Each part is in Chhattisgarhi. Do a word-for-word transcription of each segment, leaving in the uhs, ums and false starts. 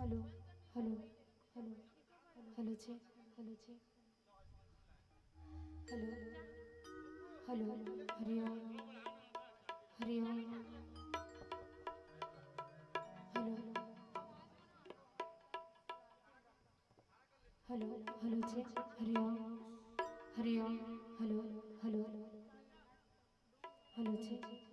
हेलो, हेलो, हेलो, हेलो जी, हेलो जी, हेलो, हेलो, हरि ओम, हरि ओम, हेलो, हेलो जी, हरि ओम, हरि ओम, हेलो, हेलो, हेलो जी, हेलो।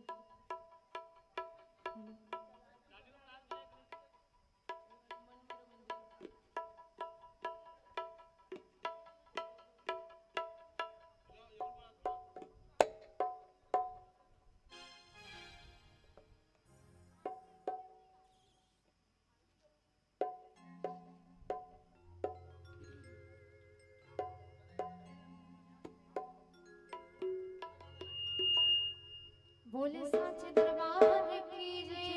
बोले साचे दरबार की जय।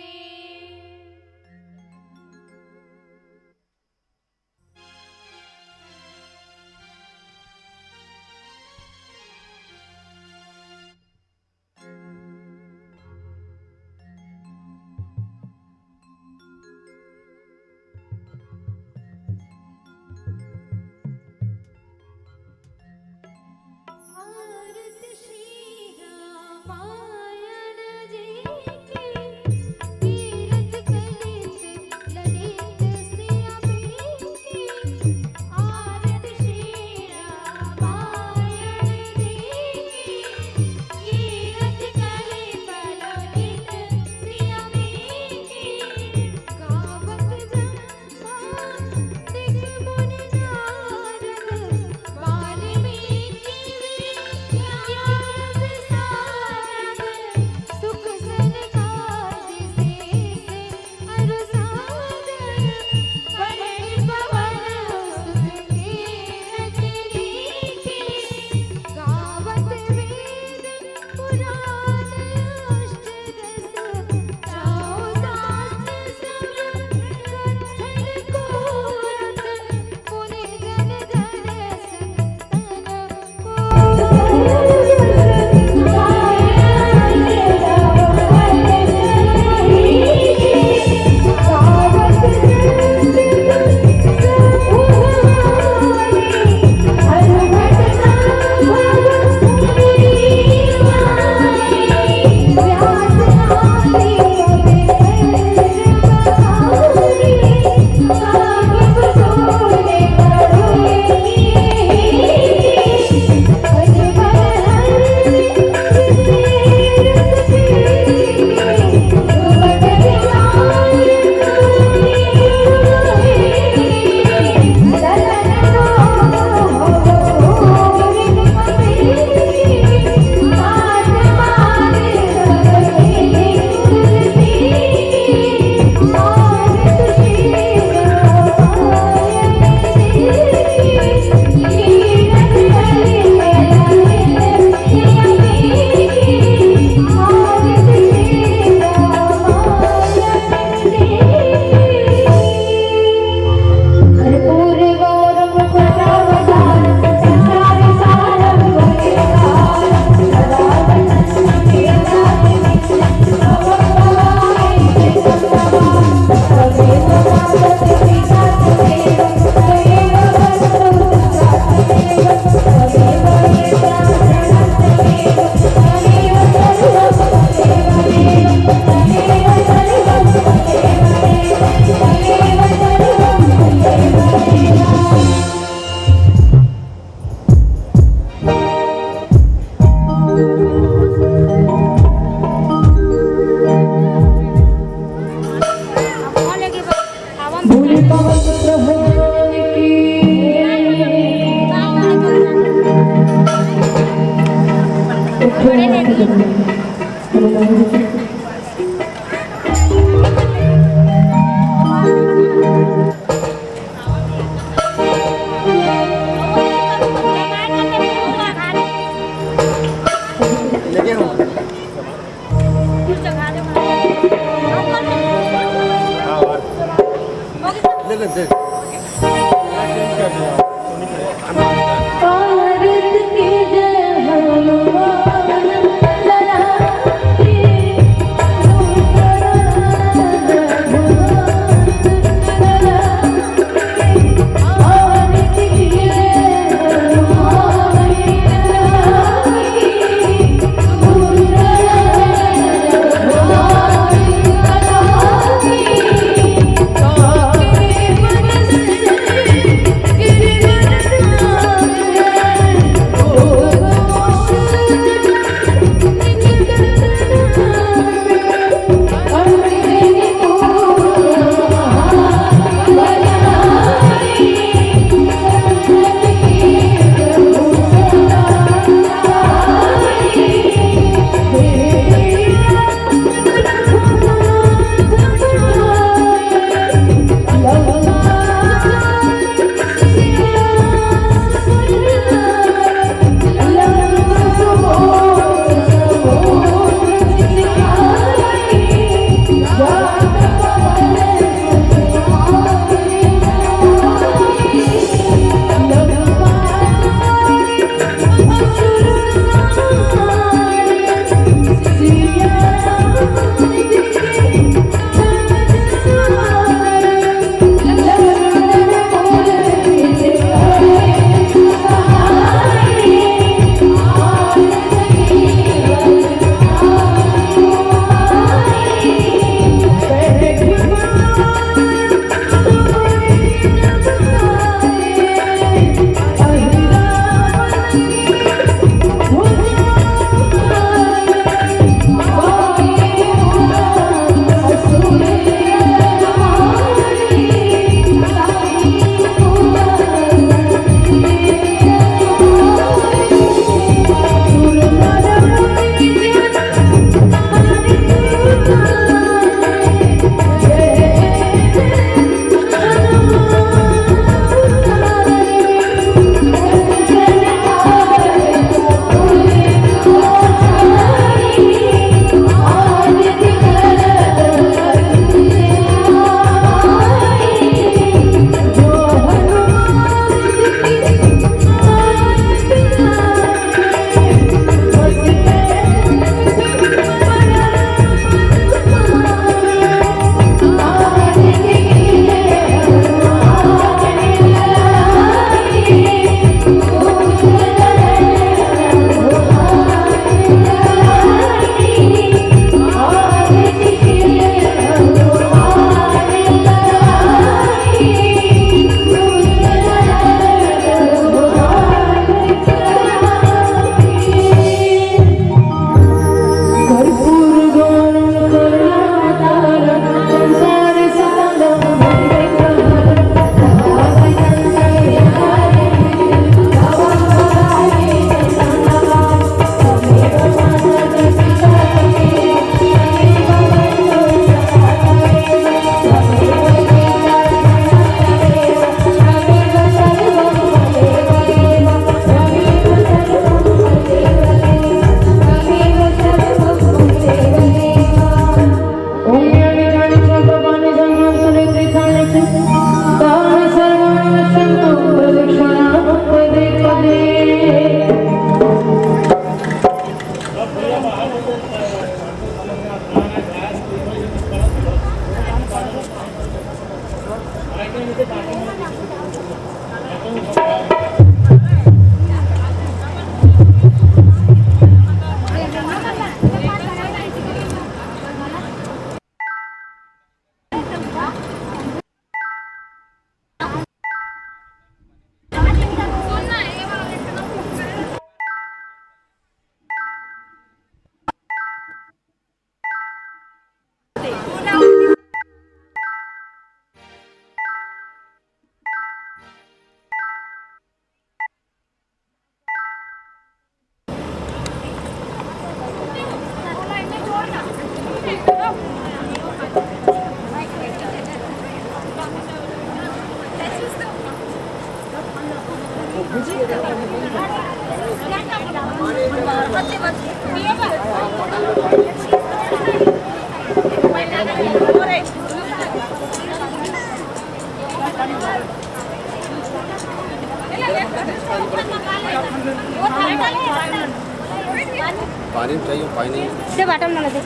पानी चाहिए, पानी। दे बाटल में दे।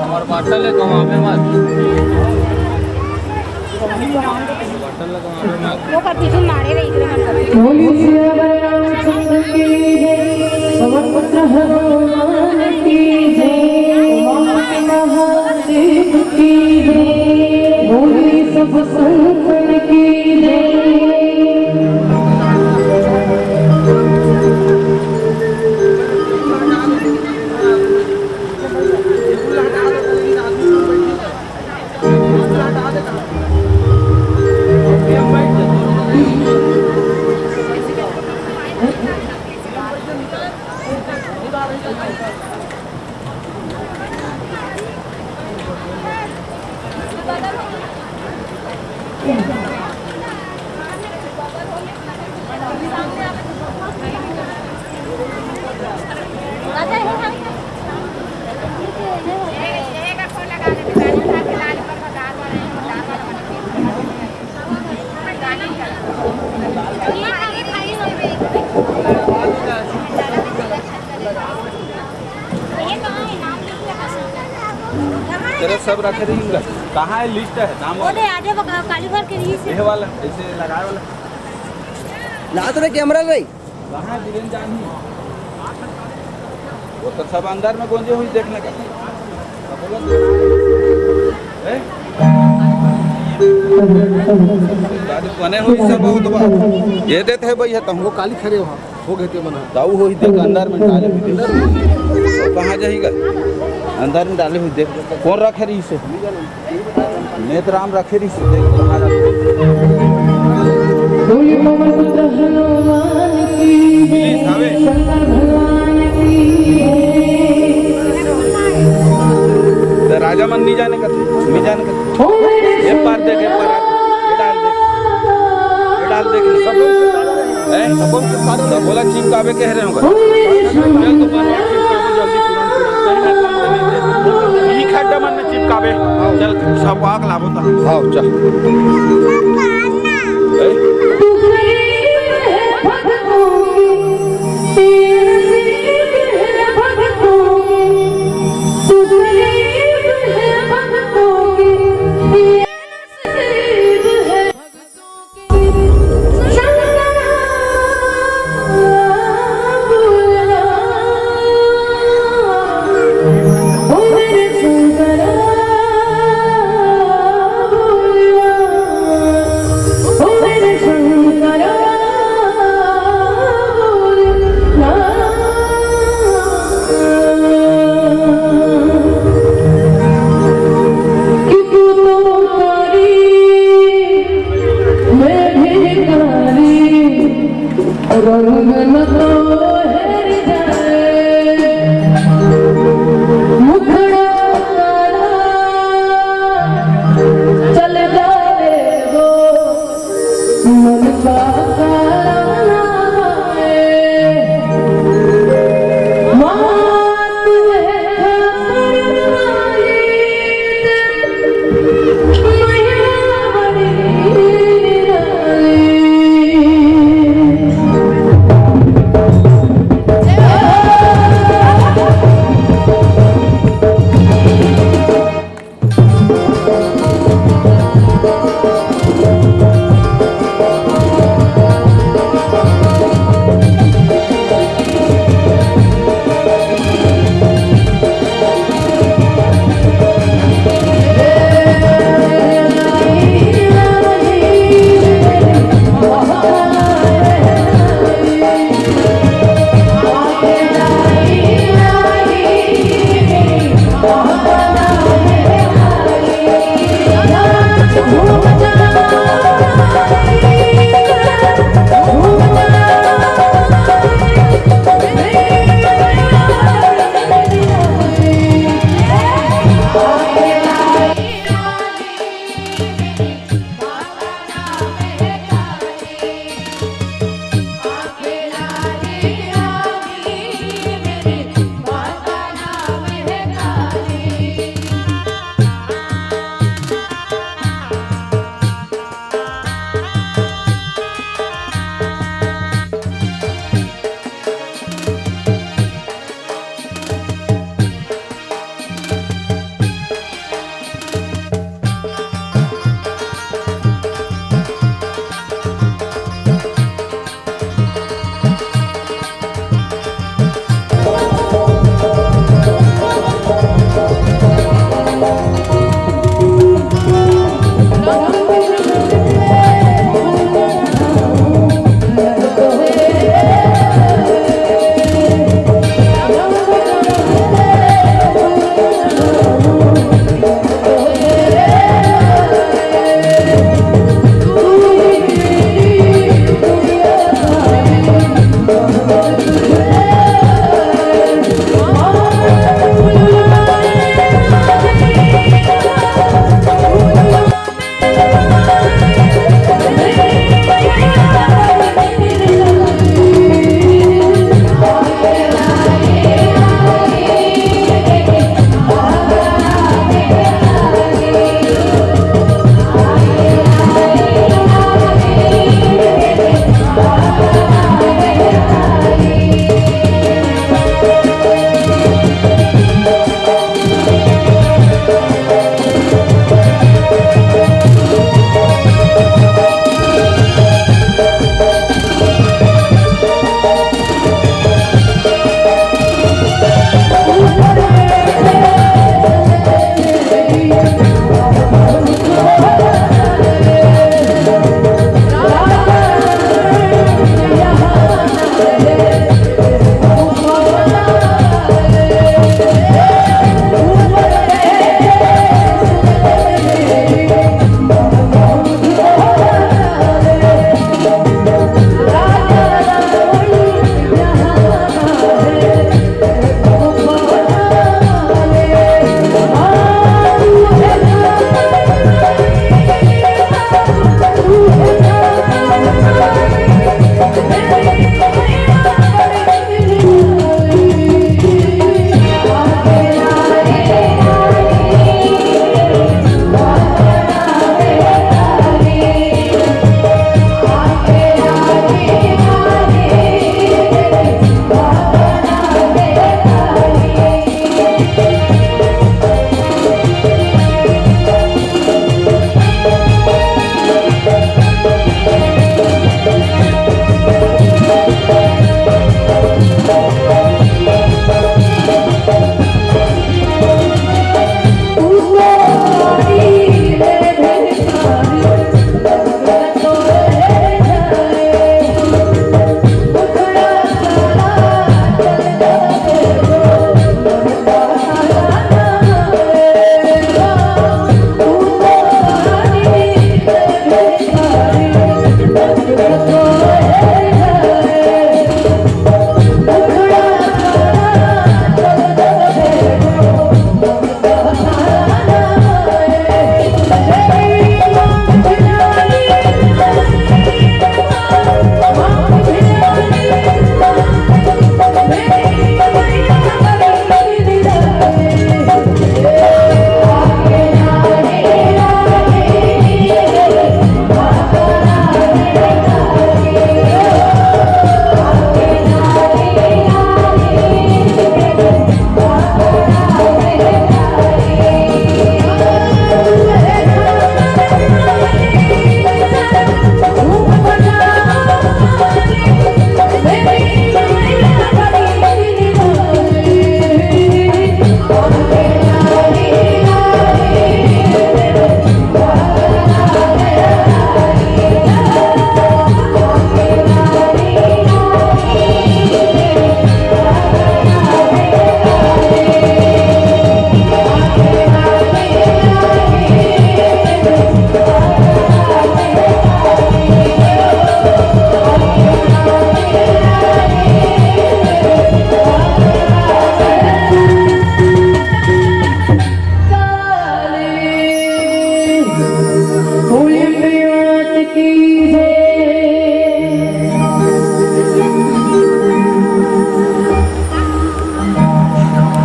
हमार बाटल है, कमावे मत। बाटल लगा। ओकर पीछे मारे रही, इधर मन कर। बोली सियावर रामचंद्र की जय, पवन पुत्र हनुमान की जय, उमापति महादेव की जय, बोली सब संतन की जय। तेरे सब रखे रही इनका। कहाँ है लिस्ट है नाम वाला? बोले, आजे बका-, काली भर के रही से। ये वाला, ऐसे लगाए वाला। ला तो रे कैमरा ले। कहाँ है बीरेन जानी? वो तो सब अंदर में गोंजे हुई देखने का। हैं? दादी बने हुई सब बहुत बात। ये देते हैं भैया, तुम वो काली खड़े वहाँ। हो गए ते मना। ताऊ होही देख, अंदर में डाले हुई देख। वो कहाँ जाएगा? अंदर में डाले हुई देख। कौन रखे रही इसे? नेतराम रखे रही इसे, देख कहाँ रखे। बोलिए पवन पुत्र हनुमान की जय, शंकर भगवान की जय। तो राजा मन नहीं जाने का, नहीं जाने का। ये पार देख, ये पार आ, ये डाल दे, ये डाल दे। हैं? तो बोला चिपकावे कह रहे होंगे। चल तो बोल, चिपकावे जल्दी, तुरंत, तुरंत। कहीं ना कहीं बोल देते। यही खड्डा मन में चिपकावे। चल, सब आग लावो तो। हाँ, चल। हैं? रंग न तो हेर जाए, मुखड़ा काला चल जाए वो, मन का काला ना आए। माँ तू है खबर वाली,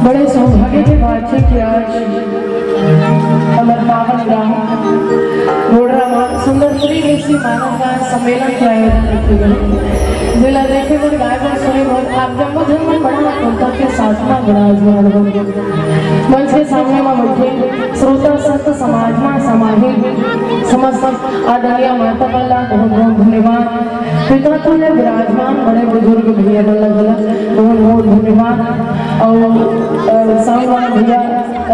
बड़े सौभाग्य के बात है कि आज हमर पावन ग्राम रोड़रा म सुंदर त्रिदेशी मानव गायन सम्मेलन के आयोजन रखे गए, जेला देखे बर, गाए बर, सुने बर आप जम्मो झन मन बड़ा आतुरता के साथ म बड़ा आजमान हो। मंच के सामने म बैठे श्रोता संत समाज म समाहित समस्त आदरणीय माता मन ला बहुत बहुत धन्यवाद। पिता तुल्य विराजमान बड़े बुजुर्ग भैया मन ला घला बहुत बहुत धन्यवाद। और, अ, साउंड वाला भैया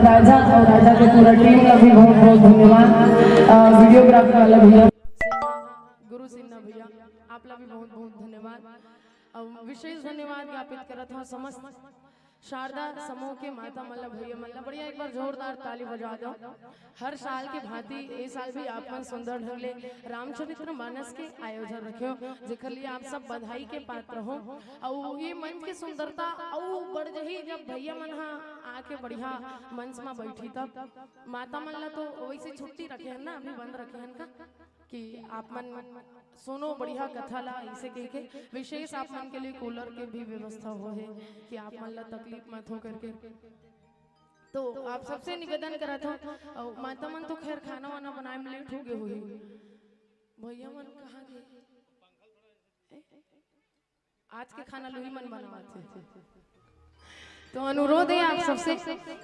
राजा और राजा के पूरा टीम ला भी बहुत बहुत धन्यवाद। अ, वीडियोग्राफर वाला भैया, गुरु सिन्हा भैया, आप ला भी बहुत बहुत धन्यवाद। और विशेष धन्यवाद ज्ञापित करत हूँ समस्त शारदा समूह के माता मन ला, भैया मन ला। बढ़िया, एक बार जोरदार ताली बजा दो। हर साल के भांति ए साल भी आप मन सुंदर ढंग ले रामचरित्र मानस के आयोजन रखे हो, जेकर लिए आप सब बधाई के पात्र हो। अउ ये मंच के सुंदरता अउ बढ़ जही, जब भैया मन हा आके बढ़िया मंच मा बैठी तब। माता मन ला तो वैसे छुट्टी रखे हन ना, अभी बंद रखे हन का, कि आप मन सुनो बढ़िया कथा ला, ऐसे कह के विशेष आप मन के लिए कूलर के भी व्यवस्था हो है कि आप मन ला तकलीफ मत हो करके। तो आप सबसे निवेदन करत हूँ, अउ माता मन तो खैर खाना वाना बनाए में लेट हो गए हुई, भैया मन कहाँ गए? आज के खाना लुही मन बनावत हे। तो अनुरोध है आप सबसे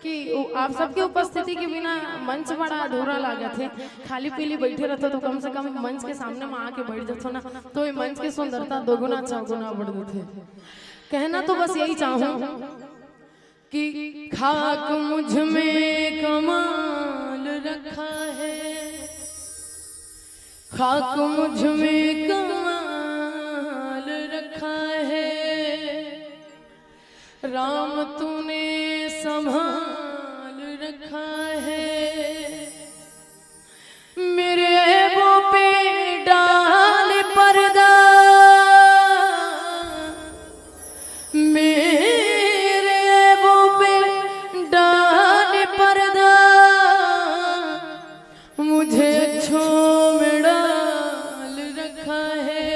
कि उ-, आप सबके उपस्थिति के बिना मंच बड़ा अधूरा लागत है। खाली पीली बैठे रहते तो कम से कम मंच के सामने में आके बैठ जाते ना, तो ये मंच की सुंदरता दोगुना चौगुना बढ़ जाते। कहना तो बस यही चाहूँ कि खाक मुझ में कमाल रखा है, खाक मुझ में कमाल रखा है। तूने संभाल रखा है। मेरे ऐबों पे डाल पर्दा, मेरे ऐबों पे डाल पर्दा, मुझे अच्छों में डाल रखा है,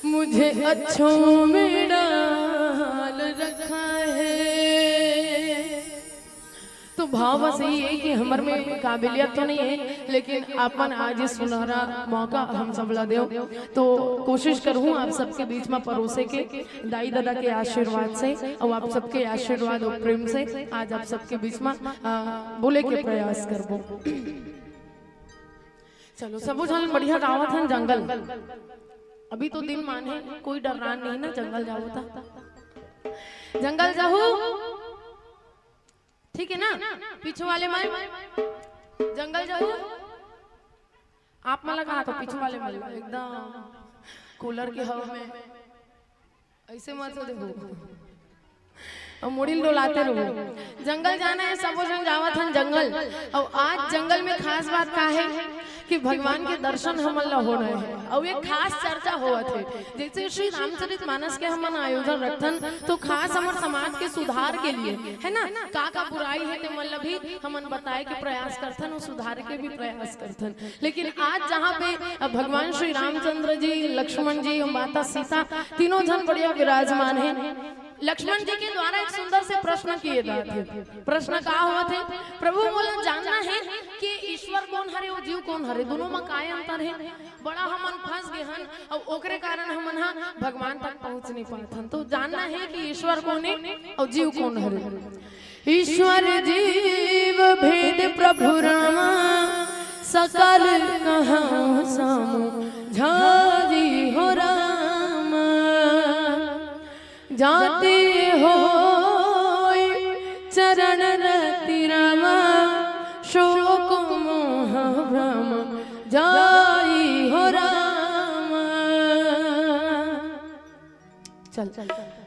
मुझे अच्छों में डाल रखा है। तो भाव बस यही है कि हमर में काबिलियत तो नहीं है, लेकिन अपन आज ये सुनहरा मौका हम सब ला देव। तो कोशिश करहूँ आप सबके बीच में परोसे के, दाई ददा के आशीर्वाद से और आप सबके आशीर्वाद और प्रेम से आज आप सबके बीच में, आ, बोले के प्रयास करबो। चलो, सबो झन बढ़िया गावत हन जंगल। अभी तो दिन मान है, कोई डर्रान नहीं ना, जंगल जावत हे। जंगल जाहू, ठीक है ना? पीछू वाले मन, जंगल जाहू। आप मन ला कहा तो पीछू वाले मन ला एकदम कूलर के हवा में ऐसे मत हो देखो, अउ मुड़ी ल डोलाते रहो। जंगल जाना है, सबो झन जावत हन जंगल। अउ आज जंगल में खास बात का है कि भगवान के दर्शन हमन ला होना है, अउ एक खास चर्चा होवत है। जैसे श्री रामचरित मानस के हमन आयोजन रखथन, तो खास हमर समाज के सुधार के लिए, है ना, का का बुराई है, ते मन ला भी हमन बताए के प्रयास करथन अउ सुधारे के भी प्रयास करथन। लेकिन आज जहाँ पे, अ, भगवान श्री रामचंद्र जी, लक्ष्मण जी अउ माता सीता तीनों झन बढ़िया विराजमान है, लक्ष्मण जी के द्वारा एक सुंदर से प्रश्न किए जात हे। प्रश्न का होवत हे? प्रभु, मोला जानना है कि ईश्वर कोन हरे अउ जीव कोन हरे, दोनों में काय अंतर है? बड़ा हमन फंस गए हन, अउ ओकरे कारण हमन हा भगवान तक पहुंच नहीं पात हन। तो जानना है कि ईश्वर कोन है अउ जीव कोन हरे। ईश्वर जीव भेद प्रभु रामा, सकल कहाऊं सामू झाजी हो रामा। जाते होय चरण रति रामा, शोक मोह भ्रम जाई हो रामा। चल,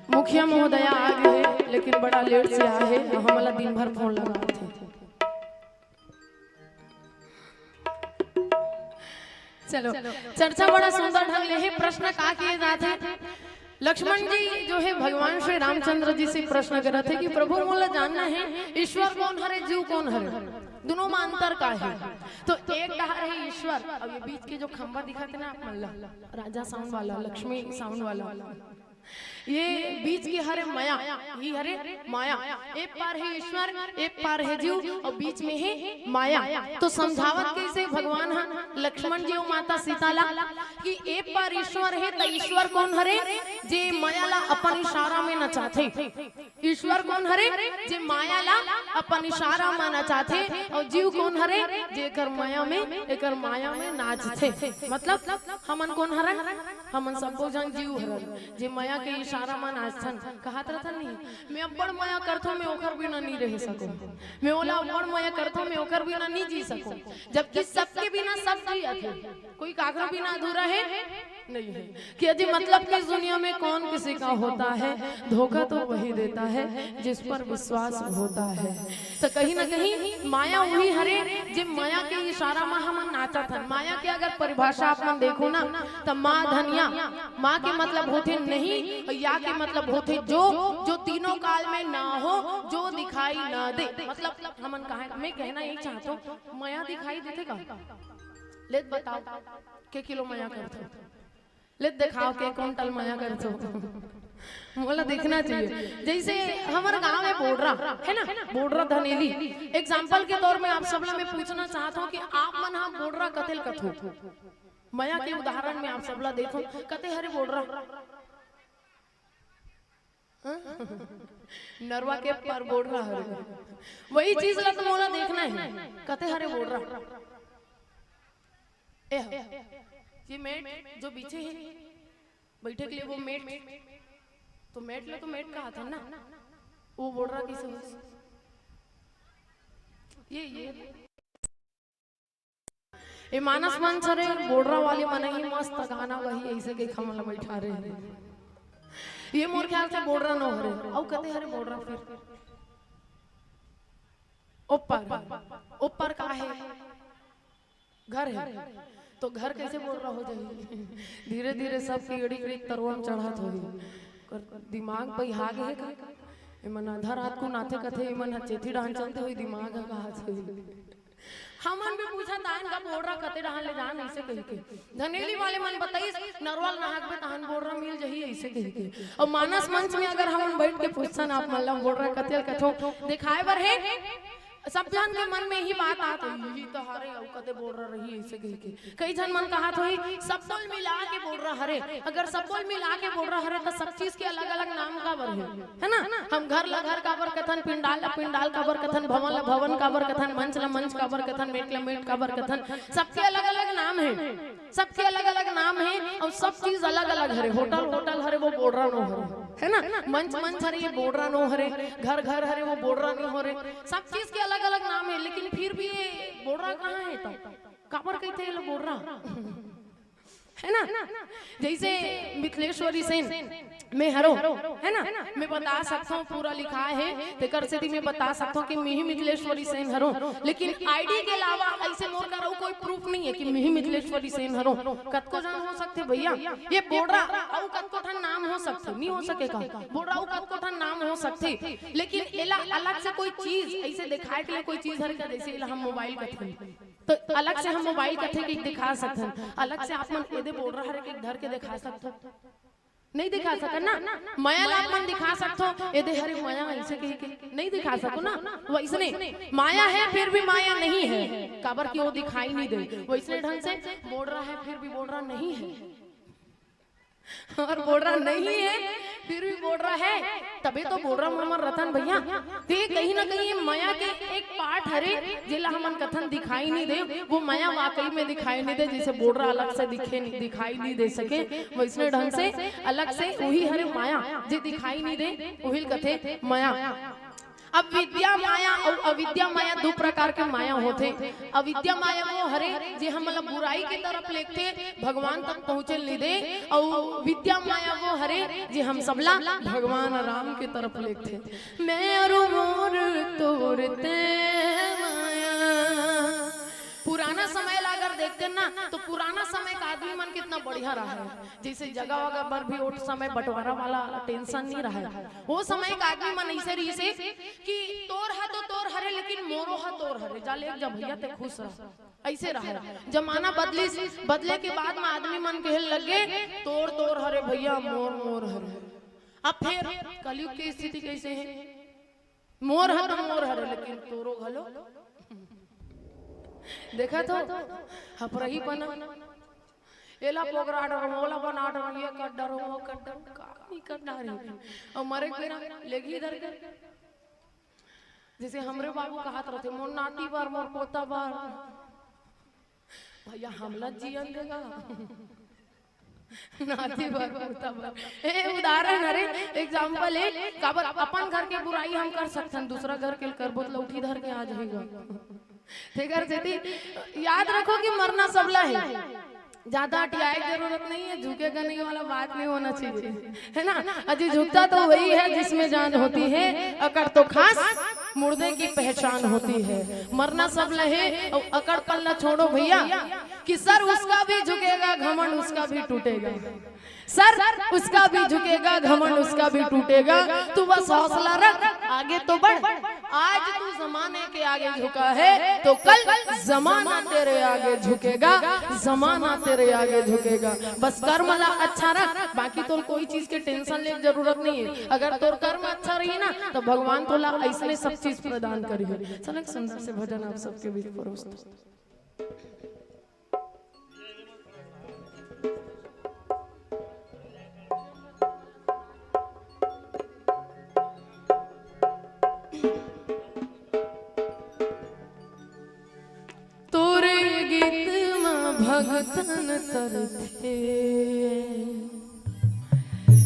मुखिया महोदया आ गए हे, लेकिन बड़ा लेट से आए हे, हमला दिन भर फोन लगाथे। चलो, चर्चा बड़ा सुंदर ढंग ले हे। प्रश्न का किए जात हे? लक्ष्मण जी जो है भगवान श्री रामचंद्र जी से प्रश्न करत हे कि प्रभु, मोला जानना है ईश्वर कौन हरे, जीव कौन हरे, दोनों में अंतर का है? तो एक डहर है ईश्वर, अब ये बीच के जो खंभा दिखाते ना आप मन ला, राजा साउंड वाला, लक्ष्मी साउंड वाला, ये बीच के हरे मया, ये हरे माया। एक पार है ईश्वर, एक पार है जीव, अउ बीच में है माया। तो समझावत कैसे भगवान हा लक्ष्मण जी अउ माता सीता ला कि एक पार ईश्वर है, त ईश्वर कौन हरे? जे माया ला अपन इशारा में नचाथे। ईश्वर कौन हरे? जे माया ला अपन इशारा में नचाथे। अउ जीव कौन हरे? जेकर माया में, एकर माया में नाचथे। मतलब हमन कौन हरन? हमन सबो झन जीव हरन, जे मया के इशारा म नाचथन। कहत रथन नहीं, मैं अब्बड़ मया करथों, मैं ओकर बिना नहीं रह सकूं, मैं ओला अब्बड़ मया करथों, मैं ओकर बिना नहीं जी सकूं। जबकि सबके बिना सब जियत हे, कोई काकरो बिना अधूरा है नहीं है। कि अजी मतलब कि इस दुनिया में कौन किसी का होता है, धोखा तो वही देता है जिस पर विश्वास होता है। तो कहीं ना कहीं माया वही हरे, जे माया के इशारा म हमन नाचत हन। माया के अगर परिभाषा आप मन देखो ना, त माँ धनिया, माँ के मतलब होथे नहीं, अउ या के मतलब होथे जो, जो तीनों काल में ना हो, जो दिखाई ना दे। मतलब हमन कहा, मैं कहना यही चाहता हूँ, मया दिखाई देथे का? ले बताओ, के किलो मया करथो? ले देखाओ के कुंटल मया करथो। मोला देखना चाहिए। जैसे हमर गांव में बोडरा है ना, बोडरा धनेली, एग्जाम्पल के तौर में आप सबला मैं पूछना चाहता हूँ कि आप मन हा बोडरा कतेल कथो? मया के उदाहरण में आप सबला देखो, कते हरे बोडरा? हाँ? नरवा के पर बोडरा हरे। वही चीज ला तो मोला देखना है, कते हरे बोडरा? ए, ये मेट जो बिछे हे, बैठे के लिए वो मेट, तो मेट ला तो मेट कहा था ना, वो बोडरा कैसे हो? ये, ये, ये मानस मंच हरे, बोडरा वाले मन ही मस्त गाना वही ऐसे के खमल बैठा रहे। ये मोर ख्याल से बोड़रा नो हरे। अउ कते हरे बोड़रा फिर? ऊपर। ऊपर का हे? घर हे। तो घर कैसे बोड़रा हो जाही? धीरे धीरे सब कीड़ी कीड़ी तरुआ में चढ़त होही। कर दिमाग पे हागे हे का? एमन आधा रात को नाथे कथे, एमन ह चेथी डाहन चलते होही, दिमाग ह कहात होही। हमन भी पूछत आयन का बोड़रा कते डाहन ले जान, ऐसे कहिके। धनेली वाले मन बताइस, नरवा ल नहाकबे तहन बोड़रा मिल जही, ऐसे कहिके। अउ मानस मंच में अगर हमन बैठ के पूछथन आप मन ला, बोड़रा कते ल कथो, दिखाए बर हे, सब झन के मन में यही बात आत हे, यही तो हरे, अउ कते बोड़रा रही, ऐसे कहिके। कई झन मन कहत होही, सब बोल मिला के बोड़रा हरे। अगर सब बोल मिला के बोड़रा हरे, त सब चीज के अलग-अलग नाम काबर हे, है ना? हम घर ला घर काबर कथन, पिंडाल ला पिंडाल काबर कथन, भवन ला भवन काबर कथन, मंच ला मंच काबर कथन, मेट ला मेट काबर कथन, सबके अलग-अलग नाम हे। सबके अलग-अलग नाम हे अउ सब चीज अलग-अलग हरे। होटल, होटल हरे, वो बोड़रा नो हरे, है ना? मंच, मंच हरे, ये बोड़रा नो हरे। घर, घर हरे, वो बोड़रा नो हरे। सब चीज के अलग-अलग नाम हे, लेकिन फिर भी ये बोड़रा कहाँ हे त? काबर कहिथे ये ला बोड़रा? है ना? जैसे मिथिलेश्वरी सेन, मैं हरो, है ना? मैं बता सकता हूँ, पूरा लिखा है, तेकर सेती मैं बता सकता हूँ कि मिही मिथिलेश्वरी सेन हरो, लेकिन आईडी के अलावा ऐसे मोर करा कोई प्रूफ नहीं है कि मिही मिथिलेश्वरी सेन हरो। कतको झन हो सकथे भैया, ये बोड़रा अउ कतको ठन नाम हो सकथे, नहीं हो सके का? बोड़रा अउ कतको ठन नाम हो सकथे, लेकिन एला अलग से कोई चीज ऐसे दिखाए के लिए कोई चीज हर का, जैसे एला हम मोबाइल कथन, तो अलग से हम मोबाइल कथे के दिखा सकथन, अलग से आप मन एदे बोड़रा हरे के धर के दिखा सकथन, नहीं दिखा सकन ना। मया ला आप मन दिखा सकथो, एदे हरे मया ऐसे कहिके नहीं दिखा सको ना। वैसने माया है फिर भी माया नहीं है, काबर कि वो दिखाई नहीं दे। वैसने ढंग से बोड़रा है फिर भी बोड़रा नहीं है, और बोड़रा नहीं है फिर भी बोड़रा है, तबे तो बोड़रा म हमर रतन भैया। ते कहीं ना कहीं ये मया के एक पार्ट हरे, जेला हमन कथन दिखाई नहीं दे। वो मया वाकई में दिखाई नहीं दे, जैसे बोड़रा अलग से दिखे नहीं, दिखाई नहीं दे सके, वैसने ढंग से अलग से वही हरे माया, जे दिखाई नहीं दे, वही कथे माया। अब विद्या माया अउ अविद्या माया दू प्रकार के माया होथे। अविद्या माया वो हरे जे हमन ला बुराई के तरफ लेगथे, भगवान तक पहुँचे ल नहीं दे, अउ विद्या माया वो हरे जे हम सबला भगवान राम के तरफ लेगथे। मैं अरु मोर तोर ते माया। पुराना समय ला अगर देखते ना, तो पुराना समय का आदमी मन कितना बढ़िया रहा है। जैसे जगह वगह पर भी वो समय बंटवारा वाला टेंशन नहीं रहा है। वो समय का आदमी मन ऐसे रहिसे कि तोर हा तो तोर हरे, लेकिन मोरो हा तोर हरे, जा ले जा भैया, ते खुश रह। ऐसे रहा है। जमाना बदलिस, बदले के बाद में आदमी मन कहे लगे, तोर तोर हरे भैया, मोर मोर हरे। अब फिर कलयुग की स्थिति कैसे है? मोर ह तो मोर हरे, लेकिन तोरो घलो। देखा तो हपरही पना, एला पोगरा डरो, ओला बना डरो, ये कर डरो, वो कर डरो, का नहीं कर डारे। अउ मरे के बेरा लेगी इधर के। जैसे हमरे बाबू कहत रहते, मोर नाती बर, मोर पोता बर। भैया, हमला जियन देगा। नाती बर, पोता बर। ए, उदाहरण हरे, एग्जाम्पल है, काबर अपन घर के बुराई हम कर सकथन, दूसरा घर के करबो त लौठी धर के आ जाएगा। तेकर सेती याद रखो कि मरना सबला है, ज्यादा अटियाए की जरूरत नहीं है, झुकेगा नहीं वाला बात नहीं होना चाहिए, है ना? अजी, झुकता तो वही है जिसमें जान होती है, अकड़ तो खास मुर्दे की पहचान होती है। मरना सबला है, अउ अकड़पन ला छोड़ो भैया, कि सर उसका भी झुकेगा, घमंड उसका भी टूटेगा। सर उसका भी झुकेगा, घमंड उसका भी टूटेगा। तू बस हौसला रख, आगे तो बढ़। आज तू जमाने के आगे झुका है, तो कल जमाना तेरे आगे झुकेगा, जमाना तेरे आगे झुकेगा। बस कर्म ला अच्छा रख, बाकी तोर कोई चीज के टेंशन ले जरूरत नहीं है। अगर तोर कर्म अच्छा रही ना, तो भगवान तोला ऐसने सब चीज प्रदान करिए। चल, एक सुंदर से भजन आप सबके बीच परोसता। तोरे गीत म भगतन तरथे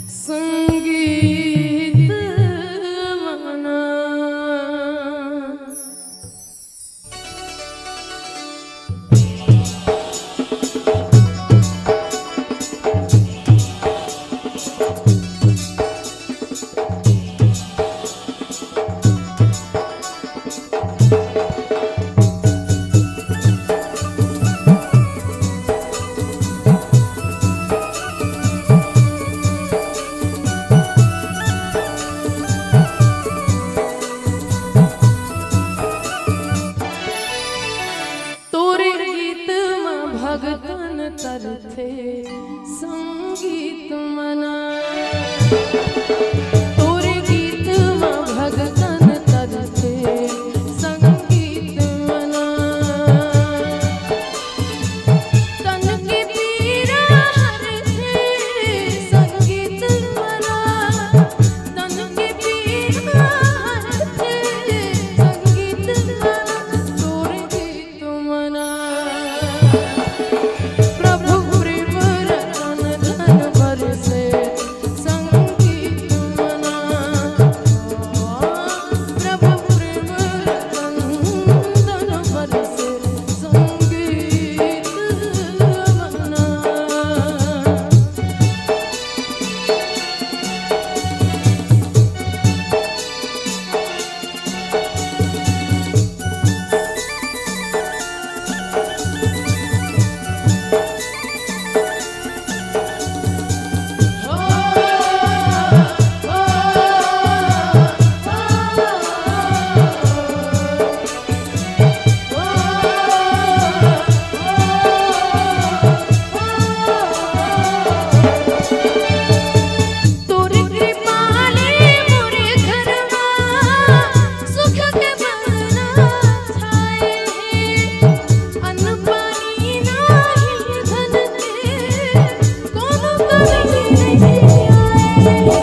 संगीत मना। तोरे गीत म भगतन तरसे संगीत मना। तन के पीरा हरथे संगीत मना। तन के पीरा हरथे संगीत मना। तोरे गीत मना। प्रभु प्रेम रतन धन बरसे संगीत मना। प्रभु प्रेम रतन धन बरसे संगीत मना। तोर कृपा ले मोर घर मा सुख के बरना छाए हे। अन्न पानी नाही धन के कोनो कमी नहीं आए हे।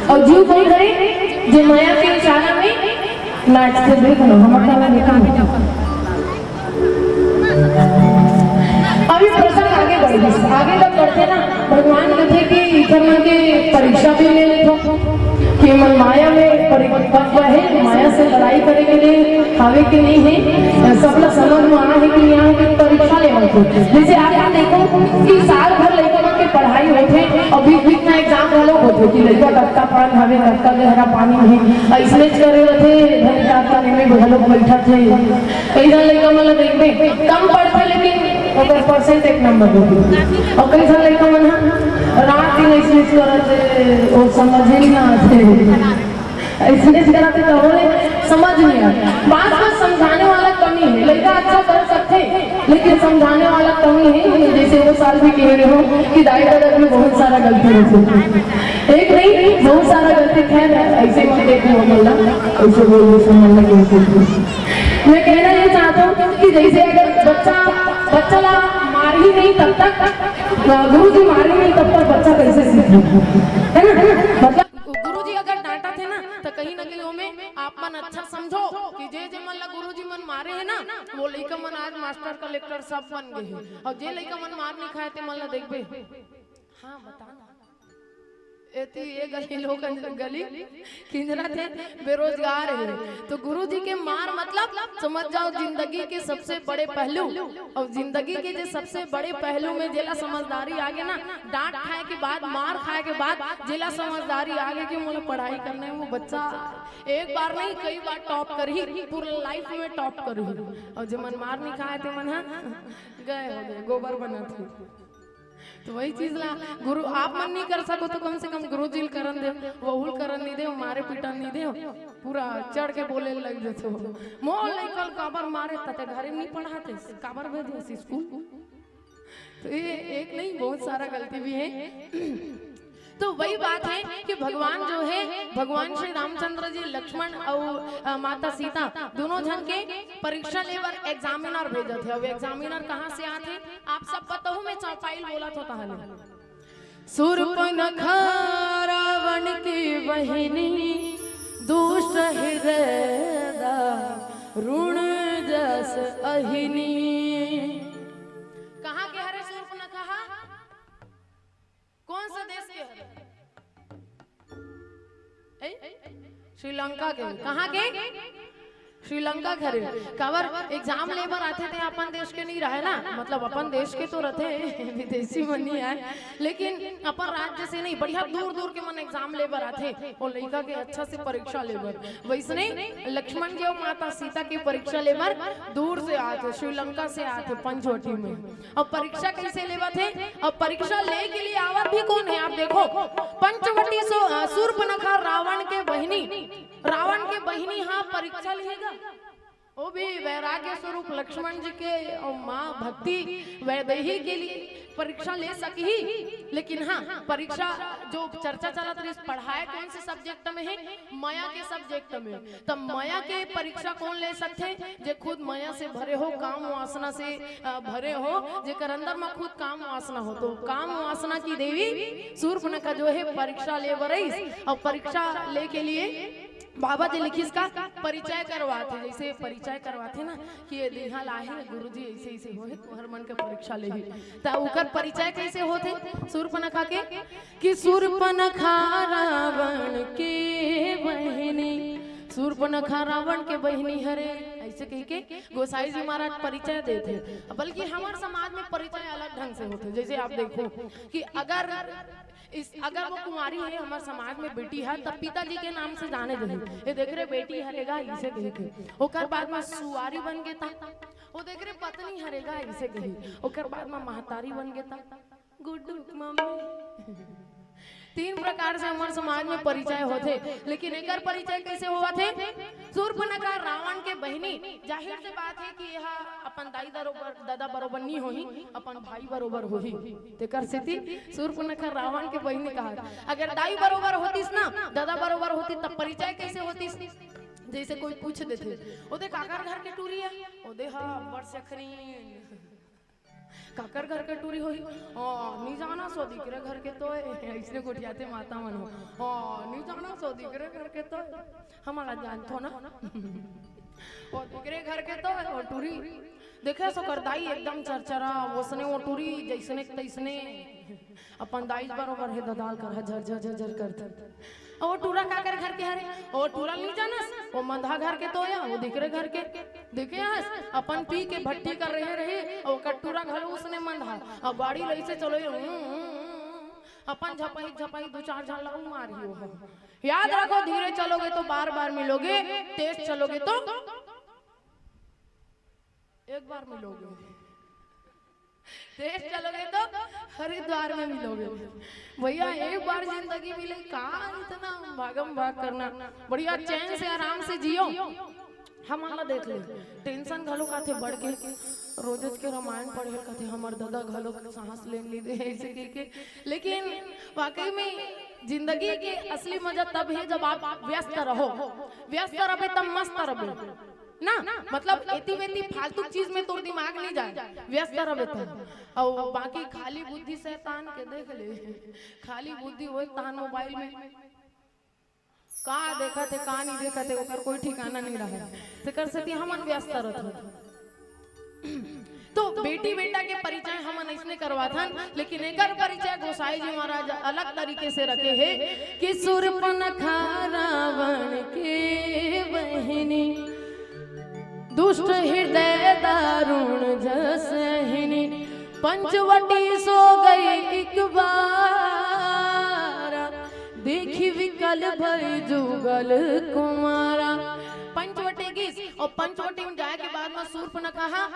अउ जीव कोन हरे, जे मया के इशारा में नाचथे। देख लो, हमर का देखा। अभी प्रसंग आगे बढ़ गिस, आगे तक बढ़थे ना, भगवान कथे कि इखर मन के परीक्षा भी ले लेथो कि मन माया में परि-, पक्व हे, माया से लड़ाई करे के लिए हावे के नहीं है, सबला समझ में आना है कि यहाँ के परीक्षा ले होथे। जैसे आप मन देखो कि साल भर लइका मन के पढ़ाई होथे अउ बीच-बीच में एग्जाम घलो होथे कि लइका कतका पढ़त हवे, कतका गहरा पानी में हे। अइसनेच करे रथे, धन का तने में घलो बैठत हे। कई झन लइका मन ल देखबे, कम पढ़थे लेकिन ओकर परसेंट एक नंबर होथे। अउ कई झन लइका मन ह रात दिन अइसनेच करत हे, ओ समझे नहीं आथे। अइसनेच करत हे, तभो ले समझ नहीं आए। बात में समझाने वाला कमी है। लइका अच्छा कर सकथे, लेकिन समझाने वाला कमी है। जैसे वो साल भी कह रहे हो कि दाई ददा भी बहुत सारा गलती होथे। एक नहीं, बहुत सारा गलती। खैर, ऐसे मत देखो हमन ला, ऐसे बोल दो, समझ में क्यों बोल दो। मैं कहना ये चाहता हूँ कि जैसे अगर बच्चा, बच्चा ला मार ही नहीं तब तक, गुरु जी मार ही नहीं तब तक बच्चा कैसे सीखे? है ना? मतलब गुरु जी अगर डांटत हे ना, तो कहीं ना कहीं ओमे आप मन अच्छा समझो कि जे जे मन ला गुरु जी मन मारे हे ना, वो लइका मन आज मास्टर, कलेक्टर सब बन गए हे। अउ जे लइका मन मार नहीं खाए, ते मन ला देखबे। हाँ, बता ना। एती ये गली लोग, गली किंजरत हे, बेरोजगार हे। तो गुरु जी के मार मतलब समझ जाओ जिंदगी के सबसे बड़े पहलू। अउ जिंदगी के जे सबसे बड़े पहलू में जेला समझदारी आगे ना, डांट खाए के बाद, मार खाए के बाद जेला समझदारी आगे कि मोला पढ़ाई करना है, वो बच्चा एक बार नहीं, कई बार टॉप करही, पूरा लाइफ में टॉप करही। अउ जे मन मार नहीं खाए, ते मन ह गए हो गए, गोबर बनत हे। तो वही चीज ला गुरु आप मन नहीं कर सको, तो कम से कम गुरु जी ल करन दे, वहू ल करन नहीं दे, मारे पीटन नहीं दे, पूरा चढ़ के बोले लग जाते हो। मोर लइका ल काबर मारे, तते घरे नहीं पढ़ाते, काबर भेजे स्कूल? तो ये एक नहीं, बहुत सारा गलती भी है। तो वही बात है कि भगवान जो है, भगवान श्री रामचंद्र जी लक्ष्मण अउ, अ, माता सीता दोनों झन के परीक्षा लेबर एग्जामिनर भेजत हे। अब एग्जामिनर कहाँ से आथे? आप सब बताओ, मैं चौपाई बोलत हो तहले। सूर्पनखा रावण की बहिनी, दुष्ट हृदय दारुण जस अहिनी। कहाँ के हरे सूर्पनखा? कौन सा देश के हरे? ए? श्रीलंका के। कहाँ के? श्रीलंका के हरे। काबर एग्जाम ले बर आथे ते अपन देश के नहीं रहे ना, मतलब अपन देश के तो रथे, विदेशी मन नहीं आए, लेकिन अपन राज्य से नहीं, बढ़िया दूर दूर के मन एग्जाम ले बर आथे, वो लइका के अच्छा से परीक्षा ले बर। वैसने लक्ष्मण जी अउ माता सीता के परीक्षा ले बर दूर से आथे, श्रीलंका से आथे पंचवटी में। अब परीक्षा कैसे लेवत हे? अब परीक्षा ले के लिए आवत भी कोन हे? आप देखो, पंचवटी सो, अ, सूर्पनखा रावण के बहिनी, रावण के बहिनी हा परीक्षा लेगा। वो भी वैराग्य स्वरूप लक्ष्मण जी के अउ माँ भक्ति वैदेही के लिए परीक्षा ले सकी, लेकिन हाँ, परीक्षा जो चर्चा चलत रही, पढ़ाए कौन से सब्जेक्ट में है? मया के सब्जेक्ट में। तब मया के परीक्षा कौन ले सकथे? जे खुद मया से भरे हो, काम वासना से, अ, भरे हो, जेकर अंदर में खुद काम वासना हो, तो काम वासना की देवी सूर्पनखा जो है परीक्षा ले बर आइस, अउ परीक्षा ले के लिए बाबा जी लिखिस का परिचय करवाथे, जैसे परिचय करवाथे ना कि ये देहा लाहे गुरुजी ऐसे ऐसे होहे, तुहर मन के परीक्षा लेही, त ओकर परिचय कैसे होथे सूर्पनखा के? कि सूर्पनखा रावण के बहिनी, सूर्पनखा रावण के बहिनी हरे, ऐसे कह के गोसाई जी महाराज परिचय देथे। बल्कि हमर समाज में परिचय अलग ढंग से होथे। जैसे आप देखो कि अगर इस, अगर वो कुंवारी है, हमर समाज में बेटी है, तब पिताजी के नाम से जाने जाही। ये देख रे बेटी हरे गा, इसे कही थे। ओकर बाद में सुवारी बन गे ता, वो देख रे पत्नी हरे गा, इसे कही। ओकर बाद में महतारी बन गे ता, गुड्डू मम्मी। तीन प्रकार से हमर समाज में परिचय होथे, लेकिन एकर परिचय कैसे होवत हे? सूर्पनखा रावण के बहिनी, जाहिर से बात है कि यह अपन दाई दरोबर, दादा बरोबर नहीं होही, अपन भाई बरोबर होही। तेकर सेती सूर्पनखा रावण के बहिनी कहा। अगर दाई बरोबर होतिस ना, दादा बरोबर होतिस, तब परिचय कैसे होतिस? जैसे कोई पूछ देथे, "ओ दे काकर घर के टूरी है?" "ओ दे हा बड़ सखरीन।" काकर घर के टूरी होही? ओ, नी जाना सो दिकरे घर के तो ए। अइसने गोठियाथे माता मन हो। ओ, नी जाना सो दिकरे घर के तो ए। हमन ला जानथो ना। ओ दिकरे घर के तो ए, ओ टूरी। देखे सो कर दाई एकदम चरचरा, ओसने ओ टूरी, जइसने के तइसने। अपन दाई बरोबर हे ददाल कर ह झर झर झर झर करथे। ओ टूरा काकर घर के हरे? ओ टूरा नी जानस? ओ मंधा घर के तो ए, ओ दिकरे घर के। देखे हस, अपन पी के भट्टी कर रहे रहे, ओ कटूरा घलो ओसने मंधा। अब गाड़ी लइसे चलो, हम्म, हम्म, हम्म, हम्म। अपन झपाई झपाई दू चार झन ला मारही ओ ह। याद रखो, धीरे चलोगे तो बार बार मिलोगे, तेज चलोगे तो एक बार मिलोगे, तेज चलोगे तो हरिद्वार में मिलोगे। भैया, एक बार जिंदगी मिले, का इतना भागम भाग करना? बढ़िया चैन से आराम से जियो। हमन ला देख ले, टेंशन घलो काथे बढ़ के, रोजच के रामायण पढ़े ल काथे, हमर ददा घलो सांस लेन नी दे, ऐसे कह के। लेकिन वाकई में जिंदगी के असली मजा तब हे, जब आप व्यस्त रहो। व्यस्त रहे तब मस्त रहे ना, मतलब एती वेती फालतू चीज में तोर दिमाग नहीं जाए, व्यस्त रहे तब। और बाकी खाली बुद्धि शैतान के देख ले, खाली बुद्धि होए तहान मोबाइल में का देखत हे, का नहीं देखत हे, ओकर कोई ठिकाना नहीं रहे। तेकर सेती हमन व्यस्त रहत हन। तो बेटी बेटा के परिचय हमन अइसने करवाथन, लेकिन एकर परिचय गोसाई जी महाराज अलग तरीके से रखे हे कि सूर्पनखा रावण के बहिनी, दुष्ट हृदय दारुण जस हिनी, पंचवटी सो गई एक बार, देखी विकल भई जुगल कुमारा। पंचवटी गिस, और पंचवटी में जाए के बाद में सूर्पनखा हा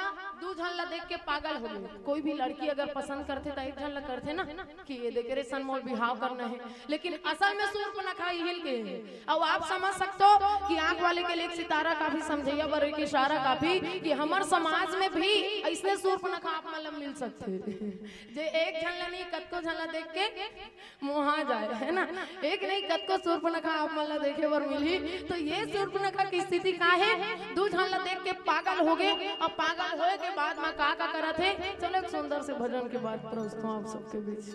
दू झन ला देख के पागल हो गई। कोई भी लड़की अगर पसंद करथे त एक झन ला करथे ना कि ये देखे रे सन मोर बिहाव करना है, लेकिन असल में सूर्पनखा हिल के हे। अब आप समझ सकते हो कि आंख वाले के लिए एक सितारा काफी, समझैया बर एक इशारा काफी, कि हमर समाज में भी अइसने सूर्पनखा आप मन ला मिल सकथे, जे एक झन ला नहीं, कतको झन ला देख के मोहा जाए, है ना? एक नहीं, कतको सूर्पनखा आप मन ला देखे बर मिलही। तो ये सूर्पनखा की स्थिति का है? दू झन ला देख के पागल हो गए। अब पागल होए के बाद में का का करत हे, चलो एक सुंदर से भजन के बाद परोसता हूँ आप सबके बीच।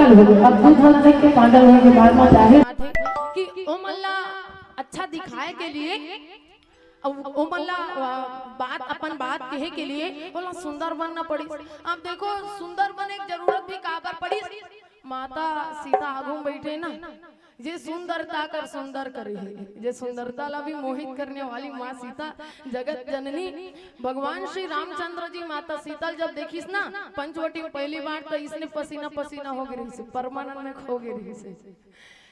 अब दूध वाला देख के पागल होए के बाद में चाहे कि ओमन ला अच्छा दिखाए के लिए, अउ ओमन ला, अ, बात, अपन बात कहे के लिए ओला सुंदर बनना पड़िस। अब देखो, सुंदर बने के जरूरत भी काबर पड़िस? माता सीता आगू में बैठे ना, जे सुंदरता कर सुंदर करे हे, जे सुंदरता ला भी मोहित करने वाली माँ सीता, जगत जननी। भगवान श्री रामचंद्र जी माता सीता ल जब देखिस ना पंचवटी में पहली बार, तो इसने पसीना पसीना हो गे रहिस, परमानंद में खो गे रहिस।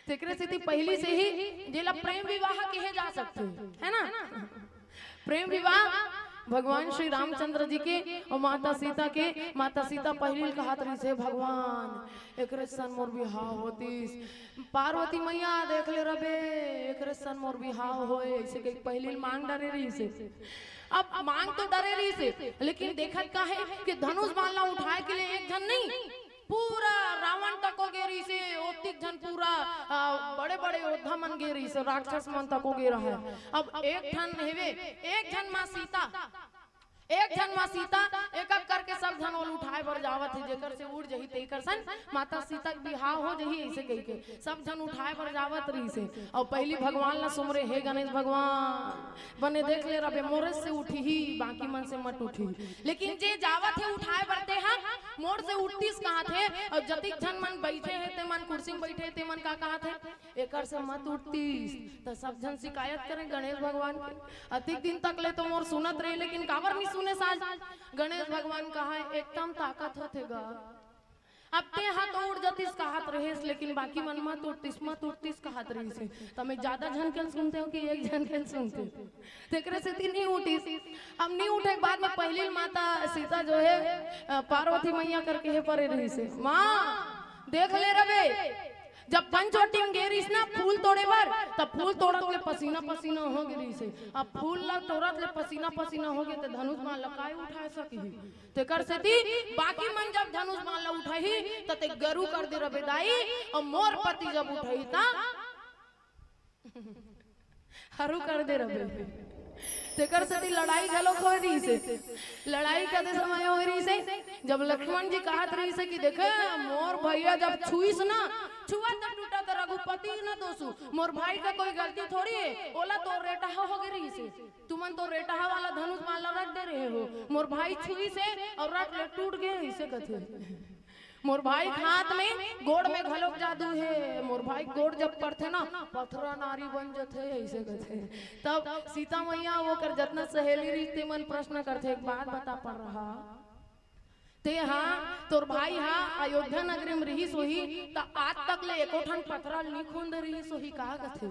तेकरे सेती पहली से ही जेला प्रेम विवाह कहे जा सकथे, है ना? प्रेम विवाह भगवान श्री रामचंद्र जी के अउ माता सीता के। माता सीता पहिली ल कहत रहिस, "हे भगवान, एकरे सन मोर बिहाव होतिस।" पार्वती मैया, "देख ले रबे, एकरे सन मोर बिहाव होए," ऐसे कहि पहिली ल मांग डरे रहिस। अब मांग तो डरे रहिस, लेकिन देखत का हे कि धनुष बाण ला उठाए के लिए एक झन नहीं, पूरा रावण तको गे रहिसे, ओतिक झन पूरा, आ, बड़े-बड़े योद्धा मन गे रहिसे, राक्षस मन तको गे रहय। अब एक ठन हेवे, एक झन माँ सीता, एक झन माँ सीता, एक-एक करके सब झन ओल उठाए बर जावत हे, जेकर से उठ जही तेकर सन माता सीता के बिहाव हो जही, ऐसे कहिके सब झन उठाए बर जावत रहिसे। अउ पहिली भगवान ला सुमरे, "हे गणेश भगवान, बने देख ले रबे, मोरे से उठही, बाकी मन से मत उठही।" लेकिन जे जावत हे उठाए बर, तेहा मोर से उठतिस कहत हे, अउ जतिक झन मन बइठे हे, ते मन कुर्सी में बइठे हे, ते मन का कहत हे, "एकर से मत उठतिस।" त सब झन शिकायत करें गणेश भगवान के, "अतिक दिन तक ले तो मोर सुनत रहे, लेकिन काबर नहीं सुने साज?" गणेश भगवान कहा, "एकदम ताकत होथे गा।" अब तेहा तो उठ जतिस कहत रहेस, लेकिन बाकी मन मत उठतिस, मत उठतिस कहत रहिसे। त मैं ज्यादा झन के ल सुनते हो कि एक झन के ल सुनते हो? तेकरे सेती नहीं उठिस। अब नहीं उठे के बाद में पहिली माता सीता जो है, अ, पार्वती मैया करके हे परे रहिसे, "माँ, देख ले रबे, जब पंचवटी में गे रहिस ना फूल तोड़े बर, तब फूल तोड़त ले पसीना पसीना हो गे रहिसे। अब फूल ला तोड़त ले पसीना पसीना हो गे, त धनुष बाण ला काय उठा सकही?" तेकर सेती बाकी मन जब धनुष बाण ला उठाही, त ते गरू कर दे रबे दाई, अउ मोर पति जब उठाही, त हरू कर दे रबे। तेकर सेती लड़ाई घलो होय रहिसे। लड़ाई कते समय होय रहिसे, जब लक्ष्मण जी कहत रहिसे कि देखे, मोर भैया जब छुईस ना, छुआ त टूटा त रघुपति न दोसू, मोर भाई का कोई गलती थोड़ी है, ओला तो रेटहा हो गे रहिसे। तुमन तो रेटहा वाला धनुष बाण ला रख दे रहे हो, मोर भाई छुईसे अउ रट ले टूट गे, ऐसे कथे। मोर भाई के हाथ में, गोड़ में घलोक जादू हे। मोर भाई के गोड़ जब पड़थे ना, पथरा नारी बन जथे, ऐसे कथे। तब सीता मैया ओकर जतना सहेली रहिस, ते मन प्रश्न करथे, "एक बात बता पर रहा, ते हा, तोर भाई हा अयोध्या नगरी में रिहिस होही, त आज तक ले एको ठन पथरा ल नी खूंदे रिहिस होही का?" कथे।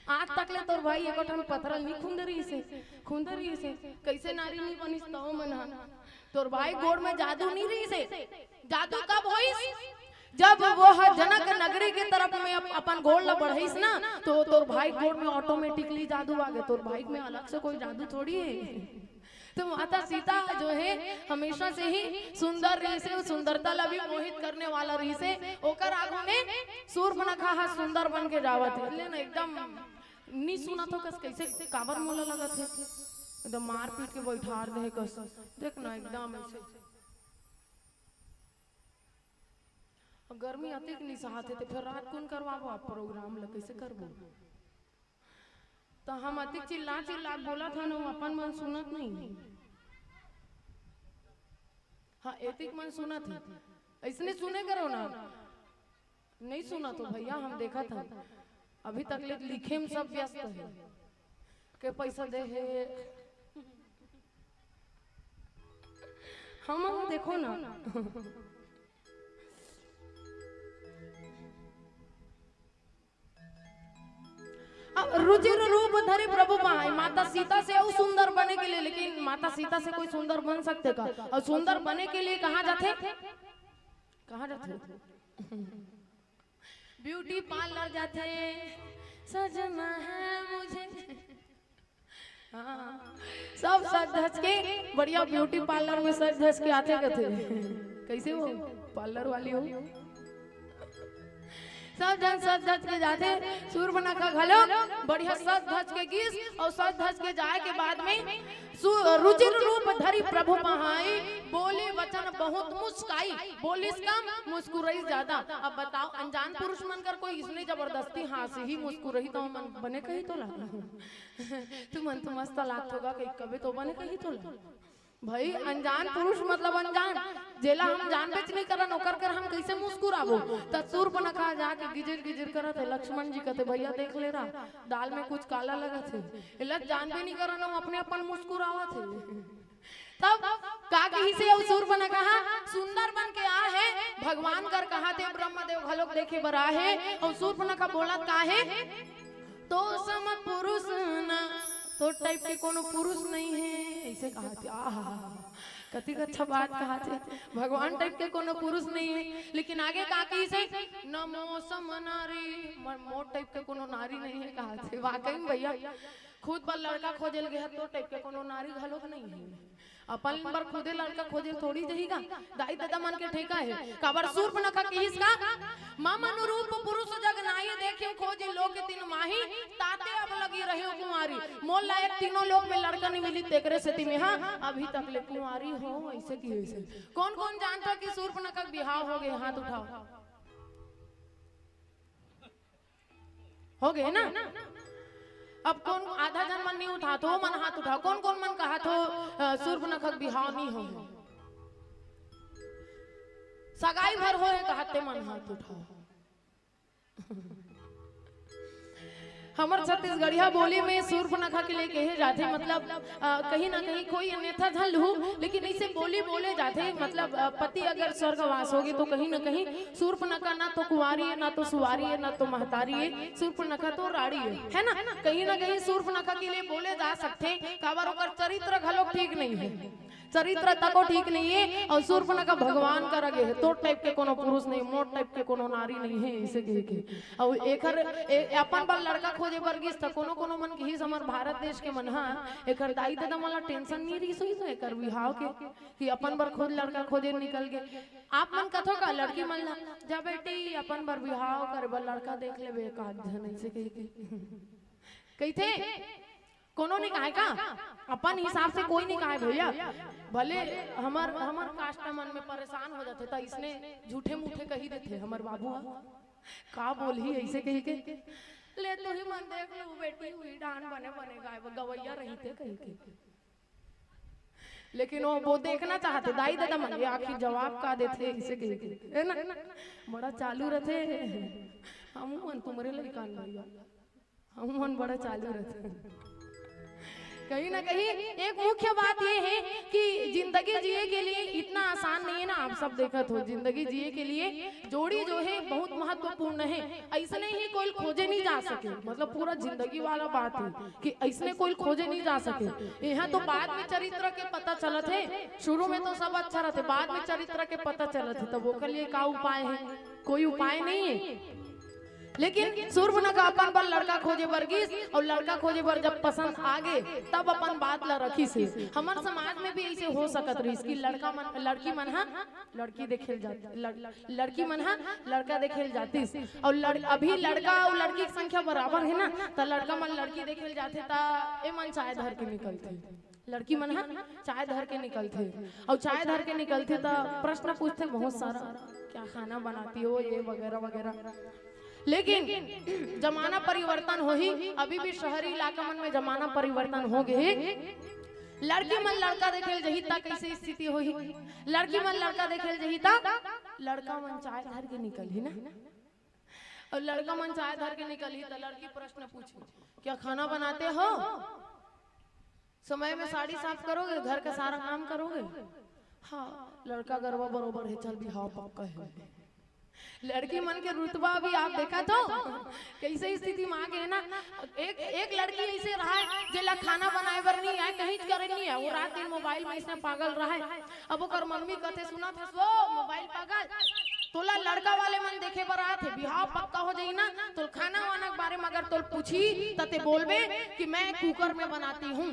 "आज तक ले तोर भाई एको ठन पथरा ल नी खूंदे रिहिसे, खूंदे रिहिसे, कइसे नारी नी बनिस तव मन हा? तोर भाई गोड़ में जादू नी रिहिसे।" जादू कब होइस? जब वो ह जनक नगरी के तरफ में अप-, अपन गोड़ ला बढ़ाइस ना, तो तोर भाई गोड़ में automatically जादू आ गे। तोर भाई में अलग से कोई जादू थोड़ी है। तो माता सीता जो है, हमेशा से ही सुंदर रहिसे, सुंदरता ला भी मोहित करने वाला रहिसे। ओकर आगू में सूर्पनखा ह सुंदर बन के जावत है। ले ना, एकदम नी सुनत हो कस, कइसे, काबर मोला लगत है एकदम मार पीट के बैठार दे कस। देख ना, एकदम ऐसे। अब गर्मी अतिक नी सहात हे, त फेर रात कुन करवाबो आप प्रोग्राम ल, कइसे करबो? त हम अतिक चिल्ला चिल्ला बोलत हन, अपन मन सुनत नहीं। हाँ, एतिक मन सुनत हे, अइसने सुने करो ना। नहीं सुनत हो भैया, हम देखत हन, अभी तक ले लिखे में सब व्यस्त हे। के पैसा दे हे? हम देखो ना। अब रुचिर रूप धरि प्रभु पाए, माता सीता से अउ सुंदर बने के लिए, लेकिन माता सीता से कोई सुंदर बन सकथे का? अउ सुंदर बने के लिए कहाँ जाथे? कहाँ जाथे? ब्यूटी पार्लर जाथे, सजना है मुझे। हाँ, सब सज धज के बढ़िया ब्यूटी पार्लर में सज धज के आथे कथे। कइसे हो पार्लर वाली हो? सब झन सज धज के जाथे, सूर्पनखा घलो बढ़िया सज धज के गिस, अउ सज धज के जाए के बाद में सु-, रुचिर रूप धरि प्रभु पहाई, बोली वचन बहुत मुस्काई। बोलिस कम, मुस्कुरइस ज्यादा। अब बताओ, अनजान पुरुष मन कर कोई इसने जबरदस्ती हाँसही, मुस्कुरही, त मन बने कही तोला। तुमन तो मस्त लागत होगा कही कबे, तो बने कही तोला। भाई, अनजान पुरुष मतलब अनजान, जेला हम जानबेच नहीं करन, ओकर कर हम कैसे मुस्कुराबो? त सूर्पनखा जाके गिजिर गिजिर करत हे, लक्ष्मण जी कहते, "भैया, देख ले रहा, दाल में कुछ काला लगत हे।" एला जानबे नहीं करन, हम अपने अपन मुस्कुरावत हे। तब का कहिसे, अउ सूर्पनखा सुंदर बन के आ हे, भगवान कर कहा दे, ब्रह्मदेव घलोक देखे बर आ हे, अउ सूर्पनखा बोलत का हे, "तो सम पुरुष ना, तो टाइप के कोनो पुरुष नहीं है," ऐसे कहा थे। आहा, कतिक अच्छा बात कहा थे, "भगवान टाइप के कोनो पुरुष नहीं है।" लेकिन आगे का कहिसे, "न मो सम नारी, मोर टाइप के कोनो नारी नहीं है," कहा थे। वाकई में भैया, खुद बर लड़का खोजे ल गे हे, तो टाइप के कोनो नारी घलोक नहीं है। अपन बर खुदे लड़का खोजे ल थोड़ी जही का, दाई ददा मन के ठेका हे। काबर सूर्पनखा किहिस का, "मम अनुरूप पुरुष जग नाई, देखियो खोज लोक तीन माही, ताते अब लगी रहे कुंवारी।" मोर लायक तीनों लोक में लड़का नहीं मिली, तेकरे सेती में हा अभी तक ले कुंवारी हो, ऐसे किहिस। कौन कौन जानता कि सूर्पनखा के बिहाव हो गे? हाथ उठाओ। हो गे ना? अब कौन, आधा जन मन नहीं उठात हो, मन हाथ उठाओ। कौन कौन मन कहा थो, अ, सूर्पनखा के बिहाव नहीं हो? सगाई भर होए कहा ते मन हाथ उठाओ। हमर छत्तीसगढ़िया बोली में सूर्पनखा के लिए कहे जाथे, मतलब, अ, कहीं ना कहीं कोई अन्यथा झन लहू, लेकिन इसे बोली बोले जाथे, मतलब, अ, पति अगर स्वर्गवास होगे तो कहीं ना कहीं सूर्पनखा ना तो कुंवारी है, ना तो सुवारी है, ना तो महतारी है, सूर्पनखा तो राड़ी है, है ना? कहीं ना कहीं सूर्पनखा के लिए बोले जा सकथे, काबर ओकर चरित्र घलो ठीक नहीं है, चरित्र तको ठीक नहीं है। और सूर्पनखा भगवान करा गे हे, तोर टाइप के कोनो पुरुष नहीं, मोर टाइप के कोनो नारी नहीं है, इसे कह के। और एकर, ए, अपन बर लड़का खोजे बर गिस त कोनो कोनो मन किहिस, हमर भारत देश के मन हा, एकर दाई ददा मन ला टेंशन नहीं रहिस होही तो एकर बिहाव के, कि अपन बर खुद लड़का खोजे निकल गे। आप मन कथो का लड़की मन ला, "जा बेटी, अपन बर बिहाव करे बर लड़का देख लेबे एक आध झन," ऐसे कह के कहिथे। कोनो नहीं कहे का, अपन हिसाब से कोई नहीं कहे भैया। भले हमर, हमर कास्ट मन में परेशान हो जाथे, त इसने झूठे मूठे कही देथे हमर बाबू हा। का बोलही ऐसे कही के, "ले तू ही मन देख लू बेटी, हुई डान बने बने गाय गवैया रहिथे," कही के। लेकिन वो, वो देखना चाहते दाई ददा मन, ये आखिर जवाब का देथे ऐसे कही के, है ना? बड़ा चालू रहते। हम मन तुम्हारे लड़कान भैया, हम मन बड़ा चालू रहते। कहीं ना कहीं एक मुख्य बात ये है कि जिंदगी जिए के लिए इतना आसान नहीं है ना। आप सब देखत हो, जिंदगी जिए के लिए जोड़ी जो है बहुत महत्वपूर्ण है। ऐसने ही कोई खोजे नहीं जा सके, मतलब पूरा जिंदगी वाला बात है कि ऐसने कोई खोजे नहीं जा सके। यहाँ तो बाद में चरित्र के पता चलत है, शुरू में तो सब अच्छा रहते, बाद में चरित्र के पता चलत है, तब ओकर लिए का उपाय है? कोई उपाय नहीं है। लेकिन सूर्पनखा अपन बर लड़का खोजे बर गिस, और लड़का खोजे बर जब पसंद आ गे, तब अपन बात ला रखिस हे। हमर समाज में भी ऐसे हो सकत रहिस कि लड़का मन, लड़की मन हा लड़की देखे ल जात, लड़-, लड़की मन हा लड़का देखे ल जातिस, और लड़-, अभी लड़का और लड़की के संख्या बराबर है ना, त लड़का मन लड़की देखे ल जाथे, त ए मन चाय धर के निकलथे, लड़की मन हा चाय धर के निकलथे, और चाय धर के निकलथे, त प्रश्न पूछथे बहुत सारा, "क्या खाना बनाती हो?" ये वगैरह वगैरह। लेकिन जमाना परिवर्तन होही, अभी भी शहरी इलाका मन में जमाना परिवर्तन हो गे हे। लड़की मन लड़का देखे ल जही, त कैसे स्थिति होही? लड़की मन लड़का देखे ल जही, त लड़का मन चाय धर के निकलही ना, और लड़का मन चाय धर के निकलही, त लड़की प्रश्न पूछही, "क्या खाना बनाते हो? समय में साड़ी साफ करोगे, घर का सारा काम करोगे?" "हाँ, लड़का गरवा बरोबर है, चल बिहाव पक्का है।" लड़की मन के रुतबा भी आप देखत हो, कैसे स्थिति में आ गे ना। एक, एक लड़की ऐसे रहा है, जेला खाना बनाए बर नहीं आए, कहीं करे नहीं आए, वो रात दिन मोबाइल में ऐसे पागल रहा है। अब ओकर मम्मी कहथे, "सुनत हस वो मोबाइल पागल, तोला लड़का वाले मन देखे बर आत हे, बिहाव पक्का हो जाही ना, तो खाना वाना के बारे में अगर तोल पूछी, त ते बोलबे कि मैं कुकर में बनाती हूँ।"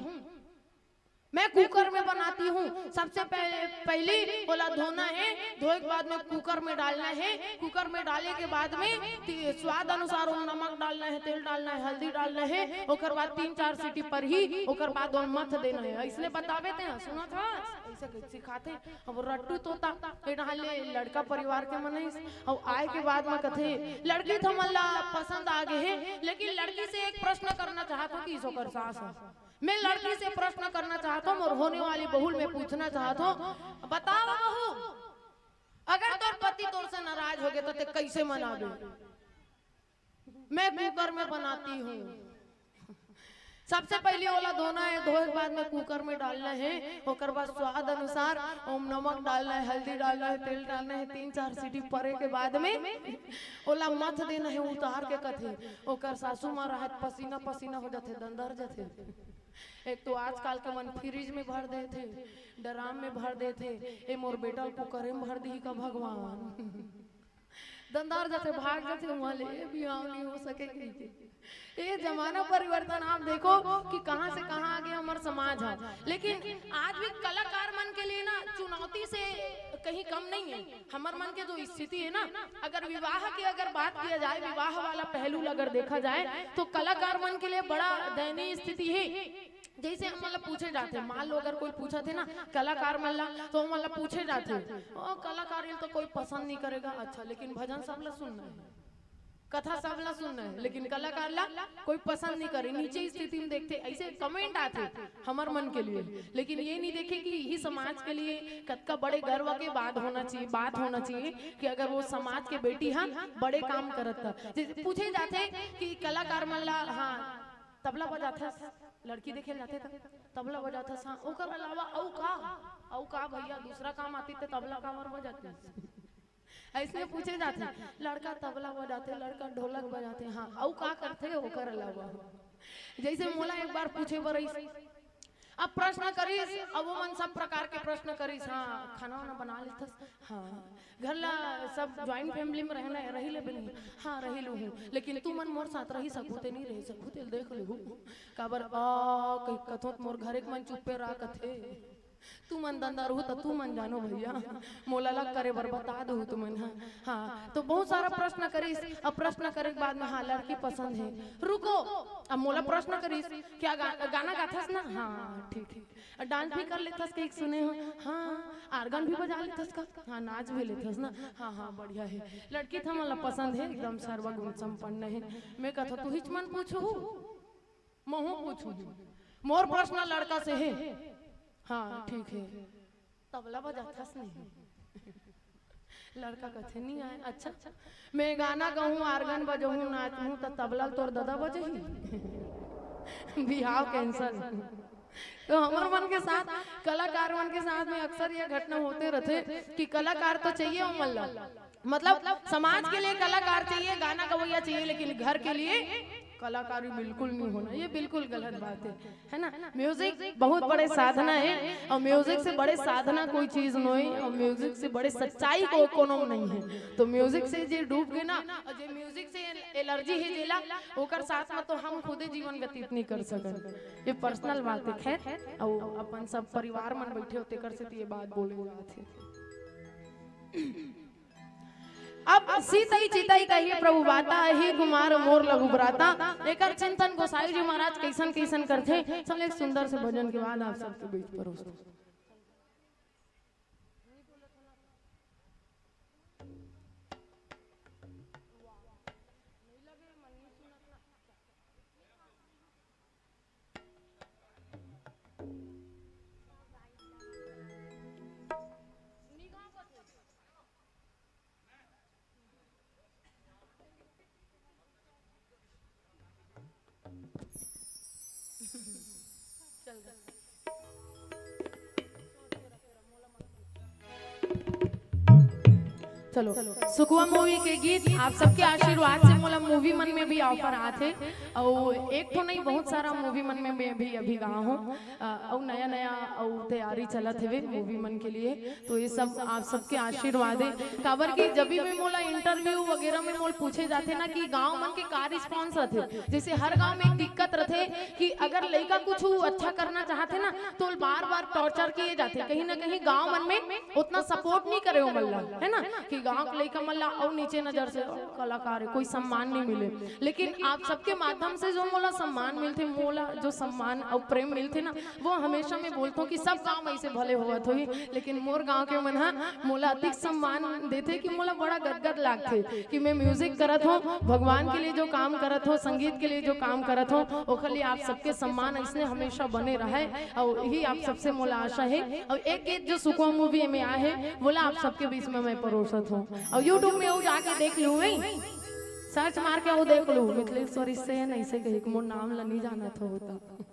मैं कुकर में बनाती हूँ। सबसे पह-, पहली ओला धोना है, धोए के बाद में कुकर में डालना है, कुकर में डाले के बाद में ती-, स्वाद अनुसार ओम नमक डालना है, तेल डालना है, हल्दी डालना है, ओकर बाद तीन चार सीटी परही, ओकर बाद ओम मथ देना है। अइसने बतावे ते, सुनत हस? अइसे कइसे सिखाथे? अब रट्टू तोता, ए डहान ले लड़का परिवार के मनइस, अउ आए के बाद में कथे, लड़की तो हमन ला पसंद आ गे हे, लेकिन लड़की से एक प्रश्न करना चाहत हूँ कि ओकर सास ह। मैं लड़की से प्रश्न करना चाहता हूँ और होने वाली बहू में पूछना चाहता हूँ, बताओ बहू, अगर तोर पति तोर से नाराज हो गए तो ते कैसे मनाबे? मैं कुकर में बनाती हूँ। सबसे पहले ओला धोना है, धोए के बाद में कुकर में डालना है, ओकर बाद स्वाद अनुसार ओम नमक डालना है, हल्दी डालना है, तेल डालना है, तीन चार सीटी परे के बाद में ओला मथ देना है, उतार के कथे। ओकर सासू माँ रहत पसीना पसीना हो जाथे, दंदर जाथे। एक तो आजकल के मन फ्रिज में भर देथे, ड्राम में भर देथे, ए मोर बेटा ल कुकरे में भर दिही का भगवान। दंदार जाथे, भाग जाथे उहाँ ले, ए बिहाव नहीं हो सके कहिके। ए जमाना परिवर्तन, आप देखो कि कहाँ से कहाँ आगे हमर समाज है। लेकिन आज भी कलाकार मन के लिए ना चुनौती से कहीं कम नहीं है। हमर मन के जो स्थिति है ना, अगर विवाह की अगर बात किया जाए, विवाह वाला पहलू अगर देखा जाए, तो कलाकार मन के लिए बड़ा दयनीय स्थिति है। जैसे हमन ला पूछे जाथे, मान लो अगर कोई पूछत हे ना कलाकार मन ला, तो हमन ला पूछे जाथे, ओ कलाकार ल तो कोई पसंद नहीं करेगा, अच्छा, लेकिन भजन सब ला सुनना है, कथा सब ला सुनना है, लेकिन कलाकार ला कोई पसंद नहीं करे। नीचे स्थिति में देखथे, ऐसे कमेंट आथे हमर मन के लिए, लेकिन ये नहीं देखे कि यही समाज के लिए कतका बड़े गर्व के बात होना चाहिए, बात होना चाहिए कि अगर वो समाज के बेटी ह बड़े काम करत ह। जैसे पूछे जाथे कि कलाकार मन ला, हाँ, तबला बजाथस, लड़की देखे ल जाथे त तबला बजाथस, हाँ, ओकर अलावा अउ का? अउ का भैया, दूसरा काम आती त तबला काबर बजाती? ऐसने पूछे जाथे। लड़का तबला बजाथे, लड़का ढोलक बजाथे, हाँ, अउ का करथे ओकर अलावा? जैसे मोला एक बार पूछे बर आइस, अब प्रश्न करिस, अब वो मन सब प्रकार के प्रश्न करिस, हाँ, खाना वाना बना लेथस, हाँ, घर ला सब ज्वाइंट फैमिली में रहना है, रही ले बनी, हाँ, रही लू हूँ, लेकिन तू मन मोर साथ रही सकू ते नहीं रही सकू, तेल देख लू, काबर आ कही कथों त मोर घरे के मन चुप्पे रह कथे। तू मन दंदर हो त तू मन जानो भैया, मोला लग करे बर बता दो तुमन ह। हाँ, तो बहुत सारा प्रश्न करिस। अब प्रश्न करे के बाद में, हाँ, लड़की पसंद है। रुको, अब मोला प्रश्न करिस, क्या गा-, गाना गाथस ना? हाँ, ठीक है। डांस भी कर लेथस कहिके सुने हो? हाँ। आर्गन भी बजा लेथस का? हाँ, नाच भी लेथस ना? हाँ, हाँ, बढ़िया है। लड़की त हमन ला पसंद है, एकदम सर्वगुण संपन्न है। मैं कथों, तुहिच मन पूछहू, महू पूछहू। मोर प्रश्न लड़का से है। हाँ, ठीक है। तबला बजाथस नहीं? लड़का कथे नहीं आए। अच्छा, मैं गाना गाहूँ, आर्गन बजाहूँ, नाचहूँ, त तबला ल तोर ददा बजही? बिहाव कैंसिल। तो हमर मन के साथ, कलाकार मन के साथ में अक्सर ये घटना होते रहथे कि कलाकार तो चाहिए ओमन ला, मतलब समाज के लिए कलाकार चाहिए, गाना गवैया चाहिए, लेकिन घर के लिए कलाकारी बिल्कुल नहीं होना, ये बिल्कुल गलत बात है, है ना? म्यूजिक बहुत बड़े साधना है, और म्यूजिक से बड़े साधना कोई चीज नहीं, और म्यूजिक से बड़े सच्चाई को कोनो नहीं है। तो म्यूजिक से जे डूब गए ना, और जे म्यूजिक से एलर्जी है जेला, ओकर साथ में तो हम खुदे जीवन व्यतीत नहीं कर सकन। ये पर्सनल बात है, खैर, और अपन सब परिवार मन बैठे होते कर से तो ये बात बोले जात है। अब सीतई चितई कहिए प्रभु बाता, ही कुमार मोर लघु भ्राता। एकर चिंतन गोसाई जी महाराज कैसन कैसन करथे, चल एक सुंदर से भजन के बाद आप सबके बीच परोसते। चलो, सुकवा मूवी के गीत आप सबके आशीर्वाद से मोला मूवी मन में भी ऑफर आथे। अउ एक ठो नहीं, बहुत सारा मूवी मन में मैं भी अभी गा हूँ। अ, अउ नया नया अउ तैयारी चलत हवे मूवी मन के लिए, तो ये सब आप सबके आशीर्वाद है। काबर कि जब भी मैं मोला इंटरव्यू वगैरह में मोल पूछे जाथे ना कि गांव मन के का रिस्पॉन्स रथे, जैसे हर गांव में एक दिक्कत रथे कि अगर लइका कुछ अच्छा करना चाहथे ना, तो बार बार टॉर्चर किए जाथे। कहीं ना कहीं गांव मन में उतना सपोर्ट नहीं करे ओमन ला, है ना, कि गांव के लइका मन ला अउ नीचे नजर से, "ओ, कलाकार है", कोई सम्मान नहीं मिले। लेकिन आप सबके माध्यम से जो मोला सम्मान मिलथे, मोला जो सम्मान अउ प्रेम मिलथे ना, वो हमेशा मैं बोलथों कि सब काम ऐसे भले होवत होही, लेकिन मोर गांव के मन ह मोला अतिक सम्मान देथे कि मोला बड़ा गदगद लागथे कि मैं म्यूजिक करत हों, भगवान के लिए जो काम करत हों, संगीत के लिए जो काम करत हों, ओखर लिए आप सबके सम्मान ऐसने हमेशा बने रहे। अउ यही आप सबसे मोला आशा है। अउ एक गीत जो सुकवा मूवी में आए है, वोला आप सबके बीच में मैं परोसत हों। अउ YouTube में वो जाके देख लू, सर्च मार के वो देख लू, मिथलेश्वरी से नहीं से कही, मोर नाम ला नहीं जानत हो तो।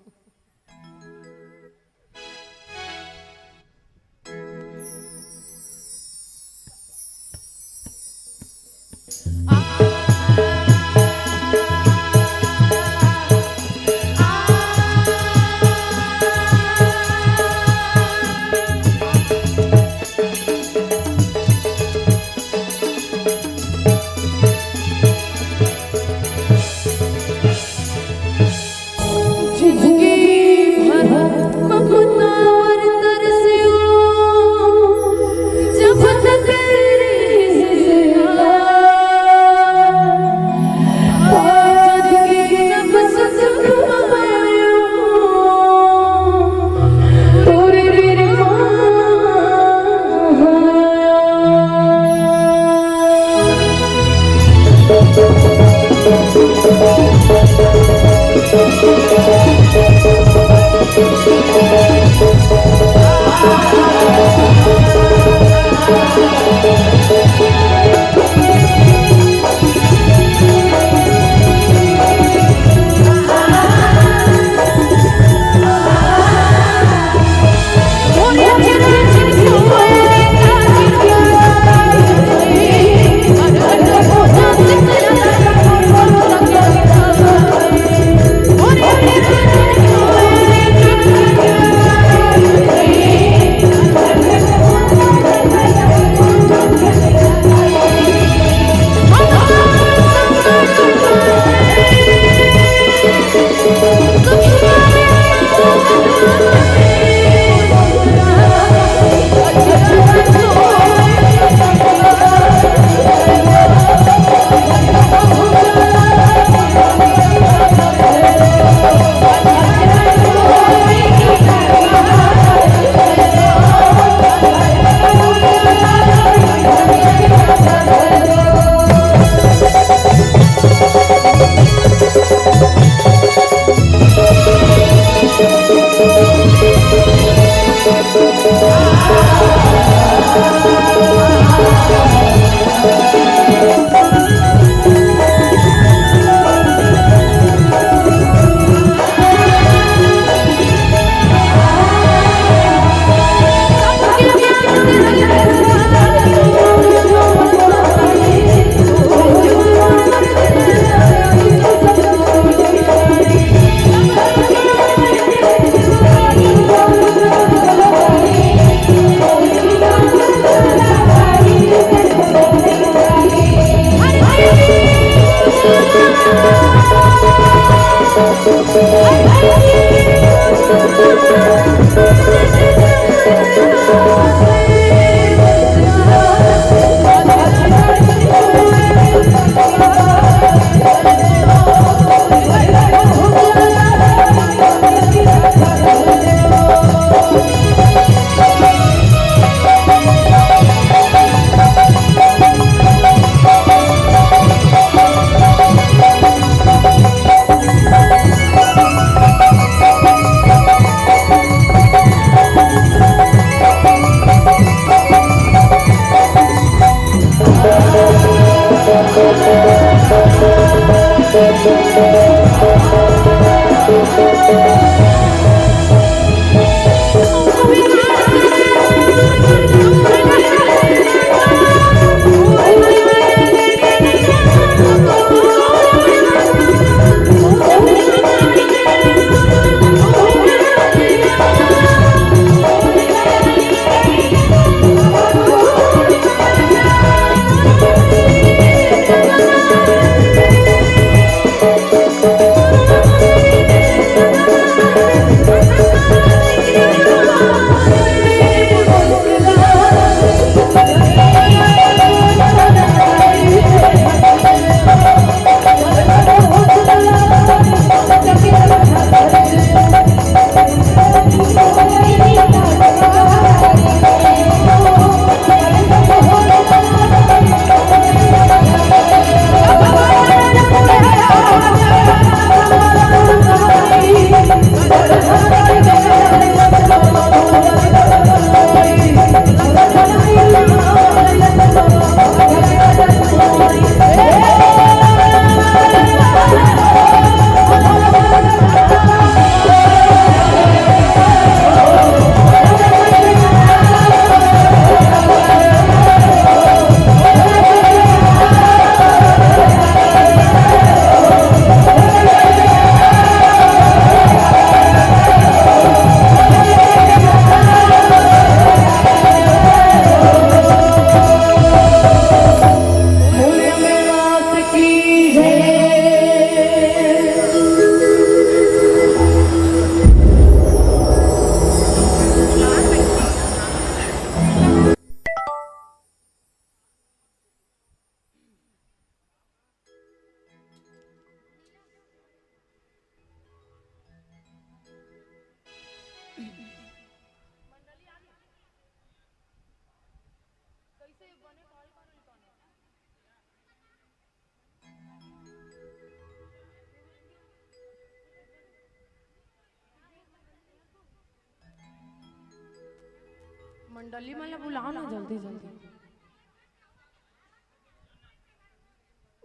डली मन ला बुलाओ ना जल्दी जल्दी।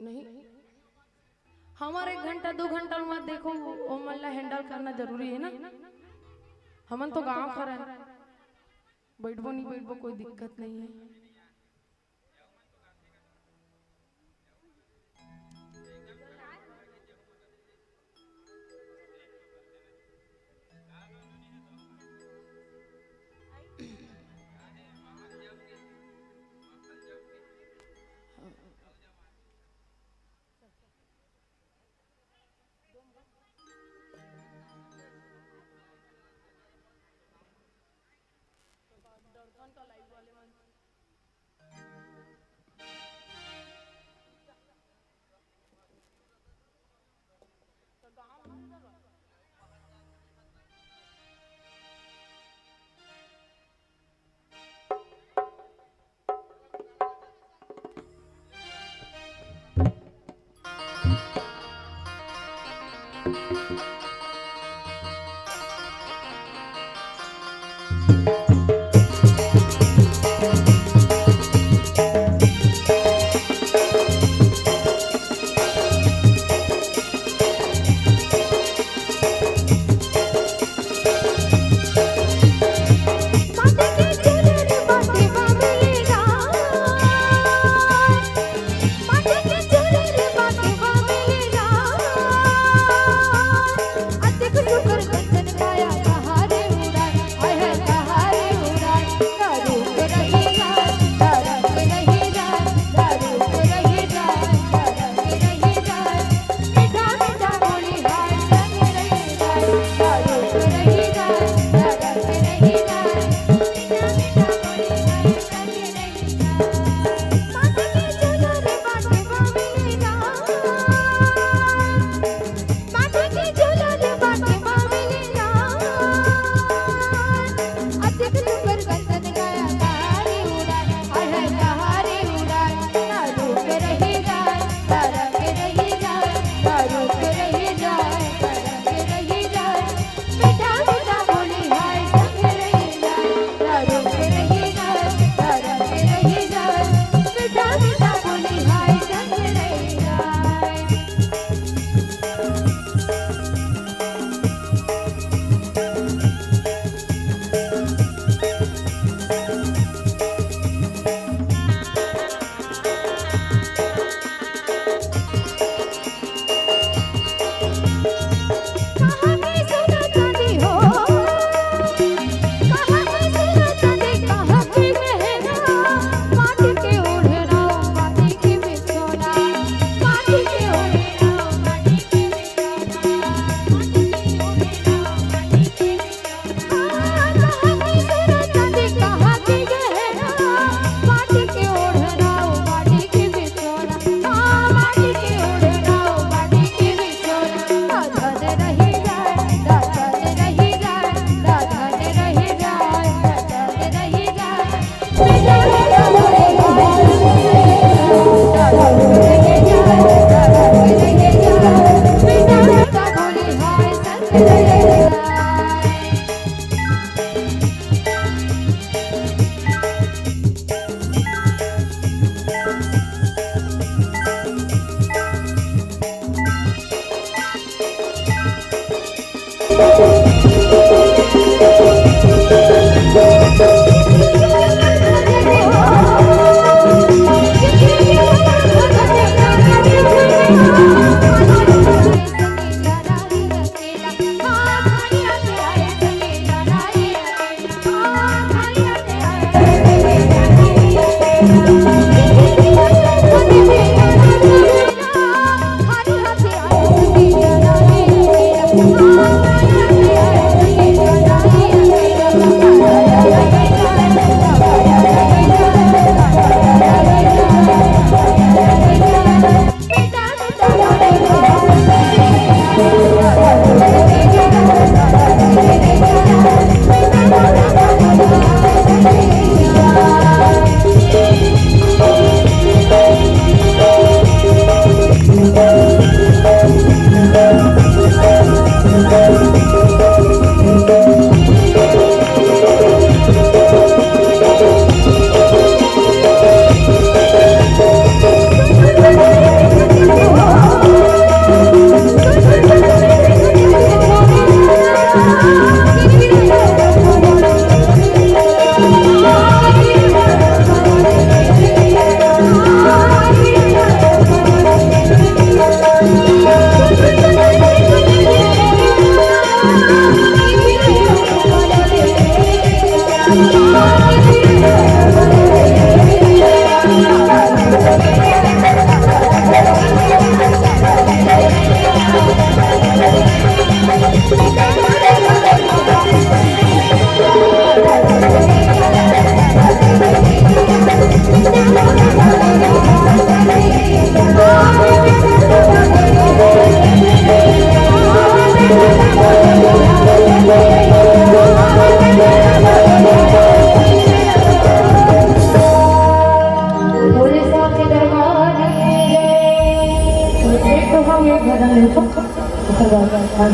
नहीं, हमर एक घंटा दू घंटा में देखो, ओ मन ला हैंडल करना जरूरी है ना। हमन तो गांव कर हन, बैठबो नहीं बैठबो कोई दिक्कत नहीं है।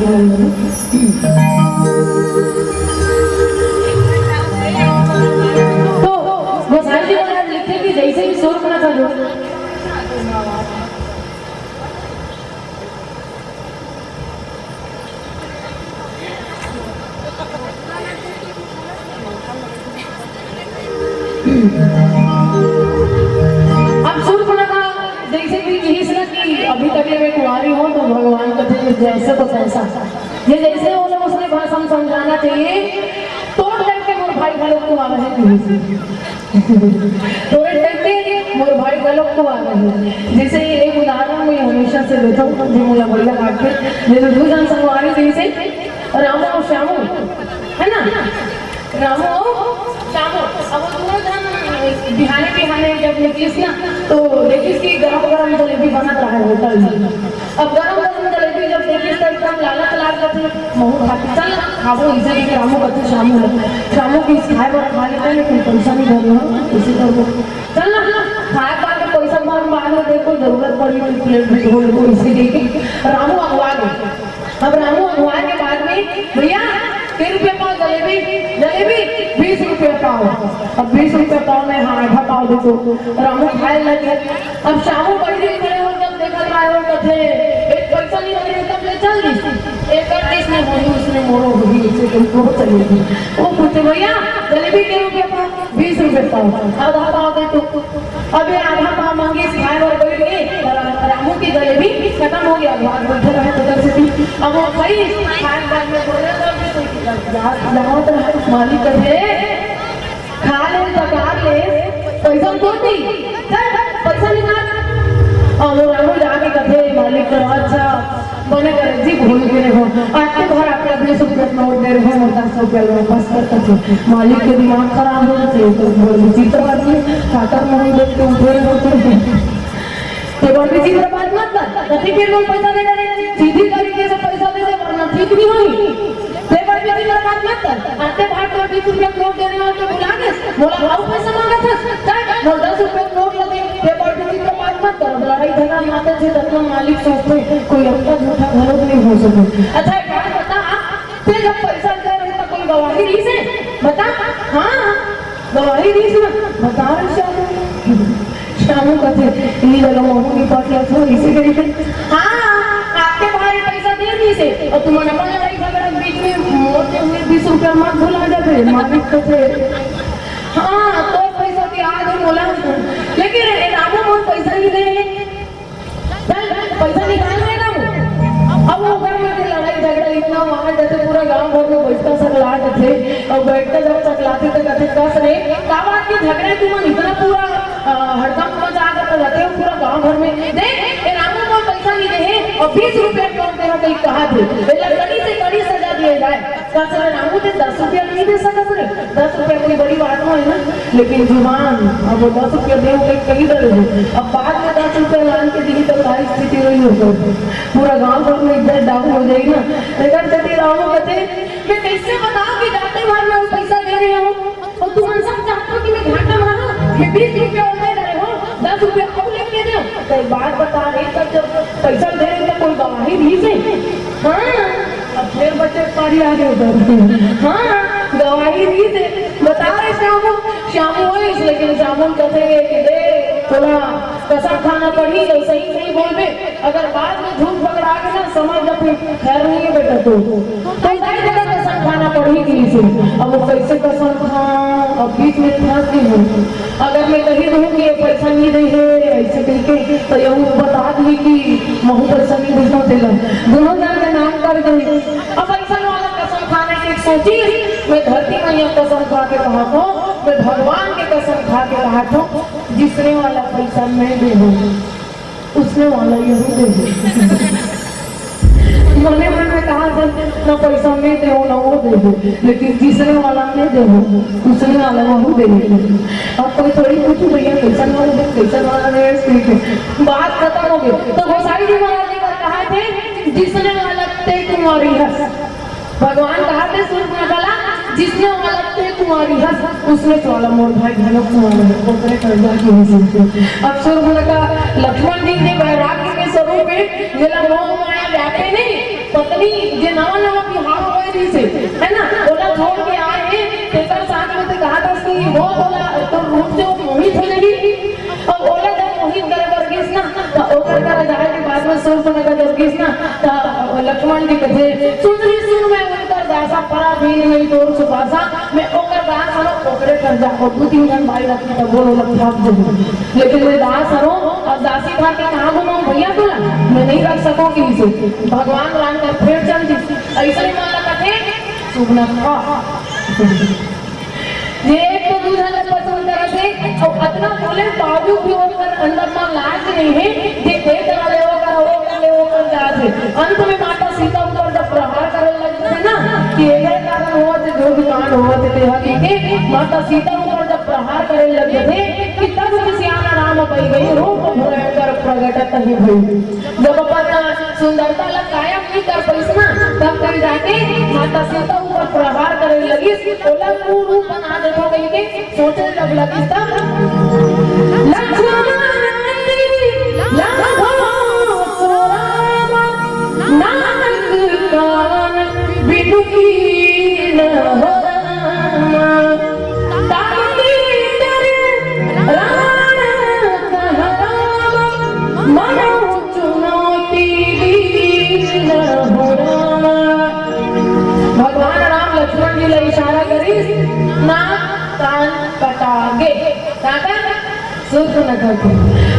तो गोसाई जी महाराज लिखे कि जैसे ही सूर्पनखा जो अब सूर्पनखा जैसे भी कहिस ना कि अभी तक ले मैं कुंवारी हूँ, तो भगवान कथे जैसे तो तैसा, ये जैसे हो ना, उसने भाषा में समझाना चाहिए। तोर टाइप के मोर भाई घलो कुंवारा हे, कहिस। तोरे टाइप के मोर भाई घलो कुंवारा हे। जैसे ये एक उदाहरण मैं हमेशा से देता हूँ, जो मोला बढ़िया लागथे, जैसे दू झन संगवारी, जैसे रामू और श्यामू, है ना? रामू और श्यामू, अब वो दोनों झन बिहाने बिहाने जब निकलिस ना, तो देखिस कि गरम गरम जलेबी बनत रहा है होटल में। अब गरम गरम जलेबी जब देखिस तो एकदम लालच लाग जाथे, महू खाके चल ना खाबो, इसे भी रामू कथे श्यामू ला। श्यामू कहिस खाए बर खा लेते हैं, लेकिन पैसा नहीं धरे हो, कैसे करबो? चल ना, खाए बाद में पैसा बाद में देखो, जरूरत पड़ी तो प्लेट में धो लेबो, इसे कहिके रामू अगवा गे। अब रामू अगवा के बाद में, भैया, के रुपया पाव जलेबी? जलेबी बीस रुपया पाव। अब बीस रुपया पाव में, हाँ, आधा पाव दे तो। रामू खाए लगे। अब श्यामू बड़ी देर खड़े हो, जब देखत रहे हो, कथे, एक पैसा नहीं रहे, तब ले चल दी। एक बार जिसने होही, उसने मोरो होही, इसे तुमको चलेगी। वो पूछे, भैया, जलेबी के रुपया पाव? बीस रुपया पाव। आधा पाव दे तो। अब ये आधा पाव मांगिस खाए बर बइठ गे, रा-, रामू के जलेबी खतम हो गे, भाग बइठे रहे तो उधर से भी। अब वो खाइस, खाए के बाद में बोले, "जल्दी से यार, यहाँ तो है, मालिक कथे, खा ले, पका ले, पैसा तो दी, चल, पैसा निकाल।" अब वो रामू जाके कथे, "मालिक तो अच्छा, बने करे जी, भूल गे हो, आते भर आपला बीस रुपया नोट दे रहे हो, दस रुपया वापस कर दे।" मालिक के दिमाग खराब हो जाथे, तो बोले, "विचित्र आदमी, खाता मोहन देख के उठे हो तो ते बर विचित्र बात मत कर।" कथी फिर वो पैसा दे रहे, सीधी तरीके से पैसा दे दे, वरना ठीक नहीं होही। ते बर विचित्र बात मत कर। आते भर तो बीस रुपया नोट देने वाले को बुला दे, बोला, "आओ पैसा मांगा था, चल, बोल, दस रुपया नोट लगे।" ते बर विचित्र बात मत कर। लड़ाई झगड़ा माते थे, तब मालिक सोचते, कोई अतना झूठा घलो नहीं हो सके। अच्छा, एक बात बता, ते जब पैसा दे रहे तो कोई गवाही रहिस हे? बता। हाँ, गवाही रहिस ना। बता रे श्यामू। श्यामू कथे, "इही लगा महू निपट ला तो, इसे कही थे।" हाँ, आते भाई पैसा दे रहिस हे, और तुमन अपन लड़ाई झगड़ा के बीच में मोर दे हुए बीस रुपया मत भुला जाते, मालिक कथे। हाँ, तो पैसा के याद है मोला, लेकिन ए रामू मोर पैसा नहीं दे। चल, पैसा निकाल रे रामू। अब वो घर में के लड़ाई झगड़ा इतना मार देथे, पूरा गांव भर में बैठता सकला देथे। और बैठता जब सकलाथे तो कथे, "कस रे, का बात के झगड़े तुमन इतना पूरा, अ, हड़कंप मचा के रखे हो, पूरा गांव भर में? देख, ए रामू मोर पैसा नहीं दे हे, और बीस रुपया नोट दे हे, कहीं कहा थे, ए लड़कनी से कड़ी सजा दिए जाए।" कस रे रामू, ते दस रुपया नहीं दे सकत रे? दस रुपया कोई बड़ी बात नहीं ना, लेकिन जुबान, अब वो दस रुपया दे के कही डरे हो, अब बाद में दस रुपया लान के दिही तो का स्थिति रही हो, पूरा गांव भर में इज्जत डाउन हो जाएगी ना। लेकिन कथे रामू कथे, "मैं कैसे बताऊं कि जाते भर में वो पैसा दे रहे हो और तुमन सब चाहते हो कि मैं घाटा में रहूं? मैं बीस रुपया और दे रहे हो, दस रुपया और लेके दे।" तो एक बात बता रही, तब जब पैसा दे रहे तो कोई गवाही दी से? हाँ। अब फिर बच्चे पारी आ गए उधर। हाँ, गवाही दी से। बता रहे श्यामू, श्यामू होइस, लेकिन श्यामू कथे कि दे, थोड़ा कसम खाना पड़ी, सही सही बोलबे। अगर बाद में झूठ पकड़ा के ना, समझ जा, फिर खैर नहीं है बेटा तू। तो दाई बेटा कसम खाना पड़ी कि इसे। अब वो कैसे कसम खा, अब बीच में फंस गई हूँ। अगर मैं कही दूँ कि ये पैसा नहीं दे है, ऐसे कह के, तो ये वो बता दी कि महू पैसा नहीं देता तेला। दोनों जन के नाम कर दे। अब ऐसा वाला कसम खाने के सोची, मैं धरती मैया कसम खा के कहा था, मैं भगवान के कसम खा के कहा था, जिसने वाला पैसा मैं दे दूँ, उसने वाला यही दे दे। मने मन में कहा था, "ना पैसा मैं दे, ना वो दे दे, लेकिन जिसने वाला मैं दे, उसने वाला वो दे दे।" अब कोई थोड़ी पूछू, "भैया, कैसा वाला दे, कैसा वाला दे?" ठीक है, बात खत्म हो गई। तो गोसाई जी महाराज जी का कहा थे, "जिसने वाला ते कुंवारी है।" भगवान कहा थे सूर्पनखा ला, "जिसने वाला ते कुंवारी हस, उसने तो वाला मोर भाई घलो कुंवारा है।" ओकरे कर्जा की नहीं सुनते। अब सूर्पनखा लक्ष्मण जी के वैराग्य के स्वरूप में जेला मोह माया व्यापे नहीं, पत्नी जे नवा नवा बिहाव होए रहिस हे, है ना, ओला छोड़ के आए हे, तेकर साथ में ते कहा था कि वो बोला तो रूप से वो मोहित हो जाही। अब ओला जब मोहित करे बर गिस ना, त ओकर करा जाए के बाद में सूर्पनखा जब गिस ना, त लक्ष्मण जी कथे, "सुन रे सुन, मैं उनकर दासा, पराधीन नहीं तोर सुबासा।" मैं ओकर दास हरो, ओकरे कर जा, और दू तीन जन भाई रखी तब बोलो लग भाग जहूँ। लेकिन मैं दास हरो, अब दासी भाग के कहाँ घुमाऊँ भैया तोला? मैं नहीं रख सको कि इसे। भगवान राम का फेर चल दी। ऐसे ही मन लगत है, सुगना था। ये एक तो दूसरा का पसंद करत है, और अतना बोले बावजूद भी ओकर अंदर में लाज नहीं है, जे दे करा ले, वो कर, वो कर ले, वो कर जात है। अंत में माता सीता ऊपर जब प्रहार करे लग थे ना कि एकर कारण होवत हे, जो भी कांड होवत हे, तेहा कहिके माता सीता ऊपर जब प्रहार करे लग थे कि तब से सियाना राम पै गई, रूप भयंकर प्रगटत ही भई। जब अपन सुंदरता ला कायम नहीं कर पाइस ना, तब कहीं जाके माता सीता ऊपर प्रहार करे लगिस, ओला कुरूप बना देथो कहिके सोचे जब लगिस तब लक्ष्मण लाघव सुराम नाग कान बिनु कीन हो राम। ताके कर रावण कह राम मनो चुनौती दीन हो राम। भगवान राम लक्ष्मण जी ला इशारा करिस, नाक कान कटागे। का कर? सूर्पनखा के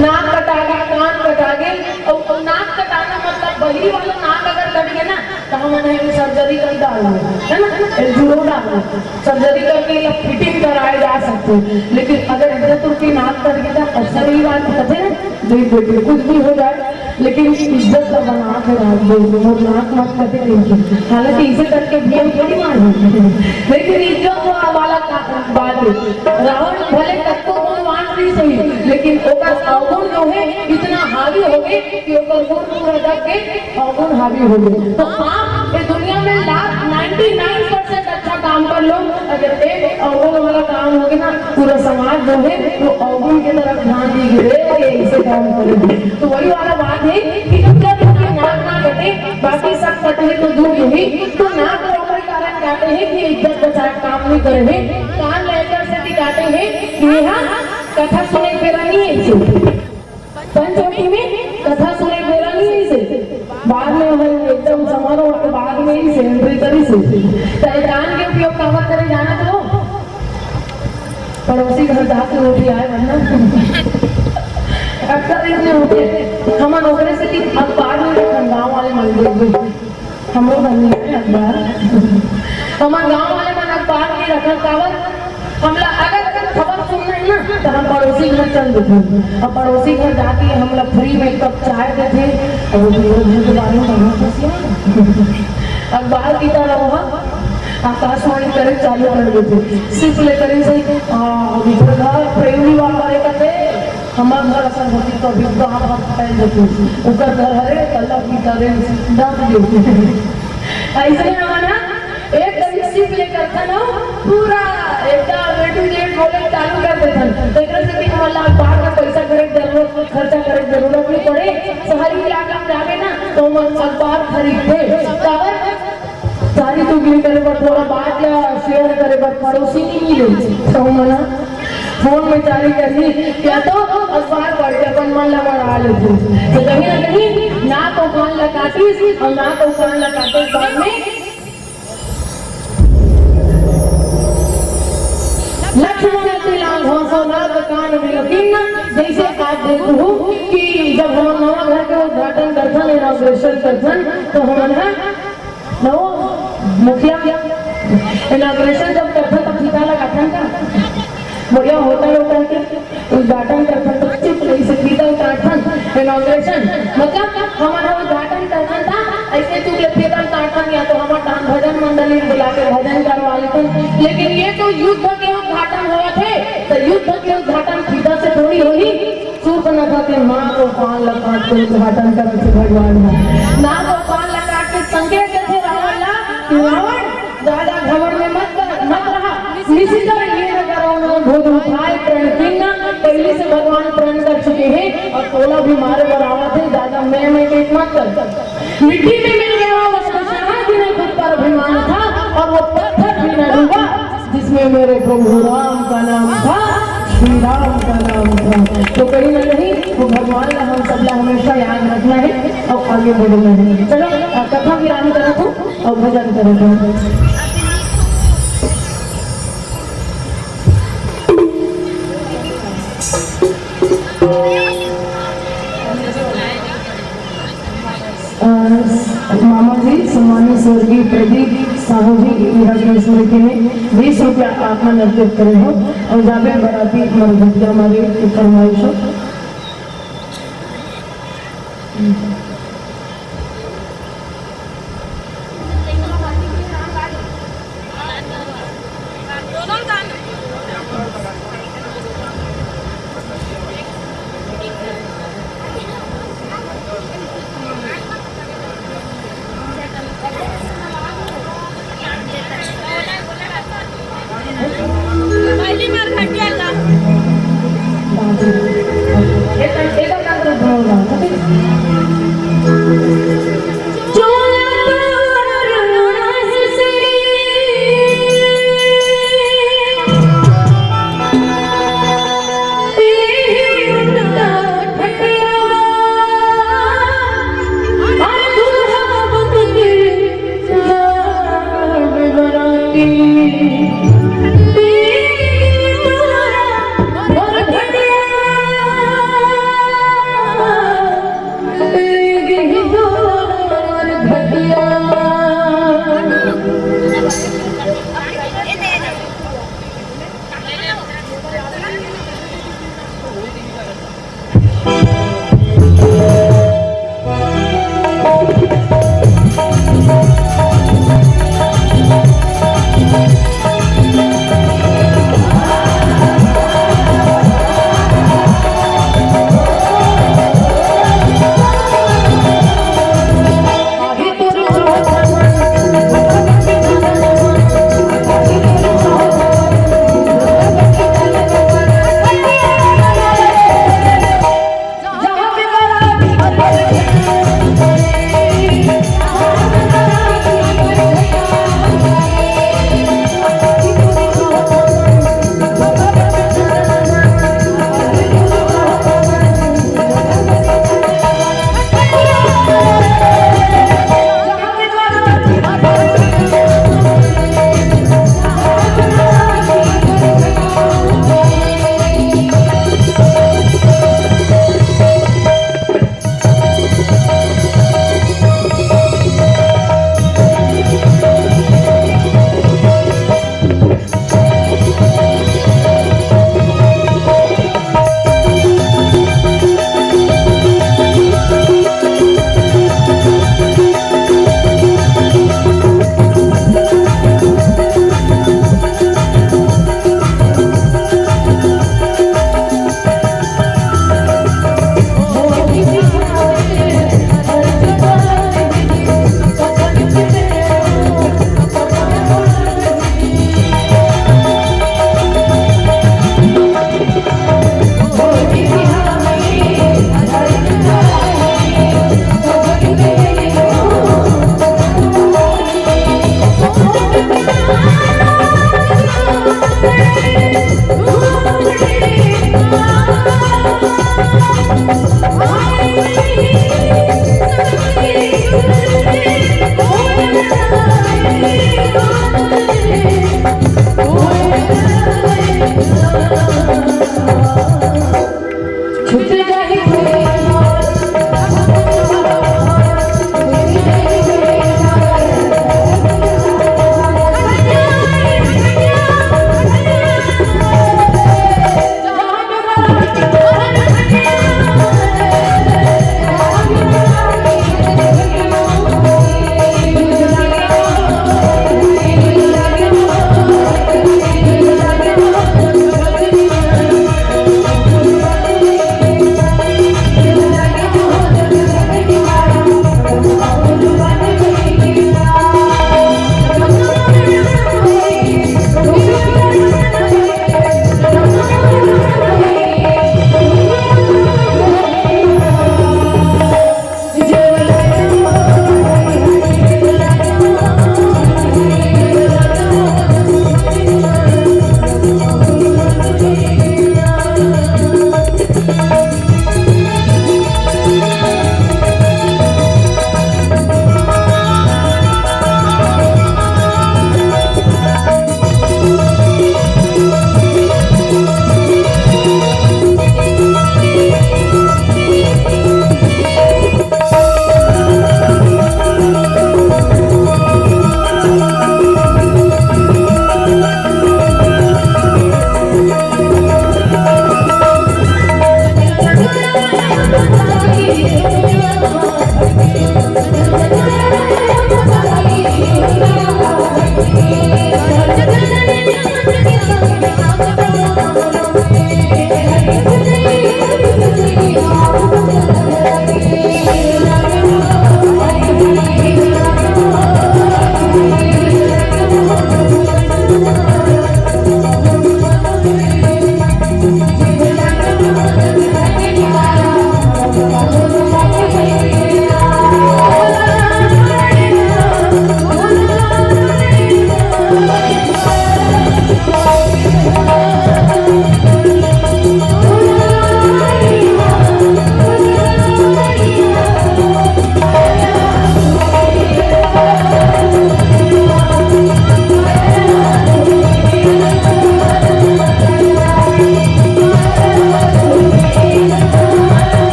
नाक कटागे, कान कटागे। और नाक कटाना मतलब बहिरी वाला नाक अगर कट गया ना, तो हम उन्हें सर्जरी कर डालना, है ना, जुड़ो डालना। सर्जरी करके या फिटिंग कराए जा सकते हैं, लेकिन अगर इज्जत रूपी नाक कट गया, तो अक्सर ये बात कहते हैं, देख बेटे, कुछ भी हो जाए, लेकिन इज्जत का बना के रख दे, मोर नाक मत कटे नहीं। हालांकि इसे करके भी हम थोड़ी मार लेते हैं, लेकिन इज्जत वा-, वाला का-, बात है। रावण भले कतको गुणवान भी सही, लेकिन ओकर अवगुण जो है, इतना हावी हो गए कि ओकर गुण पूरा दब के अवगुण हावी हो गए। तो आप ये दुनिया में लाख, नाइंटी नाइन परसेंट अच्छा काम कर लो, अगर एक अवगुण वाला काम हो गया ना, पूरा समाज जो है, वो अवगुण की तरफ ध्यान दी गई है, ये इसे काम करेंगे। तो वही वाला बात है कि इज्जत की नाक ना कटे, बाकी सब तकलीफ तो दूर हुई। तो नाक तो ओकर कारण काटे हैं कि इज्जत बचा काम नहीं करे हैं, कान लेकर से भी काटे हैं कि यहाँ कथा सुने के बेरा नहीं है इसे। पंचवटी में कथा सुने के बेरा नहीं है इसे। बाद में हम एकदम समारोह के बाद में ही से एंट्री करी से। तो ये कान के उपयोग काबर करे जाना तो पड़ोसी घर जाके रोटी आए वरना अक्सर इसने होते। हम ओकरे से कि अखबार में रखन, गाँव वाले मन के, हमरो घर में है अखबार। हमर गाँव वाले मन अखबार नहीं रखन, काबर? हमला अगर खबर सुनना है ना, तो हम पड़ोसी घर चल देते हैं। अब पड़ोसी घर जाके हमला फ्री में कप चाय देते, और वो भी घर के बारे में कहाँ से सिया? अखबार की तरह हुआ, आकाशवाणी करे चालू कर देते। सिर्फ लेकर ही सही, हाँ, अभी तो घर प्रेम विवाह करे करते, हमर घर असन होती तो अभी गाँव भर फैल देती। ओकर घर हरे, कल्ला की करे, डांट देती। ऐसे में हमन ह एक तरीक सिर्फ लेकर था ना, पूरा एकदम A to Z बोले चालू कर देथन। तो एकरा से कि हमन ला अखबार में पैसा करे के जरूरत, खर्चा करे के जरूरत नहीं पड़े। शहरी इलाका में जाबे ना, तो हम अखबार खरीदथे। काबर? सारी चुगली करे बर, थोड़ा बात ला शेयर करे बर पड़ोसी नहीं मिले। तो हमन ह फोन में जारी करही या तो अखबार पढ़ के अपन मन ला बढ़ा लेथे। तो कहीं ना कहीं ना तो कान ला काटिस और ना तो कान ला काटे बाद में लक्ष्मण अति लाघव सो नाक कान बिनु कीन। जैसे आप देखो कि जब हम नवा घर के उद्घाटन करथन, इनॉग्रेशन करथन, तो हमन ह नवा मुखिया इनॉग्रेशन जब करथन तो फीता लगाथन का? बढ़िया होटल होटल के उद्घाटन करथन तो चुप नहीं से फीता उतारथन। इनॉग्रेशन मतलब हमन ह उद्घाटन करथन था, ऐसे चुप ले फीता उतारथन या तो हमर डांस भजन मंडली में बुला के भजन करवा लेथन। लेकिन ये तो युद्ध के उद्घाटन होवत हे, तो युद्ध के उद्घाटन फीता से थोड़ी होही। सूर्पनखा के नाक अउ कान ला काट के उद्घाटन करत हे भगवान ह। नाक अउ कान ला काट के संकेत देथे रावण ला कि रावण, ज्यादा घमंड में मत कर, मत रहा। निशिचर येन करो न भूत उठाय प्रण कीन। पहले से भगवान प्रण कर चुके हैं और तोला भी मारे बर आवत हे, ज्यादा मैं मैं पेट मत कर। मिट्टी में मिल गया तो कहीं ना कहीं वो भगवान ला हम सबला हमेशा याद रखना है और आगे बढ़ना है। चलो, अब कथा विराम करत हूँ और भजन करत हूँ। अ, मामा जी, सम्मानित स्वर्गीय प्रदीप साहू जी, इहाँ के स्मृति में बीस रुपया आप मन अर्पित करे हो और जाबे बराती मरघटिया मारे के फरमाइश हो। पहली बार घटिया था। एक, एक और काम करो, दोनों गाओ, ठीक है?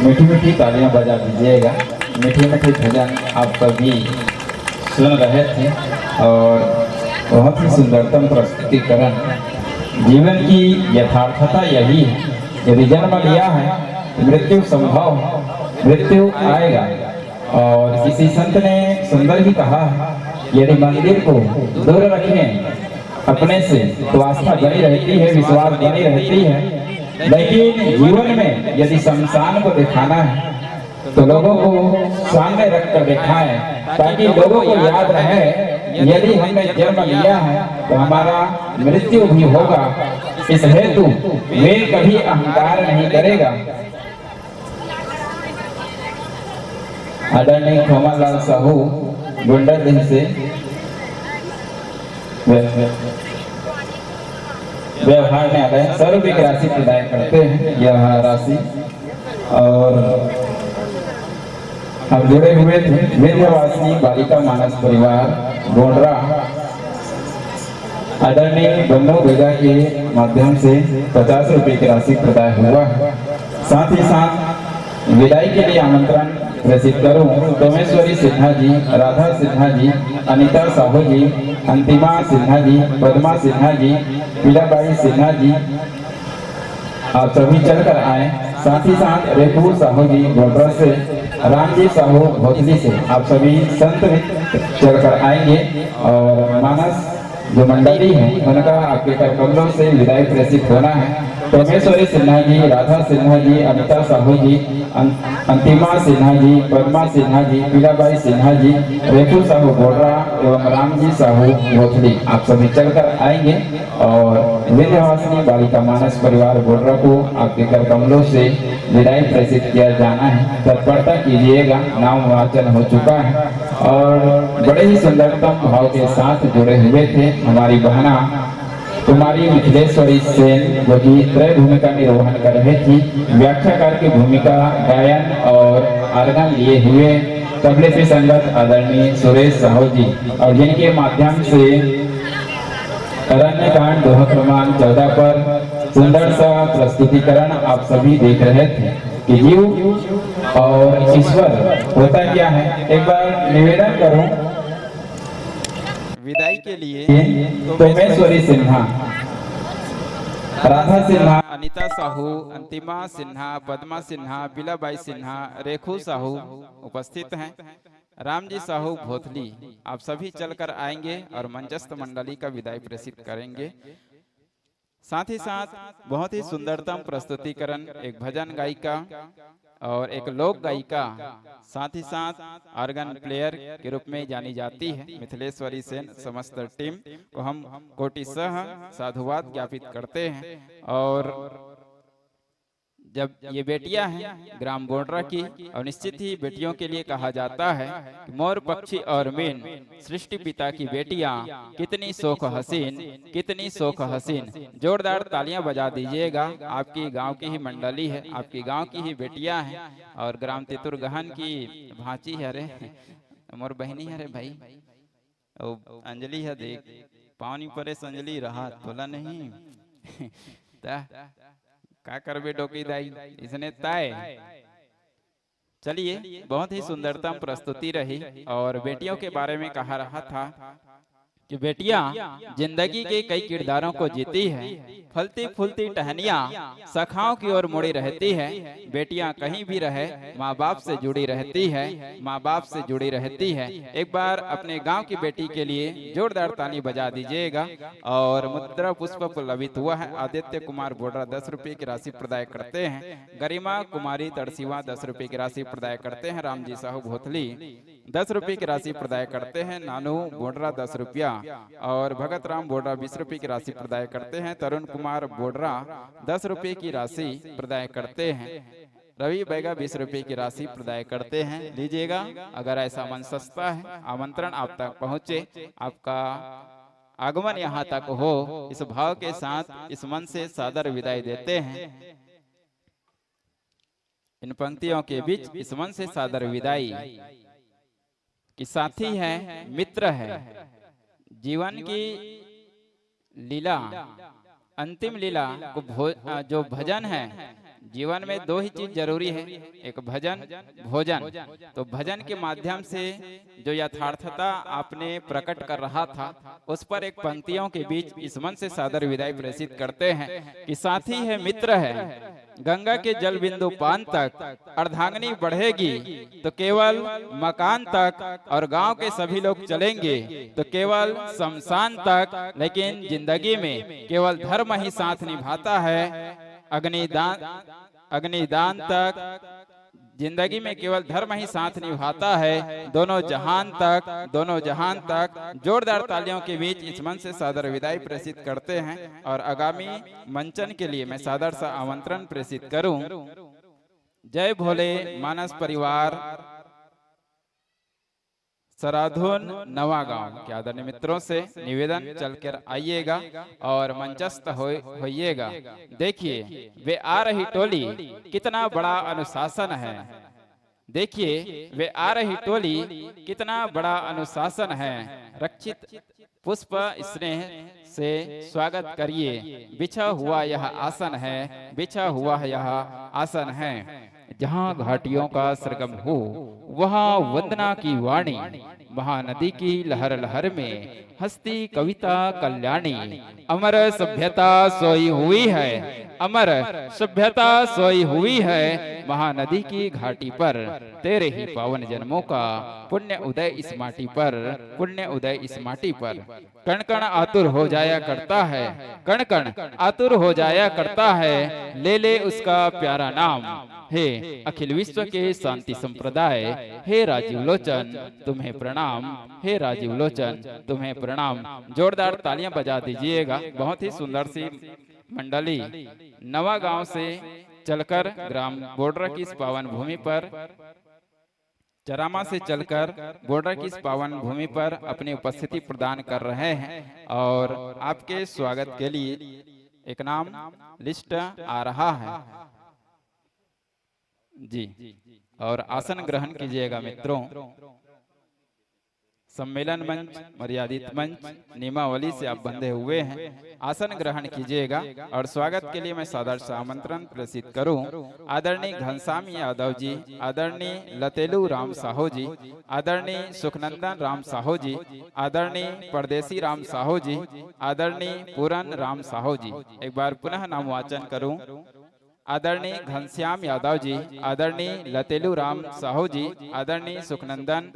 मीठी मीठी तालियां बजा दीजिएगा। मीठे मीठे भजन आप सभी सुन रहे थे और बहुत ही सुंदरतम प्रस्तुतिकरण। जीवन की यथार्थता यही है, यदि जन्म लिया है तो मृत्यु संभव है, मृत्यु आएगा। और किसी संत ने सुंदर ही कहा है, यदि मंदिर को दूर रखें अपने से तो आस्था बनी रहती है, विश्वास बनी रहती है, लेकिन जीवन में यदि शमशान को दिखाना है तो लोगों को सामने रख कर दिखाएं, ताकि लोगों को याद रहे, यदि हमने जन्म लिया है तो हमारा मृत्यु भी होगा। इस हेतु वे कभी अहंकार नहीं करेगा। आदरणीय खमन लाल साहू गोंडरदेही से व्य-, व्यवहार न्यायालय सौ रुपये की राशि प्रदान करते हैं। यह राशि और हम जुड़े हुए थे विंध्यवासिनी बालिका मानस परिवार गोंडरा, आदरणीय बन्नू बेगा के माध्यम से पचास रुपये की राशि प्रदान हुआ है। साथ ही साथ विदाई के लिए आमंत्रण प्रेषित करूं तोमेश्वरी सिन्हा जी, राधा सिन्हा जी, अनिता साहू जी, अंतिमा सिन्हा जी, पद्मा सिन्हा जी, पीलाबाई सिन्हा जी, आप सभी चलकर आए। साथ ही साथ रेपू साहू जी बोडरा से, राम जी साहू भोथली से, आप सभी संत मित्र चलकर आएंगे और मानस जो मंडली है उनका आपके कर कमलों से विदाई प्रेषित होना है। परमेश्वरी सिन्हा जी, राधा सिन्हा जी, अनिता साहू जी, अन-, अंतिमा सिन्हा जी, पद्मा सिन्हा जी, पीलाबाई सिन्हा जी, रेपू साहू बोडरा एवं राम जी साहू भोथली, आप सभी चलकर आएंगे और विंध्यवासिनी बालिका मानस परिवार बोडरा को आपके कर कमलों से विदाई प्रेषित किया जाना है। तत्परता कीजिएगा, नाम वाचन हो चुका है। और बड़े ही सुंदरतम भाव के साथ जुड़े हुए थे हमारी बहना कुमारी मिथिलेश्वरी सेन, जो कि त्रय भूमिका निर्वहन कर रही थी, व्याख्याकार की भूमिका, गायन और आर्गन लिए हुए तबले पे संगत आदरणीय सुरेश साहू जी, और जिनके माध्यम से अरण्यकांड दोहा क्रमांक चौदह पर सुंदर सा प्रस्तुतिकरण आप सभी देख रहे थे कि जीव और ईश्वर होता क्या है। एक बार निवेदन करूं विदाई के लिए तोमेश्वरी सिन्हा, राधा सिन्हा, अनिता साहू, अंतिमा सिन्हा, पद्मा सिन्हा, पीलाबाई सिन्हा, रेखू साहू उपस्थित हैं। रामजी साहू भोथली, आप सभी चलकर आएंगे और मंचस्थ मंडली का विदाई प्रेषित करेंगे। साथ ही साथ बहुत ही सुंदरतम प्रस्तुतिकरण, एक भजन गायिका और एक लोक गायिका, साथ ही साथ ऑर्गन प्लेयर के रूप में जानी जाती है मिथिलेश्वरी सेन। समस्त टीम को हम कोटि सह साधुवाद ज्ञापित करते हैं। और जब ये बेटियां हैं ग्राम बोडरा की, और निश्चित ही बेटियों के लिए कहा जाता है कि मोर पक्षी और मीन, सृष्टि पिता की बेटियां, कितनी शोख हसीन, कितनी शोख हसीन। जोरदार तालियां बजा दीजिएगा। आपकी गांव की ही मंडली है, आपकी गांव की ही बेटियां हैं और ग्राम तितुर गहन की भांची है रे, मोर बहिनी है रे भाई। ओ अंजलि ह देख, पाँव नी परेस अंजलि, रहा तोला नहीं। त का करबे डोकी दाई, इसने ताय। चलिए, बहुत ही सुंदरतम प्रस्तुति रही और बेटियों के बारे में कहा रहा था कि बेटियां जिंदगी के कई किरदारों को जीती है। फलती फूलती टहनियां शाखाओं की ओर मुड़ी रहती है। बेटियां कहीं भी रहे, माँ बाप से जुड़ी रहती है, माँ बाप से जुड़ी रहती है। एक बार अपने गांव की बेटी के लिए जोरदार ताली बजा दीजिएगा। और मुद्रा पुष्प लभित हुआ है। आदित्य कुमार बोडरा दस रुपये की राशि प्रदान करते हैं। गरिमा कुमारी तड़सीवा दस रुपये की राशि प्रदान करते हैं। रामजी साहू भोथली दस रुपये की राशि प्रदान करते हैं। नानू बोडरा दस रुपया और भगत राम बोडरा बीस रुपये की राशि प्रदान करते हैं। तरुण कुमार बोडरा दस रुपये की राशि प्रदान करते हैं। रवि बैगा बीस रुपये की राशि प्रदान करते हैं। लीजिएगा, अगर ऐसा मन सस्ता है, आमंत्रण आप तक पहुँचे, आपका आगमन यहाँ तक हो, इस भाव के साथ इस मन से सादर विदाई देते हैं। इन पंक्तियों के बीच इस मन से सादर विदाई कि साथी है, मित्र है, जीवन की लीला, अंतिम लीला को भो-, अ, जो भजन है, जीवन में दो ही चीज जरूरी है, एक भजन, भोजन। तो भजन के माध्यम से जो यथार्थता आपने प्रकट कर रहा था, उस पर एक पंक्तियों के बीच इस मन से सादर विदाई प्रेषित करते हैं कि साथी है, मित्र है, गंगा के जल बिंदु पान तक, अर्धांगिनी बढ़ेगी तो केवल मकान तक, और गांव के सभी लोग चलेंगे तो केवल शमशान तक, लेकिन जिंदगी में केवल धर्म ही साथ निभाता है। अग्निदान, अग्निदान तक, जिंदगी में केवल धर्म ही साथ निभाता है, दोनों जहान तक, दोनों जहान तक। जोरदार तालियों के बीच इस मन से सादर विदाई प्रेषित करते हैं और आगामी मंचन के लिए मैं सादर सा आमंत्रण प्रेषित करूं। जय भोले मानस परिवार, सराधुन नवा गांव के आदरणीय मित्रों से निवेदन, चलकर आइएगा और मंचस्थ हो, होइएगा। देखिए, वे आ रही टोली, कितना बड़ा अनुशासन है। देखिए, वे आ रही टोली, कितना बड़ा अनुशासन है। रक्षित पुष्प स्नेह से स्वागत करिए। बिछा हुआ यह आसन है, बिछा हुआ यह आसन है। जहाँ घाटियों का सरगम हो, वहाँ वंदना की वाणी, महानदी की लहर लहर में हंसती कविता कल्याणी। अमर सभ्यता सोई हुई है, अमर सभ्यता सोई हुई है महानदी की घाटी पर। तेरे ही पावन जन्मों का पुण्य उदय इस माटी पर, पुण्य उदय इस माटी पर। कण कण आतुर हो जाया करता है, कण कण आतुर हो जाया करता है, ले ले उसका प्यारा नाम। हे अखिल विश्व के शांति संप्रदाय, हे राजीव लोचन तुम्हें प्रणाम, हे राजीव लोचन तुम्हें प्रणाम। जोरदार तालियां बजा दीजिएगा। बहुत ही सुंदर सी मंडली नवा गांव से चलकर ग्राम बोडरा की इस पावन भूमि पर, चरामा से चलकर बोडरा की इस पावन भूमि पर अपनी उपस्थिति प्रदान कर रहे हैं और आपके स्वागत के लिए एक नाम लिस्ट आ रहा है जी। और आसन ग्रहण कीजिएगा मित्रों। सम्मेलन मंच, मर्यादित मंच, नियमावली से आप बंधे हुए हैं। आसन ग्रहण कीजिएगा और स्वागत के लिए मैं सादर से आमंत्रण प्रेषित करूं। आदरणीय घनश्याम यादव जी, आदरणीय लतेलू राम साहू जी, आदरणीय सुखनंदन राम साहू जी, आदरणीय परदेसी राम साहू जी, आदरणीय पूरन राम साहू जी। एक बार पुनः नाम वाचन करूं। आदरणीय घनश्याम यादव जी, आदरणीय लतेलू राम साहू जी, आदरणीय सुखनंदन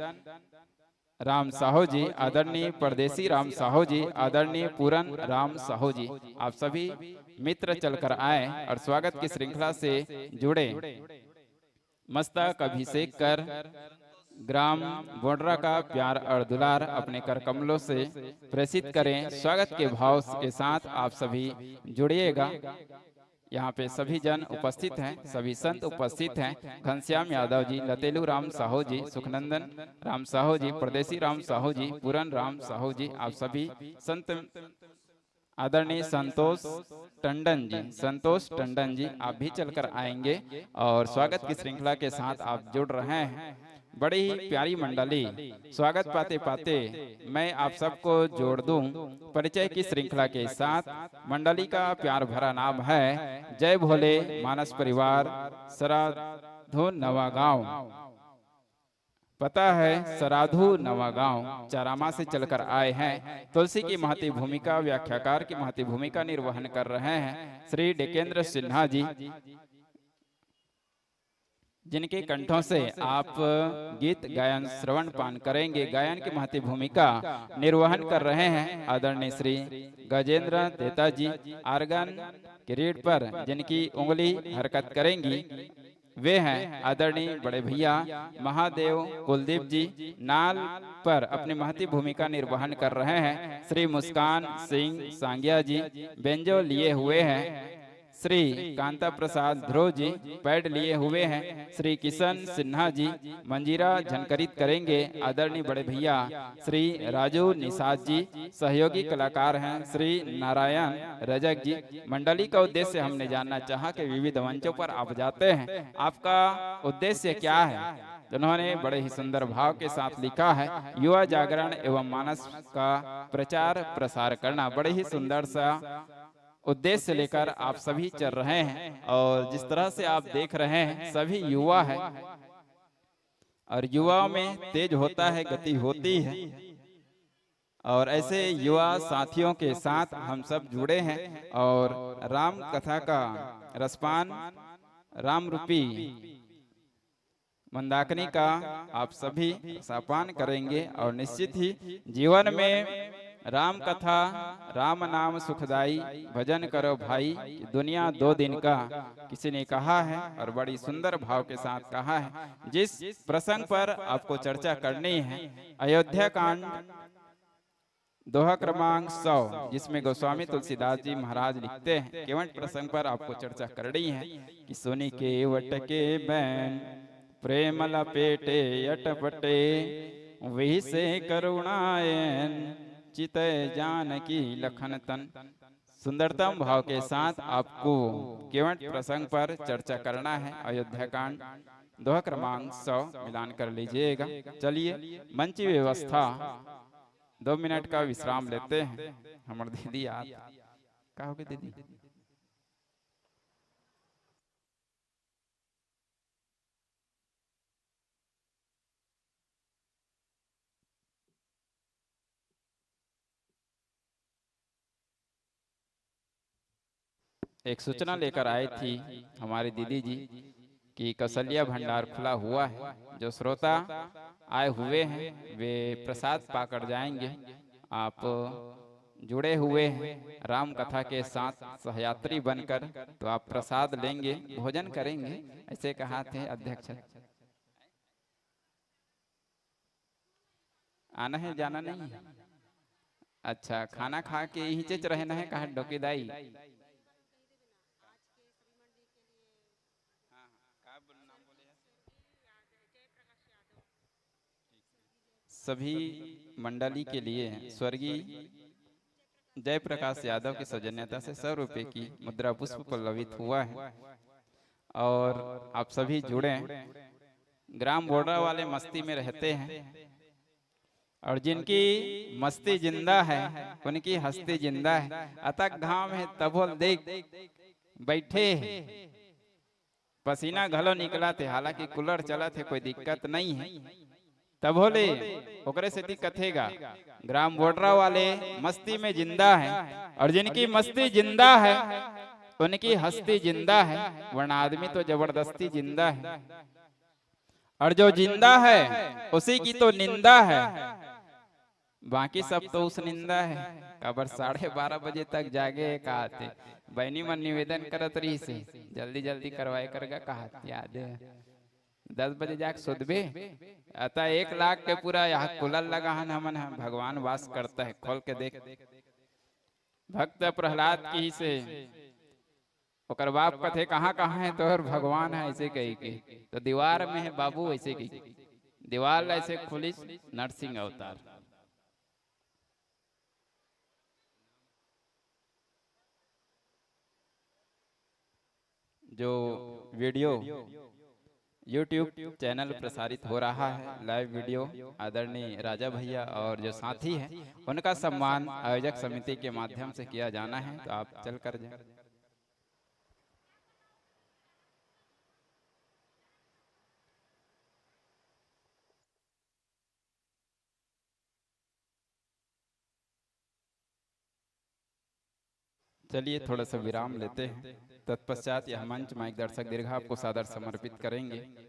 राम साहू जी, आदरणीय परदेसी राम साहू जी, आदरणीय पूरन राम साहू जी, आप सभी मित्र चलकर आए और स्वागत की श्रृंखला से जुड़े। मस्तक अभिषेक कर ग्राम बोडरा का प्यार और दुलार अपने कर कमलों से प्रेषित करें। स्वागत के भाव के साथ आप सभी जुड़िएगा। यहाँ पे सभी जन उपस्थित हैं, सभी संत उपस्थित हैं। घनश्याम यादव जी, लतेलू राम साहू जी, सुखनंदन राम साहू जी, परदेसी राम साहू जी, पूरन राम साहू जी, आप सभी संत, आदरणीय संतोष टंडन जी, संतोष टंडन जी, आप भी चलकर आएंगे और स्वागत की श्रृंखला के साथ आप जुड़ रहे हैं। बड़ी ही प्यारी मंडली, स्वागत पाते पाते मैं आप सबको जोड़ दूं। परिचय की श्रृंखला के साथ मंडली का प्यार भरा नाम है जय भोले मानस परिवार, सराधुन नवा गांव। पता है, सराधु नवा गांव चारामा से चलकर आए हैं। तुलसी की महती भूमिका, व्याख्याकार की महती भूमिका निर्वहन कर रहे हैं श्री डेकेंद्र सिन्हा जी, जिनके कंठों से आप गीत गायन श्रवण पान करेंगे। गायन की महती भूमिका निर्वहन कर रहे हैं आदरणीय श्री गजेंद्र तेता जी। आर्गन की रीड पर जिनकी उंगली हरकत करेंगी, वे हैं आदरणीय बड़े भैया महादेव कुलदीप जी। नाल पर अपनी महती भूमिका निर्वहन कर रहे हैं श्री मुस्कान सिंह सांगिया जी। बेंजो लिए हुए हैं श्री कांता प्रसाद ध्रुव जी। पैड लिए हुए हैं श्री किशन सिन्हा जी। मंजीरा झनकरित करेंगे आदरणीय बड़े भैया श्री राजू निषाद जी। सहयोगी कलाकार हैं श्री नारायण रजक जी। मंडली का उद्देश्य हमने जानना चाहा कि विविध मंचों पर आप जाते हैं, आपका उद्देश्य क्या है? जिन्होंने बड़े ही सुंदर भाव के साथ लिखा है, युवा जागरण एवं मानस का प्रचार प्रसार करना। बड़े ही सुंदर सा उद्देश्य लेकर आप सभी चल रहे हैं, और जिस तरह से आप देख रहे हैं, सभी युवा है और युवाओं में तेज होता है, गति होती है। और ऐसे युवा साथियों के साथ हम सब जुड़े हैं और राम कथा का रसपान, राम रूपी मंदाकिनी का आप सभी रसापान करेंगे और निश्चित ही जीवन में राम कथा, राम नाम सुखदाई, भजन करो भाई, दुनिया दो दिन का, किसी ने कहा है और बड़ी सुंदर भाव के साथ कहा है। जिस प्रसंग पर आपको चर्चा करनी है, अयोध्या कांड, दोहा क्रमांक सौ, जिसमें गोस्वामी तुलसीदास जी महाराज लिखते हैं, केवट प्रसंग पर आपको चर्चा करनी है कि सुनि केवट के बैन, प्रेम लपेटे अटपटे, विहिसे करुणायन, चितय जानकी लखन तन। सुंदरतम भाव के साथ आपको केवट प्रसंग पर चर्चा करना है। अयोध्या कांड, दोहा क्रमांक सौ, मिलान कर लीजिएगा। चलिए, मंच व्यवस्था, दो मिनट का विश्राम लेते हैं। हमर दीदी आ, का हो गए दीदी? एक सूचना लेकर आई थी हमारी दीदी जी कि कौशल्या भंडार खुला हुआ है। जो श्रोता आए हुए हैं, वे प्रसाद पाकर जाएंगे। आप जुड़े हुए हैं राम कथा के साथ सहयात्री बनकर, तो आप प्रसाद लेंगे, भोजन करेंगे, ऐसे कहा थे अध्यक्ष। आना है, जाना नहीं है? अच्छा, खाना खा के यहीं चेच रहना है, कहा डोकीदाई? सभी मंडली के लिए स्वर्गीय जयप्रकाश यादव की सौजन्यता से सौ रुपये की मुद्रा पुष्प पल्लवित हुआ है और आप सभी जुड़े। ग्राम बोडरा वाले मस्ती में रहते हैं और जिनकी मस्ती जिंदा है, उनकी हस्ती जिंदा है। अतक घाम है, तभो ले देख, बैठे हैं, पसीना घलो निकलत हे, हालांकि कूलर चलत हे, कोई दिक्कत नहीं है। तभो ले ओकरे सेती कथे गा, ग्राम बोडरा वाले मस्ती में जिंदा है और जिनकी मस्ती जिंदा है, उनकी हस्ती जिंदा है, वरना आदमी तो जबरदस्ती जिंदा है। और जो जिंदा है, उसी की तो निंदा है, बाकी सब तो उस निंदा है। काबर साढ़े बारह बजे तक जागे हे कहाथे, बहिनी मन निवेदन करत रहिस हे, जल्दी जल्दी करवाए कर गा कहाथे, याद है? दस बजे जाके सुतबे, अता एक लाख के पूरा यहाँ कूलर लगा हन हमन ह, भगवान वास करता है, खोल के देख। भक्त प्रहलाद किहिस हे, ओकर बाप कथे, "कहाँ, कहाँ है तोहर भगवान है?" ऐसे कही के। तो दीवार में है बाबू, ऐसे कही के। दीवार ऐसे खुलिस, नरसिंह अवतार। जो वीडियो YouTube चैनल प्रसारित हो रहा है, लाइव वीडियो, आदरणीय राजा भैया और जो साथी हैं, उनका सम्मान आयोजक समिति के माध्यम से किया जाना है, तो आप चल कर जाएं। चलिए, थोड़ा सा विराम लेते हैं। तत्पश्चात यह मंच माइक दर्शक दीर्घा आपको सादर समर्पित करेंगे।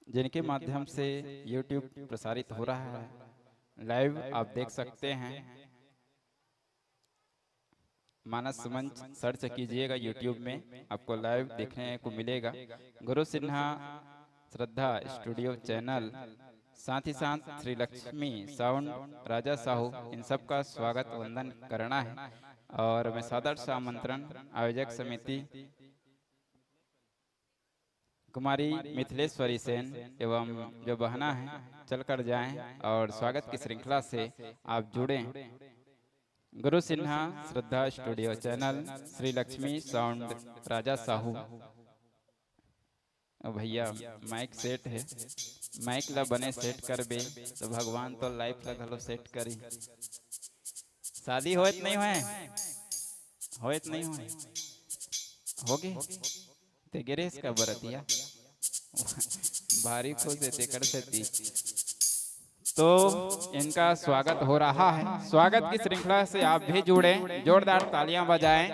जिनके माध्यम से YouTube प्रसारित हो रहा है। लाइव आप देख सकते हैं, मानस मंच सर्च कीजिएगा YouTube में, आपको लाइव देखने को मिलेगा। गुरु सिन्हा श्रद्धा स्टूडियो चैनल, साथ ही साथ श्री लक्ष्मी साउंड, राजा साहू, इन सब का स्वागत वंदन करना है। और मैं सादर से आमंत्रण आयोजक समिति कुमारी मिथिलेश्वरी सेन एवं जो बहना है, चलकर जाएं और स्वागत की श्रृंखला से आप जुड़ें। Guru Sinha Shraddha studio channel, Shri Lakshmi sound, Raja Sahu. ओ भैया, माइक सेट है, माइक ला बने सेट करबे तो भगवान तो लाइफ ला घलो सेट करी। शादी होए त नहीं होए, होए त नहीं होए, होगे। ते गे रेहेस का बरतिया? भारी खुश हे तेकर सेती। तो इनका स्वागत हो रहा है। स्वागत की श्रृंखला से आप भी जुड़े, जोरदार तालियां बजाएं।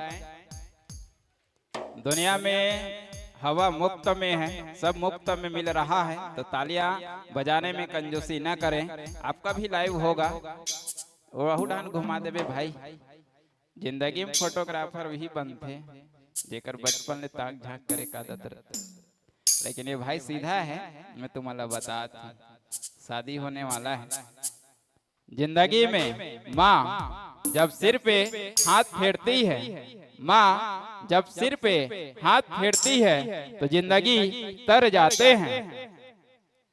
दुनिया में हवा मुफ्त में है, सब मुफ्त में मिल रहा है, तो तालियां बजाने में कंजूसी न करें। आपका भी लाइव होगा, वहू डाहन घुमा देबे भाई। जिंदगी में फोटोग्राफर वही बनथे, जेकर बचपन ले ताक झांक करे का आदत रथे। लेकिन ये भाई सीधा है, मैं तुम्हारा बतात हूँ, शादी होने वाला है। जिंदगी में माँ जब सिर पे हाथ फेरती है, माँ जब सिर पे हाथ फेरती है, तो जिंदगी तर जाते हैं।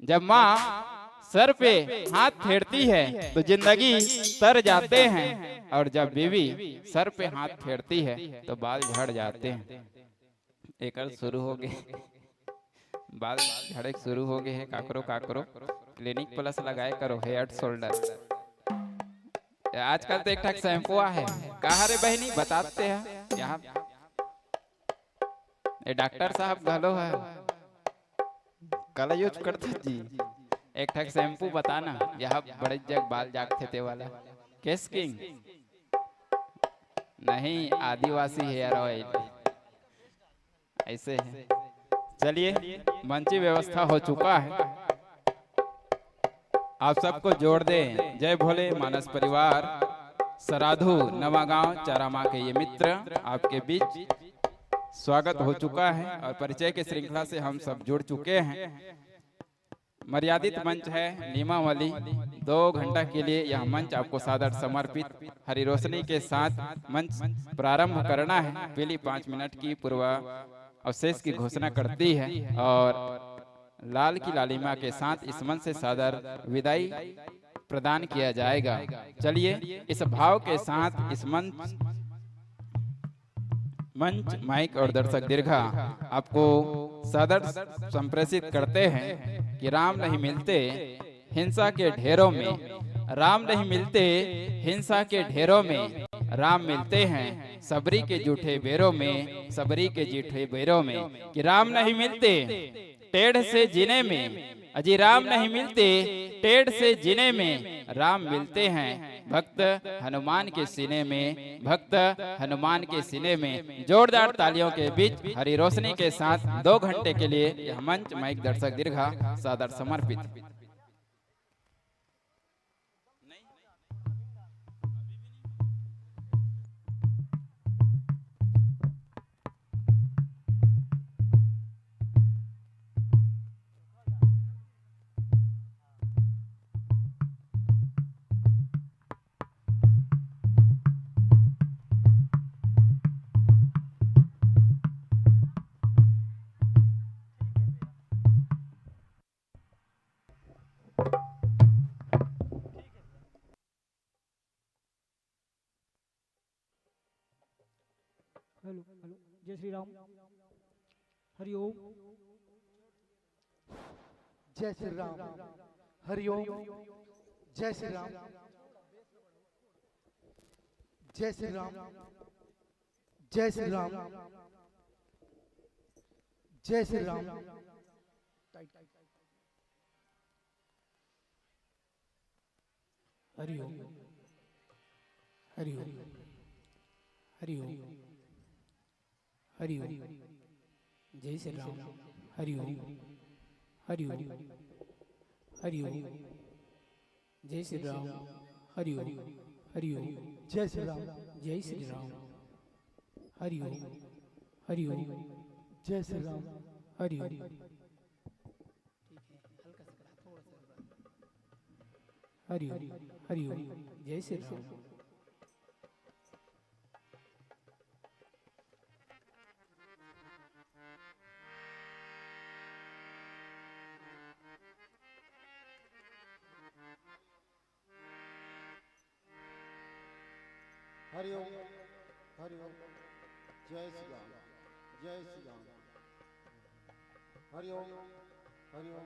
जब माँ सर पे हाथ फेरती है, तो जिंदगी तर जाते हैं, और जब बीवी सर पे हाथ फेरती है, तो बाल झड़ जाते हैं। एकर शुरू हो गए, बाल झड़े शुरू हो गए हैं। काकरो काकरो क्लिनिक प्लस लगाए करो, हेड शोल्डर। आजकल तो एक ठक शैम्पू आ है, कहा रे बहनी, बताते हैं यहाँ। ए डॉक्टर साहब घलो है, कला यूज करते जी। एक ठक शैम्पू बताना, यहाँ बड़े जग बाल जागथे ते वाला। केस किंग नहीं, आदिवासी हेयर ऑयल ऐसे है। चलिए, मंची व्यवस्था हो चुका है, आप सबको जोड़ दें। जय भोले मानस परिवार, सराधु नवागांव चारामा के ये मित्र आपके बीच स्वागत हो चुका है और परिचय के श्रृंखला से हम सब जुड़ चुके हैं। मर्यादित मंच है नियमावली, दो घंटा के लिए यह मंच आपको सादर समर्पित। हरी रोशनी के साथ मंच प्रारंभ करना है। पहली पाँच मिनट की पूर्व अवशेष की घोषणा करती है और लाल की लालिमा के साथ इस मंच से सादर विदाई प्रदान किया जाएगा। चलिए, इस भाव के साथ इस मंच मंच, माइक और दर्शक दीर्घा आपको सादर संप्रेषित करते हैं कि राम नहीं मिलते हिंसा के ढेरों में, राम नहीं मिलते हिंसा के ढेरों में, राम मिलते हैं सबरी के जूठे बेरों में, सबरी के जूठे बेरों में। कि राम नहीं मिलते टेढ़ से जीने में, अजी राम नहीं मिलते टेढ़ से जीने में, राम मिलते हैं भक्त हनुमान के सीने में, भक्त हनुमान के सीने में। जोरदार तालियों के बीच हरी रोशनी के साथ दो घंटे के लिए यह मंच, माइक, दर्शक दीर्घा सादर समर्पित। हेलो, हेलो, जय श्री राम। हरि ओम। जय श्री राम। हरि ओम। जय श्री राम। जय श्री राम। जय श्री राम। जय श्री राम। हरि ओम। हरि ओम। हरि ओम। हरि ओम। जय श्री राम। हरि ओम। हरि ओम। हरि ओम। जय श्री राम। हरि ओम। हरि ओम। जय श्री राम। जय श्री राम। हरि ओम। हरि ओम। जय श्री राम। हरि ओम। ठीक है, हल्का सा करा, थोड़ा सा रुका। हरि ओम। हरि ओम। जय श्री राम। हरि ओम। हरि ओम। जय श्री राम। जय श्री राम। हरि ओम। हरि ओम।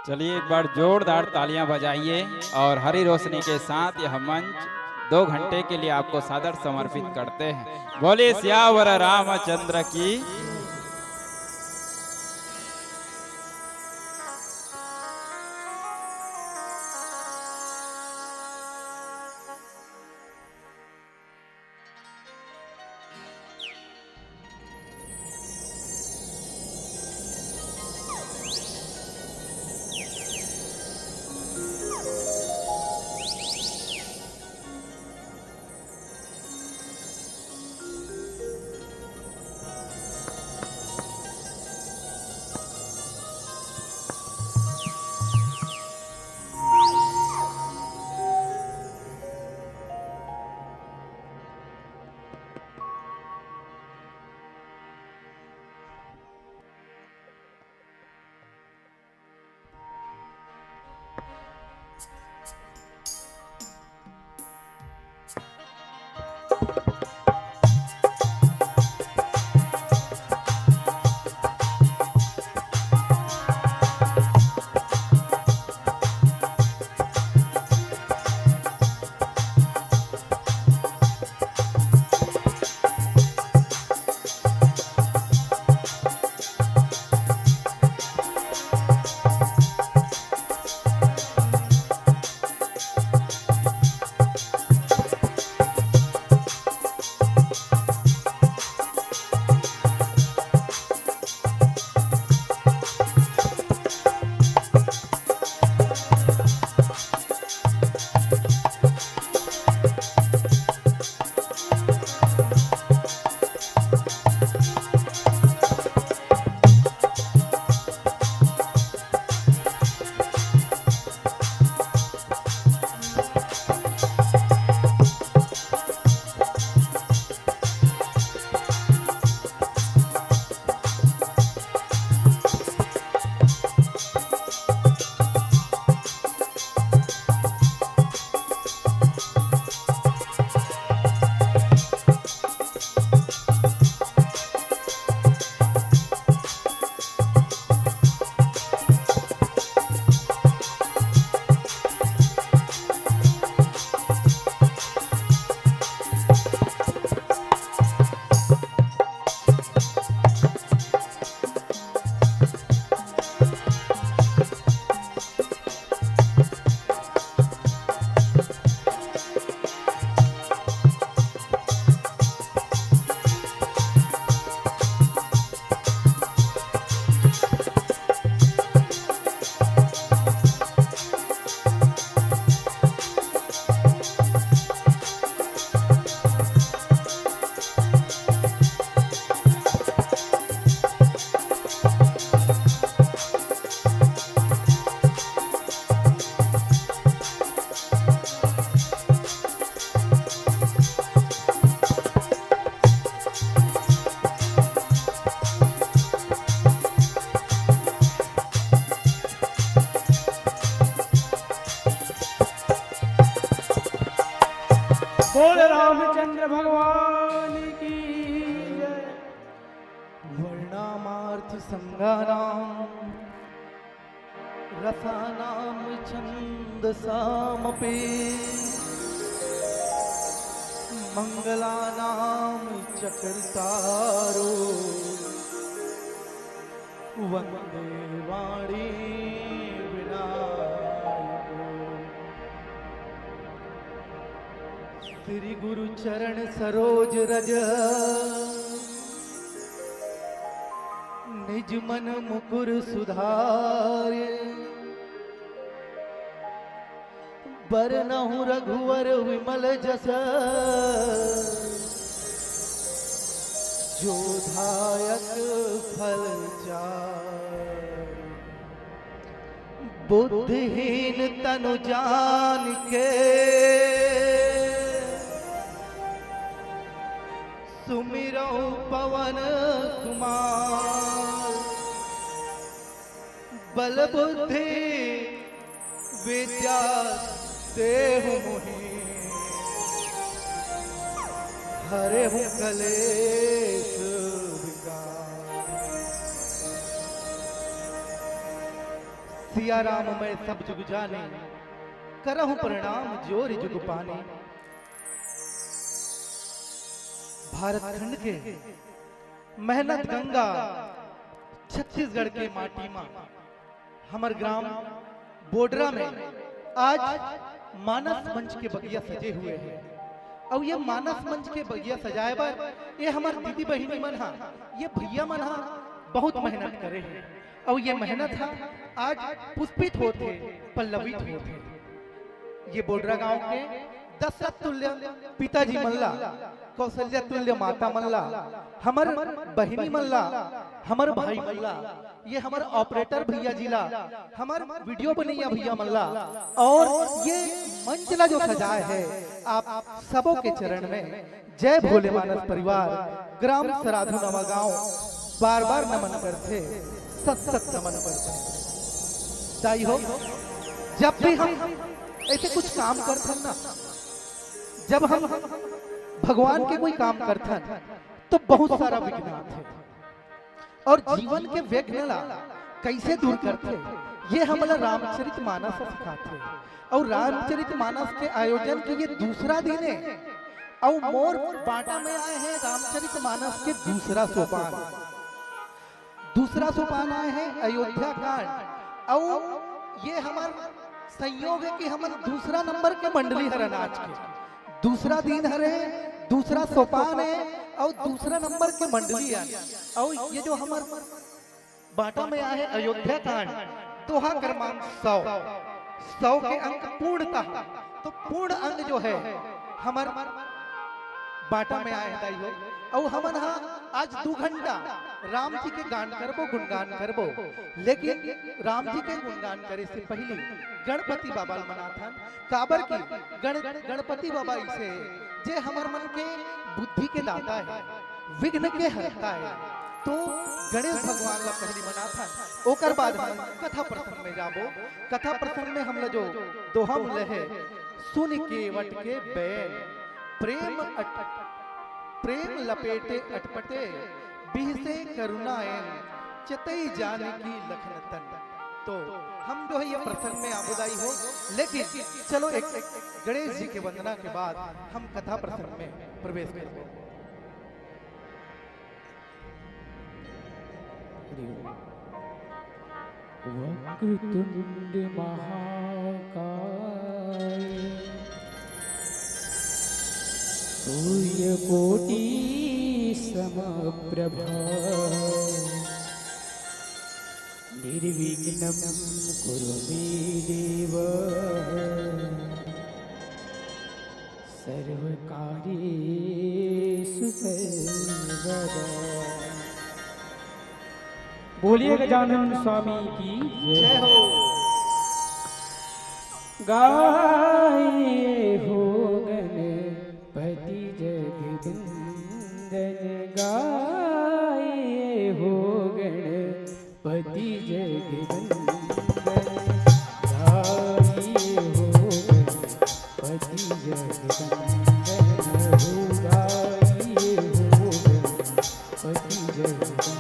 चलिए, एक बार जोरदार तालियां बजाइए और हरी रोशनी के साथ यह मंच दो घंटे के लिए आपको सादर समर्पित करते हैं। बोले सियावर रामचंद्र की। संगानां रसानां छन्दसामपि मङ्गलानां च कर्तारो वन्दे वाणी विनायको। श्री गुरु चरण सरोज रज निज मन मुकुर सुधार। बरनहु रघुवर विमल जस जो दायक फल चार। बुद्धिहीन तनु जानिके सुमिरहु पवन कुमार। बल बुद्धि विद्या देहु मोहि हरहु कलेस विकार। सिया राम मैं सब जुग जानी, करहु प्रणाम जोरि जुग पानी। भारत खंड के मेहनत गंगा छत्तीसगढ़ के माटी मा हमर ग्राम बोडरा में आज मानस मंच के बगिया सजे हुए हे। अउ ये मानस मंच के बगिया सजाए बर ये हमर दीदी बहिनी मन हा, ये भैया मन हा बहुत मेहनत करे हे। अउ ये मेहनत हा आज पुष्पित होत हे, पल्लवित होत हे। ये बोडरा गांव के दशरथ तुल्य पिताजी मन ला, कौशल्या तुल्य माता मन ला, हमर बहिनी मन ला, हमर भाई मन ला, ये हमर ऑपरेटर भैया जी ला, हमर वीडियो बनैया भैया मन ला, और ये मंच ला जो सजाए हे, आप सबो के चरण में जय भोले मानस परिवार, ग्राम सराधु नवा गांव, बार बार नमन करथे, सत सत नमन करथे। दाई हो, जब भी हम ऐसे कुछ काम करथन ना, जब हम भगवान के कोई काम करथन, तो बहुत सारा विघ्न आथे। और जीवन के विघ्न ला कैसे दूर करथे, ये हमला रामचरित मानस सिखाथे। और रामचरित मानस के आयोजन के ये दूसरा दिन हे, और मोर बाटा में आए हे रामचरित मानस के दूसरा सोपान। दूसरा सोपान आए हे अयोध्या कांड, और ये हमर संयोग हे कि हमर दूसरा नंबर के मंडली हरन आज के। दूसरा दिन हरे, दूसरा सोपान हे, और दूसरा नंबर के मंडली हे। और ये जो हमर बाटा में आए हे अयोध्या कांड, दोहा क्रमांक सौ, सौ के अंक पूर्णतः, तो पूर्ण अंक जो हे हमर बाटा में आए हे दाई हो। अउ हमन हा आज दू घंटा राम जी के गान करबो, गुणगान करबो, लेकिन राम जी के गुणगान करे से पहले गणपति बाबा ल मनाथन। काबर कि गण-, गणपति बाबा इसे जे हमर मन के बुद्धि के दाता हे, विघ्न के हरता हे, तो गणेश भगवान ला पहली मनाथन, ओकर बाद हम कथा प्रसंग में जाबो। कथा प्रसंग में हमला जो दोहा मिले हे, सुनि केवट के बैन, प्रेम अट-, प्रेम लपेटे अटपटे, बिहसे करुणा एन, चतई जानकी लखन तन। तो हम जो हे ये प्रसंग में आबो दाई हो, लेकिन चलो एक गणेश जी के वंदना के बाद हम कथा प्रसंग में प्रवेश करबो। हरि ओम। वक्रतुंड महाकाय सूर्यकोटि समप्रभा निर्विघ्नं कुरु मे देव सर्वकार्येषु सर्वदा। बोलिए गजानन स्वामी की जय। जय हो। गाए हो गणपति जगवंदन, गाए हो गणपति जगवंदन, गाए हो गणपति जगवंदन, गाए हो गणपति जगवंदन।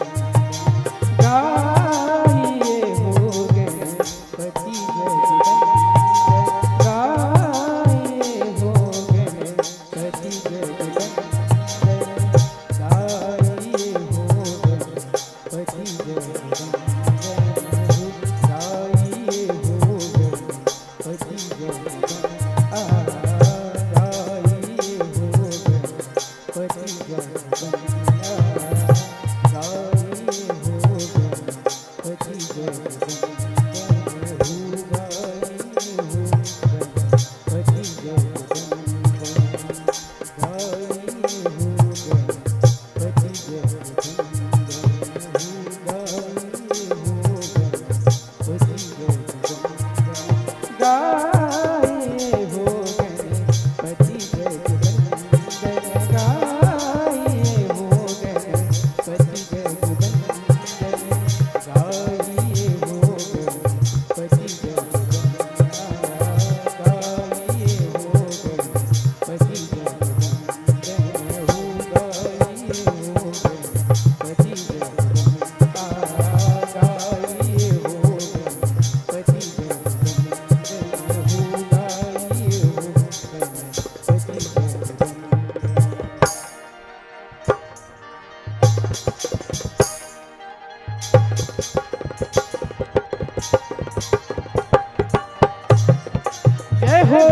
जय हो।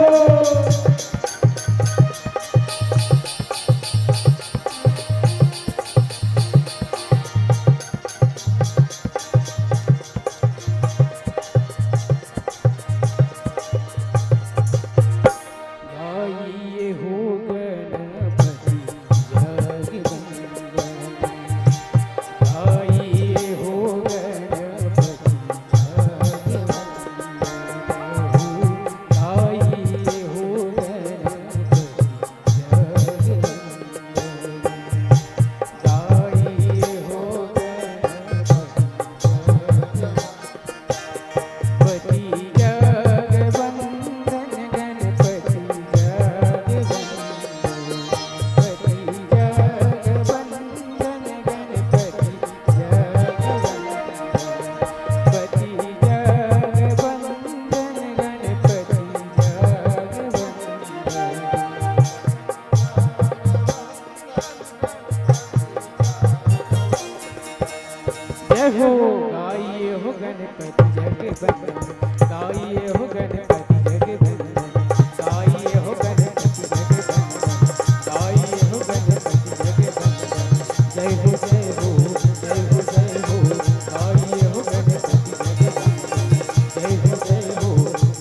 गाइए हो गणपति जगवंदन। गाइए हो गणपति जगवंदन। गाइए हो गणपति जगवंदन। गाइए हो गणपति जगवंदन। पति जगवंदन गणपति जगवंदन। पति जगवंदन गणपति जगवंदन। पति जगवंदन गणपति जगवंदन। जय हो। गाइए हो गणपति जगवंदन। गाइए हो गणपति जगवंदन। गाइए हो गणपति जगवंदन। गाइए हो गणपति जगवंदन। जय हो, जय हो, जय हो, जय हो। गाइए हो गणपति जगवंदन। जय हो, जय हो,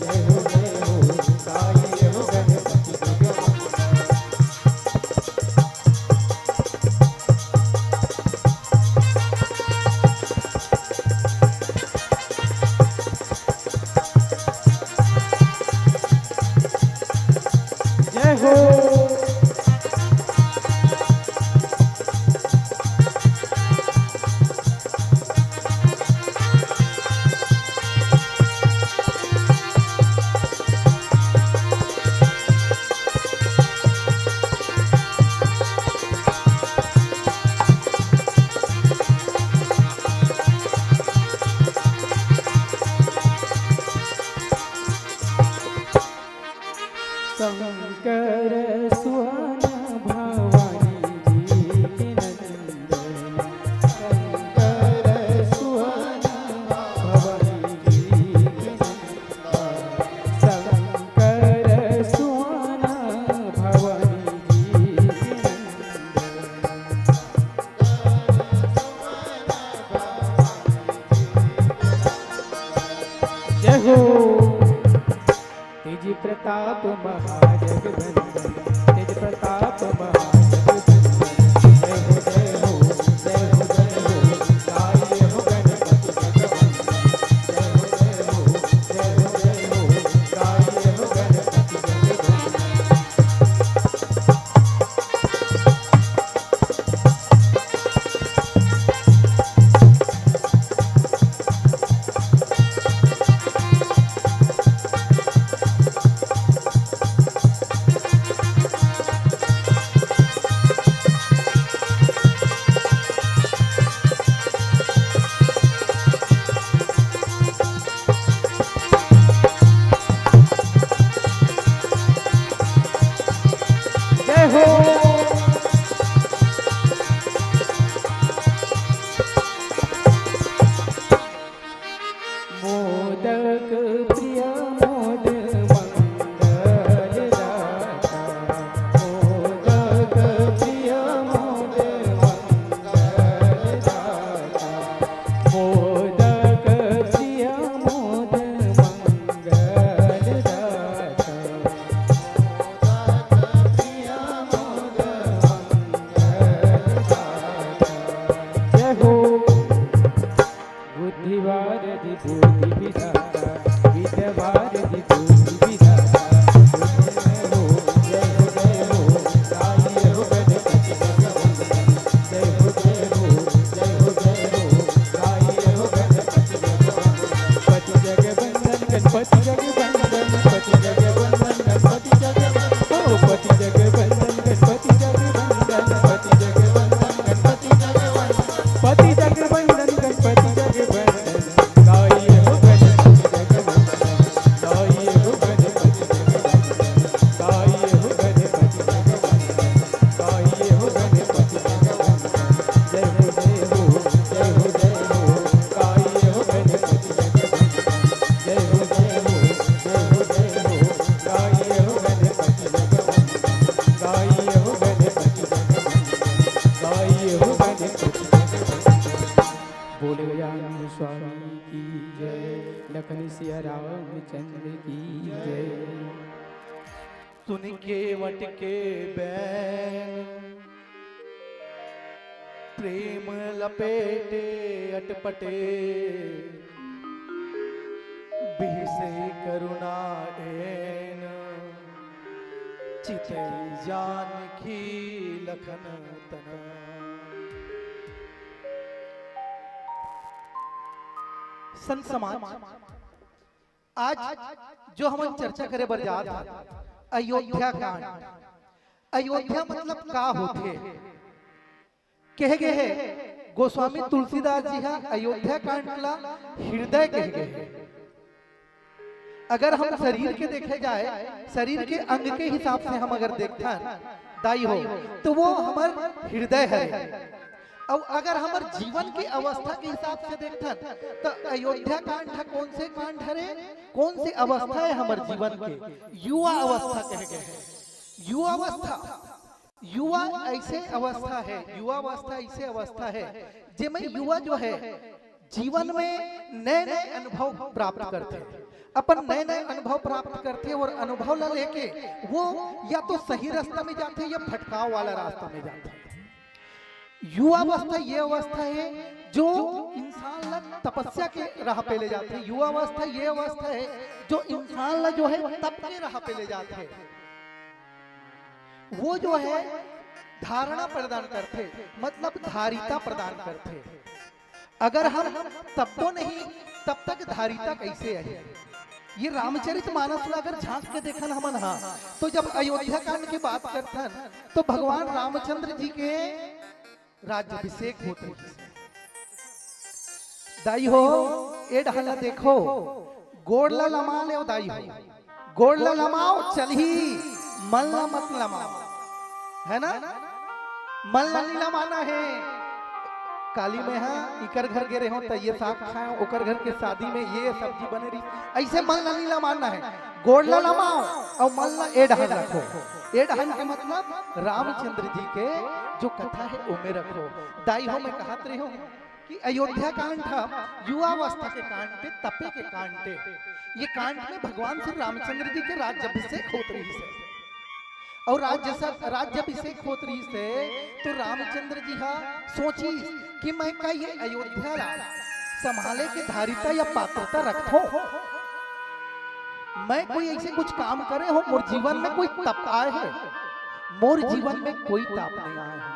जय हो, जय हो। गाइए हो गणपति जगवंदन। जय हो। शंकर सुवन भवानी जी के नंदन। शंकर सुवन भवानी जी के नंदन। शंकर सुवन भवानी जी के नंदन। जय हो। तेज प्रताप महाजगवंदन, तेज प्रताप महाजगवंदन। जय हो, जय हो, जय हो, जय हो। गाइए हो गणपति जगवंदन। जय हो, जय हो, जय हो, जय हो। गाइए हो गणपति जगवंदन। स्वामी की जय, लखन सिया रामचंद्र की जय। सुन केवट के बैन, प्रेम लपेटे अटपटे, बिहसे करुणा एन, चितई जानकी लखन तन। संत समाज, आज जो हमन चर्चा करे बर जात हन, अयोध्या कांड। अयोध्या मतलब का होथे? कहे गे हे, गोस्वामी तुलसीदास जी हा अयोध्या कांड ला हृदय कहे गे हे। अगर हम शरीर के देखे जाए, शरीर के अंग के हिसाब से हम अगर देखथन दाई हो, तो वो हमर हृदय हरे। अउ अगर हमर जीवन के अवस्था के हिसाब से देखथन, तो अयोध्या कांड ह कौन से कांड हरे, कौन से अवस्था है हमर जीवन के? युवा अवस्था कहे गे हे। युवा अवस्था, युवा ऐसे अवस्था है, युवा अवस्था ऐसे अवस्था है, जेमे युवा जो है, जीवन में नए-नए अनुभव प्राप्त करथे, अपन नए-नए अनुभव प्राप्त करथे और अनुभव ला लेके वो या तो सही रास्ता में जाथे या भटकाव वाला रास्ता में जाथे। युवा अवस्था ये अवस्था है जो इंसान ला तपस्या के राह पे ले जाथे। युवा अवस्था ये अवस्था है जो इंसान ला जो है तप के राह पे ले जाथे। वो जो है धारणा प्रदान करथे, मतलब धारिता प्रदान करथे। अगर हम तब्बो नहीं, तब तक धारिता कैसे आही? ये रामचरित मानस ला अगर झांक के देखन हमन हा, तो जब अयोध्या कांड के बात करथन, तो भगवान रामचंद्र जी के राज्याभिषेक होत रहिस। दाई हो, ए डहर ला देखो, गोड़ ला लमा लेव दाई हो, गोड़ ला लमाओ, चलही, मन ला मत लमाओ, है ना? मन ला नहीं लमाना है। काली मैं हा इकर घर गे रहे हो, त ये साग खाए, ओकर घर के शादी में ये सब्जी बने रही, ऐसे मन ला नहीं लमाना है। गोड़ ला लमाओ और मन ला ए डहर रखो। ए डहर के मतलब रामचंद्र जी के जो कथा है, ओमे रखो। दाई हो, मैं कहत रहे हूँ कि अयोध्या कांड ह युवावस्था के कांड पे, तपे के कांड पे। ये कांड में भगवान श्री रामचंद्र जी के राज्याभिषेक होत रहिस हे। और राज्य स-, राज्याभिषेक होत रहिस हे, तो रामचंद्र जी हा सोचिस कि मैं का ये अयोध्या ला संभाले के धारिता या पात्रता रखथों? मैं कोई ऐसे कुछ काम करे हो, मोर जीवन में कोई तप आए हे? मोर जीवन में कोई ताप नहीं आए हे।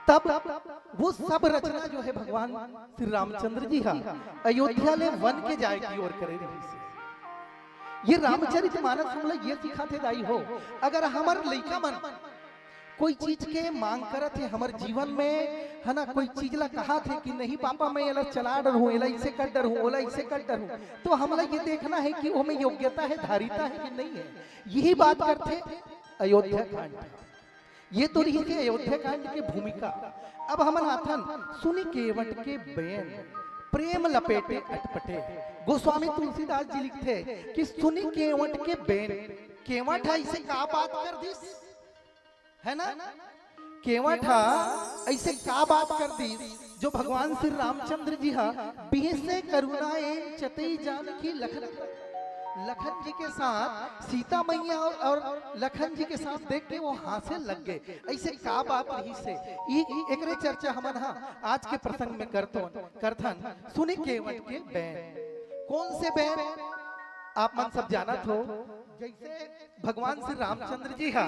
तब वो सब रचना जो है भगवान श्री रामचंद्र जी हा अयोध्या ले वन के जाए की ओर करे रहिस हे। ये रामचरित मानस हमला ये सिखाथे दाई हो, अगर हमर लइका मन कोई चीज के मांग करत हे हमर जीवन में, है ना, कोई चीज ला कहत हे कि नहीं पापा, मैं एला चला डरहूं, एला इसे कर डरहूं, ओला इसे कर डरहूं, तो हमला ये देखना है कि ओमे योग्यता है, धारिता है कि नहीं है। यही बात करथे अयोध्या कांड। ये तो रहिस हे अयोध्या कांड के भूमिका। अब हमन आथन सुनि केवट के बैन, प्रेम लपेटे अटपटे। गोस्वामी तुलसीदास जी लिखथे कि सुनि केवट के बैन, केवट ह ऐसे का बात कर दिस, है ना? केवट ह ऐसे का बात कर दिस जो भगवान श्री रामचंद्र जी हा बिहसे करुणा एन, चतई जानकी लखन, लखन जी के साथ, सीता मैया और, और लखन जी के साथ देख के वो हंसे लग गे। ऐसे का बात रहिस हे? ई, ई एकरे चर्चा हमन हा आज के प्रसंग में करथन, करथन। सुनि केवट के बैन। कौन से बैन? आप मन सब जानत हो, जैसे भगवान श्री रामचंद्र जी हा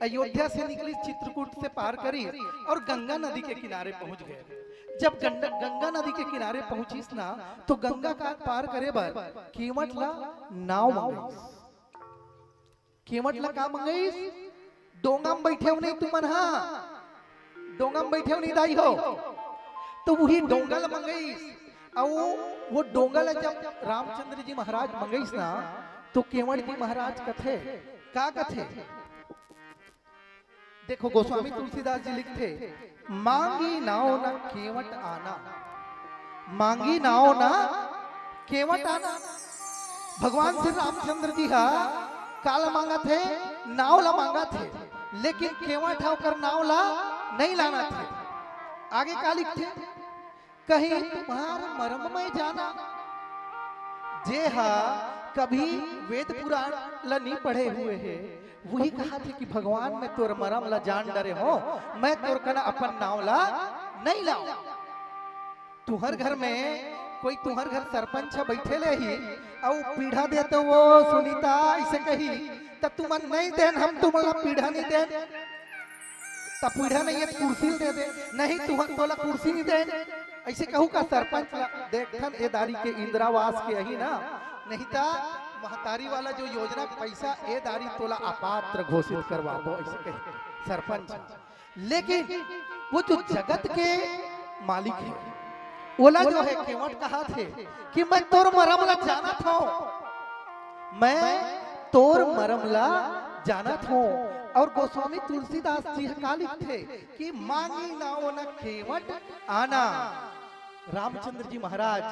अयोध्या से निकलिस चित्रकूट से पार करिस और गंगा नदी के किनारे पहुंच गे। जब गंगा, गंगा नदी के किनारे पहुंचिस ना, तो गंगा का पार करे बर केवट ला नाव मंगइस। केवट ला का मंगइस? डोंगा में बइठे हो नहीं तुमन हा, डोंगा में बइठे हो नहीं दाई हो, तो वही डोंगा ला मंगइस। अउ वो डोंगा ला जब रामचंद्र जी महाराज मंगइस ना, तो केवट जी महाराज कथे, का कथे? देखो, गोस्वामी तुलसीदास जी लिखथे, "मांगी नाव न केवट आना।" मांगी नाव न केवट आना। भगवान श्री रामचंद्र जी हा काला मांगत हे? नाव ला मांगत हे, लेकिन केवट हा ओकर नाव ला नहीं लानत हे। आगे का लिखथे? कहीं तुम्हार मरम मैं जाना। जे हा कभी वेद पुराण ल नी पढ़े हुए हे, वही कहा थे कि भगवान, मैं तोर मरम ल जान डरे हो, मैं तोर कना अपन नाव ल नहीं लाव। तुहर घर में कोई, तुहर घर सरपंच ह बैठे ले ही, अउ पीढ़ा देते वो सुनीता ऐसे कही, त तुमन नहीं देन, हम तुमन ला पीढ़ा नहीं देन। त पीढ़ा नहीं है, कुर्सी दे दे। नहीं, तुहर तोला कुर्सी नहीं देन। ऐसे कहू का सरपंच ला? देखथन ए दारी के इंदिरावास के अही ना, नहीं त महतारी वाला जो योजना के पैसा ए दारी तोला अपात्र घोषित करवाबो, ऐसे कही सरपंच। लेकिन वो जो जगत के मालिक हे, ओला जो हे केवट कहा थे कि मैं तोर मरम ला जानत हूँ, मैं तोर मरम ला जानत हूँ। और गोस्वामी तुलसीदास जी ह का लिखथे कि मांगी नाव न केवट आना। रामचंद्र जी महाराज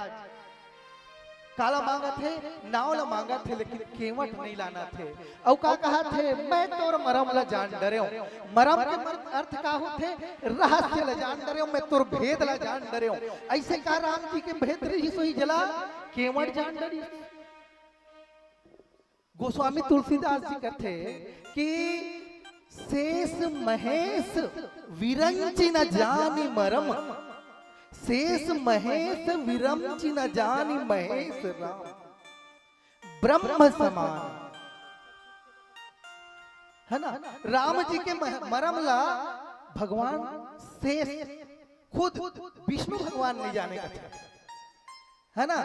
काला मांगत हे? नाव ला मांगत हे, लेकिन केवट नहीं लानत हे। अउ का कहत हे? मैं तोर मरम ला जान डरेंव। मरम के मर-, अर्थ का होथे? रहस्य ला जान डरेंव, मैं तोर भेद ला जान डरेंव। ऐसे का राम जी के भेद रहिस होही जेला केवट जान डरिस? गोस्वामी तुलसीदास जी कथे कि शेष महेश विरंचि न जानि मरम, शेष महेश विरंचि न जानि महेश राम, ब्रह्म समान। है ना? राम जी के मह-, मरम ला भगवान शेष खुद विष्णु भगवान नहीं जाने कथे, है ना?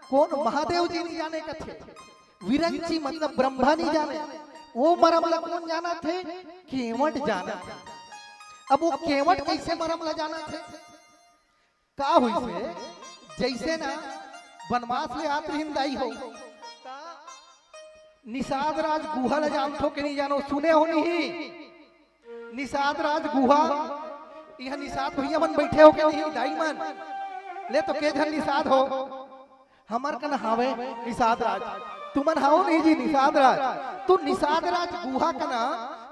कौन महादेव जी नहीं जाने कथे? विरंची मतलब ब्रह्मा नहीं जाने। वो मरम ला कौन जानथे? केवट जानथे। अब वो केवट कैसे मरम ला जानथे? का होइसे? जैसे ना बनवास ले आत रहिन दाई हो, निषाद राज गुहा ला जानथो के नहीं जानो, सुने हो नहीं? निषाद राज गुहा, इहाँ निषाद भैया मन बैठे हो के नहीं, दाई मन? ले तो के झन निषाद हो? हमर कन हावे निषाद राज, तुमन हाओ नहीं जी निषाद राज। तो निषाद राज गुहा कना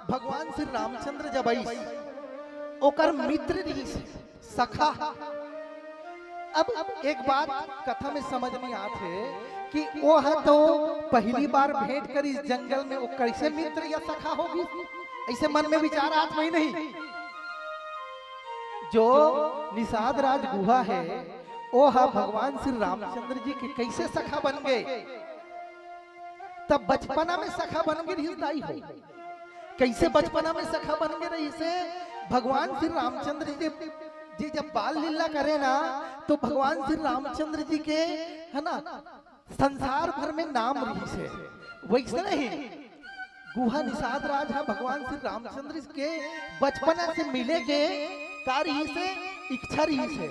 भगवान श्री रामचंद्र जब आइस, ओकर मित्र रहिस, सखा। अब एक बात कथा में समझ नहीं आत हे कि वो ह तो पहली बार भेंट करिस जंगल में, वो कैसे मित्र या सखा होगी? ऐसे मन में विचार आत ही नहीं। जो निषाद राज गुहा हे, वो ह भगवान श्री रामचंद्र जी के कैसे सखा बन गे? तब बचपना में सखा बन गे रहिस दाई हो। कैसे बचपना में सखा बन गे रहिसे? भगवान श्री रामचंद्र जी, जी जब बाल लीला करे ना, तो भगवान श्री रामचंद्र जी के, है ना, संसार भर में नाम रहिसे। वैसे नहीं, गुहा निषाद राज हा भगवान श्री रामचंद्र के बचपना से मिले के का रहिसे, इच्छा रहिसे।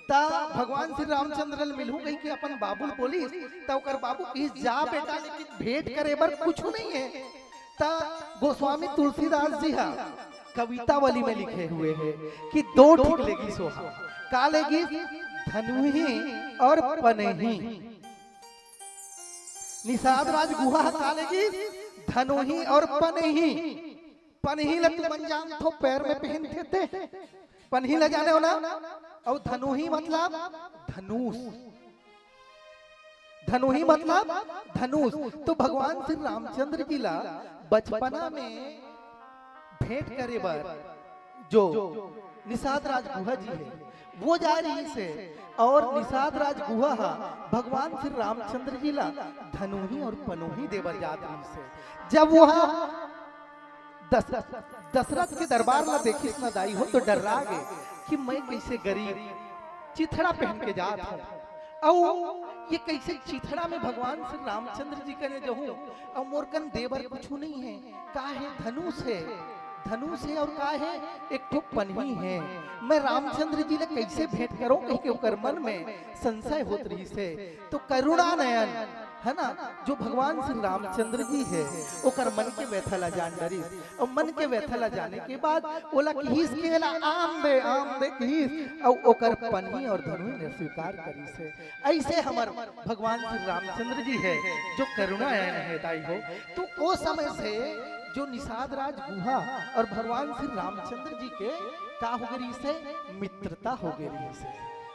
ता भगवान श्री रामचंद्र ल मिलहूं कहि के अपन बाबू ल बोलिस, ता ओकर बाबू कहिस, "जा बेटा, लेकिन भेंट करे बर कुछु नहीं है।" ता गोस्वामी तुलसीदास जी हा कवितावली में लिखे हुए है कि दो ठीक लेगिस ओहा। का लेगिस? धनुही और पनही। निषाद राज गुहा हा का लेगिस? धनुही और पनही। पनही ल तुमन जानथो, पैर में पहनथे ते। पनही ल जाने हो ना? अउ धनुही मतलब धनुष। धनुही मतलब धनुष। तो भगवान श्री रामचंद्र जी ला बचपना में भेंट करे बर जो निषाद राज गुहा जी है, वो जा रहिसे, और निषाद राज गुहा हा भगवान श्री रामचंद्र जी ला धनुही और पनोही दे बर जात रहिसे। जब वह दस-, दशरथ के दरबार ला देखिस न दाई हो, तो डर्रा गे कि मैं कैसे गरीब चिथड़ा पहन के जात हूँ, अउ ये कैसे चिथड़ा में भगवान श्री रामचंद्र जी कने जहूँ, अउ मोर कन दे बर कुछु नहीं है। का है? धनुष है, धनुष है, और का है? एक ठो पनही है। मैं रामचंद्र जी ले कैसे भेंट करूं कहि के ओकर मन में संशय होत रहिसे। तो करुणा नयन, है ना, जो भगवान श्री रामचंद्र जी है, ओकर मन के व्यथा ला जान डरिस। और मन के व्यथा ला जाने के बाद ओला किहिस के ला आम दे, आम दे किहिस, और ओकर पनही और धनुही ने स्वीकार करिसे। ऐसे हमर भगवान श्री रामचंद्र जी है, जो करुणा नयन है दाई हो। तो ओ समय से जो निषाद राज गुहा और भगवान श्री रामचंद्र जी के का हो गे रहिसे? मित्रता हो गे रहिसे।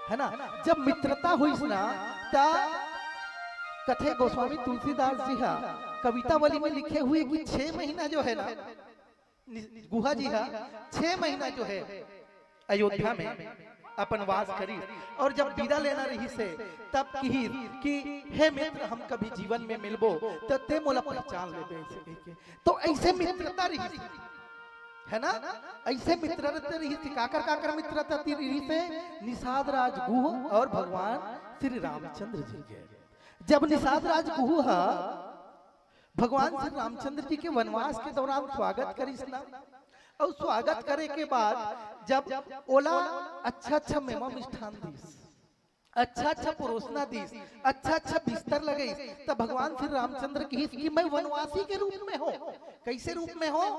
है ना? जब मित्रता होइस ना, त कथे गोस्वामी तुलसीदास जी हा कवितावली में लिखे हुए कि छह महीना जो है ना, नि-, गुहा जी हा छह महीना जो है अयोध्या में अपन वास करिस, और जब विदा लेना रहिस हे, तब किहिस कि हे मित्र, हम कभी जीवन में मिलबो, त तें मोला पहचान लेबे, ऐसे कहिके। तो ऐसे मित्रता रहिस हे, है ना? ऐसे मित्रता रहिस हे। काकर काकर मित्रता ती रहिस हे? निषाद राज गुह और भगवान श्री रामचंद्र जी के। जब निषाद राज गुह हा भगवान श्री रामचंद्र जी के वनवास के दौरान स्वागत करिस ना, और स्वागत करे के बाद जब ओला अच्छा अच्छा मेवा मिष्ठान दिस, अच्छा अच्छा परोसना दिस, अच्छा अच्छा बिस्तर लगइस, त भगवान श्री रामचंद्र किहिस कि मैं वनवासी के रूप में हों। कैसे रूप में हों?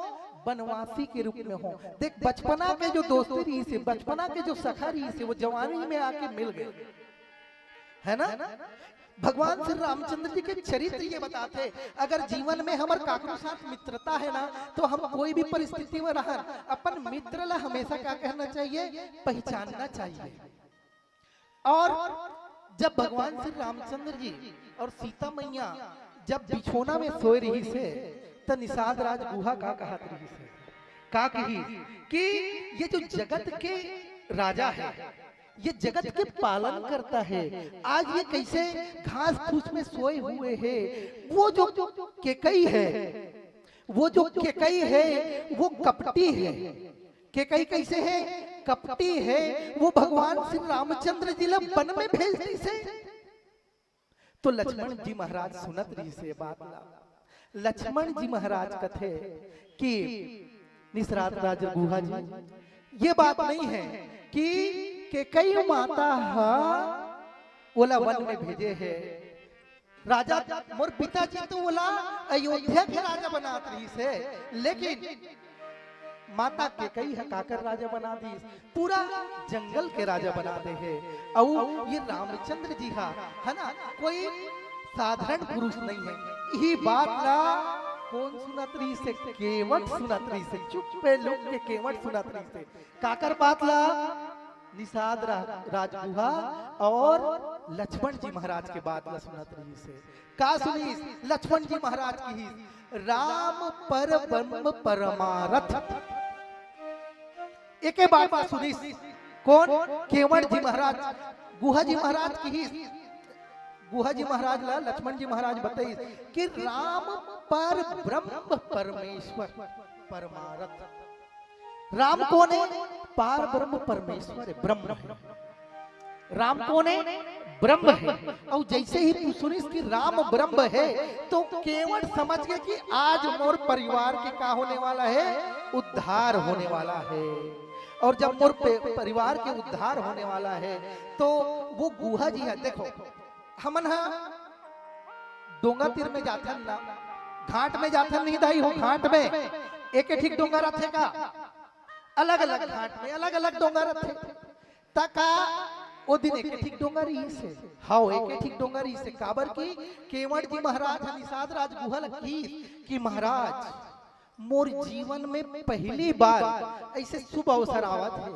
वनवासी के रूप में हों। देख, बचपना के जो दोस्ती रहिस हे, बचपना के जो सखा रहिस हे, वो जवानी में आके मिल गए, है ना? भगवान श्री रामचंद्र जी के चरित्र ये बताथे, अगर जीवन में हमर काकरो साथ मित्रता है ना, तो हम कोई भी परिस्थिति में रहन, अपन मित्र ला हमेशा क्या कहना चाहिए? पहचानना चाहिए। और जब भगवान श्री रामचंद्र जी और सीता मैया जब बिछोना में सोए रहिस हे, त निषाद राज गुहा का कहत रहिस हे? का कहिस कि ये जो जगत के राजा है, ये जगत के पालन करता है, आज ये कैसे घास फूस में सोए हुए हैं? वो जो केकई है, वो जो केकई है, वो कपटी है। केकई कैसे है? कपटी है। वो भगवान श्री रामचंद्र जी ला वन में भेज दिस हे। तो लक्ष्मण जी महाराज सुनत रहिस हे बात ला। लक्ष्मण जी महाराज कथे कि निषाद राज गुहा जी, ये बात नहीं है कि केकई माता हा ओला वन में भेजे हे। राजा, मोर पिताजी तो ओला अयोध्या के राजा बनात रहिस हे, लेकिन माता केकई हा काकर राजा बना दिस? पूरा जंगल के राजा बना दे हे। अउ ये रामचंद्र जी हा, है ना, कोई साधारण पुरुष नहीं है। यही बात ला कौन सुनत रहिस हे? केवट सुनत रहिस हे। चुप्पे लोग के केवट सुनत रहिस हे। काकर बात ला? निषाद रा-, राजगुहा और लक्ष्मण जी महाराज के बात ला सुनत रहिस हे। का सुनिस? लक्ष्मण जी महाराज किहिस, "राम पर ब्रह्म परमारथ।" एके बात ला सुनिस। कौन? केवट जी महाराज। गुहा जी महाराज किहिस, गुहा जी महाराज ला लक्ष्मण जी महाराज बताइस कि राम पर ब्रह्म परमेश्वर परमारथ। राम कौन है? पार ब्रह्म परमेश्वर है, ब्रह्म है। राम कौन है? ब्रह्म है। और जैसे ही तू सुनिस कि राम ब्रह्म है, तो केवट समझ गए कि आज मोर परिवार के का होने वाला है? उद्धार होने वाला है। और जब मोर पे-, परिवार के उद्धार होने वाला है, तो वो गुहा जी है। देखो, हमन हा डोंगा तीर में जाथन ना, घाट में जाथन नहीं दाई हो, घाट में एक एक ठीक डोंगा रथे का, अलग-अलग घाट में अलग-अलग डोंगा रथे। त का ओ दिन एक एक ठीक डोंगा रहिस हे? हव, एक एक ठीक डोंगा रहिस हे। काबर कि केवट जी महाराज ह निषाद राज गुहा ल किहिस कि महाराज, मोर जीवन में पहली बार ऐसे शुभ अवसर आवत हे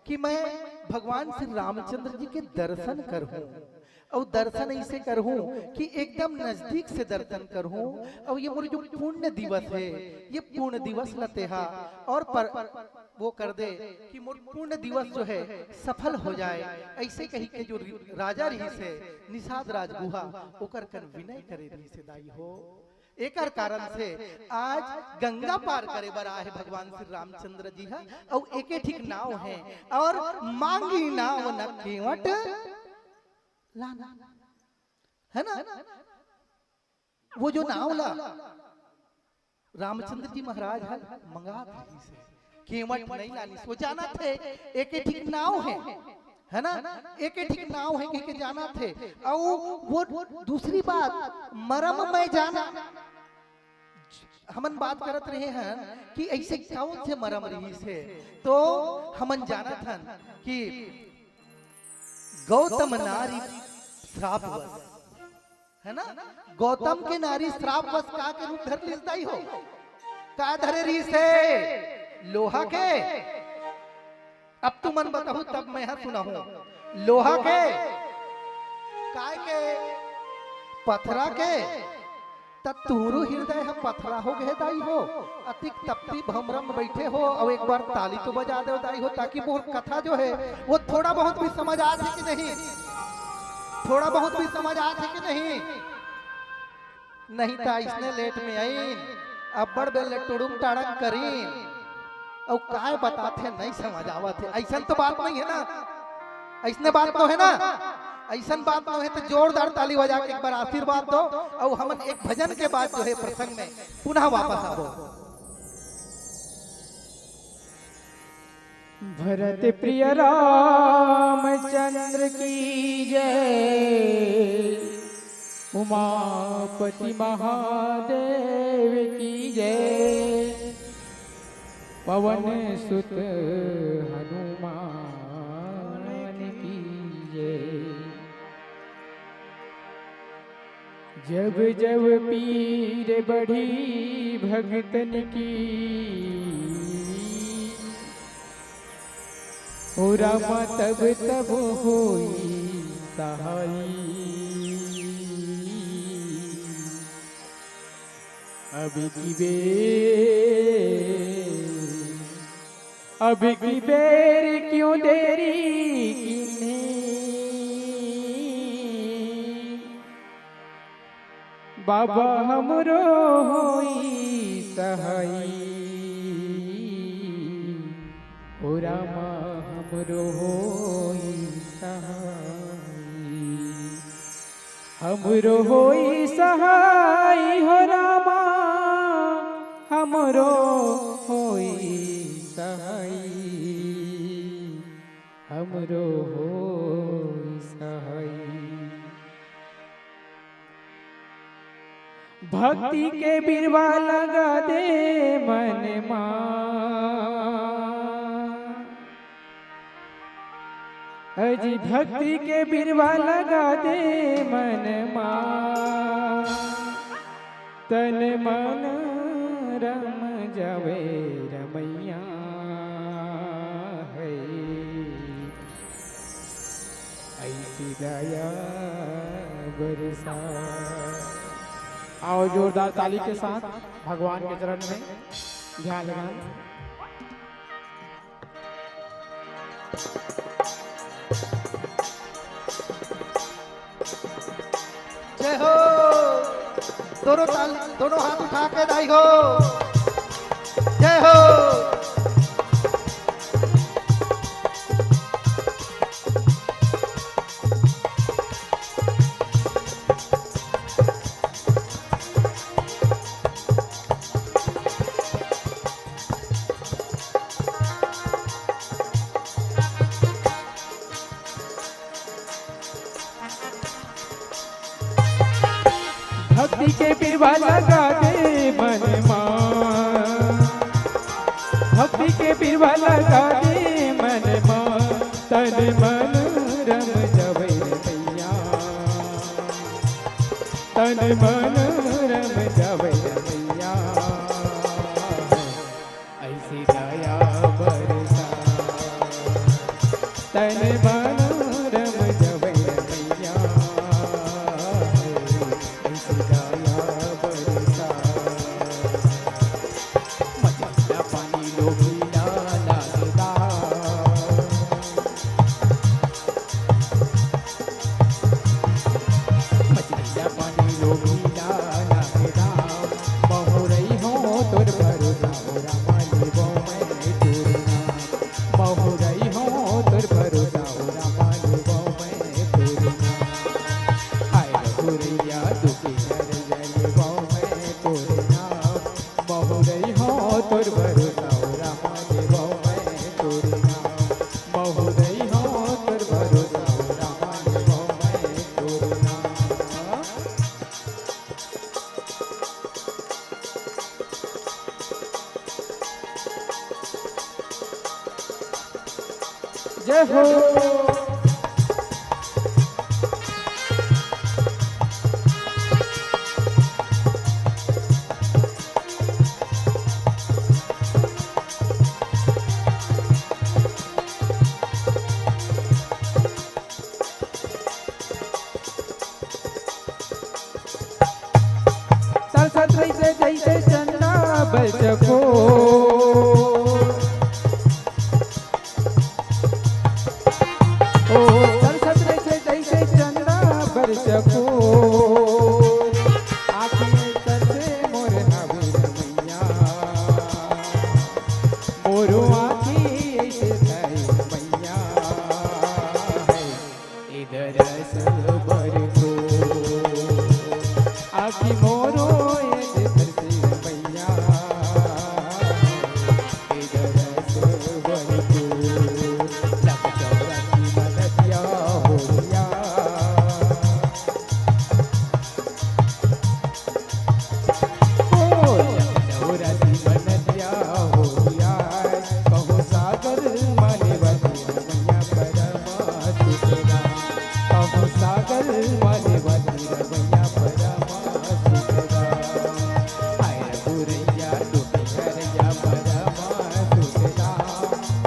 कि मैं भगवान श्री रामचंद्र जी के दर्शन करहूं, अउ दर्शन ऐसे करहूं कि एकदम नजदीक से दर्शन करहूं, अउ ये मोर जो पुण्य दिवस हे, ये पुण्य दिवस ल तेहा और पर, वो कर दे कि मोर पुण्य दिवस जो है सफल हो जाए, ऐसे कहि के जो रि-, राजा रहिस हे निषाद राज गुहा, ओकर कन विनय करे रहिस हे दाई हो। एकर कारण से आज गंगा पार करे बर आए हे भगवान श्री रामचंद्र जी ह, अउ एके ठीक नाव हे, और मांगी नाव न केवट लाना, है ना? वो जो नाव ला रामचंद्र जी महाराज ह मंगात रहिस हे, केवट नहीं लानिस। वो जानत हे एके ठीक नाव हे, है ना? एके ठीक नाव हे कहिके जानत हे। अउ वो दूसरी बात, मरम मैं जाना, हमन बात करत रहे हन कि ऐसे कौन से मरम रहिस हे, तो हमन जानत हन कि गौतम नारी श्रापवश, है ना? गौतम के नारी श्रापवश का के रूप धर लिस दाई हो? का धरे रहिस हे? लोहा के। अब तुमन बताहू, तब मैं ह सुनाहूं। लोहा के, काय के, पथरा के, त तुहरो हृदय ह पथरा हो गए दाई हो। अतिक तपती भमरम बइठे हो, अउ एक बार ताली तो बजा देव दाई हो, ताकि मोर कथा जो हे वो थोड़ा बहुत भी समझ आत हे कि नहीं, थोड़ा बहुत भी समझ आत हे कि नहीं। नहीं त अइसने लेट में आइन, अब्बड़ बेर ले टुड़ुम टाड़ंग करिन, अउ काय बताथे, नहीं समझ आवत हे। अइसन तो बात नहीं हे ना, अइसने बात तो हे ना, अइसन बात तो हे। तो जोरदार ताली बजा के एक बार आशीर्वाद दो, अउ हमन एक भजन के बाद जो हे प्रसंग में पुनः वापस आबो। भरत प्रिय रामचंद्र की जय, उमापति महादेव की जय, पवन सुत हनुमान की जय। जब जब पीर बढ़ी भगतन की, ओ रामा तब तब होई सहाई। अब की बेर, अब की बेर क्यों देरी किन्हे, बाबा हमरो होई सहाई, ओ रामा हमरो होई सहाई, हमरो होई सहाई, हो रामा हमरो होई सहाई, हमरो होई सहाई। भक्ति के बिरवा लगा दे मन मा, अजी भक्ति के बिरवा लगा दे मन मा, तन मन रम जावे रमैया है। ऐसी दया बरसा। आओ, जोरदार ताली के साथ भगवान के चरण में ध्यान लगाएं। जय हो। दोनों ताल, दोनों हाथ उठा के दाई हो। जय हो। भक्ति के पिरवा लगा दे मन मा, भक्ति के पिरवा लगा दे मन मा, तन मन रम जावे रे मैया, तन मन रम जावे रे मैया। ऐसी दया बरसा, तन मन रम जावे मैया। ऐसी दया बरसा, मछलिया पानी लोभी ना लागेला। मछलिया पानी लोभी ना लागेला, बहुरई हो तोर भरोसा हो रामा लेबो मैं तोर नाम। बहुरई हो तोर भरोसा हो रामा लेबो मैं तोर नाम। हाय रघुरैया दुखी हरैया लेबो मैं तोर नाम। बहुरई हो तोर भरोसा हो रामा लेबो मैं तोर नाम। बहुरई हो तोर भरोसा हो रामा लेबो मैं तोर नाम। जय हो। ओ तरसत रहिथे जइसे चंदा बर चकोर, आँखी तरसे मोर हवे मैया। मोरो आँखी अइसे तरे मैया, हे ए दरस बर को। आँखी मोरो अइसे तरसे मैया, ए दरस बर को। लग चौरा की मददिया होरिया। ओ, लखनऊ रति बनतिया होरिया, कहूँ सागर माने बतिया मैया परमा सुखदा, कहूँ सागर माने बतिया मैया परमा सुखदा। हाय रघुरैया, डोली हरैया परमा सुखदा,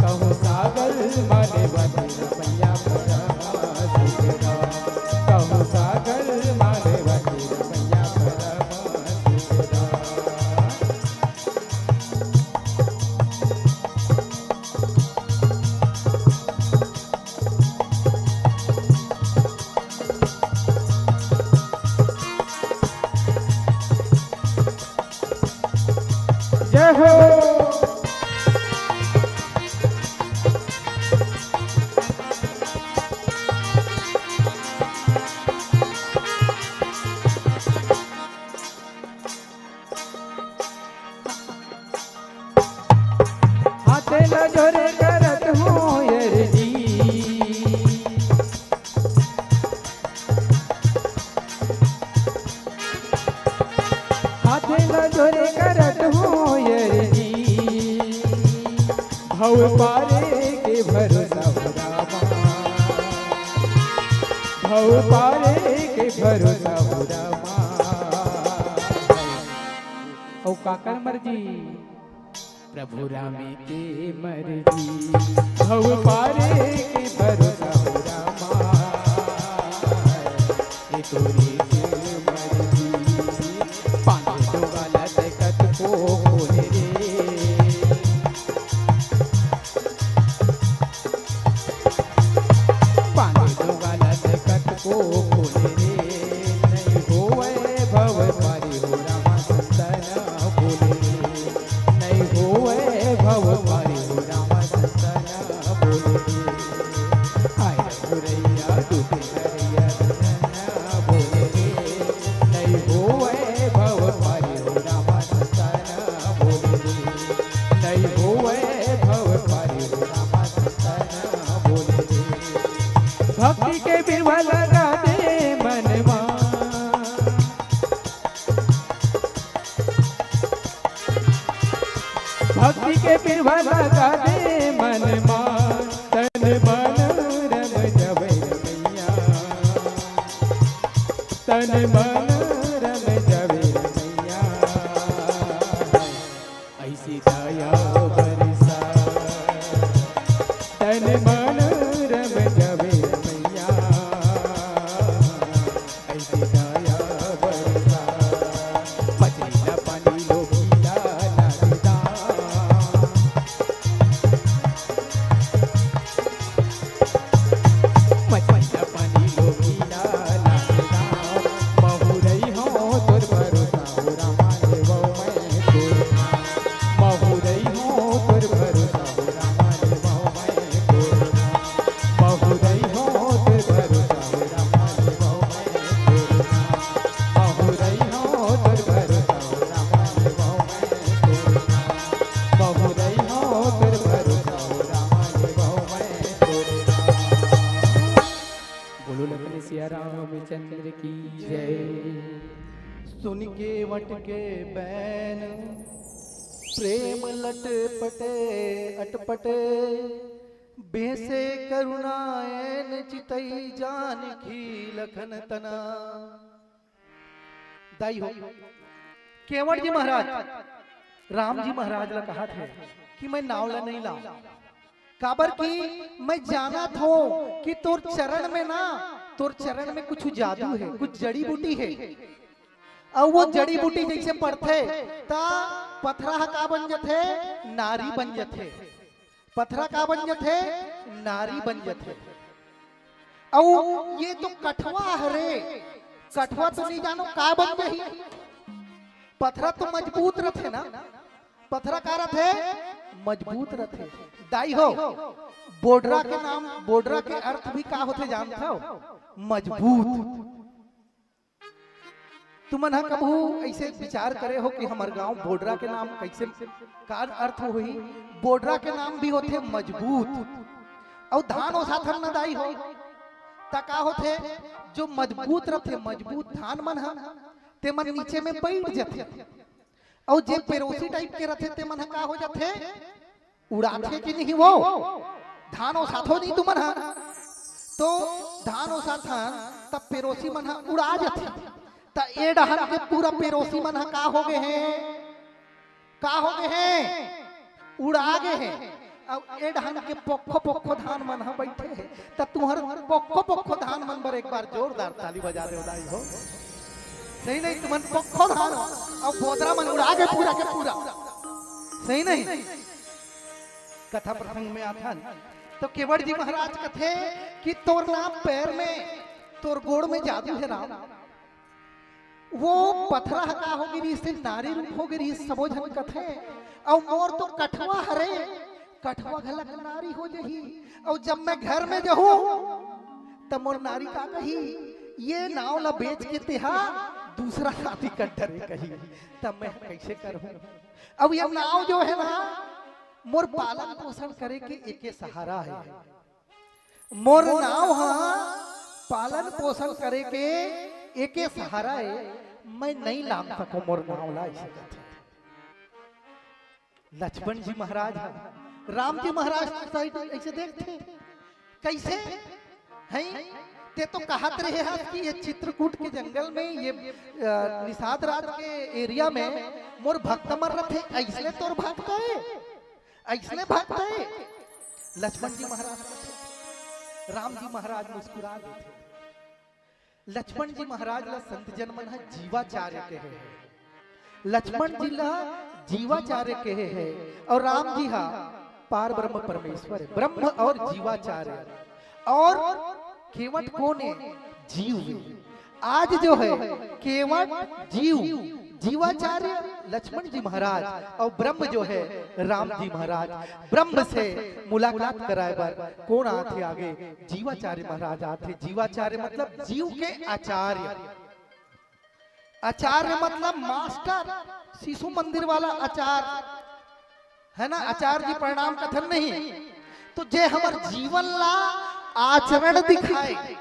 कहूँ सागर माने बतिया मैया परमा सुखदा, कहूँ सागर माने बतिया मैया परमा सुखदा। जय हो। हाथे ला जोरे करत हों अरजी, हाथे ला जोरे करत हों अरजी, भव पारे के भरोसा हो रामा, भव पारे के भरोसा हो रामा। अउ काकर मरजी? प्रभु राम के मरजी, भव पारे के भरोसा हो रामा। ये तोरी के मरजी, पानी डोंगा ला देखत को खोले रे। पानी डोंगा ला देखत को खोले रे, नहीं होवय भव पारी हो रामा संतान बोले रे, नहीं होवय भव पारी हो रामा संतान बोले रे। हाय रघुरैया डूबे हरैया नैना बोले रे, नहीं होवय भव पारी हो रामा संतान बोले रे, नहीं होवय भव पारी हो रामा संतान बोले रे। भक्ति के बिरवा लगा दे मन मा, भक्ति के बिरवा लगा दे मन मा, तन मन रम जावे रे मैया, तन मन रम जावे रे मैया। अइसे दया बरसा, तन मन रम जावे रे मैया। अइसे दया बरसा, मछरी ला पानी लोभी ला लागे दाम। मछरी ला पानी लोभी ला लागे दाम। महुरई हो तोर भरोसा हो रामा देवो मैं तोर नाम। महुरई हो तोर भरोसा हो रामा देवो मैं तोर नाम। महुरई हो तोर भरोसा हो रामा देवो मैं तोर नाम। महुरई हो तोर भरोसा हो रामा देवो मैं तोर नाम। महुरई हो तोर भरोसा हो रामा देवो मैं तोर नाम। बोलो लखन सिया रामचंद्र की जय। सुन के वट के बैन प्रेम लटपटे अटपटे, बेसे करुणा ऐन चितई जानकी लखन तना। दाई हो, केवट जी महाराज, राम जी महाराज ला कहा थे कि मैं नाव ला नहीं लाऊं, काबर कि मैं जानत हों कि तोर चरण में ना, तोर चरण में कुछ जादू हे, कुछ जड़ी बूटी हे। अउ वो जड़ी बूटी जइसे पड़थे, त पथरा ह का बन जथे? नारी बन जथे। पथरा का बन जथे? नारी बन जथे। अउ ये तो कठवा हरे, कठवा तो नहीं जानो का बन जाही। पथरा तो मजबूत रथे ना, पथरा का रथे? मजबूत रथे। दाई हो, बोडरा के नाम, बोडरा के अर्थ भी का होथे जानथव? मजबूत। तुमन ह कभू ऐसे विचार करे हो कि हमर गांव बोडरा के नाम कैसे, का अर्थ होही? बोडरा के नाम भी होथे मजबूत। अउ धान ओसाथन न दाई हो, त का होथे? जो मजबूत रथे, मजबूत धान मन ह, ते मन नीचे में बैठ जथे। अउ जे पेरोसी टाइप के रथे, ते मन ह का हो जथे? उड़ाथे कि नहीं वो? धान ओसाथो नहीं तुमन ह, तो धान ओसाथन, तब पेरोसी मन ह उड़ा जथे। त ए डहन के पूरा पेरोसी मन ह का हो गे हे? का हो गे हे? उड़ा गे हे। अउ ए डहन के पोखो पोखो धान मन ह बैठे हे, त तुंहर पोखो पोखो धान मन बर एक बार जोरदार ताली बजा देव दाई हो। सही नहीं? तुमन पोखो धान अउ बोदरा मन उड़ा गे पूरा के पूरा। सही नहीं? कथा प्रसंग में आथन तो केवट जी महाराज कथे कि तोर ना पैर में, तोर गोड़ में जादू हे राम। वो पथरा ह का हो गे रिहिस, नारी रूप हो गे रिहिस, सबो झन कथे। अउ मोर तो कठवा हरे, कठवा घलक नारी हो जही। अउ जब मैं घर में जहूं, त मोर नारी का कही, "ये नाव ला बेच के तेहा दूसरा शादी कर डरे," कही। तब मैं कैसे करहूं? अब ये नाव जो है ना, मोर पालन पोषण करे के एके सहारा है। मोर नाव ह पालन पोषण करे के एके सहारा ए, मैं नहीं लान सकूं मोर नाव ला, ऐसे कथे। लक्ष्मण जी महाराज ह, राम जी महाराज तो साइड ऐसे देखथे, कैसे हैं? ते तो कहत रहे हस कि ये चित्रकूट के जंगल में, ये, अ, निषाद राज के एरिया में मोर भक्त मन रथे, ऐसने तोर भक्त है? ऐसने भक्त है? लक्ष्मण जी महाराज कथे, राम जी महाराज मुस्कुरा देथे। लक्ष्मण जी महाराज ला संत जन मन ह जीवाचार्य कहे हे। लक्ष्मण जी ला जीवाचार्य कहे हे, अउ राम जी हा पार ब्रह्म परमेश्वर हे, ब्रह्म अउ जीवाचार्य। अउ केवट कोन हे? जीव। आज जो है केवट जीव, जीवाचार्य लक्ष्मण जी महाराज अउ ब्रह्म जो है राम जी महाराज। ब्रह्म से मुलाकात कराए बर कोन आथे आगे? जीवाचार्य महाराज आथे। जीवाचार्य मतलब जीव के आचार्य। आचार्य मतलब मास्टर, शिशु मंदिर वाला आचार्य, है ना? आचार्य जी प्रणाम कथन नहीं, तो जे हमर जीवन ला आचरण दिखाए,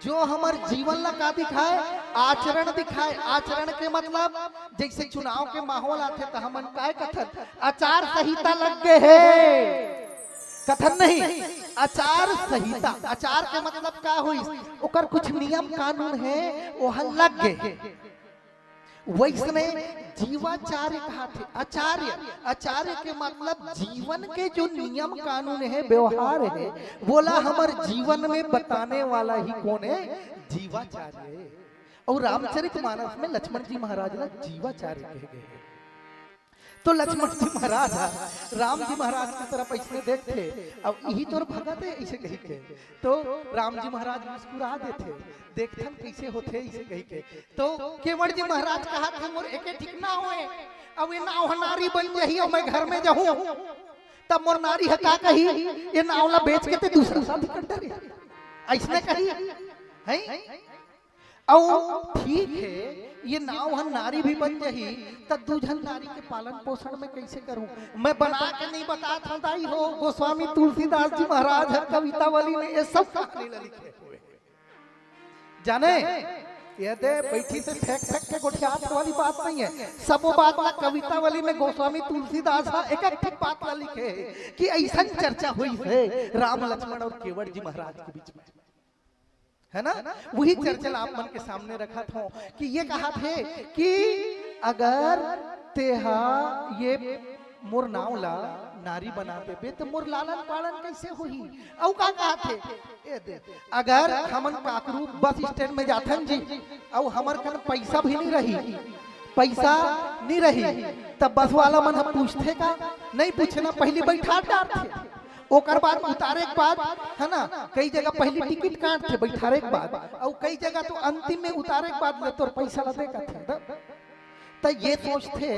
जो हमर जीवन ला का दिखाए? आचरण दिखाए। आचरण के मतलब जैसे चुनाव के माहौल आथे त हमन काय कथन? आचार संहिता लग गे हे, कथन नहीं, आचार संहिता। आचार के मतलब का होइस? ओकर कुछ नियम कानून हे, ओह लग गे। वैसने जीवाचार्य कहाथे, आचार्य। आचार्य के मतलब जीवन के जो नियम कानून हे, व्यवहार हे, वोला हमर जीवन में बताने वाला ही कोन हे? जीवाचार्य। अउ रामचरित मानस में लक्ष्मण जी महाराज ला जीवाचार्य कहे गे हे। तो लक्ष्मण जी महाराज हा राम जी महाराज के तरफ ऐसने देखथे, "अब इही तोर भगत हे," ऐसे कही के। तो राम जी महाराज मुस्कुरा देथे, "देखथन कैसे होथे," ऐसे कही के। तो केवट जी महाराज कहाथे, "मोर एके ठीक ना होए, अब ये नाव ह नारी बन जाही अउ मैं घर में जाहूं, तब मोर नारी ह का कही, ये नाव ला बेच के ते दूसरा शादी कर डरे।" ऐसने कही, हैं? अउ ठीक हे, ये नाव ह नारी भी बन जाही, त दू झन नारी के पालन पोषण में कैसे करहूं? मैं बना के नहीं बतात हंव दाई हो, गोस्वामी तुलसीदास जी महाराज ह कवितावली में ये सब कहानी ला लिखे हुए। जाने, ये दे बैठी से फेंक फेंक के गोठियात वाली बात नहीं है। सबो बात ला कवितावली में गोस्वामी तुलसीदास ह एक एक ठिक बात ला लिखे हे कि ऐसन चर्चा होइस हे राम लक्ष्मण अउ केवट जी महाराज के बीच में। है ना? वही चर्चा ला आप मन के सामने रखत हंव कि ये कहाथे कि अगर तेहा ये मोर नाव ला नारी बना देबे त मोर लालन पालन कैसे होही? अउ का कहाथे? ए दे, अगर हमन काकरू बस स्टैंड में जाथन जी, अउ हमर कन पैसा भी नहीं रही, पैसा नहीं रही, तब बस वाला मन ह पूछथे का? नहीं पूछे ना, पहली बैठा डारथे। ओकर बाद उतारे के बाद, है ना, कई जगह पहली टिकट काटथे बैठारे के बाद, अउ कई जगह तो अंतिम में उतारे के बाद ले तोर पैसा ला दे कथे। त ये सोचथे,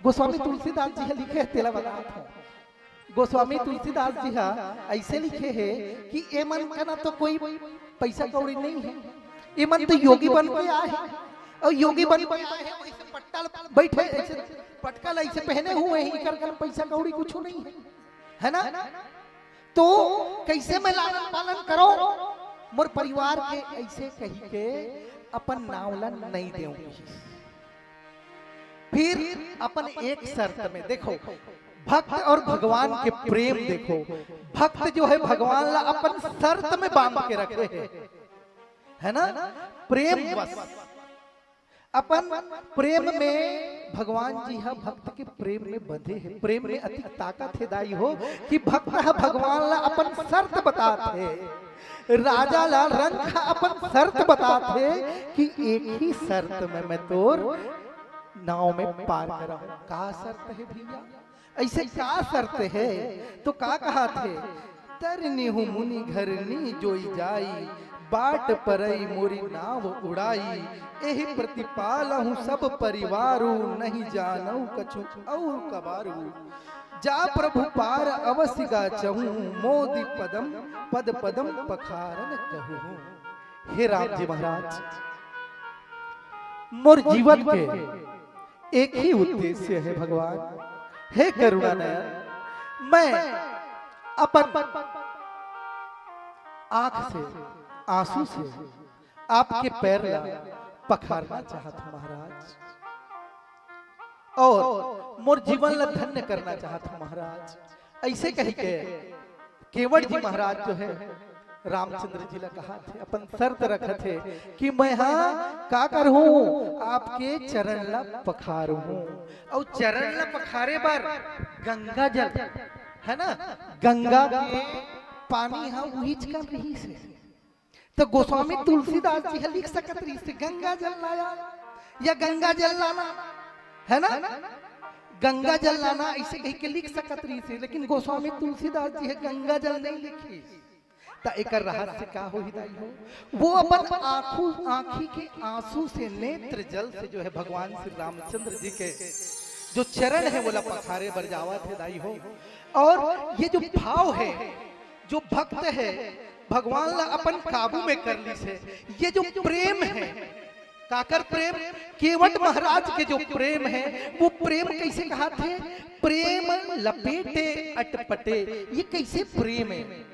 गोस्वामी तुलसीदास जी ह लिखे हे, तेला बतात हंव। गोस्वामी तुलसीदास जी ह अइसे लिखे हे कि ए मन कना तो कोई पैसा कौड़ी नइ हे, ए मन तो योगी बन के आए हे, अउ योगी बन के आए हे, वइसे पट्टा ल बैठे, अइसे पटका ल अइसे पहने हुए हे, इकर कन पैसा कौड़ी कुछु नइ हे, है ना? तो कइसे मैं लालन पालन करंव मोर परिवार के, अइसे कहिके अपन नांव ल नइ देंव कहिस। फिर अपन एक शर्त में, देखो, भक्त और भगवान के प्रेम देखो, भक्त जो है भगवान ला अपन शर्त में बांध के रखे हे, है ना? प्रेम बस, अपन प्रेम में भगवान जी ह भक्त के प्रेम में बंधे हे। प्रेम में अतिक ताकत हे दाई हो कि भक्त ह भगवान ला अपन शर्त बतात हे, राजा ला रंक ह अपन शर्त बतात हे कि एक ही शर्त में मैं तोर नांव में पार करहूं। का शर्त हे भइया? अइसे का शर्त हे? तो का कहत हे? तरनिहु मुनि घर नी जोई जाई, बाट परई मोरी नाव उड़ाई। एहि प्रतिपालहु सब परिवारु, नहीं जानउ कछु अउर कबारु। जा प्रभु पार अवसि गाचहु, मोदि पदम पद पदम पखारन कहु। हे राम जी महाराज, मोर जीवन के एक ही उद्देश्य हे भगवान, हे करुणा नयन, मैं अपन आंख से, आंसू से आपके पैर ला पखारना चाहत हूं महाराज, और मोर जीवन ला धन्य करना चाहत हूं महाराज। अइसे कहिके केवट जी महाराज जो है रामचंद्र जी ला कहत हे, अपन शर्त रखत हे कि मैं हा का करहूं, आपके चरण ला पखारहूं। अउ चरण ला पखारे बर गंगा जल, है ना, गंगा के पानी हा उहीच कन रहिस हे। तो गोस्वामी तुलसीदास जी ह लिख सकत रहिस हे, "गंगा जल लाया" या "गंगा जल लाना", है ना, "गंगा जल लाना" अइसे कहिके लिख सकत रहिस हे, लेकिन गोस्वामी तुलसीदास जी ह गंगा जल नइ लिखिस। त एकर रहस्य का होही दाई हो? वो अपन आंखों, आंखी के आंसू से, नेत्र जल से जो है भगवान श्री रामचंद्र जी के जो चरण हे, वोला पखारे बर जावत हे दाई हो। और ये जो भाव हे, जो भक्त हे, भगवान ला अपन काबू में कर लिस हे। ये जो प्रेम हे, काकर प्रेम? केवट महाराज के जो प्रेम हे, वो प्रेम कइसे कहत हे? प्रेम लपेटे अटपटे। ये कइसे प्रेम हे?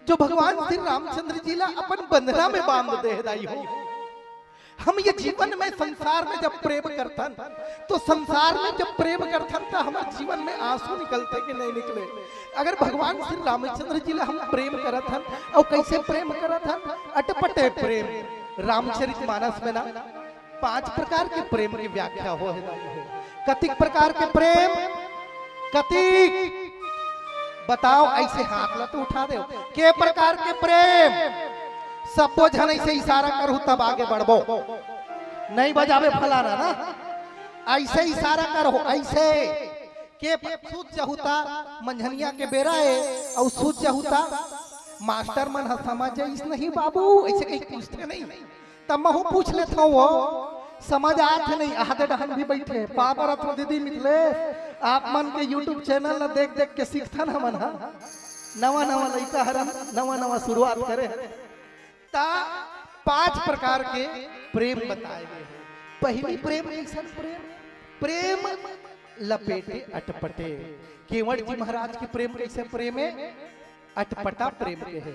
जो भगवान श्री रामचंद्र जी ला अपन बंधना में बांध दे हे दाई हो। हम ये जीवन में, संसार में जब प्रेम करथन, तो संसार में जब प्रेम करथन, तो हमर जीवन में आंसू निकलथे कि नइ निकले? अगर भगवान श्री रामचंद्र जी ला हम प्रेम करत हन, अउ कइसे प्रेम करत हन? अटपटे प्रेम। रामचरित मानस में ना, पांच प्रकार के प्रेम के व्याख्या होहे दाई हो। कतिक प्रकार के प्रेम? कतिक? बताओ, अइसे हाथ ला तो उठा देव। के प्रकार के प्रेम? सबो झन अइसे इशारा करहू तब आगे बढ़बो। नइ बजाबे फलाना ना, अइसे इशारा करहू, अइसे। के प-, सूत जहू ता, मंझनिया के बेरा ए, अउ सूत जहू ता, मास्टर मन ह समझ जाइस नहीं बाबू, अइसे कहीं पूछथे नहीं। त महू पूछ लेथंव, वो समझ आत हे नहीं, आदे डहन भी बइठे। पाप रत्न दीदी मिथलेश, आप मन के YouTube चैनल ला देख देख के सीखथन हमन ह। नवा नवा लइका हरन, नवा नवा शुरुआत करे। त पांच प्रकार के प्रेम बताए गे हे। पहिली प्रेम कइसन प्रेम? प्रेम लपेटे अटपटे। केवट जी महाराज के प्रेम कइसे प्रेम हे? अटपटा प्रेम कहे हे।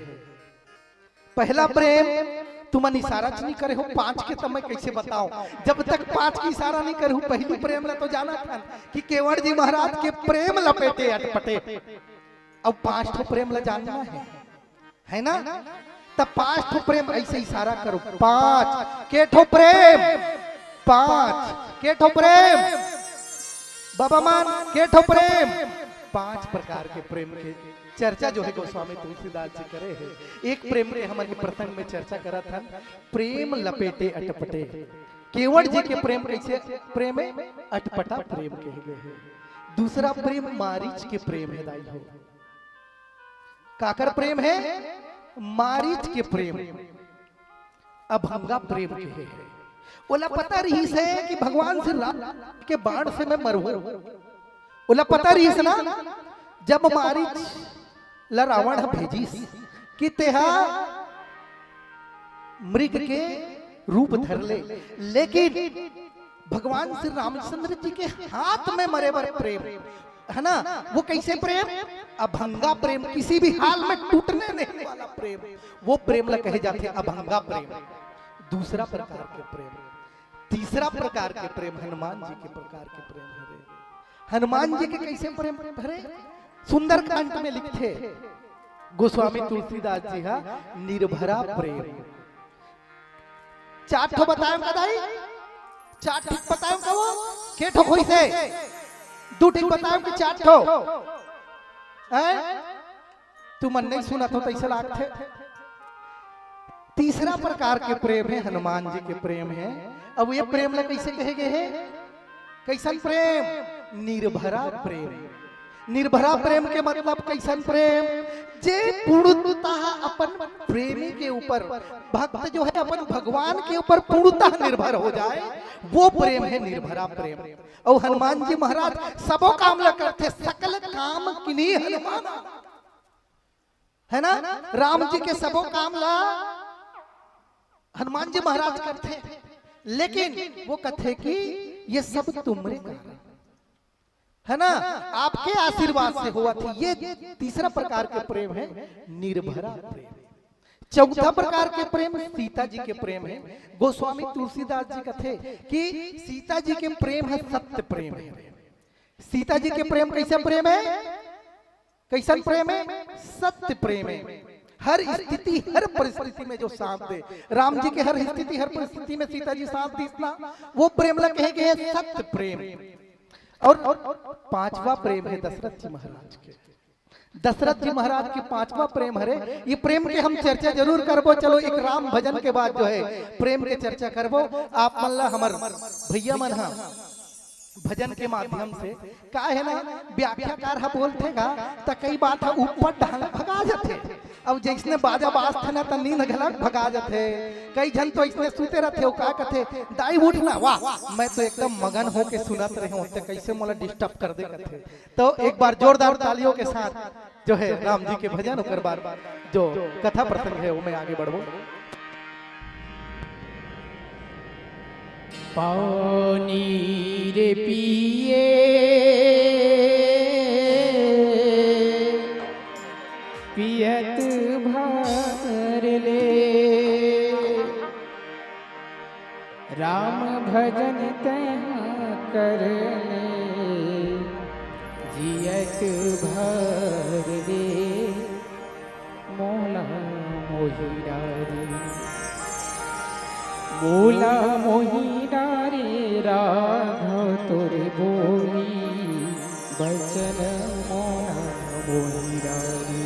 पहला प्रेम, तुमन इशारा च नइ करे हो, पांच के त मैं कइसे बताओं? जब तक पांच के इशारा नइ करे हो, पहली प्रेम ला तो जानत हन कि केवट जी महाराज के प्रेम लपेटे अटपटे। अब पांच ठो प्रेम ला जानना हे, है ना? त पांच ठो प्रेम, अइसे इशारा करो, पांच। के ठो प्रेम? पांच। के ठो प्रेम? बाबा मन, के ठो प्रेम? पांच प्रकार के प्रेम के चर्चा जो हे गोस्वामी तुलसीदास जी करे हे। एक प्रेम के हमन ये प्रसंग में चर्चा करत हन, प्रेम लपेटे अटपटे। केवट जी के प्रेम कइसे प्रेम हे? अटपटा प्रेम कहे गे हे। दूसरा प्रेम मारीच के प्रेम हे दाई हो। काकर प्रेम हे? मारीच के प्रेम। अभंगा प्रेम कहे हे। ओला पता रहिस हे कि भगवान श्री राम के बाण से मैं मरहूं। ओला पता रहिस ना, जब मारीच ला रावण ह भेजिस कि तेहा मृग के रूप धर ले, लेकिन भगवान श्री रामचंद्र जी के हाथ में मरे बर प्रेम, है ना? वो कैसे प्रेम? अभंगा प्रेम, किसी भी हाल में टूटने नहीं वाला प्रेम। वो प्रेम ला कहे जाथे अभंगा प्रेम। दूसरा प्रकार के प्रेम, तीसरा प्रकार के प्रेम हनुमान जी के प्रकार के प्रेम हरे। हनुमान जी के कैसे प्रेम हरे? सुंदरकांड में लिखथे गोस्वामी तुलसीदास जी हा, निर्भरा प्रेम। चार ठो बताएंव का दाई? चार ठो बताएंव का वो? के ठो होइसे? दू ठो बताएंव कि चार ठो? हैं? तुमन नहीं सुनत हो, तैसे लागथे। तीसरा प्रकार के प्रेम हे, हनुमान जी के प्रेम हे। अब ये प्रेम ला कैसे कहे गए हे? कैसन प्रेम? निर्भरा प्रेम। निर्भरा प्रेम के मतलब कैसन प्रेम? जे पूर्णतः अपन प्रेमी के ऊपर, भक्त जो है अपन भगवान के ऊपर पूर्णतः निर्भर हो जाए, वो प्रेम हे निर्भरा प्रेम। अउ हनुमान जी महाराज सबो काम ला करथे, सकल काम किन्हीं हनुमान, है ना? राम जी के सबो काम ला हनुमान जी महाराज करथे, लेकिन वो कथे कि ये सब तुमरे कारण, है ना? आपके आशीर्वाद से हुआ थी। ये तीसरा प्रकार के प्रेम हे निर्भरा प्रेम। चौथा प्रकार के प्रेम सीता जी के प्रेम हे। गोस्वामी तुलसीदास जी कथे कि सीता जी के प्रेम हे सत्य प्रेम हे। सीता जी के प्रेम कैसे प्रेम हे? कैसन प्रेम हे? सत्य प्रेम हे। हर स्थिति, हर परिस्थिति में जो साथ दे। राम जी के हर स्थिति, हर परिस्थिति में सीता जी साथ दीस ना, वो प्रेम ला कहे गए हे सत्य प्रेम। और, और पांचवा प्रेम हे दशरथ जी महाराज के। दशरथ जी महाराज के पांचवा प्रेम हरे। ये प्रेम के हम चर्चा जरूर करबो। चलो, एक राम भजन के बाद जो है प्रेम के चर्चा करबो। आप मन ला हमर भैया मन हा भजन के माध्यम से, का हे ना, व्याख्याकार ह बोलथे गा, त कई बात ह ऊपर डाहन भगा जथे। अब जैसने बाजा बाजथे ना, त नींद घलक भगा जथे। कई झन तो अइसने सुते रथे, ओ का कथे, "दाई उठ ना, वाह, मैं तो एकदम मगन होके सुनत रहे हूँ, ते कैसे मोला डिस्टर्ब कर दे," कथे। तो एक बार जोरदार तालियों के साथ जो है राम जी के भजन, ओकर बाद जो कथा प्रसंग है, वो मैं आगे बढ़बो। पानी रे पिए पियत भर ले, राम भजन तैं कर ले, जियत भर ले मोला मोहि डारे। मोला मोहि डारे राघव तोर बोली, बचन मोला मोहि डारे।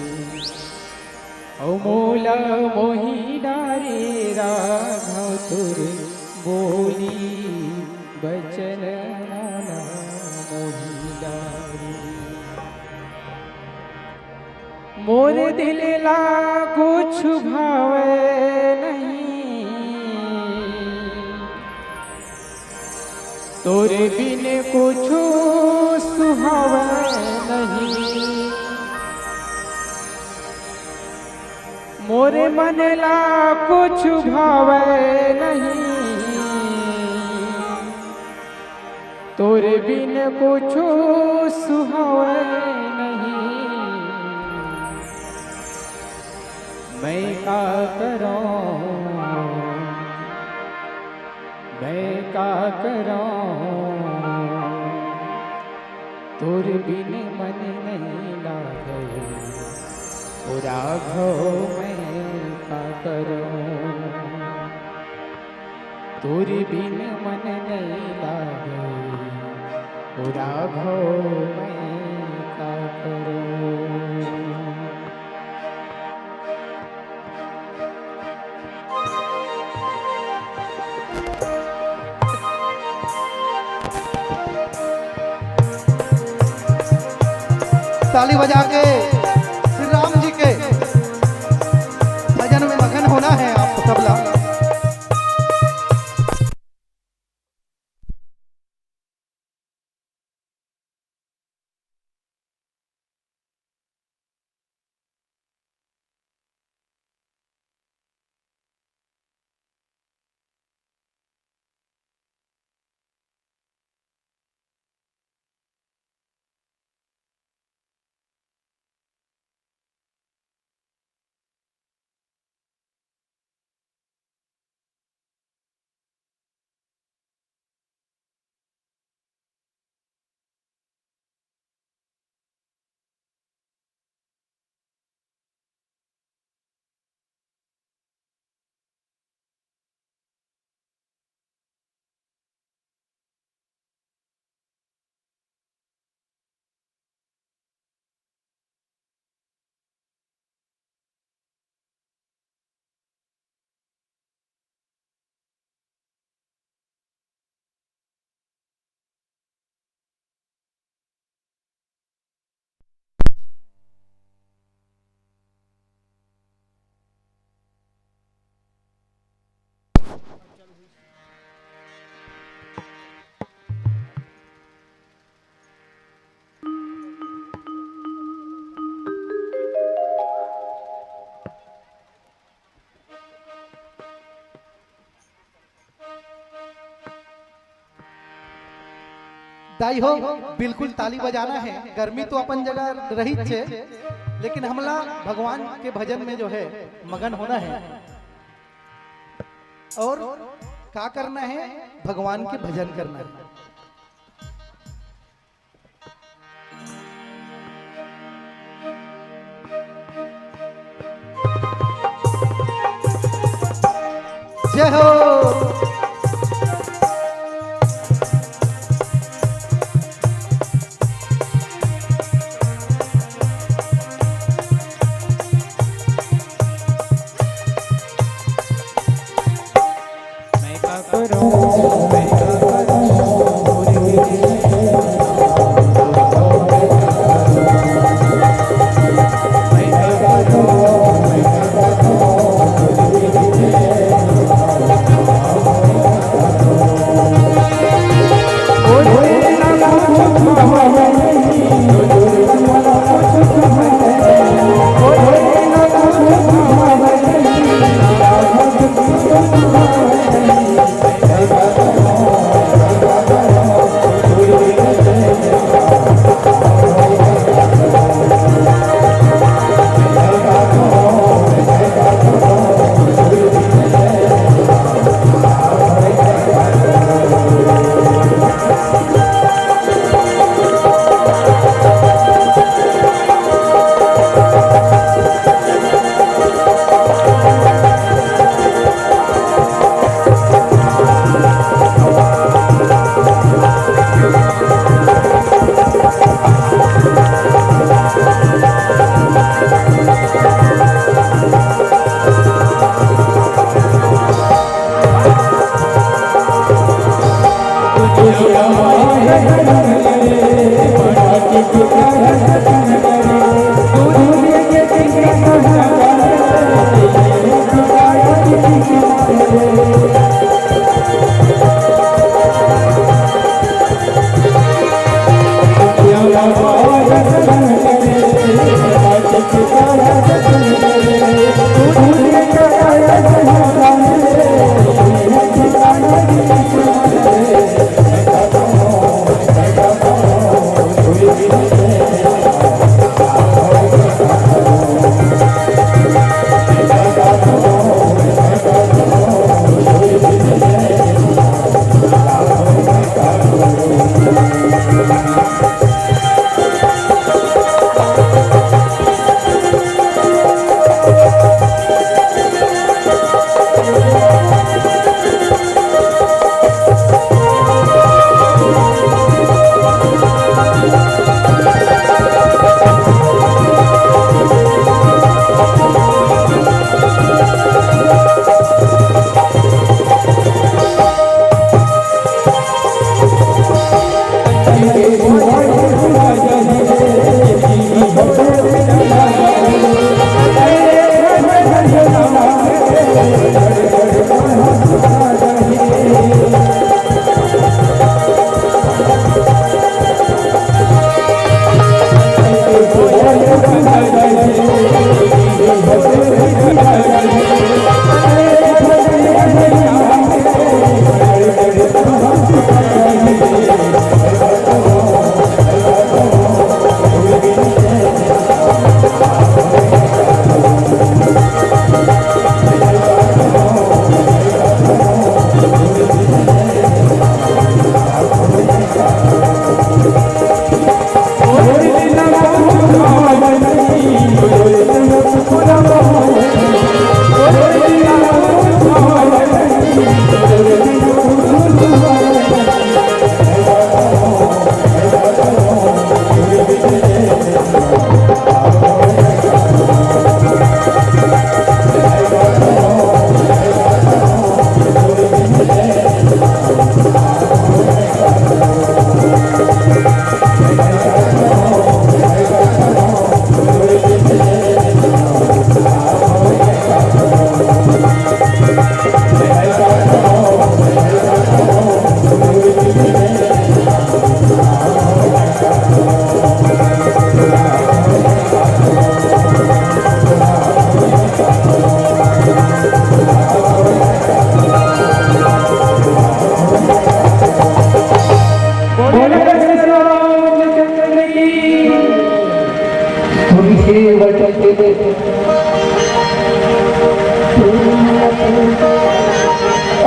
ओ मोला मोहि डारे राघव तोर बोली, बचन मोला मोहि डारे। मोर दिल ला कुछ भावे नहीं, तोर बिन कुछु सुहावे नहीं। मोर मन ला कुछु भावे नहीं, तोर बिन कुछु सुहावे नहीं। मैं का करों, मैं का करों, तोर बिन मन नहीं लागे। ओ राघव, मैं का करों, तोर बिन मन नहीं लागे। ओ राघव, मैं का करों। ताली बजा के श्री राम जी के भजन में मगन होना है आप सबला। दाई हो, बिल्कुल ताली बजाना है। गर्मी तो अपन जगह रहिच हे, लेकिन हमला भगवान के भजन में जो है मगन होना है। और का करना है? भगवान के भजन करना है। जय हो।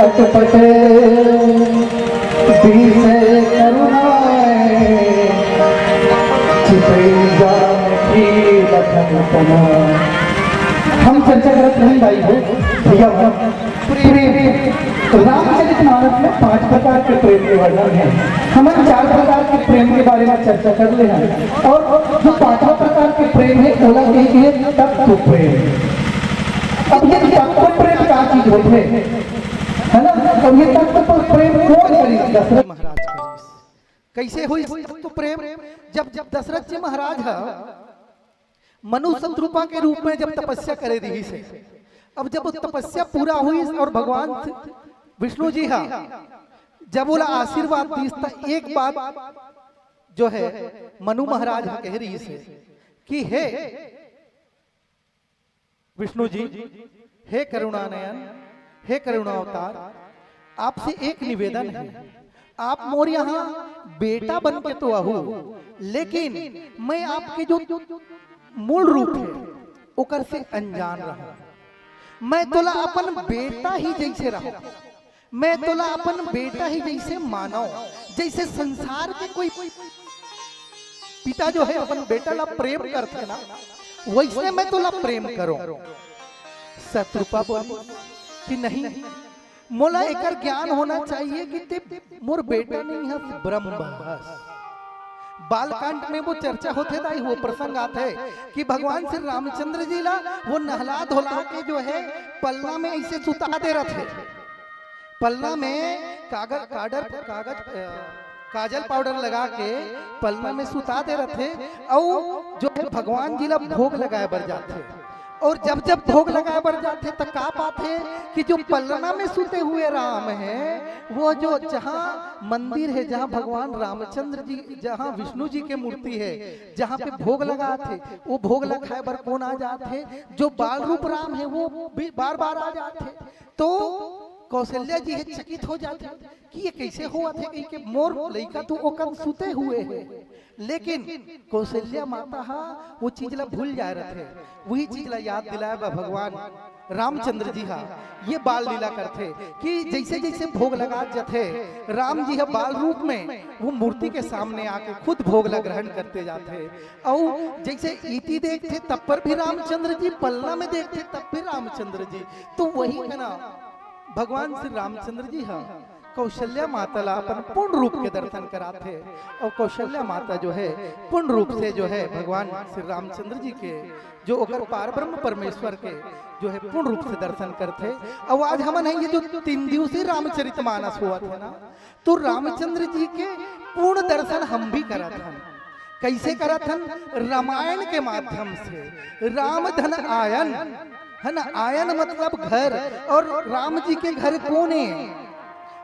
पट पटे बीसे करुणाए, चितई जानकी लखन पना। हम चर्चा करत रहन भाई हो, भैया हो, प्रेम। रामचरित मानस में पांच प्रकार के प्रेम के वर्णन है। हमन चार प्रकार के प्रेम के बारे में चर्चा कर ले हैं, और जो पांचवा प्रकार के प्रेम है, ओला कहे के तत्व प्रेम। अब ये तत्व प्रेम का चीज होथे, है ना? अब ये तत्व प्रेम कौन करिस? दशरथ महाराज करिस। कैसे होइस तत्व प्रेम? जब, जब दशरथ जी महाराज ह मनु शतरूपा के रूप में जब तपस्या करे रहिस हे, अब जब वो तपस्या पूरा होइस और भगवान विष्णु जी ह जब ओला आशीर्वाद दिस, त एक बात जो है मनु महाराज ह कहे रहिस हे कि हे विष्णु जी, हे करुणानयन, हे करुणावतार, आपसे एक निवेदन है, आप मोर यहाँ बेटा बन के तो आहू, लेकिन मैं आपके जो मूल रूप है, ओकर से अनजान रहूं। मैं तोला अपन बेटा ही जैसे रहूं, मैं तोला अपन बेटा ही जैसे मानव, जैसे संसार के कोई पिता जो है अपन बेटा ला प्रेम करथे ना, वैसे मैं तोला प्रेम करूं। शतरूपा बोली कि नहीं, मोला एकर ज्ञान होना चाहिए कि ते मोर बेटा नहीं हस, ब्रह्म हस। बालकांड में वो चर्चा होथे दाई, वो प्रसंग आथे कि भगवान श्री रामचंद्र जी ला वो नहला धोला के जो है पलना में ऐसे सुता दे रथे। पलना में कागज, काडर, कागज, अ, काजल पाउडर लगा के पलना में सुता दे रथे, अउ जो है भगवान जी ला भोग लगाए बर जाथे। और जब जब भोग लगाए बर जाथे त का पाथे कि जो पलना में सुते हुए राम है, वो जो जहाँ मंदिर है, जहाँ भगवान रामचंद्र जी, जहाँ विष्णु जी के मूर्ति है, जहाँ पे भोग लगाथे, वो भोग ला खाए बर कौन आ जाथे? जो बाल रूप राम है, वो भी बार बार आ जाथे। तो कौशल्या जी हे चकित हो जाथे कि ये कैसे होवत हे, कहिके मोर लइका तो ओकन सुते हुए हे, लेकिन कौशल्या माता हा वो चीज ला भूल जाए रथे। वही चीज ला याद दिलाए बर भगवान रामचंद्र जी हा ये बाल लीला करथे कि जैसे जैसे भोग लगा जथे, राम जी हा बाल रूप में वो मूर्ति के सामने आके खुद भोग ला ग्रहण करते जाथे। अउ जैसे इति देखथे तब पर भी रामचंद्र जी, पलना में देखथे तब भी रामचंद्र जी। तो वही है ना, भगवान श्री रामचंद्र जी हा कौशल्या माता ला अपन पूर्ण रूप के दर्शन कराथे, और कौशल्या माता जो है पूर्ण रूप से जो है भगवान श्री रामचंद्र जी के जो ओकर पार ब्रह्म परमेश्वर के जो है पूर्ण रूप से दर्शन करथे। और आज हमन है ये जो तीन दिवसीय रामचरित मानस होवत है ना, तो रामचंद्र जी के पूर्ण दर्शन हम भी करत हन। कैसे करत हन? रामायण के माध्यम से। राम धन आयन, है ना, आयन मतलब घर, और राम जी के घर कोने?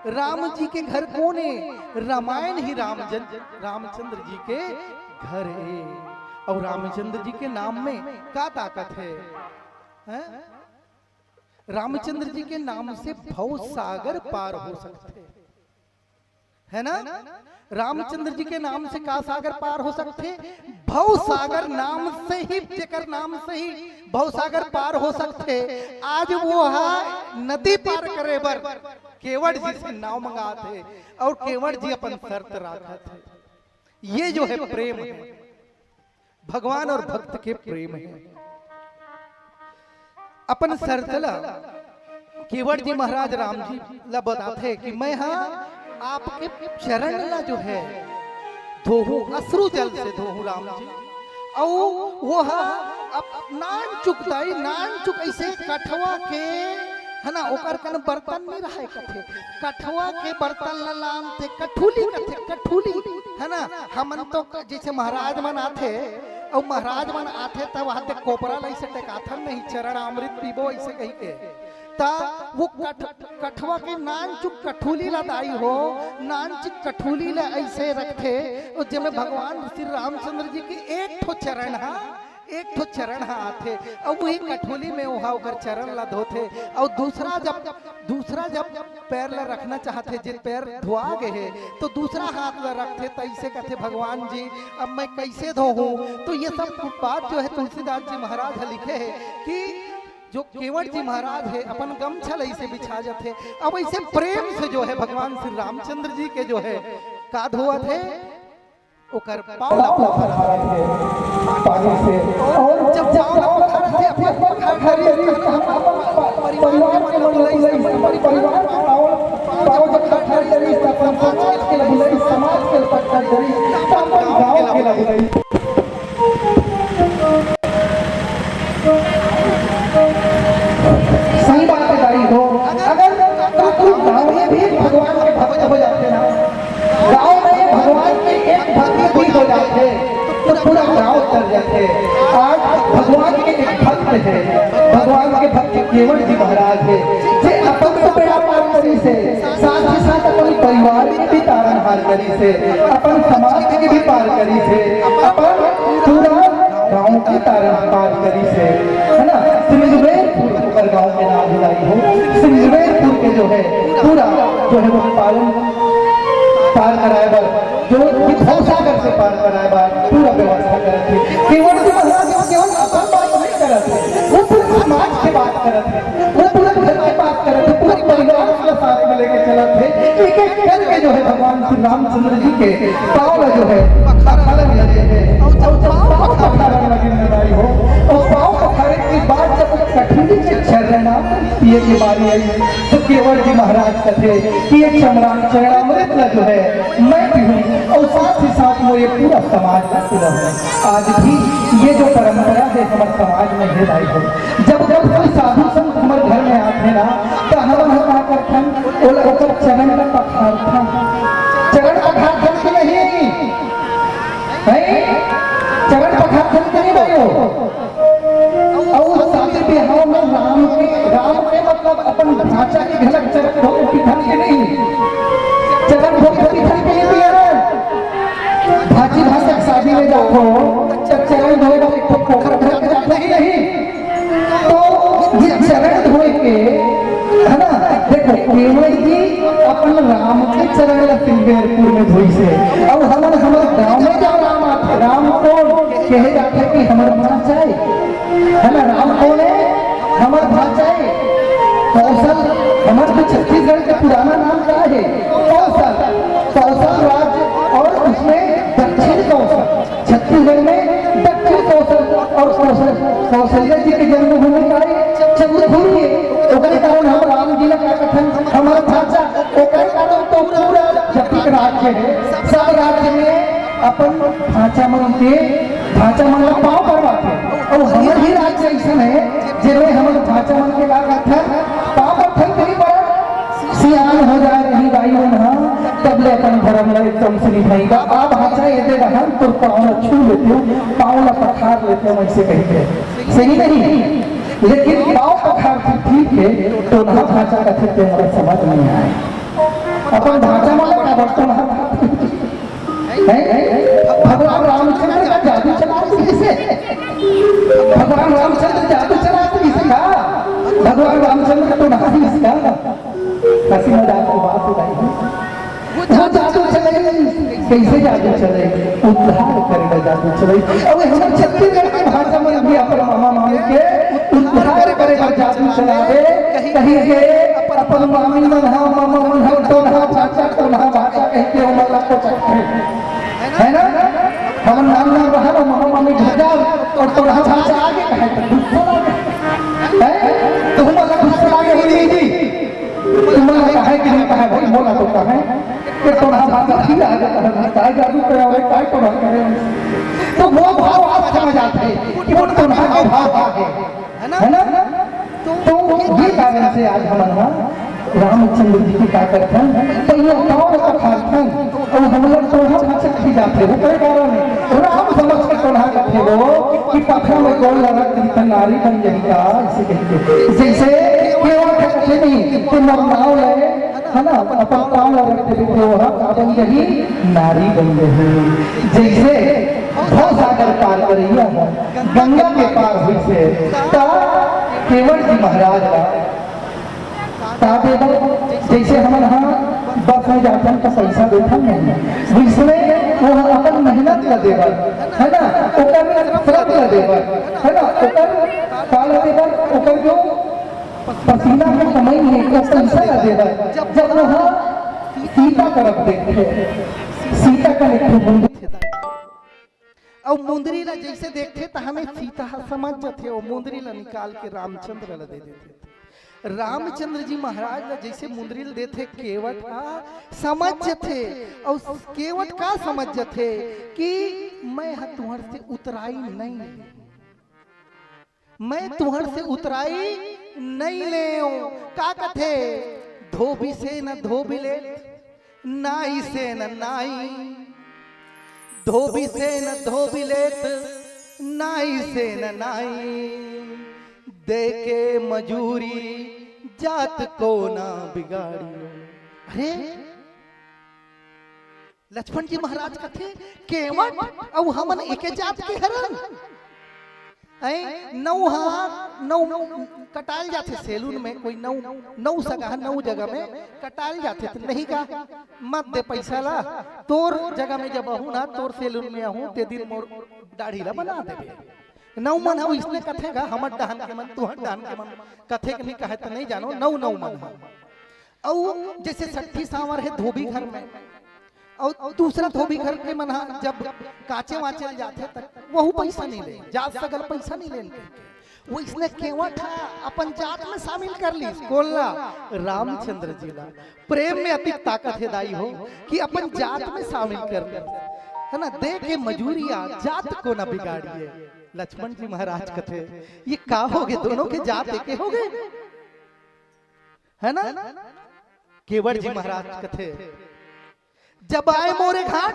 राम जी के घर कोने? रामायण ही राम जन, रामचंद्र जी के घर है। और रामचंद्र जी के नाम में का ताकत है, हैं? रामचंद्र जी के नाम से भव सागर पार हो सकथे, है ना? रामचंद्र जी के नाम से का सागर पार हो सकथे? भव सागर नाम से ही, जेकर नाम से ही भव सागर पार हो सकथे। आज वो हा नदी पार करे बर केवट जी से नाव मंगात हे और केवट जी अपन शर्त राखत हे। ये जो है प्रेम है, भगवान और भक्त के प्रेम है। अपन शर्त ला केवट जी महाराज राम जी ला बताथे कि मैं हा आपके चरण ला जो है धोहूं, अश्रु जल से धोहूं राम जी। अउ वो हा अब नान चुक दाई, नान चुक ऐसे कठवा के, है ना, ओकर कन बर्तन नहीं रहे कथे, कठवा के बर्तन ला लानथे, कठुली कथे, कठुली, है ना। हमन तो क-, जैसे महाराज मन आथे, अउ महाराज मन आथे, तब वहां ते कोपरा ला ऐसे टेकाथन नहीं, चरणामृत पीबो ऐसे कही के। ता वो कठ-, कठवा के नान चुक कठुली ला दाई हो, नान चुक कठुली ला ऐसे रखथे, और जेमे भगवान श्री रामचंद्र जी के एक ठो चरण हा, एक ठो चरण हा आथे, अउ वही कठोली में ओहा ओकर चरण ला धोथे, अउ दूसरा जब, दूसरा जब पैर ला रखना चाहथे, जे पैर धोआ गे हे, तो दूसरा हाथ ला रखथे, त अइसे कथे, "भगवान जी, अब मैं कैसे धोहूं?" तो ये सब बात जो है तुलसीदास जी महाराज ह लिखे हे कि जो केवट जी महाराज हे, अपन गमछा ल अइसे बिछा जथे, अब अइसे प्रेम से जो हे भगवान श्री रामचंद्र जी के जो हे का धोवत हे, ओकर पाँव ला पखारत हे पानी से। और जब पाँव ला पखारत हे, अपन पखार डरिस, अपन परिवार के मन ला बुलाइस, अपन परिवार के पाँव, पाँव जब पखार डरिस, त अपन समाज के ला बुलाइस, समाज के ला पखार डरिस, त अपन गाँव के ला बुलाइस। सही बात हे दाई हो, अगर कोई गाँव में भी भगवान के भक्त हो जाथे ना, गाँव में भगवान के एक भक्त भी हो जाथे, तो पूरा गाँव तर जाथे। आज भगवान के एक भक्त हे, भगवान के भक्त केवट जी महाराज हे, जे अपन तो बेड़ा पार करिस हे, साथ ही साथ अपन परिवार के भी तारनहार करिस हे, अपन समाज के भी पार करिस हे, अपन पूरा गाँव के तारनहार करिस हे, है ना? श्रृंगवेरपुर ओकर गाँव के नाम हे दाई हो। श्रृंगवेरपुर के जो हे, पूरा जो हे वो पालन, पार कराए बर, जो भवसागर से पार कराए बर पूरा व्यवस्था करत हे। केवट जी महाराज केवल अपन बात नहीं करत हे, वो पूरे समाज के बात करत हे, वो पूरा घर के बात करत हे, पूरे परिवार के साथ में लेके चलत हे। एक एक करके जो हे भगवान श्री रामचंद्र जी के पाँव ला जो हे पखारन लगे हे। और जब पाँव पखारन लगे ना दाई हो, और पाँव पखारे के बाद जब वो कठिन से चरणामृत पिए के बारी आई, तो केवट जी महाराज कथे कि ये चमरा-, चरणामृत ला जो हे मैं पीहूँ, और साथ ही साथ मोर ये पूरा समाज ला पिलाहूँ। आज भी ये जो परंपरा हे हमर समाज में हे दाई हो, जब जब कोई साधु संत हमर घर में आथे ना, त हमन ह का करथन, ओला ओकर चरण ला पखारथन। चरण पखारथन कि नहीं? हैं? चरण पखारथन कि नहीं भाइयों? अउ शादी बिहाव में राम के, राम के मतलब अपन भांचा के घलक चरण धो के पीथन कि नहीं? चरण धो के पीथन कि नहीं पियरन? भांची भांचा के शादी में जाथो, त चरण धोए बर एक ठो पोखर भर के जाथो कि नहीं? तो ये चरण धोए के, है ना? देखो, केवट जी अपन राम के चरण ला श्रृंगेरपुर में धोइस हे। अउ हमन हमर गांव में जब राम आथे, राम कोन कहे जाथे कि हमर भांचा हे, है ना? राम कोन हे? हमर भांचा हे। कौशल, हमर तो छत्तीसगढ़ के पुराना नाम का हे? कौशल। कौशल राज्य और उसमें दक्षिण कौशल। छत्तीसगढ़ में दक्षिण कौशल और कौशल, कौशल्या जी के जन्मभूमि का हे चंद्रपुर हे। ओकरे कारण हम राम जी ला का कथन, हमर भांचा। ओकरे कारण तो पूरा जतिक राज्य हे, सब राज्य में अपन भांचा मन के, भांचा मन ला पाँव परवाथे। अउ हमर भी राज्य अइसन हे, जेमे हमर भांचा मन के का कथन, पाँव परथन तेरी पर सियान हो जाए रही दाई मन ह, तब ले अपन धरम ला एकदम से निभाई। का आ भांचा ये दे रहन, तोर पाँव ला छू लेतेंव, पाँव ला पखार लेतेंव, अइसे कहिथे। सही नहीं? लेकिन पाँव पखार तो ठीक हे, टोनहा भांचा कथे ते मोला समझ नहीं आए। अपन भांचा मन ला काबर टोनहा भांचा? हैं? भगवान रामचंद्र का जादू चला तो किसे? भगवान रामचंद्र जादू चला तो किसे का? भगवान रामचंद्र तो नहीं इसका। हंसी मजाक की बात उड़ाई। वो जादू चले, कैसे जादू चले? उद्धार करे का जादू चले। अब हमर छत्तीसगढ़ के भांचा मन भी अपन मामा मामी के उद्धार करे का जादू चलावे। कहीं के अपन मामी मन हा, मामा मन हा, टोनहा भांचा, टोनहा भांचा कहीं के ओमन ला कोचथे। है ना? हमन नान नान रहा ना, मामा मामी घर जाओ और टोनहा भांचा आगे कहे तो गुस्सा लागे। हैं? तो हमन ला गुस्सा लागे, बोली जी। तुमन ला कहे कि नहीं कहे भाई, मोला तो कहे। ये टोनहा भांचा फिर आगे कहे, काय जादू करे और काय टोनहा करे। तो वो भाव आप समझ आते हैं कि वो टोनहा के भाव आ गए। है ना? तो ये कारण से आज हमन ह रामचंद्र जी के का करथन, पहिले पाँव ला पखारथन, अउ हमला टोनहा भांचा कहि जाथे, ओकर कारण हे। राम समझ के टोनहा कथे वो कि पखरा में गोड़ ला रख दिही त नारी बन जही का, अइसे कहिके। जइसे केवट कथे नहीं, तो मोर नाव ले, है ना, अपन पाँव ला रख देबे, तो ओहा का बन जही? नारी बन जही। जइसे भवसागर पार करइया ह गंगा के पार होइस हे, त केवट जी महाराज ला का देबो? जइसे हमन ह बस में जाथन त पइसा देथन नहीं, वइसने वो अपन मेहनत ला देबर, है ना, ओकर श्रम ला देबर, है ना, ओकर का ला देबर, ओकर जो पसीना के कमई हे, ओ पइसा ला देवय, जब वह सीता तरफ देखथे, सीता कन एक ठो मुंदरी। अउ मुंदरी ला जइसे देखथे, तहाने सीता ह समझ जथे, ओ मुंदरी ला निकाल के रामचंद्र ला दे देथे। रामचंद्र जी महाराज ला जइसे मुंदरी ला देथे, केवट ह समझ जथे, अउ केवट का समझ जथे कि मैं ह तुंहर से उतराई नइ। मैं तुंहर से उतराई नइ लेंव। का कथे? धोबी से न धोबी लेत, नाई से न नाई। धोबी से न धोबी लेत, नाई से न नाई। देके मजूरी जात को ना बिगाड़ी। अरे, लक्ष्मण जी महाराज कथे, "केवट अउ हमन एके जात के हरन।" ऐ, नौ हा, नौ कटाल जाथे सैलून में, कोई नौ, नौ सगा, नौ जगह में कटाल जाथे, त नहीं का, "मत दे पइसा ला, तोर जगह में जब आहूं ना, तोर सैलून में आहूं, ते दिन मोर दाढ़ी ला बना देबे।" नौ मन ह इसने कथे गा, हमर डहन के मन, तुहर डहन के मन, कथे के नहीं कहे त नहीं जानो, नौ, नौ मन ह। अउ जइसे छट्ठी सांवर हे धोबी घर में, अउ दूसरा धोबी घर के मन ह जब काचे वाचे ल जाथे, त वहू पइसा नइ ले, जात सगा ल पइसा नइ लेन कहिके। वइसने केवट ह अपन जात में शामिल कर लिस। कोन ला? रामचंद्र जी ला। प्रेम में अतिक ताकत हे दाई हो, कि अपन जात में शामिल कर लिस, है ना? देके मजूरिया जात को ना बिगाड़िए। लक्ष्मण जी महाराज कथे, "ये का होगे? दोनों के जात एके होगे।" है ना? केवट जी महाराज कथे, "जब आए मोरे घाट,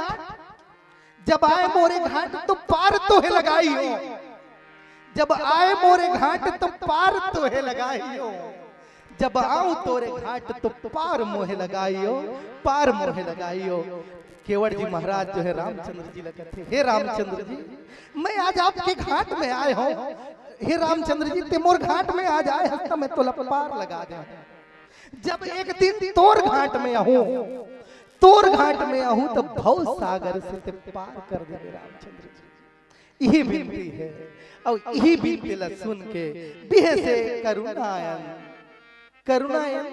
जब आए मोरे घाट तो पार तोहे लगाई हो, जब आए मोरे घाट तो पार तोहे लगाई हो, जब आऊं तोरे घाट तो पार मोहे लगाई हो, पार मोहे लगाई हो।" केवट जी महाराज जो है रामचंद्र जी ला कथे, "हे रामचंद्र जी, मैं आज आपके घाट में आए हंव। हे रामचंद्र जी, ते मोर घाट में आज आए हस त मैं तोला पार लगा देंव। जब एक दिन तोर घाट में आहूं, तोर घाट में आहूं, त भव सागर से ते पार कर देबे रामचंद्र जी।" इही बिनती हे, अउ इही बिनती ला सुन के बिहसे करुणायन, करुणायन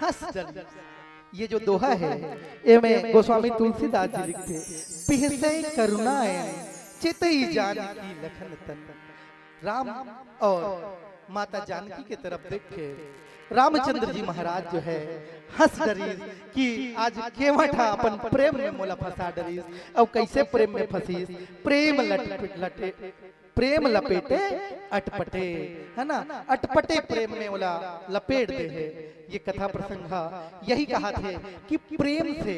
हंस डरिस। ये जो दोहा हे, एमे गोस्वामी तुलसीदास जी लिखथे, "बिहसे करुणायन, चितई जानकी लखन तन।" राम अउ माता जानकी के तरफ देख के रामचंद्र जी महाराज जो है हंस डरिस कि आज केवट ह अपन प्रेम में मोला फंसा डरिस। अउ कइसे प्रेम में फंसिस? प्रेम लट-, लटे, प्रेम लपेटे अटपटे, है ना? अटपटे प्रेम में ओला लपेट दे हे। ये कथा प्रसंग ह यही कहाथे कि प्रेम से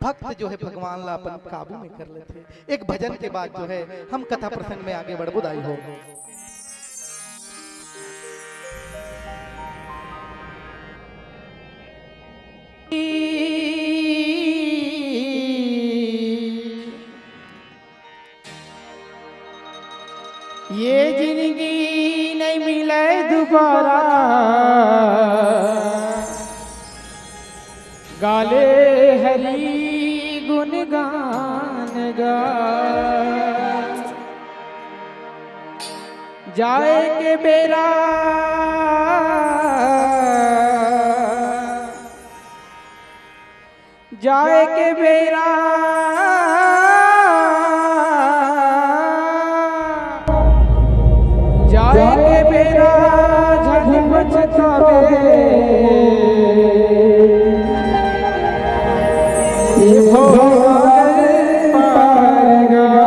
भक्त जो है भगवान ला अपन काबू में कर लेथे। एक भजन के बाद जो है हम कथा प्रसंग में आगे बढ़बो दाई हो। ये जिनगी नइ मिलय दुबारा, गाले हरि गुणगान गा। जाए के बेरा, जाए के बेरा, जाए के बेरा झट पछतावे। ये भव सागर पार गा।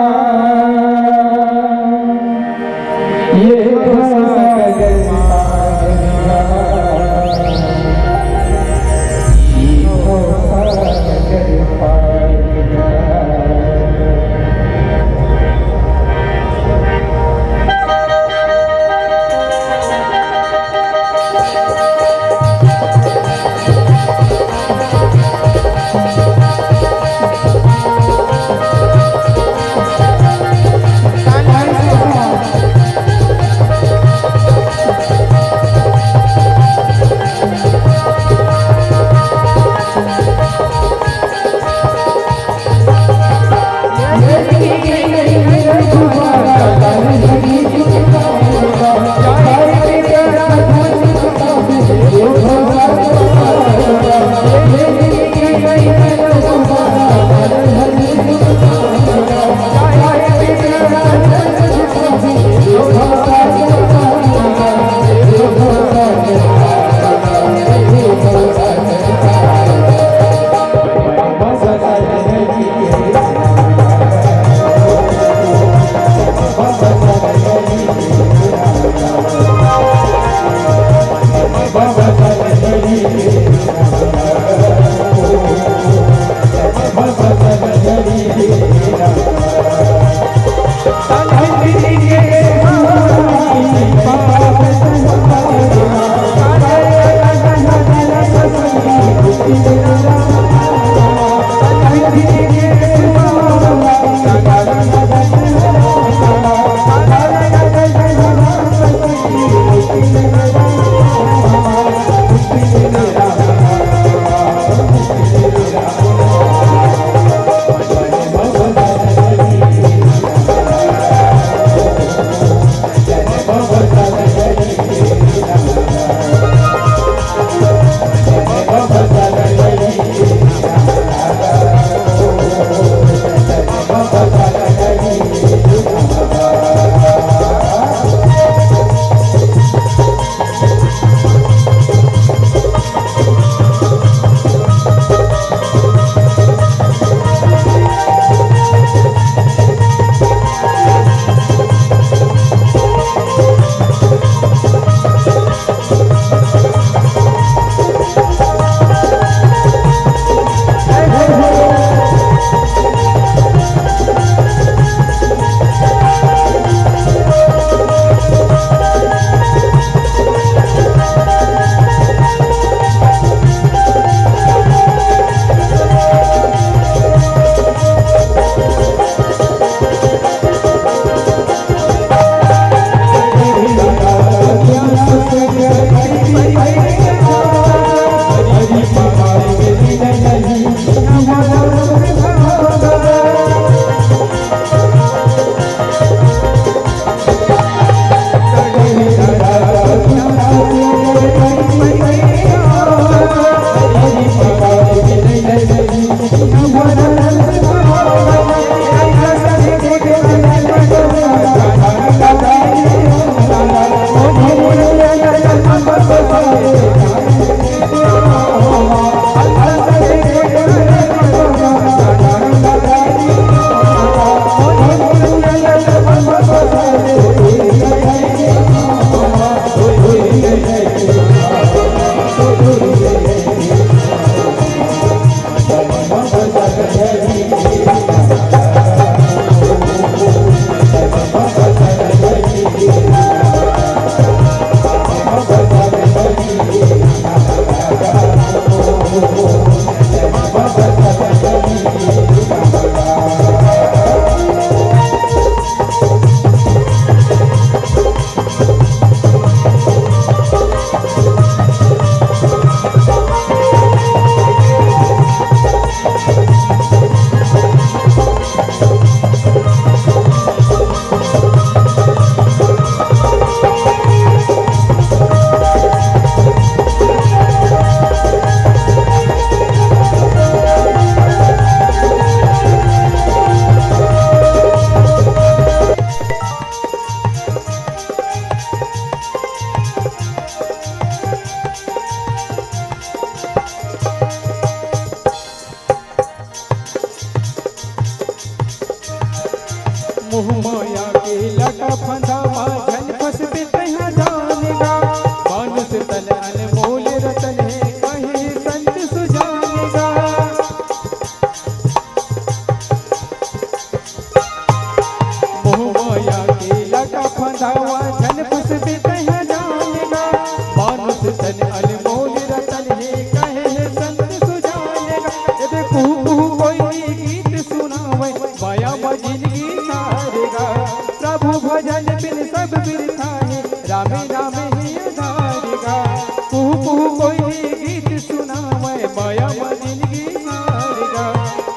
कोई गीत सुनावै, माया म जिनगी सारिगा।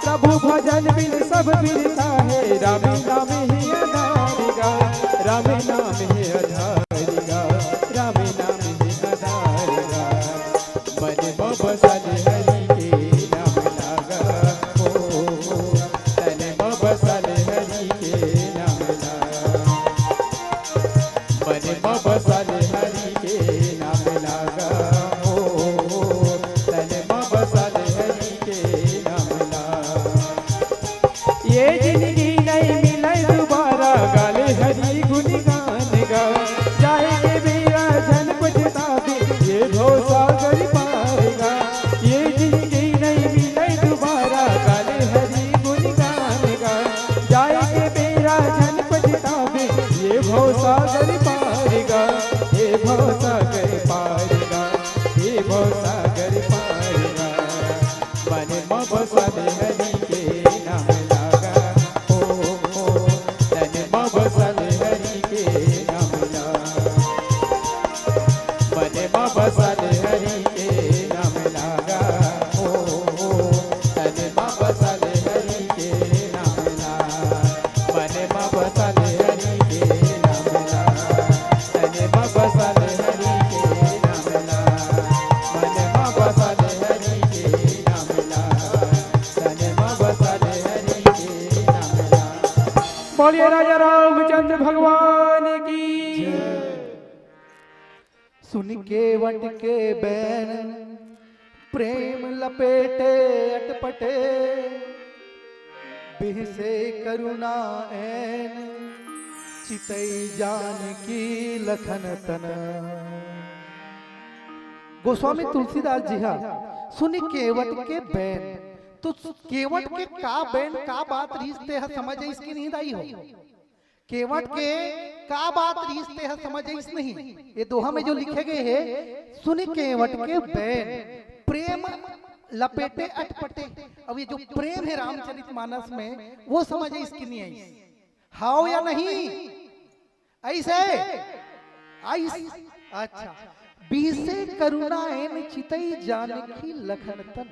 प्रभु भजन बिन सब बिरथा हे, रामे नाम हे आधार गा, रामे नाम हे आधार गा, रामे नाम हे आधार गा। मन म बसल हरि के नाम लागा, ओ, तन म बसल हरि के नाम लागा। मन म बसल हरि के नाम लागा, ओ, तन म बसल हरि के नाम लागा। ये जिनगी नइ मिलय दुबारा, गाले हरि गुनगान गा। जाय के बेरा झन पछताबे, ये भव सागर पार गा। ये जिनगी नइ मिलय दुबारा, गाले हरि गुनगान गा। जाय के बेरा झन पछताबे, ये भव सागर पार गा, ये भव सागर पार गा, ये भव सागर पार गा। मन म बसल हरि के नाम लागा, ओ, ओ, तन म बसल हरि के नाम लागा। मन म बसल हरि के नाम लागा, ओ, ओ, तन म बसल हरि के नाम लागा। मन म बसल हरि के नाम लागा, तन म बसल हरि के नाम लागा। मन म बसल हरि के नाम लागा, तन म बसल हरि के नाम लागा। बोलिए राजा रामचंद्र भगवान की। सुनि केवट के बैन, प्रेम लपेटे अटपटे, बिहसे करुणा ऐन, चितई जानकी लखन तन। गोस्वामी तुलसीदास जी हा सुनि केवट के बैन, तो केवट के का बैन, का बात रिहिस, तेहा समझ आइस कि नहीं दाई हो? केवट के का बात रिहिस, तेहा समझ आइस नहीं? ये दोहा में जो लिखे गए हे, सुनि केवट के बैन, प्रेम लपेटे अटपटे। अब ये जो प्रेम हे रामचरित मानस में, वो समझ आइस कि नहीं आइस? हाव या नहीं? आइस हे? आइस। अच्छा। बिहसे करुणा ऐन, चितई जानकी लखन तन।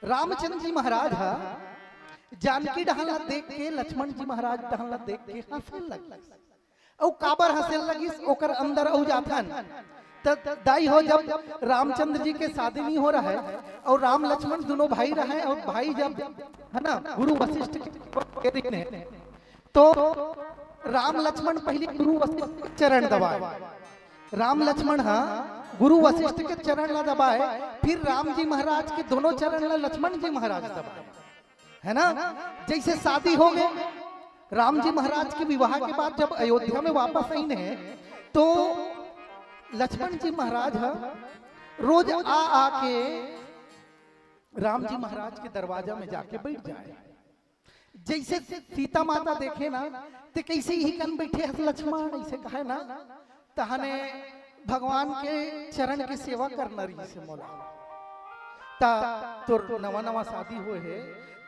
रामचंद्र जी महाराज हा जानकी डहन ला देख के, लक्ष्मण जी महाराज डहन ला देख के हंसे लगिस। अउ काबर हंसे लगिस, ओकर अंदर अउ जाथन। त दाई हो, जब रामचंद्र जी के शादी नहीं हो रहा है अउ राम लक्ष्मण दोनों भाई रहे, अउ भाई जब, है ना, गुरु वशिष्ठ के दिन है, तो राम लक्ष्मण पहले गुरु वशिष्ठ के चरण दबाए। राम लक्ष्मण हा गुरु वशिष्ठ के चरण ला दबाए, फिर राम जी महाराज के दोनों चरण ला लक्ष्मण जी महाराज दबाए, है ना? जैसे शादी हो गए, राम जी महाराज के विवाह के बाद जब अयोध्या में वापस आइन है, तो लक्ष्मण जी महाराज हा रोज आ आके राम जी महाराज के दरवाजा में जाके बैठ जाए। जैसे सीता माता देखे ना, ते कैसे ही कन बैठे हस लक्ष्मण, ऐसे कहे ना, तहने भगवान के चरण के सेवा करना रहिस हे मोला। ता तोर नवा नवा शादी होए हे,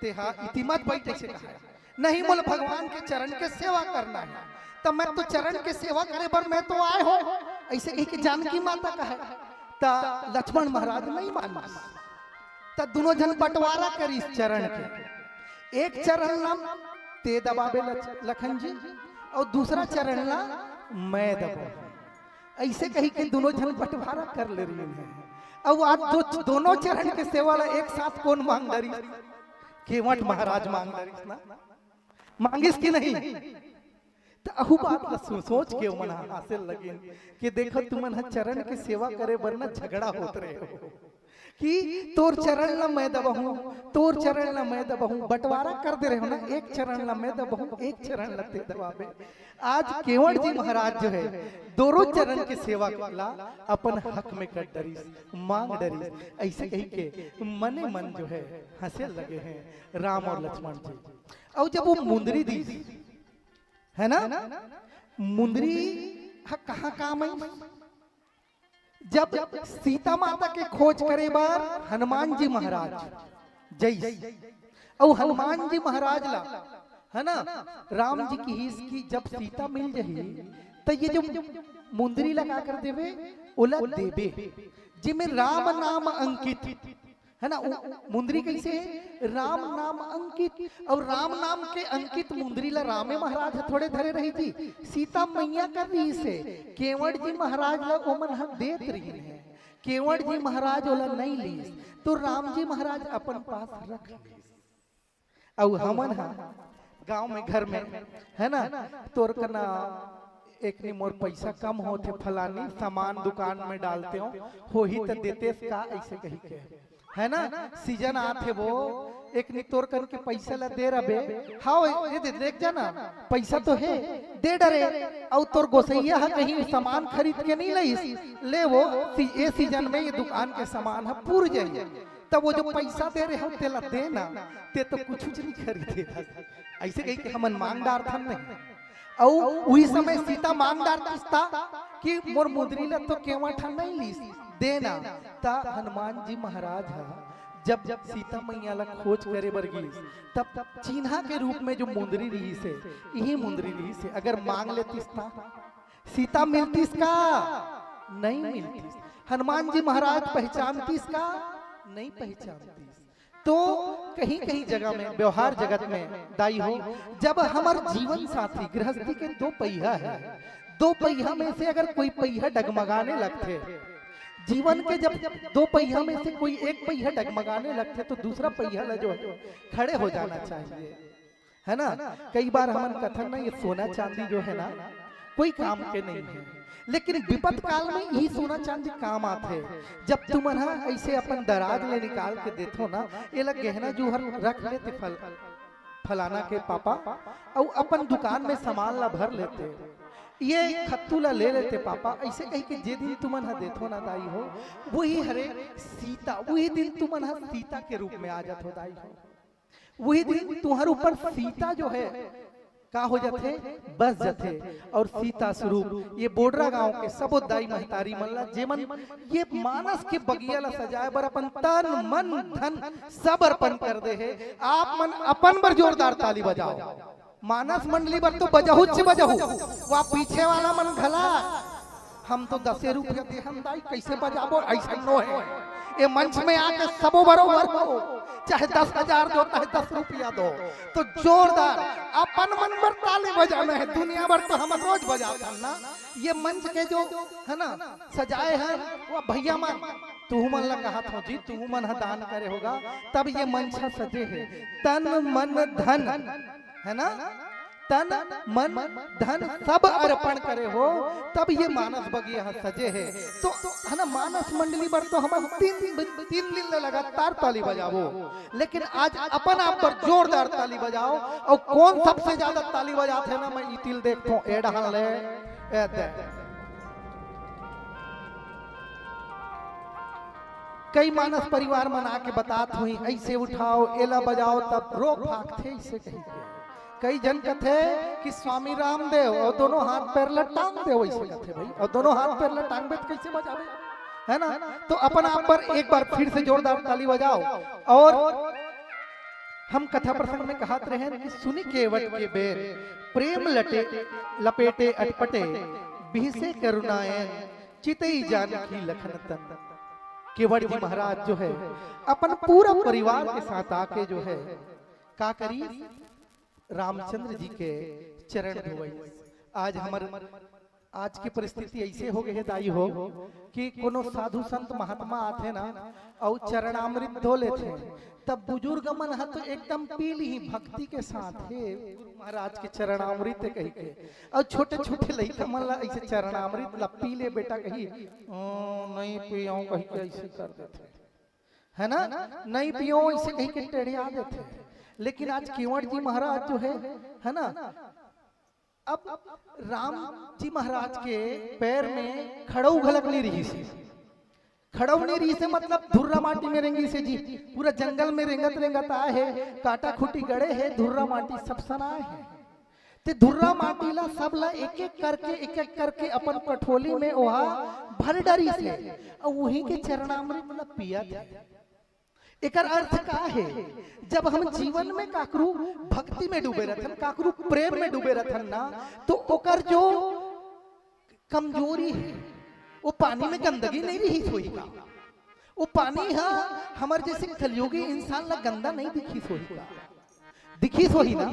तेहा इतिमत बैठ ऐसे कहे, नहीं मोला भगवान के चरण के सेवा करना है, त मैं तो चरण के सेवा करे बर मैं तो आए हो, ऐसे कहि के जानकी माता कहे। त लक्ष्मण महाराज नहीं मानिस। त दोनों झन बंटवारा करिस चरण के, एक चरण ला ते दबाबे लच-, लखन जी, अउ दूसरा चरण ला मैं दबाबे। ऐसे कहि के दोनों झन बंटवारा कर ले रहिन हे। अउ आज जो दोनों चरण के सेवा ला एक साथ कोन मांग डरिस? केवट महाराज मांग डरिस ना, मांगिस कि नहीं? त अहू बात ला सो-, सोच के ओमन ह हांसे लगिन कि देखो, तुमन ह चरण के सेवा करे बर न झगड़ा होत रहे हो कि तोर चरण ला मैं दबाहूं, तोर चरण ला मैं दबाहूं, बंटवारा कर दे रहे हो ना, एक चरण ला मैं दबाहूं, एक चरण ला ते दबाबे। आज केवट जी महाराज जो है, दोनों चरण के सेवा ला अपन हक में कर डरिस, मांग डरिस, ऐसे कहि के मने मन जो है हंसे लगे हैं राम और लक्ष्मण जी। और जब वो मुंदरी दी, है ना, मुंदरी ह कहाँ काम आई? जब सीता माता के खोज करे बर हनुमान जी महाराज जइस, अउ हनुमान जी महाराज ला, है ना, राम जी किहिस कि जब सीता मिल जही, त ये जो मुंदरी ला का कर देबे, ओला देबे। जेमे राम नाम अंकित, है ना? उ-, मुंदरी कइसे हे? राम नाम अंकित। अउ राम नाम के अंकित मुंदरी ला रामे महाराज ह थोड़े धरे रही जी, सीता मैया कर रिहिस हे। केवड़ जी महाराज ला ओमन ह देत रिहिन हे, केवड़ जी महाराज ओला नइ लीस, तो राम जी महाराज अपन पास रख लीस। अउ हमन ह गांव में, घर में, है ना, तोर कना एकनी मोर पैसा कम होथे, फलानी सामान दुकान में डालते हो, होही त देतेस का, ऐसे कही के, है ना? सीजन आथे वो, एकनी तोर कन के पैसा ला दे रबे, हाँ, ये दे, देख जाना, पैसा तो है, दे डरे। अउ तोर गोसैया ह कहीं सामान खरीद के नहीं लईस, ले वो सी-, ये सीजन में ये दुकान के सामान ह पूर जाई। तब वो जो पैसा दे रहे हो, तेला देना, ते तो कुछ नहीं खरीदे। ऐसे कही के हमन मांग डारथन नहीं। अउ उही समय सीता मांग डारतिस ता कि मोर मुंदरी ला तो केवट ह नहीं लीस, देना। ता हनुमान जी महाराज ह जब, जब सीता मैया ला खोज करे बर गिस, तब चिन्हा के रूप में जो मुंदरी रिहिस हे, इही मुंदरी रिहिस हे। अगर मांग लेतिस ता सीता मिलतिस का? नहीं मिलतिस। हनुमान जी महाराज पहचानतिस का? नहीं पहचानतिस। तो कहीं-कहीं जगह में, व्यवहार जगत में दाई हो, जब हमर जीवन साथी गृहस्थी के दो पहिया हे, दो पहिया में से अगर कोई पहिया डगमगाने लगथे, जीवन के जब दो पहिया में से कोई एक पहिया डगमगाने लगथे, तो दूसरा पहिया ला जो है, खड़े हो जाना चाहिए। है ना? कई बार हमन कथन ना, ये सोना चांदी जो है ना, कोई काम के नहीं है, लेकिन विपत काल में ही सोना चांदी काम आथे। जब तुमन ह ऐसे अपन दराज ले निकाल के देथो ना, एला गहना जूहर रख लेते फल, फलाना के पापा, अउ अपन दुकान में सामान ला भर लेते, ये खत्तू ला ले लेते पापा, ऐसे कही के जे दिन तुमन ह देथो ना दाई हो, वही हरे सीता, वही दिन तुमन ह सीता के रूप में आ जाथो दाई हो। वही दिन तुम्हारे ऊपर सीता जो है, का हो जाथे? बस जाथे। और सीता स्वरूप ये बोडरा गांव के सबो दाई महतारी मन ला, जेमन ये मानस के बगिया ला सजाए बर अपन तन, मन, धन सब अर्पण कर दे हे। आप मन अपन बर जोरदार ताली बजाओ। मानस मंडली बर तो बजहूच बजहू, वा पीछे वाला मन घला। हम तो दसे रुपया देहन दाई, कैसे बजाबो, ऐसा नो है। ये मंच में आके सबो बरोबर हो, चाहे दस हजार दो, चाहे दस रुपया दो, तो जोरदार अपन मन बर ताली बजाना है। दुनिया बर तो हम रोज बजाथन ना। ये मंच के जो है ना सजाए हैं, वो भैया मन, तुहू मन ला कहत हो जी, तुहू मन ह दान करे होगा, तब ये मंच ह सजे है। तन मन धन, है ना, तन मन धन सब अर्पण करे हो, तब ये मानस बगिया ह सजे है। तो है ना, मानस मंडली बर तो हम तीन दिन, तीन दिन ले लगातार ताली बजाबो, लेकिन आज अपन आप बर जोरदार ताली बजाओ। और कौन सबसे ज्यादा ताली बजात है ना, मैं इतिल देखतो ए डहन ले, ए दे। कई मानस परिवार मन आके बतात हुई, ऐसे उठाओ, एला बजाओ, तब रो भागथे, ऐसे कही के। कई जन कथे कि स्वामी रामदेव, और दोनों हाथ पैर ला टांग दे, वैसे कथे भाई, और दोनों हाथ पैर ला टांगबे त कैसे बजाबे, है ना? तो अपन आप पर एक बार फिर से जोरदार ताली बजाओ। और हम कथा प्रसंग में कहत रहे कि सुनि केवट के बेर, प्रेम लटे, लपेटे अटपटे, बिहसे करुणायन, चितई जानकी लखन तन। केवट जी महाराज जो है, अपन पूरा परिवार के साथ आके जो है, का करी, रामचंद्र जी के चरण धोवई। आज हमर, आज की परिस्थिति ऐसे हो गई है दाई हो, कि कोनो साधु संत महात्मा आथे ना, अउ चरणामृत धो लेथे, तब बुजुर्ग मन ह तो एकदम पी ली भक्ति के साथ, "हे गुरु महाराज के चरणामृत" कही के। अउ छोटे छोटे लइका मन ला ऐसे चरणामृत ला, "पी ले बेटा" कही, "ओ, नहीं पियो" कही के ऐसे कर देथे, है ना, "नहीं पियो" ऐसे कही के टेढ़िया देथे। लेकिन आज केवट जी महाराज जो है, है ना, अब राम जी महाराज के पैर में खड़ऊ घलक नहीं रहिस हे। खड़ऊ नहीं रहिस हे, मतलब धुर्रा माटी में रेंगिस हे जी। पूरा जंगल में रेंगत रेंगत आए हे, काटा खूटी गड़े हे, धुर्रा माटी सब सनाए हे। ते धुर्रा माटी ला सब ला एक एक करके, एक एक करके अपन कठोली में ओहा भर डरिस हे। अउ उही के चरणामृत ला पियत हे। एकर अर्थ का हे? जब हम जीवन में काकरू भक्ति में डूबे रहथन, काकरू प्रेम में डूबे रहथन ना, तो ओकर जो कमजोरी हे, वो पानी में गंदगी नहीं रहिस होही का? वो पानी ह हमर जैसे कलयुगी इंसान ला गंदा नहीं दिखिस होही का? दिखिस होही ना।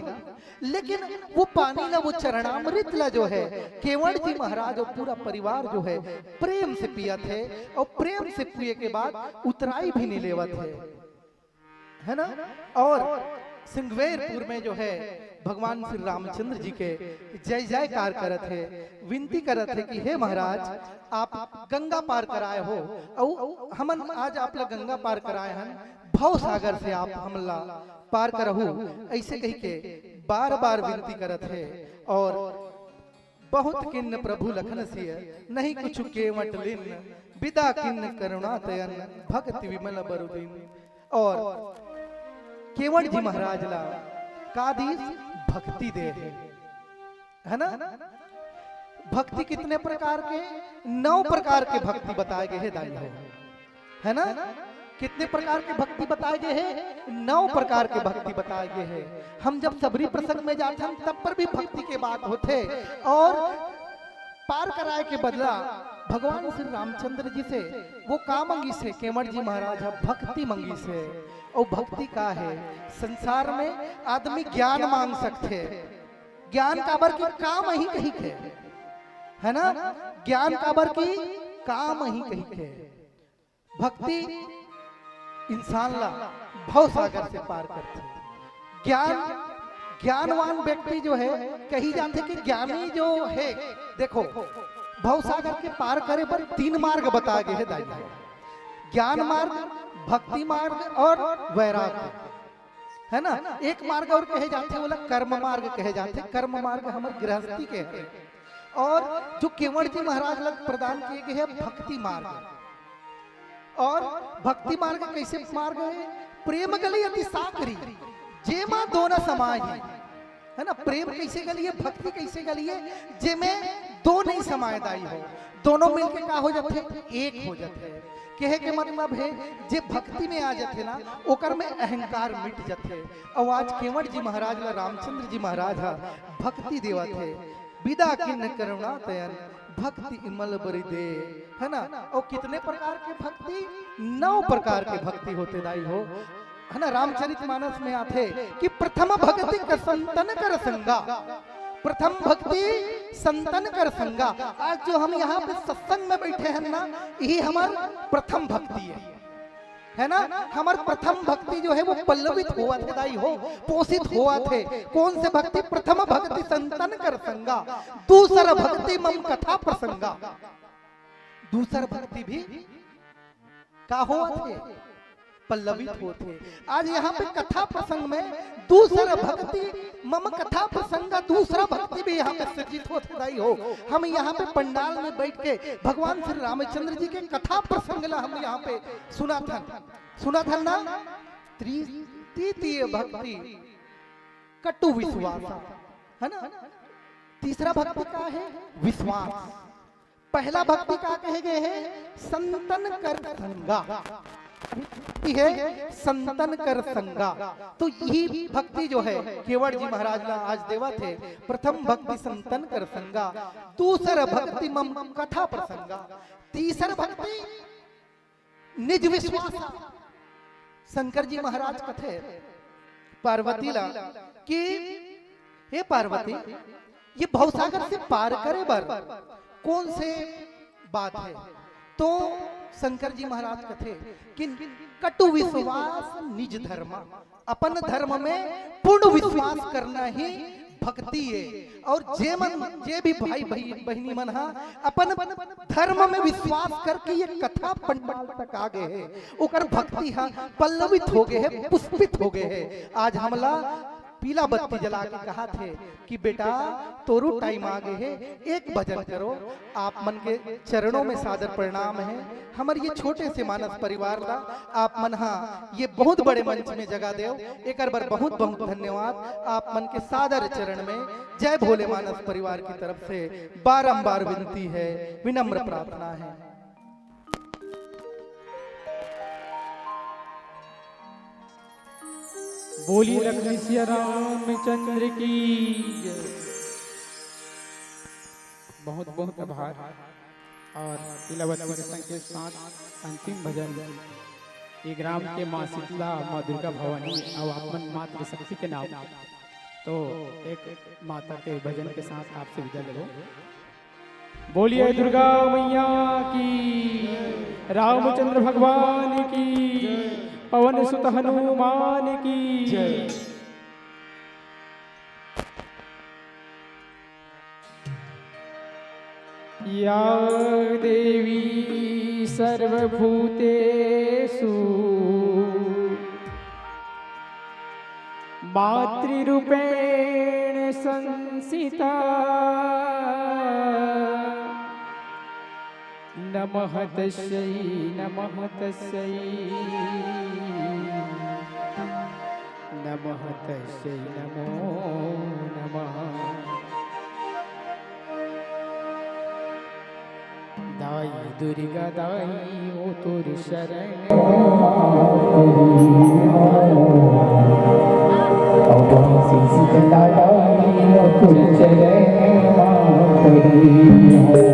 लेकिन वो पानी ला, वो चरणामृत ला जो है, केवट जी महाराज और पूरा परिवार जो है, प्रेम से पियत हे, और प्रेम से पिए के बाद उतराई भी नहीं लेवत हे, है ना? और सिंगवेरपुर में जो है, भगवान श्री रामचंद्र जी के जय जयकार करत हे, विनती करत हे कि हे महाराज, आप गंगा पार कराए हो, अउ हमन आज आप ला गंगा पार कराए हन, भव सागर से आप हमला पार करहु, ऐसे कहि के बार बार विनती करत हे। और बहुत किन्न प्रभु लखन सिय, नहीं कुछ केवट लिन, बिदा किन्न करुणा तयन, भक्ति विमल बरु दीन। और केवट जी महाराज ला का दीस? भक्ति दे हे, है ना? भक्ति कितने प्रकार के? नौ प्रकार के भक्ति बताए गए हे दाई हो, है ना? कितने प्रकार के भक्ति बताए गए हे? नौ प्रकार के भक्ति बताए गए हे। हम जब सबरी प्रसंग में जाथन, तब पर भी भक्ति के बात होथे। और पार कराए के बदला भगवान श्री रामचंद्र जी से वो का मंगिस हे? केवट जी महाराज ह भक्ति मंगिस हे। और भक्ति का हे? संसार में आदमी ज्ञान मांग सकथे, ज्ञान काबर कि काम ही कही के, है ना? ज्ञान काबर कि काम ही कही के। भक्ति इंसान ला भव सागर से पार करथे। ज्ञान, ज्ञानवान व्यक्ति जो है, कही जाथे कि ज्ञानी जो है, देखो, भव सागर के पार करे बर तीन मार्ग बताए गए हे दाई। ज्ञान मार्ग, भक्ति मार्ग और वैराग्य, है ना? एक मार्ग और कहे जाथे, ओला कर्म मार्ग कहे जाथे। कर्म मार्ग हमर गृहस्थी के है। और जो केवट जी महाराज ला प्रदान किए गए हे भक्ति मार्ग, और भक्ति मार्ग कैसे मार्ग हे? प्रेम गली अति साकरी, जेमा दो न समाही, है ना? प्रेम कैसे गली हे, भक्ति कैसे गली हे? जेमे दो नहीं समाए दाई हो, दोनों मिलके का हो जाथे? एक हो जाथे। कहे के मतलब हे, जे भक्ति में आ जाथे ना, ओकर में अहंकार मिट जाथे। अउ आज केवट जी महाराज ला रामचंद्र जी महाराज ह भक्ति देवत हे, बिदा किन्न करुणा तयन, भक्ति इमल बरी दे, है ना? और कितने प्रकार के भक्ति? नौ प्रकार के भक्ति होथे दाई हो, है ना? रामचरित मानस में आथे कि प्रथम भक्ति क संतन कर संगा, प्रथम भक्ति संतन कर संगा। आज जो हम यहाँ पे सत्संग में बैठे हैं ना, यही हमार प्रथम भक्ति है, है ना? हमार प्रथम भक्ति जो है वो पल्लवित होवत हे दाई हो, पोषित होवत हे। कौन से भक्ति? प्रथम भक्ति संतन कर संगा, दूसर भक्ति मम कथा प्रसंगा। दूसर भक्ति भी का होवत हे? पल्लवित होत हे। आज यहाँ पे कथा प्रसंग में दूसर भक्ति, मम कथा प्रसंग का दूसरा भक्ति भी यहाँ पे सृजित होत हे दाई हो। हम यहाँ पे पंडाल में बैठ के भगवान श्री रामचंद्र जी के कथा प्रसंग ला हम यहाँ पे सुनाथन, सुनाथन ना। त्रि-, तृतीय भक्ति कटु विश्वास, है ना? तीसरा भक्ति का है? विश्वास। पहला भक्ति का कहे गए है? संतन कर संगा। भक्ति है संतन कर संगा। तो यही भक्ति जो है केवट जी महाराज ला आज देवत हे, प्रथम भक्ति संतन कर संगा, दूसर भक्ति मम कथा प्रसंगा, तीसर भक्ति निज विश्वास। शंकर जी महाराज कथे पार्वती ला कि हे पार्वती, ये भवसागर से पार करे बर कौन से बात है? तो शंकर जी महाराज कथे कि कटु विश्वास निज धर्म, अपन धर्म में पूर्ण विश्वास करना ही भक्ति है। और जे मन, जे भी भाई, भाई बहिनी मन हा अपन धर्म में विश्वास करके ये कथा पंडाल तक आ गए है, ओकर भक्ति हा पल्लवित हो गए है, पुष्पित हो गए है। आज हमला पीला बत्ती जला के कहा थे कि बेटा, तोरो टाइम आ गए है, एक भजन करो। आप मन के चरणों में सादर प्रणाम है। हमर ये छोटे से मानस परिवार ला आप मन हा ये बहुत बड़े मंच में जगह देव, एकर बर बहुत बहुत धन्यवाद। आप मन के सादर चरण में जय भोले मानस परिवार की तरफ से बारंबार विनती है, विनम्र प्रार्थना है। बोलिए लखन सिया रामचंद्र की जय। बहुत बहुत आभार। और तिलावत के संग के साथ अंतिम भजन, ये ग्राम के माँ शीतला, माँ दुर्गा भवानी और अपन मातृ शक्ति के नाम। तो एक माता के भजन के साथ आपसे विदा लेबो। बोलिए दुर्गा मैया की, रामचंद्र भगवान की, पवन सुत हनुमान की। या देवी सर्वभूतेषु मातृरूपेण संस्थिता। नमः तस्यै, नमः तस्यै, नमः तस्यै, नमो नमः। दाई दुर्गा दाई ओ तोर शरण। शीतला दाई हो, तेरे चरण पड़ी हो।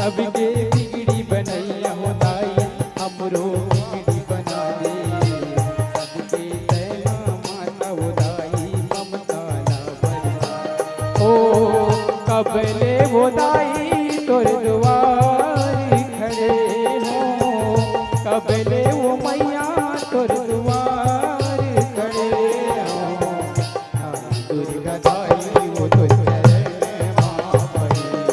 सबके बिगड़ी बनइया हो दाई, हमरो बिगड़ी बना दे। सबके सैना माता हो दाई, ममता ला बरसा। ओ कबले हो दाई तोर दुआर खड़े हो, कबले हो मैया तोर दुआर खड़े हो। दुर्गा दाई वो तो चरण मा पड़ी हो,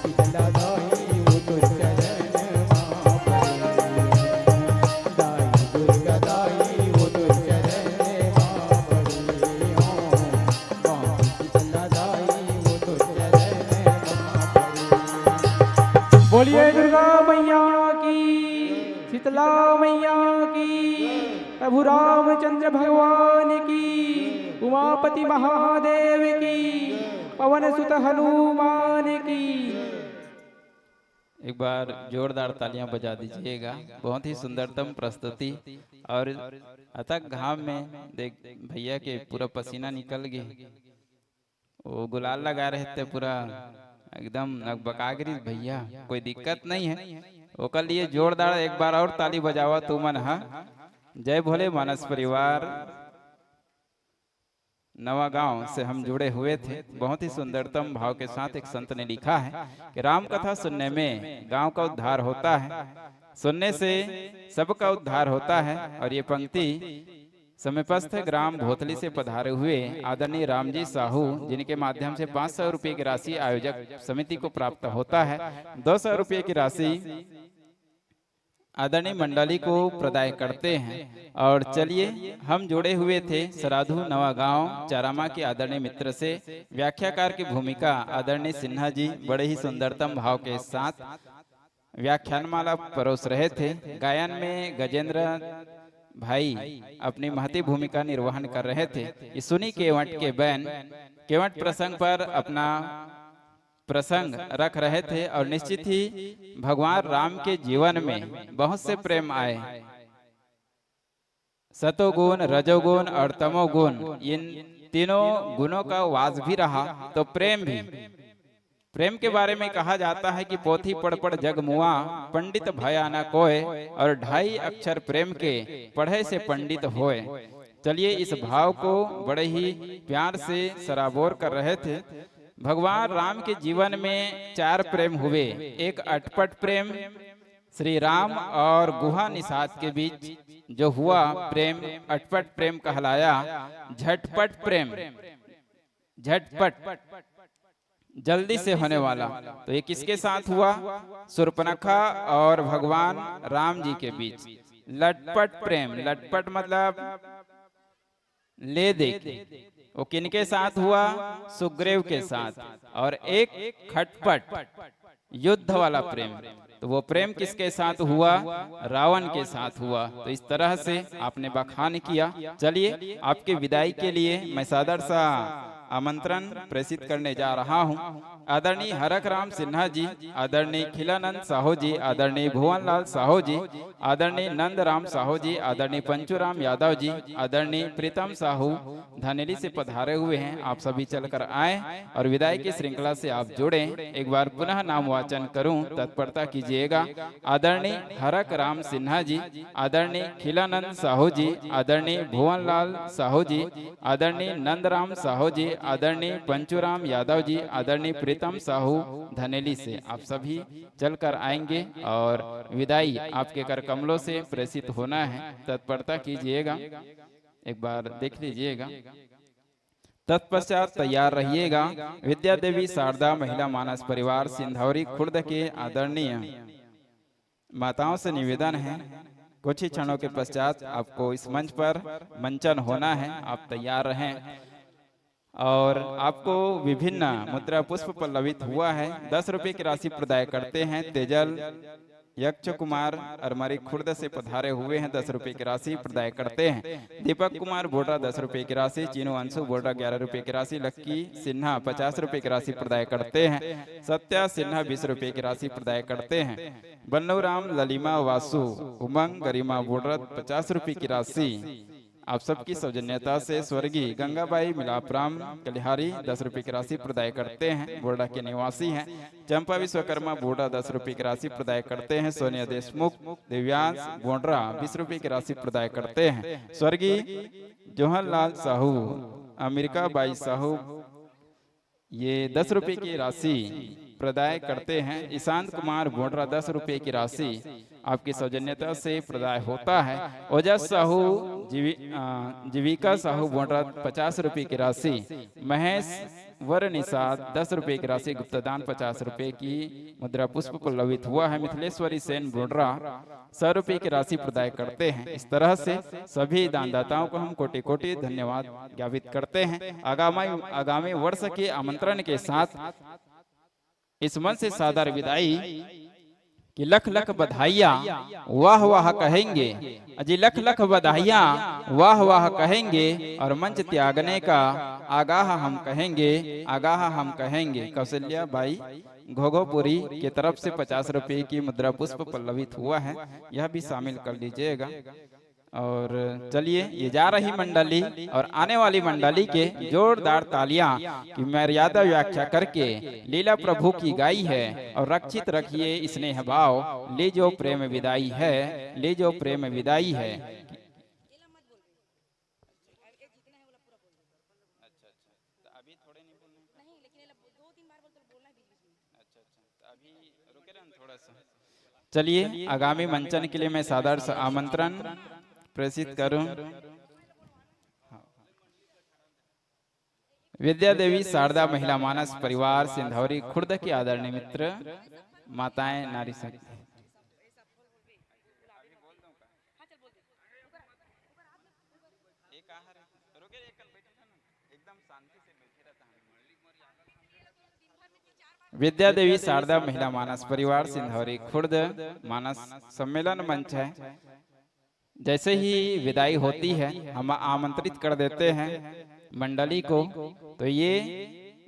शीतला दाई वो तो चरण मा पड़ी हो, दाई दुर्गा दाई वो तो चरण मा पड़ी हो, शीतला दाई वो तो चरण मा पड़ी हो। बोलिए दुर्गा मैया की, शीतला मैया की, प्रभु रामचंद्र भगवान की, उमापति महादेव की, पवन सुत हनुमान की। एक बार जोरदार तालियां बजा दीजिएगा। बहुत ही सुंदरतम प्रस्तुति। और अतक घाम में देख भैया के पूरा पसीना निकल गए, वो गुलाल लगा रहे थे, पूरा एकदम नकबका गिरिस भैया। कोई दिक्कत नहीं है, ओकर लिए जोरदार एक बार और ताली बजावा तुमन हा। जय भोले मानस परिवार, नवा गांव से हम जुड़े हुए थे। बहुत ही सुंदरतम भाव के साथ एक संत ने लिखा है कि राम कथा सुनने में गांव का उद्धार होता है, सुनने से सबका उद्धार होता है। और ये पंक्ति समीपस्थ ग्राम भोथली से पधारे हुए आदरणीय रामजी साहू, जिनके माध्यम से पाँच सौ रुपये की राशि आयोजक समिति को प्राप्त होता है, दो सौ रुपये की राशि आदरणीय मंडली को प्रदाय करते हैं। और चलिए, हम जुड़े हुए थे सराधु नवा गांव चारामा के आदरणीय मित्र से। व्याख्याकार की भूमिका आदरणीय सिन्हा जी बड़े ही सुंदरतम भाव के साथ व्याख्यानमाला परोस रहे थे। गायन में गजेंद्र भाई अपनी महती भूमिका निर्वहन कर रहे थे। ये सुनी केवट के बैन केवट प्रसंग पर अपना प्रसंग रख रहे थे और निश्चित ही भगवान राम के जीवन में बहुत से प्रेम आए। सतोगुण, रजोगुण और तमोगुण, इन तीनों गुणों का वास भी रहा तो प्रेम भी। प्रेम के बारे में कहा जाता है कि पोथी पढ़ पढ़ जग मुआ, पंडित भया न कोय, और ढाई अक्षर प्रेम के पढ़े से पंडित होय। चलिए, इस भाव को बड़े ही प्यार से सराबोर कर रहे थे। भगवान राम के जीवन में चार प्रेम हुए, एक अटपट प्रेम, श्री राम और गुहा निषाद के बीच जो हुआ प्रेम, अटपट प्रेम कहलाया। झटपट प्रेम, झटपट, जल्दी से होने वाला। तो ये किसके साथ हुआ? शूर्पणखा और भगवान राम जी के बीच। लटपट प्रेम, लटपट मतलब ले दे के, वो किनके साथ हुआ? सुग्रीव के साथ। और एक खटपट, युद्ध वाला प्रेम, तो वो प्रेम किसके साथ हुआ? रावण के साथ हुआ। तो इस तरह से आपने बखान किया। चलिए, आपके विदाई के लिए मैं सादर सा आमंत्रण प्रेषित करने जा रहा हूँ। आदरणीय हरक राम सिन्हा जी, आदरणीय खिलानंद साहू जी, आदरणीय भुवनलाल साहू जी, आदरणीय नंद राम साहू जी, आदरणीय पंचूराम यादव जी, आदरणीय प्रीतम साहू धानेली से पधारे हुए हैं। आप सभी चलकर आए और विदाई की श्रृंखला से आप जुड़े। एक बार पुनः नाम वाचन करूं तत्परता कीजिएगा। आदरणीय हरक राम सिन्हा जी, आदरणीय खिलानंद साहू जी, आदरणीय भुवनलाल साहू जी, आदरणीय नंदराम साहू जी, आदरणीय पंचूराम यादव जी, आदरणीय प्रीतम साहू धानेली से आप सभी चलकर आएंगे और विदाई आपके कर कमलों से प्रेषित होना है। तत्परता कीजिएगा, एक बार देख लीजिएगा। तत्पश्चात तैयार रहिएगा विद्या देवी शारदा महिला मानस परिवार सिंधौरी खुर्द के आदरणीय माताओं से निवेदन है, कुछ ही क्षणों के पश्चात आपको इस मंच पर मंचन होना है, आप तैयार रहें। और आपको विभिन्न मुद्रा पुष्प पल्लवित हुआ है। दस रुपये की राशि प्रदाय करते हैं तेजल यक्ष कुमार अरमरी खुर्द से पधारे हुए हैं, दस रुपए की राशि प्रदाय करते हैं। दीपक कुमार बोडरा, दस रुपए की राशि। चीनू अंशु बोडरा, ग्यारह रुपए की राशि। लक्की सिन्हा, पचास रुपए की राशि प्रदाय करते हैं। सत्या सिन्हा, बीस रुपए की राशि प्रदाय करते हैं। बन्नू राम, ललिमा, वासु, उमंग, गरिमा बोडरा, पचास रुपए की राशि आप सबकी सौजन्यता से स्वर्गीय गंगाबाई मिलापराम कलिहारी दस रुपए की राशि प्रदाय करते हैं, बोडरा के निवासी हैं। चंपा विश्वकर्मा बोडरा दस रुपए की राशि प्रदाय करते हैं। सोनिया देशमुख, दिव्यांश बोडरा बीस रुपए की राशि प्रदाय करते हैं। स्वर्गीय जवाहरलाल साहू, अमेरिका बाई साहू, ये दस रुपए की राशि प्रदाय करते हैं। ईशांत कुमार बोडरा, दस रुपए की राशि आपकी सौजन्यता से प्रदाय होता है। ओजस साहू जीवि-, अ, जीविका साहू बोडरा, पचास रुपए की राशि। महेश वर निषाद, दस रुपए की राशि गुप्तदान, पचास रुपए की मुद्रा पुष्प पल्लवित हुआ है। मिथिलेश्वरी सेन बोडरा सौ रुपये की राशि प्रदाय करते हैं। इस तरह से सभी दानदाताओं को हम कोटि कोटि धन्यवाद ज्ञापित करते हैं। आगामी, आगामी वर्ष के आमंत्रण के साथ इस मंच से सादर विदाई कि लख लख बधाइयाँ, वाह वाह कहेंगे। अजी लख लख बधाइयाँ, वाह वाह कहेंगे, और मंच त्यागने का आगाह हम कहेंगे, आगाह हम कहेंगे। कौशल्या बाई घोघोपुरी की तरफ से पचास रुपये की मुद्रा पुष्प पल्लवित हुआ है, यह भी शामिल कर लीजिएगा। और चलिए, ये जा रही मंडली और आने वाली मंडली के जोरदार तालियां कि मर्यादा व्याख्या करके लीला प्रभु की गाई है। और रक्षित रखिए स्नेह भाव, ले जो प्रेम विदाई है, ले जो प्रेम विदाई है। अच्छा, अच्छा। तो अभी थोड़े नहीं बोलने का? नहीं, लेकिन ये लो, दो तीन बार बोलते, बोलना है बीच बीच में। अच्छा, अच्छा। तो अभी रुके रहन थोड़ा सा। चलिए, आगामी मंचन के लिए मैं सादर से आमंत्रण प्रेषित करूं। विद्या देवी शारदा महिला मानस परिवार सिंधौरी खुर्द के आदरणीय मित्र, माताएं, नारी शक्ति। विद्या देवी शारदा महिला मानस परिवार सिंधौरी खुर्द मानस सम्मेलन मंच है। जैसे ही विदाई होती है, हम आमंत्रित कर देते हैं मंडली को। तो ये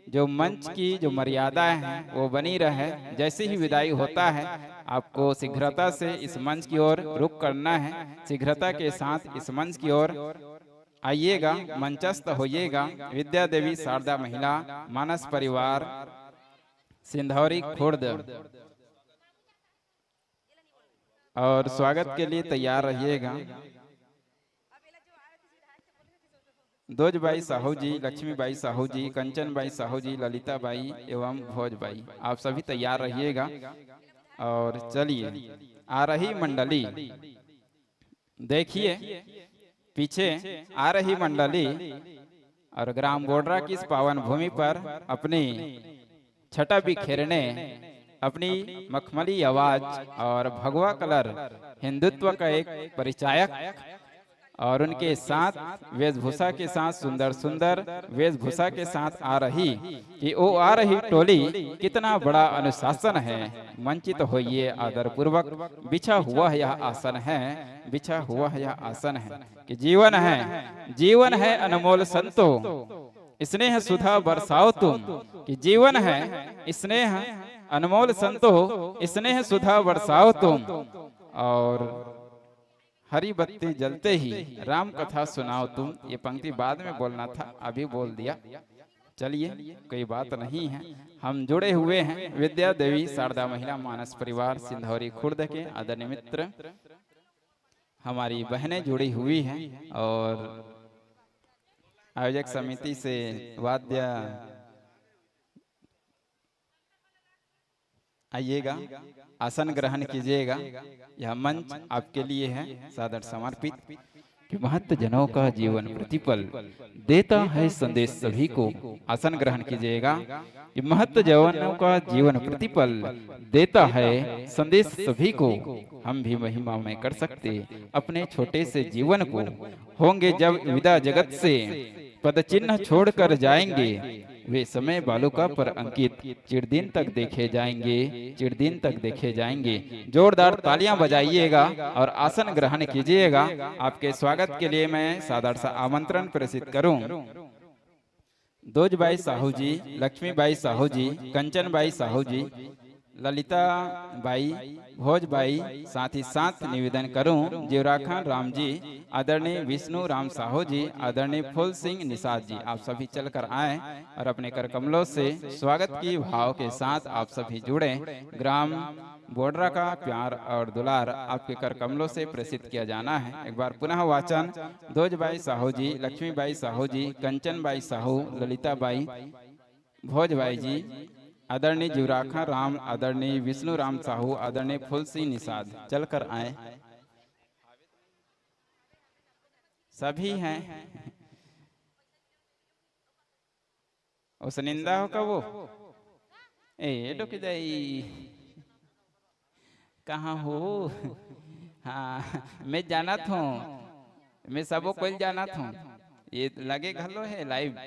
जो मंच की जो मर्यादा है, वो बनी रहे। जैसे ही विदाई होता है, आपको शीघ्रता से इस मंच की ओर रुख करना है। शीघ्रता के साथ इस मंच की ओर आइएगा, मंचस्थ होइएगा। विद्या देवी शारदा महिला मानस परिवार सिंधौरी खुर्द। और स्वागत के लिए तैयार रहिएगा। दोज बाई साहू जी, लक्ष्मी बाई साहू जी, कंचन बाई साहू जी, ललिता बाई एवं भोज बाई, आप सभी तैयार रहिएगा। और चलिए, आ रही मंडली, देखिए पीछे आ रही मंडली और ग्राम बोडरा की इस पावन भूमि पर अपनी छटा बिखेरने, अपनी मखमली आवाज और भगवा कलर हिंदुत्व का एक परिचायक और उनके साथ वेशभूषा के साथ सुंदर सुंदर वेशभूषा के साथ आ रही कि वो आ रही टोली कितना बड़ा अनुशासन है। मंचित होइए आदरपूर्वक, बिछा हुआ यह आसन है, बिछा हुआ यह आसन है कि जीवन है, जीवन है अनमोल संतो, स्नेह सुधा बरसाओ तुम, कि जीवन है स्नेह अनमोल संतो, स्नेह सुधा बरसाओ तुम, और हरी बत्ती जलते ही राम कथा सुनाओ तुम। ये पंक्ति बाद में बोलना था, अभी बोल दिया। चलिए, कोई बात नहीं है, हम जुड़े हुए हैं विद्या देवी शारदा महिला मानस परिवार सिंधौरी खुर्द के आदरणीय मित्र, हमारी बहनें जुड़ी हुई हैं और आयोजक समिति से वाद्य आइएगा, आसन ग्रहण कीजिएगा। यह मंच आपके लिए है, सादर समर्पित। कि महत्जनों का जीवन प्रतिपल देता है संदेश सभी को। आसन ग्रहण कीजिएगा। कि महत्जनों का जीवन प्रतिपल देता है संदेश सभी को। हम भी महिमा में कर सकते अपने छोटे से जीवन को। होंगे जब विदा जगत से, पद चिन्ह छोड़कर जाएंगे, वे समय बालुका पर अंकित चिरदिन तक देखे जाएंगे, चिरदिन तक देखे जाएंगे। जोरदार तालियां बजाइएगा और आसन ग्रहण कीजिएगा। आपके स्वागत के लिए मैं सादर सा आमंत्रण प्रेषित करूं। दोजबाई साहू जी, लक्ष्मीबाई साहू जी, कंचनबाई साहू जी, ललिता बाई, भोज बाई, साथ ही साथ निवेदन करूं, जीवराखान राम जी, आदरणीय विष्णु राम साहू जी, आदरणीय फूल सिंह निषाद जी, आप सभी चलकर आए और अपने कर कमलों से स्वागत की भाव के साथ आप सभी जुड़े। ग्राम बोडरा का प्यार और दुलार आपके कर कमलों से प्रेषित किया जाना है। एक बार पुनः वाचन, दोजबाई साहू जी, लक्ष्मीबाई साहू जी, कंचनबाई साहू, ललिता बाई, भोज बाई जी, आदरणीय जीवराखा राम, आदरणीय विष्णु राम साहू, आदरणीय फूल सिंह निषाद चलकर आए। सभी हैं। ओसनिंदा हो का वो? ए, डोकी दाई। कहाँ हो? हाँ, मैं जानत हूँ, मैं सबो कोई जानत हूँ। ये लगे घलो है लाइव,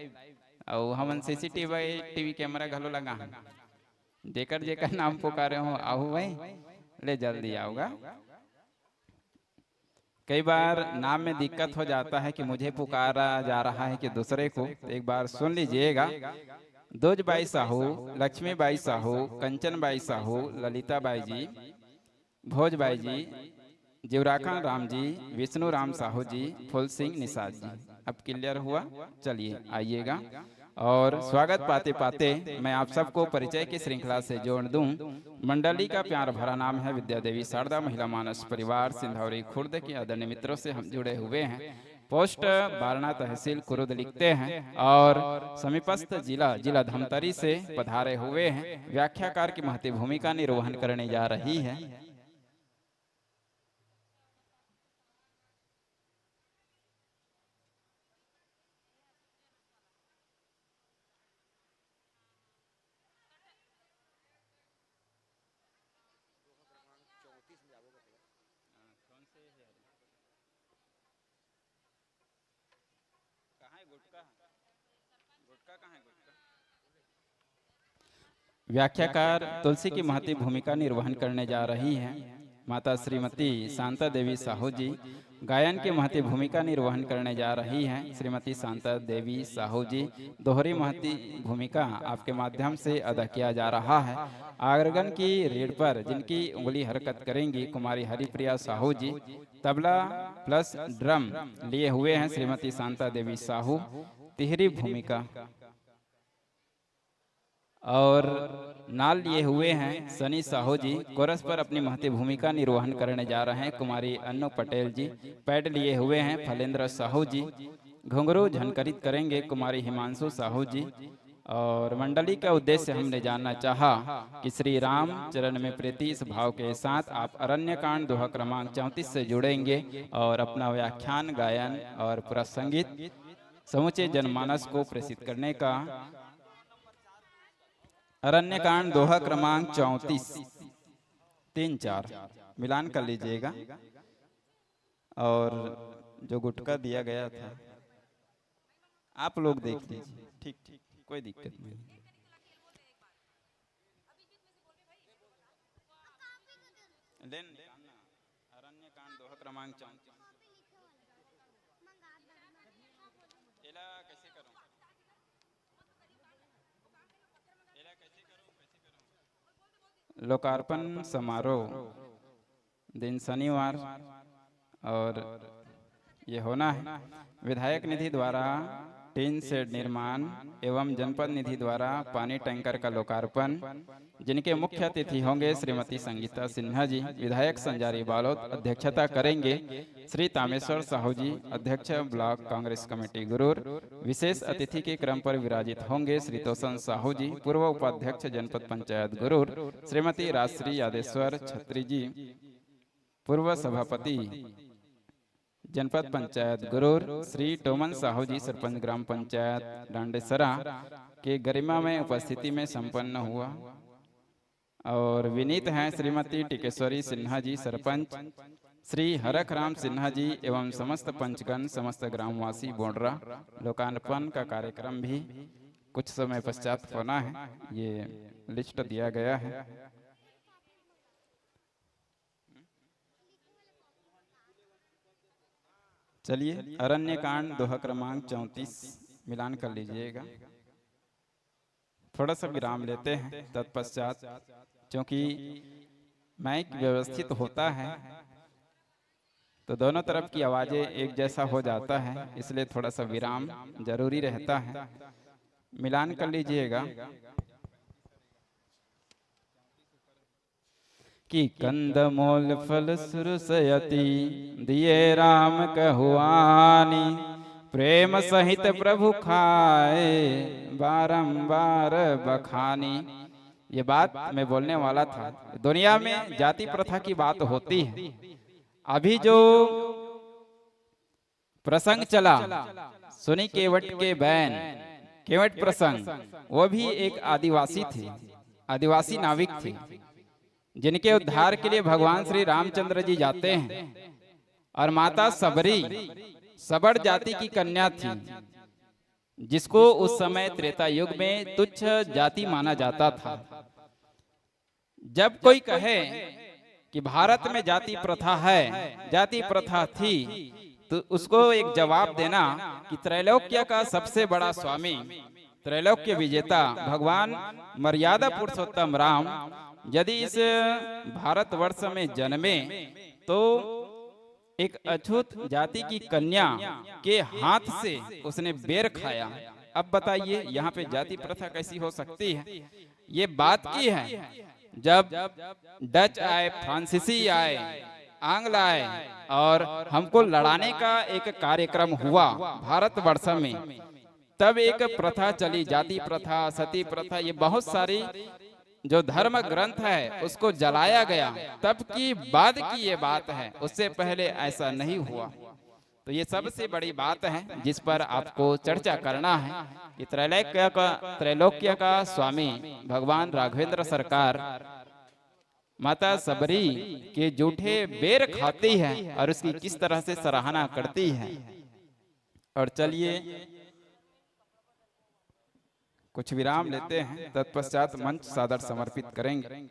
अउ हमन सीसीटीवी, टीवी कैमरा घलो लगा हन। जेकर जेकर नाम पुकारे हो, आहू भाई, ले जल्दी आओगा। कई बार नाम में दिक्कत हो जाता है कि मुझे पुकारा जा रहा है कि दूसरे को। तो एक बार सुन लीजिएगा, दोजबाई साहू, लक्ष्मीबाई साहू, कंचनबाई साहू, ललिता बाई जी, भोज बाई जी, जीवराखा राम जी, विष्णु राम साहू जी, फूल सिंह निषाद जी। अब क्लियर हुआ? चलिए, आइएगा। और स्वागत पाते पाते मैं आप सबको परिचय की श्रृंखला से जोड़ दूं। मंडली का प्यार भरा नाम है विद्या देवी शारदा महिला मानस परिवार सिंधौरी खुर्द के आदरणीय मित्रों से हम जुड़े हुए हैं। पोस्ट बारना, तहसील कुरुद लिखते हैं और समीपस्थ जिला, जिला धमतरी से पधारे हुए हैं। व्याख्याकार की महती भूमिका निर्वहन करने जा रही है। कहाँ है गुटका? गुटका कहाँ है, गुटका? व्याख्याकार तुलसी की महती भूमिका निर्वहन करने जा रही हैं माता श्रीमती शांता देवी साहू जी। गायन की महती भूमिका निर्वहन करने जा रही हैं श्रीमती शांता देवी साहू जी। दोहरी महती भूमिका आपके माध्यम से अदा किया जा रहा है। आर्गन की रीड पर जिनकी उंगली हरकत करेंगी कुमारी हरिप्रिया साहू जी। तबला प्लस ड्रम लिए हुए हैं श्रीमती शांता देवी साहू। तिहरी भूमिका और नाल लिए हुए हैं सनी साहू जी। कोरस पर अपनी महती भूमिका निर्वहन करने जा रहे हैं कुमारी अन्नू पटेल जी। पैड लिए हुए हैं फलेंद्र साहू जी। घुंघरू झनकरित करेंगे कुमारी हिमांशु साहू जी। और मंडली का उद्देश्य हमने जानना चाहा कि श्री राम चरण में प्रीति इस भाव के साथ आप अरण्यकांड दोहा क्रमांक चौंतीस से जुड़ेंगे और अपना व्याख्यान, गायन और पूरा संगीत समूचे जनमानस को प्रेषित करने का। अरण्यकांड दोहा क्रमांक चौंतीस, तीन चार मिलान कर लीजिएगा। और जो गुटखा दिया गया था, आप लोग देख लीजिए। ठीक, ठीक, कोई दिक्कत नहीं। लेन निकालना। अरण्यकांड दोहा क्रमांक चौंतीस। एला कैसे करूं? एला कैसे करूं? कैसे करूं? लोकार्पण समारोह दिन शनिवार और ये होना है। विधायक निधि द्वारा टीन शेड निर्माण एवं जनपद निधि द्वारा पानी टैंकर का लोकार्पण, जिनके मुख्य अतिथि होंगे श्रीमती संगीता सिन्हा जी, विधायक संजारी बालोद, अध्यक्षता करेंगे श्री तामेश्वर साहू जी, अध्यक्ष ब्लॉक कांग्रेस कमेटी गुरूर। विशेष अतिथि के क्रम पर विराजित होंगे श्री तोसन साहू जी, पूर्व उपाध्यक्ष जनपद पंचायत गुरूर, श्रीमती राजश्री यादेश्वर छत्री जी, पूर्व सभापति जनपद पंचायत गुरूर, श्री टोमन साहू जी, सरपंच ग्राम पंचायत डांडेसरा के गरिमा में उपस्थिति में संपन्न हुआ। और विनीत हैं श्रीमती टिकेश्वरी सिन्हा जी, सरपंच, श्री हरख राम सिन्हा जी एवं समस्त पंचगण, समस्त ग्रामवासी बोडरा। लोकार्पण का कार्यक्रम भी कुछ समय पश्चात होना है, ये लिस्ट दिया गया है। चलिए, अरण्य कांड, दोहा क्रमांक चौंतीस, मिलान कर लीजिएगा। थोड़ा सा विराम लेते हैं तत्पश्चात, क्योंकि माइक व्यवस्थित होता है तो दोनों तरफ की आवाजें एक जैसा हो जाता है, इसलिए थोड़ा सा विराम जरूरी रहता है। मिलान कर लीजिएगा। कि कंदमूल फल सुरसयति दिए राम कहुआनी, प्रेम सहित प्रभु खाए बारंबार बखानी। ये बात मैं बोलने वाला था। दुनिया में जाति प्रथा की बात होती है। अभी जो प्रसंग चला, सुनी केवट के बैन, केवट प्रसंग, वो भी एक आदिवासी थे, आदिवासी नाविक थे, जिनके उद्धार के लिए भगवान श्री रामचंद्र जी जाते हैं। और माता सबरी सबड़ जाति की कन्या थी, जिसको उस समय त्रेता युग में तुच्छ जाति माना जाता था। जब कोई कहे कि भारत में जाति प्रथा है, जाति प्रथा थी, तो उसको एक जवाब देना कि त्रैलोक्य का सबसे बड़ा स्वामी, त्रैलोक्य विजेता भगवान मर्यादा पुरुषोत्तम राम यदि इस भारतवर्ष में जन्मे तो एक अछूत जाति की कन्या के हाथ से उसने बेर खाया। अब बताइए, यहाँ पे जाति प्रथा कैसी हो सकती है? ये बात की है, जब डच आए, फ्रांसीसी आए, आंग्ल आए और हमको लड़ाने का एक कार्यक्रम हुआ भारतवर्ष में, तब एक प्रथा चली, जाति प्रथा, सती प्रथा, ये बहुत सारी जो धर्म ग्रंथ है उसको जलाया गया, तब की बाद की ये बात है, उससे पहले ऐसा नहीं हुआ। तो ये सबसे बड़ी बात है जिस पर आपको चर्चा करना है कि त्रैलोक्य का, त्रैलोक्य का स्वामी भगवान राघवेंद्र सरकार माता सबरी के जूठे बेर खाती है और उसकी किस तरह से सराहना करती है। और चलिए, कुछ विराम लेते हैं, तत्पश्चात मंच सादर समर्पित करेंगे।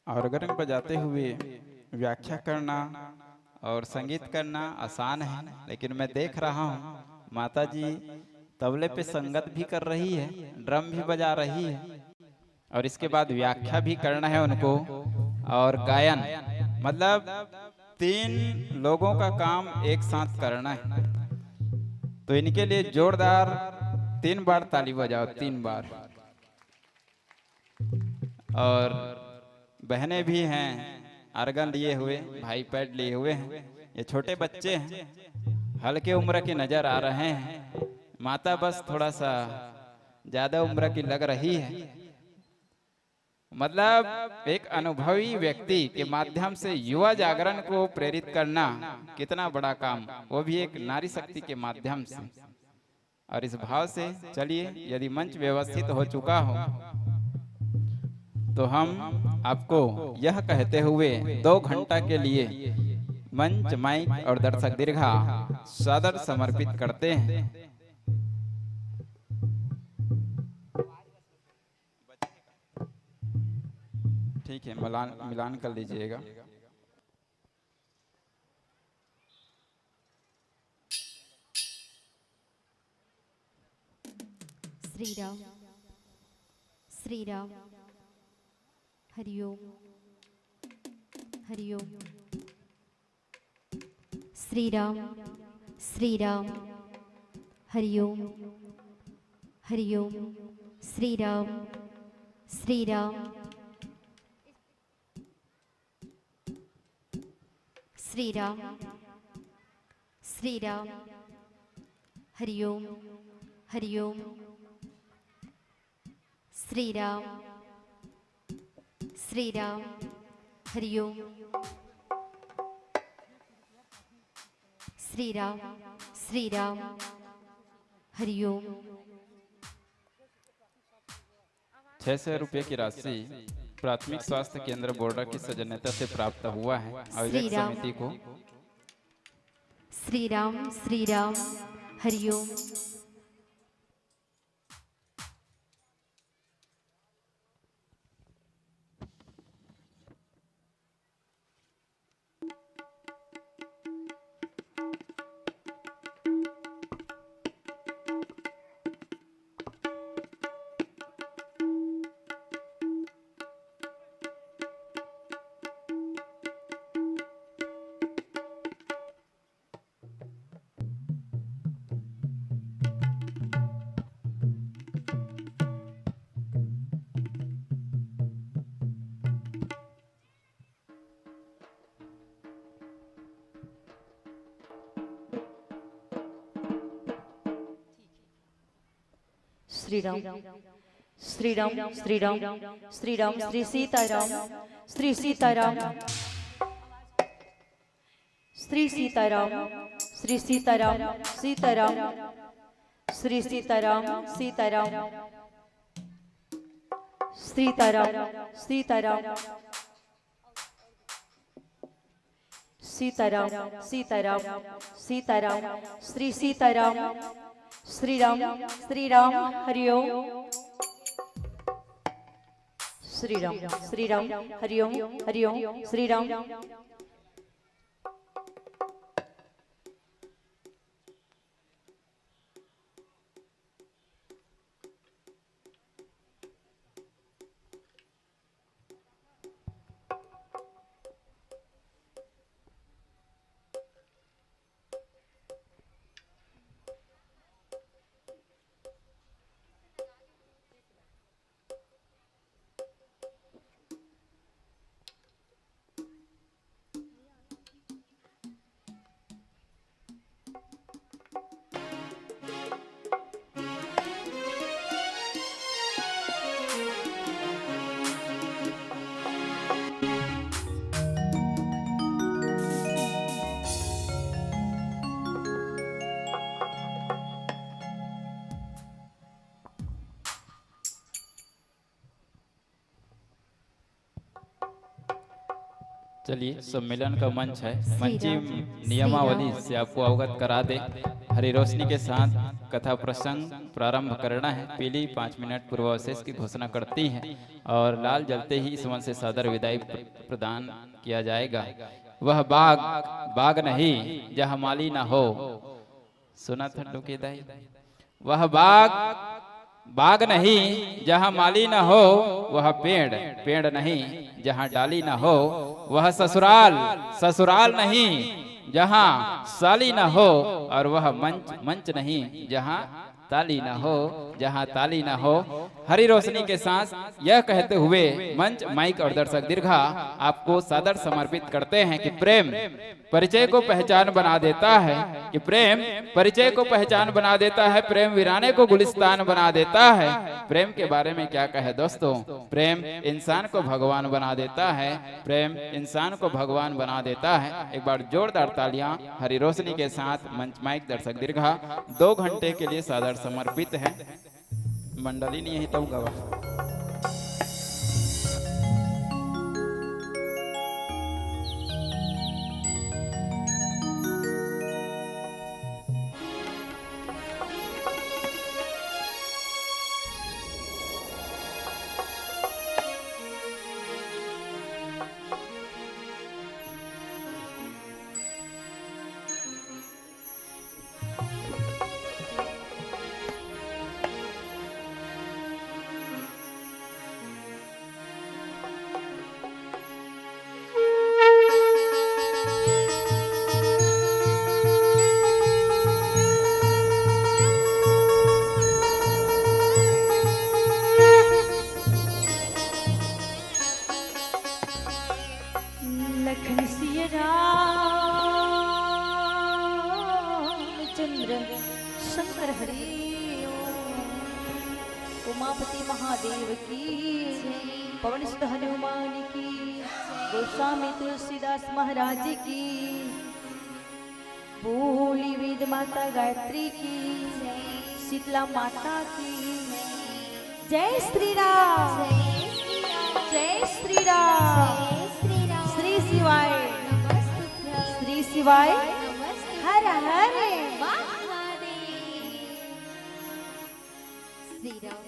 ऑर्गन बजाते हुए व्याख्या करना और संगीत करना आसान है, लेकिन मैं देख रहा हूँ माता जी तबले पे संगत भी कर रही है, ड्रम भी बजा रही है और इसके बाद व्याख्या भी करना है उनको और गायन, मतलब तीन लोगों का काम एक साथ करना है। तो इनके लिए जोरदार तीन बार ताली बजाओ, तीन बार। और बहनें भी हैं, आर्गन लिए हुए, भाई पैड लिए हुए हैं। ये छोटे बच्चे हैं, हल्के उम्र के नजर आ रहे हैं। माता बस थोड़ा सा ज्यादा उम्र की लग रही है। मतलब एक अनुभवी व्यक्ति के माध्यम से युवा जागरण को प्रेरित करना कितना बड़ा काम, वो भी एक नारी शक्ति के माध्यम से। और इस भाव से चलिए, यदि मंच व्यवस्थित हो चुका हो तो हम आपको यह कहते हुए दो घंटा के लिए मंच, माइक और दर्शक दीर्घा सादर समर्पित करते हैं। ठीक है, मिलान मिलान कर लीजिएगा। श्री राम, श्री राम, हरिओम, हरिओम। श्री राम, श्री राम, हरिओम, हरिओम। श्री राम, श्री राम, श्री राम, श्री राम, हरिओम, हरिओम। श्री राम, श्री राम, हरिओम। श्री राम, श्री राम, हरिओम। छह सौ रुपये की राशि प्राथमिक स्वास्थ्य केंद्र बोर्डा की सौजन्यता से प्राप्त हुआ है आयोजक श्री राम। समिति को। श्री राम, श्री राम, हरिओम। श्री राम, श्री राम, श्री राम, श्री राम, श्री सीताराम, श्री सीताराम, श्री सीताराम, श्री सीताराम, सीताराम, श्री सीताराम, सीताराम, सीताराम, सीताराम। सीताराम, सीताराम, सीताराम, श्री सीताराम, श्री राम, श्री राम, हरिओम। श्री राम, श्री राम, हरिओम, हरिओम, श्री राम। चलिए, सम्मेलन का मंच है, मंची नियमावली से आपको अवगत करा दे। हरी रोशनी के साथ कथा प्रसंग प्रारंभ करना है। पीली पाँच मिनट पूर्वावशेष की घोषणा करती है और लाल जलते ही इस मंच से सादर विदाई प्र-, प्रदान किया जाएगा। वह बाग, बाग नहीं, जहाँ माली ना हो। सुना था डुके दाई? वह बाग, बाग नहीं, जहाँ माली न हो। वह पेड़, पेड़ नहीं, जहाँ डाली न हो। वह ससुराल, ससुराल नहीं, जहाँ साली न हो। और वह मंच, मंच नहीं, जहाँ ताली न हो, जहाँ ताली न हो। हरी रोशनी के साथ यह कहते हुए मंच, माइक और दर्शक दीर्घा आपको सादर समर्पित करते हैं कि प्रेम परिचय को पहचान बना देता है, कि प्रेम परिचय को पहचान बना देता है, प्रेम वीराने को गुलिस्तान बना देता है। प्रेम के बारे में क्या कहे दोस्तों, प्रेम इंसान को भगवान बना देता है, प्रेम इंसान को भगवान बना देता है। एक बार जोरदार तालियां हरी रोशनी के साथ। मंच माइक, दर्शक दीर्घा दो घंटे के लिए सादर समर्पित है। मंडली नहीं है तो गवा। लखन सिया रामचंद्र शंकर हरि ओम। उमापति महादेव की, पवन सुत हनुमान की, गोस्वामी तुलसीदास महाराज की। बोली वेद माता गायत्री की, शीतला माता की। जय श्री राम। जय श्री राम। श्री शिवाय। श्री शिवाय। हर हर। श्री राम।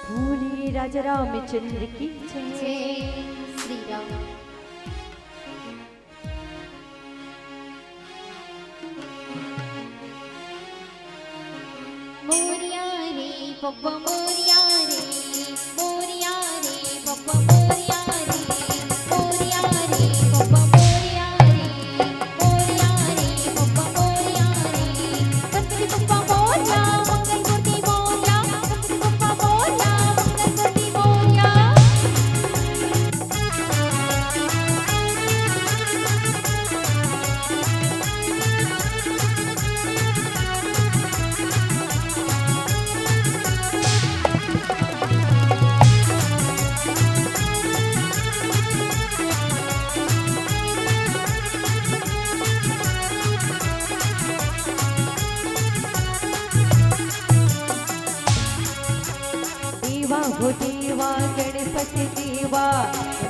बोलिए राजा रामचंद्र की जय। जय श्री मोरिया रे पप्पा मोरिया रे, मोरिया रे पप्पा मोरिया रे, मोरिया रे पप्पा मोरिया रे, मोरिया रे पप्पा मोरिया रे। गणपति पप्पा मोरिया, मंगल मूर्ति मोरिया, गणपति पप्पा मोरिया, मंगल मूर्ति मोरिया। देवा हो देवा गणपति देवा,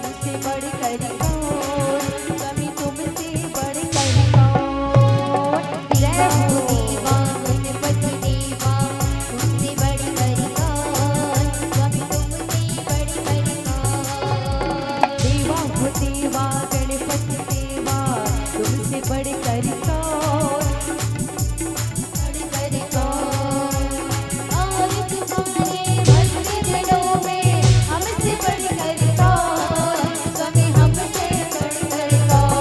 तुमसे बढ़कर कौन, स्वामी तुमसे बढ़कर कौन। देवा हो देवा गणपति देवा, तुमसे बढ़कर कौन, स्वामी तुमसे बढ़कर कौन। देवा हो देवा गणपति देवा, तुमसे बढ़कर कौन। बढ़कर कौन? और तुम्हारे भक्त जनों में हमसे बढ़कर कौन? स्वामी हमसे बढ़कर कौन?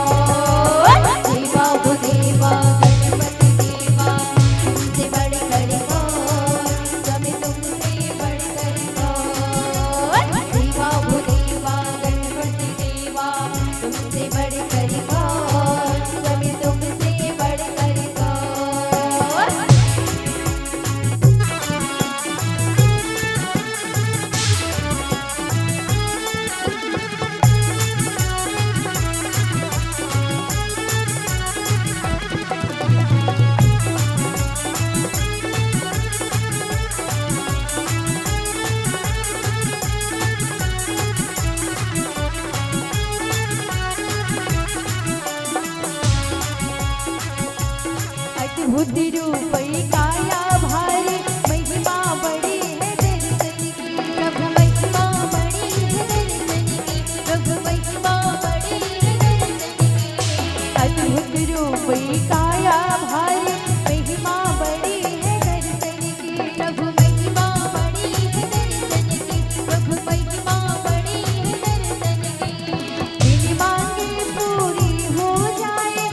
देवा हो देवा गणपति देवा, तुमसे बढ़कर कौन? स्वामी तुमसे बढ़कर कौन? देवा हो देवा गणपति देवा, तुमसे बढ़कर कौन? स्वामी तुमसे बढ़कर कौन? अद्भुत रूप काया भारी, महिमा बड़ी है दर्शन की। प्रभु महिमा बड़ी है दर्शन की, प्रभु महिमा बड़ी है दर्शन की। अद्भुत रूप काया भारी, महिमा बड़ी है दर्शन की। प्रभु महिमा बड़ी है दर्शन की, प्रभु महिमा बड़ी है दर्शन की। बिन मांगे पूरी हो जाए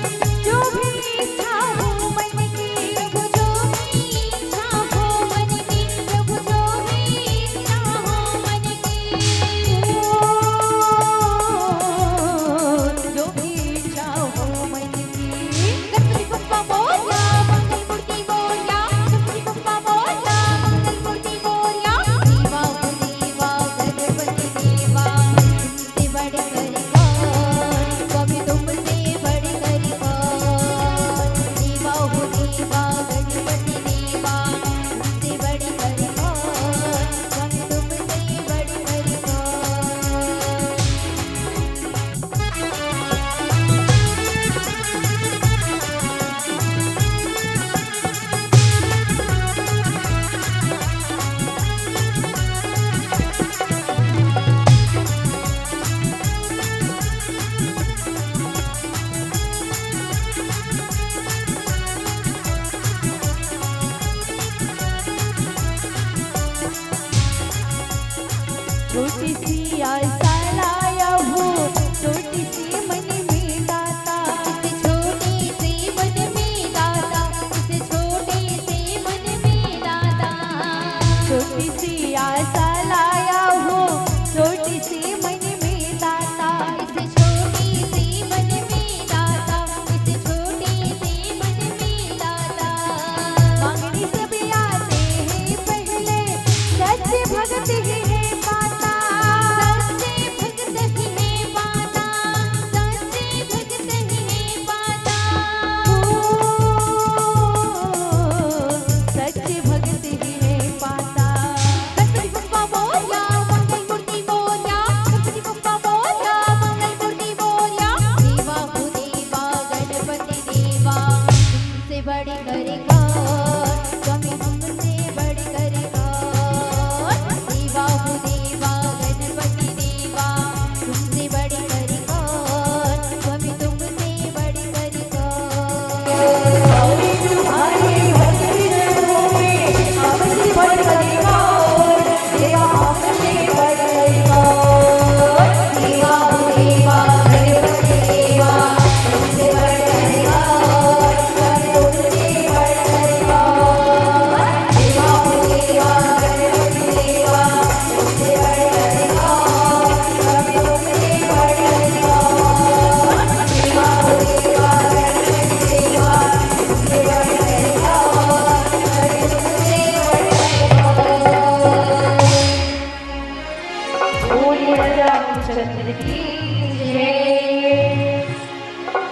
जो भी इच्छा हो मन की। प्रभु जो भी इच्छा हो मन की, प्रभु जो भी इच्छा हो मन की। ओ, जो भी इच्छा हो मन की। गणपति बप्पा मोरया, मंगल मूर्ति मोरया,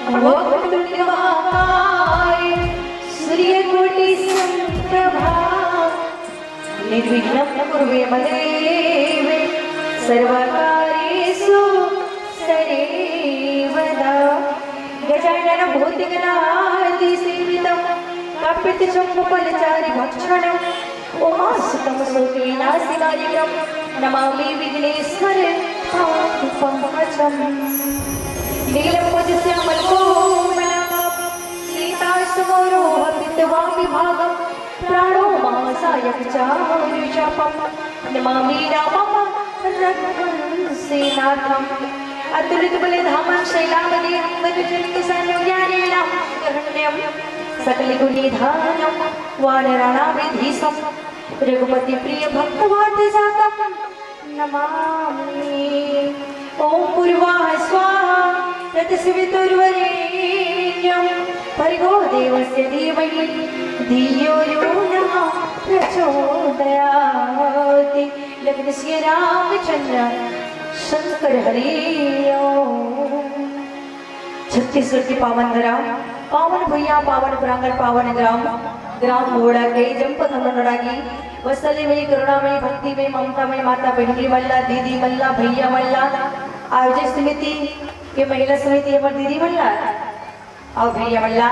वक्रतुण्ड महाकाय सूर्यकोटि समप्रभा। निर्विघ्नं कुरु मे देव सर्वकार्येषु सर्वदा। गजाननं भूतगणादिसेवितं कपित्थजम्बूफलचारुभक्षणं उमासुतं शोकविनाशकारिकं नमामि विघ्नेश्वर पादपङ्कजम्। नीलम्बुजश्यामलकोमलाङ्गं पीताम्बरधरं प्राणो महासायकचारुचापं नमामि रामं रघुवंशीनाथम्। अतुलितबलधामं शैलावदेहं गजमुखसंज्ञानिनां गहनम्यं सकलगुणनिधानं वानराणामधीशं रघुपतिप्रियभक्तवात्सल्यं नमामि। ॐ पूर्वा स्वाहा तत्सवितुर्वरेण्यं भर्गो देवस्य धीमहि धियो यो नः प्रचोदयात्। लखन सिया रामचंद्र शंकर हरि ओम। छत्तीसगढ़ के पावन धरा, पावन भुइयां, पावन प्रांगण, पावन ग्राम, ग्राम मोड़ा के जनपद हमर नोड़ा की वत्सल्यमयी, करुणामयी, भक्तिमयी, ममतामयी माता बहिनी मन ला, दीदी मन ला, भैया मन ला, आयोजक समिति के महिला समिति हमर दीदी मन ला, अउ भैया मन ला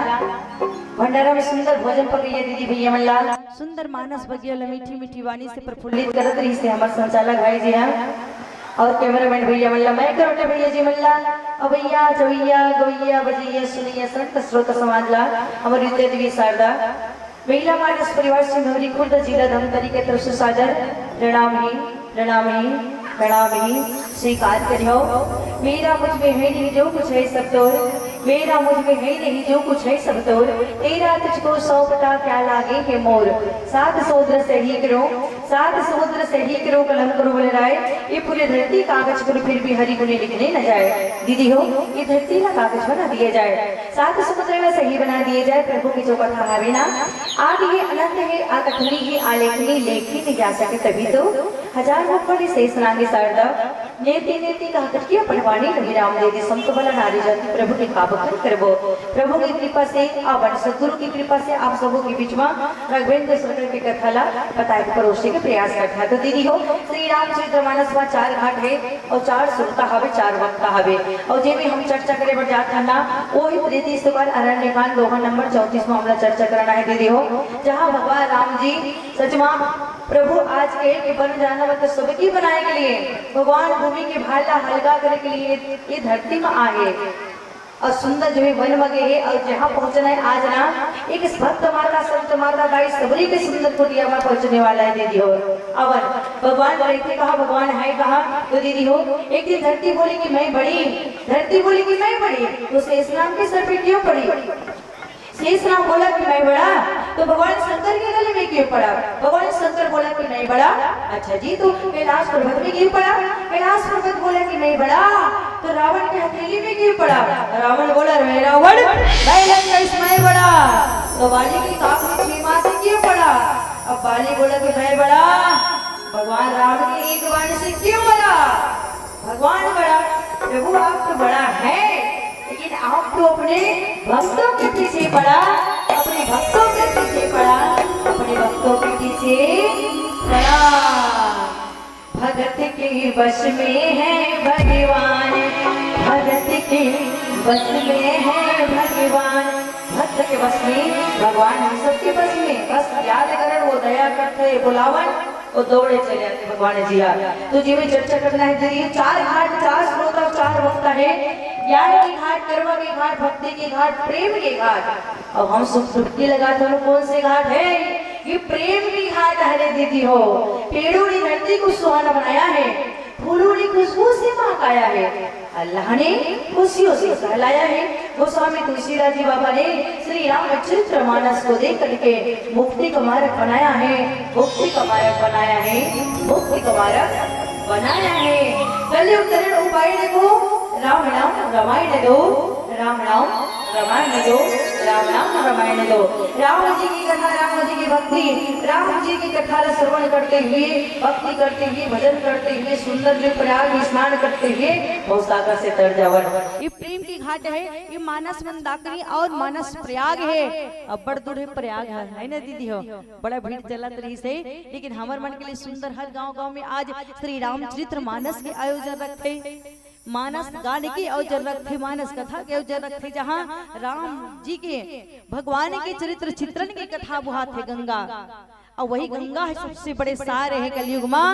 भंडारा में सुंदर भोजन पकइया दीदी भैया मन ला, सुंदर मानस बगिया ला मीठी मीठी वाणी से प्रफुल्लित करत रहिस हे हमर संचालक भाई जी हा। अउ कैमरामैन भैया मन ला, माइक करोटे भैया जी मन ला, अउ भैया, चवैया, गवैया, बजैया, सुनैया, संत श्रोता समाज ला, हमर विद्या देवी शारदा, महिला मानस परिवार सिंघौली खुर्द जिला धमतरी के तरफ से सादर प्रणाम हे, प्रणाम हे, प्रणाम हे, स्वीकार करिहौ। मेरा मुझ में है नहीं जो कुछ है सब तोर, मेरा मुझ में है नहीं जो कुछ है सब तोर, तेरा तुझको सौंपता क्या लागे है मोर। सात समुद्र सही करो, सात समुद्र सही करो कलम करो बोले राय। ये पूरी धरती कागज पर फिर भी हरि गुने लिखने न जाए। दीदी हो, ये धरती ना कागज बना दिया जाए, सात समुद्र ना सही बना दिए जाए। प्रभु की जो कथा हावे ना, आदि हे, अनंत हे, अकथनी हे, आलेखनी, लेखी नहीं जा सके तभी तो हजार मुख वाली शेष नांगे शारदा। नेति नेति कहा करके अपन वाणी कही राम दे दे संत बला नारी जाति प्रभु के का बखान करबो। प्रभु की कृपा से, अपन सदगुरु की कृपा से आप सबों के बीच में राघवेंद्र सरकार के कथा ला बताए के परोसे के प्रयास करत हन। तो दीदी हो, श्री रामचरित मानस में चार घाट हे अउ चार श्रोता हवे, चार वक्ता हवे। अउ जे भी हम चर्चा करे बर जात हन ना, वो ही प्रीति सुकर अरण्य कांड दोहा नंबर चौंतीस में हमला चर्चा करना हे दीदी हो, जहाँ भगवान राम जी सच में प्रभु आज के कि बन जाना मतलब सबकी बनाए के लिए भगवान भूमि के भार ला हल्का करे के लिए ये धरती में आए। अउ सुंदर जो है वन में गए हे अउ जहाँ पहुँचना हे आज ना, एक भक्त माता, संत माता, दाई सबरी के सुंदर कुटिया में पहुँचने वाला हे दीदी हो। अवन भगवान रहते कहाँ, भगवान है कहाँ? तो दीदी हो, एक दिन धरती बोली कि मैं बड़ी, धरती बोली कि मैं बड़ी, तो शेष नाम के सर पे क्यों पड़ी? शेष नाम बोला कि मैं बड़ा, तो भगवान शंकर के गले में गिर पड़ा। भगवान शंकर बोला कि मैं बड़ा, अच्छा जी, तो कैलाश पर्वत में गिर पड़ा। कैलाश पर्वत बोला कि मैं बड़ा, तो रावण के हथेली में गिर पड़ा। रावण बोला, मैं रावण, मैं लंकेश, मैं बड़ा, तो बाली की काख में छह माह से गिर पड़ा। अब बाली बोला कि मैं बड़ा, भगवान राम की एक बाणी से क्यों मरा? भगवान बड़ा, प्रभु आप तो बड़ा है, लेकिन आप तो अपने भक्तों के पीछे पड़ा, अपने भक्तों के पीछे पड़ा, अपने भक्तों के पीछे पड़ा। भगत के बस में है भगवान, भगत के बस में है भगवान। भक्त के बस में भगवान, हम सबके बस में। बस याद करन, वो दया करथे, बुलावन, वो दौड़े चले आथे भगवान जी हा। तो जेमे चर्चा करना हे दीदी, चार घाट, चार श्रोता, चार वक्ता हे। ज्ञान के घाट, कर्म के घाट, भक्ति के घाट, प्रेम के घाट। अब हम सब डुबकी लगात हन, कौन से घाट हे? ये प्रेम के घाट हरे दीदी हो। पेड़ों ने धरती को सुहाना बनाया है, फूलों ने खुशबू से महकाया है, अल्लाह ने खुशियों से सहलाया है। गोस्वामी तुलसीदास जी बाबा ने श्री रामचरित्र मानस को देख करके मुक्ति का मार्ग बनाया है, मुक्ति का मार्ग बनाया है, मुक्ति का मार्ग बनाया है। कलयुग तरण उपाय देखो, राम नाम रमायण दो, राम नाम रामायण दो, राम नाम रामायण दो। राम जी की कथा, राम जी की भक्ति, राम जी की कथा ला श्रवण करते हुए, भक्ति करते हुए, भजन करते हुए, सुंदर जो प्रयाग में स्नान करते हुए भवसागर से तर जावन। ये प्रेम की घाट है, ये मानस मंदाकिनी और मानस प्रयाग है। अब्बड़ दूर है प्रयाग है, है ना दीदी हो? बड़ा भीड़ चलत रहिस हे, लेकिन हमर मन के लिए सुंदर हर गांव-गांव में आज श्री रामचरित्र मानस के आयोजन रखथे, मानस गान के आयोजन रखथे, मानस कथा के आयोजन रखथे, जहां राम जी के, भगवान के चरित्र चित्रण के कथा बुहाथे गंगा। और वही गंगा है सबसे बड़े सार है कलयुग मा,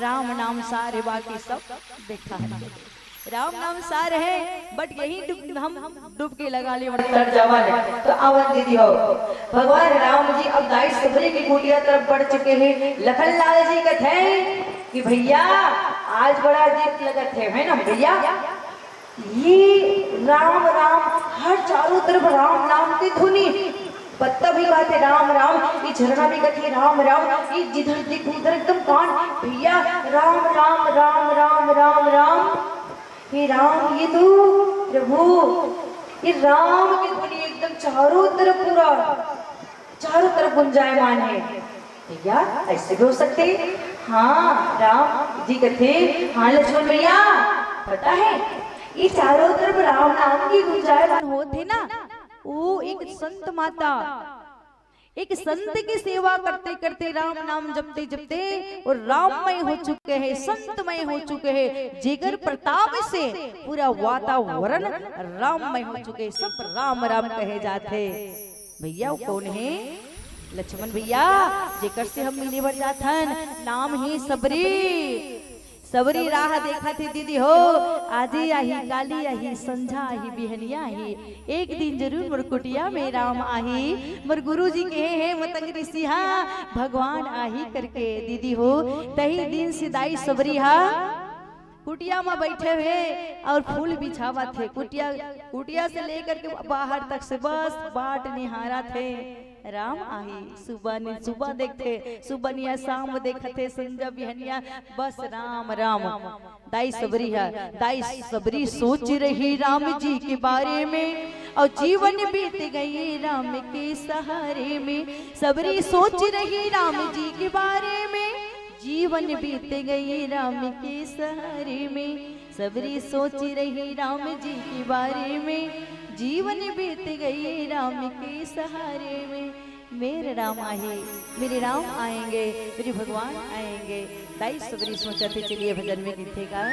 राम नाम सार है, बाकी सब बेकार है। राम नाम सार है, but यही डुब, हम डुबकी लगा ले, तर जावन। तो आवन दीदी हो, भगवान राम जी अब दाई सबरी की कुटिया तरफ बढ़ चुके हैं। लखन लाल जी कहते हैं कि भैया, आज बड़ा अजीब लगत है, है ना भैया? ये राम राम, हर चारों तरफ राम नाम की धुनी। पत्ता भी कहते राम राम, ये झरना भी कहते राम राम, ये जिधर देखो उधर एकदम कान, भैया, राम राम राम राम राम राम। हे राम, ये तो प्रभु, ये राम की ध्वनि एकदम चारों तरफ, पूरा चारों तरफ गुंजायमान है। भैया, ऐसे भी हो सकते हैं? हाँ, राम जी कहते, हाँ लक्ष्मण भैया, पता है, ये चारों तरफ राम नाम की गुंजायमान होत हे ना, वो एक संत माता, एक संत की सेवा करते करते, राम नाम जपते जपते वो राममय हो चुके हैं, संतमय हो चुके हैं, जेकर प्रताप से पूरा वातावरण राममय हो चुके हैं, सब राम राम कहे जाते। भैया, वो कौन है? लक्ष्मण भैया, जेकर से हम मिले बर जाथन, नाम ही सबरी। सबरी राह देखत हे दीदी हो, आजी आही, काली आही, संझा आही, बिहनिया आही। एक दिन जरूर मोर कुटिया में राम आही। मोर गुरु जी कहे हे मतंग ऋषि हा, भगवान आही करके दीदी हो। तही दिन से दाई सबरी हा कुटिया में बैठे हुए और फूल बिछावत हे। कुटिया, कुटिया से लेकर के बाहर तक से बस बाट निहारत हे। राम आही, सुबह नि-, सुबह देखथे, सुबह निया शाम देखथे, संझा बिहनिया, बस राम राम। दाई सबरी हा, दाई सबरी सोच रही राम जी के बारे में, और जीवन बीत गई राम के सहारे में। सबरी सोच रही राम जी के बारे में, जीवन बीत गई राम के सहारे में। सबरी सोच रही राम जी के बारे में, जीवन बीत गई राम के सहारे में। मेरे राम आहे, मेरे राम आएंगे, मेरे भगवान आएंगे। दाई सबरी सोचत हे, चलिए भजन में गीत हे का।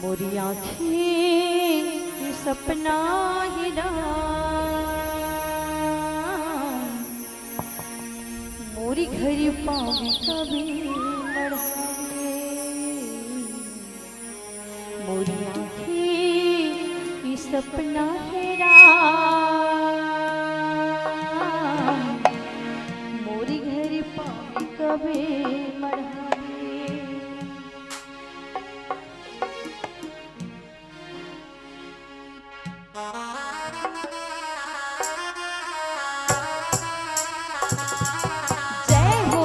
मोरी आँखी सपना हे राम, मोरी घरी पावे कभी मढ़ावे। मोरी आँखी ई सपना हे राम, मोरी घरी पावे कभी मढ़ावे। जय हो।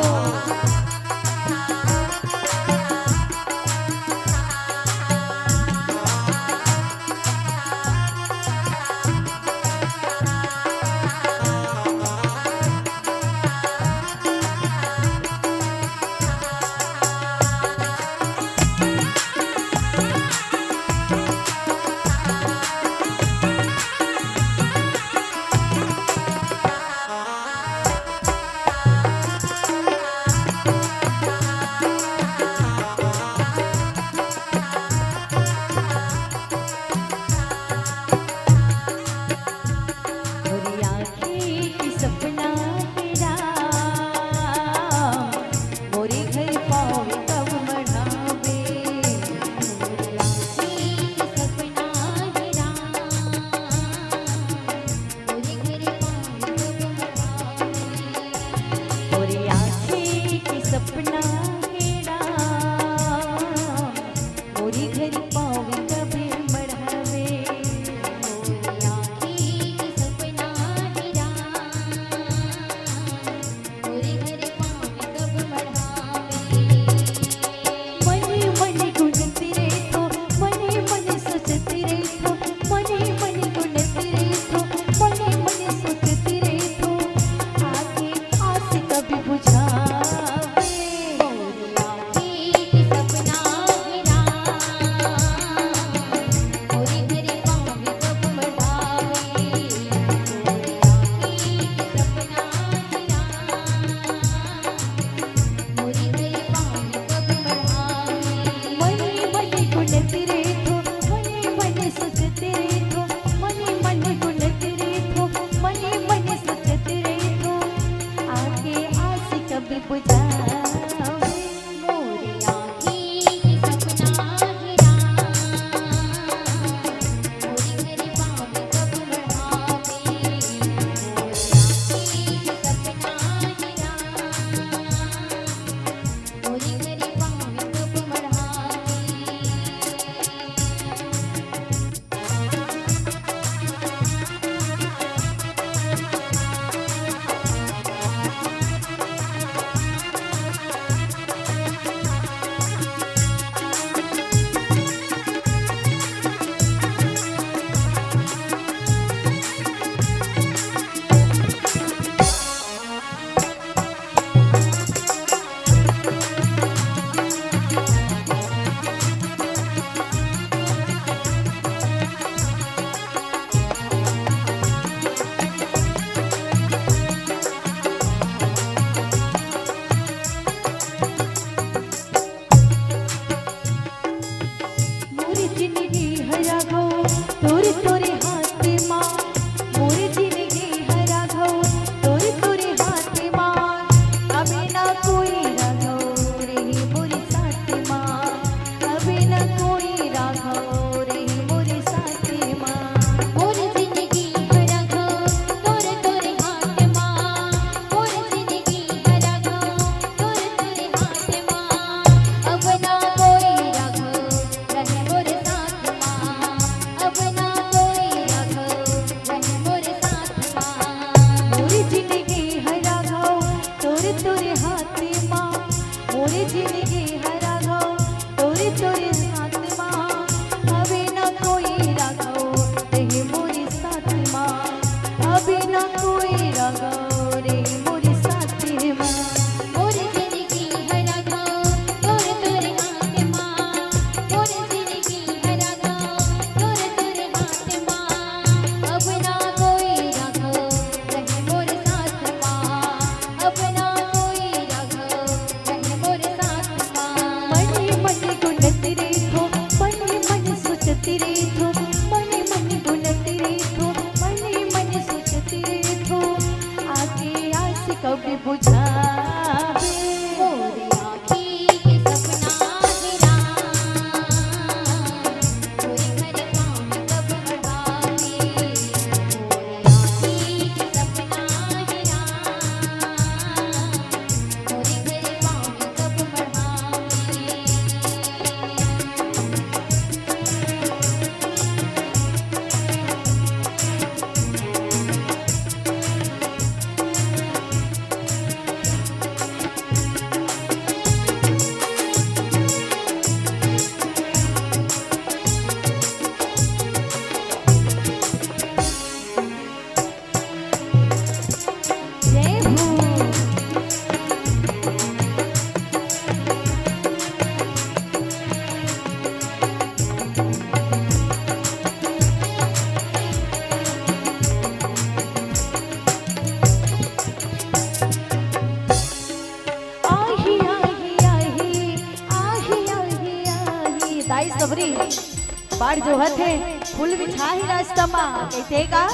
अउ जोहत हे, फूल बिछाही रास्ता मा, कहिथे का?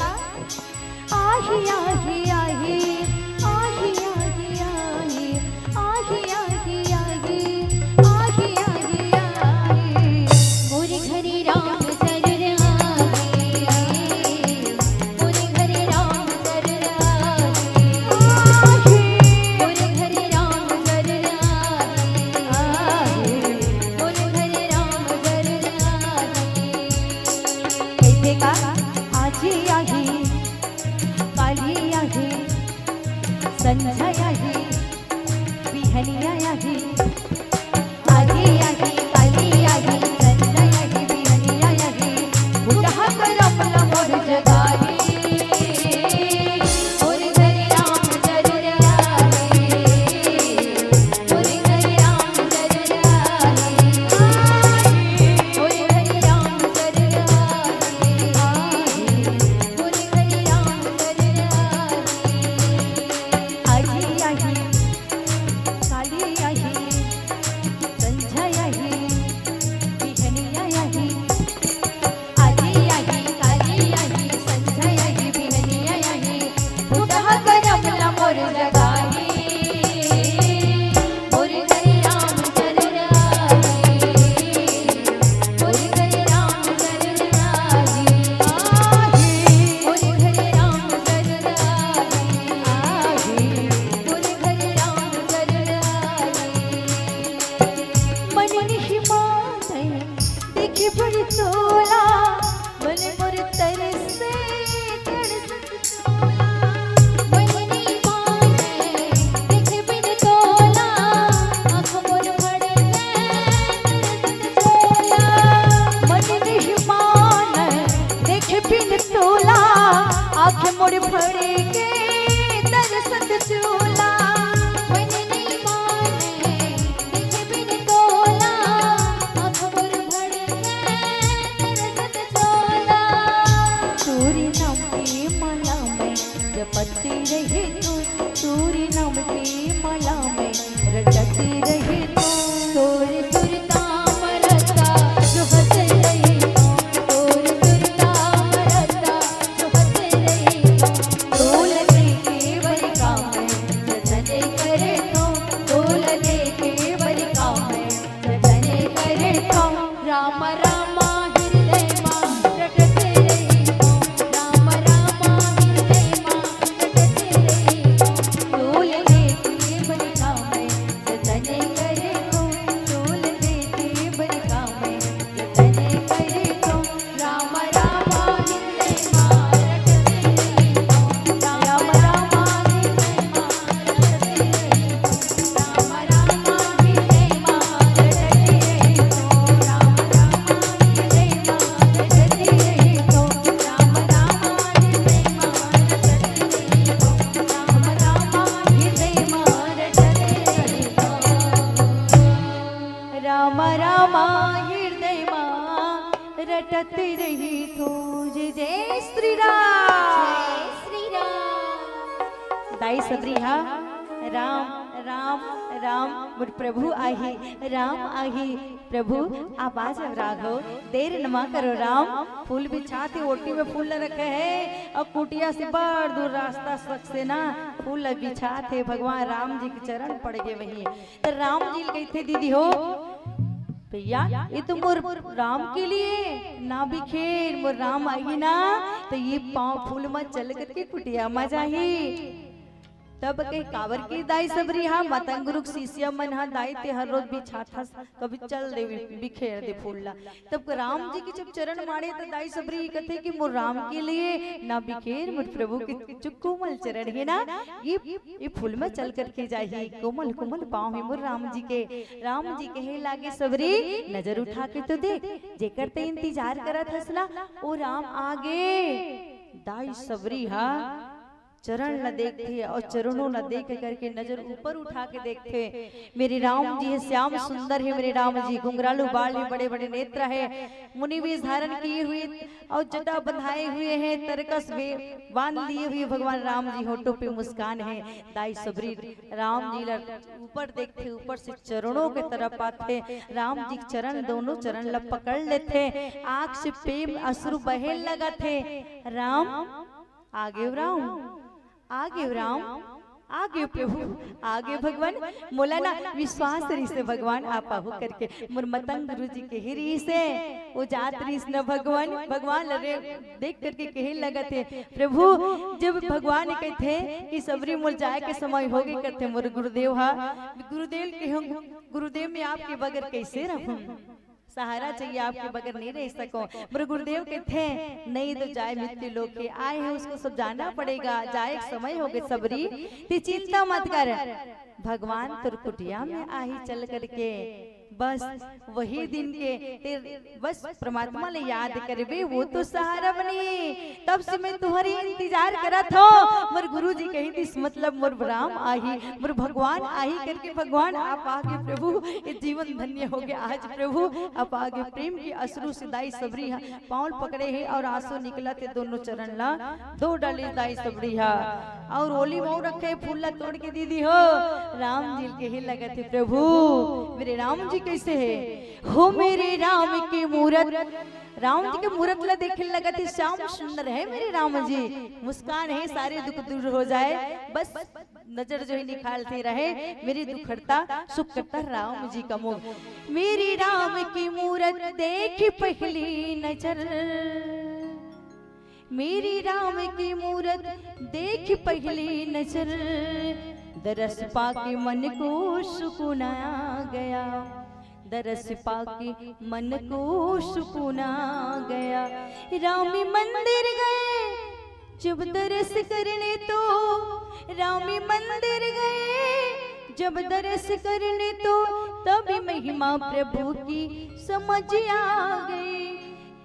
आही, आही, आही, आही, आही, आही, आही, आही, आही, आही, आही, आही। मोर घरे राम जरूर आही, आही। मोर घरे राम जरूर आही, आही। मोर घरे राम जरूर आही, आही। मोर घरे राम जरूर आही। कहिथे का? आजी आही, काली आही, संझा आही, बिहनिया आही। आजी आही, काली आही, संझा आही, बिहनिया आही। फुटहा करम ल मोर जगाही। मोर घरे राम जरूर आही। मोर घरे राम जरूर आही। मोर घरे राम जरूर आही। मोर घरे राम जरूर आही। आजी आही, काली आही, संझा आही, बिहनिया आही। आजी आही, काली आही, संझा आही, बिहनिया आही। फुटहा करम ल मोर जगाही। मोर घरे राम जरूर आही। मोर घरे राम जरूर आही। मोर घरे राम जरूर आही। मोर घरे राम जरूर आही। मन नहीं माने देखे बर तोला, मन मोर तरसे, तरसत तोला। मन नहीं माने देखे बिन तोला, आँख मोर भड़के तरसत तोला। मन नहीं माने देखे बिन तोला, आँख मोर भड़के तरसत तोला। मन नहीं माने देखे बिन तोला, आँख मोर भड़के तरसत तोला। तोरे नाम के माला मैं जपत रहे तो, तोरे नाम के माला मैं रटत रहे तो। तोर सुरता म रटत जोहत रहे तो, तोर सुरता म रटत जोहत रहे तो। तोल देखे बर का मैं जतन करे तो, तोल देखे बर का मैं जतन करे तो। राम राम हृदय मा रटत रहे तो, राम राम हृदय मा रटत रहे तो। तोल देखे बर का मैं जतन करे तो, तोल देखे बर का मैं जतन करे तो। राम राम हृदय मा रटत रहे तो, राम राम हृदय मा रटत रहे तो। राम राम हृदय मा रटत रही तो। जय जय श्री राम। जय श्री राम। दाई सबरी हा, राम राम राम, मोर प्रभु आही, राम आही। प्रभु, आप आ जाव राघव, देर नमा करो राम। फूल बिछात हे, ओटी में फूल ल रखे हे, अउ कुटिया से बड़ दूर रास्ता सक से ना फूल ल बिछात हे। भगवान राम जी के चरण पड़ गे वही। त राम जी ल कहिथे, दीदी हो, भैया, ये तो मोर राम के लिए ना बिखेर, मोर राम आही ना, त ये पाँव फूल म चल करके कुटिया म जाही। तब कहे, काबर के दाई सबरी हा, मतंग गुरु के शिष्य मन हा, दाई ते हर रोज बिछात हस, कभी चल दे बि-, बिखेर दे फूल ला। तब राम जी के जब चरण माड़े त दाई सबरी कथे कि मोर राम के लिए ना बिखेर, मोर प्रभु के जो कोमल चरण हे ना, ये, ये फूल म चल करके जाही, कोमल कोमल पाँव हे मोर राम जी के। राम जी कहे लागे, सबरी नजर उठा के तो देख, जेकर ते इंतजार करत हस ना, वो राम आगे। दाई सबरी हा चरण ला देखथे और चरणों ला देख करके नजर ऊपर उठा के देखथे। मेरे राम जी हे, श्याम सुंदर हे, मेरे राम जी घुंघरालू बाल हे, बड़े बड़े नेत्र हे, मुनि वेश धारण किए हुए और जटा बंधाए हुए हे, तरकस वे बांध लिए हुए भगवान राम जी, होठों पे मुस्कान हे। दाई सबरी राम जी ला ऊपर देखथे, ऊपर से चरणों के तरफ आथे। राम जी चरण, दोनों चरण ला पकड़ लेथे, आंख से प्रेम अश्रु बहे लगथे। राम, आगे राम, आगे राम, आगे प्रभु, आगे भगवान। मोला ना विश्वास रहिसे भगवान आप आहू करके, मोर मतंग गुरु जी के ही रहिसे, वो जात रहिस न भगवान। भगवान ला देख करके कहे लगथे, प्रभु, जब भगवान कहथे कि सबरी मोर जाए के समय हो गए, कहथे मोर गुरुदेव हा, गुरुदेव के हम, गुरुदेव में आपके बगैर कैसे रहूं? सहारा चाहिए, आपके बगैर नहीं रह सको। मोर गुरुदेव कहथे, नहीं तो जाए मृत्यु लोक के, आए हैं उसको सब जाना पड़ेगा, जाए के समय हो गए सबरी, ते चिंता मत कर, भगवान तोर कुटिया में आही चल करके। बस वही दिन के ते बस परमात्मा ले याद करबे, वो तो सहारा बनी। तब से मैं तुम्हारी इंतजार करत हो। मोर गुरु जी कही दिस, मतलब मोर राम आही, मोर भगवान आही करके। भगवान आप आगे प्रभु, ये जीवन धन्य हो गया आज प्रभु। आप आगे प्रेम के अश्रु से दाई सबरी हा पाँव पकड़े हे और आंसू निकलत हे दोनों चरण ला धो डाली दाई सबरी हा। और ओली मऊ रखे फूल ला तोड़ के दीदी हो। राम जी के ही लगत हे, प्रभु मेरे राम जी कैसे हे? हो मेरे राम की मूरत। राम जी के मूरत ला देखे लगत हे, श्याम सुंदर हे मेरे राम जी, मुस्कान हे, सारे दुख दूर हो जाए, बस नजर जो है निकालते रहे, मेरी दुख हरता सुख करता राम जी का मुख। मेरी राम की मूरत देखी पहली नजर, मेरी राम की मूरत देखी पहली नजर, दरस पाके मन को सुकून आ गया, दरस पाके मन को सुकून आ गया। रामी मंदिर गए जब दरस करने तो, रामी मंदिर गए जब दरस करने तो, तभी महिमा प्रभु की समझ आ गई,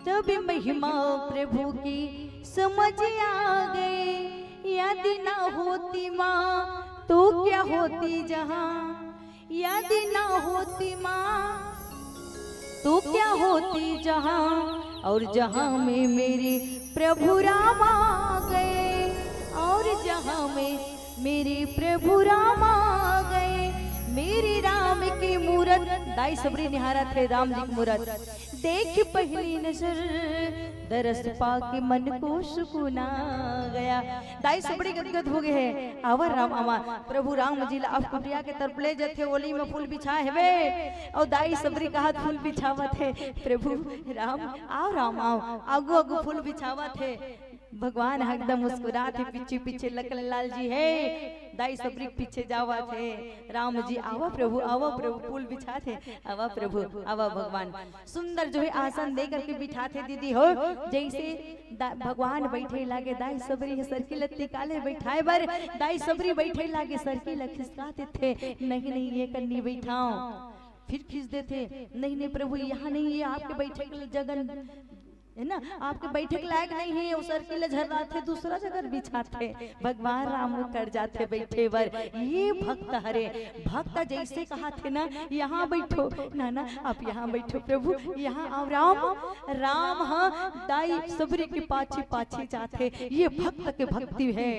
तभी महिमा प्रभु की समझ आ गई। यदि ना होती माँ तो क्या होती जहाँ, यदि ना होती माँ तो क्या होती जहाँ, और जहाँ में मेरे प्रभु राम आ गए, और जहाँ में मेरे प्रभु राम आ गए। मेरे राम की मूरत, दाई सबरी निहारत हे राम जी की मूरत, देख पहली नजर दरस पाके मन को सुकून आ गया। दाई सबरी गदगद हो गए हे। आवा राम आवा, प्रभु राम जी ला अब कुटिया के तरफ ले जाथे, ओली में फूल बिछा हेवे। और दाई सबरी का हाथ फूल बिछावत हे, प्रभु राम आओ, राम आओ, आगू आगू फूल बिछावत हे। भगवान एकदम मुस्कुरात हे, पीछे पीछे लखन लाल जी हे, दाई सबरी के पीछे जावत हे। राम जी आवा प्रभु, आवा प्रभु, फूल बिछात हे, आवा प्रभु, आवा भगवान। सुंदर जो है आसन दे करके बिठात हे दीदी हो, जैसे दा-, भगवान बैठे लागे, दाई सबरी हे सरकी लत्ती काले बैठाए बर, दाई सबरी बैठे लागे सरकी ल खिसका देथे, नहीं नहीं ये कन्नी बैठाओ, फिर खींच देथे, नहीं नहीं प्रभु यहाँ नहीं, ये आपके बैठे के जगह है ना, आपके बैठक लायक नहीं है, वो सरकी ल झर्राथे, दूसरा जगह बिछाथे। भगवान राम कर जाथे बैठे बर। ये भक्त हरे, भक्त जैसे कहाथे ना, यहाँ बैठो ना, ना आप यहाँ बैठो प्रभु, यहाँ आओ राम। राम हा दाई सबरी के पाछे पाछे जाथे। ये भक्त के भक्ति है।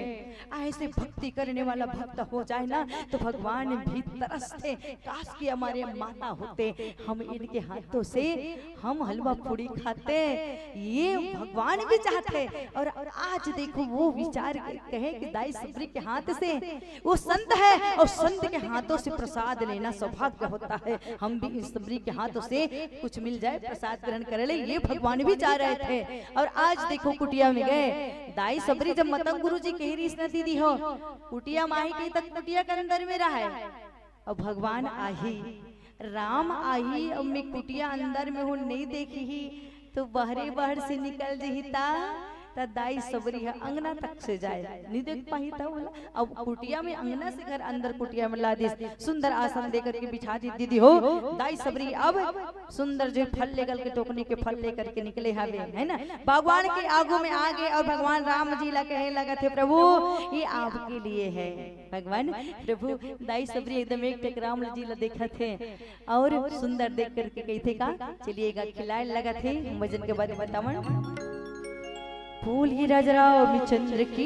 ऐसे भक्ति करने वाला भक्त हो जाए ना तो भगवान भी तरसथे, काश कि हमारे माता होते, हम इनके हाथों से हम हलवा पूड़ी खाते, ये भगवान भी चाहते। और आज देखो वो विचार कहे कि दाई सबरी के हाथ से, वो संत है और संत के हाथों से प्रसाद लेना सौभाग्य होता है। हम भी इन सबरी के हाथों से कुछ मिल जाए, प्रसाद ग्रहण कर ले, ये भगवान भी चाह रहे थे। और आज देखो कुटिया में गए, दाई सबरी जब मतंग गुरु जी कह रही इसने दीदी हो, कुटिया माही कही तक कुटिया के अंदर में रहा है। अब भगवान आही, राम आही, अब मैं कुटिया अंदर में हूँ, नहीं देखी ही, तो बहरे बहर से निकल जही ता, त दाई सबरी ह अंगना तक से जाए, नी देख पाही त बोला। अब कुटिया में, अंगना से घर अंदर कुटिया में ला दिस, सुंदर आसन दे करके बिठा दी। दीदी हो, दाई सबरी अब सुंदर जो फल लेकर के, टोकनी के फल लेकर के निकले हवे, है ना, भगवान के आगू में आ गए और भगवान राम जी ला कहे लगत हे, "प्रभु, ये आपके लिए है।" भगवान, प्रभु, दाई सबरी एकदम एक टक राम जी ला देखत हे और सुंदर देख करके कहिथे का, चलिए गा खिलाए लगत हे, भजन के बाद बतावन। बोलिए राजा रामचंद्र की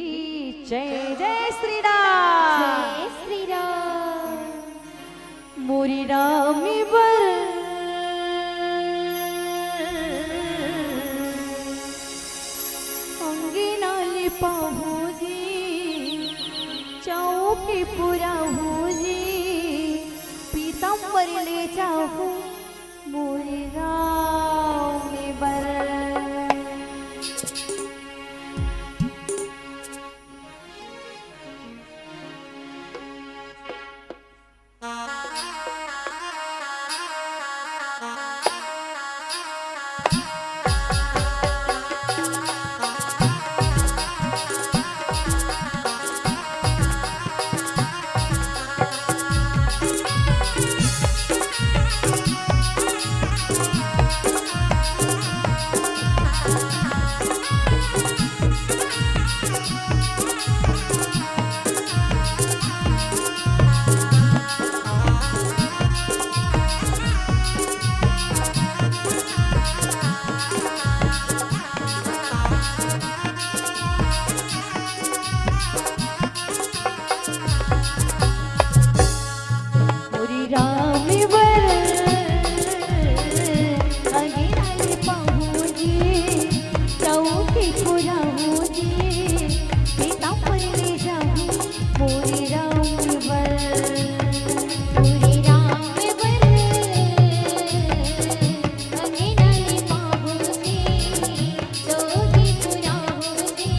जय, जय श्री राम। जय श्री राम। मोरी राम बर अंगना ले पाहू जी, चौकी पुराहू जी, पीताम्बर ले जाहू मोरी राम बर। मोरी राम बर अंगना ले पाहू जी, चौकी पुराहू जी, पीताम्बर ले जाहू मोरी राम बर। मोरी राम बर अंगना ले पाहू जी, चौकी पुराहू जी,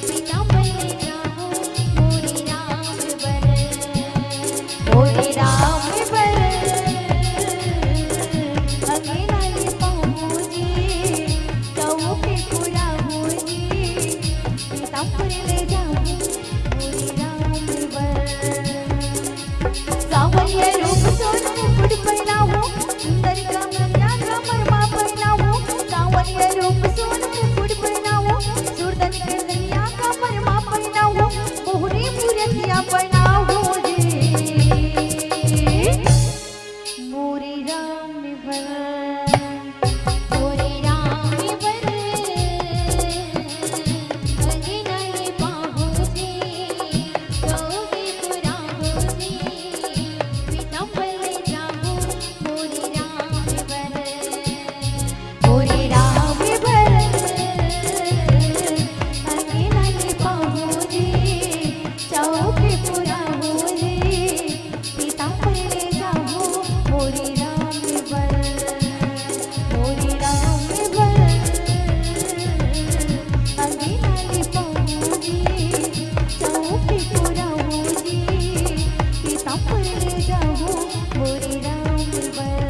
पीताम्बर ले जाहू मोरी राम बर। मोरे राम बर अंगना ले पाहू जी, चौकी पुराहू जी, पीताम्बर ले जाहू मोरे राम बर। सांवरिया रूप सोन मुकुट पहनाहू, सुंदर कमरिया कमर मा पहनाहू, सांवरिया रूप सोन मुकुट पहनाहू, सुंदर कमरिया कमर मा पहनाहू, मोहनी मूरतिया पहनाहू जी। मोरे राम बर, मोरे राम बर अंगना ले पाहू जी, चौकी पुराहू जी, पीताम्बर ले जाहू मोरे राम बर। मोरे राम बर अंगना ले पाहू जी, चौकी पुराहू जी, पीताम्बर ले जाहू मोरे राम बर। मोरे राम बर अंगना ले पाहू जी, चौकी पुराहू जी, पीताम्बर ले जाहू मोरे राम बर।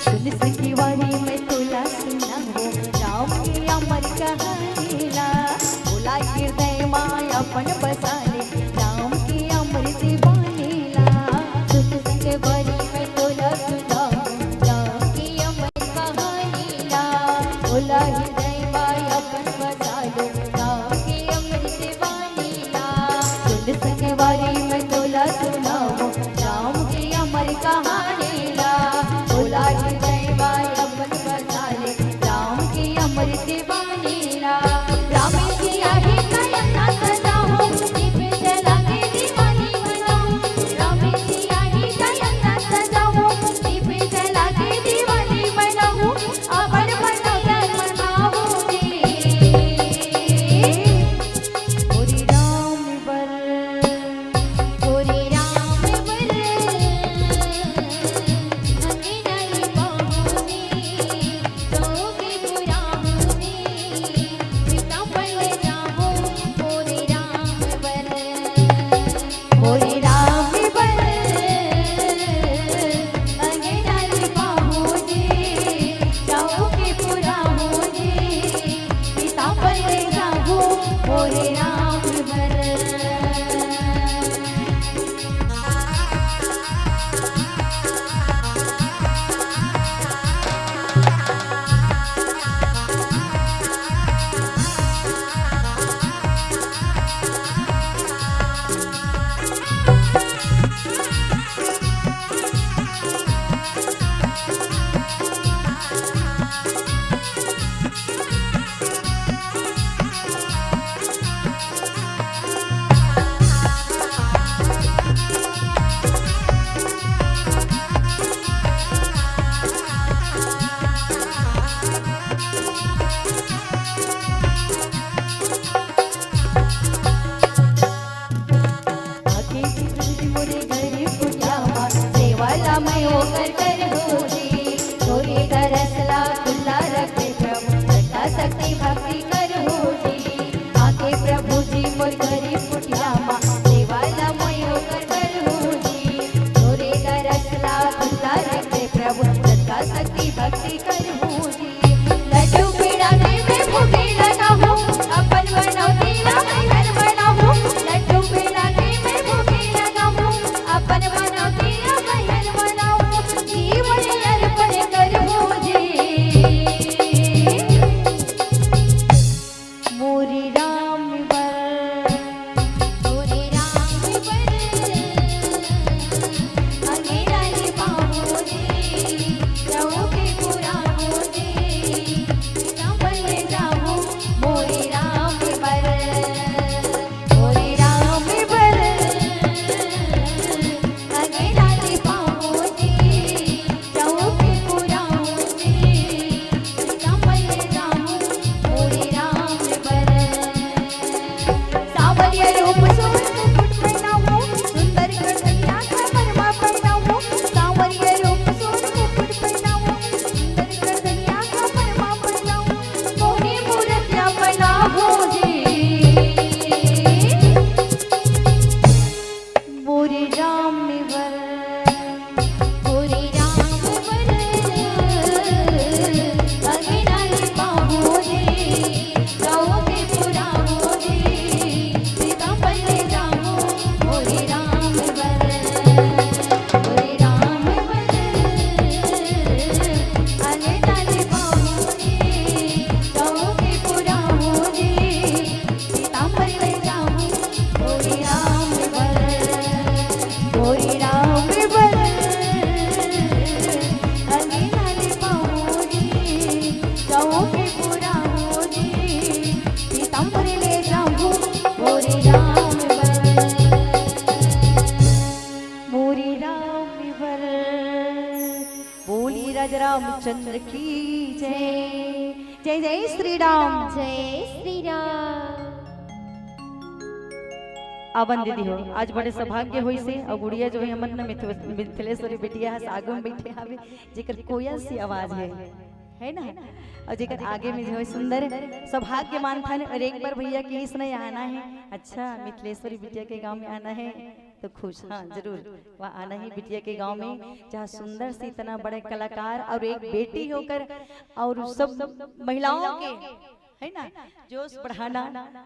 सुन सखी वारी मैं तोला सुनाहूँ, राम के अमर कहानी ला। भोला हृदय मा अपन बसा ले, राम के अमृत बानी ला। सुन सखी वारी मैं तोला सुनाहूँ, राम के अमर कहानी ला। भोला हृदय मा अपन बसा ले, राम के अमृत बानी ला। सुन सखी वारी मैं तोला सुनाहूँ, राम के अमर कहानी ला। भोला हृदय मा अपन बसा ले, राम के अमृत बानी चंद्र की जय। जय जय श्री राम। जय श्री राम। आवन दीदी हो, आज बड़े सौभाग्य होइसे, अउ गुड़िया जो हे हमर न मिथ-, मिथिलेश्वरी बिटिया हे, आगू में बइठे हावे, जेकर कोयल सी आवाज हे, हे ना? अउ जेकर आगे में जो हे सुंदर सौभाग्य मानथन, अउ एक बार भैया कहिस न आना हे। अच्छा, मिथिलेश्वरी बिटिया के गांव में आना हे। तो खुश, हाँ, जरूर। वह आना ही बिटिया के गांव में, जहाँ सुंदर से इतना बड़े कलाकार अउ एक बेटी होकर अउ सब महिलाओं के, हे ना, जोश बढ़ाना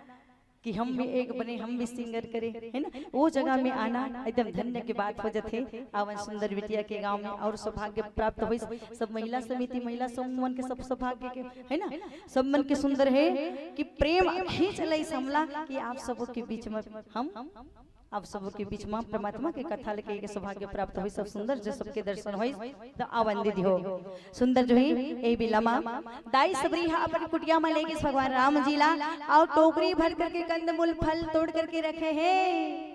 कि हम भी एक बने, हम भी सिंगर करें, हे ना, वो जगह में आना एकदम धन्य के बात हो जाथे। आवन सुंदर बिटिया के गांव में अउ सौभाग्य प्राप्त होइस। सब महिला समिति, महिला समूह मन के सब सौभाग्य के, हे ना, सब मन के सुंदर हे कि प्रेम खींच लइस हमला कि आप सबो के बीच में हम आप सबो के बीच में परमात्मा के कथा लेके एक सौभाग्य प्राप्त होइस, सब सुंदर जो सबके दर्शन होइस। त आवन दीदी हो, सुंदर जो हे ए बिलमा दाई सबरी हा अपन कुटिया में लेगिस भगवान राम जी ला, अउ टोकरी भर करके कंदमूल फल तोड़ करके रखे हे।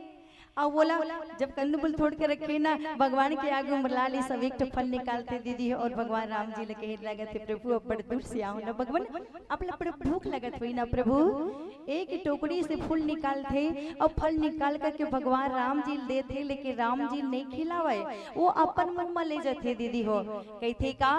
अउ बोला, जब कंदमूल तोड़ के रखे ना, भगवान के आगू में लाली सब एक ठो फल निकालथे दीदी हो, अउ भगवान राम जी ले कहे लगथे, प्रभु अब बड़ दूर से आए हो ना भगवान, आप ला बड़ भूख लगत होही ना प्रभु। एक टोकरी से फूल निकालथे अउ फल निकाल करके भगवान राम जी ल देथे, लेकिन राम जी ल नइ खिलावय, वो अपन मुंह म ले जाथे दीदी हो। कहिथे का,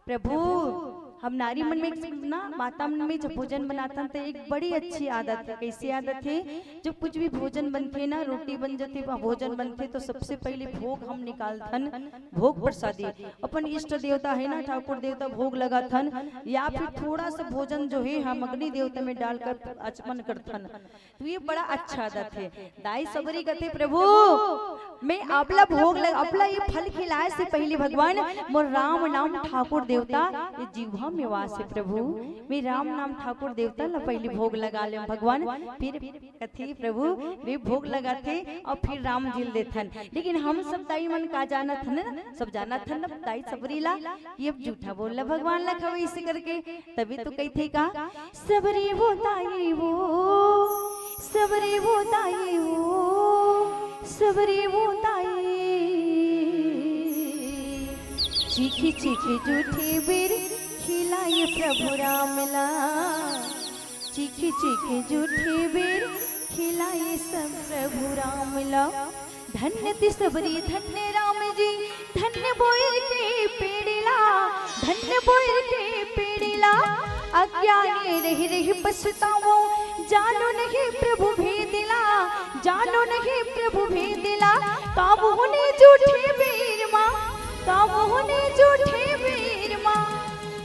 प्रभु, हम नारी मन में एक ना, माता मन में जब भोजन बनाथन त एक बड़ी अच्छी आदत हे। कइसे आदत हे? जब कुछ भी भोजन बनथे ना, रोटी बन जाथे, भोजन बनथे, तो सबसे पहले भोग हम निकालथन, भोग प्रसादी अपन इष्ट देवता हे ना, ठाकुर देवता भोग लगाथन, या फिर थोड़ा सा भोजन जो हे हम अग्नि देवता में डालकर आचमन करथन। तो ये बड़ा अच्छा आदत हे। दाई सबरी कथे, प्रभु, मैं आपला भोग लग, आपला ये फल खिलाए से पहले भगवान मोर राम नाम ठाकुर देवता ये जीवा में वास हे प्रभु, मैं राम नाम ठाकुर देवता ला पहले भोग लगा ले भगवान, फिर कथे प्रभु, वे भोग लगाथे अउ फिर राम जी ल देथन। लेकिन हम सब दाई मन का जानत हन ना, सब जानत हन ना दाई सबरी ला, ये अब झूठा बोल ला भगवान ला खवे इसे करके, तभी तो कहिथे का, सबरी वो दाई वो, सबरी वो दाई वो, सबरी वो दाई। चीखी चीखी जूठी बेर खिलाए प्रभु राम ला। चीखी चीखी जूठी बेर खिलाए सब प्रभु राम ला। धन्य ती सबरी धन्य राम जी, धन्य बोइर के पेड़ ला, धन्य बोइर के पेड़ ला। अज्ञानी रहि रहि पछतावों, जानो नहीं प्रभु भेद ला, जानो नहीं प्रभु भेद ला। का मुहने जूठी बेर मा, का मुहने जूठी बेर मा,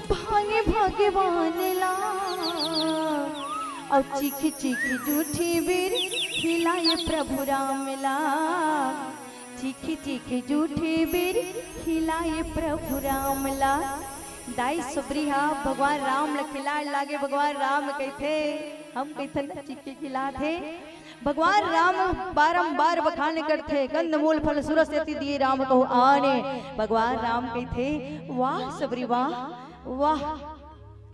भांगे भगवान ला। अउ चीखी चीखी जूठी बेर खिलाए प्रभु राम ला। चीखी चीखी जूठी बेर खिलाए प्रभु राम ला। दाई सबरी हा भगवान राम ला खिलाए लागे, भगवान राम कहिथे, हम कहिथन ना चीख के खिलाथे। भगवान राम बारंबार बखान करथे, कंदमूल फल सुरस यति दिए राम कहु आने। भगवान राम कहिथे, वाह सबरी वाह, वाह,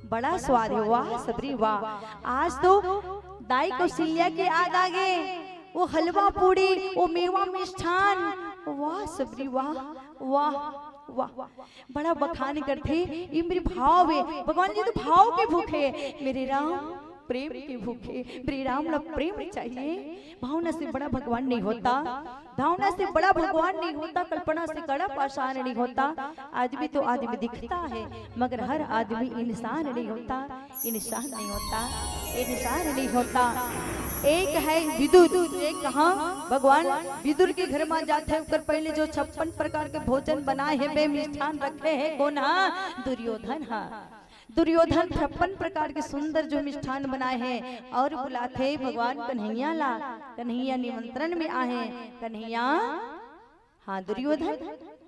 बड़ा स्वाद हे, वाह सबरी वाह। आज तो दाई कौशल्या के याद आ गे, वो हलवा पूड़ी, वो मेवा मिष्ठान, वाह सबरी वाह, वाह, वाह। बड़ा बखान करथे, ये मेरे भाव हे, भगवान जी तो भाव के भूखे, मेरे राम प्रेम के भूखे, मेरे राम ला प्रेम चाहिए। भावना से बड़ा भगवान नहीं होता, भावना से बड़ा भगवान नहीं होता, कल्पना से कड़ा पाषाण नहीं होता। आदमी तो आदमी दिखता है, मगर हर आदमी इंसान नहीं होता, इंसान नहीं होता, इंसान नहीं होता। एक है विदुर, एक कहाँ भगवान विदुर के घर में जाथे, ओकर पहले जो छप्पन प्रकार के भोजन बनाए हे, बे मिष्ठान रखे हे, कोन हा? दुर्योधन हा। दुर्योधन छप्पन प्रकार के सुंदर जो मिष्ठान बनाए हे अउ बुलाथे भगवान कन्हैया ला। कन्हैया निमंत्रण में आहे। कन्हैया, हाँ दुर्योधन,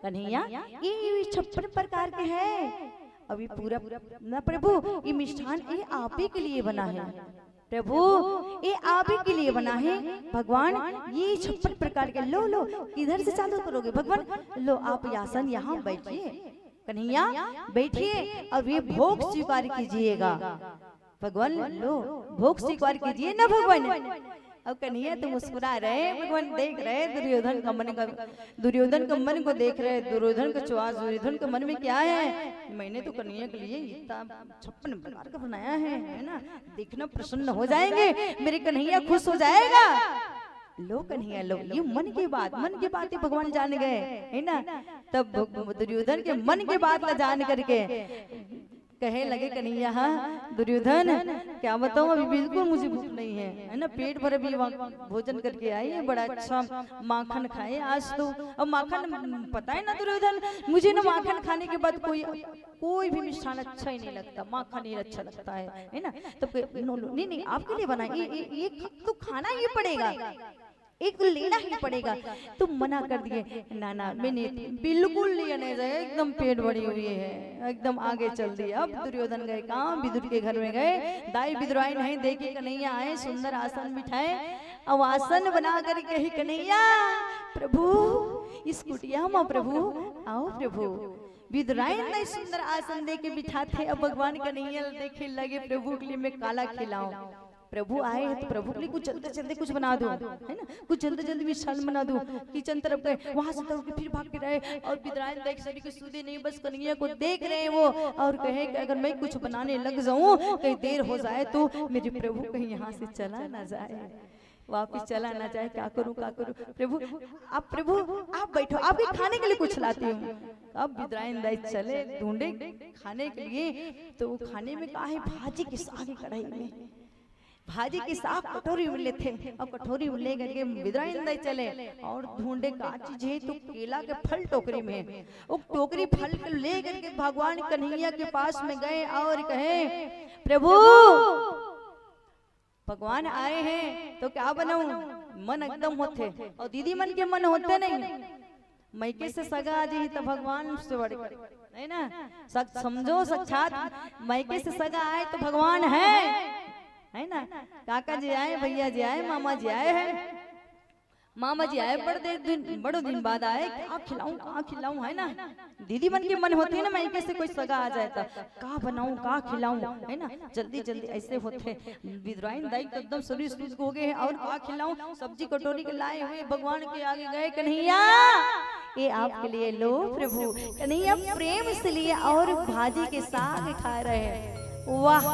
कन्हैया, ये, ये छप्पन प्रकार के हे। अभी पूरा ना प्रभु, ये मिष्ठान ये आप ही के लिए बना हे। प्रभु, ये आप ही के लिए बना हे। भगवान, ये छप्पन प्रकार के, लो, लो, किधर से चालू करोगे भगवान? लो, आप आसन यहाँ बैठिए। कन्हैया, बैठिए, अब ये भोग स्वीकार कीजिएगा। भगवान, लो, भोग स्वीकार कीजिए ना भगवान। अब कन्हैया तो मुस्कुरा रहे, भगवान देख रहे दुर्योधन का मन का, दुर्योधन का मन को देख रहे। दुर्योधन का च्वास, दुर्योधन के मन में क्या है? मैंने तो कन्हैया के लिए इतना छप्पन प्रकार का बनाया है, है ना? देखना, प्रसन्न हो जाएंगे, मेरे कन्हैया खुश हो जाएगा। लो कन्हैया लो, ये मन की बात, मन की बात ही भगवान जान गए, है ना? तब भग- दुर्योधन के मन की बात ला जान करके कहे लगे कन्हैया, हाँ दुर्योधन, क्या बताऊं, अभी बिल्कुल मुझे भूख नहीं है, है ना? पेट भर अभी वहाँ भोजन करके आई है, बड़ा अच्छा माखन खाए आज तो। अब माखन, पता है ना दुर्योधन, मुझे ना माखन खाने के बाद कोई, कोई भी मिष्ठान अच्छा ही नहीं लगता, माखन ही अच्छा लगता है, है ना? तब कहे, नो लो, नहीं नहीं, आपके लिए बनाए, ये, ये, ये खा- तो खाना ही पड़ेगा, एक तो लेना ही पड़ेगा। तो मना कर दिए, ना ना, मैंने बिल्कुल लिया नहीं जाए, एकदम पेट भरी हुई है, एकदम आगे चल दिए। अब दुर्योधन गए कहाँ? विदुर के घर में गए। दाई विदुराइन है, देखी कन्हैया आए, सुंदर आसन बिठाए। अब आसन बना कर कही, कन्हैया, प्रभु, इस कुटिया में प्रभु, आओ प्रभु। विदुराइन दाई सुंदर आसन दे के बिठाथे। अब भगवान कन्हैया देखे लगे, प्रभु के लिए मैं काला खिलाऊं। प्रभु आए हैं तो प्रभु के लिए कुछ जल्दी जल्दी कुछ बना दो, है ना? कुछ जल्दी जल्दी मिष्ठान बना दो। किचन तरफ गए, वहां से दौड़ के फिर भाग के आए और विदुराइन दाई के शरीर को सूदे नहीं, बस कन्हैया को देख रहे हैं वो, और कहे कि अगर मैं कुछ बनाने लग जाऊं, कहीं देर हो जाए तो मेरे प्रभु कहीं यहाँ से चला ना जाए, वापिस चला ना जाए। क्या करूं, क्या करूं? प्रभु, आप, प्रभु, आप बैठो, आपके खाने के लिए कुछ लाती हूँ। अब विदुराइन दाई चले ढूंढे खाने के लिए, तो वो खाने में का है? भाजी के साग कढ़ाई में, भाजी के साग कटोरी में लेथे और कटोरी में ले करके विदुराइन दाई चले और ढूंढे का चीज है, तो केला के फल टोकरी में। वो टोकरी फल के ले करके भगवान कन्हैया के पास में गए और कहे, प्रभु, भगवान आए हैं तो क्या बनाऊं? मन एकदम होथे, और दीदी मन के मन होथे नहीं। मइके से सगा आ जाही त भगवान से बढ़ के, है ना? सक-, समझो, साक्षात मइके से सगा आए तो भगवान है, है ना? काका जी आए, भैया जी आए, मामा जी आए हैं, मामा जी आए, बड़े दिन, बड़ो दिन बाद आए, का खिलाऊं, का खिलाऊं, है ना? दीदी मन के मन होथे ना, मइके से कोई सगा आ जाए त का बनाऊं, का खिलाऊं, है ना? जल्दी जल्दी ऐसे होथे। विदुराइन दाई तो एकदम शरीर सुस्त हो गए हैं, और का खिलाऊं? सब्जी कटोरी के लाए हुए भगवान के आगे गए, कन्हैया, ये आपके लिए लो प्रभु। कन्हैया प्रेम से लिए और भाजी के साग खा रहे हैं। वाह,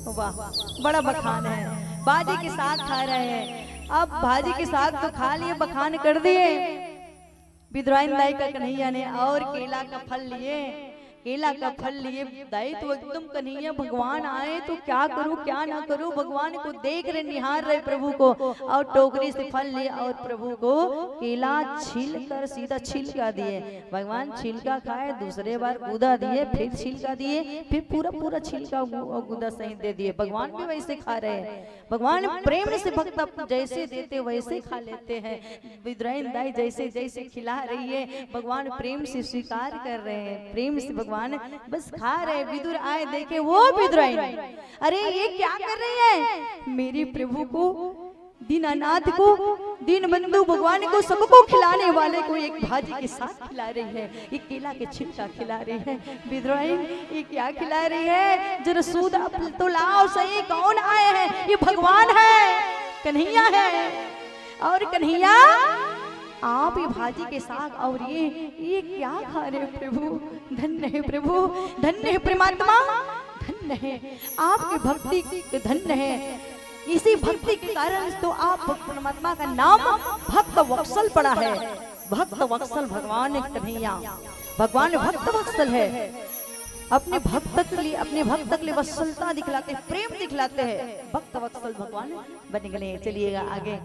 वाह, बड़ा बखान है। भाजी के साग खा रहे हैं। अब भाजी के साग तो खा लिए, बखान कर दिए। विदुराइन दाई का कन्हैया ने और केला का फल लिए, केला का फल लिए। दाई तो एकदम, कन्हैया, भगवान आए तो क्या करूं, क्या ना करूं। भगवान को देख रहे, निहार रहे प्रभु को, और टोकरी से फल लिए और प्रभु को केला छील कर सीधा छिलका दिए। भगवान छिलका खाए, दूसरे बार गूदा दिए, फिर छिलका दिए, फिर पूरा पूरा छिलका गू-, गूदा सहित दे दिए। भगवान भी वैसे खा रहे हैं। भगवान प्रेम से भक्त जैसे देते वैसे खा लेते हैं। विदुराइन दाई जैसे जैसे खिला रही है, भगवान प्रेम से स्वीकार कर रहे हैं, प्रेम से भगवान बस खा रहे हैं। विदुर आए, देखे वो विदुराइन, अरे ये क्या कर रही है? मेरे प्रभु को दीनानाथ को, दीनबंधु भगवान को, सबको खिलाने वाले को एक भाजी के साग खिला रही है, एक केला के छिलका खिला रही है। विदुराइन ये क्या खिला रही है? जरा सूद तो लाओ सही, कौन आए हैं? ये भगवान है, कन्हैया है। और कन्हैया, आप ये भाजी के साग और ये, ये क्या खा रहे हो प्रभु? धन्य है प्रभु, धन्य है परमात्मा, धन्य है आपकी भक्ति, धन्य है। इसी भक्ति के कारण तो आप परमात्मा का नाम भक्त वत्सल पड़ा है। भक्त वत्सल भगवान कन्हैया, भगवान भक्त वत्सल है। अपने भक्त के लिए, अपने भक्त के लिए वत्सलता दिखलाते हैं, प्रेम दिखलाते हैं। भक्त वत्सल भगवान बन गए। चलिएगा आगे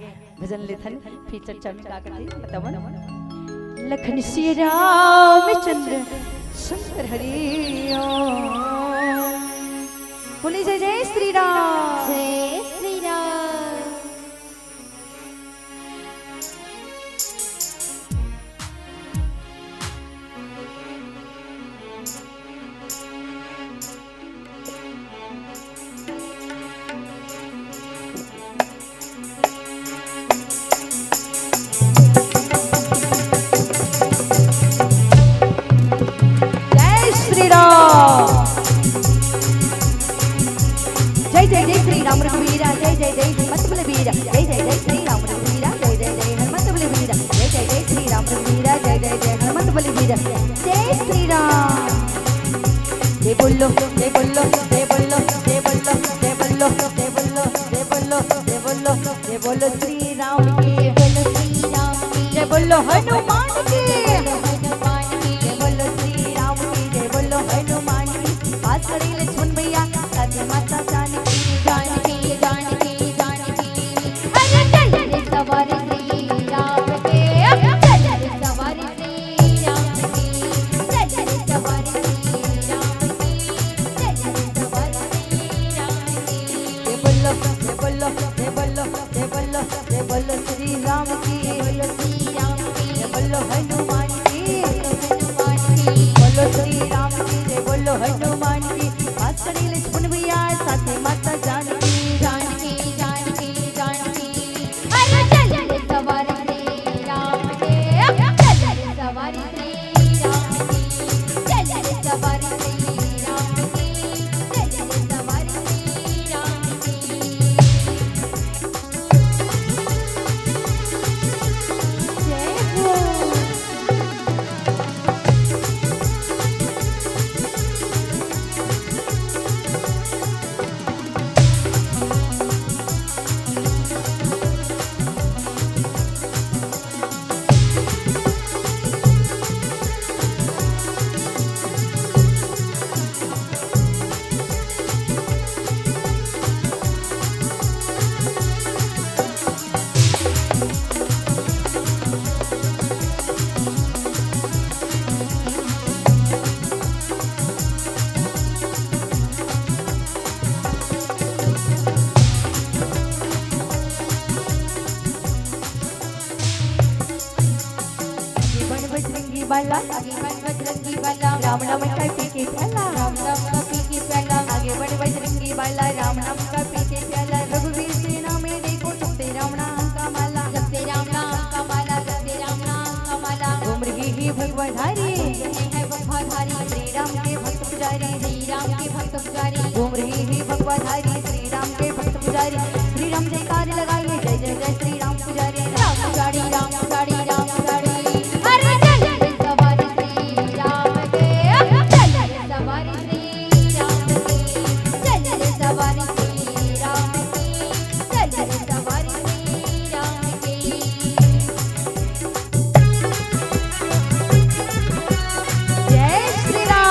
भजन लेथन, फिर चर्चा में का करते बतावन। लखन सिया रामचंद्र शंकर हरि ओम। बोलिए जय जय श्री राम। जय श्री राम। जय श्री राम। जय जय जय श्री राम रघुवीरा, जय जय जय हनुमंत बलबीरा, जय जय जय श्री राम रघुवीरा, जय जय जय हनुमंत बलबीरा, जय जय जय श्री राम रघुवीरा, जय जय जय हनुमंत बलबीरा। जय श्री राम। जय बोलो, जय बोलो, जय बोलो, जय बोलो, जय बोलो, जय बोलो, जय बोलो, जय बोलो, जय बोलो श्री राम की। बोलो श्री राम की। जय बोलो हनुमान की। बोलो हनुमान की। जय बोलो श्री राम की, जय बोलो हनुमान की। पास खड़े लक्ष्मण भैया, साथे माता जानकी। जानकी, जानकी, जानकी। अरे चल रे सवारी श्री राम के, चल रे सवारी श्री राम के, चल रे सवारी श्री राम के, चल रे सवारी श्री राम के। जय बोलो, जय बोलो, जय बोलो, जय बोलो, जय बोलो श्री राम की। बोलो श्री राम की। जय बोलो हनुमान की। बोलो हनुमान की। बोलो श्री राम की, जय बोलो हनुमान की। पास खड़े लक्ष्मण भैया, साथे माता जानकी। जानकी, जानकी, जानकी। अरे चल रे सवारी श्री राम के, चल रे सवारी श्री राम के, चल रे सवारी श्री राम के, चल रे सवारी श्री राम के। जय हो। आगे बढ़ बजरंगी बाला, आगे बढ़ बजरंगी बाला, राम नाम का पी के प्याला, राम नाम का पी के प्याला। आगे बढ़ बजरंगी बाला, राम नाम का पी के प्याला। रघुवीर सेना में देखो, जपते राम नाम का माला, जपते राम नाम का माला, जपते राम नाम का माला। घूम रही है भगवाधारी, घूम रही है भगवाधारी, श्री राम के भक्त पुजारी, श्री राम के भक्त पुजारी। घूम रही है भगवाधारी, श्री राम के भक्त पुजारी। श्री राम जयकार लगाइए, जय जय जय श्री राम पुजारी। राम पुजारी, राम पुजारी, राम पुजारी। अरे चल रे सवारी श्री राम के, चल रे सवारी श्री राम के, चल रे सवारी श्री राम के, चल रे सवारी श्री राम के। जय श्री राम।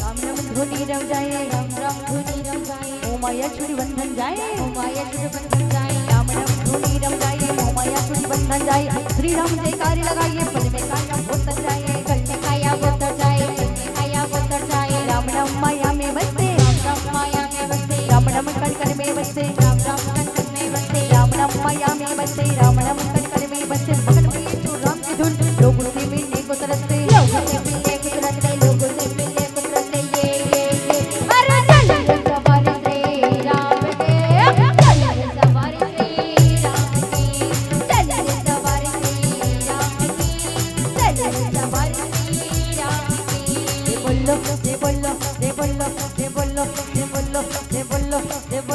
राम नाम धुनी रम जाए, राम राम धुनी रम जाए। मोह माया छुड़ी बंधन जाए, मोह माया छुड़ी बंधन जाए। राम नाम धुनी रम जाए, मोह माया छुड़ी बंधन जाए। श्री राम जयकार लगाइए, पल में काया वो तर जाए, पल में काया वो तर जाए, पल में काया वो तर जाए। राम नाम माया में बसते, राम राम माया में बसते, राम नाम कण कण में बसते, राम राम कण कण में बसते। राम नाम माया में बसते, राम नाम कण कण में बसते। मगन हुए जो राम की धुन, लोग उनसे मिलने को तरसते, लोग उनसे मिलने को तरसते, लोग उनसे मिलने को तरसते। ये, ये, ये। अरे चल रे सवारी श्री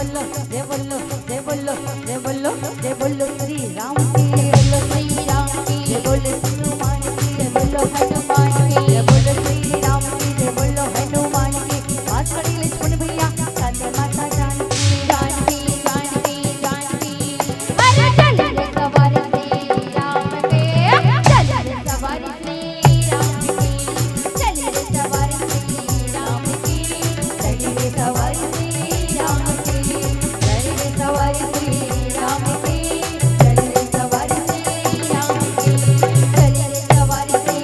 जय बोलो, जय बोलो, जय बोलो, जय बोलो श्री राम की, जय बोलो श्री राम की, जय बोलो हनुमान की, जय बोलो हनुमान की, जय बोलो श्री राम की, जय बोलो हनुमान की। हाथ खड़ी लक्ष्मण भैया, साथे माता जानकी, जानकी, जानकी, जानकी। अरे चल रे सवारी श्री राम के, चल रे सवारी श्री राम की, चल रे सवारी श्री राम की, चल रे सवारी श्री राम की, चल रे सवारी श्री राम की, चल रे सवारी श्री राम की, चल रे सवारी श्री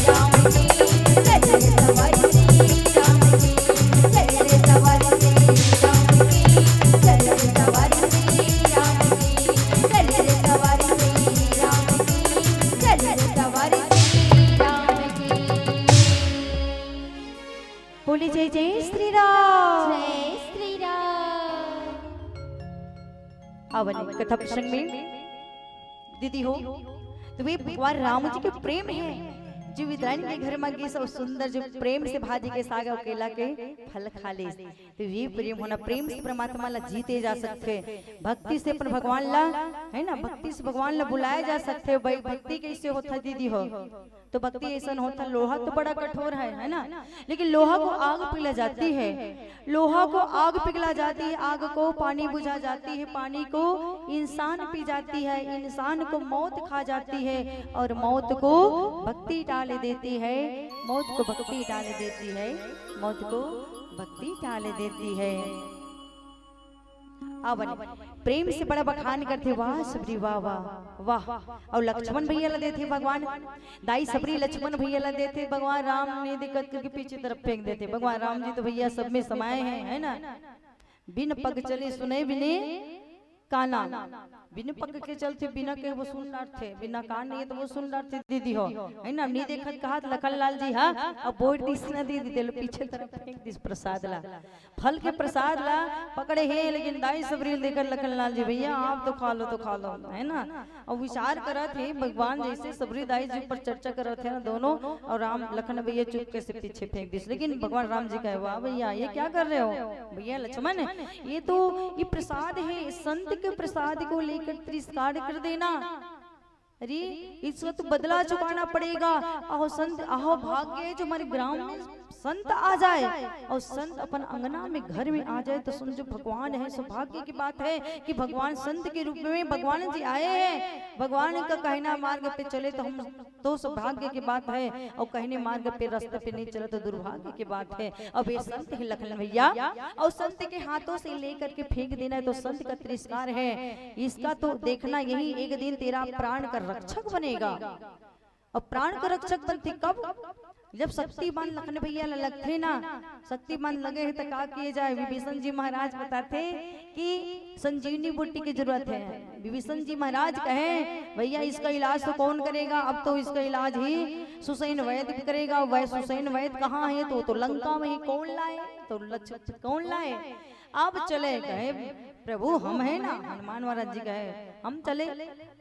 राम की, चल रे सवारी श्री राम की, चल रे सवारी श्री राम की, चल रे सवारी श्री राम की, चल रे सवारी श्री राम की, चल रे सवारी श्री राम की। बोली जय जय श्री राम। जय श्री राम। अवनी कथा प्रसंग में दीदी हो, तो वे भगवान राम जी के प्रेम है, जो विद्राइन के घर में गिस अउ सुंदर जो प्रेम से भाजी के साग अउ केला के फल खा लेस। तो ये प्रेम होना, प्रेम से परमात्मा ला जीते जा सकथे, भक्ति से अपन भगवान ला, है ना, भक्ति से भगवान ला बुलाए जा सकथे। भाई, भक्ति कैसे होता दीदी हो? तो भक्ति ऐसन होता, लोहा तो बड़ा कठोर है, है ना, लेकिन लोहा को आग पिघला जाती है, लोहा को आग पिघला जाती है, आग को पानी बुझा जाती है, पानी को इंसान पी जाती है, इंसान को मौत खा जाती है, और मौत को भक्ति डाल देती है, मौत को भक्ति डाल देती है, मौत को भक्ति डाल देती है। अवन प्रेम से बड़ा बखान करथे, "वाह सबरी वाह, वाह, वाह।" अउ लक्ष्मण भैया ला देथे भगवान, दाई सबरी लक्ष्मण भैया ला देथे भगवान राम, नइ देखत करके पीछे तरफ फेंक देथे। भगवान राम जी तो भैया सब में समाए हैं, है ना? बिन पग चले सुने बिने काना, बिन पग के चलथे, बिना कहे वो सुन डारथे, बिना कान नइ हे तो वो सुन डारथे दीदी हो, है ना? नइ देखत कहत लखन लाल जी हा, अब बोल दिस ना दीदी, तेला पीछे तरफ फेंक दिस प्रसाद ला। फल के प्रसाद ला पकड़े हे, लेकिन दाई सबरी ल देखत लखन लाल जी, "भैया आप तो खा लो, तो खा लो," है ना? अउ विचार करत हे भगवान, जैसे सबरी दाई जी पर चर्चा करत हे ना दोनों, अउ राम लखन भैया चुपके से पीछे फेंक दिस। लेकिन भगवान राम जी कहे, "वाह भैया, ये क्या कर रहे हो भैया लक्ष्मण? ये तो, ये प्रसाद है, संत के प्रसाद को लेकर तिरस्कार कर देना।" अरे, इसका तो बदला चुकाना पड़ेगा। अहो संत, अहो भाग्य है जो हमारे ग्राम में संत आ जाए और संत अपन अंगना में, घर में आ जाए, तो समझो भगवान है। सौभाग्य की बात है कि भगवान संत के रूप में भगवान जी आए हैं। भगवान का कहना मार्ग पे चले तो हम, तो सौभाग्य की बात है, और कहने मार्ग पे, रास्ते पे नहीं चले तो दुर्भाग्य की बात है। अब ये संत ही लखन भैया, और संत के हाथों से लेकर के फेंक देना है तो संत का तिरस्कार है। इसका तो देखना, यही एक दिन तेरा प्राण का रक्षक बनेगा। और प्राण का रक्षक बनथे कब? जब शक्तिमान लखन भैया ला लगथे ना, शक्तिमान लगे हे त का किए जाए? विभीषण जी महाराज बताथे कि संजीवनी बूटी की जरूरत है। विभीषण जी महाराज कहे, "भैया, इसका इलाज तो कौन करेगा? अब तो इसका इलाज ही सुसैन वैद्य करेगा।" वह सुसैन वैद्य कहाँ है? तो, तो लंका में ही। कौन लाए? तो लक्ष्मण कौन लाए? अब चले गए, "प्रभु हम हैं ना।" हनुमान महाराज जी कहे, "हम चले।"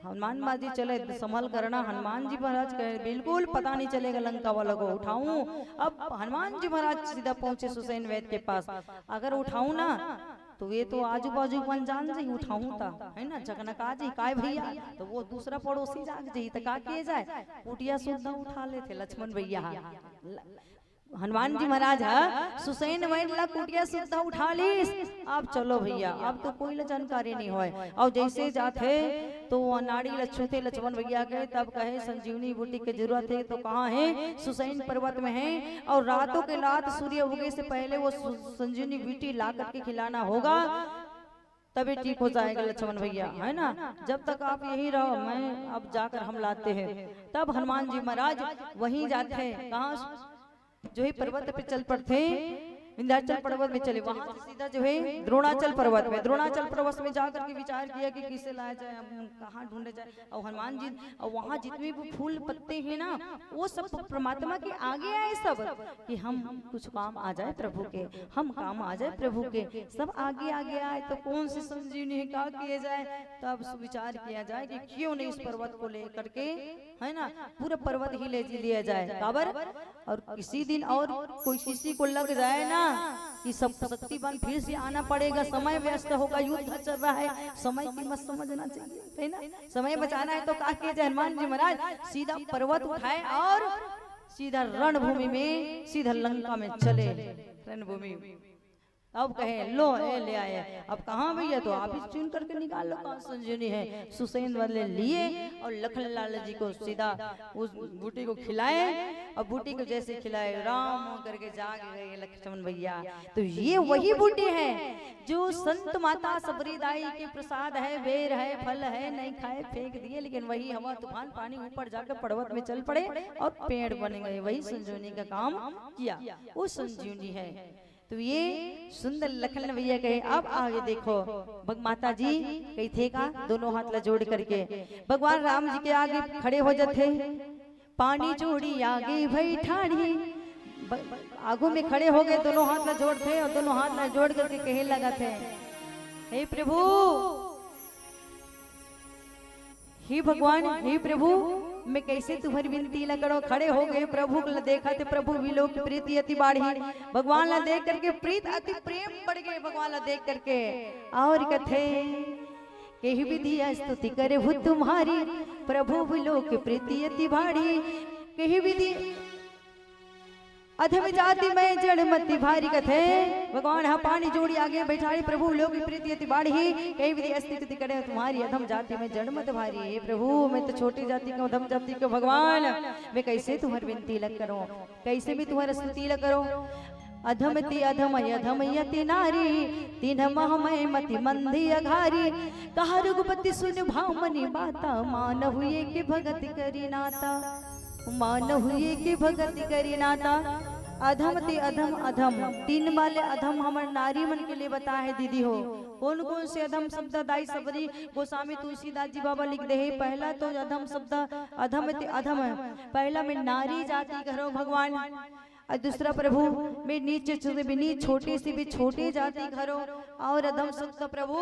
हनुमान महाराज जी चले, "संभल करना।" हनुमान जी महाराज कहे, "बिल्कुल पता नहीं चलेगा लंका वालों को, उठाऊं।" अब हनुमान जी महाराज सीधा पहुंचे सुसैन वैद्य के पास, "अगर उठाऊं ना तो ये तो आजू बाजू मन जान जाही, उठाऊं ता, है ना, चकनका जी, काय भैया?" तो वो दूसरा पड़ोसी जाग जाही, तो का किए जाए, कुटिया सुद्धा उठा लेथे लक्ष्मण भैया। हनुमान जी महाराज ह सुसैन वैद्य ला कुटिया सुद्धा उठा लीस। अब चलो भैया, अब तो कोई ला जानकारी नहीं होय। और जैसे जाथे तो वो नाड़ी ला छूथे लक्ष्मण भैया के, तब कहे, "संजीवनी बूटी के जरूरत है।" तो कहाँ है? सुसैन पर्वत में है। और रातों के रात सूर्य उगे से पहले वो सु-, संजीवनी बूटी ला करके खिलाना होगा, तभी ठीक हो जाएगा लक्ष्मण भैया, है ना? जब तक आप यहीं रहो, मैं अब जाकर हम लाते हैं। तब हनुमान जी महाराज वहीं जाते हैं। कहाँ? जो है पर्वत पे चल पड़ते हैं, विंध्याचल पर्वत में चले, वहां से सीधा जो है द्रोणाचल पर्वत में, द्रोणाचल पर्वत में जाकर के विचार किया कि किसे लाया जाए, हम कहाँ ढूंढे जाए। और हनुमान जी, और वहां जितने भी फूल पत्ते हैं ना, वो सब परमात्मा के आगे आए सब, कि हम कुछ काम आ जाए प्रभु के, हम काम आ जाए प्रभु के, सब आगे आगे आए। तो कौन सी संजीवनी है, क्या किया जाए? तब विचार किया जाए कि क्यों नहीं इस पर्वत को लेकर के, है ना, पूरा पर्वत ही ले लिया जाए। काबर? और किसी दिन और कोई किसी को लग जाए ना, कि सब शक्तिवान फिर से आना पड़ेगा, समय व्यस्त होगा, युद्ध चल रहा है, समय की मत समझना चाहिए, है ना? समय बचाना है तो का किए थे हनुमान जी महाराज? सीधा पर्वत उठाए और सीधा रणभूमि में, सीधा लंका में चले। रणभूमि, अब कहे, "लो, ए ले आए।" अब कहाँ भैया, तो आप ही चुन करके निकाल लो कौन संजीवनी है। सुषेण वाले लिए और लखन लाल जी को सीधा उस बूटी को खिलाए, और बूटी को जैसे खिलाए, राम करके जाग गए लक्ष्मण भैया। तो ये वही बूटी है जो संत माता सबरी दाई के प्रसाद है, बेर है, फल है, नहीं खाए, फेंक दिए, लेकिन वही हवा, तूफान, पानी ऊपर जाकर पर्वत में चल पड़े और पेड़ बन गए। वही संजीवनी का काम किया, वो संजीवनी है। तो ये सुंदर लखन भैया कहे। अब आगे देखो, भग माता जी कही थे का, दोनों हाथ ला जोड़ करके भगवान राम जी के आगे खड़े हो जाते। पानी जोड़ी आगे भई ठाढ़ी, ब-, आगू में खड़े हो गए, दोनों हाथ ला जोड़ते और दोनों हाथ ला जोड़ करके कहे लगा थे, "हे प्रभु, हे भगवान, हे प्रभु, मैं कैसे तुम्हारी विनती ला करो?" खड़े हो गए, प्रभु ला देखा थे, प्रभु विलोक प्रीति अति बाढ़ी। भगवान ला देख करके प्रीत अति प्रेम बढ़ गए भगवान ला देख करके। और कथे, "कही विधि स्तुति करहु तुम्हारी, प्रभु विलोक प्रीति अति बाढ़ी।" कही विधि अधम जाति मैं जड़ मति भारी कथे। भगवान हा पानी जोड़ी आगे बैठारी, प्रभु लोक प्रीति अति बाढ़ी, कही विधि स्तुति करे तुम्हारी, अधम जाति मैं जड़ मति भारी। हे प्रभु, मैं तो छोटी जाति के, अधम जाति के भगवान, मैं कैसे तुम्हारी विनती लग करूं, कैसे मैं तुम्हारी स्तुति लग करूं? अधम ति अधम अधम यति नारी, तिन्ह मह मैं मति मंदी अघारी। कहा रघुपति सुन भामनी बाता, मानहु एके भगति करी नाता। मानहु एके भगति करी नाता। अधम ति अधम अधम, तीन वाले अधम हमर नारी मन के लिए बताए हे दीदी हो। कौन कौन से अधम शब्द? दाई सबरी गोस्वामी तुलसीदास जी बाबा लिख दे हे। पहला तो अधम शब्द, अधम ति अधम, पहला में नारी जाति करो भगवान, और दूसरा प्रभु, मैं नीचे से भी नी-, छोटी से भी छोटी जाति घरो, और अधम शब्द प्रभु,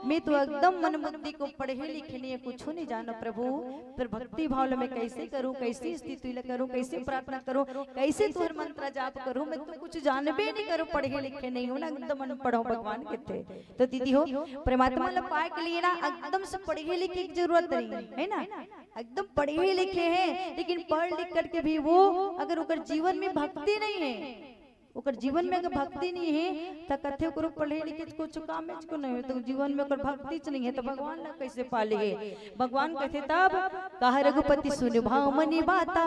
मैं तो एकदम मन बुद्धि को पढ़े लिखे नहीं है, कुछ नहीं जानो प्रभु। फिर भक्ति भाव ले मैं कैसे करूं, कैसी स्थिति ले करूं, कैसे प्रार्थना करूं, कैसे तुहर मंत्र जाप करूं, मैं तो कुछ जानबे नहीं करूं, पढ़े लिखे नहीं हूं ना, एकदम अनपढ़ हूं भगवान कहते। तो दीदी हो, परमात्मा ला पाए के लिए ना एकदम से पढ़े लिखे की जरूरत नहीं है ना, एकदम पढ़े लिखे हैं, लेकिन पढ़ लिख करके भी वो अगर ओकर जीवन में भक्ति नहीं है, ओकर जीवन में अगर भक्ति नहीं है, त कथे ओकरो पढ़े लिखे के कुछ काम में को नहीं है, तो जीवन में ओकर भक्ति च नहीं है, तो भगवान ला कैसे पाले है? भगवान कथे तब, कहा रघुपति सुन भामनी बाता।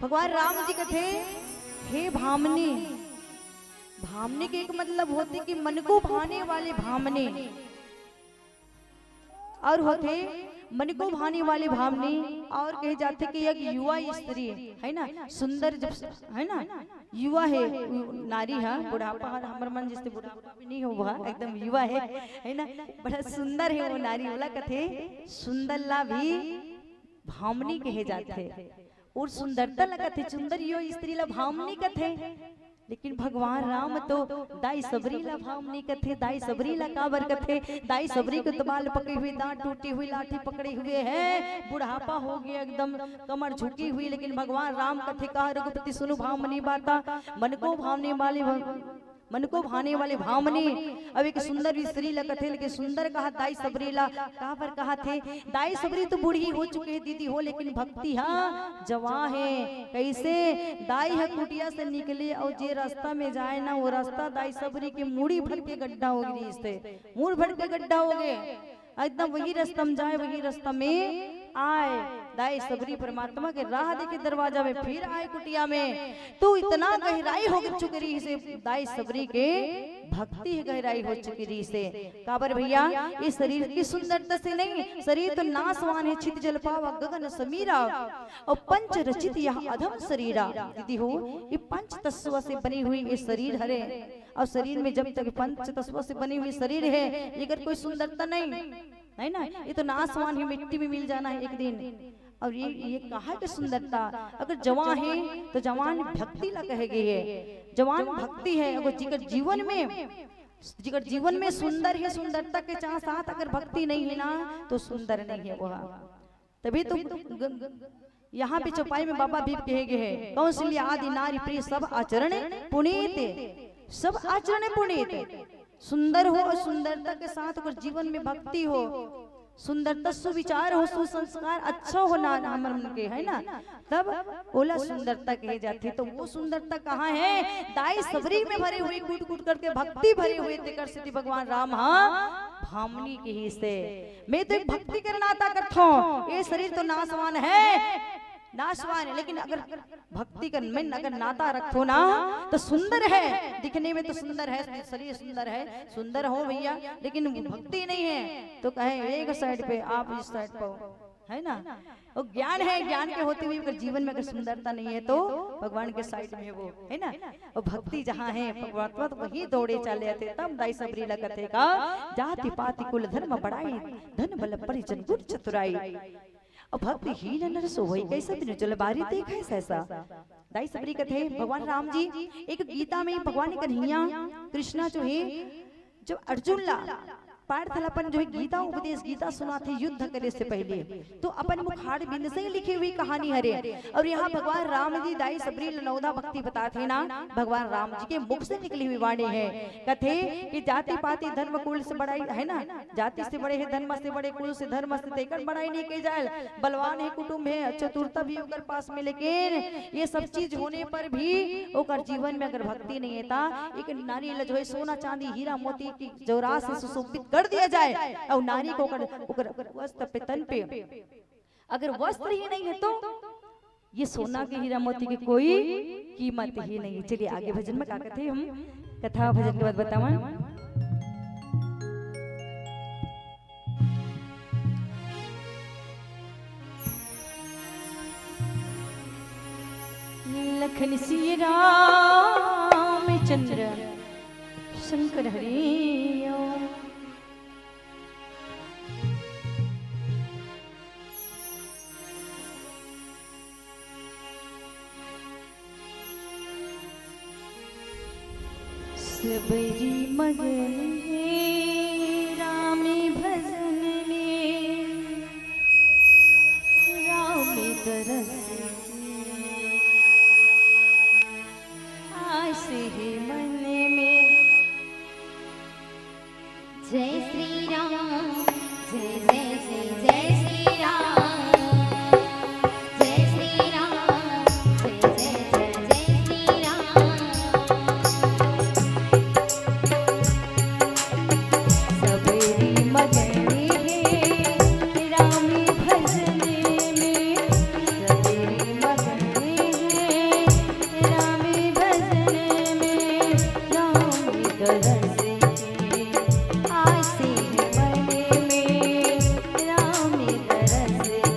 भगवान राम जी कथे, हे भामनी, भामनी के एक मतलब होथे कि मन को भाने वाले भामनी, और होथे मन को भाने वाले भामनी, और कहे जाथे कि एक युवा स्त्री है ना, सुंदर जब, है ना, युवा है, नारी है, बुढ़ापा हर हमर मन जैसे बुढ़ापा भी नहीं हुआ, एकदम युवा है, है ना, बड़ा सुंदर है वो नारी, ओला कथे सुंदर ला भी भामनी कहे जाथे। और सुंदरता ला कथे सुंदर, यो स्त्री ला भामनी कथे। लेकिन भगवान राम तो दाई सबरी ला भामनी कथे। दाई सबरी ला काबर कथे? दाई सबरी के तबाल पकी हुई, दांत टूटी हुई, लाठी पकड़े हुए है, बुढ़ापा हो गया, एकदम कमर झुकी हुई। लेकिन भगवान राम कथे, कहा रघुपति सुनु भामनी बाता, मन को भावने वाली भ-, मन को भाने वाले भामनी। अब एक सुंदर स्त्री ला कथे, लेकिन सुंदर कहा दाई सबरी ला, काबर कहा थे? दाई सबरी तो बूढ़ी हो चुके है दीदी हो, लेकिन भक्ति हा जवान है। कैसे? दाई ह कुटिया से निकले और जे रास्ता में जाए ना, वो रास्ता दाई सबरी के मुड़ी भर के गड्ढा हो गई, रिहिस ते मुड़ भर के गड्ढा हो गए। एकदम वही रास्ता में जाए, वही रास्ता में आए। दाई सबरी परमात्मा के राह देखे दरवाजा में, फिर आए कुटिया में, तो इतना गहराई हो चुकी रिहिस हे दाई सबरी के, भक्ति ह गहराई हो चुकी रिहिस हे। काबर भैया, ये शरीर की सुंदरता से नहीं, शरीर तो नासवान है, छित जल पावा गगन समीरा, और पंच रचित यह अधम शरीरा। दीदी हो, ये पंच तत्व से बनी हुई ये शरीर हरे, और शरीर में जब तक पंच तत्व से बनी हुई शरीर है, एकर कोई सुंदरता नहीं है ना, ये तो नासवान है, मिट्टी में मिल जाना है एक दिन। और ये, ये कहा के सुंदरता? अगर जवान है तो जवान भक्ति ला कहे गई है, जवान भक्ति है। अगर जिकर जीवन में, जिकर जीवन में सुंदर है, सुंदरता के साथ साथ अगर भक्ति नहीं है ना, तो सुंदर नहीं है वह। तभी तो ग-, ग-, यहाँ पे चौपाई में बाबा भी कहे गए हैं, कौशल्या आदि नारी प्रिय सब आचरण पुनीत, सब आचरण पुनीत। सुंदर हो और सुंदरता के साथ अगर जीवन में भक्ति हो, सुंदरता, सुविचार हो, सुसंस्कार अच्छा हो ना, हमर मन के, है ना, तब ओला सुंदरता कहे जाथे। तो वो सुंदरता कहाँ है? दाई सबरी में भरे हुए, कूट कूट करके भक्ति भरे हुए, तेकर सेती भगवान राम हा भामनी कहिसे। मैं तो एक भक्ति के नाता करथों, ये शरीर तो नाशवान है, नाशवान है, लेकिन अगर भक्ति कर में अगर नाता रखो ना, तो सुंदर है, दिखने में तो सुंदर है, शरीर सुंदर है, सुंदर हो भैया, लेकिन भक्ति नहीं है तो कहे एक साइड पे, आप इस साइड पे हो, है ना? वो ज्ञान है, ज्ञान के होते हुए अगर जीवन में अगर सुंदरता नहीं है तो भगवान के साइड में वो, है ना? और भक्ति जहाँ है, परमात्मा तो वहीं दौड़े चले आते। तब दाई सबरी लगत है का, जाति पाति कुल धर्म बड़ाई, धन बल परिजन गुण चतुराई। अब भक्तिहीन नर सोवई कइसे, बिनु जल बारी देखै सैसा। दाई सबरी कथे, भगवान राम जी, एक गीता में भगवान कन्हैया कृष्णा जो है, जो अर्जुन ला, पार्थ ला अपन जो है गीता उपदेश, गीता सुनाथे युद्ध करे से पहले, तो अपन मुखार बिंद से ही लिखे हुई कहानी हरे। और यहाँ भगवान राम जी दाई सबरी ल नवधा भक्ति बताथे ना, भगवान राम जी के मुख से निकली हुई वाणी है। कथे कि जाति पाति धर्म कुल से बड़ाई, है ना, जाति से बड़े है, धर्म से बड़े, कुल से धर्म से, तेकर बड़ाई नहीं कही जाए। बलवान है कुटुंब है, चतुरता भी ओकर पास में, लेकिन ये सब चीज होने पर भी ओकर जीवन में अगर भक्ति नहीं है, ता एक नारी ल जो है सोना चांदी हीरा मोती की जौरात से सुशोभित कर दिया जाए और नारी को ओकर, ओकर वस्त्र पे, तन पे अगर वस्त्र ही नहीं है तो ये सोना के हीरा मोती की कोई कीमत ही नहीं। चलिए आगे भजन में का कथे, हम कथा भजन के बाद बतावन। लखन सिय राम चंद्र शंकर हरि ओम। सबरी मगन हे रामी भजन में, रामी तरस के आस हे मन में। जय श्री राम, जय जय जय जय श्री राम, जय श्री राम, जय जय जय जय श्री राम। सबरी मगन हे रामी भजन में, सबरी मगन हे रामी भजन में, रामी तरस के आस हे मन में, रामी तरस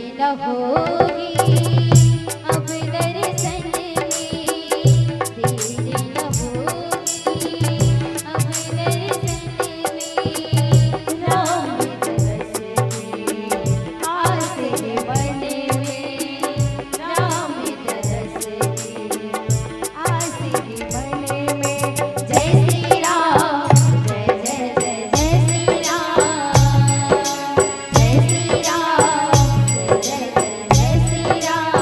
न होही अब दर्शन में, देर न होही अब दर्शन में। राम दरस की आस है मन में, राम दरस की आस है मन में। जय श्री राम, जय जय जय जय श्री राम। जय श्री राम, जय जय जय जय श्री राम।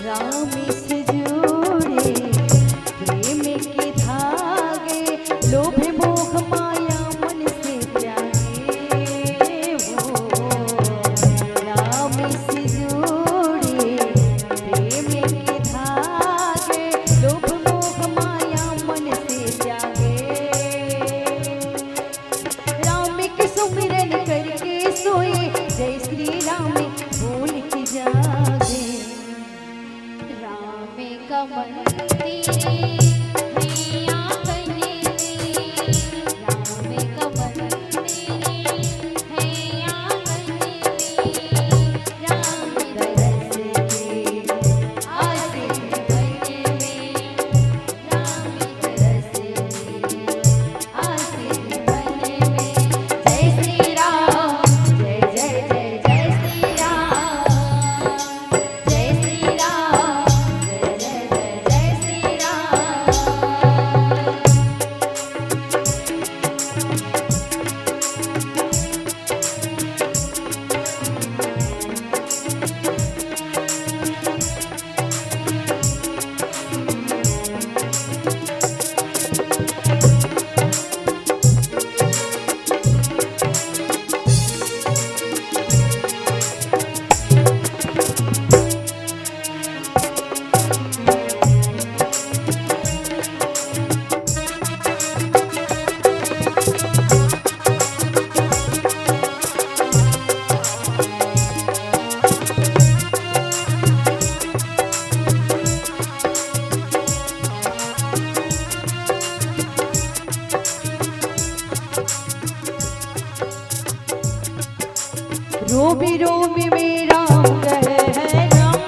राम से जोड़े प्रेम के धागे, लोभ मोह माया मन से त्यागे हो। राम से जोड़े प्रेम के धागे, लोभ मोह माया मन से त्यागे। राम के सुमिरन करके सोए, जय श्री राम बोल के जागे। राम का मंदिर है आंगन में, राम का मंदिर है आंगन में, राम दरस के आस है मन में। रोमी रोमी में राम रहे हैं राम।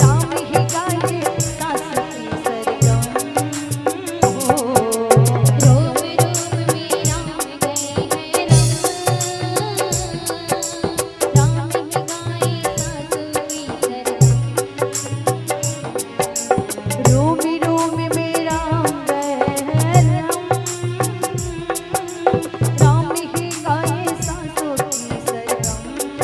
राम ही गाए सासु की सरगम। रोमी रोमी में राम गए हैं राम। राम ही गाए सासु की सरगम। रोमी रोमी में राम रहे हैं राम। राम ही गाए सासु की सरगम।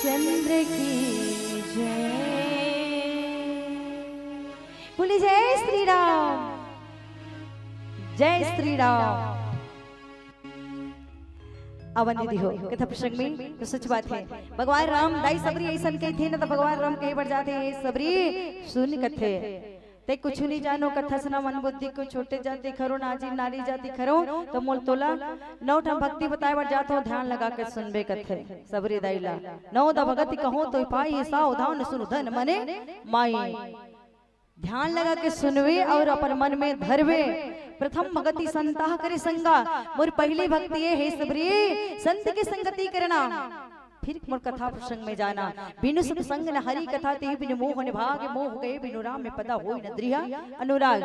चंद्र की जय। बोली जय श्री राम, जय श्री राम। अवन दीदी हो, कथा प्रसंग में तो सच बात है, भगवान राम दाई सबरी ऐसन कही थे ना, तो भगवान राम कहे बढ़ जाते, "ये सबरी सुन कथे, ते कुछ नहीं जानो, कथा सुना मन बुद्धि को, छोटे जाति खरो, नाजी नारी जाति खरो, तो मोल तोला नौ ठा भक्ति बताए बढ़ जात हो, ध्यान लगा के सुनबे कथे।" सबरी दाई ला नौ दा भगति कहो तो पाई, सावधान सुन धन मने माई। ध्यान लगा के सुनवे और अपन मन में धरवे। प्रथम भगति संता करे संगा, मोर पहली भक्ति ये हे सबरी, संत की संगति करना। फिर मोर कथा प्रसंग में जाना। बिनु सत्संग न हरि कथा, ते बिनु मोह निभाग, मोह गए बिनु राम में पदा होई न दृढ़ अनुराग।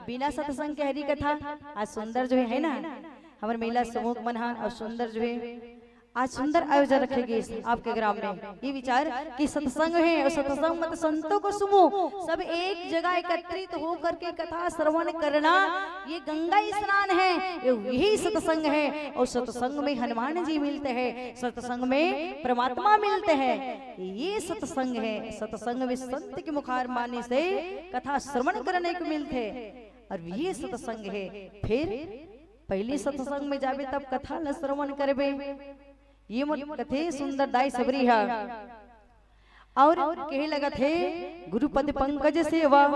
बिना सत्संग के हरि कथा आज सुंदर जो है ना, हमर महिला समूह मन हा और सुंदर जो है आज सुंदर आयोजन रखे गिस आपके ग्राम में। ये विचार कि सत्संग है और सत्संग मत संतों को सुमो, सब एक जगह एकत्रित होकर के कथा श्रवण करना, ये गंगा स्नान है, ये यही सत्संग है। और सत्संग में हनुमान जी मिलते हैं, सत्संग में परमात्मा मिलते हैं। ये सत्संग है, सत्संग में संत के मुखार मानी से कथा श्रवण करने को मिलते हैं। और ये सत्संग है, फिर पहली सत्संग में जाबे तब कथा ल श्रवण करबे। ये मोर कथे सुंदर दाई सबरी हा। और कहे लगत हे, "गुरुपद पंकज सेवा,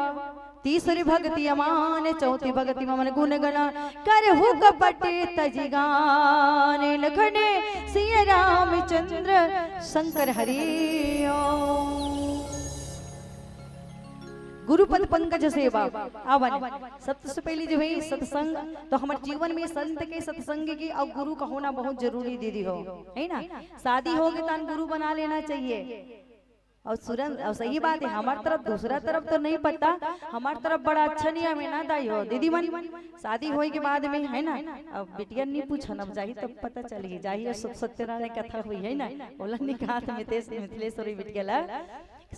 तीसरी भक्ति अमान, चौथी भक्ति ममन गुण गणा, करहु कपट तजि गान, लखन सिय रामचंद्र शंकर हरि ओम।" गुरुपद पंकज सेवा। आवन, सबसे पहली जो है सत्संग, तो हमर जीवन में संत के, सत्संग के और गुरु का होना बहुत जरूरी दीदी हो, है ना? शादी होगे तान गुरु बना लेना चाहिए। और सुरन, और सही बात है, हमार तरफ, दूसरा तरफ तो नहीं पता, हमार तरफ बड़ा अच्छा नियम है ना दाई हो, दीदी मन। शादी होए के बाद में, है ना, अब बिटिया नहीं पूछन, अब जाही तब पता चली, जाही और सब सत्यनारायण कथा हुई है ना, ओला निकात मितेश, मिथिलेश्वरी बिटिया ला।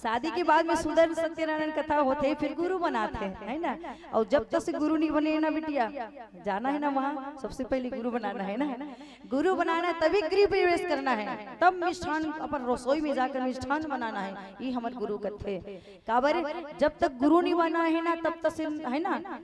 शादी के बाद में सुंदर सत्यनारायण कथा होथे, फिर गुरु बनाथे, है ना? और जब तक से गुरु नहीं बने ना बिटिया, जाना है ना वहाँ, सबसे पहले गुरु बनाना है ना। गुरु बनाना है, तभी गृह प्रवेश करना है, तब मिष्ठान अपन रसोई में जाकर मिष्ठान बनाना है, ये हमर गुरु कथे। काबर, जब तक गुरु नहीं बना है ना, तब तक से, है ना,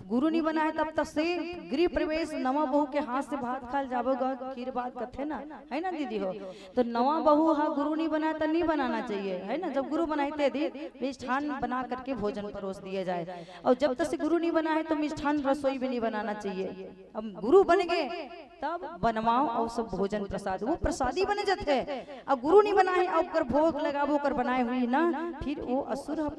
गुरु नहीं बना है तब तक से गृह प्रवेश, नवा बहू के हाथ से भात खाल जाबो गा, खीर भात कथे ना, है ना दीदी हो? तो नवा बहू हा गुरु नहीं बना तो नहीं बनाना चाहिए, है ना? जब गुरु बनाए ते दिन मिष्ठान बना करके भोजन परोस दिया जाए, और जब तक से गुरु नहीं बना है तो मिष्ठान रसोई में नहीं बनाना चाहिए। अब गुरु बन गए तब बनवाओ और सब भोजन प्रसाद, वो प्रसादी बन जाते हैं। अब गुरु नहीं बना है और ओकर भोग लगाबो, ओकर बनाए हुई ना, फिर वो असुर ह-,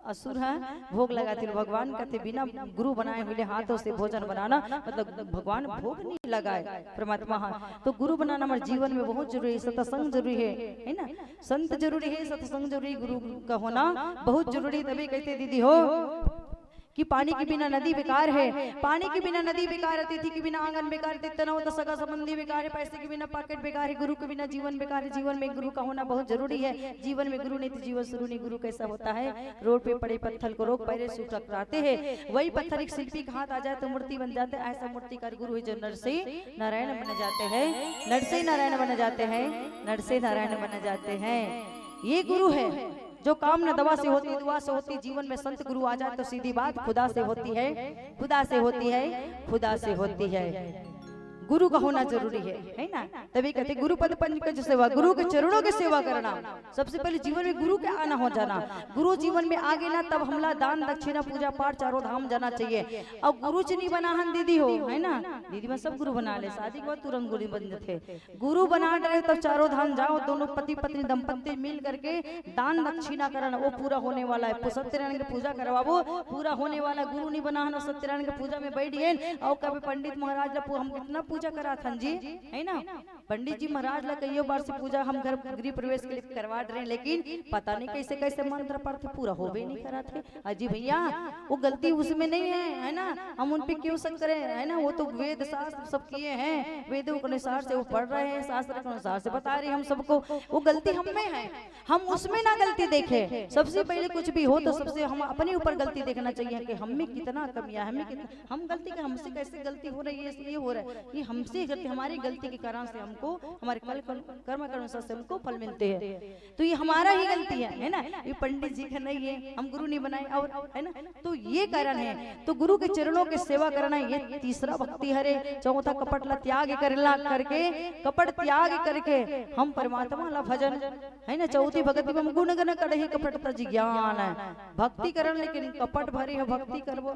असुर है, भोग लगाते। भगवान कहते, "बिना गुरु बनाए हुए हाथों से भोजन बनाना, मतलब भगवान भोग नहीं लगाए, परमात्मा है।" तो गुरु बनाना हमारे जीवन में बहुत जरूरी है, सत्संग जरूरी है, है ना? संत जरूरी है, सत्संग जरूरी, गुरु का होना बहुत जरूरी। तभी कहते दीदी हो कि पानी के बिना नदी बेकार है, पानी के बिना नदी बेकार है, अतिथि के बिना आंगन बेकार है, तनाव तो सगा संबंधी बेकार है, पैसे के बिना पॉकेट बेकार है, गुरु के बिना जीवन बेकार है। जीवन में गुरु का होना बहुत जरूरी है। जीवन में गुरु नहीं तो जीवन शुरू नहीं। गुरु कैसा होता है? रोड पे पड़े पत्थर को रोक, पैर से टकराते हैं, वही पत्थर एक शिल्पी के हाथ आ जाए तो मूर्ति बन जाते हैं। ऐसा मूर्तिकार गुरु है जो नर से नारायण बन जाते हैं, नर से नारायण बन जाते हैं, नर से नारायण बन जाते हैं। ये गुरु है जो काम न दवा से होती, दुआ से होती। जीवन में संत गुरु आ जाए तो सीधी बात खुदा से होती है, खुदा से होती है, खुदा से होती है। गुरु का होना जरूरी है, है ना? तभी कहते गुरु पद पंकज सेवा, गुरु के चरणों की सेवा करना। सबसे पहले जीवन में गुरु के आना हो जाना। गुरु जीवन में आगे ना तब हमला दान दक्षिणा पूजा पाठ चारों धाम जाना चाहिए। और गुरु च नहीं बना हन दीदी हो, है ना? दीदी मन सब गुरु बना ले, शादी के बाद तुरंत गुरु बन जाते। गुरु बना डरे तब चारों धाम जाओ, दोनों पति पत्नी दंपत्ति मिल करके दान दक्षिणा करन, वो पूरा होने वाला है। पु-, सत्यनारायण के पूजा करवाबो, पूरा होने वाला। गुरु नहीं बना हन, सत्यनारायण के पूजा में बैठ गए और कभी पंडित महाराज ला पु-, हम कितना पूजा पूजा कराथन जी, है ना? पंडित जी महाराज ला कइयो बार से पूजा हम घर गृह प्रवेश के लिए करवा रहे हैं, लेकिन पता नहीं कैसे कैसे मंत्र पढ़ के पूरा होबे नहीं कराथे। अजी भैया, वो गलती उसमें नहीं है, है ना? हम उन पे क्यों शक करें, है ना? वो तो वेद शास्त्र सब किए हैं, वेदों के अनुसार से वो पढ़ रहे हैं, शास्त्र के अनुसार से बता रहे हैं हम सबको। वो गलती हम में है, हम उसमें ना गलती देखें। सबसे पहले कुछ भी हो तो सबसे हम अपने ऊपर गलती देखना चाहिए कि हम में कितना कमियां है, हमें कितना, हम गलती के, हमसे कैसे गलती हो रही है, ये हो रहा है, ये हमसे गलती, हमारी गलती के कारण से हमको, हमारे कल कर्म के अनुसार से हमको फल मिलते हैं। तो ये हमारा ही गलती है, है ना? ये पंडित जी का नहीं है, हम गुरु नहीं बनाए, और, है ना? तो ये कारण है। तो गुरु के चरणों के सेवा करना, ये तीसरा भक्ति हरे। चौथा कपट ला त्याग करला करके, कपट त्याग करके हम परमात्मा ला भजन, है ना? चौथी भक्ति में हम गुण गण कड़ही कपट तज ज्ञान है। भक्ति करन, लेकिन कपट भरे हो भक्ति करबो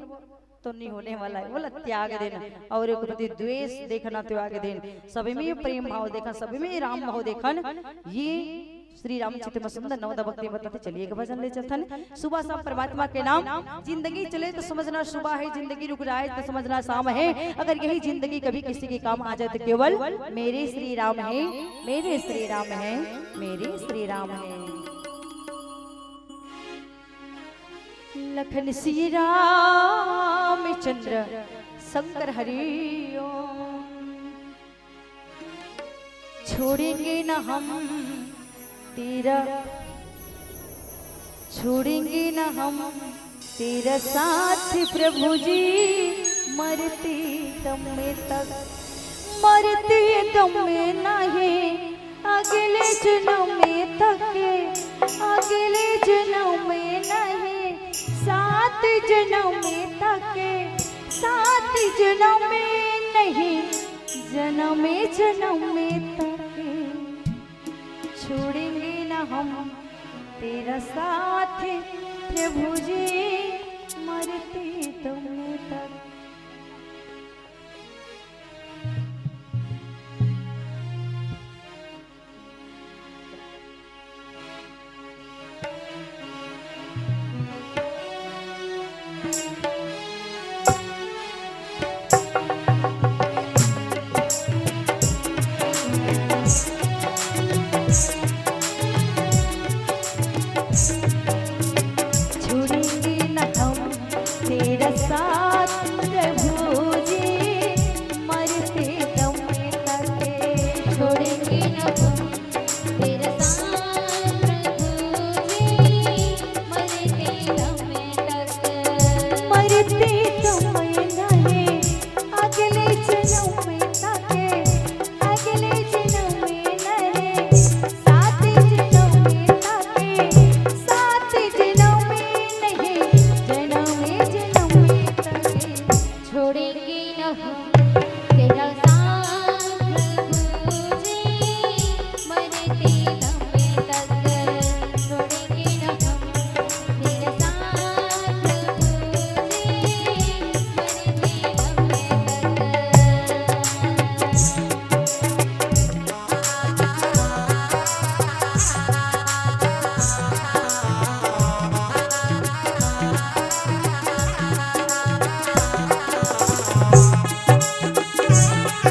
तो नहीं होने वाला है। बोला त्याग देना, और एक प्रति द्वेष देखना त्याग देना, सभी में प्रेम भाव देखन, सभी में राम भाव देखन। ये श्री राम चित्त में सुंदर नवदा भक्ति बताते। चलिए एक भजन ले चलथन। सुबह शाम परमात्मा के नाम, जिंदगी चले तो समझना सुबह है, जिंदगी रुक जाए तो समझना शाम है। अगर यही जिंदगी कभी किसी के काम आ जाए तो केवल मेरे श्री राम है, मेरे श्री राम है, मेरे श्री राम है। लखन श्री रामचंद्र शंकर हरि ओम। छोड़ेंगे न हम तेरा, छोड़ेंगे न हम तेरा साथ प्रभु जी, मरते दम तक, मरते दम नहीं, अगले जन्म तक, अगले जन्म नहीं, सात जन्म तक, सात जन्म नहीं, जन्म जन्म तक छोड़ेंगे न हम तेरा साथ प्रभु जी, मरते दम तक। छोड़ेंगे न हम तेरा साथ प्रभु जी, मरते दम तक। छोड़ेंगे न हम तेरा साथ प्रभु जी, मरते दम तक। मरते दम नहीं, अगले जन्म तक, अगले जन्म नहीं, सात जन्म तक, सात जन्म नहीं, जन्म जन्म तक। छोड़ेंगे न हम तेरा साथ प्रभु जी, मरते दम तक। छोड़ेंगे न हम तेरा साथ प्रभु जी, मरते दम तक।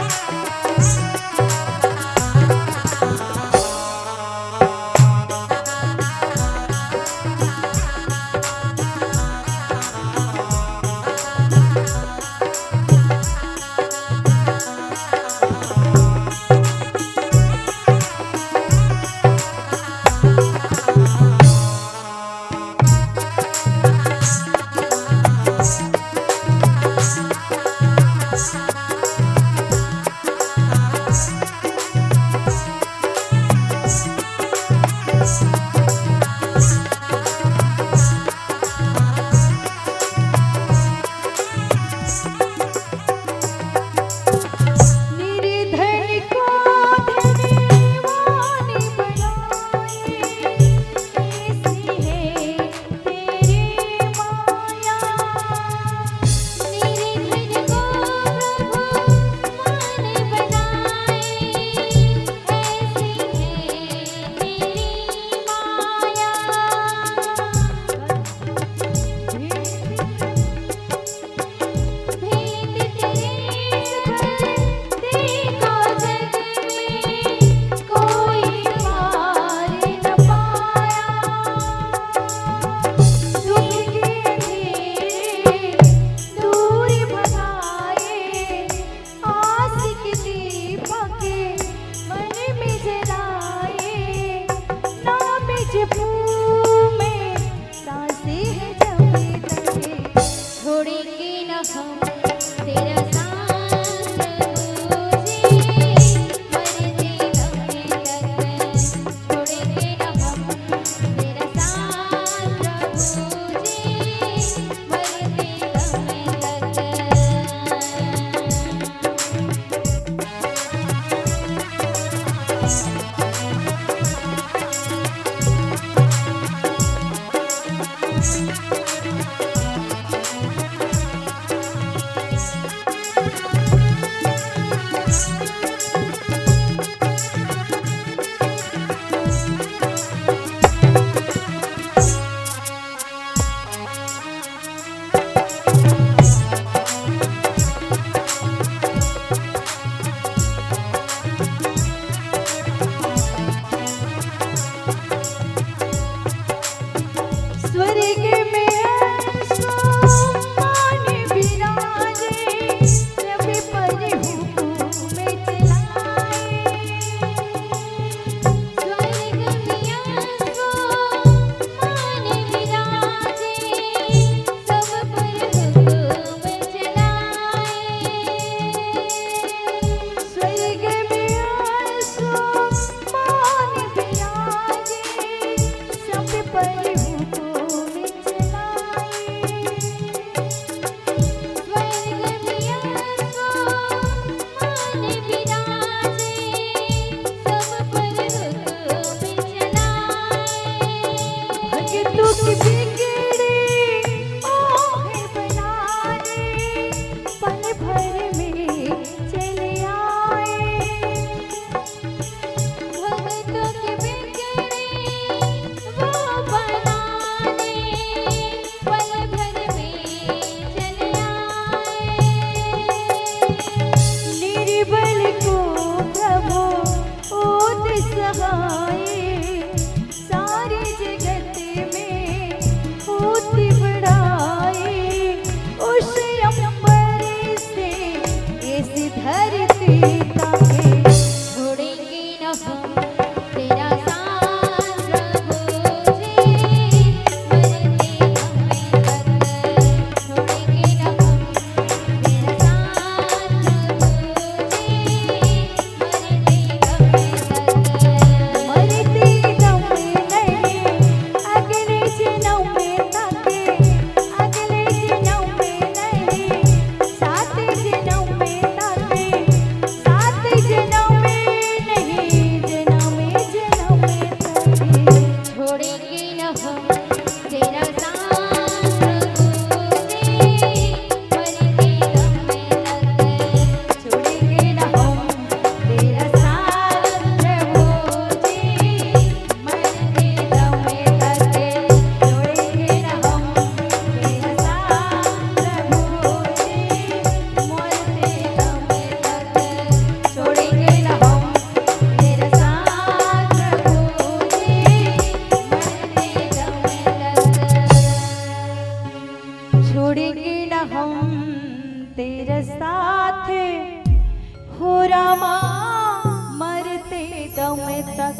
मरते दम तक।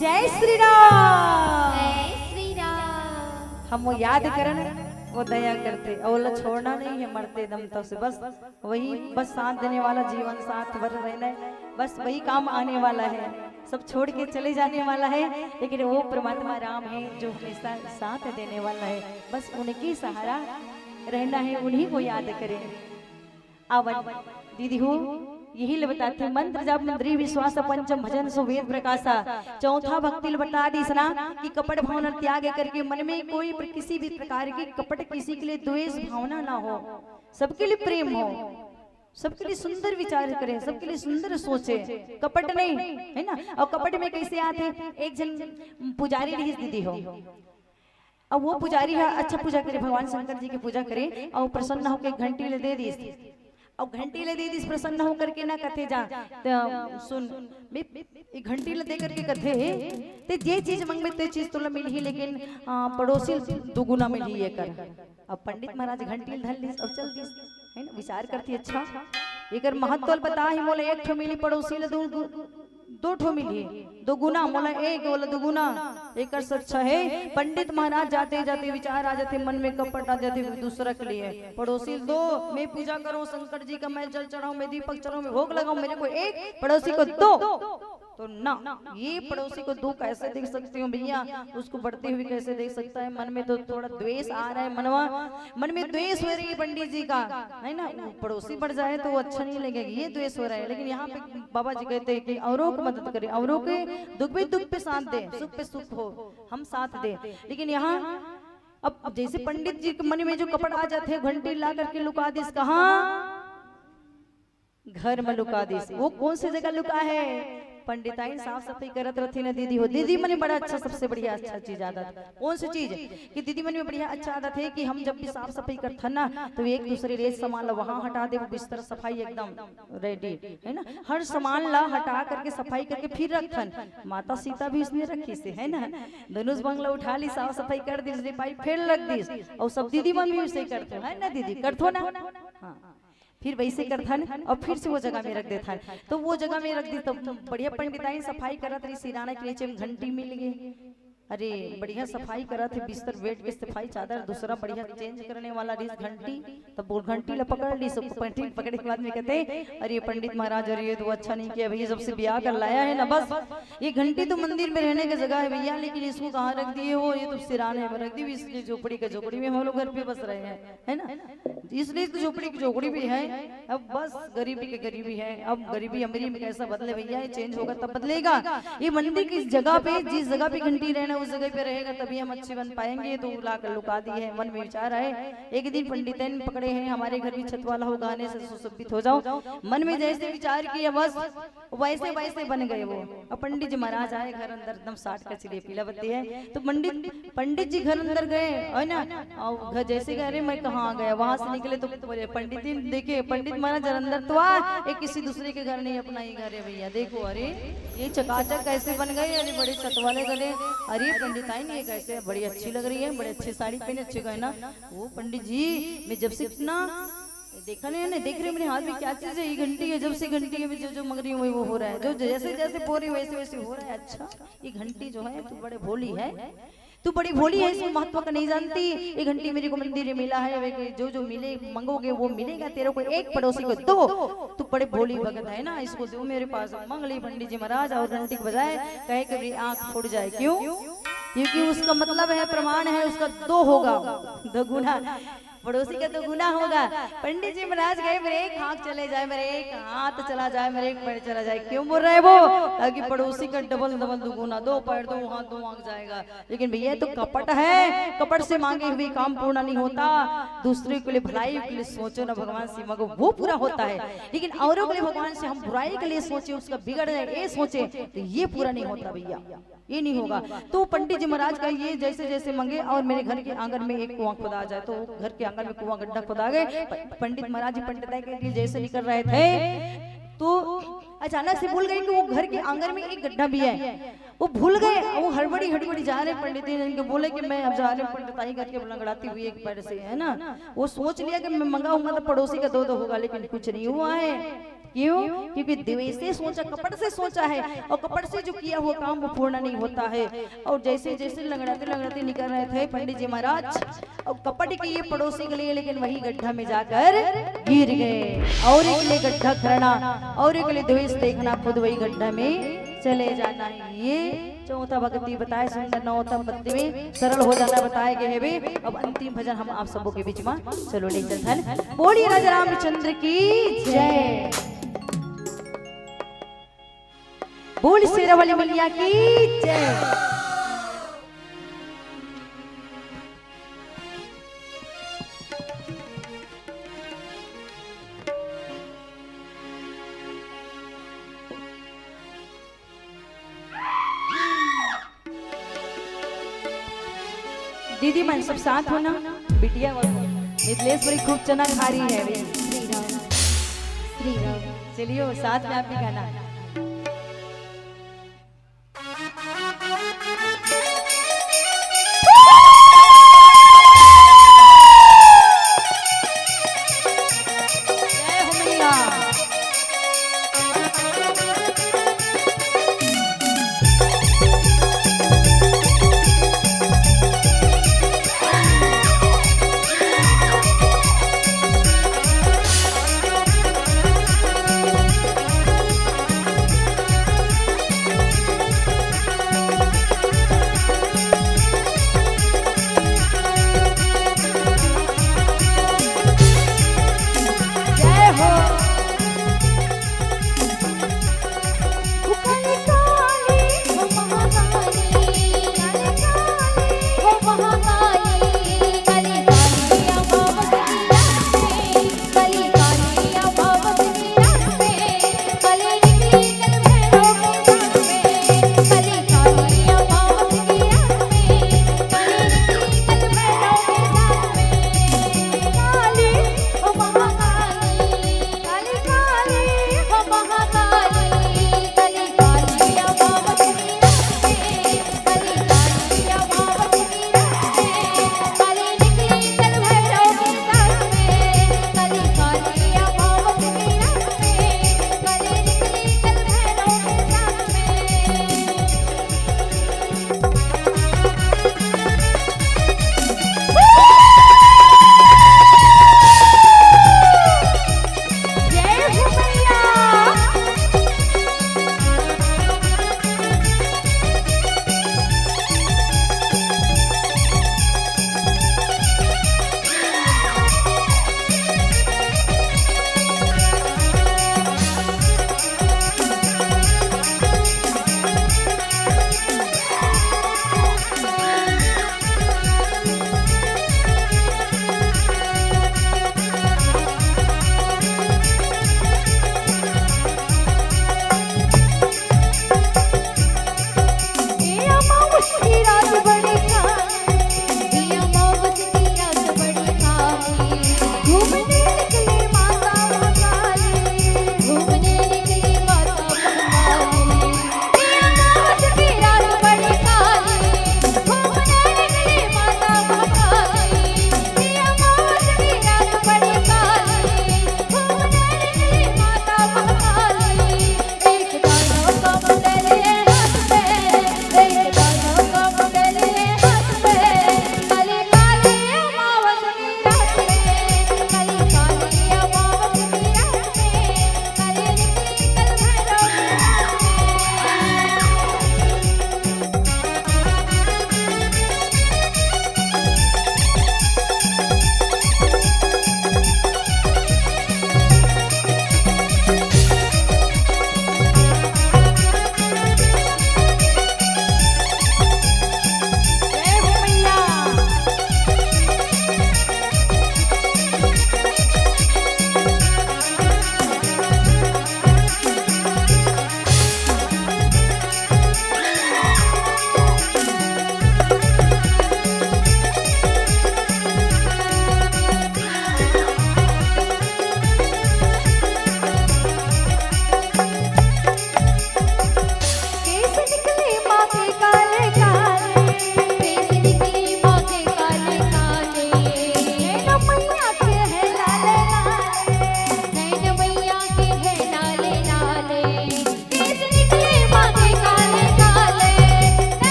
जय श्री राम। जय श्री राम। हम वो याद करन, वो दया करते, और वो छोड़ना नहीं है मरते दम तक से। बस वही, बस साथ देने वाला, जीवन साथ भर रहना है, बस वही काम आने वाला है। सब छोड़ के चले जाने वाला है, लेकिन वो परमात्मा राम है जो हमेशा साथ देने वाला है। बस उनकी सहारा रहना है, उन्हीं को याद करें। आवन दीदी हो, यही ले बताथे, मंत्र जाप, इंद्रिय विश्वास, पंचम भजन सो वेद प्रकाशा। चौथा भक्ति ले बता दीस ना कि कपट भावना त्याग करके मन में कोई प्र-, किसी भी प्रकार की कपट, किसी के लिए द्वेष भावना ना हो, सबके लिए प्रेम हो, सबके लिए सुंदर विचार करें, सबके लिए सुंदर सोचे, कपट नहीं, है ना? और कपट में कैसे आते, एक जन पुजारी रहिस दीदी हो, अब वो पुजारी ह अच्छा पूजा करे, भगवान शंकर जी की पूजा करे, और प्रसन्न होके घंटी ले दे दीस, और घंटी ले दे दीस, प्रसन्न होकर के ना कथे जा, त सुन, मैं, ये घंटी ले दे करके कथे, ते जे चीज मंगबे ते चीज तोला मिलही, लेकिन आ, पड़ोसी ल दुगुना मिलही एकर। अब पंडित महाराज घंटी ल धर लीस, अब चल दीस, है ना? विचार करती, अच्छा, एकर महत्व ल पता ही, मोला एक ठो मिली, पड़ोसी ल दू, दू, दो ठो मिलही, दुगुना, मोला एक, ओला दुगुना, एकर से अच्छा है। पंडित महाराज जाते जाते विचार आ जाते, मन में कपट आ जाते, दूसरा के लिए, पड़ोसी ल दो, मैं पूजा करूं शंकर जी का, मैं जल चढ़ाऊं, मैं दीपक चढ़ाऊं, मैं भोग लगाऊं, मेरे को एक, पड़ोसी को दो। तो ना, ये पड़ोसी को दो कैसे देख सकते हो भैया, उसको बढ़ते हुए कैसे देख सकता है? मन में तो थोड़ा द्वेष आ रहा है, मनवा, मन में द्वेष हो रही है पंडित जी का, है ना? वो पड़ोसी बढ़ जाए तो वो अच्छा नहीं लगेगा, ये द्वेष हो रहा है। लेकिन यहाँ पे बाबा जी कहते हैं कि औरों को मदद करें, औरों के दुख पे दुख पे साथ दें, सुख पे सुख हो, हम साथ दें। लेकिन यहाँ अब जैसे पंडित जी के मन में जो कपट आ जाते हैं, घंटी ला करके लुका दीस, कहाँ? घर में लुका दीस। वो कौन सी जगह लुका है? पंडिताइन साफ सफाई करत रहती ना दीदी हो। दीदी मन में बड़ा अच्छा, सबसे बढ़िया अच्छा चीज आदत। कौन सी चीज? कि दीदी मन में बढ़िया अच्छा आदत है कि हम जब भी साफ सफाई करथन ना, तो एक दूसरे ले सामान ला वहां हटा दे, वो बिस्तर सफाई एकदम रेडी, है ना? हर सामान ला हटा करके, सफाई करके फिर रखथन। माता सीता भी उसने रखी से, है ना? धनुष बाण ला उठा ली, साफ सफाई कर दी, रिपाई फेर रख दीस। और सब दीदी मन भी उसे करथो, है ना दीदी? करथो ना? हाँ। फिर वैसे करथन और फिर से वो जगह में रख देथन। तो वो जगह में रख दी, तो बढ़िया पंडिताइन सफाई करत रही, सिराना के नीचे में घंटी मिल गई। अरे, बढ़िया सफाई करत हे, बिस्तर बेड के सफाई, चादर दूसरा बढ़िया चेंज करने वाला रहिस, घंटी। तब वो घंटी ला पकड़ ली, सब घंटी पकड़े के बाद में कहते, "अरे पंडित महाराज, अरे ये तो अच्छा नहीं किया भैया, जब से ब्याह कर लाया है ना, बस ये घंटी तो मंदिर में रहने की जगह है भैया, लेकिन इसको कहाँ रख दिए हो? ये तो सिराने में रख दी, इसलिए झोपड़ी का झोपड़ी में हम लोग घर पे बस रहे हैं, है ना?" इसलिए तो झोपड़ी की झोपड़ी भी है। अब बस गरीबी के गरीबी है, अब गरीबी अमीरी में कैसा बदले भैया, ये चेंज होगा तब बदलेगा। ये मंदिर की जगह पे, जिस जगह पे घंटी रहना, उस जगह पे रहेगा, तभी हम अच्छे बन पाएंगे। तो ला कर लुका दी है, मन में विचार आए, एक दिन पंडितन पकड़े हैं, हमारे घर भी छत वाला हो, गाने से सुशोभित हो जाओ। मन में जैसे विचार किया, बस वैसे वैसे बन गए वो। अब पंडित जी महाराज आए घर अंदर, एकदम साठ का चिड़िया पीला बत्ती है। तो पंडित, पंडित जी घर अंदर गए, है ना? और घर जैसे गए, "अरे मैं कहाँ आ गया?" वहां से निकले तो बोले, पंडित जी देखे, पंडित महाराज अंदर तो आ, ये किसी दूसरे के घर नहीं, अपना ही घर है भैया। देखो, अरे ये चकाचक कैसे बन गए, अरे बड़े छत वाले गले, अरे पंडिताइन ये कैसे, बड़ी अच्छी लग रही है, बड़े अच्छे साड़ी पहने, अच्छे गहना। वो पंडित जी, मैं जब से इतना देखा नहीं, नहीं देख रहे, मेरे हाथ में क्या चीज है? ये घंटी है, जब से घंटी है, मैं जो जो मंग रही हूँ वही वो हो रहा है, जो जैसे जैसे पो रही हूँ वैसे वैसे हो रहा है। अच्छा, ये घंटी जो है तू बड़े भोली है, तू बड़ी भोली है, इसको महत्व का नहीं जानती। ये घंटी मेरे को मंदिर में मिला है, वे जो जो मिले, मंगोगे वो मिलेगा, तेरे को एक पड़ोसी को दो, तू बड़े भोली भगत है ना, इसको दो मेरे पास। मंग ली पंडित जी महाराज और घंटी को बजाए, कहे कि मेरी आंख फूट जाए। क्यों? क्योंकि उसका मतलब है, प्रमाण है, उसका दो होगा, दोगुना। पड़ोसी का दोगुना होगा। पंडित जी महाराज गए, मेरे एक हाथ चले जाए, मेरे एक हाथ चला जाए, मेरे एक पैर चला जाए। क्यों बोल रहे हैं वो? ताकि पड़ोसी का डबल डबल दोगुना, दो पैर, दो हाथ, दो आंख जाएगा। लेकिन भैया, ये तो कपट है, कपट से मांगे हुए काम पूर्ण नहीं होता। दूसरे के लिए, भलाई के लिए सोचो ना भगवान से मांगो, वो पूरा होता है। लेकिन औरों के लिए भगवान से हम बुराई के लिए सोचे, उसका बिगड़ जाए ये सोचे, तो ये पूरा नहीं होता भैया, ये नहीं होगा। तो पंडित जी महाराज का ये जैसे जैसे मांगे और मेरे घर के आंगन में एक कुआं खुदा जाए, तो घर के आंगन में कुआं गड्ढा खुदा गए। प-, पंडित महाराज जी पंडिताई के लिए जैसे निकल रहे थे, तो अचानक से भूल गए कि वो घर के आंगन में एक गड्ढा भी है। वो भूल गए, वो हड़बड़ी हड़बड़ी जा रहे पंडित जी, इनके बोले कि मैं अब जा रहे पंडित आई करके लंगड़ाती हुई एक पैर से, है ना। वो सोच लिया कि मैं मंगाऊंगा तो पड़ोसी का दो दो होगा, लेकिन कुछ नहीं हुआ है। क्यों? क्योंकि द्वेष से सोचा, कपट से सोचा है, और कपट से जो किया हुआ काम वो पूर्ण नहीं होता है। और जैसे जैसे लंगड़ाते लंगड़ाते निकल रहे थे पंडित जी महाराज, और कपट के ये पड़ोसी के लिए, लेकिन वही गड्ढा में जाकर गिर गए। और एक लिए गड्ढा खनना, और एक लिए द्वेष देखना, खुद वही गड्ढा में चले जाना है। ये चौथा भक्ति बताए, सुंदर नौतम भक्ति में सरल हो जाना बताए गए हवे। अब अंतिम भजन हम आप सबों के बीच में, चलो ले चलथन। बोलिए राजा रामचंद्र की जय, बोल शेरा वाली मैया की जय। दीदी मन सब साथ हो ना, बिटिया मन। मिथिलेश बड़ी खूब चना खा रही है अभी। श्री राम, श्री राम। चलियो, साथ में आप भी गाना। जय हो मैया।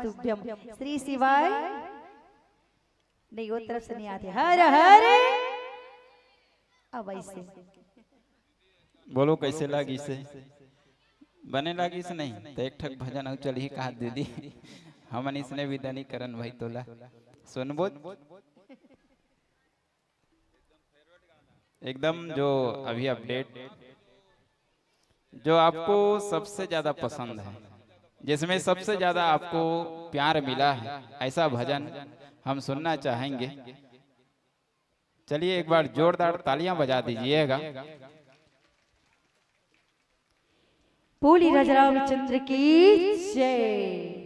नमस्तुभ्यम। श्री शिवाय। नहीं, वो तरफ से नहीं आते। हर हर। अब ऐसे। बोलो, कैसे लागिस हे? बने लागिस नहीं? तो एक ठक भजन अउ चलही कहा दीदी। हमन इसने विदा नहीं करन भाई तोला। सुनबो। एकदम जो अभी अपडेट, जो आपको सबसे ज्यादा पसंद है, जिसमें सबसे ज्यादा आपको प्यार मिला है, ऐसा भजन हम सुनना चाहेंगे। चलिए, एक बार जोरदार तालियां बजा दीजिएगा। बोली राजा रामचंद्र की जय।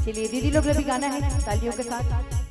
चलिए, दीदी लोग भी गाना है तालियों के साथ।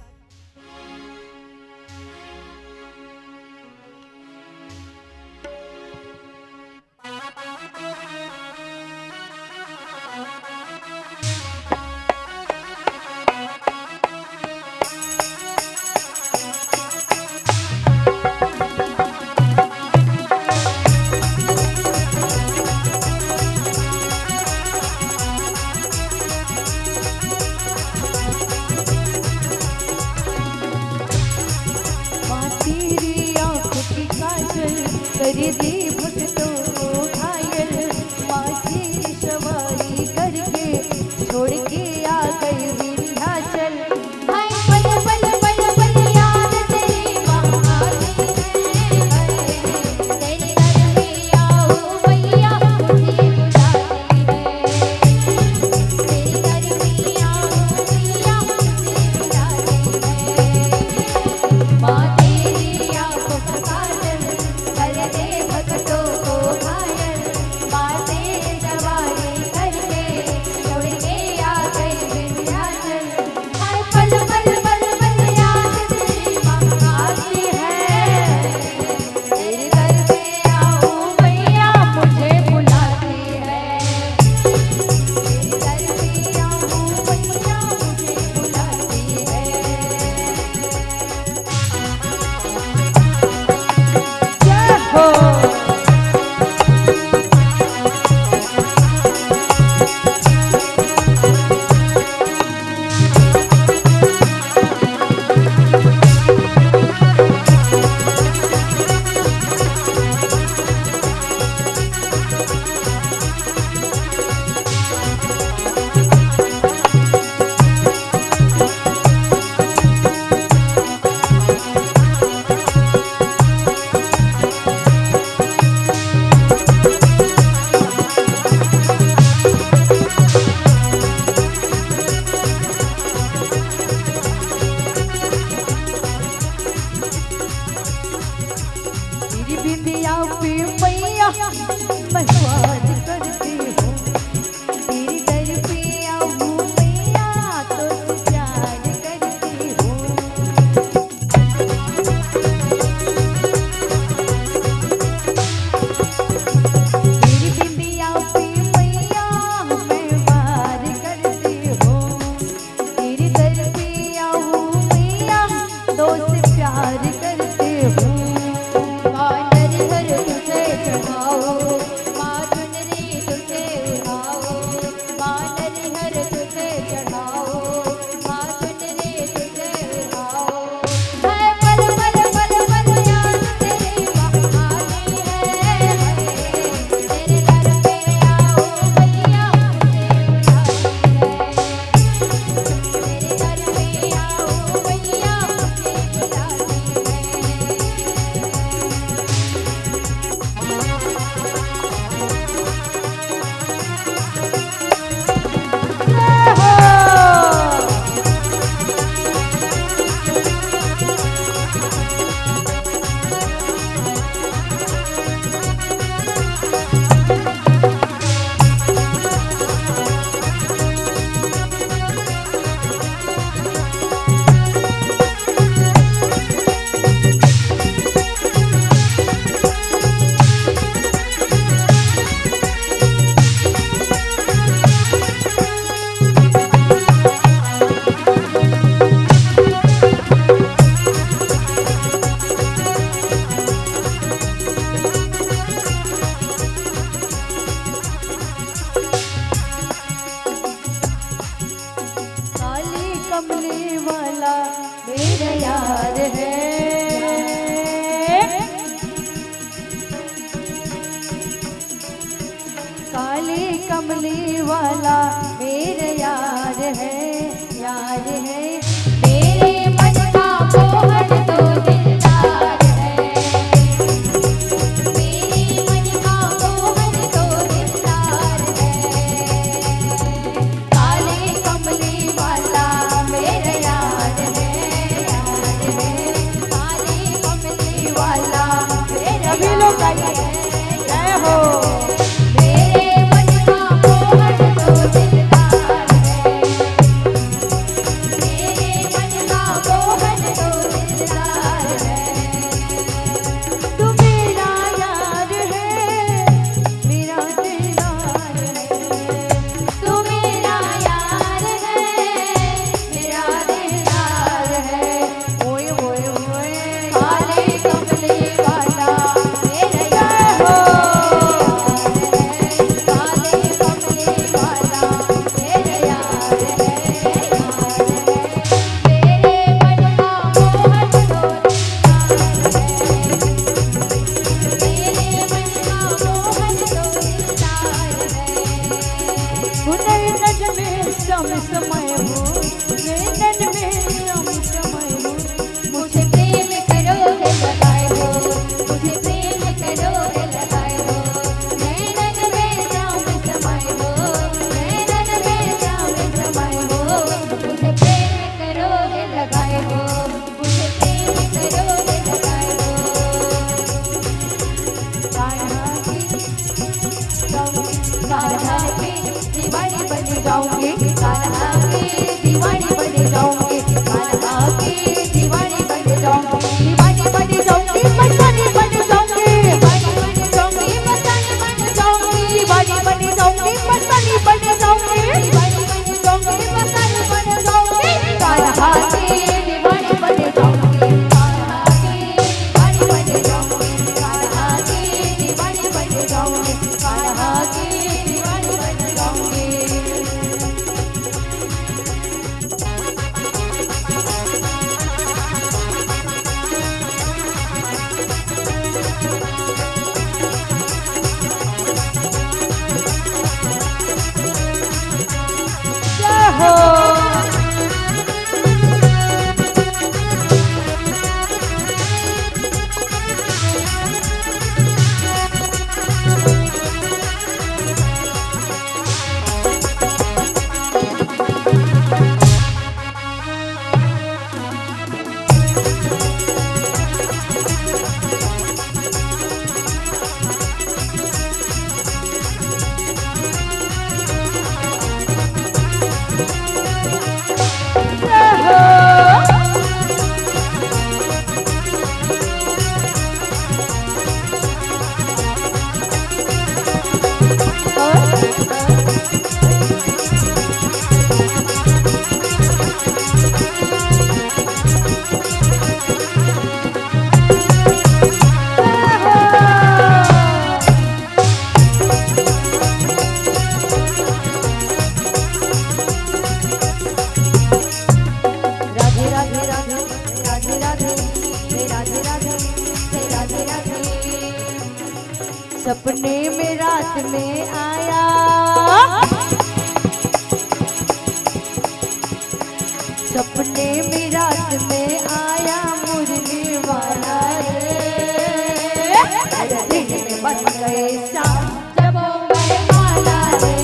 माँ तेरी आँखों की काजल कर दे भक्तों को घायल। माँ शेर सवारी करके छोड़ के आ गई विंध्याचल। हाय पल पल पल पल याद तेरी माँ आती है। तेरे दर में आओ मैया, मुझे बुलाती है। तेरे दर में आओ मैया, मुझे बुलाती है। माँ तेरी आँखों का काजल कर दे भक्तों को घायल। माँ शेर सवारी करके छोड़ के आ कमली वाला मेरा यार है। काली कमली वाला मेरा यार है, यार है। मेरे मन का मोहन तो दिलदार है, मेरे मन का मोहन तो दिलदार है। काले कमली वाला मेरा यार है, यार है। काले कमली वाला मेरा सभी लोग यार गाइए। है, जय हो। मेरे मन का मोहन तो दिलदार है, मेरे मन का मोहन तो दिलदार है। तू मेरा यार है, मेरा दिलदार है। तू मेरा यार है, मेरा दिलदार है। ओए, ओए, ओए। काले कमली वाला मेरा यार है। काले कमली वाला मेरा यार है, यार है। मेरे मन का मोहन तो दिलदार है। मेरे मन का मोहन तो दिलदार है। वो नैनन में सम समय हो, नैनन में सम समय हो। मुझे प्रेम करो है लगाए हो, मुझे प्रेम करो है लगाए हो। नैनन में सम समय हो, नैनन में सम समय हो। मुझे प्रेम करो है लगाए हो, मुझे प्रेम करो है लगाए हो। कान्हा की, कान्हा की दीवानी बन जाऊंगी, कान्हा की दीवानी बन जाऊंगी, कान्हा की दीवानी बन जाऊंगी, दीवानी बन जाऊंगी, मस्तानी बन जाऊंगी, दीवानी बन जाऊंगी, मस्तानी बन जाऊंगी, दीवानी बन जाऊंगी, मस्तानी बन जाऊंगी, दीवानी बन जाऊंगी, मस्तानी बन जाऊंगी। कान्हा की दीवानी बन जाऊंगी, कान्हा की दीवानी बन जाऊंगी, कान्हा की दीवानी बन जाऊंगी, कान्हा की दीवानी बन जाऊंगी। जय हो। राधे राधे राधे, राधे राधे, हे राधे राधे, हे राधे राधे। सपने में रात में आया, सपने में रात में आया मुरली वाला रे। अरे दिन में बन गए शाम जब वो मैं माला रे।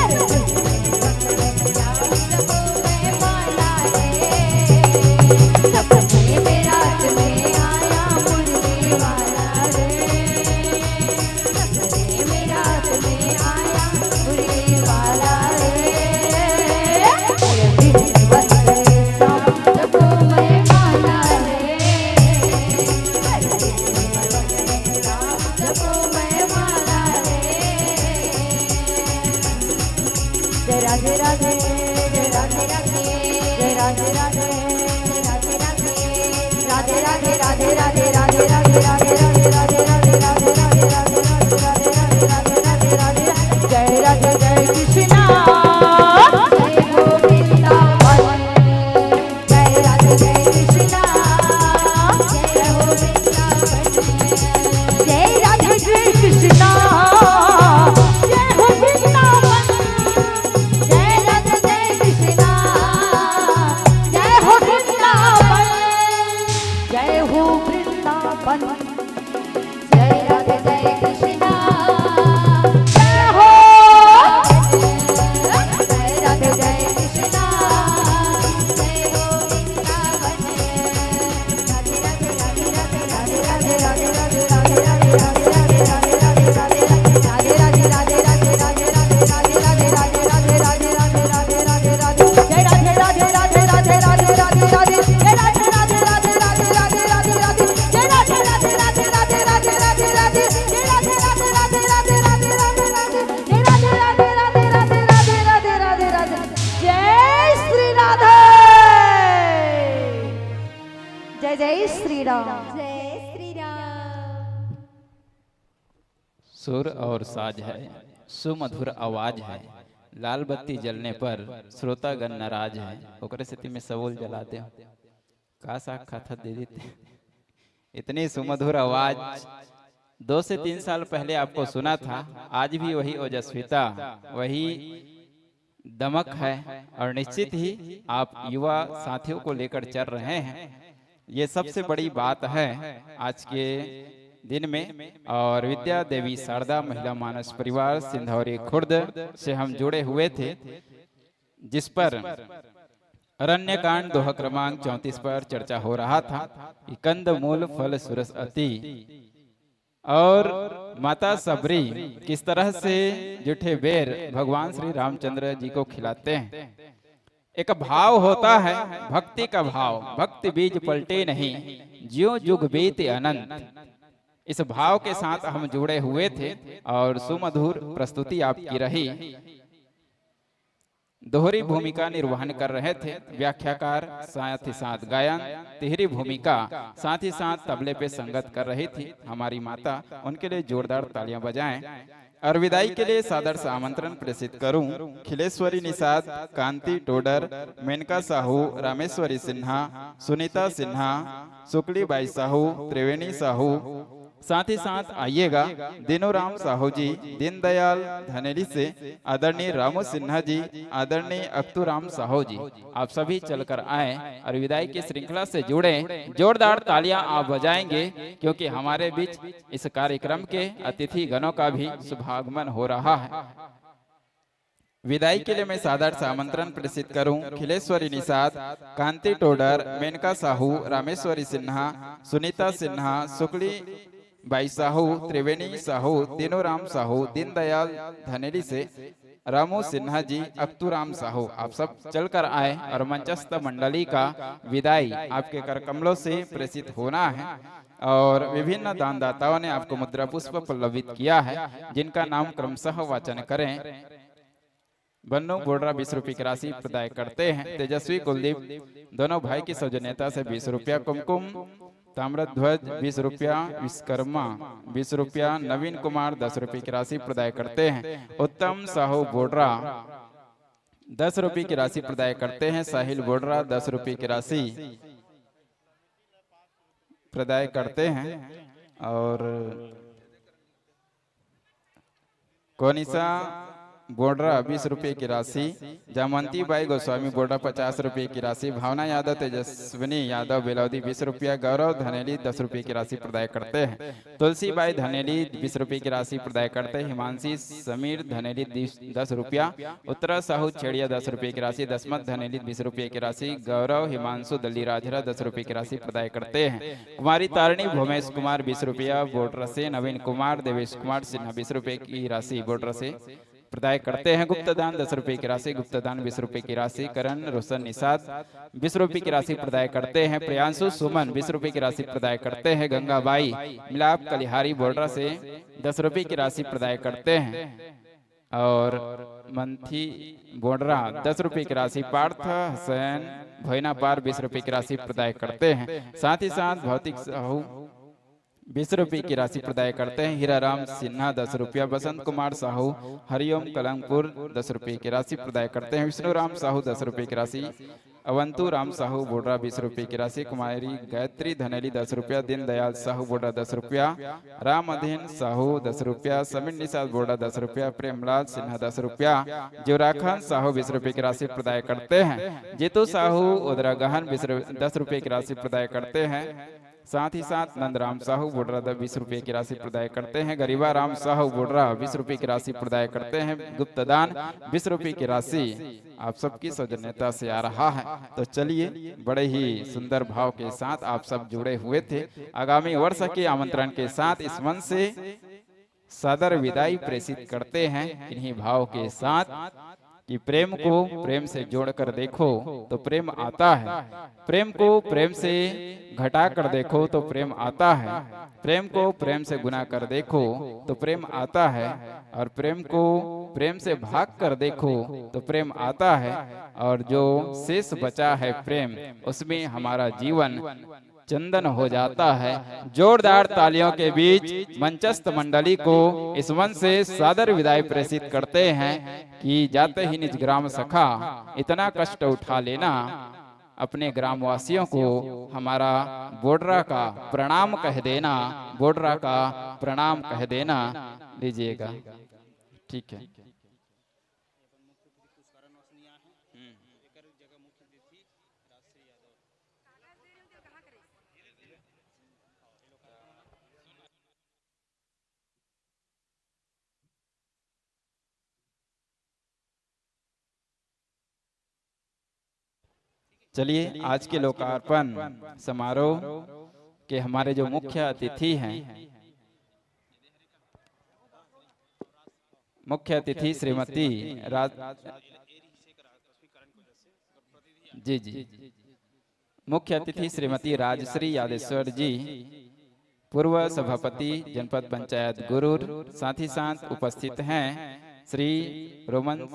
अरे दिन में बन गए शाम जब वो मैं माला रे। सपने में रात में आया मुरली वाला रे। जय राधे राधे, जय राधे राधे, जय राधे राधे, जय राधे राधे। राधे राधे, राधे राधे, राधे राधे, राधे राधे, राधे राधे, राधे राधे, राधे राधे, राधे राधे, राधे राधे, राधे राधे। जय राधे, जय कृष्णा। जय गोविंदा, श्री राम। जय श्री राम। सुर और साज है, सुमधुर आवाज है, लाल बत्ती जलने पर श्रोतागण नाराज है, ओकरे सेती मैं सबोल जला दे। का साग खाथस दीदी ते? इतनी सुमधुर आवाज, दो से तीन साल पहले आपको सुना था, आज भी वही ओजस्विता, वही दमक है और निश्चित ही आप युवा साथियों को लेकर चल रहे हैं। ये सबसे बड़ी बात है आज के दिन में। और विद्या देवी शारदा महिला मानस परिवार सिंधौरी खुर्द से हम जुड़े हुए थे, जिस पर अरण्यकांड दोहा क्रमांक चौंतीस पर चर्चा हो रहा था कि कंद मूल फल सुरस अति। और माता सबरी किस तरह से जूठे बेर भगवान श्री रामचंद्र जी को खिलाते हैं। एक भाव होता है, भक्ति का भाव, भक्ति बीज पलटे नहीं, ज्यों जुग बीते अनंत। इस भाव के साथ हम जुड़े हुए थे और सुमधुर प्रस्तुति आपकी रही। दोहरी भूमिका निर्वहन कर रहे थे व्याख्याकार, साथ ही साथ गायन, तिहरी भूमिका, साथ ही साथ तबले पे संगत कर रही थी हमारी माता। उनके लिए जोरदार तालियां बजाएं। और विदाई के लिए सादर से आमंत्रण प्रेषित करूं खिलेश्वरी निषाद, कांति टोडर, मेनका साहू, रामेश्वरी सिन्हा, सुनीता सिन्हा, सुकली बाई साहू, त्रिवेणी साहू, साथ ही साथ आइएगा दीनू राम साहू जी, दीनदयाल धनेली से, आदरणीय रामू सिन्हा जी, आदरणीय अक्तू राम साहू जी, आप सभी चलकर आए और विदाई की श्रृंखला से जुड़े। जोरदार तालियां आप बजाएंगे, क्योंकि हमारे बीच इस कार्यक्रम के अतिथि गणों का भी शुभागमन हो रहा है। विदाई के लिए मैं सादर से आमंत्रण प्रेषित करूं खिलेश्वरी निषाद, कांति टोडर, मेनका साहू, रामेश्वरी सिन्हा, सुनीता सिन्हा, सुकली बाई साहू, त्रिवेणी साहू, दीनूराम साहू, दीनदयाल धनेली से, रामू सिन्हा जी, अक्तूराम साहू, आप सब चलकर आए और मंचस्थ मंडली का विदाई आपके कर कमलों से प्रेषित होना है। और विभिन्न दानदाताओं ने आपको मुद्रा पुष्प पल्लवित किया है, जिनका नाम क्रमशः वाचन करें। बन्नू बोडरा बीस रुपये की राशि प्रदाय करते हैं। तेजस्वी कुलदीप दोनों भाई की सौजन्यता से बीस रुपया, कुमकुम ताम्रध्वज बीस रुपया, विश्वकर्मा बीस रुपया, नवीन कुमार दस रुपये की राशि प्रदाय करते हैं। उत्तम साहू बोडरा दस रुपये की राशि प्रदाय करते हैं। साहिल बोडरा दस रुपये की राशि प्रदाय करते हैं। और कोनिसा बोडरा बीस रुपये की राशि, जामंती बाई गोस्वामी बोडरा पचास रुपये की राशि, भावना यादव, तेजस्विनी यादव बेलौदी बीस रुपया, गौरव धनेली दस रुपये की राशि प्रदाय करते हैं। तुलसी बाई धनेली बीस रुपये की राशि प्रदाय करते हैं। हिमांशी समीर धनेली दस रुपया, उत्तरा साहू छेड़िया दस रुपये की राशि, दसमत धनेली बीस रुपये की राशि, गौरव हिमांशु दल्ली राजहरा दस रुपये की राशि प्रदाय करते हैं। कुमारी तारिणी भूमेश कुमार बीस रुपया बोडरा से, नवीन कुमार देवेश कुमार सिन्हा बीस रुपये की राशि बोडरा से प्रदाय करते हैं। गुप्तदान दस रुपये की राशि, गुप्तदान बीस रुपये की राशि, करण रोशन निषाद बीस रुपये की राशि प्रदाय करते हैं। प्रियांशु सुमन बीस रुपये की राशि प्रदाय करते हैं। गंगाबाई मिलाप कलिहारी बोडरा से दस रुपये की राशि प्रदाय करते हैं। और मंथी बोडरा दस रुपये की राशि, पार्थ हसैन भोयनापार बीस रुपये की राशि प्रदाय करते हैं। साथ ही साथ भौतिक साहू बीस रुपये की राशि प्रदाय करते हैं। हीराराम सिन्हा दस रुपया, बसंत कुमार साहू हरिओम कलंगपुर दस रुपये की राशि प्रदाय करते हैं। विष्णु राम साहू दस रुपये की राशि, अवंतु राम साहू बोडरा बीस रुपये की राशि, कुमारी गायत्री धनेली दस रुपया, दीनदयाल साहू बोडरा दस रुपया, राम अधीन साहू दस रुपया, समीर निषाद बोडरा दस रुपया, प्रेमलाल सिन्हा दस रुपया, जीवराखन साहू बीस रुपये की राशि प्रदाय करते हैं। जीतू साहू ओदरा गहन बीस रु-, दस रुपये की राशि प्रदाय करते हैं। साथ ही साथ नंदराम साहू बोडरा द बीस रुपये की राशि प्रदाय करते हैं। गरीबा राम साहू बोडरा बीस रुपये की राशि प्रदाय करते हैं। गुप्तदान बीस रुपये की राशि आप सबकी सौजन्यता से आ रहा है। तो चलिए, बड़े ही सुंदर भाव के साथ आप सब जुड़े हुए थे। आगामी वर्ष के आमंत्रण के साथ इस मंच से सादर विदाई प्रेषित करते हैं इन्हीं भाव के साथ कि प्रेम को प्रेम से जोड़कर देखो तो प्रेम आता है, प्रेम को प्रेम से घटा कर देखो तो प्रेम आता है, प्रेम को प्रेम से गुना कर देखो तो प्रेम आता है, और प्रेम को प्रेम से भाग कर देखो तो प्रेम आता है, और जो शेष बचा है प्रेम, उसमें हमारा जीवन चंदन हो जाता है। जोरदार तालियों के बीच मंचस्थ मंडली को इस मंच से सादर विदाई प्रेषित करते हैं कि जाते ही निज ग्राम सखा इतना कष्ट उठा लेना, अपने ग्रामवासियों को हमारा बोडरा का प्रणाम कह देना, बोडरा का प्रणाम कह देना। लीजिएगा, ठीक है। चलिए, आज के लोकार्पण समारोह के हमारे जो मुख्य अतिथि हैं, मुख्य अतिथि श्रीमती राज, जी, जी, मुख्य अतिथि श्रीमती राजश्री यादेश्वर जी, पूर्व सभापति जनपद पंचायत गुरूर, साथ ही साथ उपस्थित हैं श्री रोमन,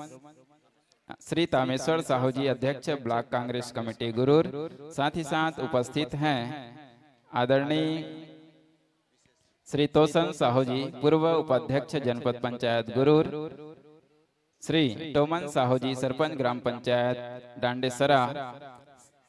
श्री तामेश्वर साहू जी, अध्यक्ष ब्लॉक कांग्रेस कमेटी गुरूर, साथ ही साथ उपस्थित हैं आदरणीय श्री तोसन साहू जी, पूर्व उपाध्यक्ष जनपद पंचायत गुरूर, श्री टोमन साहू जी, सरपंच ग्राम पंचायत डांडेसरा,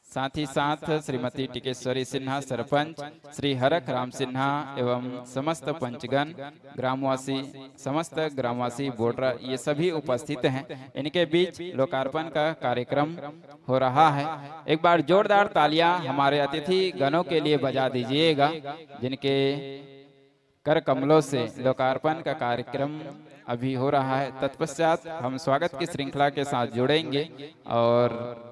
साथ ही साथ श्रीमती टिकेश्वरी सिन्हा, सरपंच, श्री हरख राम सिन्हा एवं समस्त पंचगण, ग्रामवासी, समस्त ग्रामवासी बोडरा, ये सभी उपस्थित हैं। इनके बीच लोकार्पण का कार्यक्रम हो रहा है। एक बार जोरदार तालियां हमारे अतिथि गणों के लिए बजा दीजिएगा, जिनके कर कमलों से लोकार्पण का कार्यक्रम अभी हो रहा है। तत्पश्चात हम स्वागत की श्रृंखला के साथ जुड़ेंगे और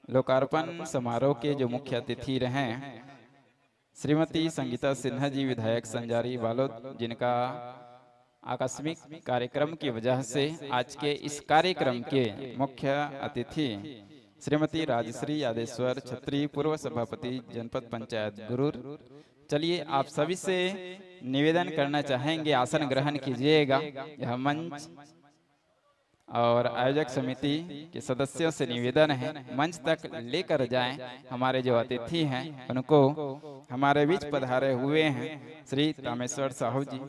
लोकार्पण समारोह के जो मुख्य अतिथि रहे श्रीमती संगीता सिन्हा जी, विधायक संजारी बालोद, जिनका आकस्मिक कार्यक्रम की वजह से आज के इस कार्यक्रम के मुख्य अतिथि श्रीमती राजश्री यादेश्वर छत्री, पूर्व सभापति जनपद पंचायत गुरूर। चलिए, आप सभी से निवेदन करना चाहेंगे, आसन ग्रहण कीजिएगा। यह मंच और आयोजक समिति के सदस्यों से निवेदन है, मंच तक लेकर जाएं। हमारे जो अतिथि हैं, उनको हमारे बीच पधारे हुए हैं श्री तामेश्वर साहू जी,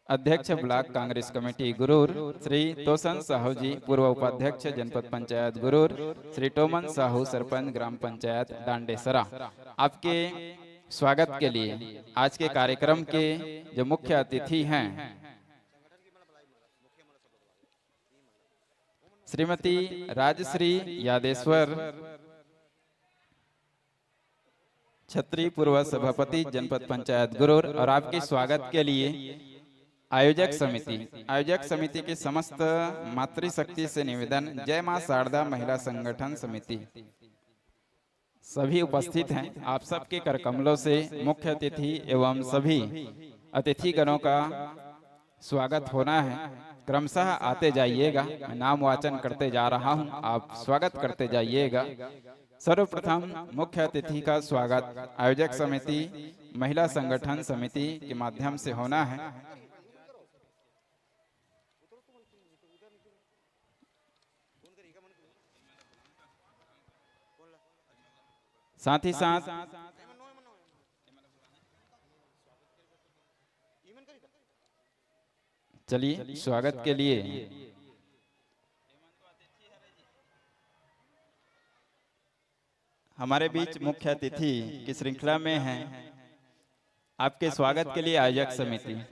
अध्यक्ष ब्लॉक कांग्रेस कमेटी गुरूर, श्री तोसन साहू जी, पूर्व उपाध्यक्ष जनपद पंचायत गुरूर, श्री टोमन साहू, सरपंच ग्राम पंचायत डांडेसरा। आपके स्वागत के लिए आज के कार्यक्रम के जो मुख्य अतिथि हैं, श्रीमती राजश्री यादेश्वर छत्री, पूर्व सभापति जनपद पंचायत गुरूर, और आपके स्वागत के लिए आयोजक समिति, आयोजक समिति के समस्त मातृशक्ति से निवेदन, जय मां शारदा महिला संगठन समिति, सभी उपस्थित हैं। आप सबके कर कमलों से मुख्य अतिथि एवं सभी अतिथि गणों का स्वागत होना है। क्रमशः आते जाइएगा, मैं नाम वाचन करते जा रहा हूं, आप स्वागत करते जाइएगा। सर्वप्रथम मुख्य अतिथि का स्वागत आयोजक समिति, महिला संगठन समिति के माध्यम से होना है। साथ ही साथ चलिए, स्वागत के लिए हमारे बीच मुख्य अतिथि की श्रृंखला में हैं। आपके स्वागत के लिए आयोजक समिति।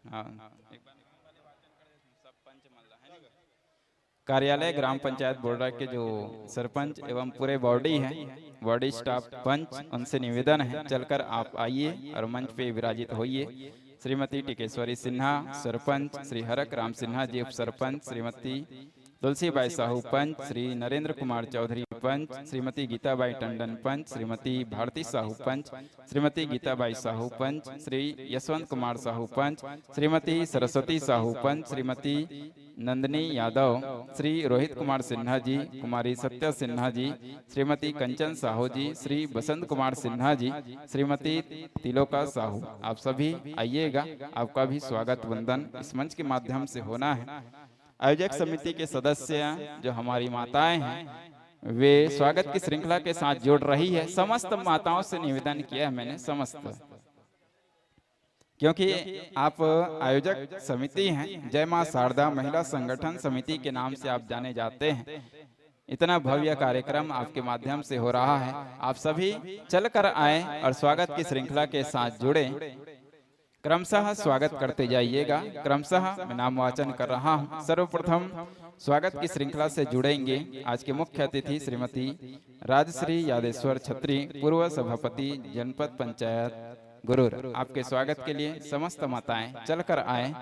हाँ, एक बार सब पंच मन ला, है ना? कार्यालय ग्राम पंचायत बोडरा के जो सरपंच एवं पूरे बॉडी है, बॉडी स्टाफ, पंच, उनसे निवेदन है, चलकर आप आइए और मंच पे विराजित होइए। श्रीमती टिकेश्वरी सिन्हा सरपंच, श्री हरक राम सिन्हा जी उप सरपंच, श्रीमती तुलसीबाई साहू पंच, श्री नरेंद्र कुमार चौधरी पंच, श्रीमती गीताबाई टंडन पंच, श्रीमती भारती साहू पंच, श्रीमती गीताबाई साहू पंच, श्री यशवंत कुमार साहू पंच, श्रीमती सरस्वती साहू पंच, श्रीमती नंदिनी यादव, श्री रोहित कुमार सिन्हा जी, कुमारी सत्या सिन्हा जी, श्रीमती कंचन साहू जी, श्री बसंत कुमार सिन्हा जी, श्रीमती तिलोका साहू, आप सभी आइएगा। आपका भी स्वागत वंदन इस मंच के माध्यम से होना है। आयोजक समिति के सदस्य जो हमारी माताएं हैं, वे स्वागत की श्रृंखला के साथ जुड़ रही है। समस्त माताओं से निवेदन किया है मैंने, समस्त, क्योंकि आप आयोजक समिति हैं, जय मां शारदा महिला संगठन समिति के नाम से आप जाने जाते हैं। इतना भव्य कार्यक्रम आपके माध्यम से हो रहा है, आप सभी चलकर आए और स्वागत की श्रृंखला के साथ जुड़े। क्रमशः स्वागत करते जाइएगा। क्रमशः मैं नाम वाचन कर रहा हूं। सर्वप्रथम स्वागत की श्रृंखला से जुड़ेंगे आज के मुख्य अतिथि श्रीमती राजश्री यादेश्वर छत्री, पूर्व सभापति जनपद पंचायत गुरूर। आपके स्वागत के लिए समस्त माताएं चलकर आए।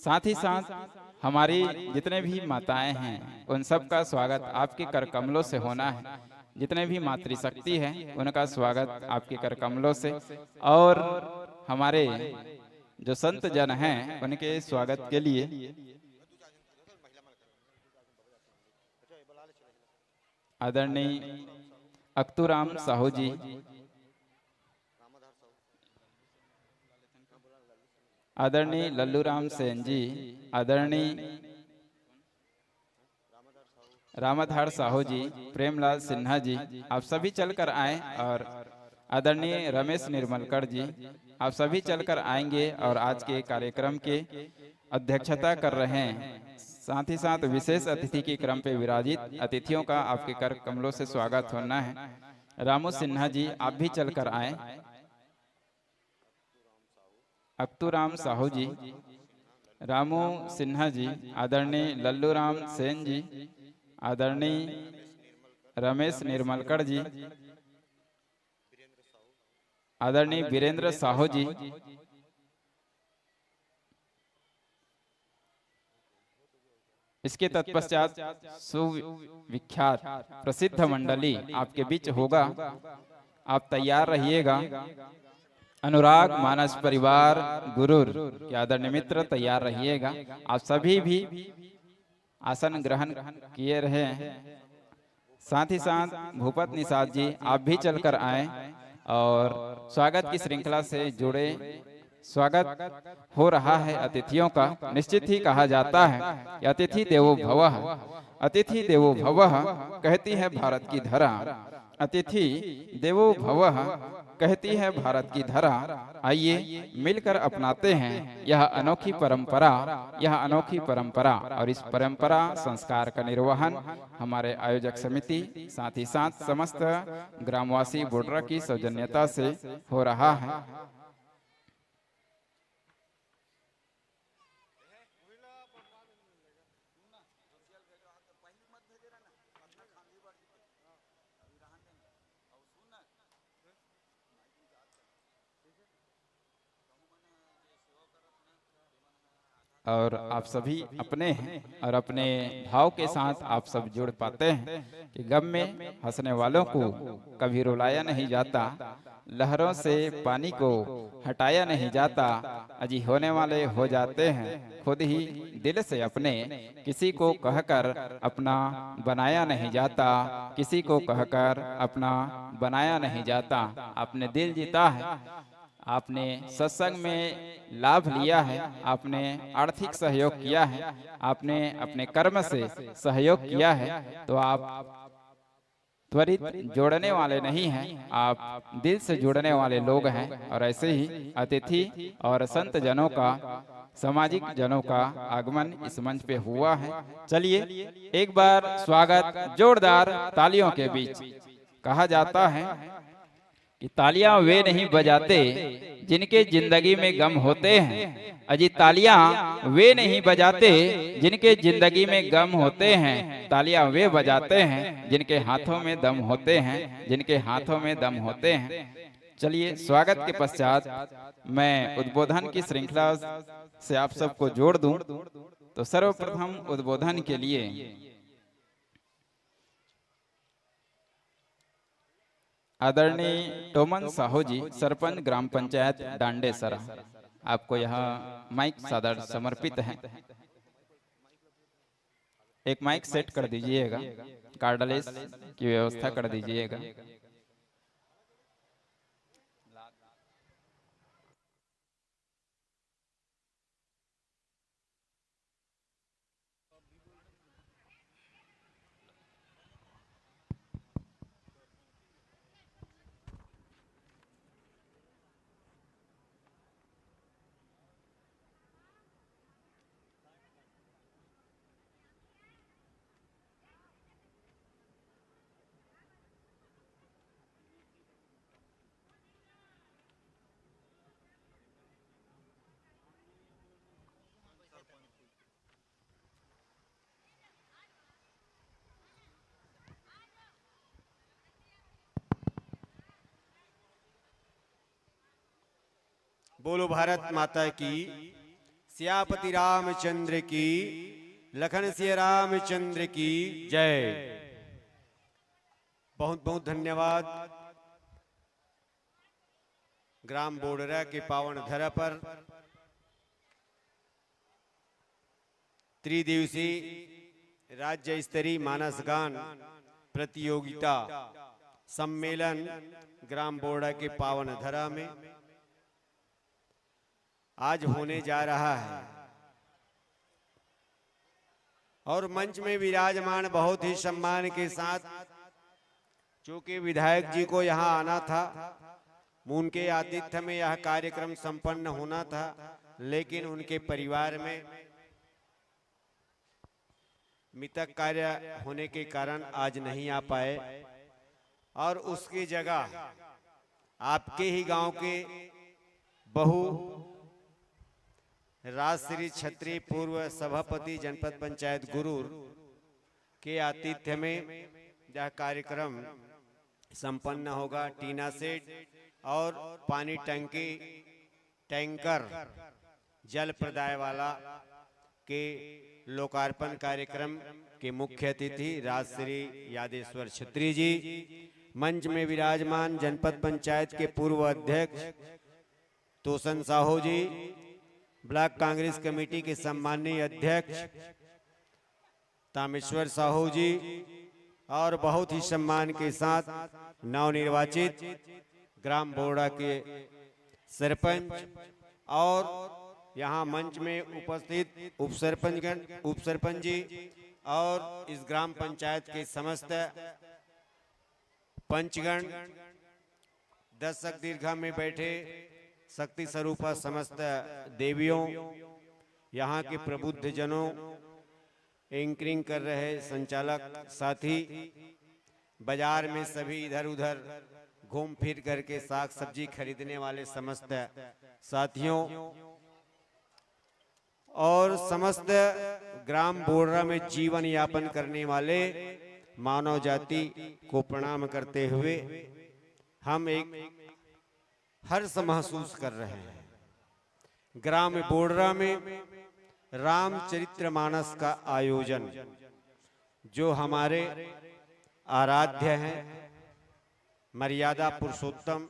साथ ही साथ हमारी जितने भी माताएं हैं, उन सबका स्वागत आपके कर कमलों से होना है। जितने भी मातृशक्ति है, उनका स्वागत आपके कर कमलों से। और हमारे जो संत जन हैं, उनके स्वागत के लिए आदरणीय अक्तूराम साहू जी, आदरणीय लल्लूराम सेन जी, आदरणीय रामाधार साहू जी, प्रेमलाल सिन्हा जी, आप सभी चलकर आए। और आदरणीय रमेश निर्मलकर जी, आप सभी चलकर आएंगे और आज के कार्यक्रम के अध्यक्षता कर रहे हैं। साथ ही साथ विशेष अतिथि के क्रम पे विराजित अतिथियों का आपके कर कमलों से स्वागत होना है। रामू सिन्हा जी, आप भी चलकर आए। अक्तूराम साहू जी, रामू सिन्हा जी, आदरणीय लल्लूराम सेन जी, आदरणीय रमेश निर्मलकर जी, आदरणीय वीरेंद्र साहू जी, इसके तत्पश्चात सुविख्यात प्रसिद्ध मंडली आपके बीच होगा। आप तैयार रहिएगा। अनुराग मानस परिवार गुरूर के आदरणीय मित्र तैयार रहिएगा। आप सभी भी आसन ग्रहण किए रहे। साथ ही साथ भूपत निषाद जी, आप भी चलकर आए और स्वागत की श्रृंखला से जुड़े। स्वागत हो रहा है अतिथियों का। निश्चित ही कहा जाता है कि अतिथि देवो भवः, अतिथि देवो भवः कहती है भारत की धरा। अतिथि देवो भवः कहती है भारत की धरा। आइए मिलकर अपनाते हैं यह अनोखी परंपरा, यह अनोखी परंपरा। और इस परंपरा संस्कार का निर्वहन हमारे आयोजक समिति, साथ ही साथ समस्त ग्रामवासी बोडरा की सौजन्यता से हो रहा है। और आप सभी अपने हैं और अपने भाव के साथ आप सब जुड़ पाते हैं कि गम में हंसने वालों को कभी रुलाया नहीं जाता, लहरों से पानी को हटाया नहीं जाता। अजी होने वाले हो जाते हैं खुद ही दिल से अपने, किसी को कहकर अपना बनाया नहीं जाता, किसी को कहकर अपना बनाया नहीं जाता। आपने दिल जीता है, आपने सत्संग में लाभ लिया है, आपने आर्थिक सहयोग किया है, आपने अपने कर्म से सहयोग किया है, तो आप त्वरित जोड़ने वाले नहीं हैं, आप दिल से जुड़ने वाले लोग हैं। और ऐसे ही अतिथि और संत जनों का, सामाजिक जनों का आगमन इस मंच पे हुआ है। चलिए एक बार स्वागत जोरदार तालियों के बीच। कहा जाता है कि तालियां वे नहीं बजाते जिनके जिंदगी में गम होते हैं। अजी, तालियां वे नहीं बजाते जिनके जिंदगी में गम होते हैं। तालियां वे बजाते हैं जिनके हाथों में दम होते हैं, जिनके हाथों में दम होते हैं। चलिए, स्वागत के पश्चात मैं उद्बोधन की श्रृंखला से आप सबको जोड़ दूं। तो सर्वप्रथम उद्बोधन के लिए आदरणीय टोमन साहू जी, सरपंच ग्राम पंचायत डांडेसरा, आपको यह माइक सादर समर्पित है। एक माइक सेट कर दीजिएगा, कार्डलेस की व्यवस्था कर दीजिएगा। बोलो भारत माता की, सियापति रामचंद्र की, लखन सिया रामचंद्र की जय। बहुत बहुत धन्यवाद। ग्राम बोडरा के पावन धरा पर त्रिदिवसीय राज्य स्तरीय मानस गान प्रतियोगिता सम्मेलन ग्राम बोडरा के पावन धरा में आज होने जा रहा है और मंच में विराजमान बहुत ही सम्मान के साथ, चूंकि विधायक जी को यहाँ आना था, उनके आतिथ्य में यह कार्यक्रम संपन्न होना था, लेकिन उनके परिवार में मृतक कार्य होने के कारण आज नहीं आ पाए और उसकी जगह आपके ही गांव के बहु राजश्री छत्री, पूर्व सभापति जनपद पंचायत गुरूर के आतिथ्य में यह कार्यक्रम संपन्न होगा। टीना शेड और पानी टंकी, टैंकर, जल प्रदाय वाला के लोकार्पण कार्यक्रम के मुख्य अतिथि राजश्री यादेश्वर छत्री जी, मंच में विराजमान जनपद पंचायत के पूर्व अध्यक्ष तोसन साहू जी, ब्लॉक कांग्रेस कमेटी के सम्माननीय अध्यक्ष तामेश्वर साहू जी और बहुत ही सम्मान के साथ नवनिर्वाचित ग्राम बोडरा के सरपंच और यहाँ मंच में उपस्थित उपसरपंचगण, उपसरपंच जी और इस ग्राम पंचायत के समस्त पंचगण, दर्शक दीर्घा में बैठे शक्ति स्वरूपा समस्त देवियों, यहाँ के प्रबुद्ध जनों, एंकरिंग कर रहे संचालक साथी, बाजार में सभी इधर उधर घूम फिर करके साग सब्जी खरीदने वाले समस्त साथियों और समस्त ग्राम बोडरा में जीवन यापन करने वाले मानव जाति को प्रणाम करते हुए हम एक हर्ष महसूस कर रहे हैं। ग्राम बोडरा में रामचरित्र मानस का आयोजन, जो हमारे आराध्य हैं, मर्यादा पुरुषोत्तम,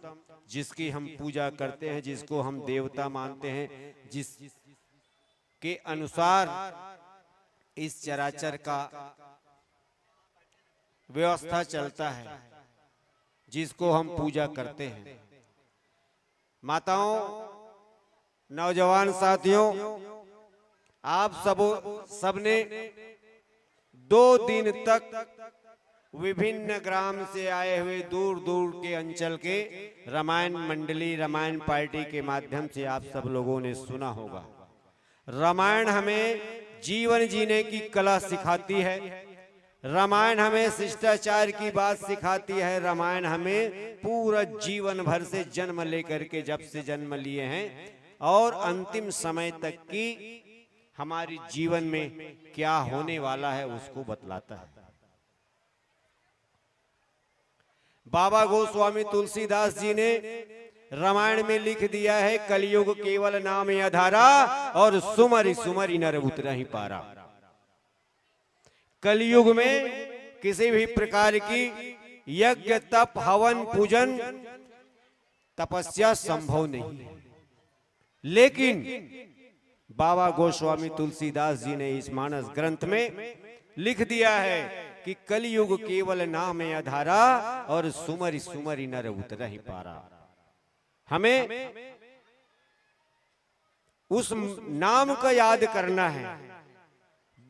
जिसकी हम पूजा करते हैं, जिसको हम देवता मानते हैं, जिस के अनुसार इस चराचर का व्यवस्था चलता है, जिसको हम पूजा करते हैं। माताओं, नौजवान साथियों, आप सब, सबने दो दिन तक विभिन्न ग्राम से आए हुए दूर दूर के अंचल के रामायण मंडली, रामायण पार्टी के माध्यम से आप सब लोगों ने सुना होगा। रामायण हमें जीवन जीने की कला सिखाती है, रामायण हमें शिष्टाचार की बात सिखाती है। रामायण हमें पूरा जीवन भर से, जन्म लेकर के, जब से जन्म लिए हैं और अंतिम समय तक की हमारी जीवन में क्या होने वाला है, उसको बतलाता है। बाबा गोस्वामी तुलसीदास जी ने रामायण में लिख दिया है, "कलयुग केवल नाम अधारा, और सुमरि सुमरि नर उतरहि पारा।" कलयुग में किसी भी प्रकार की यज्ञ, तप, हवन, पूजन, तपस्या संभव नहीं है। लेकिन बाबा गोस्वामी तुलसीदास जी ने इस मानस ग्रंथ में लिख दिया है कि "कलयुग केवल नाम अधारा, और सुमरि सुमरि नर उतरहि पारा।" हमें उस नाम का याद करना है,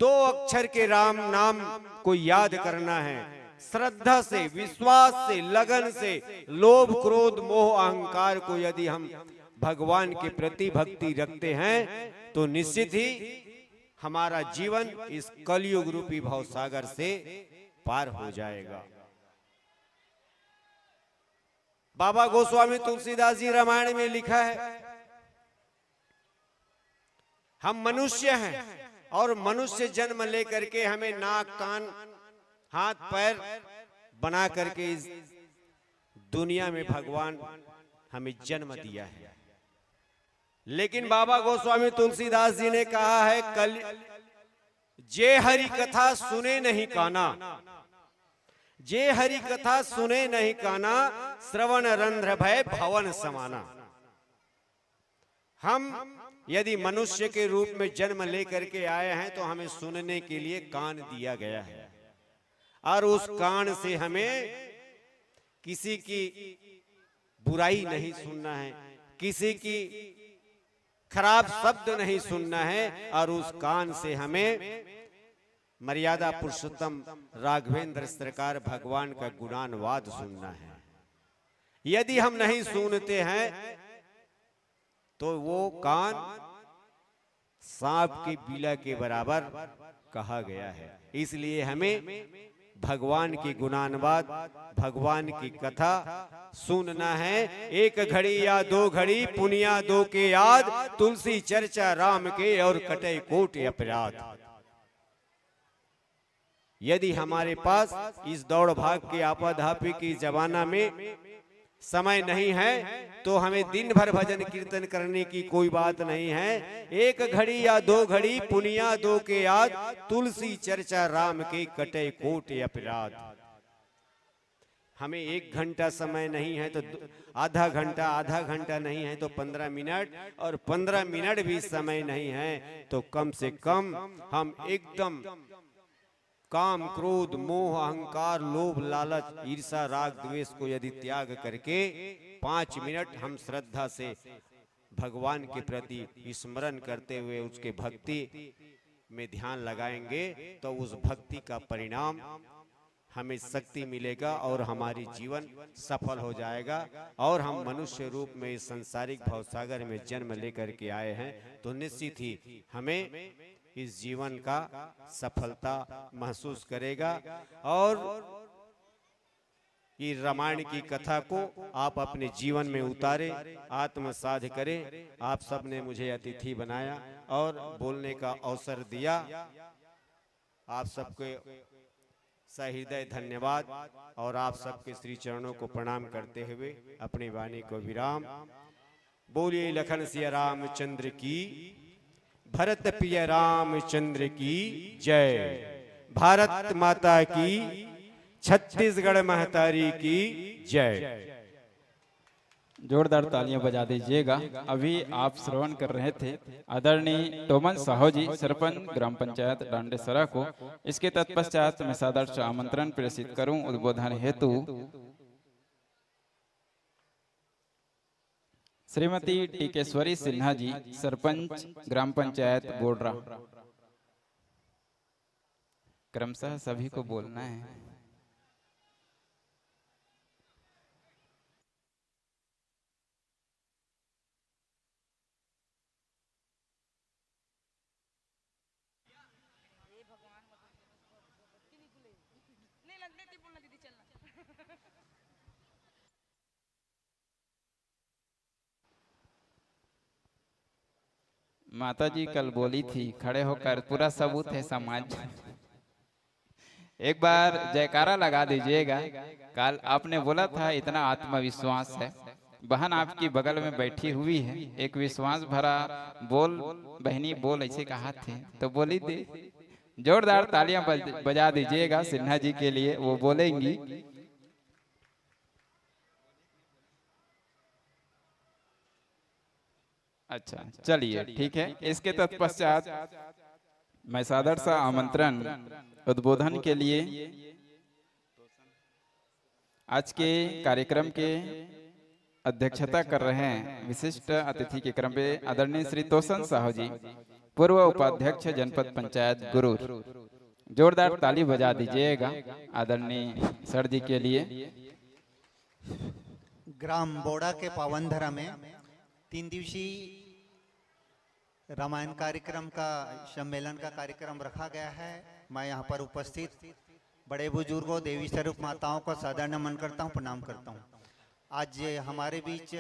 दो अक्षर के राम नाम को याद करना है। श्रद्धा से, विश्वास से, लगन से, लोभ, क्रोध, मोह, अहंकार को यदि हम भगवान के प्रति भक्ति रखते हैं, तो निश्चित ही हमारा जीवन इस कलयुग रूपी भवसागर से पार हो जाएगा। बाबा गोस्वामी तुलसीदास जी रामायण में लिखा है, हम मनुष्य हैं और मनुष्य जन्म लेकर के हमें नाक, कान, हाथ, पैर बना करके इस दुनिया में भगवान हमें जन्म दिया है। लेकिन बाबा गोस्वामी तुलसीदास जी ने कहा है, "कल जे हरि कथा सुने नहीं काना, जे हरि कथा सुने नहीं काना, श्रवण रंध्र भय भवन समाना।" हम यदि मनुष्य के रूप में जन्म लेकर के आए हैं, तो हमें सुनने के लिए कान दिया गया है, और उस कान से हमें किसी की बुराई नहीं सुनना है, किसी की खराब शब्द नहीं सुनना है, और उस कान से हमें मर्यादा पुरुषोत्तम राघवेंद्र सरकार भगवान का गुणानुवाद सुनना है। यदि हम नहीं सुनते हैं, तो वो कान सांप के बीला के बराबर कहा गया है। इसलिए हमें भगवान की गुणानुवाद, भगवान की कथा सुनना है। "एक घड़ी या दो घड़ी पुनिया दो के याद, तुलसी चर्चा राम के और कटे कोटि अपराध।" यदि हमारे पास इस दौड़ भाग के आपाधापी की जमाना में समय नहीं है, तो हमें दिन भर भजन कीर्तन करने की कोई बात नहीं है। "एक घड़ी या दो घड़ी पुनिया दो के याद, तुलसी चर्चा राम के कटे कोटि अपराध।" हमें एक घंटा समय नहीं है तो दो, आधा घंटा, आधा घंटा नहीं है तो पन्द्रह मिनट, और पन्द्रह मिनट भी समय नहीं है तो कम से कम हम एकदम काम, क्रोध, मोह, अहंकार, लोभ, लालच, ईर्षा, राग, द्वेष को यदि त्याग करके पाँच मिनट हम श्रद्धा से भगवान के प्रति स्मरण करते हुए उसके भक्ति में ध्यान लगाएंगे, तो उस भक्ति का परिणाम हमें शक्ति मिलेगा और हमारी जीवन सफल हो जाएगा। और हम मनुष्य रूप में इस सांसारिक भवसागर में जन्म लेकर के आए हैं, तो निश्चित ही हमें इस जीवन का सफलता महसूस करेगा। और ये रामायण की कथा को आप अपने जीवन में उतारें, आत्मसाध करें। आप सब ने मुझे अतिथि बनाया और बोलने का अवसर दिया। आप सबके सहृदय धन्यवाद और आप सबके श्री चरणों को प्रणाम करते हुए अपनी वाणी को विराम। बोलिए लखन सिया रामचंद्र की, भरत प्रिय रामचंद्र की जय, भारत माता की, छत्तीसगढ़ महतारी की जय। जोरदार तालियां बजा दीजिएगा। अभी आप श्रवण कर रहे थे आदरणीय टोमन साहू जी, सरपंच ग्राम पंचायत डांडेसरा को। इसके तत्पश्चात मैं सादर से आमंत्रण प्रेषित करूं उद्बोधन हेतु श्रीमती टीकेश्वरी सिन्हा जी, सरपंच ग्राम पंचायत बोडरा। क्रमशः सभी को बोलना है। माता जी कल बोली थी, खड़े होकर, पूरा सबूत है समाज। एक बार जयकारा लगा दीजिएगा। कल आपने बोला था, इतना आत्मविश्वास है। बहन आपकी बगल में बैठी हुई है, एक विश्वास भरा बोल, बहनी बोल, ऐसे कहा थे तो बोली दे। जोरदार तालियां बज, बजा दीजिएगा सिन्हा जी के लिए, वो बोलेंगी। अच्छा, चलिए, ठीक है। इसके तत्पश्चात मैं सादर सा आमंत्रण उद्बोधन के लिए आज के कार्यक्रम के अध्यक्षता कर रहे हैं विशिष्ट अतिथि के क्रम में आदरणीय श्री तोसन साहू जी, पूर्व उपाध्यक्ष जनपद पंचायत गुरूर। जोरदार ताली बजा दीजिएगा आदरणीय सर जी के लिए। ग्राम बोड़ा के पावन धरा में तीन दिवसीय रामायण कार्यक्रम का, सम्मेलन का कार्यक्रम रखा गया है। मैं यहाँ पर उपस्थित बड़े बुजुर्गों, देवी स्वरूप माताओं का सादर नमन करता हूँ, प्रणाम करता हूँ। आज हमारे बीच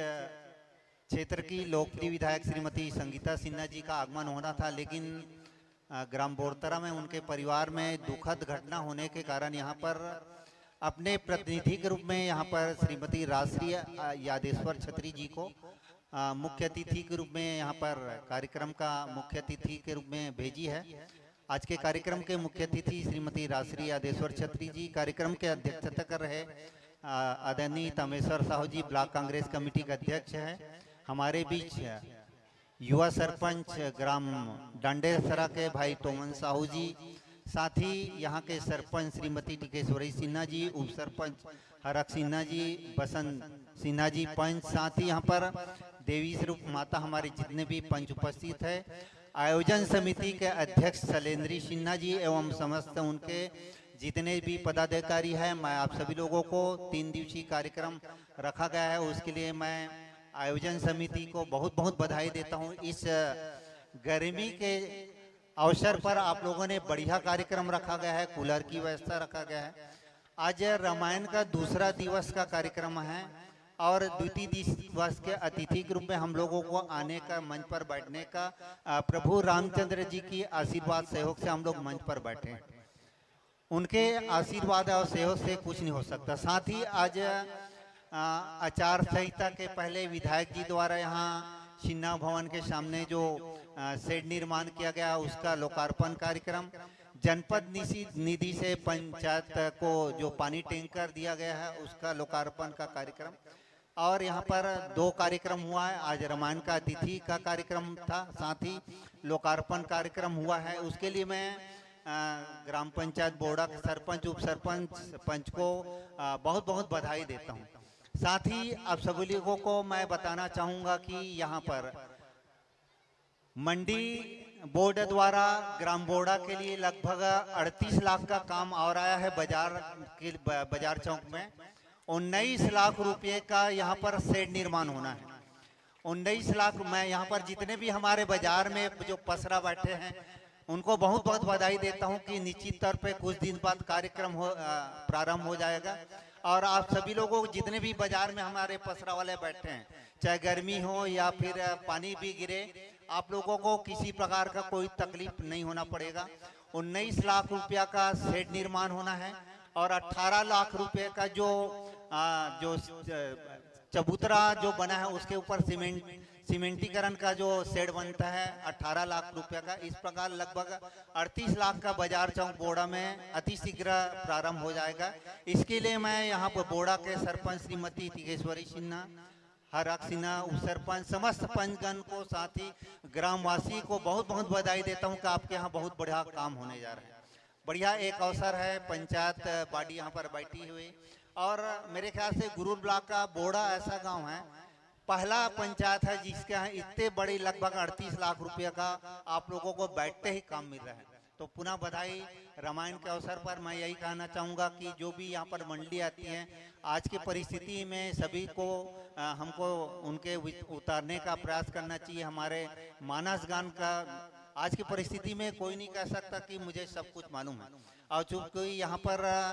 क्षेत्र की लोकप्रिय विधायक श्रीमती संगीता सिन्हा जी का आगमन होना था, लेकिन अ, ग्राम बोड़तरा में उनके परिवार में दुखद घटना होने के कारण यहाँ पर अपने प्रतिनिधि के रूप में यहाँ पर श्रीमती राजश्री, अ, यादेश्वर छत्री जी को, अ, मुख्य अतिथि के रूप में यहाँ पर कार्यक्रम का मुख्य अतिथि के रूप में भेजी है। आज के कार्यक्रम के मुख्य अतिथि श्रीमती राजश्री यादेश्वर छत्री जी, कार्यक्रम के अध्यक्षता कर रहे, अ, आदरणीय तमेश्वर साहू जी, ब्लॉक कांग्रेस कमेटी के अध्यक्ष है, हमारे बीच युवा सरपंच ग्राम डंडेसरा के भाई तोमन साहू जी, साथ ही यहाँ के सरपंच श्रीमती टिकेश्वरी सिन्हा जी, उप सरपंच हरक सिन्हा जी, बसंत सिन्हा जी पंच, साथ ही यहाँ पर देवी स्वरूप माता हमारे जितने भी पंच उपस्थित है, आयोजन समिति के अध्यक्ष शैलेंद्री सिन्हा जी एवं समस्त उनके जितने भी पदाधिकारी हैं, मैं आप सभी लोगों को, तीन दिवसीय कार्यक्रम रखा गया है, उसके लिए मैं आयोजन समिति को बहुत बहुत बधाई देता हूँ। इस गर्मी के अवसर पर आप लोगों ने बढ़िया कार्यक्रम रखा गया है, कूलर की व्यवस्था रखा गया है। आज रामायण का दूसरा दिवस का कार्यक्रम है और द्वितीय दिवस के अतिथि के रूप में हम लोगों को आने का, मंच पर बैठने का, अ, प्रभु रामचंद्र जी की आशीर्वाद सहयोग से हम लोग मंच पर बैठे हैं। उनके आशीर्वाद और सहयोग से कुछ नहीं हो सकता। साथ ही आज, अ, आचार संहिता के पहले विधायक जी द्वारा यहाँ सिन्हा भवन के सामने जो, अ, शेड निर्माण किया गया, उसका लोकार्पण कार्यक्रम, जनपद निधि, निधि से पंचायत को जो पानी टैंकर दिया गया है, उसका लोकार्पण का कार्यक्रम, और यहाँ पर दो कार्यक्रम हुआ है। आज रामायण का अतिथि का कार्यक्रम था, साथ ही लोकार्पण कार्यक्रम हुआ है। उसके लिए मैं, अ, ग्राम पंचायत बोड़ा के सरपंच, उप सरपंच, पंच को, अ, बहुत बहुत बधाई देता हूँ। साथ ही आप सभी लोगों को मैं बताना चाहूँगा कि यहाँ पर मंडी बोर्ड द्वारा ग्राम बोड़ा के लिए लगभग अड़तीस लाख का काम और आया है बाजार के, ब-, बाजार चौक में। उन्नीस लाख रुपए का यहाँ पर शेड निर्माण होना है। उन्नीस लाख, मैं यहाँ पर जितने भी हमारे बाजार में जो पसरा बैठे हैं, उनको बहुत बहुत बधाई देता हूँ कि निश्चित तौर पे कुछ दिन बाद कार्यक्रम हो, अ, प्रारंभ हो जाएगा। और आप सभी लोगों को, जितने भी बाजार में हमारे पसरा वाले बैठे हैं, चाहे गर्मी हो या फिर, अ, पानी भी गिरे, आप लोगों को किसी प्रकार का कोई तकलीफ नहीं होना पड़ेगा। उन्नीस लाख रुपया का शेड निर्माण होना है और अठारह लाख रुपए का जो, अ, जो, अ, चबूतरा जो बना है, उसके ऊपर सीमेंट, सीमेंटीकरण का जो शेड बनता है अठारह लाख रुपया का, इस प्रकार लगभग अड़तीस लाख का बाजार चौक बोड़ा में अतिशीघ्र प्रारंभ हो जाएगा। इसके लिए मैं यहाँ पर बोड़ा के सरपंच श्रीमती टिकेश्वरी सिन्हा, हरक सिन्हा, उप सरपंच, समस्त पंचगण को, साथ ही ग्रामवासी को बहुत बहुत बधाई देता हूँ कि आपके यहाँ बहुत बढ़िया काम होने जा रहा है। बढ़िया एक अवसर है, पंचायत बॉडी यहाँ पर बैठी हुई, और मेरे ख्याल से गुरूर ब्लॉक का बोड़ा ऐसा गांव है, पहला पंचायत है जिसके यहाँ इतने बड़े, लगभग अड़तीस लाख रुपया का आप लोगों को बैठते ही काम मिल रहा है। तो पुनः बधाई। रामायण के अवसर पर मैं यही कहना चाहूँगा कि जो भी यहाँ पर मंडली आती है, आज की परिस्थिति में सभी को, अ, हमको उनके वि-, उतारने का प्रयास करना चाहिए। हमारे मानस गान का, आज की परिस्थिति में कोई नहीं कह सकता कि मुझे सब कुछ मालूम है। और चूंकि यहाँ पर, अ,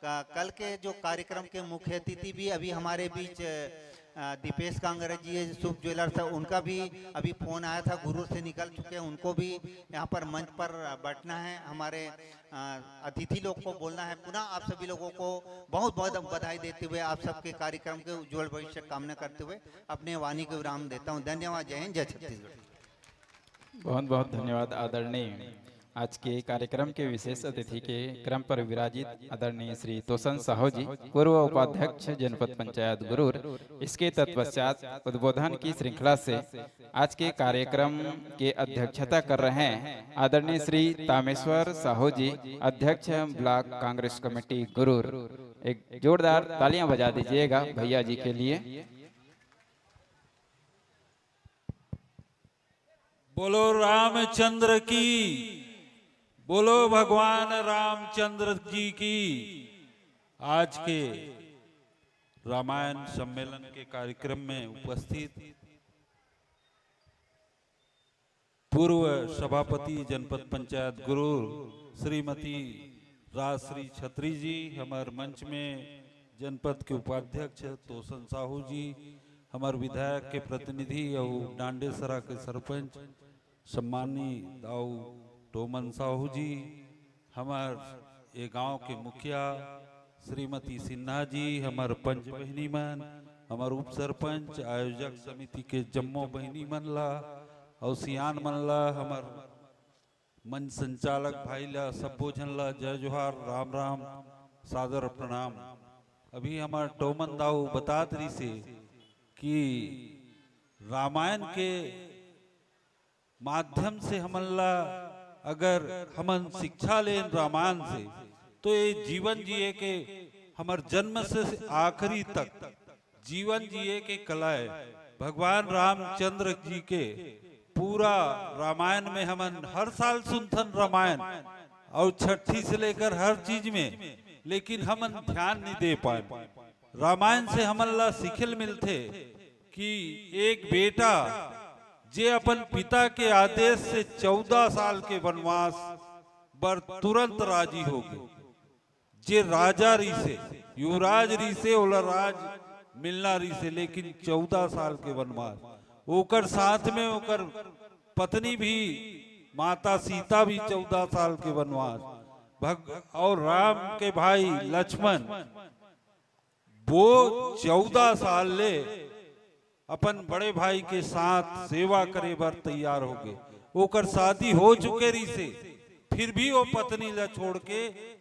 क-, कल के जो कार्यक्रम के मुख्य अतिथि भी अभी हमारे बीच, अ, अ, दीपेश कांगड़ा जी है, शुभ ज्वेलर्स है, उनका भी अभी फोन आया था, गुरूर से निकल चुके हैं, उनको भी यहाँ पर मंच पर बैठना है। हमारे, अ, अतिथि लोग को बोलना है। पुनः आप सभी लोगों को बहुत बहुत बधाई देते हुए, आप सबके कार्यक्रम के उज्जवल भविष्य कामना करते हुए अपने वाणी को विराम देता हूँ। धन्यवाद। जय हिंद, जय छत्तीसगढ़। बहुत बहुत धन्यवाद आदरणीय। आज के कार्यक्रम के विशेष अतिथि के क्रम पर विराजित आदरणीय श्री तोसन साहू जी, पूर्व उपाध्यक्ष जनपद पंचायत गुरूर, इसके तत्पश्चात उद्बोधन की श्रृंखला से आज के कार्यक्रम के अध्यक्षता कर रहे हैं आदरणीय श्री तामेश्वर साहू जी, अध्यक्ष ब्लॉक कांग्रेस कमेटी गुरूर। एक जोरदार तालियां बजा दीजिएगा भैया जी के लिए। बोलो रामचंद्र की, बोलो भगवान रामचंद्र जी की। आज के रामायण सम्मेलन के कार्यक्रम में उपस्थित पूर्व सभापति जनपद पंचायत गुरूर श्रीमती राजश्री छत्री जी, हमर मंच में जनपद के उपाध्यक्ष तोसन साहू जी, हमर विधायक के प्रतिनिधि अउ डांडेसरा के सरपंच सम्मानी दाऊ टोमन साहू जी, हमर ए गांव के मुखिया श्रीमती सिन्हा जी, हमर पंच बहिनी मन, हमर उप सरपंच, आयोजक समिति के जम्मो बहिनी मन ला अउ सियान मन ला, हमर मंच संचालक भाई ला, सब्बो झन ला जय जोहार, राम राम, सादर प्रणाम। अभी हमर टोमन दाऊ बतात रिसे कि रामायण के माध्यम से हमन ला अगर हमन शिक्षा लेन रामायण से, तो ये जीवन जिए के हमर जन्म से आखिरी तक जीवन जिए के कला है। भगवान रामचंद्र जी के पूरा रामायण में हमन हर साल सुनथन रामायण, और छठी से लेकर हर चीज में, लेकिन हमन ध्यान नहीं दे पाए। रामायण से हमन ला सीखल मिलथे कि एक बेटा जे अपन पिता के आदेश से चौदह साल के वनवास बर तुरंत राजी हो गए, जे राजा रिसे, युवराज रिसे, ओला राज मिलना रिसे, लेकिन चौदह साल के वनवास, ओकर साथ में ओकर पत्नी भी, माता सीता भी चौदह साल के वनवास, भग और राम के भाई लक्ष्मण वो चौदह साल ले अपन बड़े भाई के साथ सेवा करे बर तैयार हो गए। ओकर शादी हो चुके रिसे, फिर भी वो पत्नी ला छोड़ के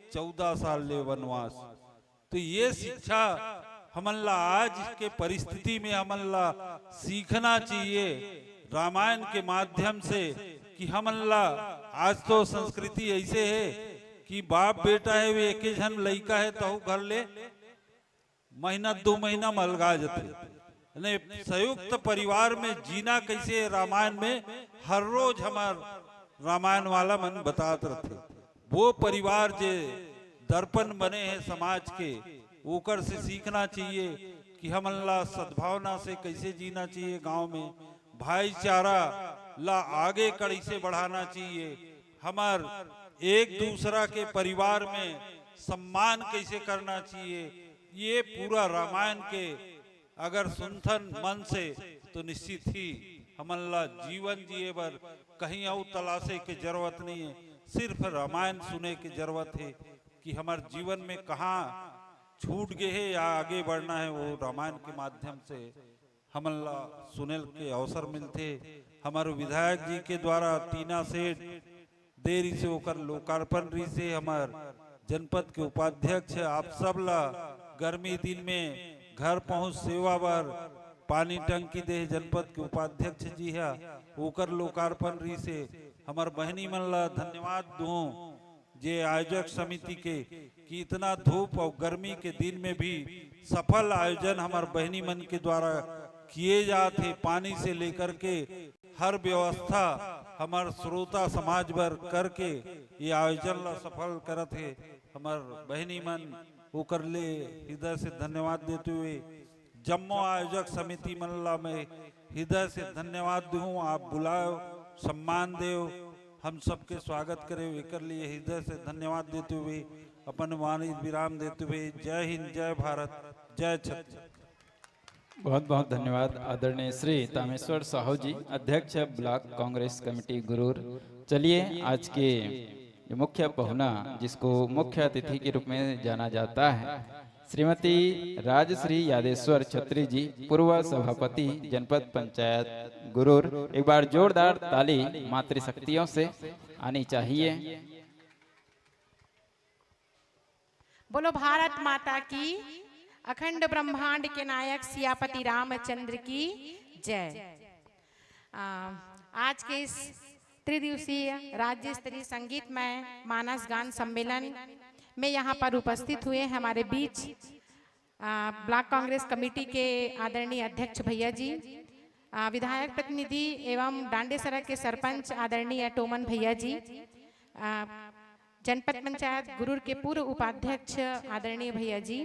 चौदह साल ले वनवास। तो ये शिक्षा हमन ला आज के परिस्थिति में हमन ला सीखना चाहिए रामायण के माध्यम से, कि हमन ला आज तो संस्कृति ऐसे है कि बाप बेटा है, वे एक ही झन लइका है, तहु घर ले महीना दो महीना म अलगा जथे। यानी संयुक्त परिवार में जीना कैसे, रामायण में हर रोज हमार रामायण वाला मन बतात रथे। वो परिवार जे दर्पण बने हैं समाज के, ओकर से सीखना चाहिए कि हमन ला सद्भावना से कैसे जीना चाहिए, गांव में भाईचारा ला आगे कैसे बढ़ाना चाहिए, हमार एक दूसरा के परिवार में सम्मान कैसे करना चाहिए। ये पूरा रामायण के अगर सुनथन मन से, तो निश्चित ही हमन ला जीवन जिए बर कहीं अउ तलाशे के जरूरत नहीं है, सिर्फ रामायण सुने के जरूरत है कि हमार जीवन में कहाँ छूट गए है या आगे बढ़ना है, वो रामायण के माध्यम से हमन ला सुने के अवसर मिलथे। हमारे विधायक जी के द्वारा टीना शेड दे रिसे, ओकर लोकार्पण रिसे, हमार जनपद के उपाध्यक्ष आप सब ला गर्मी दिन में घर पहुंच सेवा बर पानी टंकी दे जनपद के उपाध्यक्ष जी हा, ओकर लोकार्पण रिसे। हमार बहिनी मन ला धन्यवाद दूं जे आयोजक समिति के कि इतना धूप और गर्मी के दिन में भी सफल आयोजन हमार बहिनी मन के द्वारा किए जात हे। पानी से लेकर के हर व्यवस्था हमार श्रोता समाज बर करके ये आयोजन ला सफल करत हे। हमार बहिनी मन ओकर ले हृदय से धन्यवाद देते हुए जम्मो आयोजक समिति मन ला मैं हृदय से धन्यवाद दूं। आप बुलाओ, सम्मान देव, हम सबके स्वागत करे, एकर लिए हृदय से धन्यवाद देते हुए अपन वाणी विराम देते हुए जय हिंद, जय भारत, जय छत्तीसगढ़। बहुत बहुत धन्यवाद आदरणीय श्री तामेश्वर साहू जी, अध्यक्ष ब्लॉक कांग्रेस कमेटी गुरूर। चलिए, आज के जो मुख्य पहुना, जिसको मुख्य अतिथि के रूप में जाना जाता है, श्रीमती राजश्री यादेश्वर छत्री जी, पूर्व सभापति जनपद पंचायत गुरूर, एक बार जोरदार ताली मातृशक्तियों से आनी चाहिए। बोलो भारत माता की, अखंड ब्रह्मांड के नायक सियापति रामचंद्र की जय। आ, आज के इस त्रिदिवसीय राज्य स्तरीय संगीतमय मानस गान सम्मेलन में यहाँ पर उपस्थित हुए हैं हमारे बीच आ, ब्लॉक कांग्रेस कमेटी के आदरणीय अध्यक्ष भैया जी, आ, विधायक प्रतिनिधि एवं डांडेसरा के सरपंच आदरणीय टोमन भैया जी, आ, जनपद पंचायत गुरूर के पूर्व उपाध्यक्ष आदरणीय भैया जी,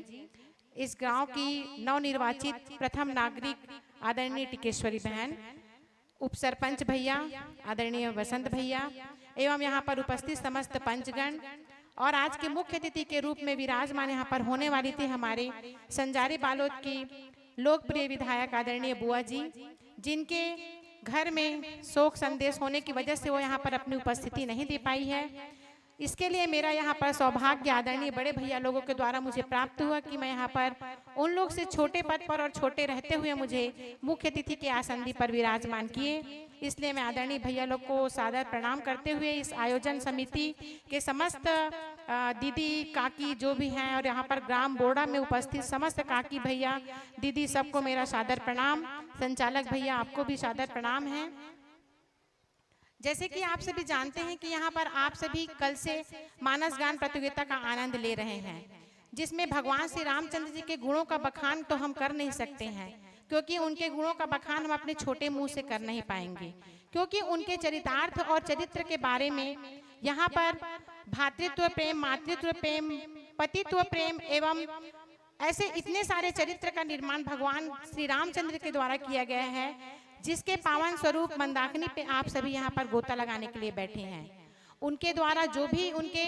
इस गांव की नवनिर्वाचित प्रथम नागरिक आदरणीय टिकेश्वरी बहन, उप सरपंच भैया, आदरणीय वसंत भैया एवं यहाँ पर उपस्थित समस्त पंचगण और आज के मुख्य अतिथि के रूप में विराजमान यहाँ पर होने वाली थी हमारे संजारी बालोद की लोकप्रिय विधायक आदरणीय बुआ जी, जिनके घर में शोक संदेश होने की वजह से वो यहाँ पर अपनी उपस्थिति नहीं दे पाई है। इसके लिए मेरा यहाँ पर सौभाग्य आदरणीय बड़े भैया लोगों के द्वारा मुझे प्राप्त हुआ कि मैं यहाँ पर उन लोग से छोटे पद पर और छोटे रहते हुए मुझे मुख्य अतिथि के आसंदी पर विराजमान किए। इसलिए मैं आदरणीय भैया लोग को सादर प्रणाम करते हुए इस आयोजन समिति के समस्त, अ, दीदी काकी जो भी हैं और यहाँ पर ग्राम बोड़ा में उपस्थित समस्त काकी भैया दीदी सबको मेरा सादर प्रणाम। संचालक भैया आपको भी सादर प्रणाम है। जैसे कि आप सभी जानते हैं कि यहाँ पर आप सभी कल से मानस गान प्रतियोगिता का आनंद ले रहे हैं, जिसमें भगवान श्री रामचंद्र जी के गुणों का बखान तो हम कर नहीं सकते हैं, क्योंकि उनके गुणों का बखान हम अपने छोटे मुंह से कर नहीं पाएंगे, क्योंकि उनके चरितार्थ और चरित्र के बारे में यहाँ पर भातृत्व प्रेम, मातृत्व प्रेम, पतित्व प्रेम एवं ऐसे इतने सारे चरित्र का निर्माण भगवान श्री रामचंद्र के द्वारा किया गया है, जिसके पावन स्वरूप मंदाकिनी पे आप सभी यहाँ पर गोता लगाने के लिए बैठे हैं। उनके द्वारा जो भी उनके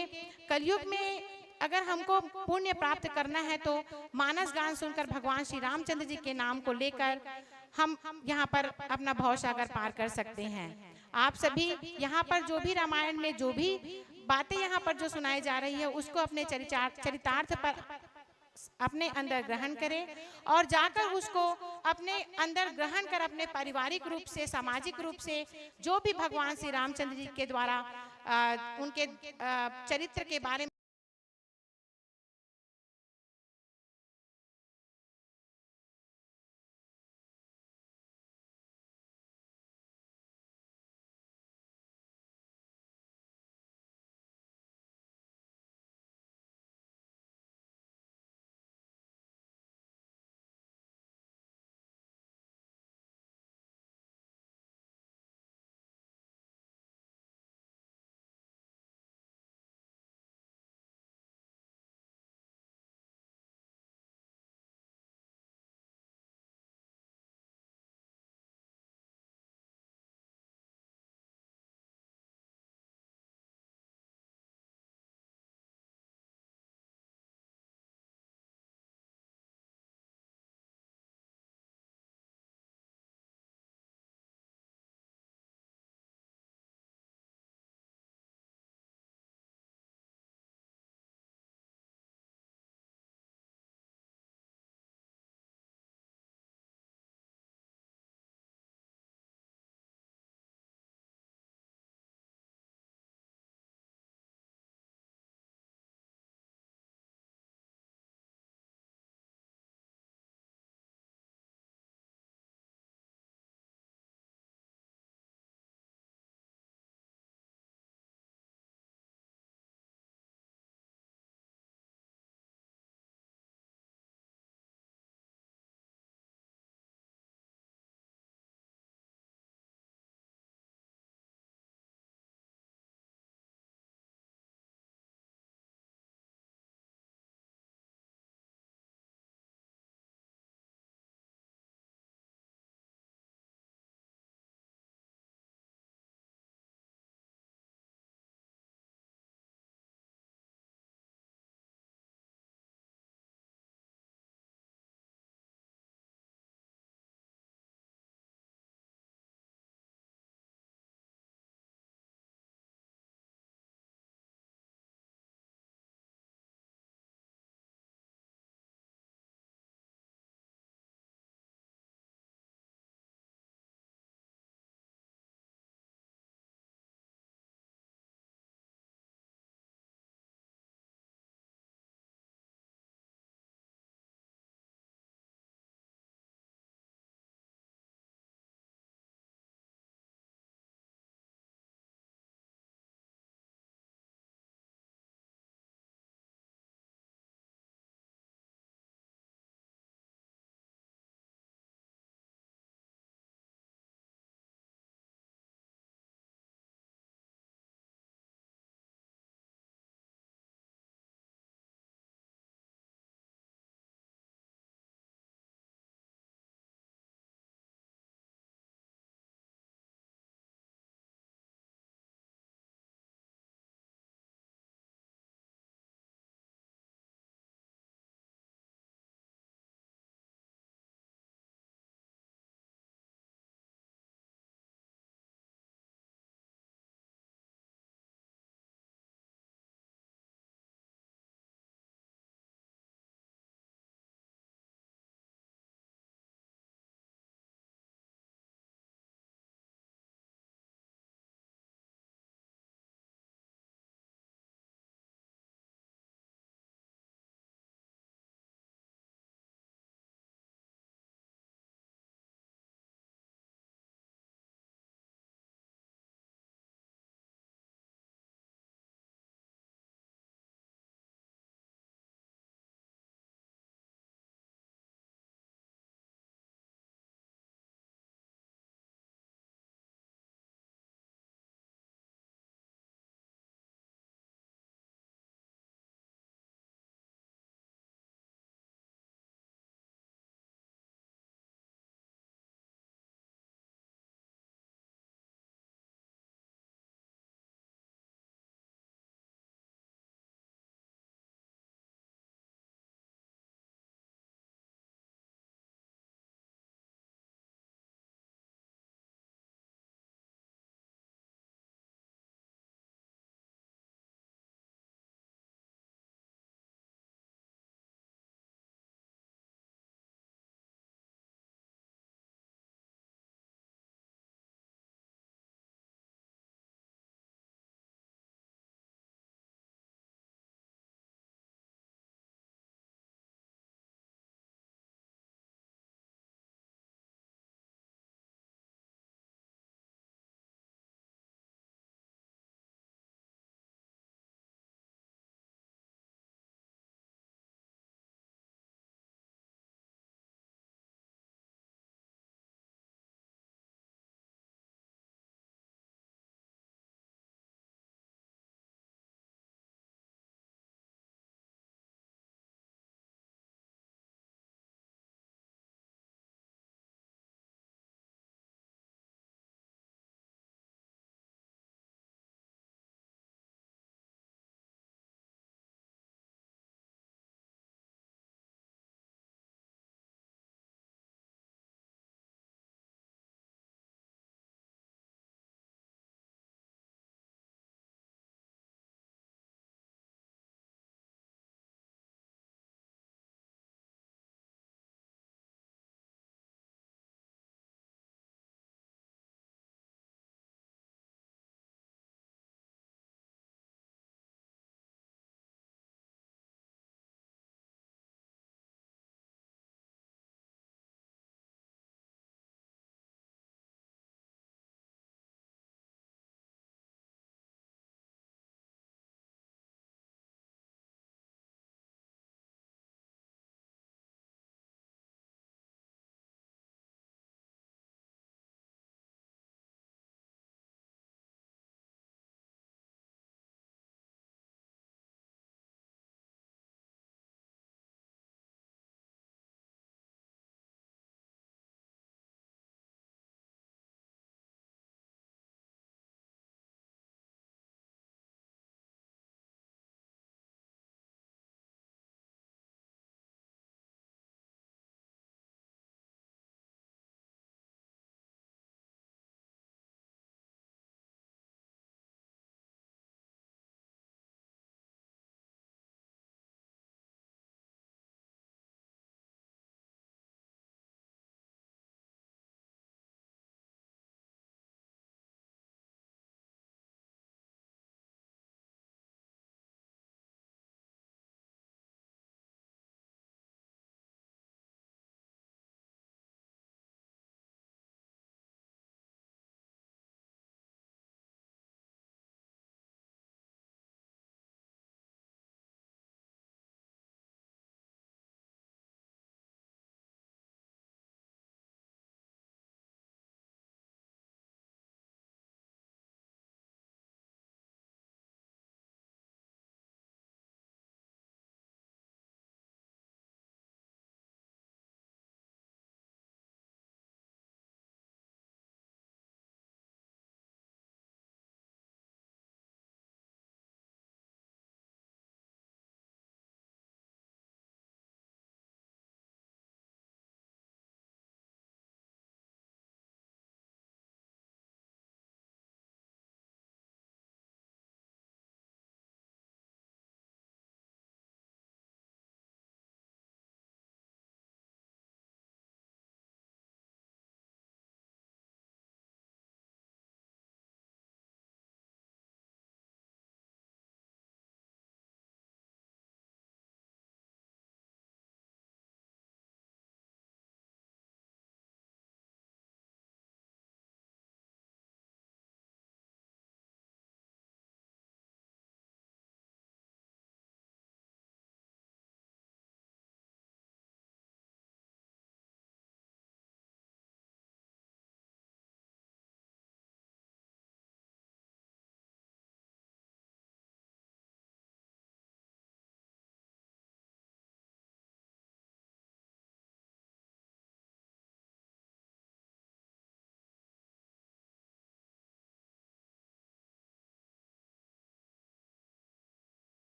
कलयुग में अगर हमको पुण्य प्राप्त करना है तो मानस गान सुनकर भगवान श्री रामचंद्र जी के नाम को लेकर हम यहाँ पर अपना भव सागर पार कर सकते हैं। आप सभी यहाँ पर जो भी रामायण में जो भी बातें यहाँ पर जो सुनाई जा रही है उसको अपने चरिचार चरितार्थ पर अपने अंदर ग्रहण करें और जाकर उसको अपने अंदर ग्रहण कर अपने पारिवारिक रूप से, सामाजिक रूप से जो भी भगवान श्री रामचंद्र जी के द्वारा, अ, उनके, अ, चरित्र के बारे में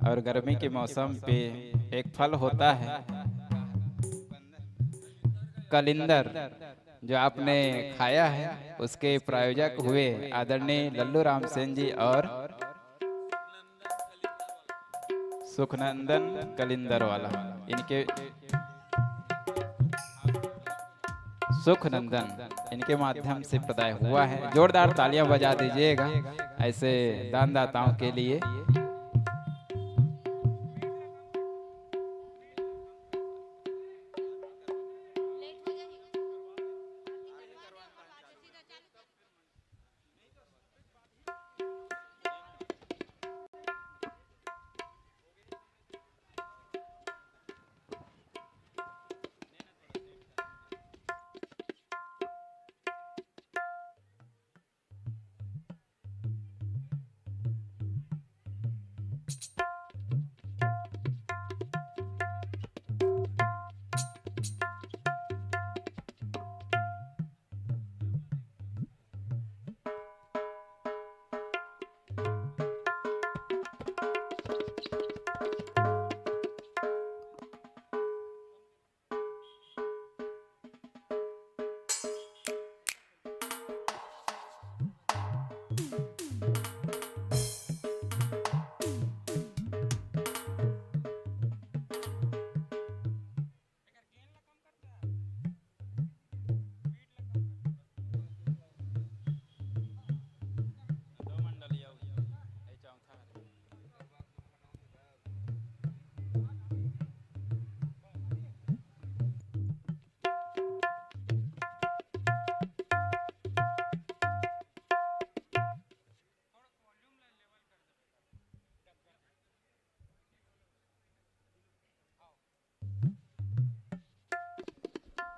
और गर्मी के मौसम पे एक फल होता है कलिंदर, जो आपने खाया है, उसके प्रायोजक हुए आदरणीय लल्लू राम सेन जी और सुखनंदन कलिंदर वाला। इनके सुखनंदन इनके माध्यम से प्रदाय हुआ है। जोरदार तालियां बजा दीजिएगा ऐसे दानदाताओं के लिए।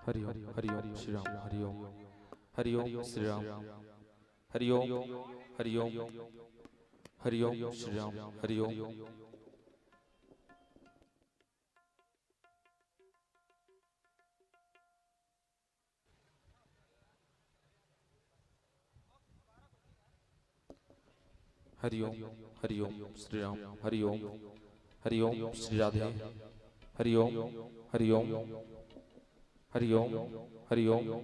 हरि ओम, हरि ओम श्री राम, हरि ओम, हरि ओम श्री राम, हरि ओम, हरि ओम, हरि ओम श्री राम, हरि ओम। हरि ओम, हरि ओम श्री राम, हरि ओम, हरि ओम श्री राधे, हरि ओम, हरि ओम, हरि ओम, हरि ओम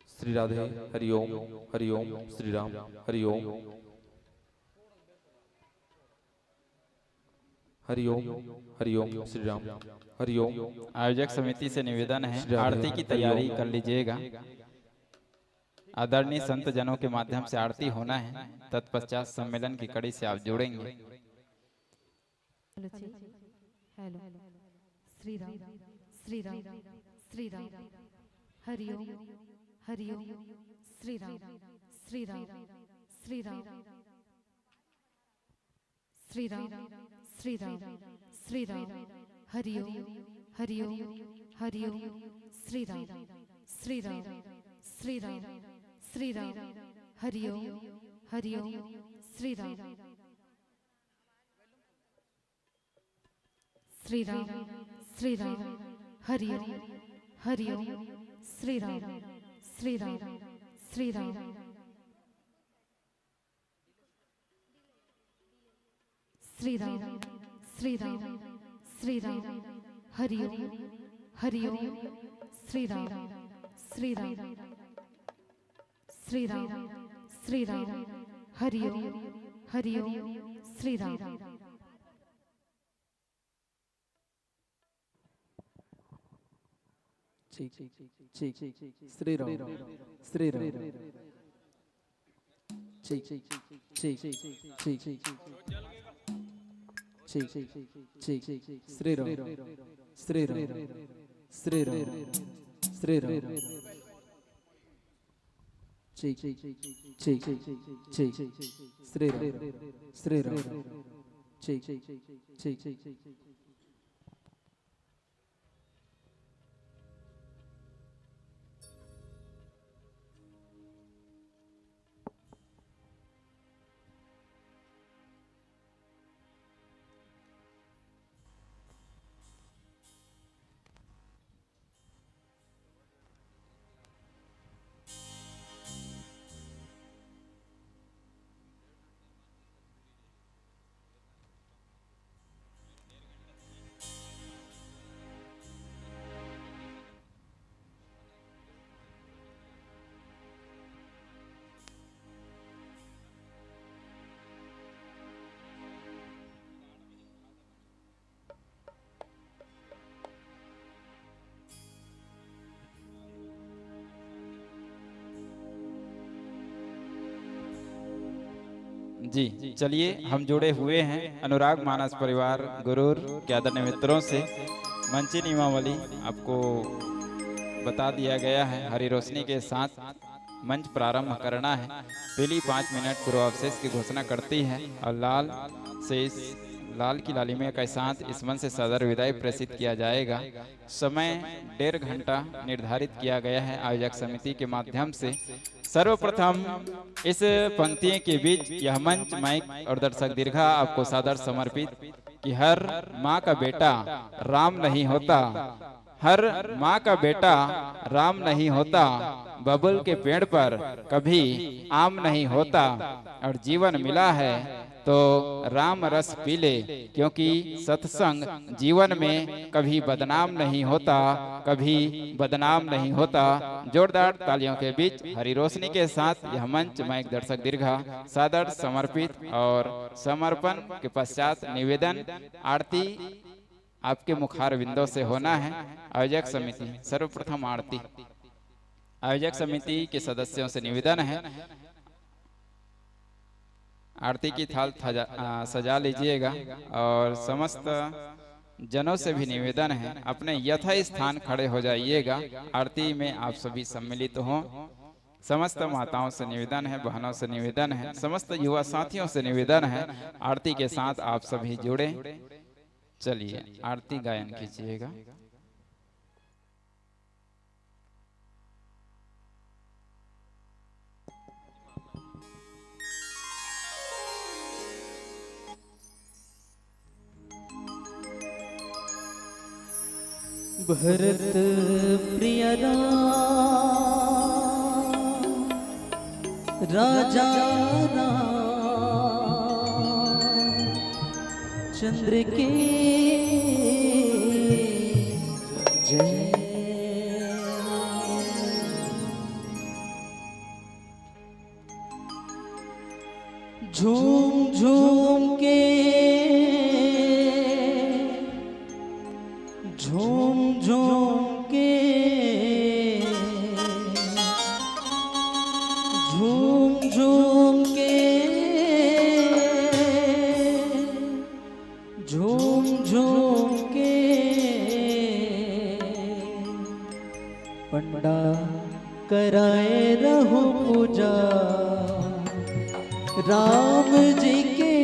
श्री राधे, हरि ओम, हरि ओम श्री राम, हरि ओम। हरि ओम, हरि ओम श्री राम, हरि ओम। आयोजक समिति से निवेदन है, श्री राधे, आरती की हरि तैयारी ओम। कर लीजिएगा। आदरणीय संत जनों के माध्यम से आरती होना है, तत्पश्चात सम्मेलन की कड़ी से आप जुड़ेंगे। हेलो जी, हेलो। श्री राम, श्री राम, श्री राम। हरि ओम, हरि ओम, श्री राम, श्री राम, श्री राम। श्री राम, श्री राम, श्री राम। हरि ओम, हरि ओम, हरि ओम। श्री राम, श्री राम, श्री राम, श्री राम। हरि ओम, हरि ओम, श्री राम। श्री राम, श्री राम, हरि ओम, हरि ओम। श्री राम, श्री राम, श्री राम। श्री राम, श्री राम, श्री राम। हरि ओम, हरि ओम। श्री राम, श्री राम, श्री राम। श्री राम, श्री राम। हरि ओम, हरि ओम। श्री राम। ठीक, ठीक, श्री राम, श्री राम। ठीक, ठीक, ठीक, श्री राम, श्री राम, श्री राम, श्री राम। ठीक, ठीक, ठीक, श्री राम, श्री राम। ठीक, ठीक, ठीक, जी, चलिए, हम जुड़े हुए हैं अनुराग मानस परिवार गुरूर के आदरणीय मित्रों से। मंची नियमावली आपको बता दिया गया है। हरी रोशनी के साथ मंच प्रारंभ करना है। पहली पाँच मिनट पूर्वावशेष की घोषणा करती है और लाल से इस लाल की लालिमा के साथ इस मंच से सादर विदाई प्रेषित किया जाएगा। समय डेढ़ घंटा निर्धारित किया गया है आयोजक समिति के माध्यम से। सर्वप्रथम इस पंक्तियों के बीच यह मंच, माइक और दर्शक दीर्घा आपको सादर समर्पित कि हर माँ का बेटा राम नहीं होता, हर माँ का बेटा राम नहीं होता, बबुल के पेड़ पर कभी आम नहीं होता, और जीवन मिला है तो राम रस पी ले, क्योंकि सत्संग जीवन में कभी बदनाम नहीं होता, कभी बदनाम नहीं होता। जोरदार तालियों के बीच हरी रोशनी के साथ यह मंच, माइक, दर्शक दीर्घा सादर समर्पित और समर्पण के पश्चात निवेदन, आरती आपके मुखारविंदों से होना है। आयोजक समिति, सर्वप्रथम आरती आयोजक समिति के सदस्यों से निवेदन है, आरती की थाल थजा-, आ, सजा लीजिएगा और समस्त जनों से भी निवेदन है, अपने यथा स्थान खड़े हो जाइएगा। आरती में आप सभी सम्मिलित हों। समस्त माताओं से निवेदन है, बहनों से निवेदन है, समस्त युवा साथियों से निवेदन है, आरती के साथ आप सभी जुड़े। चलिए, आरती गायन कीजिएगा। भरत प्रिय राम, राजा राम, चंद्र के जय। झूम झूम के, झूम झूम के, झूम झूम के, झूम झूम के पंडा कराए रहू पूजा राम जी के।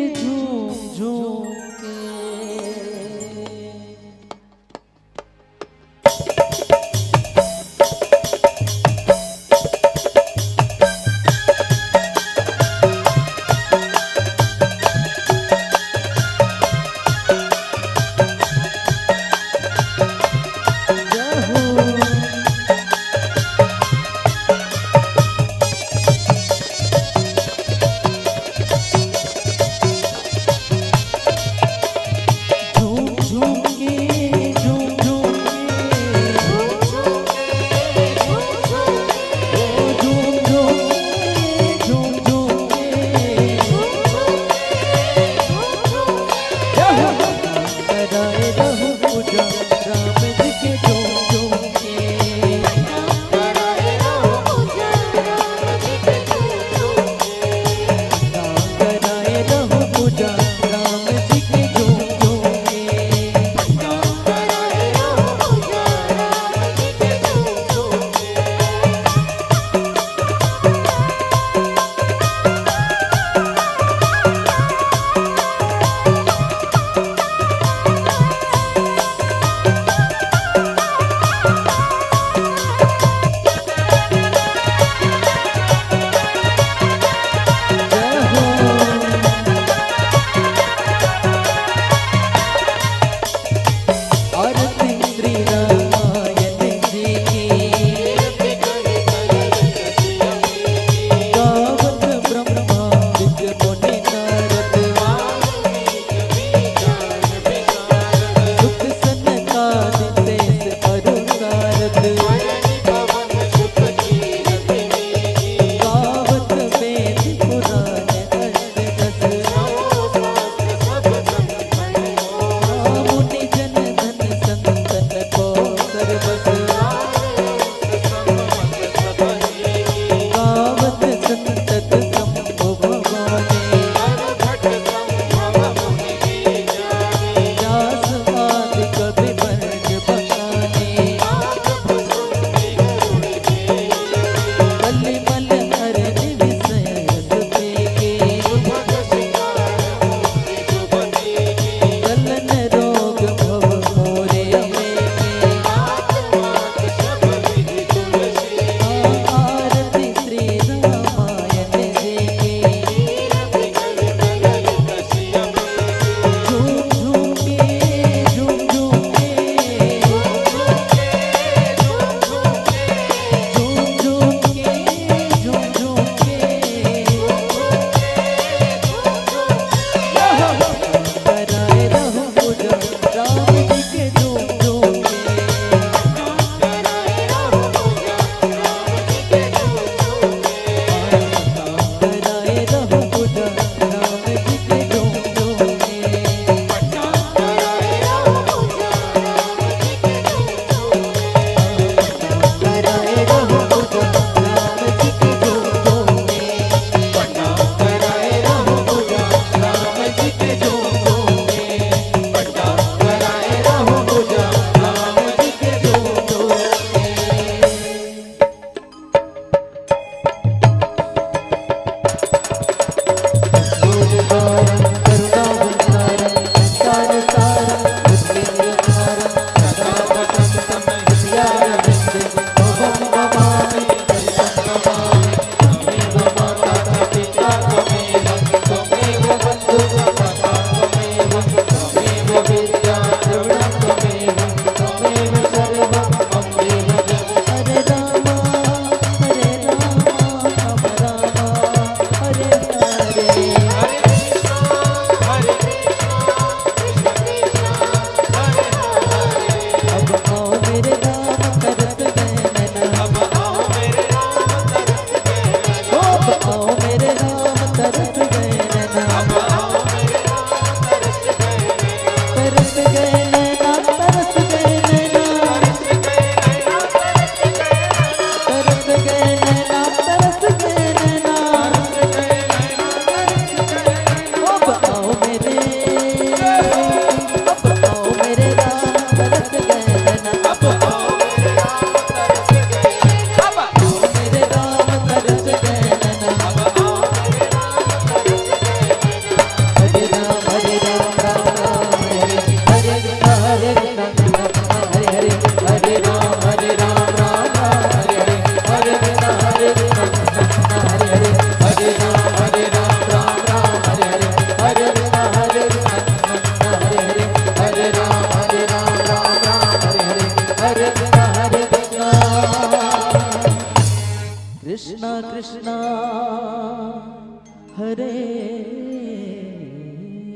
हरे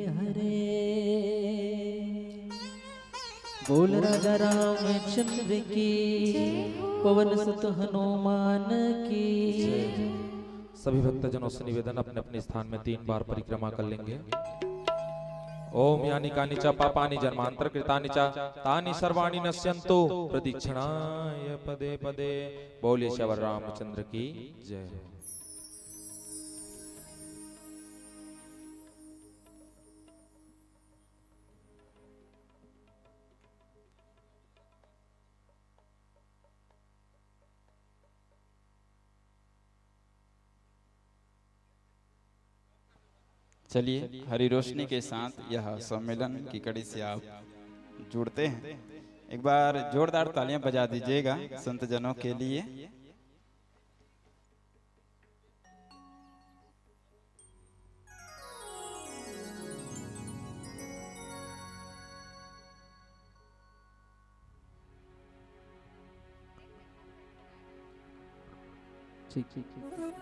हरे। बोल राजा रामचंद्र की, पवन सुत हनुमान की। सभी भक्तजनों से निवेदन, अपने अपने स्थान में तीन बार परिक्रमा कर लेंगे। ओम यानि कानि च पापानि जन्मांतर कृतानि च, तानि सर्वाणि नश्यंतु प्रदक्षिणाय पदे पदे। बोलिए श्री रामचंद्र की जय हो। चलिए, हरी रोशनी के साथ यह सम्मेलन की कड़ी से आप जुड़ते हैं। एक बार जोरदार तालियां बजा दीजिएगा संत जनों के लिए। ठीक, ठीक, ठीक।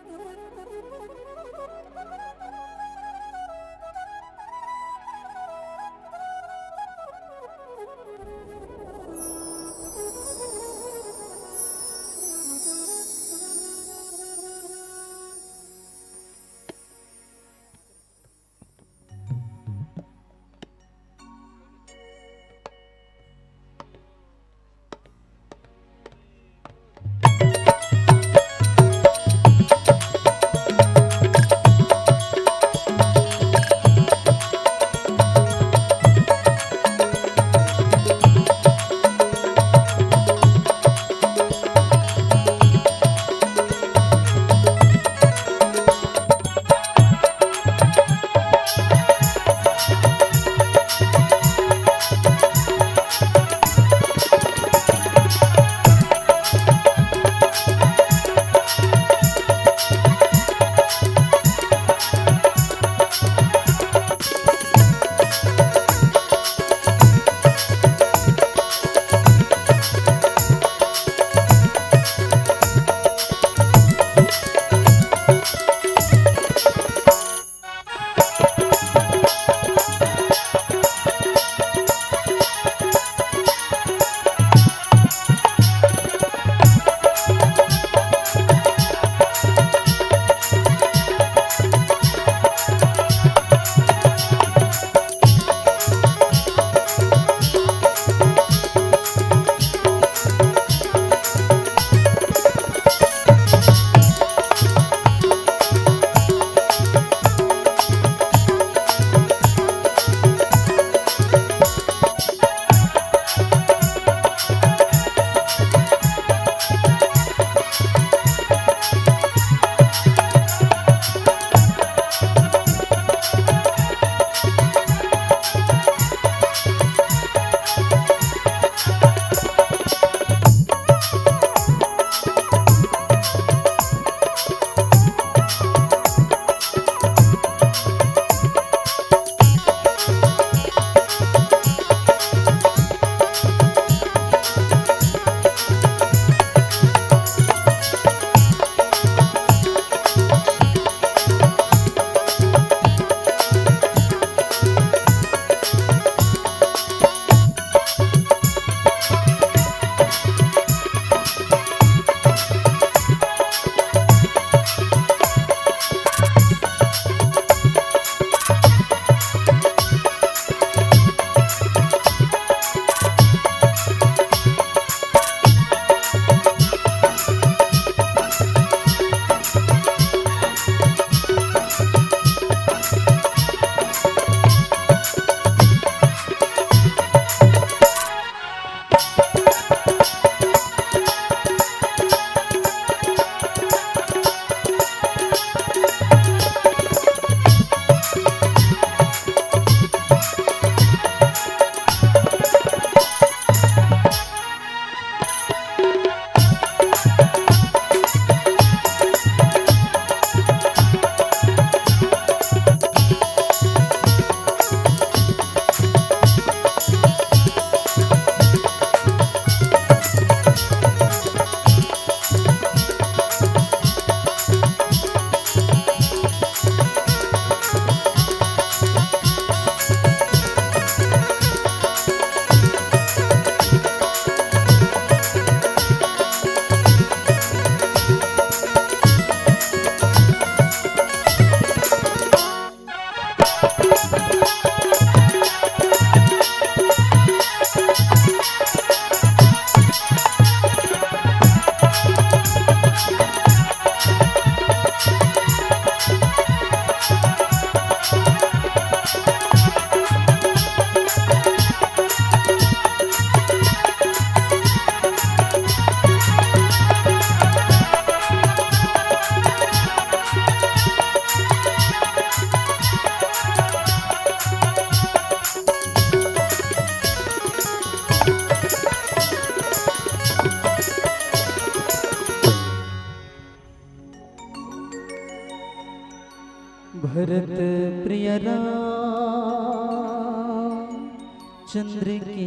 चंद्र के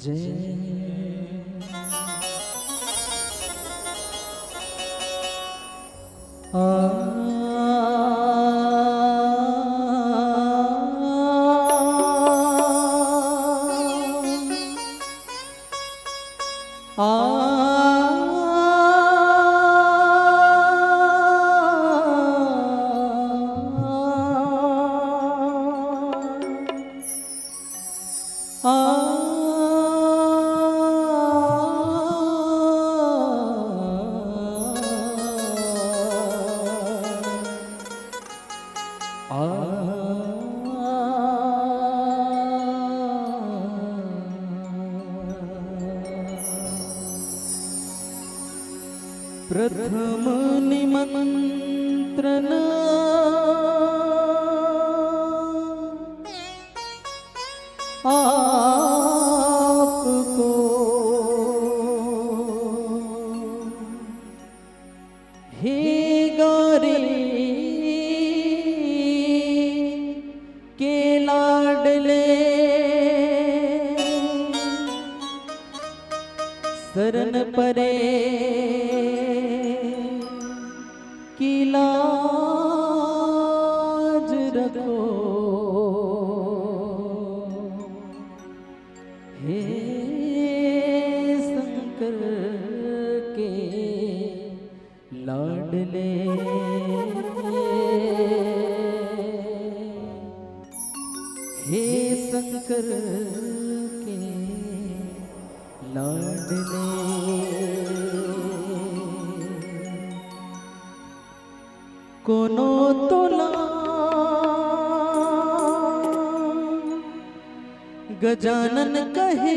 जय। आ, आ, आ, आ। प्रथम निमंत्रण आपको, हे गौरी के लाडले, शरण परे की लाज रखो। हे शंकर के लाडले, हे शंकर के लाडले। कोनो तोला गजानन कहे,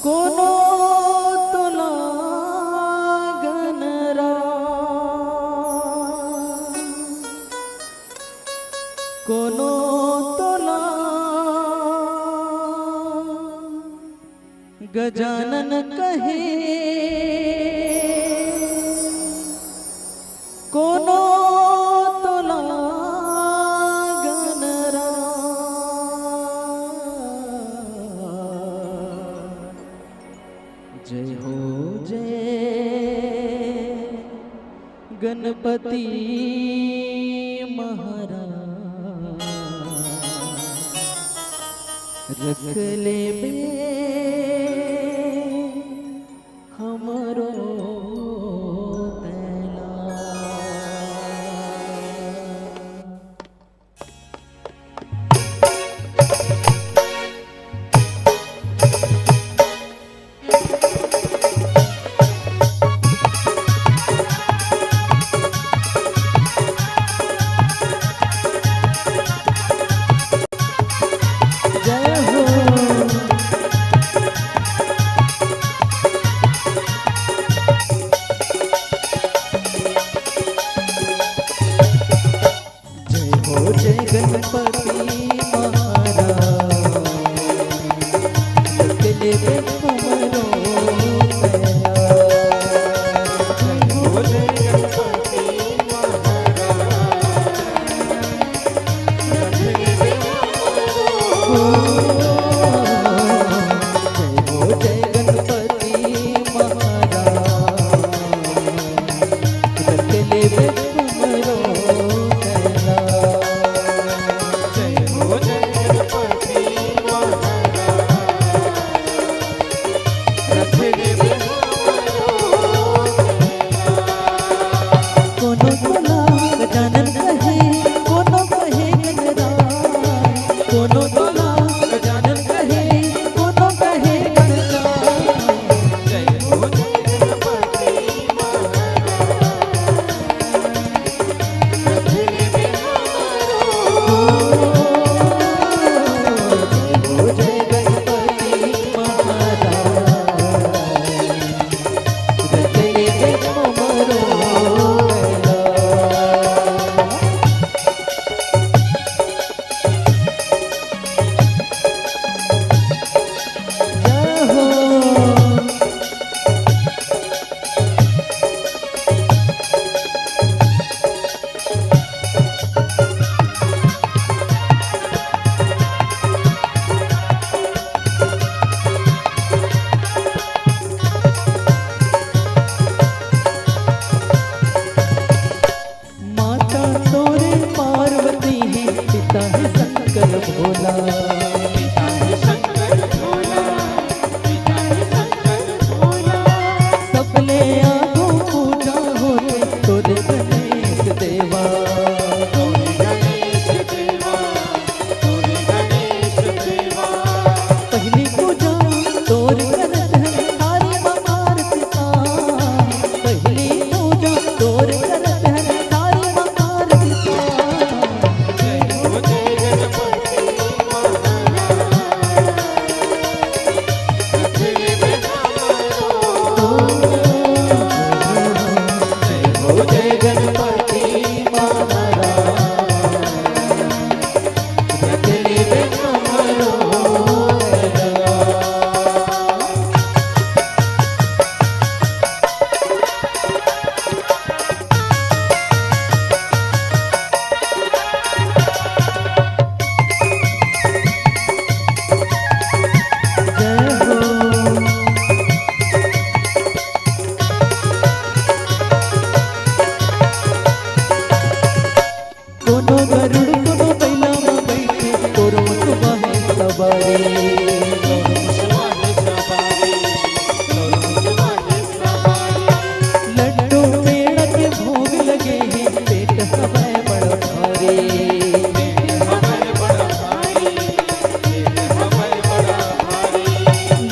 कोनो तोला गनरा, कोनो तोला गजानन कहे, कोनो तोला गनरा। जय हो जय गणपति महाराज, रख लेबे हमरो तैला। जय हो।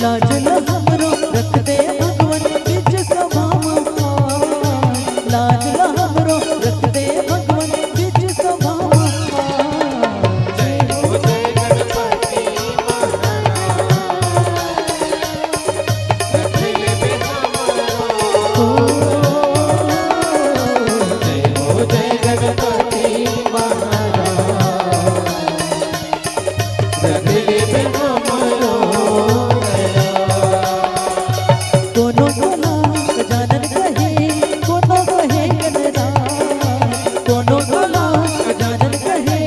लाज ला हमरो रख दे भगवन बीच सभा म। लाज ला हमरो रख दे भगवन बीच सभा म। कोनो कोनो जानन कहे, कोनो कहे गनरा। कोनो कोनो जानन कहे,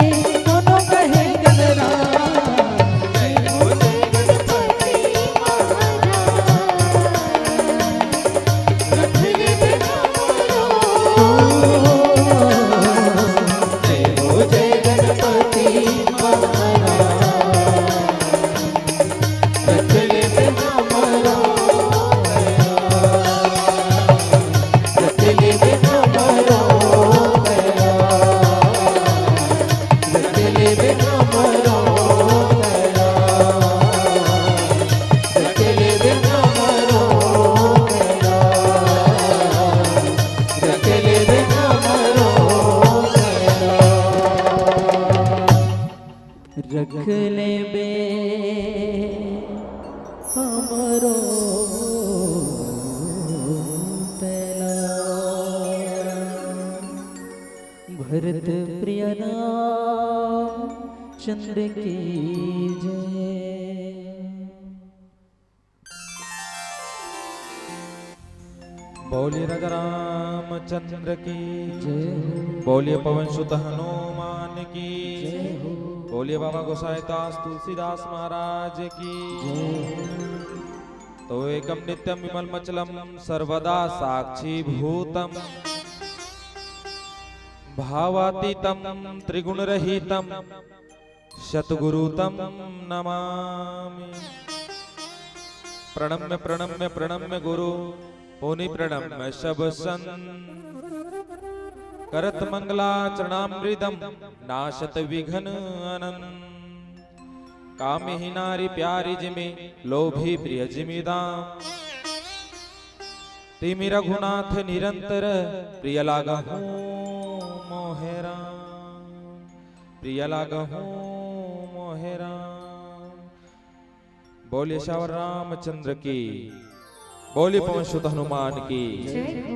कोनो कहे गनरा। रख लेबे हमरो तैला। भरत प्रिय रामचंद्र की जय। बोलिए राजा रामचंद्र की जय हो। बोलिए पवन सुत हनुमान की जय हो। बोलिए बाबा गोसाईदास तुलसीदास महाराज की जय हो। तो एकम नित्यम विमल मचलम सर्वदा साक्षी भूतम भावातीतम त्रिगुण रहितम सतगुरु तम नमामि। प्रणम्य प्रणम्य प्रणम्य गुरु पुनि प्रणम्य सब संत। करत मंगला चरणामृतम नाशत विघ्न अनंत। कामे ही नारी प्यारी जिमि लोभी प्रिय जिमि दाम। तिमि रघुनाथ निरंतर प्रिय लागहु मोहे राम। प्रिय लागहु मोहे राम। बोलिए सावर रामचंद्र की। बोलिए पवन सुत हनुमान की। जय हो।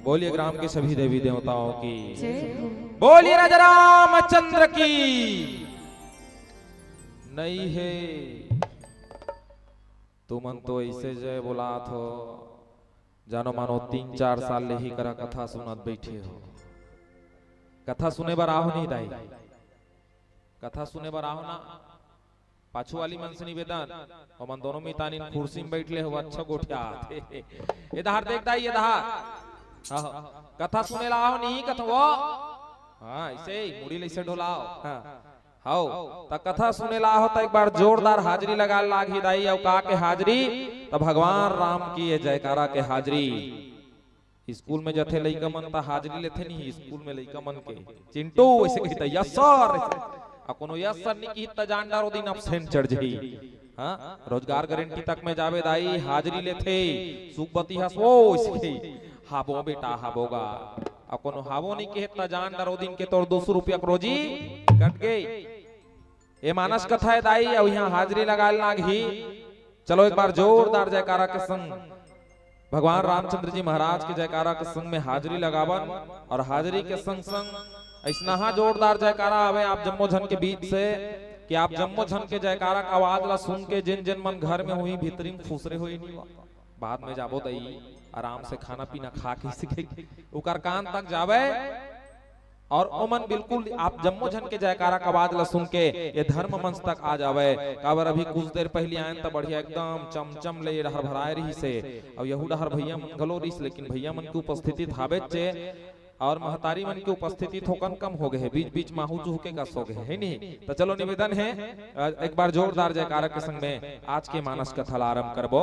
बोलिए ग्राम के सभी देवी देवताओं की। जय हो। बोलिए राजा रामचंद्र की। नहीं है तुमन तो ऐसे जय बोलात हो, जानो मानो तीन चार साल ले ही करा कथा सुनत बैठे हो। कथा सुने बर आहो नहीं दाई, कथा सुने बर आहो ना। पाछू वाली मन से निवेदन, ओमन दोनों मितानिन कुर्सी में बैठ ले हो, अच्छा गोठिया। ये दहार देख दाई, ये दहार। हाँ, हाँ। कथा सुने ला आहो नहीं कथा वो। हाँ, ऐसे ही मुड़ी ले ऐसे डोलाओ। हाँ। हव, त कथा सुने ला हो त एक बार जोरदार हाजरी लगा लागही दाई। अउ का के हाजरी? त भगवान राम की ये जयकारा के हाजरी। स्कूल में जथे लइका मन त हाजरी लेथे नहीं, स्कूल में लइका मन के चिंटू ऐसे कही त यस सर, आ कोनो यस सर नहीं कही त जान डारो दिन एब्सेंट चढ़ जही। हाँ, रोजगार गारंटी तक में जाबे दाई, हाजरी लेथे, सुखबती हस वो इसके, हाबो बेटा, हाबो गा। अब कोनो हाबो नहीं कहे त जान डरो दिन के तोर दो सौ रुपया के रोजी कट गई। ये मानस कथा है दाई, अब यहाँ हाजरी लगाए लागही। चलो एक बार जोरदार जयकारा के संग भगवान रामचंद्र जी महाराज के जयकारा के संग में हाजरी लगावन और हाजरी के संग संग ऐसनहा जोरदार जयकारा आवे आप जम्मो झन के बीच से कि आप जम्मो झन के जयकारा के आवाज ला सुन के जिन जिन मन घर में हुई भीतरी में फुसरे हुई नहीं हुआ। बाद में जाबो दई आराम से खाना पीना खा के सीखे ओकर कान तक जावे। और ओमन बिल्कुल आप जम्मो झन के जयकारा के आवाज ला सुन के ये धर्म मंच तक आ जावे। काबर अभी कुछ देर पहली आयन त बढ़िया एकदम चमचम ले ये डहर भराए रही से, और यहू डहर भैया मन घलो रहिस, लेकिन भैया मन की उपस्थिति थाबेच चे और महतारी मन की उपस्थिति थोकन कम हो गए है, बीच बीच माहू चूह के कस हो गए है, है नहीं? तो चलो निवेदन है, अ, एक बार जोरदार जयकारा के संग में आज के मानस कथा ला आरंभ करबो।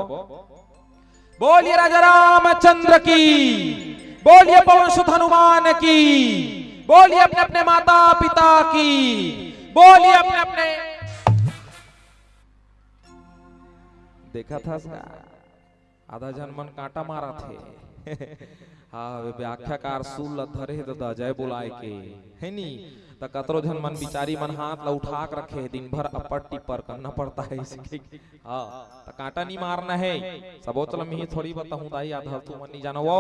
बोलिए राजा रामचंद्र की, बोलिए पवन सुत हनुमान की, बोलिए अपने अपने माता पिता की, बोलिए अपने अपने। देखा था इसका? आधा झन मन कांटा मारत हे। हाँ, वे व्याख्याकार सूल ल धरे हे ददा, जय बोलाय के, हे नी? त कतरो झन मन बिचारी मन हाथ ल उठा के रखे हे, दिन भर अपर टिपर करना पड़ता है इसके। हाँ, त कांटा नी मारना है। सबोच ल मिही थोड़ी बताहूँ दाई, आधा तुमन नी जानव।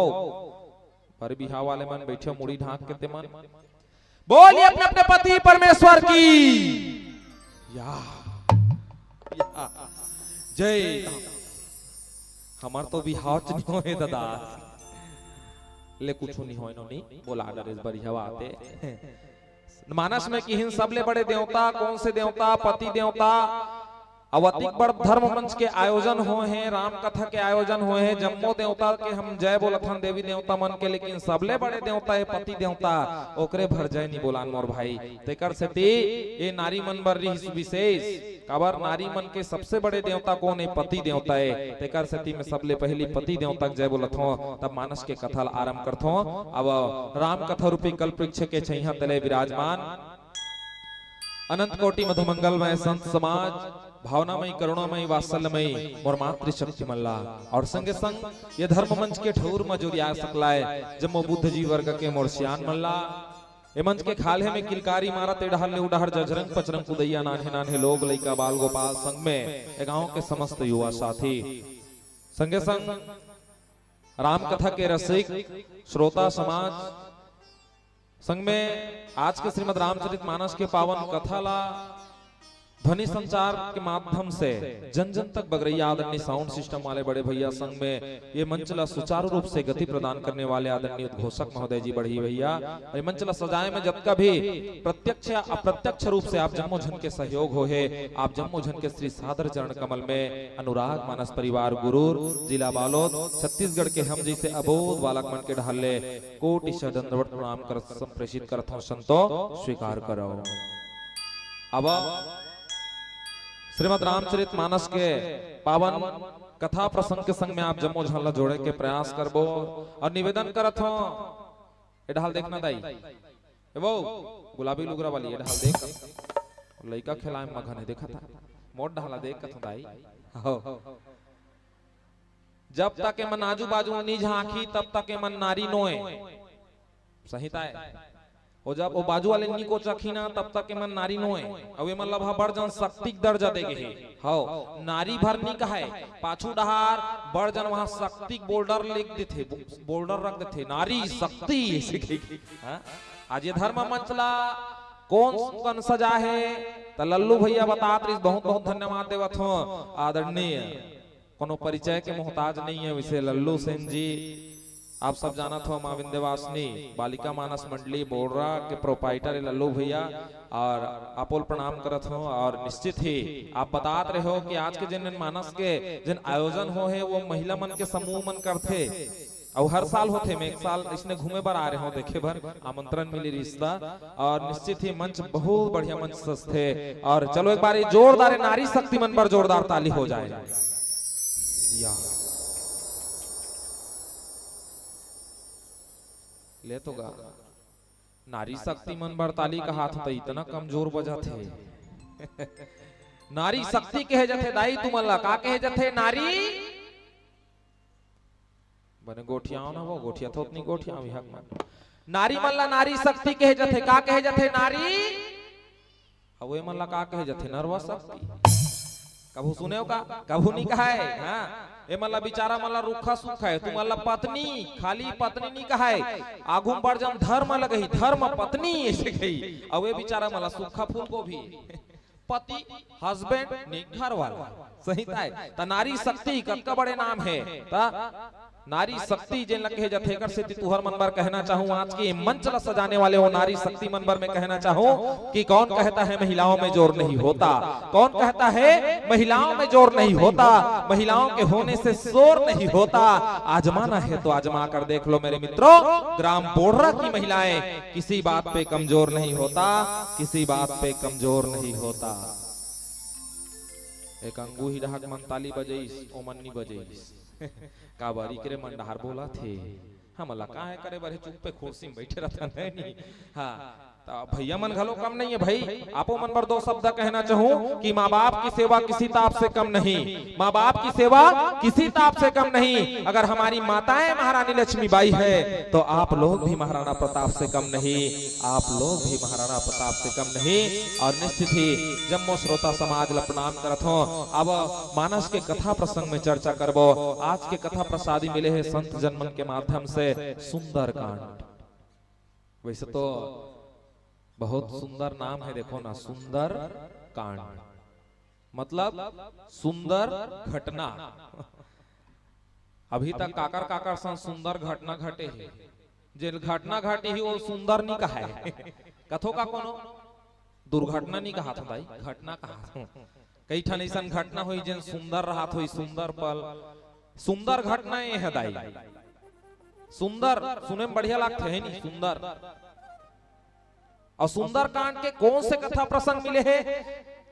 पर बिहाव वाले मन बैठे मुड़ी ढांक के ते मन। बोलिए अपने अपने पति परमेश्वर की। या, या, जय। हमर तो बिहाव च नहीं होए ददा। ले कुछ नहीं होए नोनी, बोला नरेश बढ़िया बात है। मानस में किहिन सबले बड़े देवता, कौन से देवता, पति देवता। अब अतिक बड़ धर्म मंच के आयोजन होए हे, राम कथा के आयोजन होए हे, जम्मो देवता के हम जय बोलत हन, देवी देवता मन के, लेकिन सबले बड़े देवता हे पति देवता, ओकरे भर जय नी बोलान मोर भाई। तेकर सेती ये नारी मन बर रिहिस विशेष, काबर नारी मन के सबसे बड़े देवता कौन हे? पति देवता हे। तेकर सेती में सबले पहली पति देवता के जय बोलत हों, तब मानस के कथा ल आरंभ करथों। अब राम कथा रूपी कल्प वृक्ष के छैया तले विराजमान अनंत कोटि मधुमंगलमय संत समाज, भावनामयी, करुणामयी, वात्सल्यमयी मोर मातृशक्ति मन ला, और संगे संग ये धर्म मंच के ठौर म जुरिया सकलाय जम्मो बुद्ध जी वर्ग के मोर सियान मन ला, ये मंच के खाल्हे में किलकारी मारत ए डहर ले ओ डहर जजरंग पचरंग कुदैया नान्हे नान्हे लोग लइका बाल गोपाल संग में ये गांव के समस्त युवा साथी, संगे संग राम कथा के रसिक श्रोता समाज, संग में आज के श्रीमद् रामचरित मानस के पावन कथा ला ध्वनि संचार के माध्यम से जन जन तक बगरैया आदरणीय साउंड सिस्टम वाले बड़े भैया, संग में ये मंच ला सुचारू रूप से गति प्रदान करने वाले आदरणीय उद्घोषक महोदय जी बढ़ी भैया, और ये मंच ला सजाए में जतका भी प्रत्यक्ष या अप्रत्यक्ष रूप से आप जम्मो झन के सहयोग हो हे, आप जम्मो झन के श्री सादर चरण कमल में अनुराग मानस परिवार गुरूर, जिला बालोद, छत्तीसगढ़ के हम जैसे अबोध बालक मन के डहर ले कोटि शह दंडवत प्रणाम कर संप्रेषित करत हौं, संतो स्वीकार करो। अब श्रीमद् रामचरित मानस के पावन कथा प्रसंग के संग में आप जम्मो झन ला जोड़े के प्रयास करबो और निवेदन करत हौं, ए डहर देखना दाई, ए वो गुलाबी लुगरा वाली, ए डहर देख, लइका खेलाए मगन हे, देखा था, मोर डहर ला देख कथों दाई, हो। जब तक एमन आजू बाजू नी झांकी, तब तक एमन नारी नोए। सही ताय। ओ जब ओ बाजू वाले नी कोचखी ना, तब तक एमन नारी नोए। अउ एमन ला बड़ जन शक्ति के दर्जा दे गे हे। हव, नारी भर नी कहाय, पाछू डहार बड़ जन वहां शक्ति के बोल्डर लिख देथे, बो-, बोल्डर रख देथे, नारी शक्ति ऐसे कहिके। हाँ? आज ये धर्म मंच ला कौन कन सजा हे, त लल्लू भैया बतात रहिस, बहुत बहुत धन्यवाद देवत हौं आदरणीय। कोनो परिचय के मोहताज नहीं है, वैसे लल्लू सेन जी, आप सब जानत हो, माँ विंध्यवासिनी बालिका मानस मंडली बोड़रा के प्रोपाइटर है लल्लू भैया, और आपोल प्रणाम करत हो। और निश्चित ही आप बतात रहे हो कि आज के जिन मानस के जिन आयोजन हो हे, वो महिला मन के समूह मन करथे, अउ हर साल होथे। मैं एक साल इसने घूमे बर आ रहे हो, देखे बर आमंत्रण मिली रिश्ता, और निश्चित ही मंच बहुत बढ़िया मंच सजथे। और चलो एक बार ये जोरदार नारी शक्ति मन बर जोरदार ताली हो जाए। या। ले तो गा। नारी शक्ति मन बर ताली कहात हो त इतना कमजोर बजत हे। नारी शक्ति कहे जथे दाई, तुमन ला का कहे जथे? नारी बने गोठियाव ना वो, गोठिया थोतनी गोठियाव हक मन। नारी मन ला नारी शक्ति कहे जथे, का कहे जथे? नारी अउ ए मन ला का कहे जथे? नरवा शक्ति। कभू सुने हो का? कभू नहीं कहाय। हाँ, ए मन ला बिचारा मन ला रुखा सुखा है, तुमन ला पत्नी, खाली पत्नी नहीं कहाय। आगू में बड़ जन धर्म लगही, धर्म पत्नी ऐसे कही। अउ ए बिचारा मन ला सुखा फूल गोभी। पति, husband, नहीं घर वाला। सही ताय। त नारी शक्ति कतका बड़े नाम है। त नारी शक्ति जेन ला कहे जाथे, एकर सेती तुहर मन बर कहना चाहूं, आज के मंच ला सजाने वाले वो नारी शक्ति मन बर मैं कहना चाहूं कि कौन कहता है महिलाओं में जोर नहीं होता, कौन कहता है महिलाओं में जोर नहीं होता, महिलाओं के होने से शोर नहीं होता। आजमाना है तो आजमा कर देख लो मेरे मित्रों, ग्राम बोड़रा की महिलाएं किसी बात पे कमजोर नहीं होता, किसी बात पे कमजोर नहीं होता। एक अंगू ही डहक मन ताली बजइस, ओमन नी बजइस। काबर इकरे मन डहार बोलत हे। हमला काहे करे बर हे, चुप्पे कुर्सी में बइठे रहिथन, हे नी? हाँ, त भइया मन घलो कम नइ हे भई। आपो मन बर दो शब्द कहना चाहूं कि माँ बाप की सेवा किसी ताप से कम नहीं, माँ बाप की सेवा किसी ताप से कम नहीं। अगर हमारी माताएं महारानी लक्ष्मीबाई है तो आप लोग भी महाराणा प्रताप से कम नहीं, आप लोग भी महाराणा प्रताप से कम नहीं। और निश्चित ही जम्मो श्रोता समाज ला प्रणाम करत हों। अब मानस के कथा प्रसंग में चर्चा करबो। आज के कथा प्रसादी मिले हे संत जन मन के माध्यम से। सुंदर कांड। वैसे तो बहुत सुंदर नाम हे, देखो ना, सुंदर कांड मतलब सुंदर घटना। अभी तक काकर काकर संग सुंदर घटना घटे हे? जेन घटना घटे हे वो सुंदर नी कहाय। कथो का कोनो दुर्घटना नी कहाथों दाई, घटना कहाथों। कई ठन अइसन घटना होही जेन सुंदर रहत होही, सुंदर पल, सुंदर घटना ये हे दाई। सुंदर सुने में बढ़िया लागथे, हे नी? सुंदर। अउ सुंदरकांड के कोन से कथा प्रसंग मिले हे?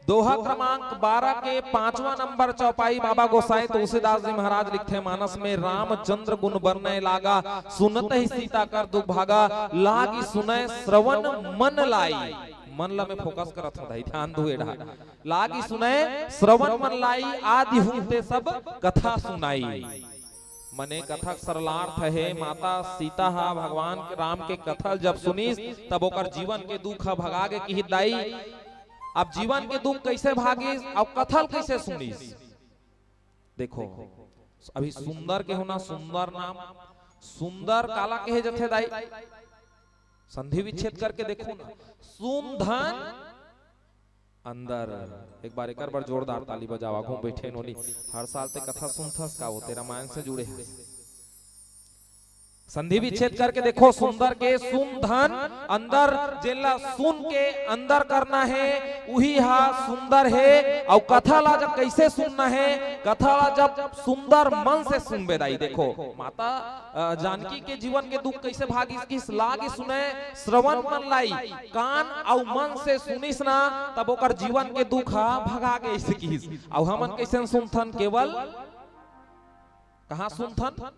दोहा क्रमांक बारह के पांचवा नंबर चौपाई, बाबा गोसाई तुलसीदास जी महाराज लिखथे, मानस में रामचंद्र गुन बरनय लागा, सुनत ही सीता कर दुख भागा, लागी सुनय श्रवण मन लाई। मन ला मैं focus करत हों दाई, ध्यान दू ए डहर। लागी सुनय श्रवण मन लाई, आदि हूँ ते सब कथा सुनाई। मने कथा के सरलार्थ हे, माता सीता हा भगवान के, राम के कथा ल जब सुनिस, तब ओकर जीवन के दुख ह भगा गे किहिस दाई। अब जीवन के दुख कइसे भागिस अउ कथा ल कइसे सुनिस? देखो, अभी सुंदर के होना, सुंदर नाम, सुंदर काला कहे जथे दाई? संधि विच्छेद करके देखो ना, सुन धन अंदर। एक बार एकर बर जोरदार ताली बजावा, घूम बइठे नोनी। हर साल ते कथा सुनथस का, वो ते रामायण से जुड़े हस। संधि विच्छेद करके देखो, सुंदर के सुन धन अंदर, जेला सुन के अंदर करना हे, उही हा सुंदर हे। अउ कथा ला जब कइसे सुनना हे, कथा ला जब सुंदर मन से सुनबे दाई। देखो, माता अ, जानकी के जीवन के दुख कइसे भागिस किहिस, लागी सुनय श्रवण मन लाई, कान अउ मन से सुनिस ना, तब ओकर जीवन के दुख ह भगा गे अइसे किहिस। अउ हमन कइसे सुनथन? केवल कहाँ सुनथन?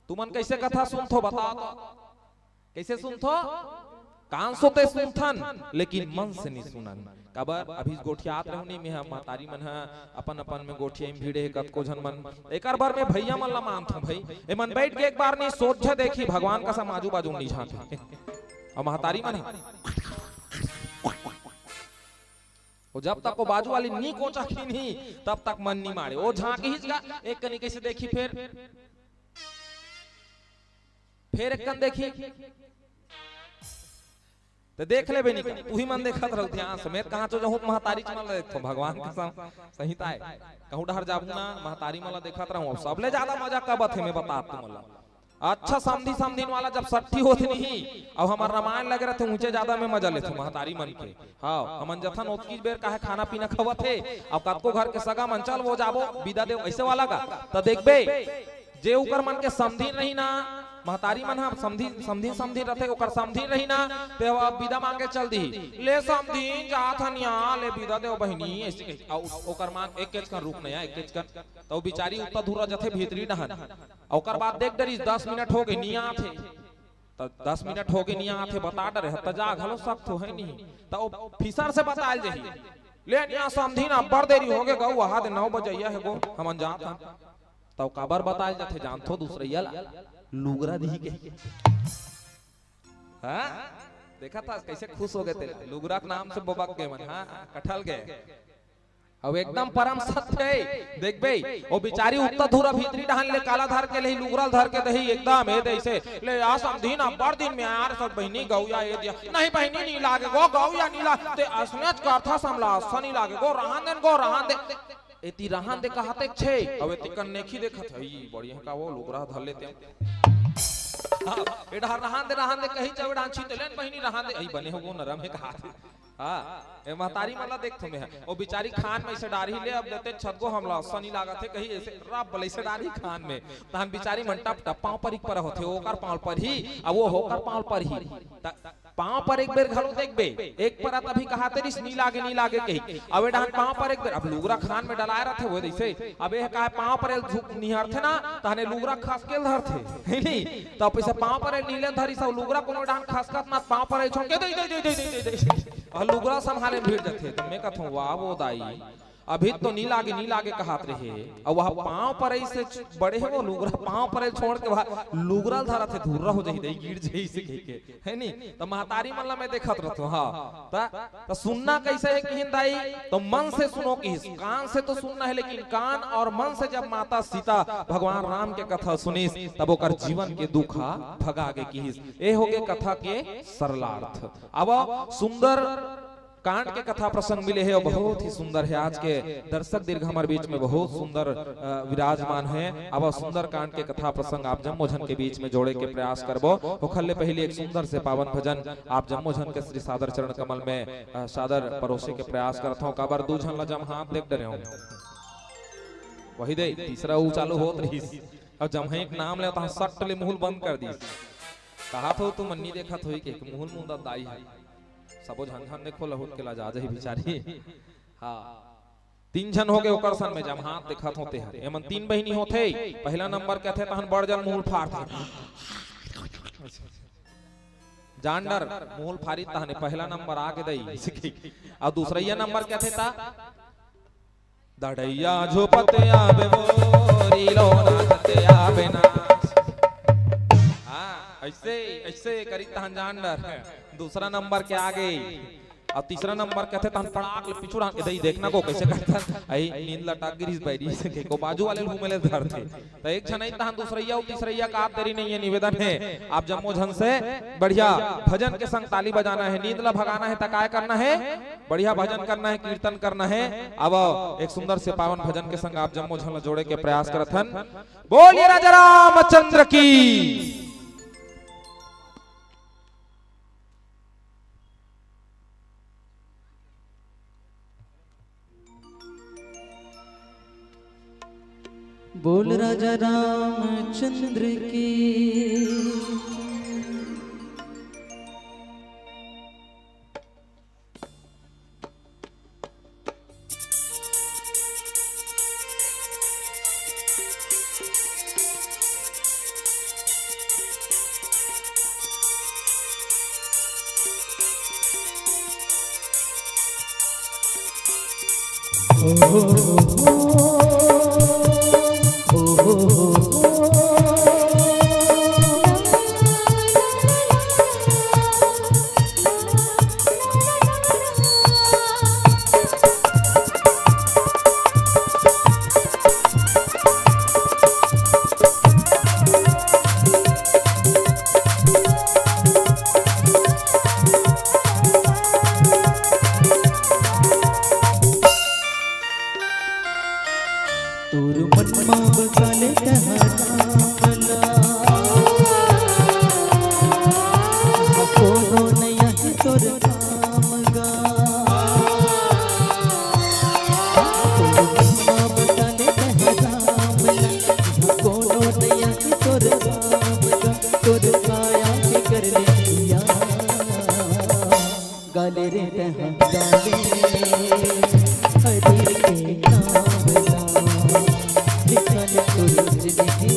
तुमन कइसे कथा सुनथो, बताओ तो। कइसे सुनथो? कान से ते सुनथन, लेकिन मन से नी सुनन। काबर? अभी गोठियात रहूं नी, मैं ह, महतारी मन ह अपन अपन में गोठिया में भिड़े हे, कतको झन मन। एकर बर मैं भइया मन ला मानथों भई, एमन बइठ के एक बार नी सोझे देखही, भगवान कसम आजू बाजू नी झांके। अउ महतारी मन ह, वो जब तक वो बाजू वाली नी कोचही नी, तब तक मन नी माड़े। वो झांकही गा, एक कनी कइसे देखही, फेर फेर एक कन देखही, त देख लेबे नी का। तुही मन देखत रहू ध्यान से। मैं कहाँ चो जाहूं, महतारी च मन ला देखथों, भगवान कसम, सही ताय। कहूं डहर जाबू ना, महतारी मन ला देखत रहूं। अउ सबले जादा मजा कब आथे, मैं बतात तुमन ला। अच्छा, समधी समधिन वाला जब सट्ठी होथे नहीं, अउ हमर रामायण लगे रहिथे, उहें जादा मैं मजा लेथों महतारी मन के। हाँ, हमन जथन ओतकीच बेर काहे खाना पीना खवत हे, अउ कतको घर के सगा मन, "चल वो जाबो, बिदा देव," अइसे वाला का। त देखबे, जे उकर मन के समधिन रही ना, महतारी मन ह समधिन, समधिन, समधिन रथे, ओकर समधिन रही ना, ते ह बिदा मांगे चल दिही। "ले समधिन, जात हन या, ले बिदा देव बहिनी," अइसे कही। अउ ओकर मांग एकेच कन रुक नया, एकेच कन। त वो बिचारी उत्ता धुर्रा जथे भीतरी डहन। अउ ओकर बाद देख डरिस, दस मिनट हो गे, नी आत हे। त दस मिनट हो गे, नी आत हे, बता डरे ह, त जा घलो सकथो, हे नी? त वो फिसर से बतायल जाही, "ले निया समधिन, अब्बड़ देरी हो गे गऊ, अहा दे नौ बजइया हे गो, हमन जात हन।" त वो काबर बतायल जाथे जानथो? दूसरइया ला लुगरा दिही कहिके। हाँ? देखत हस कइसे खुश हो गे तेला, लुगरा के नाम से बबक गे मन, हाँ, कठल गे। अउ एकदम परम सत्य हे। देखबे, वो बिचारी उत्ता धुर्रा भीतरी डहन ले काला धर के लेही, लुगरा ल धर के देही, एकदम ए दे अइसे, "ले आ समधिन, अब्बड़ दिन में आय यार, सब बहिनी गऊ या ए दिया।" "नहीं बहिनी, नी लागे गो, गऊ या नी ला, ते असनेच करथस हमला, असन नी लागे गो, रहन दे न गो, रहन दे।" एती रहन दे कहत हे छे, अउ एती कन नेखी देखत हे, "ई बढ़िया का वो लुगरा धर लेते हैं।" हाँ, ए डहर रहन दे, रहन दे कही, चौड़ा छी ते लेन बहिनी रहन दे, "ई बने हो गो, नरम हे," कहत हे। हाँ, ए महतारी मन ला देखथो मैं ह। ओ बिचारी खान में अइसे डारही ले, अब देते छतगो हमला, अइसे नी लागत हे कही, अइसे रब ले अइसे डारही खान में। तहन बिचारी मन टप टप पाँव परी के परा होथे, ओकर पाँव ल परही, अब वो होकर पाँव ल परही। त पाँव पर एक बेर घलो देखबे, एक परा तभी कहाथे रिहिस नी लागे, नी लागे कही। अब ए डहन पाँव पर एक बेर, अब लुगरा खान में डलाए रथे, वो जइसे अब ए कहे पाँव पर झुक निहारथे ना, तहने लुगरा खसके ल धरथे, हे नी? त अब अइसे पाँव पर नीले धरिस, अउ लुगरा कोनो डहन खसकत ना, पाँव पर छोड़ के दे, दे, दे, दे, दे, दे, दे। अउ लुगरा संभाले भिड़ जथे। त मैं कथों, "वाह वो दाई, अभी तो नी लागे, नी लागे कहत रहे, अउ वह पाँव पर अइसे बड़े हे वो लुगरा, पाँव पर छोड़ के वह लुगरा ल धरत हे, धुर्रा हो जाही, दे गिर जाही," अइसे कहिके, हे नी? त महतारी मन ला मैं देखत रथों, हाँ। त, त सुनना कइसे हे किहिन दाई? त मन से सुनो किहिस, कान से तो सुनना हे, लेकिन कान अउ मन से जब माता सीता भगवान राम के कथा सुनिस, तब ओकर जीवन के दुख ह भगा गे किहिस। ए होगे कथा के सरलार्थ। अब सुंदर कांड के कथा प्रसंग मिले हे अउ बहुत ही सुंदर हे। आज के दर्शक दीर्घ हमर बीच में बहुत सुंदर, अ, विराजमान हे। अब सुंदर कांड के कथा प्रसंग आप जम्मो झन के बीच में जोड़े के प्रयास करबो। ओखर ले पहिली एक सुंदर से पावन भजन आप जम्मो झन के श्री सादर चरण कमल में, अ, सादर परोसे के प्रयास करत हौं। काबर दू झन ला जमहात देख डरे हौं। वही दे, तीसरा ऊ चालू होत रहिस। अब जम्हे एक नाम ले, तहाँ सट ले मुहुल बंद कर दिस। कहाथों तुमन नी देखत होही के मुहुल मुंदा दाई हे। सबो झन झन देखो, लहुट के लजा जाही बिचारी। हाँ, तीन झन होगे ओकर सन में, जमहात देखत हों तेहर। एमन तीन बहिनी होथे, पहिला नंबर के थे तहन बड़ जन मुहुल फारथे। जान डर, मुहुल फारी तहने पहिला नंबर आगे दई। अउ दूसरइया नंबर के थे ता दड़इया झोपत आबे मोरी लोना खते आबे ना। हाँ, अइसे, अइसे करी तहन जान डर। दूसरा नंबर के आगे। अउ तीसरा नंबर के थे तहन पड़ाक ले पिछुड़ा, ए दई देखना को कइसे करथन। अई नींद लटक गिरिस बइरी से के को बाजू वाले ल घूमे ले धरथे। त एक झन अई तहन दूसरइया अउ तीसरइया का देरी नइ हे, निवेदन हे आप जम्मो झन से बढ़िया भजन के संग ताली बजाना हे, नींद ला भगाना हे त काय करना हे? बढ़िया भजन करना हे, कीर्तन करना हे। अब एक सुंदर से पावन भजन के संग आप जम्मो झन ला जोड़े के प्रयास करत हन। बोलिए राजा रामचंद्र की। बोल राजा रामचंद्र की। तोर मन मा बसा ले तहरा मला। कोनो नइ हे तोर काम गा। तोर मन मा बसा ले तहरा मला। कोनो नइ हे तोर काम गा। तोर काया के कर ले पिया। गाले रे तहं गाले, हरि के नाम ला, लिखल तोर जिंदगी,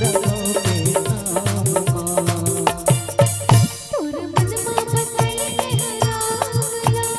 राम के नाम मा। तोर मन मा बसई हे राम ला।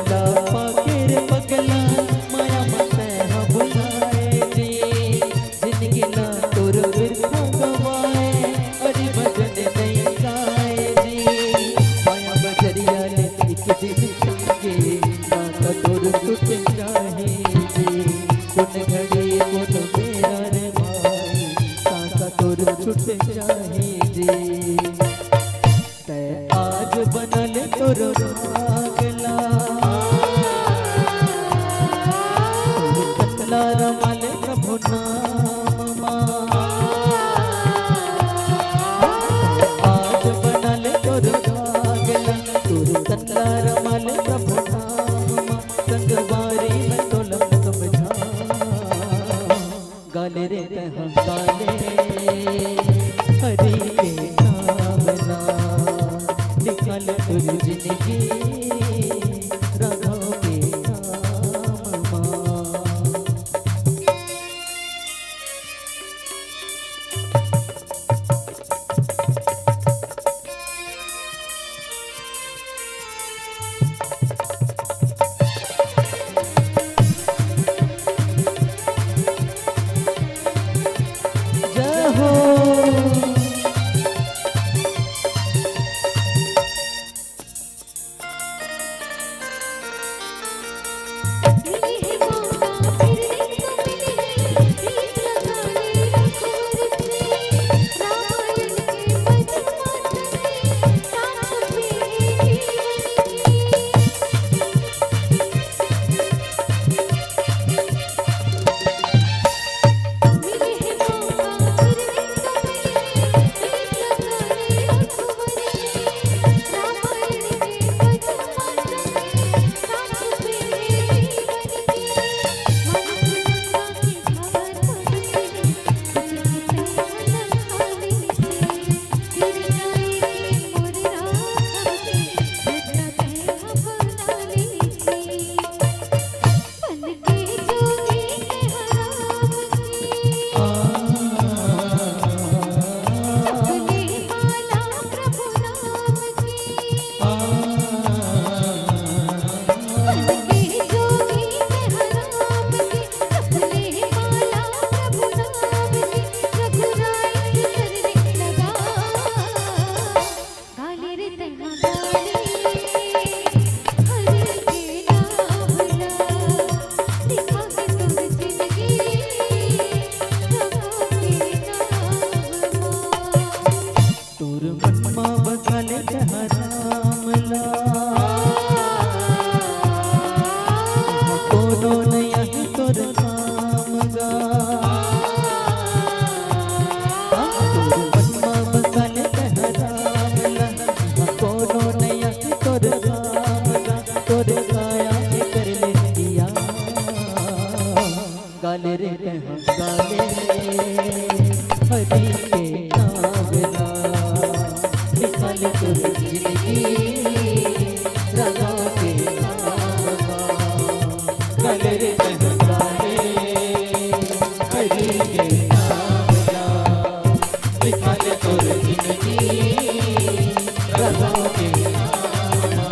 ला पाके रे पगला, माया म तैं ह भुलाए जी। जिनगी ला तोर बिरथा गवाए, अरे भजन नइ गाए जी। माया बजरिया ले एक दिन संगे, नाता तोर टूट जाही जी। कोन घड़ी कोन बेरा रे भाई, नाता तोर टूट जाही जी। तैं आज बनल तोर भागला, तोर कतला रमाल प्रभु नाम मा। आज बनल तोर भागला, तोर कतला रमाल प्रभु नाम मा। संगवारी में तोला समझा। गाले रे तैं ह गाले, हरि के नाम ला, लिखल तोर जिनगी, राघव के नाम मा। जय हो। तोर मन मा बसा ले तैं ह राम ला, कोनो नइ आही तोर काम गा। हाँ, तोर मन मा बसा ले तैं ह राम ला, कोनो नइ आही तोर काम गा। तोर काया के कर ले दिया। गाले रे तैं ह गाले, हरि के नाम ला, विशाल तोर जिनगी, राघव के नाम ला। गाले रे तैं ह गाले, हरि के नाम ला, विशाल तोर जिनगी, राघव के नाम ला।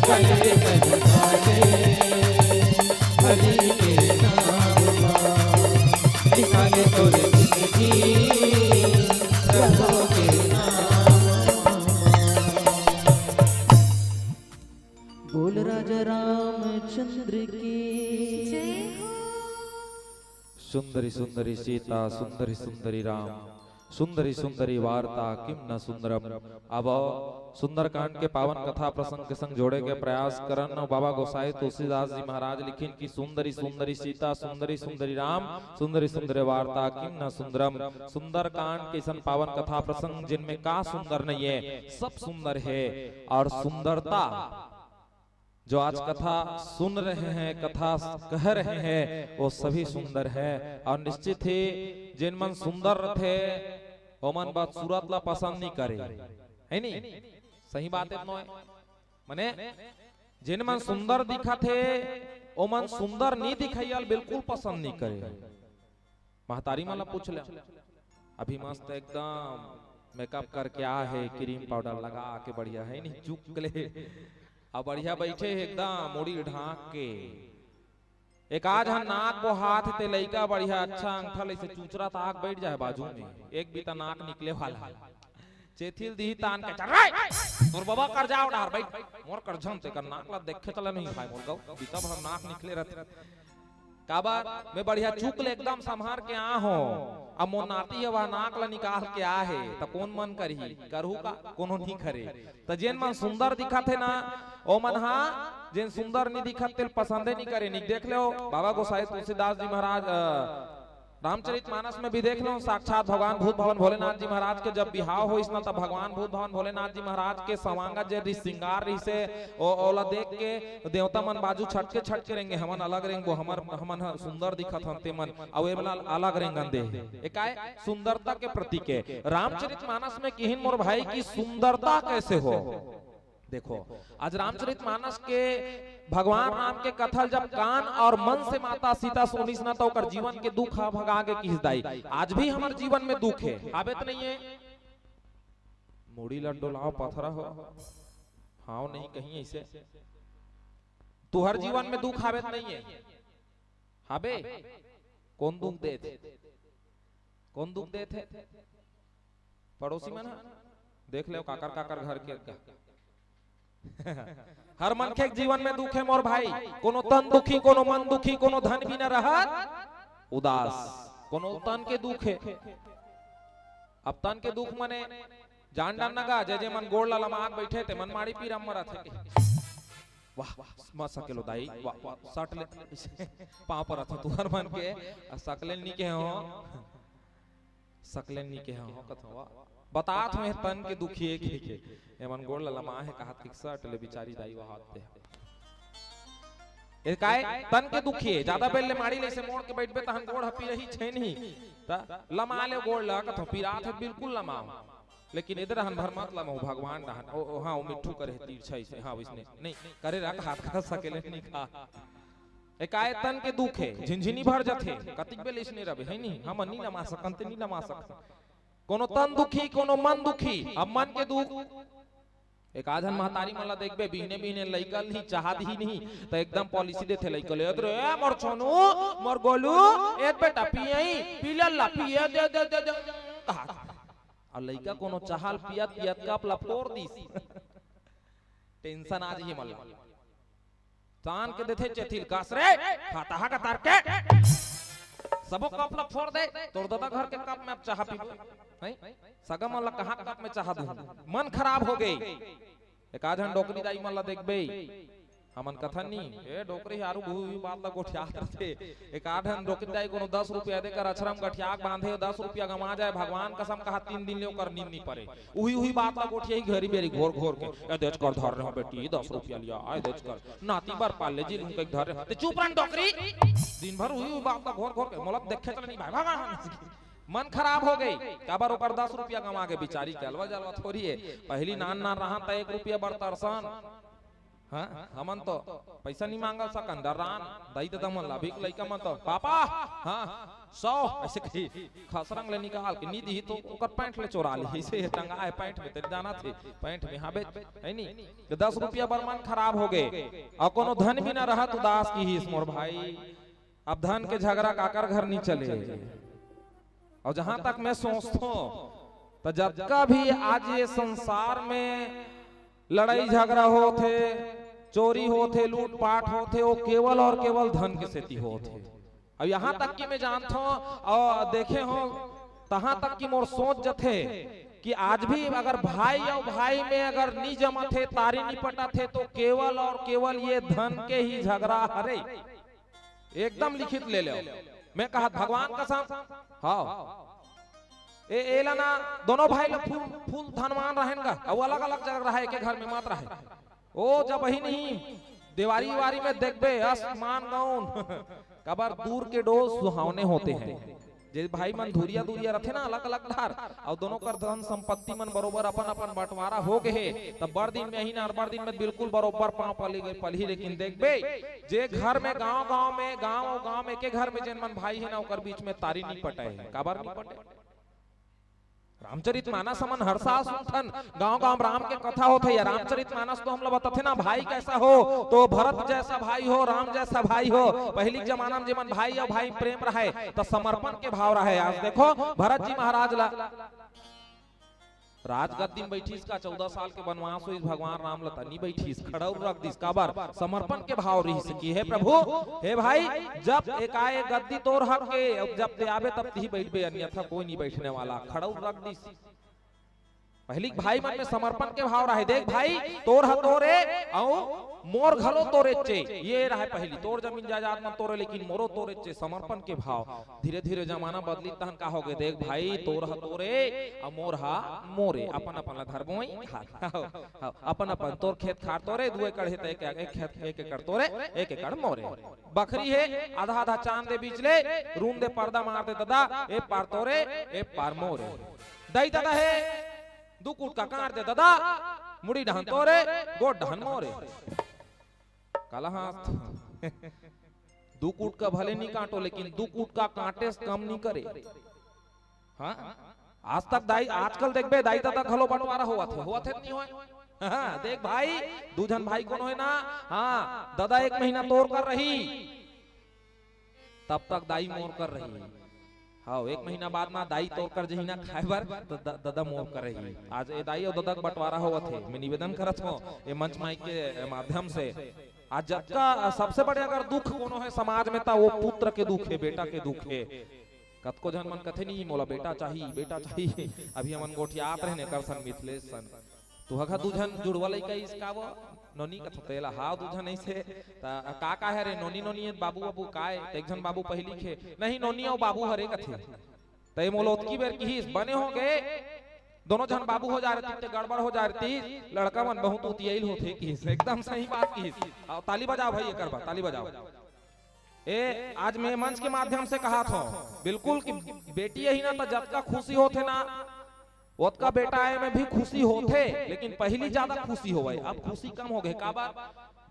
गाले रे तैं ह गाले, हरि के नाम ला, लिखा ले तोर जिनगी, प्रभु के नाम ला। बोल राजा रामचंद्र की। जय हो। सुंदरी सुंदरी सीता, सुंदरी सुंदरी राम, सुंदरी सुंदरी वार्ता किम न सुंदरम। अब सुंदरकांड के पावन कथा प्रसंग के संग जोड़े के प्रयास करन। बाबा गोसाई तुलसीदास जी महाराज लिखिन कि सुंदरी सुंदरी सीता, सुंदरी सुंदरी राम, सुंदरी सुंदरी वार्ता किम न सुंदरम। सुंदरकांड के अइसन पावन कथा प्रसंग जिनमें का सुंदर नहीं है, सब सुंदर है। और सुंदरता जो आज कथा सुन रहे हैं, कथा कह रहे हैं, वो सभी सुंदर हैं। और निश्चित ही जिन मन सुंदर रथे, ओमन बदसूरत ला पसंद नहीं करे, है नी? सही बात है, नोय? मने जिन मन सुंदर दिखत हे, ओमन सुंदर नहीं दिखइया ल बिल्कुल पसंद नहीं करे। महतारी मन ला पूछ ले, अभी मस्त एकदम मेकअप करके आ हे, क्रीम पाउडर लगा के बढ़िया है नी, चुक ले। अब बढ़िया बइठे हे एकदम मुड़ी ढांक के। एक आध झन नाक बोहात हे ते लइका बढ़िया अच्छा अंगठा ले से चुचरा ताक बइठ जाए बाजू में, एक बीता नाक निकले वाला हे। चेथिल दिही तान के, "चल रे, तोर बबा कर जाओ डहर बइठ, मोर कर झन तेकर नाक ला देखे चला नहीं भाई मोर गौ, बीता भर नाक निकले रहते।" काबर मैं बढ़िया चुक ले एकदम संभार के आ हो, अब मोर नाती हे वह नाक ला निकाल के आ हे, त कोन मन करही, करहू का, कोनो नहीं करे। त जेन मन सुंदर दिखत हे ना, ओ मन हा, जेन सुंदर नहीं दिखत तेल पसंदे नहीं करे। नहीं देख लो बाबा गोसाई तुलसीदास जी महाराज, अ, रामचरित मानस में भी देख लो, साक्षात भगवान भूत भवन भोलेनाथ जी महाराज के जब बिहाव होइस ना, तब भगवान भूत भवन भोलेनाथ जी महाराज के सवांगत जे रिस-, श्रृंगार रिहिसे, ओ-, ओला देख के देवता मन बाजू छटके छटके रेंगे, "हमन अलग रेंगबो, हमर, हमन ह सुंदर दिखत हन ते मन, अउ ए मन अलग रेंगन दे।" ए काय? सुंदरता के प्रतीक हे। रामचरित मानस में किहिन मोर भाई की सुंदरता कैसे हो? देखो, आज रामचरित मानस के भगवान राम के कथा ल जब कान और मन से माता सीता सुनिस ना, तो ओकर जीवन के दुख ह भगा गे किहिस दाई। आज भी हमर जीवन में दुख हे, हाबे त नहीं हे? मुड़ी ल डोलाव पथरा हो, हाव नहीं कहीं ऐसे। तुहर जीवन में दुख हाबे त नहीं हे? हाबे? कोन दुख देथे? कोन दुख देथे? पड़ोसी मन ह? देख ले काकर काकर घर के अतका। हर मनखे के जीवन में दुख हे मोर भाई, कोनो तन दुखी, कोनो मन दुखी, कोनो धन बिना रहत उदास, कोनो तन के दुख हे। अब तन के दुख मने जान डारना गा, जे जे मन गोड़ ला लमात बइठे ते मन माड़ी पीरा मरत हे। वाह, वाह, मस्त सकेलो दाई, वाह, वाह, सट ले, पाँव परत हो तुहर मन के, आ सकले नी के हो, सकले नी के हो, कथो वाह। बतात हूँ, तन के दुखी हे के, के, एमन गोड़ ला लमा हे, कहत के सट ले बिचारी दाई, वहात दे। ए काय, तन के दुखी हे, ज्यादा बेल ले माड़ी ले से मोड़ के बैठबे, तहन गोड़ ह पीरही छे नहीं, त लमा ले गोड़ ला, कथो पीरात हे, बिल्कुल लमाओ। लेकिन एदे रहन भर मत लमो भगवान रहन। ओ, ओ, हाँ, ओ मिट्ठू करे तीर छै से, हाँ, वइसने। नहीं, करे रख हाथ का सकेले नहीं खा। ए काय तन के दुख हे, झिनझिनी भर जथे, कतिक बेल इसने रबे, है नहीं? हम नहीं लमा सकन, ते नहीं लमा सकन। कोनो तन दुखी, कोनो मन दुखी, अब मन के दुख। एक आधन महतारी मन ला देखबे, बिहने बिहने लइका नहीं चाहत ही नहीं, त एकदम पॉलिसी देथे लइका ले, "अरे, मोर छोनू, मोर गोलू, ए बेटा, पियई, पी ले ला, पिए दे, दे, दे, दे।" कहा। अउ लइका कोनो चाहल पियत पियत कप ला फोर दिस। टेंशन आ जही मन ला। तान के देथे चेथिल कस रे, खाता हा का तार के। सबो कप ला फोर दे, तोर ददा घर के कप में अब चाहा पीबो। नहीं? सगा मन ला कहाँ कप में चाहा दूँ? मन खराब हो गे। एक आध झन डोकरी दाई मन ला देखबे, हमन कथन नी, ए डोकरी हारू भू भी बात ला गोठियात रथे। एक आध झन डोकरी दाई कोनो दस रुपया देकर अछरम गठियाक बांधे, दस रुपया गमा जाए, भगवान कसम कहा तीन दिन ले ओकर नींद नी परे। उही, उही बात ला गोठियाही घरी बेरी घोर, घोर के, "ए देच कर धर रहे हो बेटी, दस रुपया लिया, आए देच कर। नाती बर पाले जी लूं कहीं धर रहे हो।" ते चुप रहन डोकरी। दिन भर उही, उही बात ला घोर, घोर के, मोला देखे चले नहीं भाई, भागा। मन खराब हो गई, काबर ओकर दस रुपया गमा के बिचारी के अलवा जलवा थोड़ी है। पहली नान नान रहा त एक रुपया बर तरसन। हाँ, हमन तो पैसा नहीं मांगा सकन, डरान, दाई ददा मन ला, अभी के लइका मन तो, "पापा, हाँ, सौ," ऐसे कही, खसरंग ले निकाल के नी दिही तो ओकर पैंट ले चोरा ली, ऐसे ये टंगा है पैंट में, तेरे जाना थे, पैंट में, हाँ बे, है नी? तो दस रुपया बर मन खराब हो गए, अउ कोनो धन भी ना रहत उदास किहिस मोर भाई। अब धन के झगरा काकर घर नहीं चले। अउ जहां तक मैं सोचथों, त जतका भी आज ये संसार में लड़ाई झगरा होत हे, चोरी होत हे, लूटपाट होत हे, वो केवल और केवल धन के सेती होत हे। अब यहां तक कि मैं जानथों अउ देखे हों, तहां तक कि मोर सोच जथे कि आज भी अगर भाई अउ भाई में अगर नी जमत हे, तारी नी पटत हे, तो केवल और केवल ये धन के ही झगरा हरे। एकदम लिखित ले लेव। मैं कहत भगवान कसम, हाँ। ए, एला ना, दोनों भाई ला फूल, फूल धनवान रहेन गा, अउ अलग-अलग जगह रहे, एके घर में मत रहे। ओ जब वही नहीं, देवारी वारी में देखबे, आसमान गौन। काबर दूर के डोल सुहावने होते हैं। जे भाई मन धुरिया धुरिया रथे ना, अलग-अलग डहर, अउ दोनों कर धन संपत्ति मन बरोबर अपन-अपन बंटवारा हो गे हे, तब बड़ दिन में ही ना, बड़ दिन में बिल्कुल बरोबर पांव पली गई, पलही, लेकिन देखबे, जे घर में गांव-गांव में, गांव-गांव में एके घर में जेन मन भाई हे ना, ओकर बीच में तारी नी पटे हे। काबर नी पटे? रामचरित मानस हमन हर साल सुनथन, गांव गांव राम के कथा होथे। या रामचरित मानस तो हमला बताथे ना, भाई कैसा हो, तो भरत जैसा भाई हो, राम जैसा भाई हो। पहिली के जमाना में जेमन भाई अउ भाई प्रेम रहे, त समर्पण के भाव रहे। आज देखो, भरत जी महाराज ला राजगद्दी में बैठिस का, चौदह साल के बनवास होइस, भगवान राम ला त नी बैठिस, खड़उर रख दिस। काबर? समर्पण के भाव रहिस कि हे प्रभु, हे भाई, जब एकाएक गद्दी तोर हक के, जब ते आबे तब तिही बैठबे, अन्यथा कोई नहीं बैठने वाला। खड़उर रख दिस। पहिली भाई मन में समर्पण के भाव रहे, देख भाई, तोर ह तोरे, अउ मोर घलो तोरेचे। ये रहे पहिली, तोर जमीन जायदाद मन तोरे, लेकिन मोरो तोरेचे, समर्पण के भाव। धीरे धीरे जमाना बदली, तहन का होगे? देख भाई, तोर ह तोरे, अउ मोर ह मोरे, अपन अपन ला धरबोई, अपन अपन, तोर खेत खार तोरे, दू एकड़ हे त एक, एक खेत, एक एकड़ तोरे, एक एकड़ मोरे। बखरी हे, आधा आधा चांद दे बीच ले, रूम दे पर्दा मार दे ददा, ए पार तोरे, ए पार मोरे। दाई ददा हे, दू कुटका काट दे ददा, मुड़ी डहन तोरे, गोड़ डहन मोरे। काला हाथ। दू कुटका भले नी काटो, लेकिन दू कुटका काटे से कम नी करे। हाँ, आज तक दाई, आजकल देखबे, दाई ददा घलो बंटवारा होवत हे, होवत हे नहीं होय? हाँ, देख भाई, दू झन भाई कोनो हे ना, हाँ, ददा एक महीना तोर कर रही, तब तक दाई मोर कर रही। हाँ, एक महीना बाद मा दाई तोर कर जही ना खाए बर, त द-, ददा मोर कर रही। आज ए दाई अउ ददा के बंटवारा होवत हे। मैं निवेदन करत हूँ ए मंच माइक के माध्यम से, आज जतका सबसे बड़े अगर दुख कोनो हे समाज में, त वो पुत्र के दुख हे, बेटा के दुख हे। कतको झन मन कथे, "नहीं, मोला बेटा चाही, बेटा चाही।" अभी हमन गोठियात रहन एकर सन, मिथलेश सन। तुहका दू झन जुड़वा लइका इस का वो? नोनी कथो तेला, हाव दू झन अइसे। त का का हे रे, नोनी नोनी हे, बाबू बाबू काय? त एक झन बाबू पहिली के, "नहीं, नोनी अउ बाबू हरे," कथे। त ए मोला ओतकी बेर किहिस, बने हो गे, दोनों झन बाबू हो जा रहे, ते गड़बड़ हो जा रही, लड़का मन बहुत उतियाइल होथे किहिस। एकदम सही बात किहिस। आओ, ताली बजाओ भाई, एकर बर ताली बजाओ। ए, आज मैं मंच के माध्यम से कहा था, बिल्कुल कि बेटी यही ना, त जतका खुशी होथे ना, ओतका बेटा आए में भी खुशी होथे, लेकिन पहिली ज्यादा खुशी होवय। अब खुशी कम हो गए, काबर?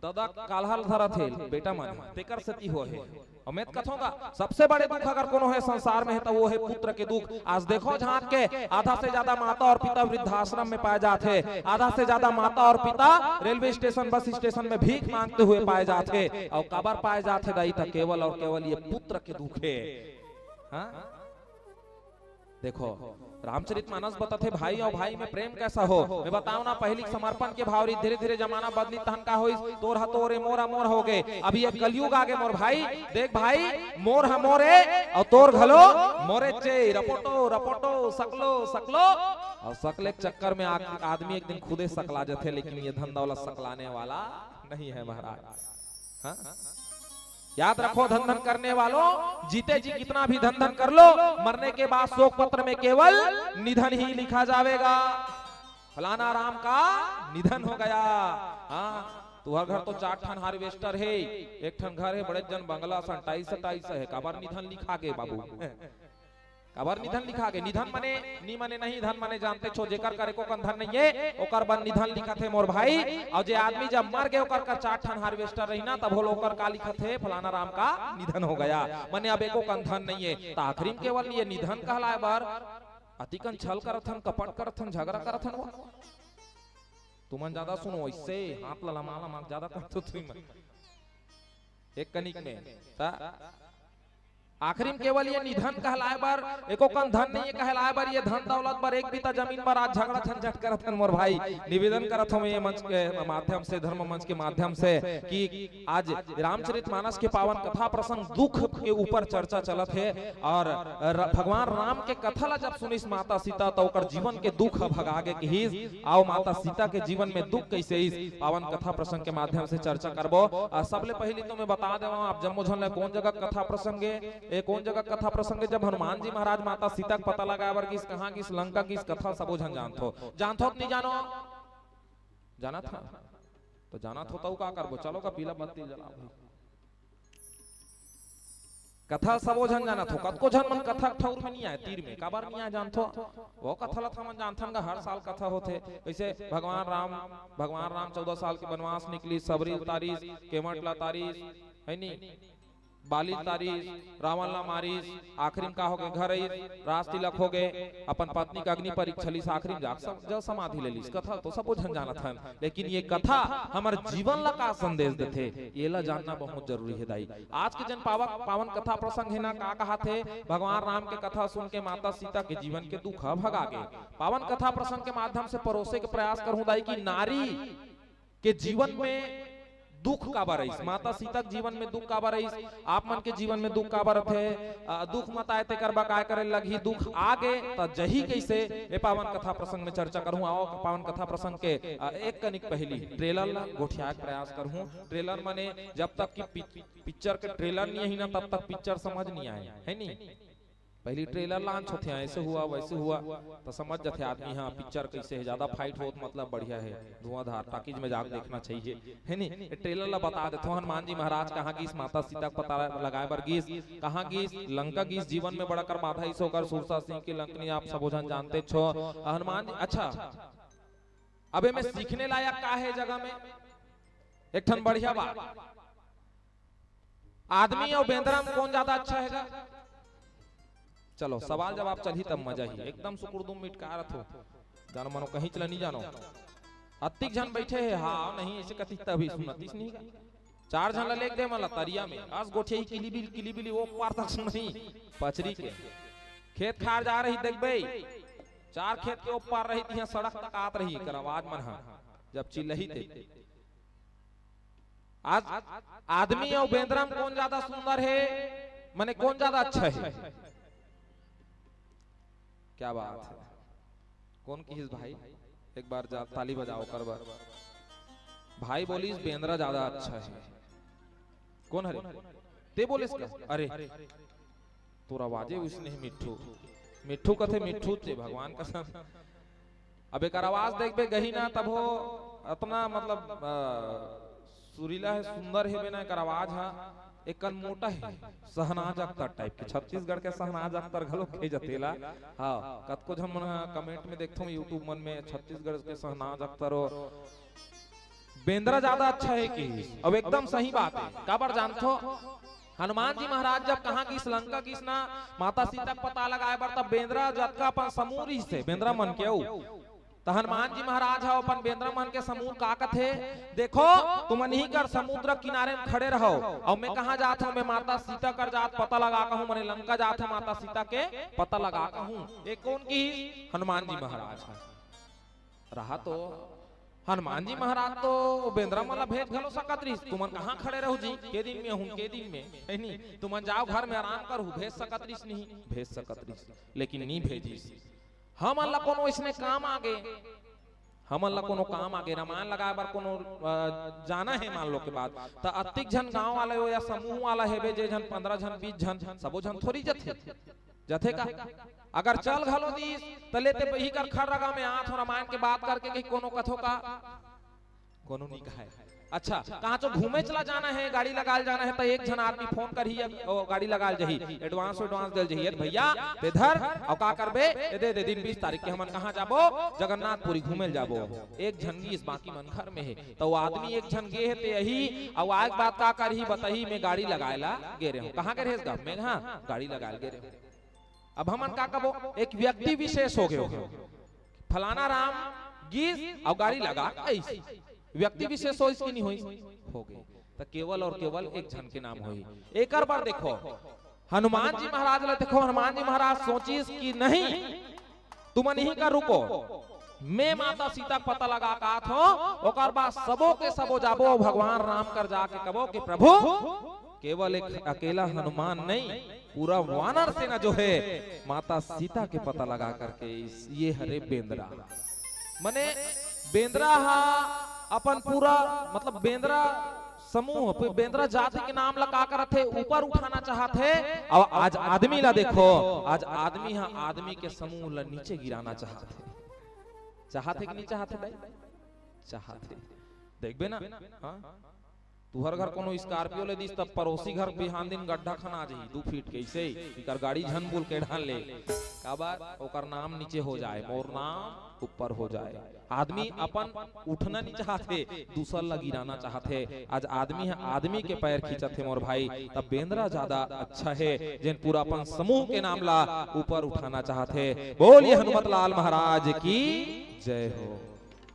ददा काल्हा ल धरत हे, बेटा मन तेकर सेती हो हे। अउ मैं त कथों गा, सबसे बड़े दुख अगर कोनो हे संसार में, त वो हे पुत्र के दुख। आज देखो झांक के, आधा से ज्यादा माता और पिता वृद्धाश्रम में पाए जात हे, आधा से ज्यादा माता और पिता रेलवे स्टेशन, बस स्टेशन में भीख मांगते हुए पाए जात हे। अउ काबर पाए जात हे दाई? त केवल और केवल ये पुत्र के दुख हे। हाँ? देखो, रामचरित मानस बताथे भाई अउ भाई में प्रेम कैसा हो। मैं बताओ ना, पहिली समर्पण के भाव रही, धीरे धीरे जमाना बदली, तहन का होइस? तोर ह तोरे, मोर ह मोर हो गए। अभी ये कलयुग आ गए मोर भाई। देख भाई, मोर ह मोरे अउ तोर घलो मोरे चे। रपोटो रपोटो, सकलो सकलो। अउ सकले के चक्कर में आ-, आदमी एक दिन खुदे सकला जाथे, लेकिन ये धन दौलत सकलाने वाला नहीं है महाराज। हाँ? याद रखो धन धन करने वालों, जीते जी कितना भी धन धन कर लो, मरने के बाद शोक पत्र में केवल निधन ही लिखा जावेगा। फलाना राम का निधन हो गया। हाँ, तुहर घर तो चार ठन हार्वेस्टर हे, एक ठन घर हे, बड़े जन बंगला, सनटाइस सटाइस हे, काबर निधन लिखा गे बाबू? काबर निधन लिखा गे? निधन मने, नी मने नहीं, धन मने जानते छो, जेकर कर एको कन धन नहीं है, ओकर बर निधन लिखत हे मोर भाई। अउ जे आदमी जब मर गए, ओकर कर चार ठन हार्वेस्टर रही ना, तब होल ओकर का लिखत हे? फलाना राम का निधन हो गया, मने अब एको कन धन नहीं है। त आखिरी में केवल ये निधन कहलाए बर अतिकन छल करत हन, कपट करत हन, झगड़ा करत हन। वो तुमन ज्यादा सुनो, इससे हाथ ला लमा लमा ज्यादा करत हो तुमन। एक कनिक में त आखिरी में केवल ये निधन कहलाए बर, एको कन धन नहीं है कहलाए बर, ये धन दौलत बर एक बीता जमीन बर आज झगड़ा झंझट करत हन मोर भाई। निवेदन करत हूँ मैं ये मंच के माध्यम से, धर्म मंच के माध्यम से कि आज रामचरित मानस के पावन कथा प्रसंग दुख के ऊपर चर्चा चलत हे और र-, भगवान राम के कथा ला जब सुनिस माता सीता, त ओकर जीवन के दुख ह भगा गे किहिस। आओ माता सीता के जीवन में दुख कैसे इस पावन कथा प्रसंग के माध्यम से चर्चा करबो। आ, सबले पहली तो मैं बता देवा, आप जम्मो झन ला कोन जगह कथा प्रसंग ए, ए कोन जगह कथा प्रसंग ए, जब हनुमान जी महाराज माता सीता के पता लगाए बर गिस, कहाँ गिस, लंका गिस, कथा सबो झन जानथो। जानथो त नहीं जानो? जाना था? तो जाना थो तउ का करबो? चलो का पीला बत्ती जलाओ भाई। कथा सबो झन जानत हो, कतको झन मन कथा ठौर में नहीं आए, तीर में काबर नहीं आए जानथो? वो कथा ला हमन जानथन गा, हर साल कथा होथे। वैसे भगवान राम, भगवान राम चौदह साल के बनवास निकली, सबरी उतारिस, केवट ला तारिस, है नी? बाली तारिस, रावण ला मारिस, आखिरी में का होगे, घर आइस, राज तिलक होगे, अपन पत्नी के अग्नि परीक्षा लिस, आखिरी में जाके सब जल समाधि ले लिस। कथा तो सबो झन जानत हन, लेकिन ये कथा हमर जीवन ला का संदेश देथे, ये ला जानना बहुत जरूरी हे दाई। आज के जन पावक पावन कथा प्रसंग हे ना, का कहाथे, भगवान राम के कथा सुन के माता सीता के जीवन के दुख ह भगा गे। पावन कथा प्रसंग के माध्यम से परोसे के प्रयास करहूं दाई कि नारी के जीवन में दुख काबर आइस, माता सीता के जीवन में दुख काबर आइस, आप मन के जीवन में दुख काबर आथे, अ, दुख मत आए तेकर बर काय करे लगही, दुख आ गे त जही कइसे, ए पावन कथा प्रसंग में चर्चा करहूं। आओ पावन कथा प्रसंग के, अ, एक कनिक पहली ट्रेलर ला गोठियाए के प्रयास करहूं। ट्रेलर माने जब तक कि पि-, पिक्चर के ट्रेलर नहीं आही ना, तब तक पिक्चर समझ नहीं आए, है नी? पहली ट्रेलर लॉन्च होथे, ऐसे हुआ, वैसे हुआ, तो समझ जाथे आदमी, हाँ, पिक्चर कैसे है, ज्यादा फाइट होत मतलब बढ़िया है, धुआंधार, टॉकीज में जाके देखना चाहिए, है नी? ये ट्रेलर ला बता देथो, हनुमान जी महाराज कहाँ गिस, माता सीता के पता लगाए बर गिस, कहाँ गिस, लंका गिस, जीवन में बड़ा कर बाधा इस होकर सुरसा सिंह की लंकनी, आप सबो झन जानते छो। हनुमान जी, अच्छा, अबे में सीखने लायक का है जगह में? एक ठन बढ़िया बात, आदमी अउ बेंदरा में कौन ज्यादा अच्छा हैगा? चलो, सवाल जवाब चलही तब मजा ही। एकदम सुकुरदुम मिटकारत हो, जानो मानो कहीं चला नहीं जानो। अत्तिक झन बैठे हे, हाँ, नहीं, ऐसे कथी तभी सुनतीस नहीं का। चार झन ला लेग दे मला तरिया में, अस गोठिया ही किलीबिल, किलीबिल, वो पार तक सुनही, पचरी के। खेत खार जा रही, देखबे, चार खेत के ऊपर रही, तिहां सड़क तक आत रही, एकर आवाज मन हा, जब चिल्लही ते। आज आदमी अउ बेंदरा में कौन ज्यादा सुंदर है, माने कौन ज्यादा अच्छा है? क्या बात है, कौन किहिस भाई? एक बार जा, ताली बजाओ कर बार। भाई बोलिस बेंदरा ज्यादा अच्छा है। कौन हरे? ते बोलिस का? अरे, तोर आवाजे उसने ही मिट्ठू, मिट्ठू कथे मिट्ठू ते भगवान कसम। अब एकर आवाज देखबे गही ना, तब हो अतना मतलब, अ, सुरीला है, सुंदर है बेना एकर आवाज हा। एक कन मोटा है, शहनाज अख्तर टाइप के, छत्तीसगढ़ के शहनाज अख्तर घलो कहे जतेला। हाँ, कतको झन मन कमेंट में देखथो YouTube मन में, छत्तीसगढ़ के शहनाज अख्तर हो। बेंदरा ज्यादा अच्छा है कि? अब एकदम सही बात है। काबर जानथो? हनुमान जी महाराज जब कहाँ गिस, लंका गिस ना, माता सीता के पता लगाए बर, तब बेंदरा जतका अपन समूह रिहिस हे, बेंदरा मन के अउ, त हनुमान जी महाराज ह अपन बेंदरा मन के समूह का कथे, "देखो, तुमन इही कर समुद्र किनारे में खड़े रहो, अउ मैं कहाँ जात हूँ, मैं माता सीता कर जात पता लगा कहूँ, मने लंका जात हूँ माता सीता के पता लगा कहूँ।" ये कौन की? हनुमान जी महाराज ह। रहा तो हनुमान जी महाराज तो बेंदरा मन ला भेज घलो सकत रहिस, "तुमन कहाँ खड़े रहो जी, के दिन में हूँ, के दिन में," है नी? "तुमन जाओ घर में आराम करो," भेज सकत रहिस, नहीं भेज सकत रहिस, लेकिन नी भेजिस। हमन ला कोनो इसने काम आगे, हमन ला कोनो काम आगे, रामायण लगाए बर कोनो, अ, जाना है मान लो के बाद, त अतिक झन गांव वाले हो या समूह वाला हेबे, जे झन पंद्रह झन, बीस झन, सबो झन थोड़ी जथे, जथे का? अगर चल घलो दीस, त लेते बही कर खड़ रगा में आत हो रामायण के बात करके कहीं कोनो कथो का? कोनो नी कहे। अच्छा, कहाँ चो घूमे चला जाना है, गाड़ी लगाल जाना है, त एक झन आदमी फोन करही, ओ, गाड़ी लगाल जही, एडवांस, एडवांस देल जही, "ए भैया, ते धर, अउ का करबे? ए दे, दे, दिन बीस तारीख के हमन कहाँ जाबो? जगन्नाथपुरी घूमे ल जाबो।" एक झन गीस, बाकी मन घर में हे, त वो आदमी एक झन गे हे, ते यही, अउ आए के बाद का करही, बताही, "मैं गाड़ी लगाए ला गे रहे हूँ।" कहाँ गे रहेस गा? मैं, हाँ, गाड़ी लगाए ला गे रहे हूँ। अब हमन का कबो, एक व्यक्ति विशेष हो गयो, फलाना राम गीस अउ गाड़ी लगा आइस, व्यक्ति विशेष होइस कि नहीं होइस? हो गए। त केवल और केवल एक झन के नाम होही। एकर बर देखो, हनुमान जी महाराज ला देखो, हनुमान जी महाराज सोचिस कि नहीं, तुमन इही कर रुको, मैं माता सीता के पता लगा के आत हूँ, ओकर बाद सबो के सबो जाबो, भगवान राम कर जाके कबो कि प्रभु, केवल एक अकेला हनुमान नहीं, पूरा वानर सेना जो है, माता सीता के पता लगा करके इस, ये हरे बेंदरा। मने बेंदरा हा अपन पूरा, मतलब बेंदरा समूह, बेंदरा जाति के नाम ला का करत हे, ऊपर उठाना चाहत हे। अउ आज आदमी ला देखो, आज आदमी हा आदमी के समूह ला नीचे गिराना चाहत हे। चाहत हे कि नहीं चाहत हे दाई? चाहत हे। देखबे ना, हाँ? तुहर घर कोनो स्कॉर्पियो ले दिस, तब पड़ोसी घर बिहान दिन गड्ढा खना जाही, दू फीट के, अइसे ही। इकर गाड़ी झन बुल के डाल ले, काबर ओकर नाम नीचे हो जाए, मोर नाम ऊपर हो जाए। आदमी अपन उठना नहीं चाहत हे, दूसर ला गिराना चाहत हे। आज आदमी ह आदमी के पैर खींचत हे मोर भाई, तब बेंदरा ज्यादा अच्छा हे, जेन पूरा अपन समूह के नाम ला ऊपर उठाना चाहत हे। बोलिए हनुमत लाल महाराज की जय हो।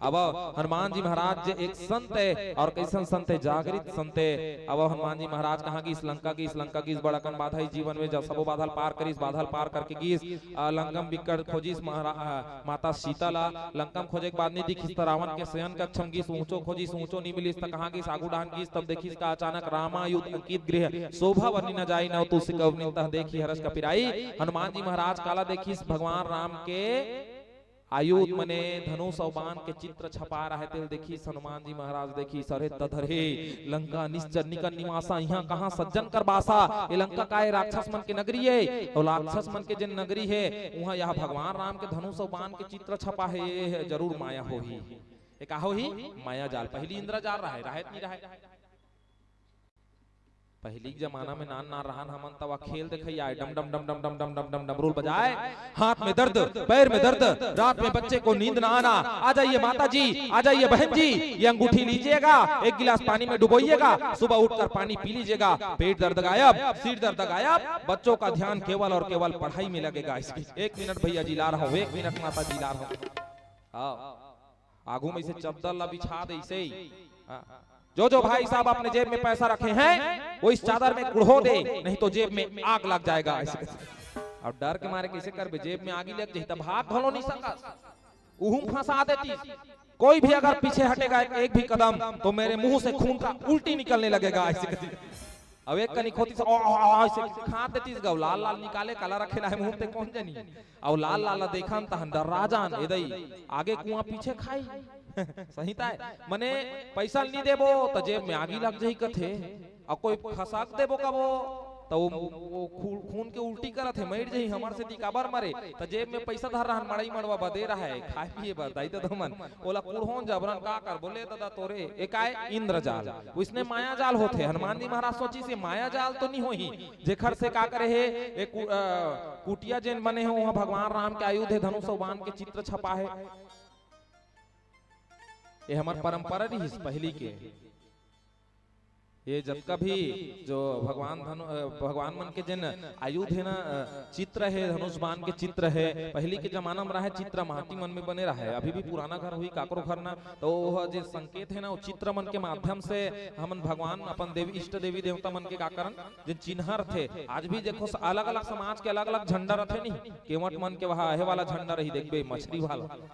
अब हनुमान जी महाराज जे एक संत हे, और कइसन संत हे? जागृत संत हे। अब हनुमान जी महाराज कहाँ गिस? लंका गिस। लंका गिस, बड़ अकन बाधा आइस जीवन में, जब सबो बाधा ल पार करिस, बाधा ल पार करके गिस, अ, लंका म बिकट खोजिस महारा-, अ, माता सीता ला। लंका म खोजे के बाद नी दिखिस, त रावण के शयन कक्ष म गिस, ऊंचो खोजिस, ऊंचो नी मिलिस, त कहाँ गिस? आगू डाहन गिस, तब देखिस का अचानक रामायुध अंकित गृह, शोभा वरनी न जाई, नव तुलसी कवनी तह देखी हरष कपिराई। हनुमान जी महाराज काला देखिस? भगवान राम के आयुध मने धनुष अउ बाण के चित्र छपा रहे, तेल देखिस हनुमान जी महाराज। देखिस, अरे तधर हे, लंका निश्चर निकन निवासा, इहाँ कहाँ सज्जन कर बासा? ये लंका का, ये राक्षस मन के नगरी हे, अउ राक्षस मन के जेन नगरी हे, उहाँ यह भगवान राम के धनुष अउ बाण के चित्र छपा हे, ये जरूर माया होही। ये का होही? माया जाल। पहिली इंद्रजाल रहे, रहे त नहीं रहे? पहिली के जमाना में नान नान रहन हमन, तब खेल देखइया, डम डम डम डम डम डम डम डम डमरूल बजाए, हाथ में दर्द, पैर में दर्द, रात में बच्चे को नींद ना आना। आ जाइए माता जी, आ जाइए बहन जी, ये अंगूठी लीजिएगा, एक गिलास पानी में डुबोइएगा, सुबह उठकर पानी पी लीजिएगा, पेट दर्द गायब, सिर दर्द गायब, बच्चों का ध्यान केवल और केवल पढ़ाई में लगेगा। इसकी एक मिनट भैया जी ला रहा हूँ, एक मिनट माता जी ला रहा हूँ। हाँ, आगू में इसे चद्दर ला बिछा दे, इसे ही। हाँ। जो जो भाई साहब अपने जेब में पैसा रखे हैं, वो इस चादर में कुढ़ो दे, नहीं तो जेब में आग लग जाएगा। ऐसे, और डर के मारे कैसे करबे, जेब में आगी लग जाही, तब भाग घलो नहीं सकस, उहू में फंसा देती। कोई भी अगर पीछे हटेगा एक, एक भी कदम, तो मेरे मुंह से खून का उल्टी निकलने लगेगा। ऐसे करती। अब एक कनिक होती से, ओ, ओ, ओ, ऐसे खा देती से, लाल लाल निकाले, काला रखे ना है मुंह ते, कौन जानी। अउ लाल लाल ला देखन तहन डर्रा जान, ए दई, आगे कुआं पीछे खाई। सही ताय, मने पैसा नी देबो त जेब में आगी लग जाही कथे, अउ कोई खसक देबो कबो त वो, वो खू-, खून के उल्टी करत हे, मर जाही, हमर सेती काबर मरे? त जेब में पैसा धर रहन, मड़ई मड़वा बदे रहे, खाए पिए बर, दाई ददा मन, ओला कुढ़ोन जबरन का करबो, ले ददा तोरे, ए काय इंद्रजाल, वइसने माया जाल होथे। हनुमान जी महाराज सोचिस, ये माया जाल तो नी होही, जेखर से का करे हे, ए कु-, अ, कुटिया जेन बने हे, उहाँ भगवान राम के आयुध हे, धनुष अउ बाण के चित्र छपा हे। ये हमर परंपरा रिहिस पहिली के। ये जतका भी जो भगवान धनु-, अ, भगवान मन के जेन आयुध हे ना, अ, चित्र हे, धनुष बाण के चित्र हे, पहिली के जमाना में रहे चित्र, माटी मन में बने रहे। अभी भी पुराना घर होही, काकरो घर ना, तो वो जे संकेत हे ना, वो चित्र मन के माध्यम से हमन भगवान, अपन देवी, इष्ट देवी देवता मन के का करन, जेन चिन्हा रथे। आज भी देखो, स-, अलग-अलग समाज के अलग-अलग झंडा रथे नी, केवट मन के वहाँ हे वाला झंडा रही, देखबे, मछली वाला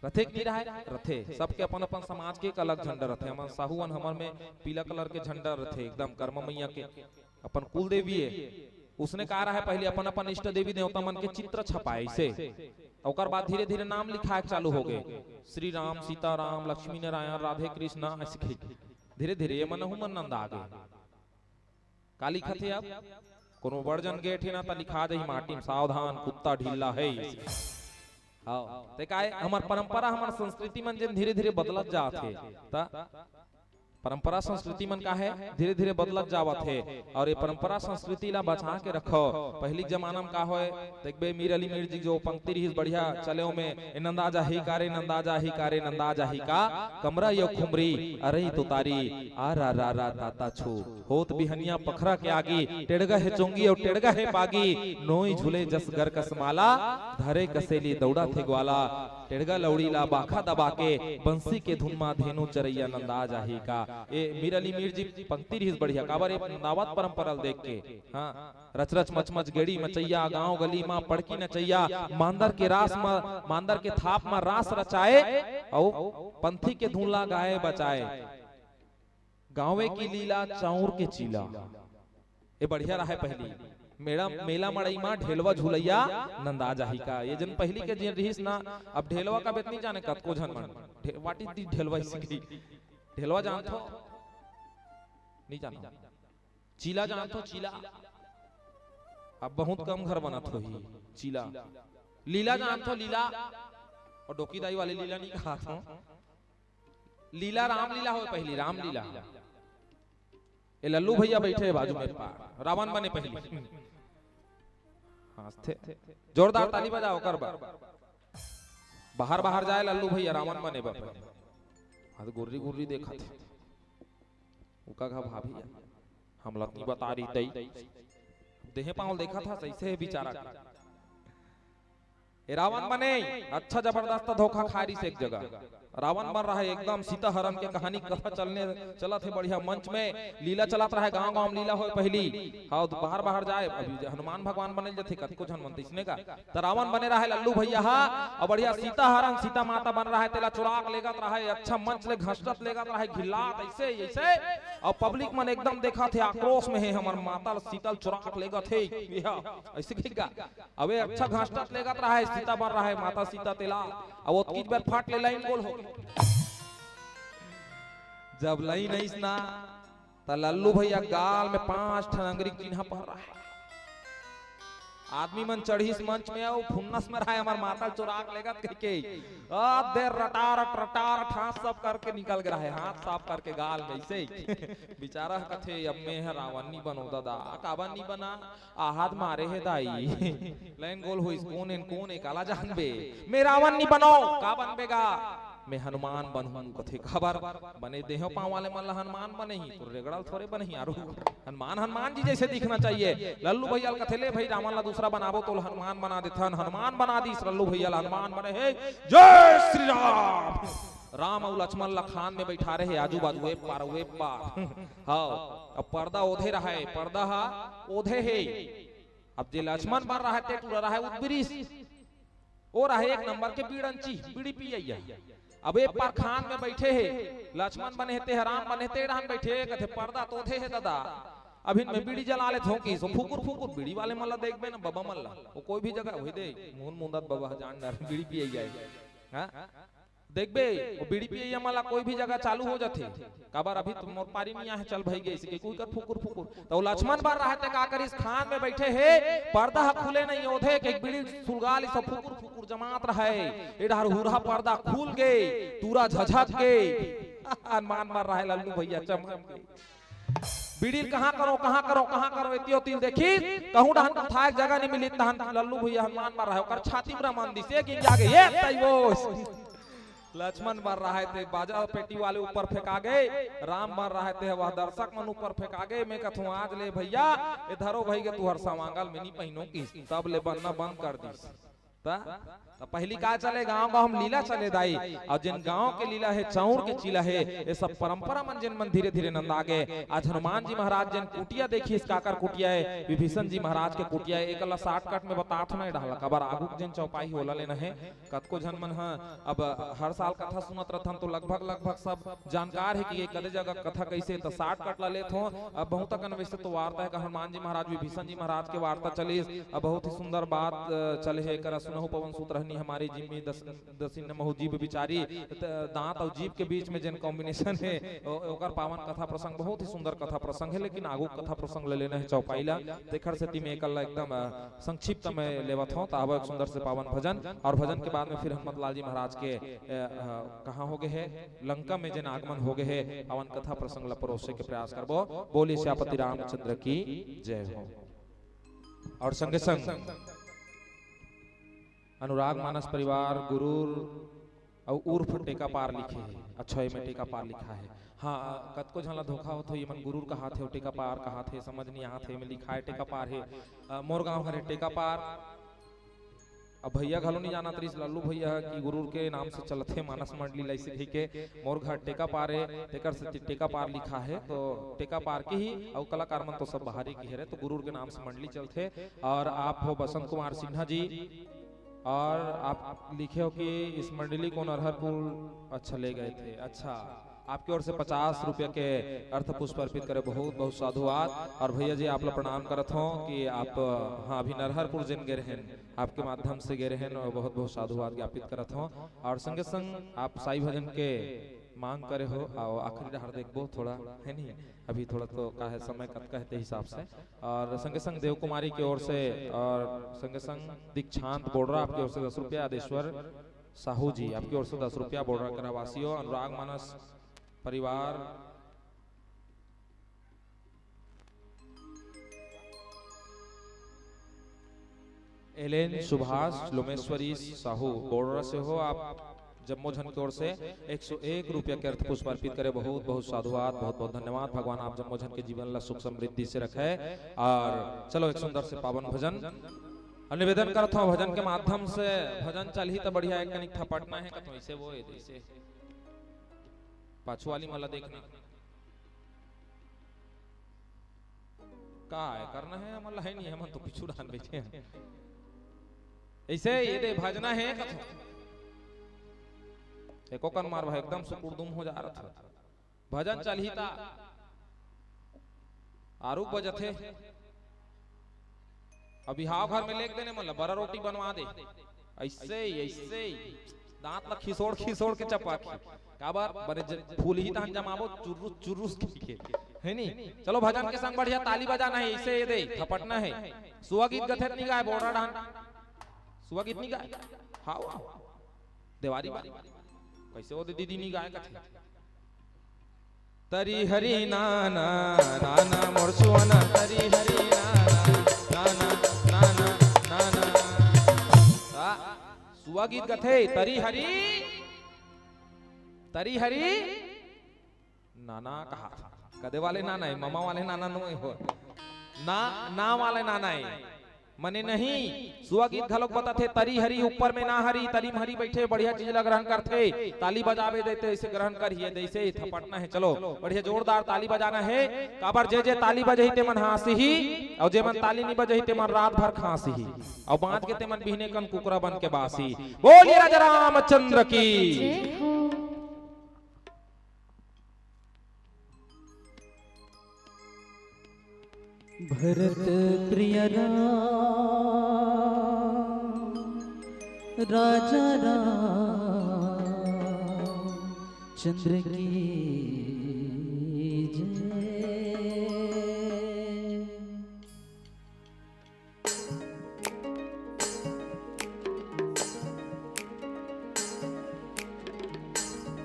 रथे कि नहीं रहे? रथे। सबके अपन-अपन समाज के एक अलग झंडा रथे। हमन साहू मन, हमर में पीला कलर के झंडा रथे, एकदम कर्मा मैया के, अपन कुल देवी हे। उसने का रहे, पहली अपन-अपन इष्ट देवी देवता मन के चित्र छपाए, अइसे। ओकर बाद धीरे-धीरे नाम लिखाए के चालू हो गए, श्री राम, सीता राम, लक्ष्मी नारायण, राधे कृष्णा, अइसे कहिके। धीरे-धीरे ये मन हूँ मन नंदा गे। का लिखत हे अब? कोनो बड़ जन गे थे ना, त लिखा जाही माटी में, "सावधान, कुत्ता ढीला है।" हाँ, ते काय, हमर परंपरा, हमर संस्कृति मन जेन धीरे-धीरे बदलत जात हे, त परंपरा संस्कृति मन का हे, धीरे-धीरे बदलत जावत हे, और ये परंपरा संस्कृति ला बचा के रखो। पहिली के जमाना में का होय, देखबे, मीर अली मीर जी जो पंक्ति रिहिस बढ़िया चले ओमे, "ए नंदा जाही का रे, नंदा जाही का रे, नंदा जाही का, कमरा यो खुमरी, अरई तुतारी, आ रा रा रा ताता छू।" होत बिहनिया पखरा के आगी, टेड़गा हे चोंगी अउ टेड़गा हे पागी, नोई झूले जस गर कस माला, धरे कसेली दौड़ा थे ग्वाला, टेड़गा लौड़ी ला बाखा दबा के, बंसी के धुन मा धेनु चरैया नंदा जाही का। ए मीर अली मीर जी पंक्ति रिहिस बढ़िया, काबर ए नंदावत परंपरा ल देख के। हाँ, रच रच मच मच गेड़ी मचैया, गांव गली मा पड़की नचैया, मांदर के रास मा, मांदर के थाप मा रास रचाए, अउ पंथी के धुन ला गाए बचाए। गाँवे की लीला चाउर के चीला। ए बढ़िया रहे पहिली। मेला, मेला मड़ई मा ढेलवा झुलैया नंदा जाही का। ये जन पहिली के जेन रिहिस ना, अब ढेलवा का बेत नहीं जाने कतको झन मन। ढे-, what is this ढेलवा, इसी की? ढेलवा जानथो? नहीं जानो। चीला जानथो, चीला? अब बहुत कम घर बनत होही। चीला। लीला जानथो, लीला? अउ डोकी दाई वाले लीला नहीं कहाथो। लीला, रामलीला होय पहिली, रामलीला। ए लल्लू भैया बइठे हे बाजू में, पा-, रावण बने पहिली। हाँसथे। जोरदार ताली बजाव ओकर बर। बाहर बाहर जाय लल्लू भैया, रावण बने बर पहिली। आज गुर्री गुर्री देखत हे। ओका कहा भाभी, हमला त नइ बता रही तई। देहे पाँव देखत हस, अइसे हे बिचारा। ए रावण बने, अच्छा जबरदस्त धोखा खा रहिस एक जगह। रावण बन रहा हे एकदम सीता हरण के कहानी, कथा चलने, चलत हे बढ़िया मंच में, लीला चलत रहा हे, गांव-गांव में लीला होय पहिली। हाँ, त बाहर-बाहर जाय, अभी हनुमान भगवान बने ल जथे, कतको झन मन त इसने का। त रावण बने रहा हे लल्लू भैया हा, अउ बढ़िया सीता हरण, सीता माता बन रहा हे, तेला चुरा के लेगत रहा हे, अच्छा मंच ले घसटत लेगत रहा हे, घिल्लात अइसे, अइसे, अउ public मन एकदम देखत हे, आक्रोश में हे, हमर माता ल सीता ल चुरा के लेगत हे, एहा, अइसे कहिके। अबे अच्छा घासटत लेगत रहा हे, सीता बन रहा हे, माता सीता तेला। अब ओतकीच बेर फट ले लाइन गोल हो। जब लाइन आइस ना, त लल्लू भैया गाल में पांच ठन अंगरी चिन्हा पड़ रहा हे। आदमी मन चढ़िस मंच में, अउ फुन्नस में रहा हे, हमर माता ल चुरा के लेगत कहिके। आ, दे रटारट, रटारट, हाथ सब करके निकल गे रहा हे, हाथ साफ करके गाल में अइसे। बिचारा कथे, अब मैं ह रावण नी बनों दादा, काबर नी बना? आहत मारे हे दाई। लाइन गोल होइस, कोन एन कोन ए काला जानबे? मैं रावण नी बनों, का बनबे गा? मैं हनुमान बनहूं कथे, काबर? बने देह पांव वाले मन ला हनुमान बने ही, तोर रेगड़ा ल थोरे बने ही, आरू हनुमान, हनुमान जी जैसे दिखना चाहिए। लल्लू भैया ल कथे, ले भाई रावण ला दूसरा बनाबो, तोला हनुमान बना देथन। हनुमान बना दिस, लल्लू भैया ला हनुमान बने हे। जय श्री राम। राम अउ लक्ष्मण ला खान में बइठारे हे, आजू बाजू, ए पार, ए पार। हाँ, अब पर्दा ओधे रहा हे, पर्दा हा ओधे हे। अब जे लक्ष्मण बन रहा हे, ते टूरा रहा हे उदबिरिस। ओ रहा हे एक नंबर के बीड़ंची, बीड़ी पियइया। अब ए पार खान में बइठे हे, लक्ष्मण बने हे, ते ह राम बने हे, ते डहन बइठे हे, कथे, "पर्दा त ओधे हे ददा, अभिन में बीड़ी जला लेथों कहिस।" ओ फुकुर फुकुर बीड़ी वाले मन ला देखबे ना, बबा मन ला, ओ कोई भी जगह, ओही दे, मुहन मुंदत बबा ह, जान डार, बीड़ी पियइया हे। हाँ? देखबे, ओ बीड़ी पियइया मन ला कोई भी जगह चालू हो जाथे। काबर अभी तो मोर पारी नइ आहे, चल भई गे, अइसे कहिके कोई कर फुकुर फुकुर। त ओ लक्ष्मण बन रहा हे, ते का करिस, खान में बइठे हे, पर्दा ह खुले नइ ओधे, के बीड़ी सुलगा लिस, फुकुर फुकुर जमात रहा हे। ए डहर हुरहा पर्दा खुल गे, टूरा झझक गे। हनुमान बन रहा हे लल्लू भैया, चमक गे। बीड़ी ल कहाँ करों, कहाँ करों, कहाँ करों, एती ओती ल देखिस, कहूँ डहन कुथाय के जगह नइ मिलिस, तहन लल्लू भैया हनुमान बन रहा हे, ओकर छाती म रमन दिस, एक इंच आगे, ए तई वो। लक्ष्मण बन रहा हे, ते बाजा पेटी वाले ऊपर फेंका गे, राम बन रहा हे, ते वह दर्शक मन ऊपर फेंका गे। मैं कथों, आज ले भैया, ए धरो भई गे तुहर सवांगल, मैं नी पहिनों कहिस, तब ले बनना बंद कर दिस। त, त पहिली का चले, गांव गांव म लीला चले दाई, अउ जेन गांव के लीला हे, चाउर के चीला हे, ए सब परंपरा मन जेन मन धीरे धीरे नंदा गे। आज हनुमान जी महाराज जेन कुटिया देखिस, काकर कुटिया हे, विभीषण जी महाराज के कुटिया हे, एकर ला shortcut में बतात हों ना, ए डहर ला, काबर आगू के जेन चौपाई हे, ओला लेना हे। कतको झन मन ह अब हर साल कथा सुनत रथन, तो लगभग, लगभग सब जानकार हे कि ये कदे जगह कथा कइसे, त shortcut ला लेथों। अब बहुत अकन वइसे तो वार्ता हे, हनुमान जी महाराज, विभीषण जी महाराज के वार्ता चलिस। अब बहुत ही सुंदर बात, अ, चले हे, करा सुनहु पवन सुत रहनी हमारी, जिमि दस, दसिन महु जीभ बिचारी। त दांत अउ जीभ के बीच में जेन combination हे, ओ-, ओकर पावन कथा प्रसंग, बहुत ही सुंदर कथा प्रसंग हे, लेकिन आगू कथा प्रसंग ले लेना हे चौपाई ला, तेखर सेती में एकर ला एकदम, अ, संक्षिप्त में लेवत हों, त आबो एक सुंदर से पावन भजन, अउ भजन के बाद में फिर हनुमत लाल जी महाराज के, अ, अ, कहाँ हो गे हे, लंका में जेन आगमन हो गे हे, पावन कथा प्रसंग ला परोसे के प्रयास करबो। बोलिए सियापति रामचंद्र की जय हो। अउ संगे संग अनुराग मानस परिवार गुरूर अउ उर्फ टेका पार लिखे हे। अच्छा, एमे टेका पार लिखा हे। हाँ, कतको झन ला धोखा होत होही, एमन गुरूर कहात हे, टेका पार कहात हे, समझ नइ आत हे, एमे लिखाय टेका पार हे। अ, मोर गांव हरे टेका पार। अब भैया घलो नइ जानत रहिस, लल्लू भैया ह, कि गुरूर के नाम से चलत हे मानस मंडली ला, अइसे कहिके मोर घर टेका पार हे, तेकर सेती टेका पार लिखा हे, तो टेका पार के ही, अउ कलाकार मन तो सब बाहरी के हरे, तो गुरूर के नाम से मंडली चलथे। अउ आप हो बसंत कुमार सिन्हा जी, और आप लिखे हो कि इस मंडली को नरहरपुर, अच्छा, ले गए थे, अच्छा, आपकी ओर से पचास रुपया के अर्थ पुष्प अर्पित करे, बहुत बहुत साधुवाद। और भैया जी, आप ला प्रणाम करत हों कि आप, हाँ, अभी नरहरपुर जेन गे रहेन, आपके माध्यम से गे रहेन, अउ बहुत बहुत साधुवाद ज्ञापित करत हों। और संगे संग आप साई भजन के मांग करे हो, अउ आखिरी डहर देखबो थोड़ा, हे नहीं, अभी थोड़ा तो का हे, समय कतका हे ते हिसाब से। और संगे संग देव कुमारी के ओर से, और संगे संग दीक्षांत बोडरा आपके ओर से दस रुपया, आदेश्वर साहू जी आपके ओर से दस रुपया, बोडरा करा वासियों, अनुराग मानस परिवार एलेन सुभाष लोमेश्वरी साहू बोड़रा से हो, आप जम्मो झन के ओर से एक सौ एक रुपया के अर्थ पुष्प अर्पित करे। बहुत बहुत साधुवाद, बहुत बहुत धन्यवाद। भगवान आप जम्मो झन के जीवन ला सुख समृद्धि से रखे। और चलो, एक सुंदर से पावन भजन हम निवेदन करत हौं, भजन के माध्यम से भजन चलही त बढ़िया, एक कनिक थपटना हे कथों, ऐसे वो ऐसे पाछू वाली मन ला देखना। का है करना है, हमन ला है नहीं, हमन तो पीछू डाहन बैठे हैं। ऐसे ये दे भजना है कथों। एको कन मार भाई, एकदम सुकुड़दुम हो जा रहा था। भजन चलही ता आरू बजथे। अब बिहाव घर में लेके देने मन ला बरा रोटी बनवा दे। ऐसे ही, ऐसे ही दांत ला खिसोड़ खिसोड़ के चपा के। काबर बने ज-, फूलही तहन जमाबो चुर्रुस चुर्रुस के, है नी? चलो, भजन के संग बढ़िया ताली बजाना है, ऐसे ये दे थपटना है। सुआ गीत गथे त नी गाय, बोड़रा डाहन सुआ गीत नी गाय। हाव, हाव। देवारी बा। कैसे वो दे दीदी नी गाय कथे? तरी हरी नाना, नाना मोर सुअना, तरी हरी नाना, नाना, नाना, नाना। आ, सुआ गीत गथे, तरी हरी, तरी हरी नाना कहा। कदे वाले नाना है, ममा वाले नाना नो हो। ना, ना वाले नाना है। मने नहीं, सुआ गीत घलोक बताथे, तरी हरी ऊपर में ना हरी, तरी में हरी बैठे, बढ़िया चीज ला ग्रहण करथे, ताली बजावे देते, ऐसे ग्रहण करिए, जैसे ही थपटना है। चलो, बढ़िया जोरदार ताली बजाना है, काबर जे जे ताली बजही ते मन हाँसही, और जे मन ताली नहीं बजही ते मन रात भर खांसही, और बाँच के ते मन बिहने कन कुकरा बन के बासी। बोलिए राजा रामचंद्र की। जय हो। भरत प्रिय राम, राजा राम चंद्र की जय।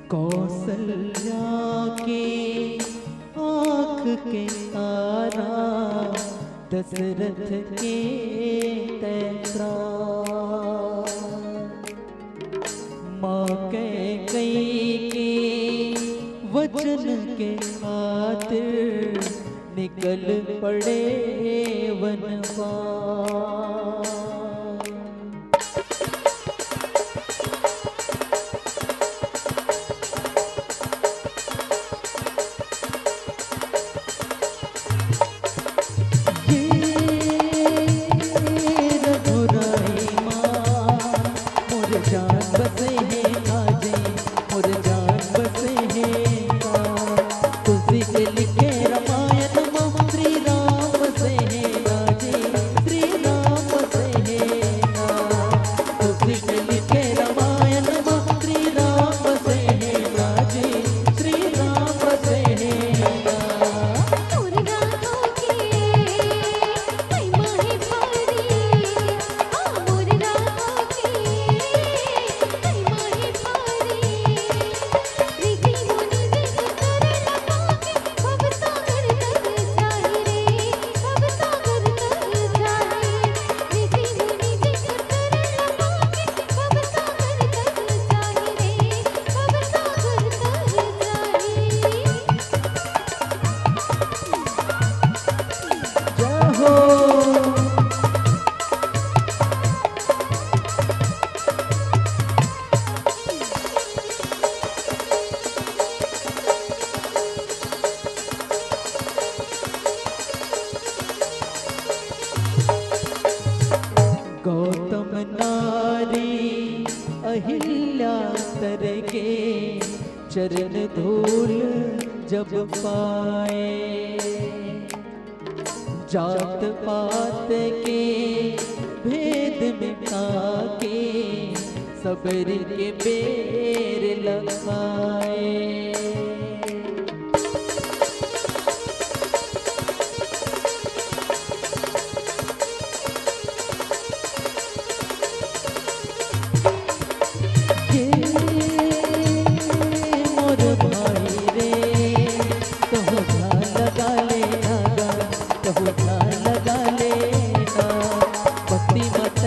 कौशल्या के आँख के तारा, दशरथ के तैतरा। माँ कैकेयी के वचन के खातिर निकल पड़े वनवास। ये रघुराई माँ, मोर जान बसे है काजे, मोर जान बसे है का। तुलसी के लिखे रामायण माँ, श्री राम बसे है काजे, श्री राम बसे है का। तुलसी के लिखे रामायण माँ, श्री राम बसे है काजे, श्री राम बसे है का। गौतम नारी अहिल्या तर के चरण धूल जब पाए, जात पात के भेद मिटा के सबरी के बेर लगाए। ये मोर भाई रे, कहूँ ध्यान लगा लेना गा, कहूँ ध्यान लगा लेना। भक्ति मत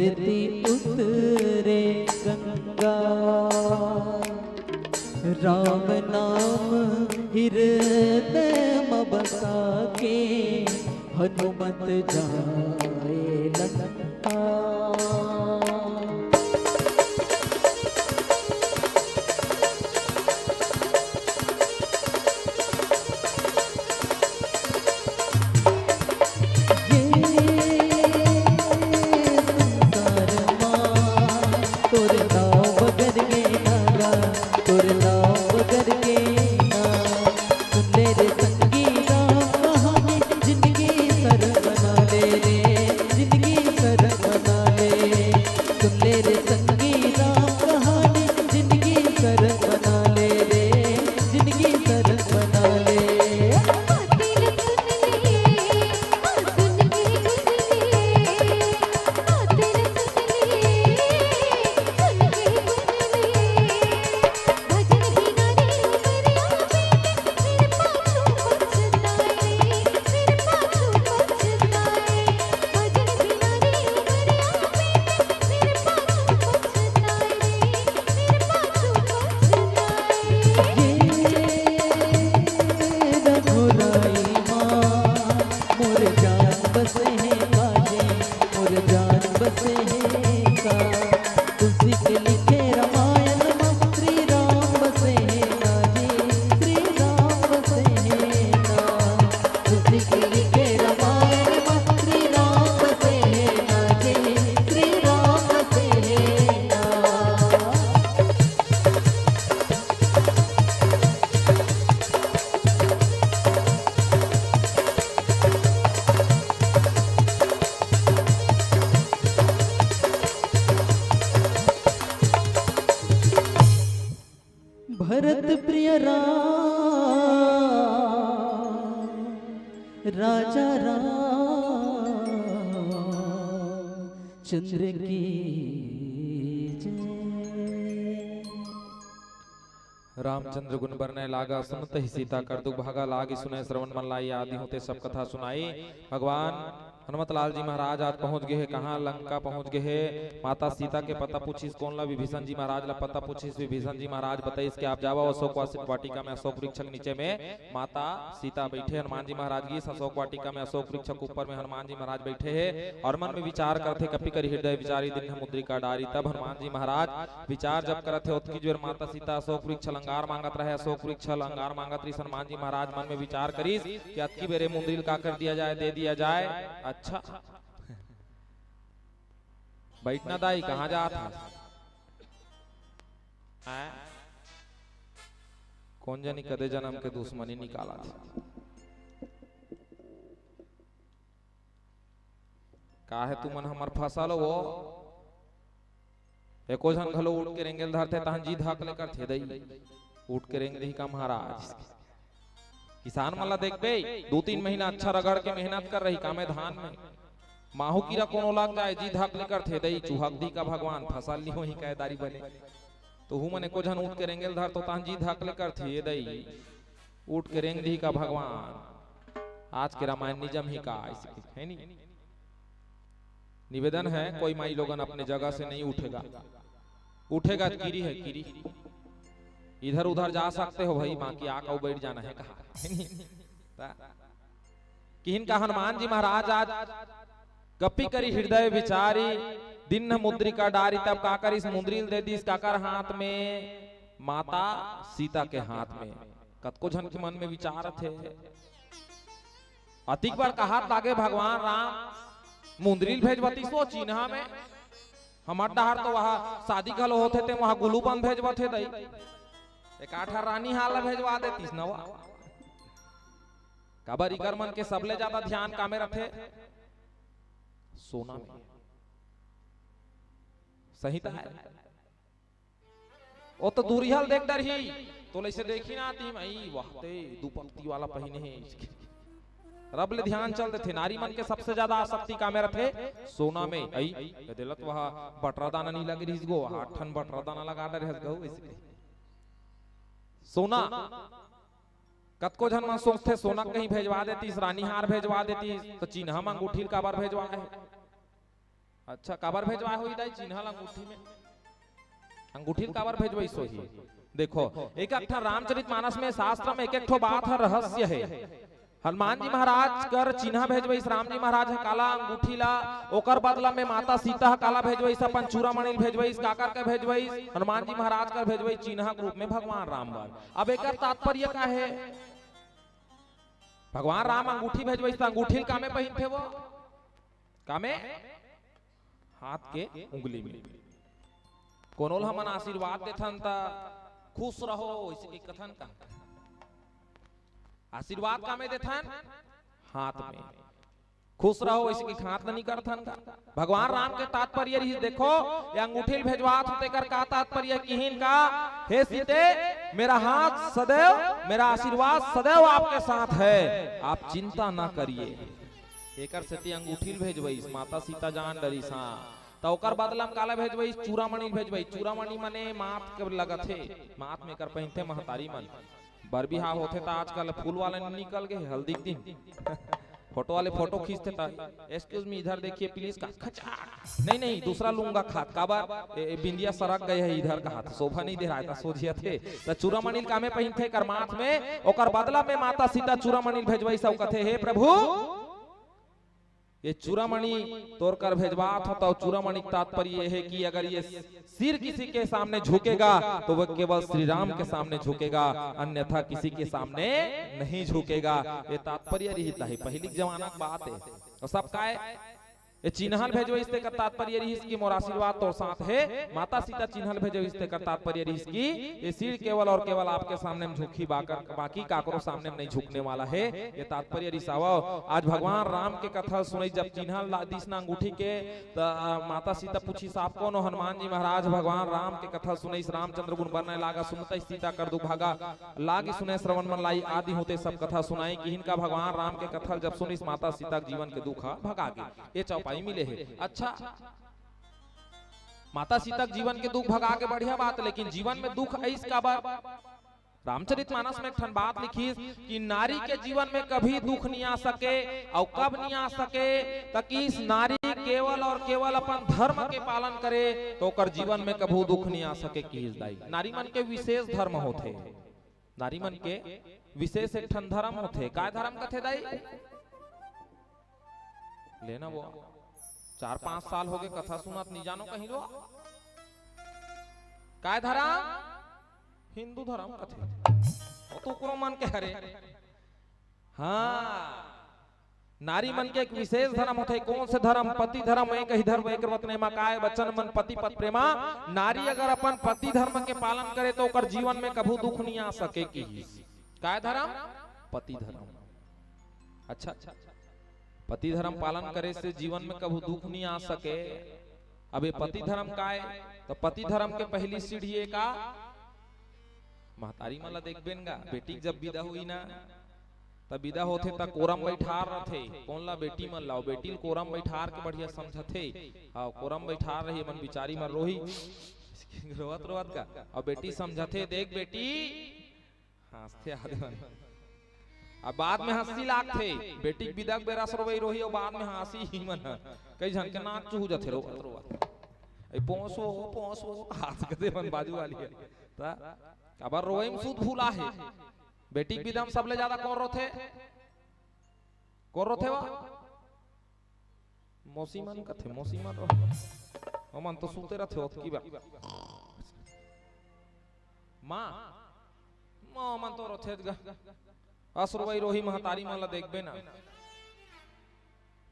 धरती उतरे गंगा। राम नाम हृदय म बसा के, हनुमत जाए लंका। ये संसार मा तोर नाव बगर के ना गा, तोर नाव बगर के ना। सुन ले रे संगी राम कहानी, जिंदगी सरग बना ले रे, जिंदगी सरग बना ले। सुन ले रे संगी राम कहानी, जिंदगी सरग बना ले रे, जिंदगी सरग बना ले। ये रघुराई माँ, मोर जान बसे हे काजे, मोर जान बसे हे का। तुलसी के लिखे रामायण मा, श्री राम बसे हे काजे, श्री राम बसे हे का। तुलसी के लिखे रामायण मा, श्री राम बसे हे काजे, श्री राम बसे हे का। भरत प्रिय राम, राजा राम चंद्र की जय। रामचंद्र गुन बरनय लागा, सुनत ही सीता कर दुख भागा। लागी सुनय श्रवण मन लाई, आदि हूँ ते सब कथा सुनाई। भगवान हनुमत लाल जी महाराज आज पहुँच गे हे, कहाँ लंका पहुँच गे हे। माता सीता के पता पूछिस, कोन ला? विभीषण जी महाराज ला पता पूछिस। विभीषण जी महाराज बताइस कि आप जावा अशोक वाटिका में, अशोक वृक्ष के नीचे में माता सीता बइठे, हनुमान जी महाराज गिस अशोक वाटिका में, अशोक वृक्ष के ऊपर में हनुमान जी महाराज बइठे हे और मन में विचार करथे, कपि करि हृदय विचारी दीन्ह मुद्रिका डारी। तब हनुमान जी महाराज विचार जब करत हे, ओतकी जोर माता सीता अशोक वृक्ष ल अंगार मांगत रहे, अशोक वृक्ष ल अंगार मांगत रहिस। हनुमान जी महाराज मन में विचार करिस कि अतकी बेरे मुंदरी ल का कर दिया जाए, दे दिया जाए। अच्छा, बइठना दाई, कहाँ जात हस? आय? कोन जनी कदे जनम के दुश्मनी निकालत हे। का हे तुमन हमर फसल वो? एको झन घलो उठ के रेंगे ल धरथे, तहन जी धक ले करथे दई। उठ के रेंग दिही का महाराज? किसान मन ला देखबे, दू तीन महीना अच्छा रगड़ के मेहनत कर रही कामे धान में, माहू कीरा कोनो लग जाए, जी धक ले करथे दई, चुहक दिही का भगवान, फसल नी होही कहे दारी बने। तो हूँ मन एको झन उठ के रेंगे ल धर तो तहन जी धक ले करथे, ए दई, उठ के रेंग दिही का भगवान, आज के रामायण नी जमही का, ऐसे कहिथे, है नी? निवेदन है, कोई माई लोगन अपने जगह से नहीं उठेगा, उठेगा तो कीरी है, कीरी। इधर उधर जा सकते हो भाई, बाकी आके बैठ जाना है कहा। ता-, किहिन का हनुमान जी महाराज आज कपि करि हृदय विचारी, दीन्ह मुद्रिका डारी। तब का करिस, मुंदरी ल दे दिस काकर हाथ में? माता सीता के हाथ में। कतको झन के मन में विचार थे, अतिक बार कहात लागे भगवान राम मुंदरी ल भेजवतिस वो चिन्हा में। हमर डहर तो वहाँ शादी घलो होथे ते वहाँ गुलू बंद भेजवथे दई। एकाठा रानी हार ला भेजवा देतिस नवा। काबर इकर मन के सबले ज्यादा ध्यान कामे रथे? सोना में। सही त है। ओ तो दूरिहा ल देख डरही, तो लइसे देखी ना आती, "मई, वाह ते दू पक्ति वाला पहिने हे।" रब ले ध्यान चल देथे। नारी मन के सबसे ज्यादा आसक्ति कामे रथे? सोना में। अई, ए दे ल त वहा बटरा दाना नी लगे रहिस गो, आठ ठन बटरा दाना लगा डरे हस गहू, ऐसे कही। सोना, कतको झन मन सोचथे, सोना कहीं भेजवा देतिस, रानी हार भेजवा देतिस, तो चिन्हा म अंगूठी ल काबर भेजवाए हे? अच्छा, काबर भेजवाए होही दाई चिन्हा ल अंगूठी में? अंगूठी ल काबर भेजवइस होही? देखो, एक एक ठा रामचरित मानस में, शास्त्र में एक एक ठो बात ह रहस्य हे। हनुमान जी महाराज कर चिन्हा भेजवइस, राम जी महाराज ह काला अंगूठी ला, ओकर बदला में माता सीता ह काला भेजवइस, अपन चूड़ामणि ल भेजवइस, काकर के भेजवइस, हनुमान जी महाराज कर भेजवइस चिन्हा के रूप में भगवान राम बर। अब एकर तात्पर्य का हे? भगवान राम अंगूठी भेजवइस त अंगूठी ल कामे पहिनथे वो? कामे? हाथ के उंगली में। कोनो ल हमन आशीर्वाद देथन त खुश रहो, वइसे के कथन का? आशीर्वाद कामे देथन? हाथ में। खुश रहो, वइसे के हाथ ल नइ करथन का? भगवान राम के तात्पर्य रहिस, देखो, ये अंगूठी ल भेजवात हों तेकर का तात्पर्य किहिन का? हे सीते, मेरा हाथ सदैव, मेरा आशीर्वाद सदैव आपके साथ है, आप चिंता ना करिए। एकर सेती अंगूठी ल भेजवइस, माता सीता जान डरिस, हाँ। त ओकर बदला म काला भेजवइस? चूड़ामणि ल भेजवइस। चूड़ामणि मने माथ के लगथे, माथ में एकर पहिनथे महतारी मन। बर बिहाव होथे त आजकल फूल वाला निकल गे, हल्दी के दिन फोटो वाले फोटो खींचथे त, "Excuse me, इधर देखिए please" का खचा, "नहीं, नहीं, दूसरा लूंगा" खात, काबर? ए, ए, बिंदिया सरक गए हे इधर का हाथ, शोभा नहीं दे रहा है, त सोझिया थे। त चूड़ामणि ल कामे पहिनथे कर माथ में, ओकर बदला में माता सीता चूड़ामणि ल भेजवइस अउ कथे, "हे प्रभु, ये चूड़ामणि तोर कर भेजवात हों, त चूड़ामणि के तात्पर्य ये हे कि अगर ये सिर किसी के सामने झुकेगा, तो वह केवल श्री राम के सामने झुकेगा, अन्यथा किसी के सामने नहीं झुकेगा।" ये तात्पर्य रहिस हे, पहिली के जमाना के बात हे। अउ सब काय, ये चिन्हा ल भेजवइस तेकर तात्पर्य रहिस कि मोर आशीर्वाद तोर साथ हे, माता सीता चिन्हा ल भेजवइस तेकर तात्पर्य रहिस कि ये सिर केवल और केवल आपके सामने में झुकही, बाकर-, बाकी काकरो सामने में नहीं झुकने वाला हे। ये तात्पर्य रहिस। आवव, आज भगवान राम के कथा सुनइस, जब चिन्हा ल दिस ना अंगूठी के, त, अ, माता सीता पूछिस, "आप कोन हो?" हनुमान जी महाराज भगवान राम के कथा सुनइस, रामचंद्र गुन बरनय लागा, सुनतहि सीता कर दुख भागा, लागी सुने श्रवण मन लाई, आदि होते सब कथा सुनाई, किहिन का भगवान राम के कथा ल जब सुनिस, माता सीता के जीवन के दुख ह भगा गे। ये चौपाई मिले हे। अच्छा, माता सीता के जीवन के दुख भगा गे, बढ़िया बात, लेकिन जीवन में दुख अइस काबर? रामचरित मानस में एक ठन बात लिखिस कि नारी के जीवन में कभी दुख नहीं आ सके, अउ कब नहीं आ सके, त किहिस नारी केवल और केवल अपन धर्म के पालन करे, त ओकर जीवन में कभू दुख नहीं आ सके, किहिस दाई। नारी मन के विशेष धर्म होथे, नारी मन के विशेष एक ठन धर्म होथे। काय धर्म कथे दाई? लेना वो, चार पांच साल हो गे कथा सुनत, नहीं जानो कहीं लो। काय धर्म? हिंदू धर्म कथे। वो तो ओकरो मन के हरे। हाँ, नारी मन के एक विशेष धर्म होथे। कौन से धर्म? पति धर्म। एक ही धर्म, एक रत्न एमा काय, बचन मन पति पत प्रेमा। नारी अगर अपन पति धर्म के पालन करे, तो ओकर जीवन में कभू दुख नहीं आ सके, किहिस। काय धर्म? पति धर्म। अच्छा, पति धर्म पालन करे से जीवन में कभू दुख नहीं आ सके। अब ये पति धर्म काय? त पति धर्म के पहिली सीढ़ी ए का? महतारी मन ला देखबेन गा, बेटी के जब बिदा होही ना, त बिदा होथे त कोरम बइठार रथे। कोन ला? बेटी मन ला। अउ बेटी ल कोरम बइठार के बढ़िया समझाथे। हाँ, कोरम बइठार रही, मन बिचारी मन रोही। रोवत रोवत का? अउ बेटी समझाथे, "देख बेटी," हाँसथे आदमी मन। अब बाद में हंसी लागथे, बेटी के बिदा के बेरा सरवई रोही अउ बाद में हाँसी ही मन ह। कई झन के नाक चुहू जाथे रोवत रोवत। "ए पोसो, पोसो," हाथ कथे मन बाजू वाली ह। त काबर रोवई में सुध भूला हे। बेटी के बिदा में सबले ज्यादा कोन रोथे? कोन रोथे वो? मौसी मन कथे, मौसी मन रोथे। ओमन तो सुते रथे ओतकी बार। माँ, माँ मन तो रोथे गा। असरवई रोही महतारी मन ला देखबे ना।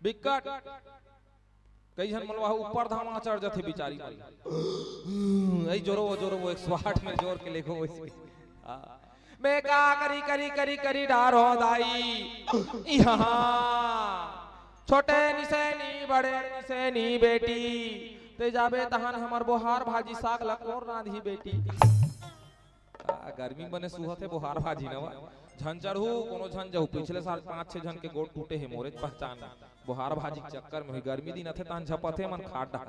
बिकट। कई झन मन ला ऊपर धामा चढ़ जाथे बिचारी मन। ऐ जोरो वो, जोरो वो, एक सौ आठ में जोर के लेगो वैसे। हाँ। मैं का करी, करी, करी, करी डारो दाई। इहाँ। छोटे निसेनी, बड़े निसेनी बेटी। ते जाबे तहन हमर बोहार भाजी साग ला कोन रांधही बेटी। आ, गर्मी बने सुहत हे, बोहार भाजी नवा। झन चढ़ू, कोनो झन जहू। पिछले साल पाँच छह झन के गोड़ टूटे हे, मोरेच पहचान। बोहार भाजी के चक्कर में होही, गर्मी दिन आथे, तहन झपथे मन खाट डहर।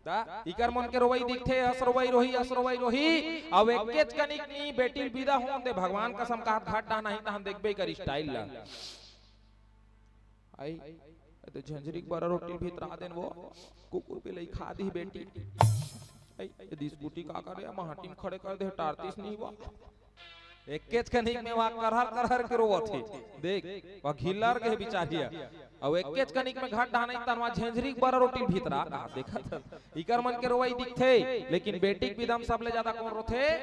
ता, इकर मन के रोवई दिखथे, असरवई रोही, असरवई रोही। अब एकेच कनिक नी, बेटी ल बिदा होन दे, भगवान कसम कहत घाट डहना ही, तहन देखबे कर style ला। आई, ए तो झंझरी के बरा रोटी भीतरा देन वो, कुकुर बिलई खा दी बेटी। ए, ए, स्कूटी का करे, माटी में खड़े कर दे, टारतीस नहीं हुआ। एकेच कनिक में वहाँ करहर करहर के रोवत हे। देख, वहाँ घिल्लर के बिचारिया। अउ एकेच कनिक में घट डहान तनवा झंझरी के बरा रोटी भीतरा। आ, देखा था। इकर मन के रोवई दिखथे, लेकिन बेटी के बिदा म सबले ज्यादा कौन रोथे?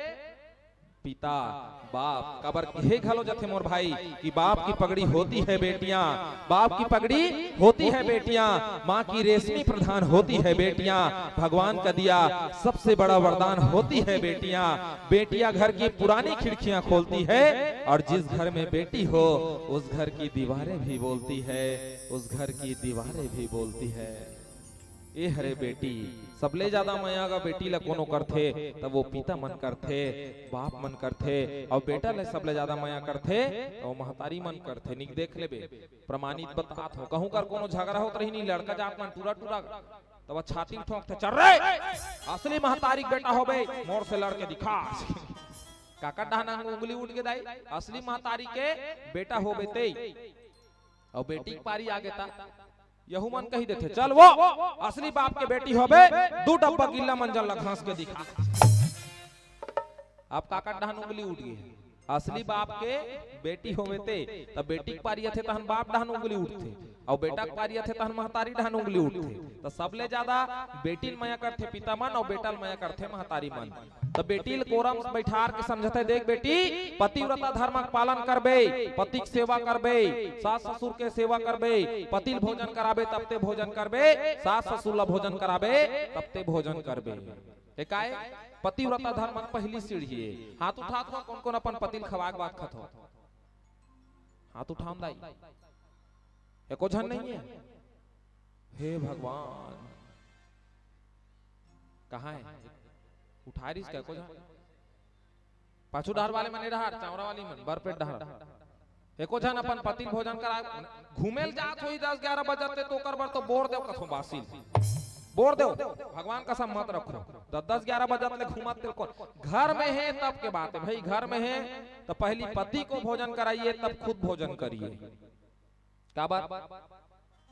पिता, बाप। काबर कहे घलो जथे मोर भाई कि बाप की पगड़ी होती है बेटियां, बाप की पगड़ी होती है बेटियां, माँ की रेशमी प्रधान होती है बेटियां, भगवान का दिया सबसे बड़ा वरदान होती है बेटियां। बेटियां घर की पुरानी खिड़कियां खोलती है और जिस घर में बेटी हो, उस घर की दीवारें भी बोलती है, उस घर की दीवारें भी बोलती है। ए हरे बेटी, सबले ज्यादा मया अगर बेटी ला कोनो करथे, त वो पिता मन करथे, बाप मन करथे, अउ बेटा ले सबले ज्यादा मया करथे, त वो महतारी मन करथे। निक देख लेबे, प्रमाणित बतात हो। कहूं कर कोनो झगड़ा होत रही नी, लड़का जात मन टूरा टूरा, त वो छाती ठोंकथे, "चल रे, असली महतारी के बेटा होबे, मोर से लड़ के दिखा।" काकर डहान उंगली उठ गे दाई, असली महतारी के बेटा होबे ते। अउ बेटी के पारी आगे ता यहू मन कही देथे, "चल वो, असली बाप के बेटी होबे, दू डब्बा गिल्ला मंजन ला घास के दिखा।" अब काकर डहान उंगली उठ गे। असली बाप के बेटी होवे ते, तब बेटी के पारी आथे तहन बाप डहान उंगली उठथे, अउ बेटा के पारी आथे तहन महतारी डहान उंगली उठथे। त सबले ज्यादा बेटी ल मया करथे पिता मन, अउ बेटा ल मया करथे महतारी मन। त बेटी ल कोरम बैठार के समझथे, "देख बेटी, पतिव्रता धर्म के पालन करबे, पति के सेवा करबे, सास ससुर के सेवा करबे, पति ल भोजन कराबे तब ते भोजन करबे, सास ससुर ला भोजन कराबे तब ते भोजन करबे।" ए काय? पतिव्रता धर्म के पहली सीढ़ी हे। हाथ उठात हो, कौन कौन अपन पति ल खवाए के बाद खात हो? हाथ उठाओ दाई। एको झन नहीं है? हे भगवान, कहाँ है? उठा रहीस का एको झन? पाछू डहर वाले मन, ए डहर, चांवरा वाली मन, बरपेट डहर। एको झन अपन पति ल भोजन करा, घूमे ल जात होही दस ग्यारह बजत ते, तो ओकर बर तो बोर देव कथो बासी ल। बोर देव, भगवान कसम मत रखो। दस दस ग्यारह बजत ले घूमत तेल कौन? घर में हे तब के बात हे भाई, घर में हे त पहली पति को भोजन कराइए, तब खुद भोजन करिए। काबर?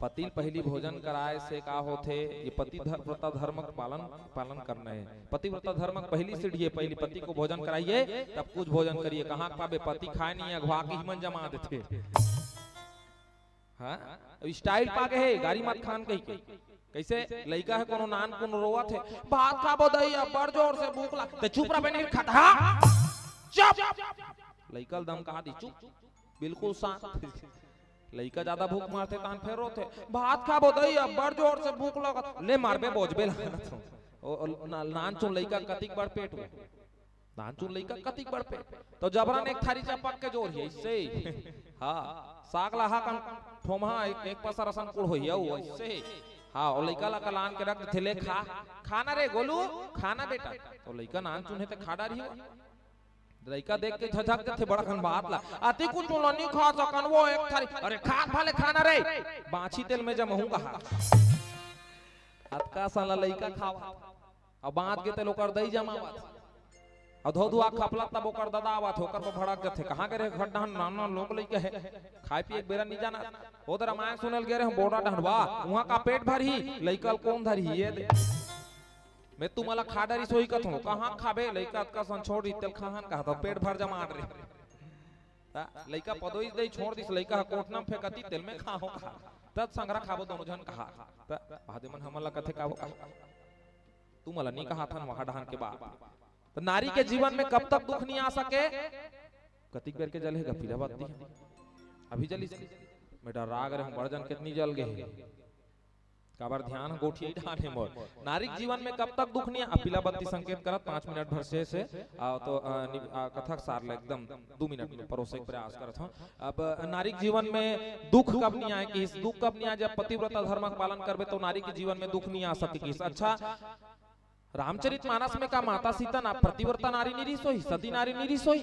पति ल पहली भोजन कराए से का होथे? ये पति धर-, व्रता धर्म के पालन, पालन करना है। पतिव्रता धर्म के पहली सीढ़ी है, पहली पति को भोजन कराइए, तब कुछ भोजन करिए। कहाँ पाबे? पति खाए नहीं, अघवा के ही मन जमा देथे। हाँ? अब style पा गे हे, गारी मत खान कही के। कैसे? लइका हे कोनो नान कोनो रोवत हे, "भात खाबो दई, अब्बड़ जोर से भूख लाग।" ते चुप रह बे, नहीं खाता। हाँ? चुप। लइका ल दम कहा दी, चुप। बिल्कुल शांत। लइका ज्यादा भूख मारथे, तहन फेर रोथे, "भात खाबो दई, अब्बड़ जोर से भूख लगत।" ले मारबे, बोझबे लागत हो। ओ, ओ, ना-, नानचुन लइका कतिक बड़ पेट हो। नानचुन लइका कतिक बड़ पेट। तो जबरन एक थारी चपक के जोर ही, ऐसे। हाँ, साग ला हा कन ठोमहा एक, एक पसर असन कुड़ होही, अउ ऐसे। हाँ, ओ लइका ला कलान के रख देथे, "ले खा, खाना रे गोलू, खाना बेटा।" तो लइका नानचुन हे ते खा डारही हो। लइका देख के झझक जथे बड़कन बात ला। "अति कुछ ला नी खा सकन वो एक थारी।" "अरे खा भले खाना रे, बाछी तेल में जमहूं कहा।" अतका साला लइका खावा, अब बांच के तेल ओकर दई जमावत। अउ धो धुआ खपलत तब ओकर ददा आवत, ओकर पर भड़क जथे, "कहाँ गे रे घट डहन, नान नान लोग लइका हे, खाए पिए के बेरा नी जाना।" ओ दे रामायण सुने ल गे रहे बोड़ा डहन, वाह, उहाँ का पेट भरही, लइका ल कौन धरही, ये दे। मैं तुम्हाला खा डरी सोही कथों, कहाँ खाबे, लइका अतका सन छोड़ रही, तेल खाहन कहा तो पेट भर जमाट रही। ता, लइका पदोई दई छोड़ दिस, लइका ह कोठना म फेंकती, तेल में खाहो कहा। तब संगरा खाबो दोनों झन कहा। ता, महादेव मन हमन ला कथे खाबो कहा। तुमन ला नी कहा थन वहाँ डहन के बात। तो नारी के जीवन में कब तक दुख नहीं आ सके? कतिक बेर के जल हे गा पीला बत्ती? अभी जलिस? मैं डर्रा गे रहूं, बड़ जन कितनी जल गे हे। काबर ध्यान गोठिया डाले मोर। नारी के जीवन में कब तक दुख नहीं आ, पीला बत्ती संकेत करत पाँच मिनट भर से, से, आ, तो, आ, नि-, आ, कथा के सार ले एकदम दू मिनट में परोसे के प्रयास करत हूँ। अब नारी के जीवन में दुख कब नहीं आए कि इस दुख कब नहीं आए जब पतिव्रता धर्म का पालन करबे तो नारी के जीवन में दुख नहीं आ सके कि इस। अच्छा, रामचरित मानस में का माता सीता ना पतिव्रता नारी नहीं रही सोही, सती नारी नहीं रही सोही,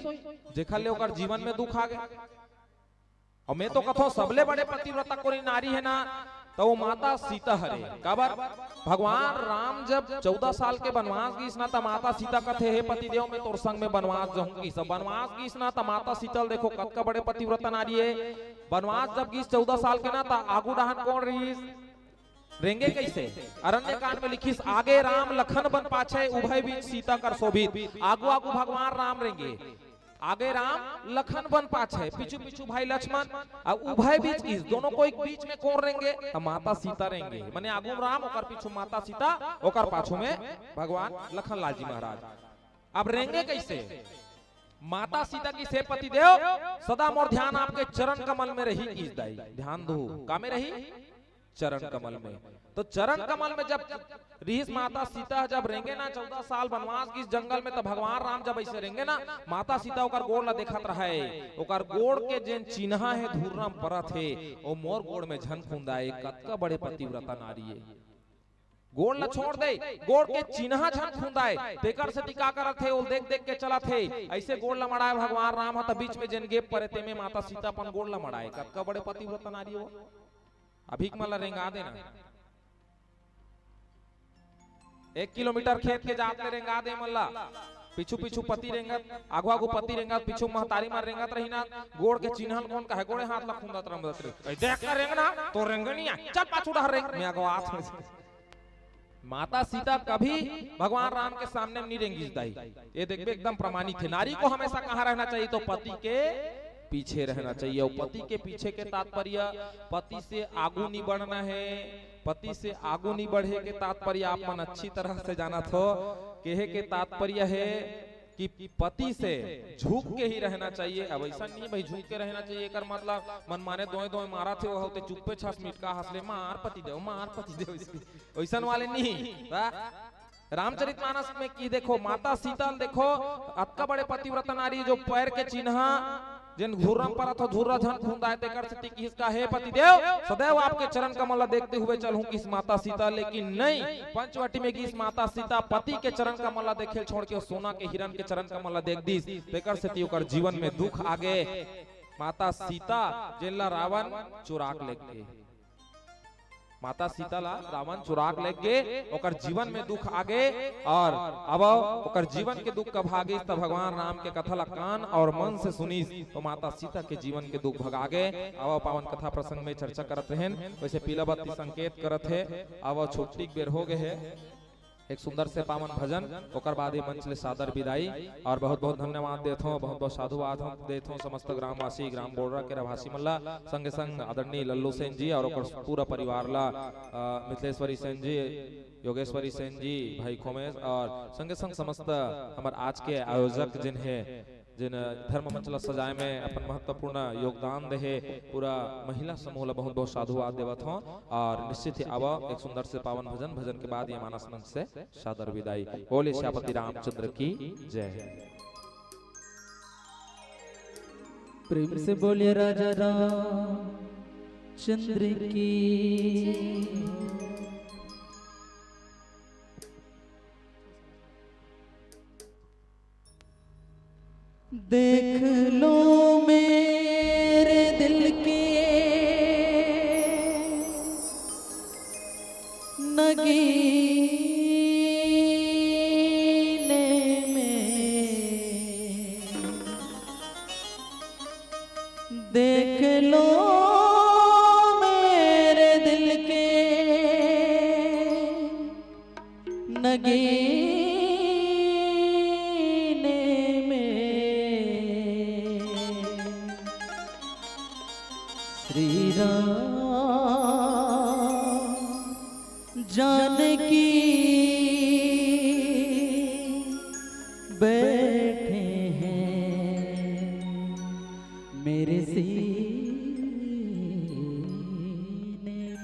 जेखर ले ओकर जीवन में दुख आ गए? अउ मैं तो कथों सबले बड़े पतिव्रता कोई नारी हे ना, तो वो माता सीता हरे। काबर? भगवान राम जब चौदह साल के बनवास गईस ना, त माता सीता कथे, "हे पतिदेव, मैं तोर संग में बनवास जाहूं" कहिस। बनवास गईस ना, त माता सीता ल देखो कतका बड़े पतिव्रता नारी हे। बनवास जब गिस चौदह साल के ना, त आगू डहन कोन रिहिस? रेंगे कइसे? अरण्यकांड में लिखिस, "आगे राम लखन बन पाछे, उभय बीच सीता कर शोभित।" आगू आगू भगवान राम रेंगे, आगे राम लखन बन पाछे, पीछू पीछू भाई लक्ष्मण, अउ उभय बीच, इस दोनों को एक बीच में कोन रेंगे? त माता सीता रेंगे। मने आगू राम, ओकर पीछू माता सीता, ओकर पाछू में भगवान लखन लाल जी महाराज। अब रेंगे कइसे? माता सीता कहिस, "हे पतिदेव, सदा मोर ध्यान आपके चरण कमल में रही," कहिस दाई। ध्यान दो, का में रही? चरण कमल में। तो चरण कमल में जब रिहिस माता सीता, जब रेंगे ना, चौदह साल बनवास गिस जंगल में, त भगवान राम जब अइसे रेंगे ना, माता सीता ओकर गोड़ ला देखत रहय, ओकर गोड़ के जेन चिन्हा हे धुर्रा म परत हे, ओ मोर गोड़ में झन खुंदाय, कतका बड़े पतिव्रता नारी हे। गोड़ ला छोड़ दे, गोड़ के चिन्हा झन खुंदाय, तेकर सेती का करत हे, ओला देख देख के चलत हे। अइसे गोड़ ला मड़ाय भगवान राम ह, त बीच में जेन gap परे, तेमे माता सीता अपन गोड़ ला मड़ाय। कतका बड़े पतिव्रता नारी हो। अभी के मन ला रेंगा देना, एक किलोमीटर खेत के जात ले रेंगा दे मन ला। पीछू पीछू पति रेंगत, आगू आगू पति रेंगत, पीछू महतारी मन रेंगत रही ना, गोड़ के चिन्हा ल कोन कहे, गोड़े हाथ ला खुंदत रमदत रही। "ए, देख कर रेंगना, तो रेंगनी आ, चल पाछू डहर रेंग, मैं आगू आत हूँ।" माता सीता कभी भगवान राम के सामने में नहीं रेंगिस दाई। ये देखबे, एकदम प्रमाणित हे। नारी को हमेशा कहाँ रहना चाहिए? तो पति के पीछे रहना चाहिए। अउ पति के पीछे के तात्पर्य पति से आगू नहीं बढ़ना हे। पति से आगू नहीं बढ़े के तात्पर्य आप मन अच्छी तरह से जानत हो। कहे के तात्पर्य हे कि पति से झुक के ही रहना चाहिए। अब अइसन नहीं भाई, झुक के रहना चाहिए, एकर मतलब मनमाने दोय दोय मारत हे, ओह ते चुप्पे छस मिटका हंस ले, "मार पति देव, मार पति देव," अइसन वाले नहीं। रामचरितमानस में कि देखो, माता सीता ल देखो, अतका बड़े पतिव्रता नारी, जो पैर के चिन्हा, जेन धुर्रा म परत हो, धुर्रा झन खुंदाय, तेकर सेती किहिस का, "हे पतिदेव, सदैव आपके चरण कमल ला देखते हुए चलहूं," किहिस माता सीता, लेकिन नहीं, पंचवटी में गिस माता सीता, पति के चरण कमल ला देखे ल छोड़ के, सोना के हिरन के चरण कमल ला देख दिस, तेकर सेती ओकर जीवन में दुख आगे। माता सीता, जेन ला रावण चुराक लेगे, माता सीता ला रावण चुराक लेगे, ओकर जीवन में दुख आगे, अउ अब ओकर जीवन के दुख कब भागिस, त भगवान राम के कथा ला कान अउ मन से सुनिस, तो माता सीता के जीवन के दुख भगागे। अब पावन कथा प्रसंग में चर्चा करत रहेन, वइसे पीला बत्ती संकेत करत हे, अब छुट्टी के बेर हो गए हे। एक सुंदर से पावन भजन, ओकर बाद ये मंच ले सादर विदाई। अउ बहुत बहुत धन्यवाद देथों, बहुत बहुत साधुवाद हम देथों समस्त ग्रामवासी, ग्राम बोड़रा के रहवासी मन ला, संगे संग आदरणीय लल्लू सेन जी अउ ओकर पूरा परिवार ला, अ, मिथिलेश्वरी सेन जी, योगेश्वरी सेन जी, भाई खोमेश अउ संगे संग समस्त हमर आज के आयोजक जिन हे, जिन धर्म मंच ला सजाए में अपन महत्वपूर्ण योगदान देहे, पूरा महिला समूह ला बहुत बहुत साधुवाद देवत हों। अउ निश्चित ही आवा एक सुंदर से पावन भजन, भजन के बाद ये मानस मंच से सादर विदाई। बोले सियापति रामचंद्र की जय। प्रेम से बोलिए राजा रामचंद्र की। देख लो मेरे दिल के नगीने में, देख लो मेरे दिल के नगीने में। श्री राम जानकी बैठे हैं मेरे सीने में।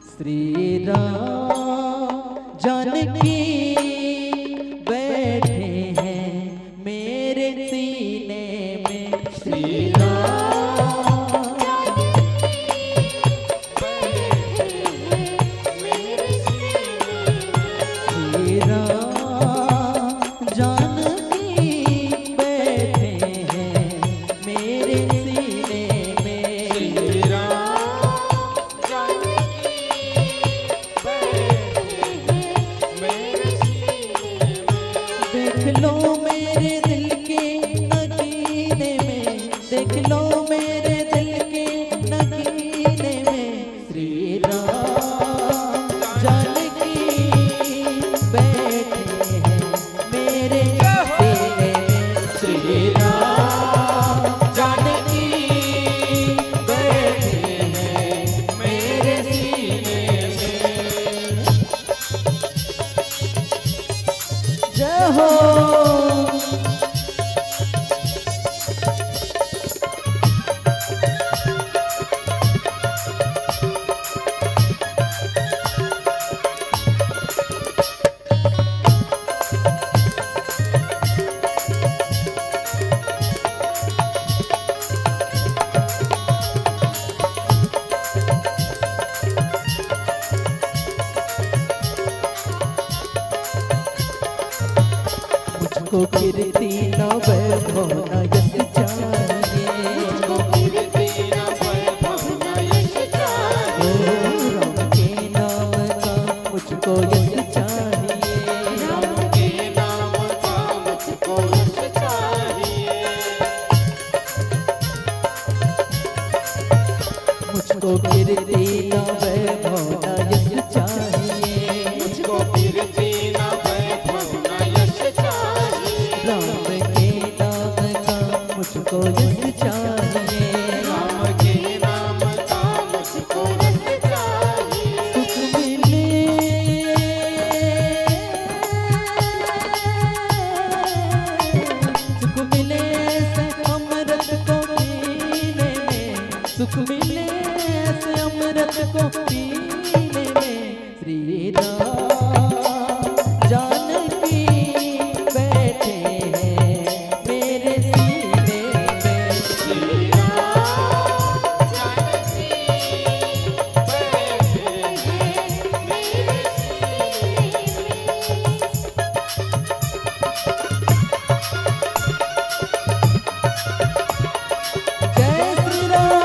श्री राम जानकी बैठे हैं मेरे सीने में। श्री राम, श्री राम जानकी बैठे हैं मेरे सीने में। श्री राम जानकी हो। मुझको कीर्ति न वैभव न यश चाहिए। मुझको कीर्ति न वैभव न यश चाहिए। ओ, राम के नाम का मुझको यश चाहिए। राम के नाम का मुझको यश चाहिए। मुझको कीर्ति न वैभव न यश चाहिए। मुझको कीर्ति न वैभव न यश चाहिए। राम के नाम का मुझको यश चाहिए। राम के नाम का मुझको यश चाहिए। सुख मिले, सुख मिले ऐसे अमृत को पीने में, सुख मिले ऐसे अमृत को पीने में। श्री राम जानकी बैठे हैं मेरे सीने में। श्री राम जानकी बैठे हैं मेरे सीने में। जय श्री राम।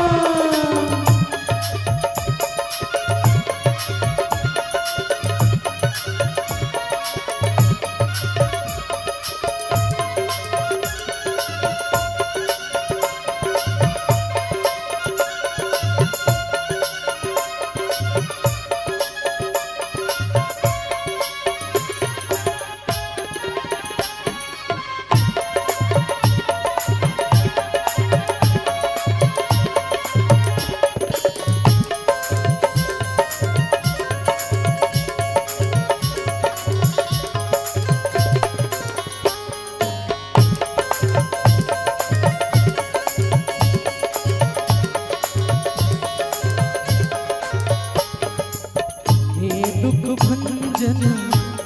हे दुख भंजन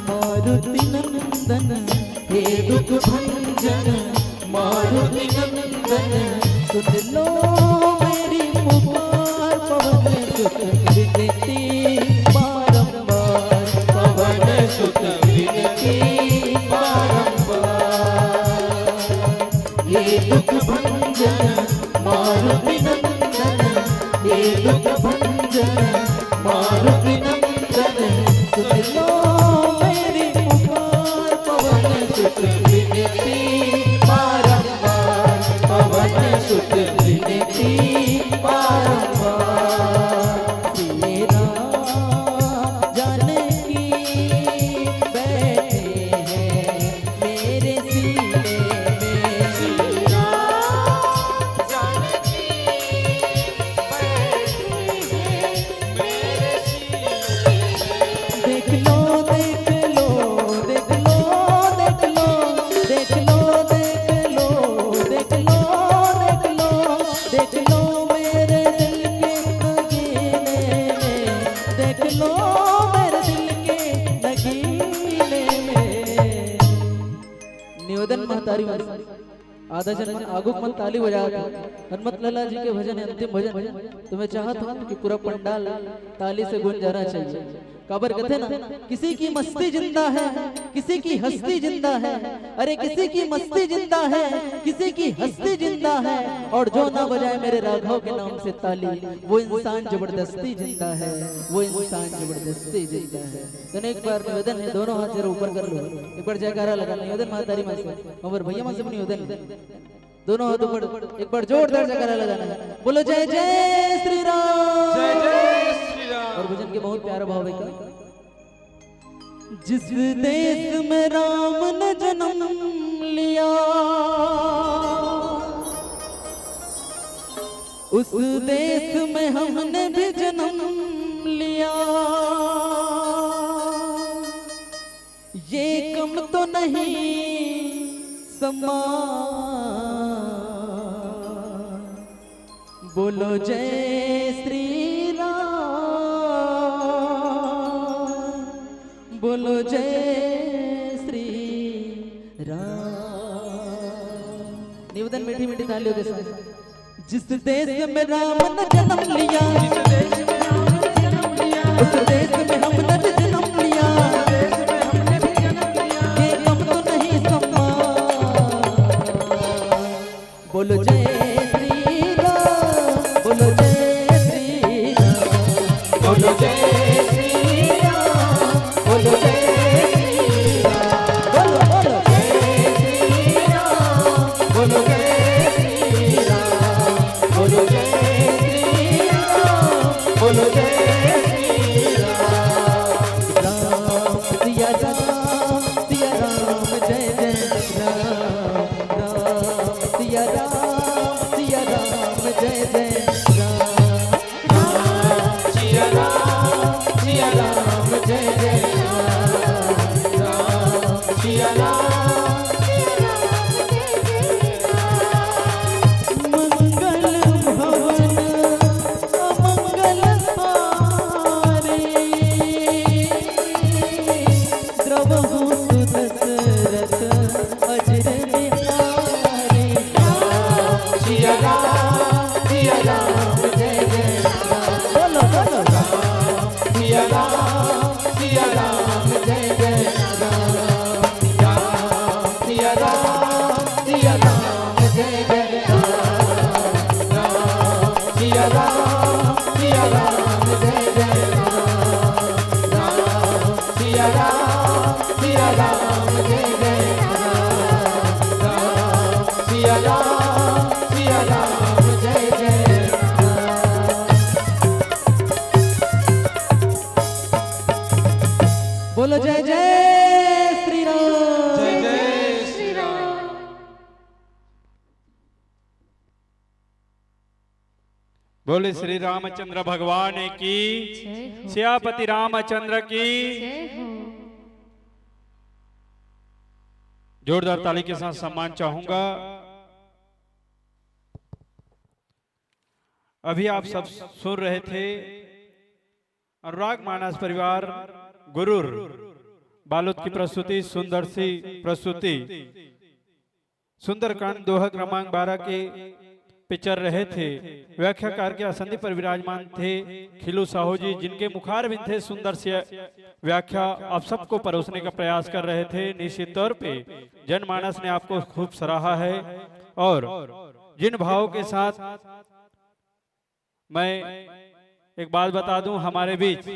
मारुति नंदन, हे दुख भंजन मारुति नंदन, सुन लो मेरी पुकार पवन सुत विनती बारंबार, पवन सुत विनती बारंबार। हे दुख भंजन मारुति नंदन, हे दुख भंजन मारुति नंदन, सुन लो मेरी पुकार पवन सुत विनती बारंबार, पवन सुत विनती बारंबार। श्री राम जानकी बैठे हैं मेरे सीने में। श्री राम जानकी बैठे हैं मेरे सीने में। देख लो, देख लो, देख लो, देख लो, देख लो, देख लो, देख लो, देख लो, देख लो मेरे दिल के नगीने में, देख लो मेरे दिल के नगीने में। निवेदन महतारी मन, आधा झन मन आगू मन ताली बजात हे। हनुमत लाला जी के भजन हे, अंतिम भजन। तो मैं चाहत हूँ कि पूरा पंडाल ताली से गूंजाना चाहिए। काबर कहते ना, किसी की मस्ती जिंदा है, किसी की हस्ती जिंदा है। अरे किसी की मस्ती जिंदा है, किसी की हस्ती जिंदा है। और जो ना बजाए मेरे राघव के नाम से ताली, वो इंसान जबरदस्ती जिंदा है, वो इंसान जबरदस्ती जिंदा है। तो एक बार निवेदन हे, दोनों हाथ जरा ऊपर कर लो, एक बार जयकारा लगा, निवेदन महतारी मन से, अमर भैया मन से भी निवेदन हे। दोनों हाथ ऊपर, एक बार जोरदार जयकारा लगाना हे। बोलो जय जय श्री राम। जय जय श्री राम। और भजन के बहुत प्यारा भाव हे का, जिस देश में राम ने जन्म लिया, उस देश में हमने भी जन्म लिया। ये कम तो नहीं सम्मान। बोलो जय श्री राम, बोलो जय श्री राम। निवेदन मीठी मीठी तालियों के साथ। जिस देश में राम ने जन्म लिया, उस देश में हमने भी जन्म लिया। ये गम तो नहीं सम्मान। बोलो जय श्री राम, बोलो जय श्री राम, बोलो जय श्री राम, बोलो जय श्री राम, बोलो, बोलो जय श्री राम, बोलो जय श्री राम, बोलो जय श्री राम, बोलो जय श्री राम। राम सिया राम, सिया राम, जय जय राम। राम सिया राम, सिया राम, जय जय राम। राम सिया राम, सिया राम, जय जय राम। राम सिया राम, सिया राम, जय जय राम। मंगल भवन अमंगल हारी, द्रवहु सुदशरथ अजिर बिहारी। सिया राम, सिया राम, जय जय राम। बोलो, बोलो। राम, सिया राम, सिया राम, जय जय राम। राम, सिया राम, सिया राम, जय जय राम। राम, सिया राम, सिया राम, जय जय राम। राम, सिया राम, सिया राम, जय जय राम। राम, सिया राम, सिया राम, जय जय राम। बोलो जय जय श्री राम। जय जय श्री राम। बोले श्री रामचंद्र भगवान की, जय हो। सियापति रामचंद्र की। जय हो। जोरदार ताली के साथ सम्मान चाहूंगा। अभी आप सब सुन रहे थे अनुराग मानस परिवार गुरूर बालोद की प्रस्तुति, सुंदर सी प्रस्तुति। सुंदरकांड दोहा क्रमांक बारह के पे चल रहे थे। व्याख्याकार के आसंदी पर विराजमान थे खिलू साहू जी, जिनके मुखारविंद थे सुंदर से व्याख्या आप सबको परोसने का प्रयास कर रहे थे। निश्चित तौर पे जनमानस ने आपको खूब सराहा है। और जिन भाव के साथ मैं एक बात बता दूं, हमारे बीच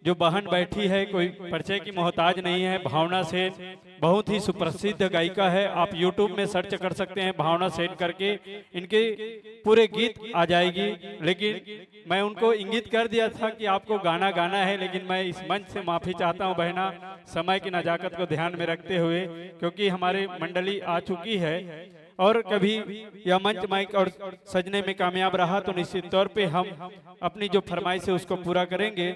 जो बहन बैठी है, कोई परिचय की मोहताज नहीं है, भावना सेन बहुत ही सुप्रसिद्ध गायिका है। आप YouTube में सर्च कर सकते हैं भावना सेन करके, इनके पूरे गीत आ जाएगी। लेकिन मैं उनको इंगित कर दिया था कि आपको गाना गाना है, लेकिन मैं इस मंच से माफ़ी चाहता हूं बहना, समय की नज़ाकत को ध्यान में रखते हुए, क्योंकि हमारी मंडली आ चुकी है। और कभी यह मंच माइक और सजने में कामयाब रहा तो निश्चित तौर पे हम अपनी जो फरमाइश है उसको पूरा करेंगे।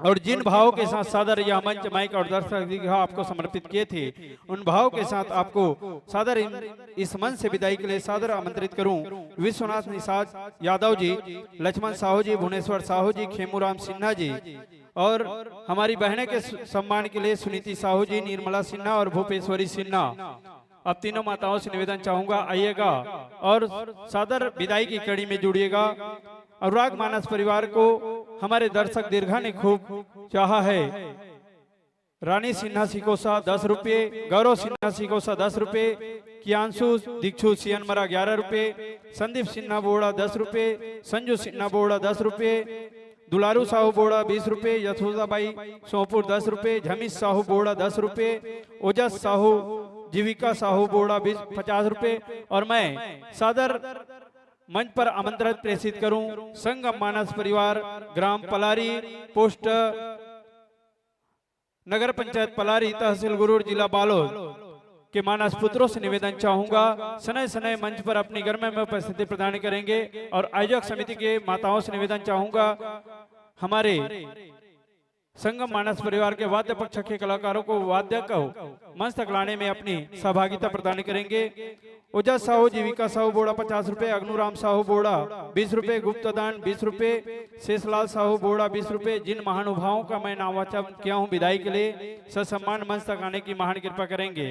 और जिन भावों के साथ सादर यह मंच माइक और दर्शक दीर्घा आपको समर्पित किए थे, उन भावों के साथ आपको सादर इन-, इस मंच से विदाई के लिए सादर आमंत्रित करूं विश्वनाथ निषाद यादव जी, लक्ष्मण साहू जी, भुवनेश्वर साहू जी, खेमूराम सिन्हा जी और हमारी बहनें के सु-, सम्मान के लिए सुनीति साहू जी, निर्मला सिन्हा और भूपेश्वरी सिन्हा। अब तीनों माताओं से निवेदन चाहूंगा, आइएगा और सादर विदाई की कड़ी में जुड़िएगा। अनुराग मानस परिवार को हमारे दर्शक दीर्घा ने खूब चाहा है। रानी सिन्हा सिकोसा दस रुपये, गौरव सिन्हा सिकोसा दस रुपये, कियांशु दीक्षु सियनमरा ग्यारह रुपये, संदीप सिन्हा बोड़ा दस रुपये, संजू सिन्हा बोड़ा दस रुपये, दुलारू साहू बोड़ा बीस रुपये, यशोदाबाई सोमपुर दस रुपये, झमीश साहू बोड़ा दस रुपये, ओजस साहू, जीविका साहू बोड़ा बीस, पचास रुपये। और मैं सादर मंच पर आमंत्रण प्रेषित करूं संगम मानस परिवार, ग्राम पलारी, पोस्ट नगर पंचायत पलारी, तहसील गुरूर, जिला बालोद के मानस पुत्रों से निवेदन चाहूंगा, सनय सनय मंच पर अपनी गर्म में उपस्थिति प्रदान करेंगे और आयोजक समिति के माताओं से निवेदन चाहूंगा, हमारे संगम मानस परिवार के वाद्य पक्ष के कलाकारों को वाद्य को मंच तक लाने में अपनी सहभागिता प्रदान करेंगे। ओजा साहू, जीविका साहू बोड़ा पचास रुपए, अग्नूराम साहू बोड़ा बीस रुपए, गुप्तदान बीस रुपए, शेषलाल साहू बोड़ा बीस रुपए। जिन महानुभावों का मैं नामवाचन किया हूं विदाई के लिए, ससम्मान मंच तक आने की महान कृपा करेंगे।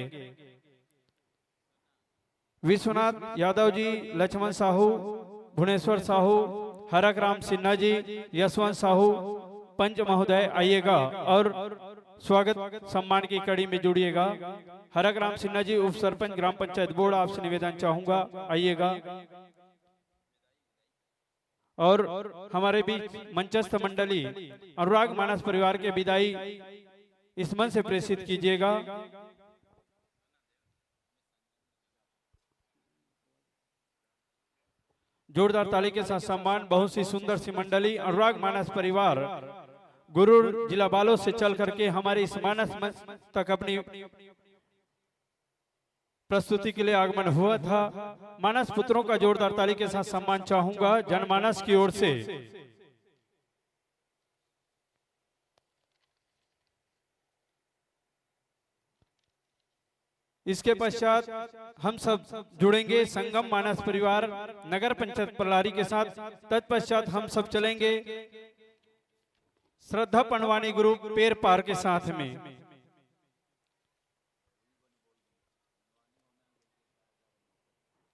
विश्वनाथ यादव जी, लक्ष्मण साहू, भुवनेश्वर साहू, हरक राम सिन्हा जी, यशवंत साहू, पंच महोदय आइएगा और स्वागत सम्मान की कड़ी में जुड़िएगा। हरक राम सिन्हा जी, उप सरपंच ग्राम पंचायत बोड़ा, आपसे निवेदन चाहूंगा, आइएगा। और हमारे बीच मंचस्थ मंडली अनुराग मानस परिवार के विदाई इस मंच से प्रेषित कीजिएगा। जोरदार ताली के साथ सम्मान। बहुत सी सुंदर सी मंडली, अनुराग मानस परिवार गुरूर, जिला बालोद से चल करके हमारे इस मानस मंच तक अपनी प्रस्तुति के लिए आगमन हुआ था। मानस पुत्रों का जोरदार ताली के साथ सम्मान चाहूंगा जनमानस की ओर से। इसके पश्चात हम सब जुड़ेंगे संगम मानस परिवार नगर पंचायत पलारी के साथ। तत्पश्चात हम सब चलेंगे श्रद्धा पंडवानी ग्रुप पेर पार के साथ में।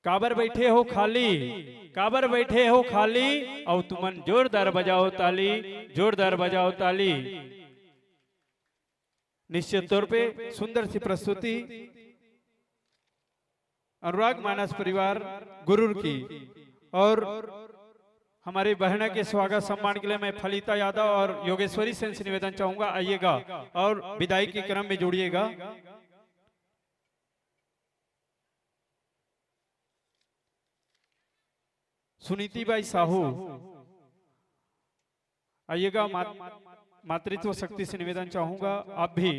काबर बैठे हो खाली, काबर बैठे हो खाली, अउ तुमन जोरदार बजाओ ताली, जोरदार बजाओ ताली। निश्चित तौर पे सुंदर सी प्रस्तुति अनुराग मानस परिवार गुरूर की। और हमारे बहना के स्वागत सम्मान के लिए मैं फलिता यादव और योगेश्वरी सेन से निवेदन चाहूंगा, आइएगा और विदाई के क्रम में जुड़िएगा। सुनीति बाई साहू, आइएगा। मात-, मातृत्व शक्ति से निवेदन चाहूंगा, आप भी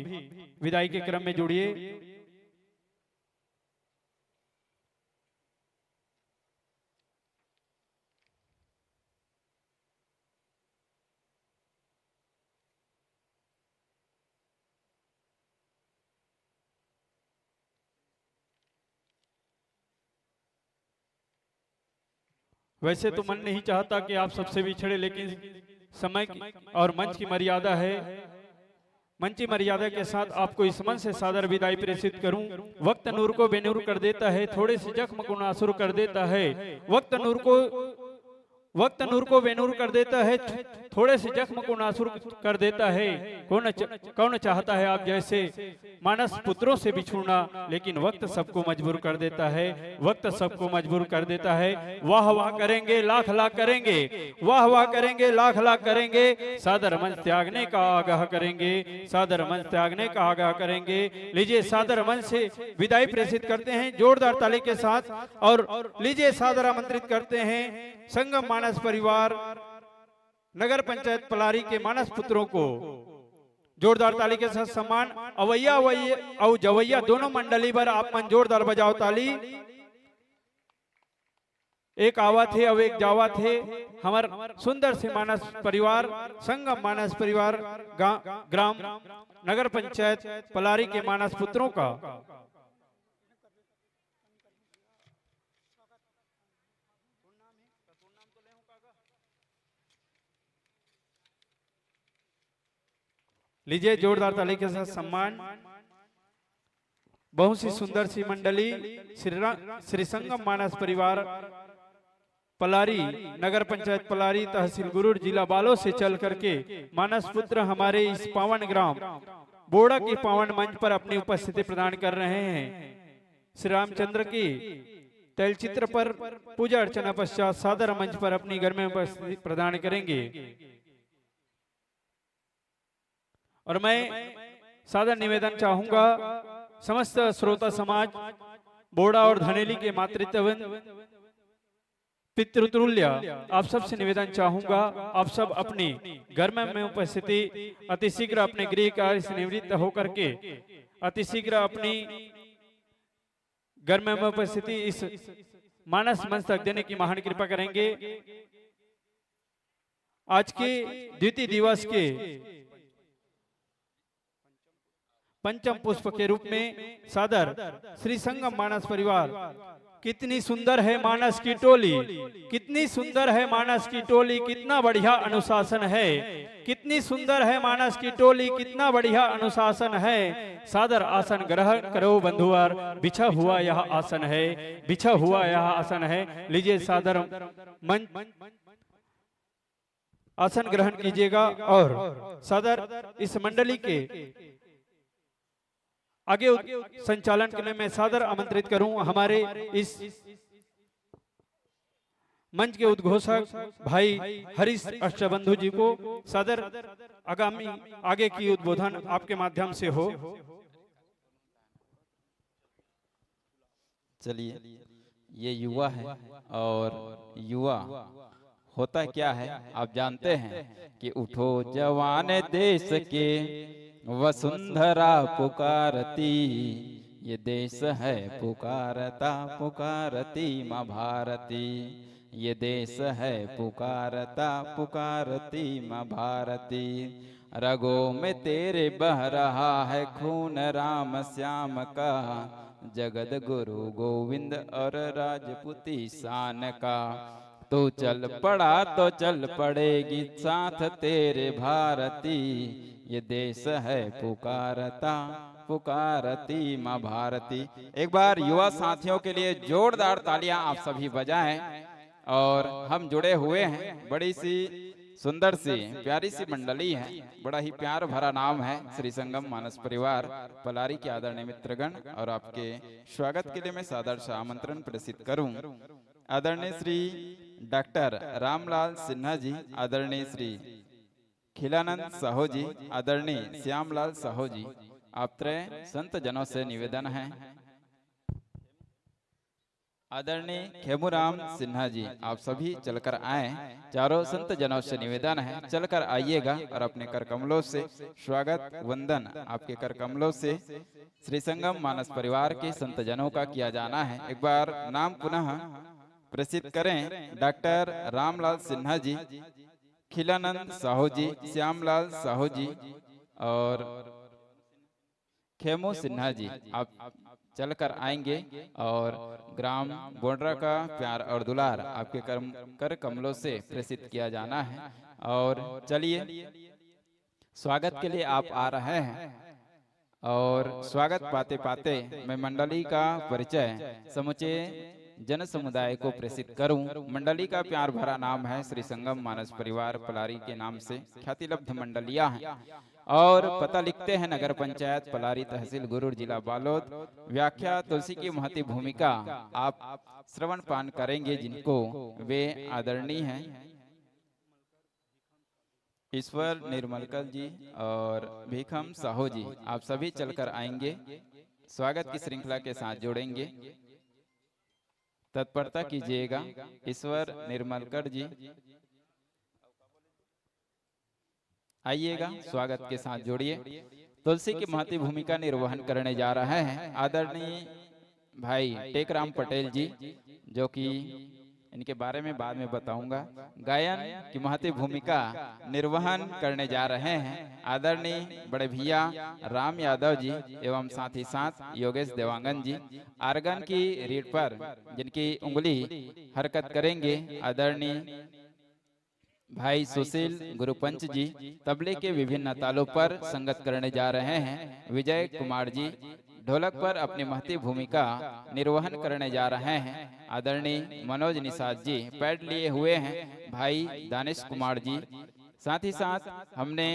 विदाई के क्रम में जुड़िए। वैसे तो मन नहीं चाहता कि आप सबसे बिछड़े, लेकिन समय की और मंच की मर्यादा है। मंच की मर्यादा के साथ आपको इस मंच से सादर विदाई प्रेषित करूं। वक्त नूर को बेनूर कर देता है, थोड़े से जख्म को नासुर कर देता है। वक्त नूर को, वक्त नूर को बेनूर कर देता है, थोड़े से जख्म को नासुर कर देता है। कौन च-, कौन चाहता है आप जैसे मानस पुत्रों से बिछुड़ना, लेकिन वक्त सबको मजबूर कर देता है, वक्त सबको मजबूर कर देता है। वाह वाह करेंगे, लाख लाख करेंगे, वाह वाह करेंगे, लाख लाख करेंगे, सादर मंच त्यागने का आगाह करेंगे, सादर मंच त्यागने का आगाह करेंगे। लीजिए, सादर मंच से विदाई प्रेषित करते हैं जोरदार ताली के साथ, और लीजिए, सादर आमंत्रित करते हैं संगम मानस परिवार नगर पंचायत पलारी के मानस पुत्रों को जोरदार ताली के साथ सम्मान। अवैया, अवैया अउ जवैया दोनों मंडली बर आप मन जोरदार बजाओ ताली। एक आवत हे अउ एक जावत हे। हमर सुंदर से मानस परिवार, संगम मानस परिवार, गा-, ग्राम नगर पंचायत पलारी के मानस पुत्रों का। लीजिए, जोरदार ताली के साथ सम्मान। बहुत सी सुंदर सी मंडली, श्री रा-, श्री संगम मानस परिवार पलारी, नगर पंचायत पलारी, तहसील गुरूर, जिला बालोद से चल करके मानस पुत्र हमारे इस पावन ग्राम बोड़ा के पावन मंच पर अपनी उपस्थिति प्रदान कर रहे हैं। श्री रामचंद्र की तैलचित्र पर पूजा अर्चना पश्चात सादर मंच पर अपनी गर्म उपस्थिति प्रदान करेंगे। और मैं सादर निवेदन चाहूंगा समस्त श्रोता समाज, बोड़ा और धनेली के मातृत्ववृंद, पितृतुल्य, आप सबसे निवेदन चाहूंगा, आप सब अपनी घर में, में उपस्थिति अति शीघ्र अपने गृह कार्य से निवृत्त होकर के अति शीघ्र अपनी घर में, में उपस्थिति इस मानस मंच तक देने की महान कृपा करेंगे। आज के द्वितीय दिवस के पंचम पुष्प के रूप में सादर श्री संगम मानस परिवार। कितनी सुंदर है मानस की टोली, कितनी सुंदर है मानस की टोली, कितना बढ़िया अनुशासन है, कितनी सुंदर है मानस की टोली, कितना बढ़िया अनुशासन है। सादर आसन ग्रहण करो बंधुवर, बिछा हुआ यह आसन है, बिछा हुआ यह आसन है। लीजिए सादर मंच आसन ग्रहण कीजिएगा और सादर इस मंडली के आगे उद-, संचालन के लिए मैं सादर आमंत्रित करूं हमारे इस मंच के उद्घोषक भाई हरीश अष्टबंधु जी को। सादर आगामी आगे की उद्बोधन आपके माध्यम से हो। चलिए, ये युवा है और युवा होता क्या है आप जानते हैं कि उठो जवान देश के वसुंधरा पुकारती, ये देश है पुकारता पुकारती माँ भारती, ये देश है पुकारता पुकारती माँ भारती। रगों में तेरे बह रहा है खून राम श्याम का, जगत गुरु गोविंद और राजपूती शान का। तू चल पड़ा तो चल पड़ेगी साथ तेरे भारती, ये देश है पुकारता पुकारती माँ भारती। एक बार युवा साथियों के लिए जोरदार तालियां आप सभी बजाएं। और हम जुड़े हुए हैं बड़ी सी सुंदर सी प्यारी सी मंडली है, बड़ा ही प्यार भरा नाम है श्री संगम मानस परिवार पलारी के आदरणीय मित्रगण। और आपके स्वागत के लिए मैं सादर से आमंत्रण प्रेषित करूं। आदरणीय श्री डॉक्टर रामलाल सिन्हा जी, आदरणीय श्री खिलानंद साहू जी, आदरणीय श्यामलाल साहू जी, आप त्रय संत जनों से निवेदन है। आदरणीय खेमूराम सिन्हा जी, आप सभी चलकर आए। चारों संत जनों से निवेदन है, चलकर आइएगा और अपने कर कमलों से स्वागत वंदन आपके कर कमलों से श्री संगम मानस परिवार के संत जनों का किया जाना है। एक बार नाम पुनः प्रसिद्ध करें, डॉक्टर रामलाल सिन्हा जी, खिलानंद साहू जी, श्यामलाल साहू जी और खेमू सिन्हा जी, आप चलकर आएंगे और ग्राम बोडरा का प्यार और दुलार आपके कर्म कर कमलों से प्रेषित किया जाना है। और चलिए, स्वागत के लिए आप आ रहे हैं और स्वागत पाते पाते मैं मंडली का परिचय समूचे जन समुदाय को प्रेषित करूं। मंडली का प्यार भरा नाम है श्री संगम मानस परिवार पलारी के नाम से ख्यातिलब्ध मंडलिया है। और पता लिखते हैं नगर पंचायत पलारी, तहसील गुरूर, जिला बालोद। व्याख्या तुलसी की महती भूमिका आप श्रवण पान करेंगे, जिनको वे आदरणीय हैं ईश्वर निर्मलकर जी और भीखम साहू जी, आप सभी चलकर आएंगे, स्वागत की श्रृंखला के साथ जुड़ेंगे। तत्परता कीजिएगा। ईश्वर निर्मलकर जी, आइएगा, स्वागत के साथ जुड़िए। तुलसी की महती भूमिका निर्वहन करने जा रहे हैं आदरणीय भाई टेकराम पटेल जी, जो कि इनके बारे में बाद में बताऊंगा। गायन की महती भूमिका निर्वहन करने जा रहे हैं आदरणीय बड़े भैया राम यादव जी एवं साथ ही साथ योगेश देवांगन जी। आर्गन की रीड पर जिनकी उंगली हरकत करेंगे आदरणीय भाई सुशील गुरुपंच जी। तबले के विभिन्न तालों पर संगत करने जा रहे हैं विजय कुमार जी। ढोलक पर अपनी महती भूमिका निर्वहन करने जा रहे हैं आदरणीय मनोज निषाद जी। पैड लिए हुए हैं भाई दानिश कुमार जी। साथ ही साथ हमने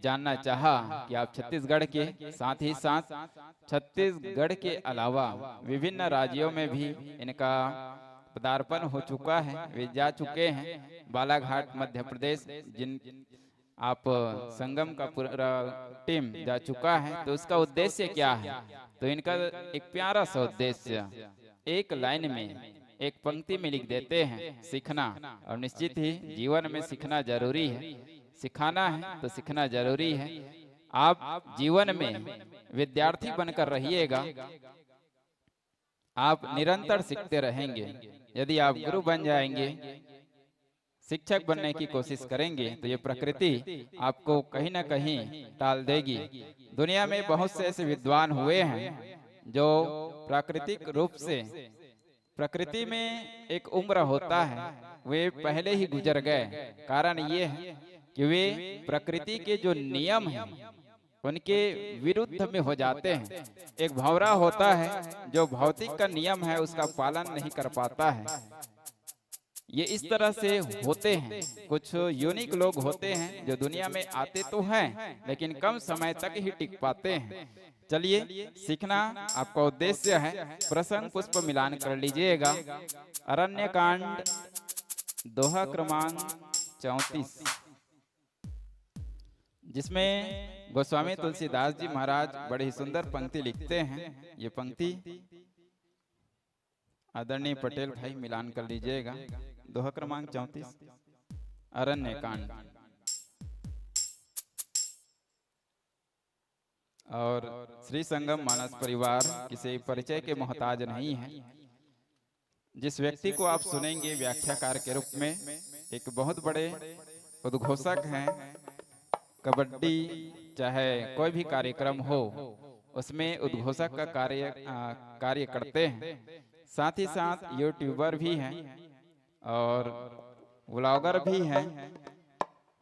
जानना चाहा कि आप छत्तीसगढ़ के, साथ ही साथ छत्तीसगढ़ के अलावा विभिन्न राज्यों में भी इनका पदार्पण हो चुका है, वे जा चुके हैं बालाघाट मध्य प्रदेश, जिन आप संगम का पूरा टीम जा चुका है। तो उसका उद्देश्य क्या है? तो इनका एक प्यारा सा उद्देश्य, एक लाइन में एक पंक्ति में लिख देते हैं, सीखना। और निश्चित ही जीवन में सीखना जरूरी है, सिखाना है तो सीखना जरूरी है। आप जीवन में विद्यार्थी बनकर रहिएगा, आप निरंतर सीखते रहेंगे। यदि आप गुरु बन जाएंगे, शिक्षक बनने की कोशिश करेंगे तो ये प्रकृति आपको कहीं ना कहीं टाल देगी। दुनिया में बहुत से ऐसे विद्वान हुए हैं जो प्राकृतिक रूप से, प्रकृति में एक उम्र होता है, वे पहले ही गुजर गए। कारण ये है कि वे प्रकृति के जो नियम हैं उनके विरुद्ध में हो जाते हैं। एक भंवरा होता है जो भौतिक का नियम है उसका पालन नहीं कर पाता है। ये इस तरह से होते हैं। कुछ यूनिक लोग होते हैं जो दुनिया में आते तो हैं लेकिन कम समय तक ही टिक पाते हैं। चलिए, सीखना आपका उद्देश्य है, प्रसंग पुष्प मिलान कर लीजिएगा। अरण्य कांड, दोहा क्रमांक चौंतीस, जिसमें गोस्वामी तुलसीदास जी महाराज बड़ी ही सुंदर पंक्ति लिखते हैं। ये पंक्ति आदरणीय पटेल भाई मिलान कर लीजिएगा। दोहा क्रमांक चौंतीस, अरण्य कांड। और श्री संगम मानस परिवार किसी परिचय के मोहताज नहीं है। जिस व्यक्ति को आप सुनेंगे व्याख्याकार के रूप में, एक बहुत बड़े उद्घोषक हैं। कबड्डी चाहे कोई भी कार्यक्रम हो, उसमें उद्घोषक का कार्य, आ, कार्य करते हैं। साथ ही साथ यूट्यूबर भी हैं और व्लॉगर भी हैं,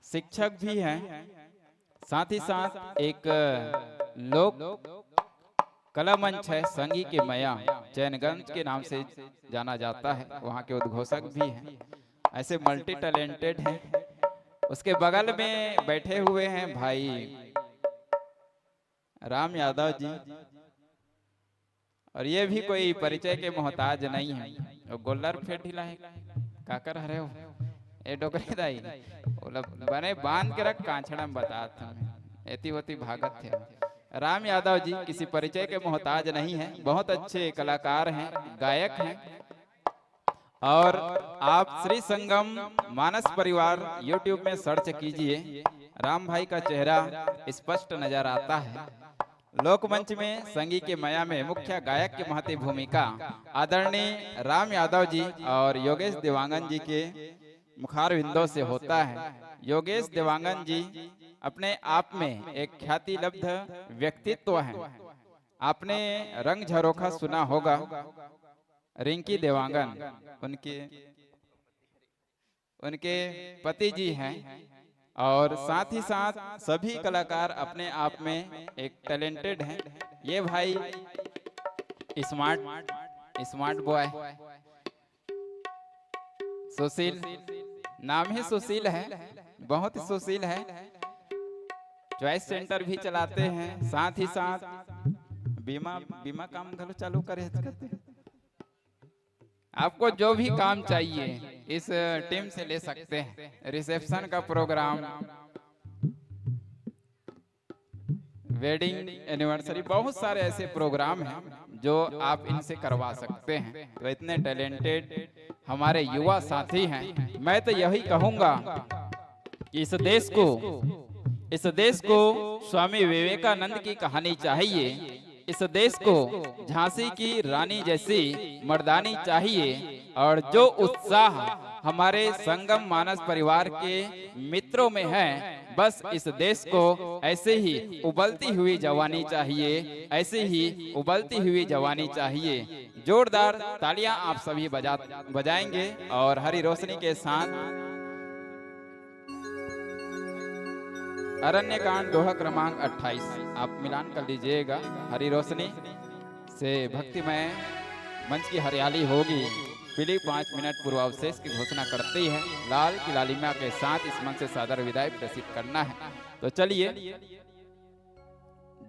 शिक्षक भी हैं। साथ ही साथ एक लोक कला मंच है संगी के मया, चैनगंज के नाम से जाना जाता है, वहाँ के उद्घोषक भी हैं। ऐसे मल्टी टैलेंटेड हैं। उसके बगल में बैठे हुए हैं भाई राम यादव जी, और ये भी कोई परिचय के मोहताज नहीं है। वो गोल्लर फेर ढीला है, काकर हरे हो, ए डोकरी दाई, ओला बने बांध के रख, कांछड़ा में बतात हमें, एती ओती भागत थे। राम यादव जी किसी परिचय के मोहताज नहीं है, बहुत अच्छे कलाकार हैं, गायक हैं। और आप श्री संगम मानस परिवार YouTube में सर्च कीजिए, राम भाई का चेहरा स्पष्ट नजर आता है। लोकमंच में संगी के मया में मुख्य गायक की महती भूमिका आदरणीय राम यादव जी और योगेश देवांगन जी के मुखारविंदों से होता है। योगेश देवांगन जी अपने आप में एक ख्याति लब्ध व्यक्तित्व हैं। आपने रंग झरोखा सुना होगा, रिंकी देवांगन उनके उनके पति जी हैं, और साथ ही साथ सभी कलाकार अपने आप में एक टैलेंटेड हैं। ये भाई स्मार्ट, स्मार्ट बॉय सुशील, नाम ही सुशील है, बहुत ही सुशील है। चॉइस सेंटर भी चलाते हैं, साथ ही साथ बीमा, बीमा काम घलो चालू करे हैं। आपको जो भी काम चाहिए इस टीम से ले सकते हैं। रिसेप्शन का प्रोग्राम, वेडिंग एनिवर्सरी, बहुत सारे ऐसे प्रोग्राम हैं जो आप इनसे करवा सकते हैं। तो इतने टैलेंटेड हमारे युवा साथी हैं। मैं तो यही कहूँगा कि इस देश को, इस देश को स्वामी विवेकानंद की कहानी चाहिए। इस देश को झांसी की रानी जैसी मर्दानी चाहिए, और जो उत्साह हमारे संगम मानस परिवार के मित्रों में है, बस इस देश को ऐसे ही उबलती हुई जवानी चाहिए, ऐसे ही उबलती हुई जवानी चाहिए। जोरदार तालियां आप सभी बजा, बजाएंगे और हरी रोशनी के साथ अरण्य कांड दोहा क्रमांक अट्ठाईस आप मिलान कर लीजिएगा। हरी रोशनी से भक्तिमय मंच की हरियाली होगी। पीली पाँच मिनट पूर्वावशेष की घोषणा करती है। लाल की लालिमा के साथ इस मंच से सादर विदाई प्रेषित करना है। तो चलिए,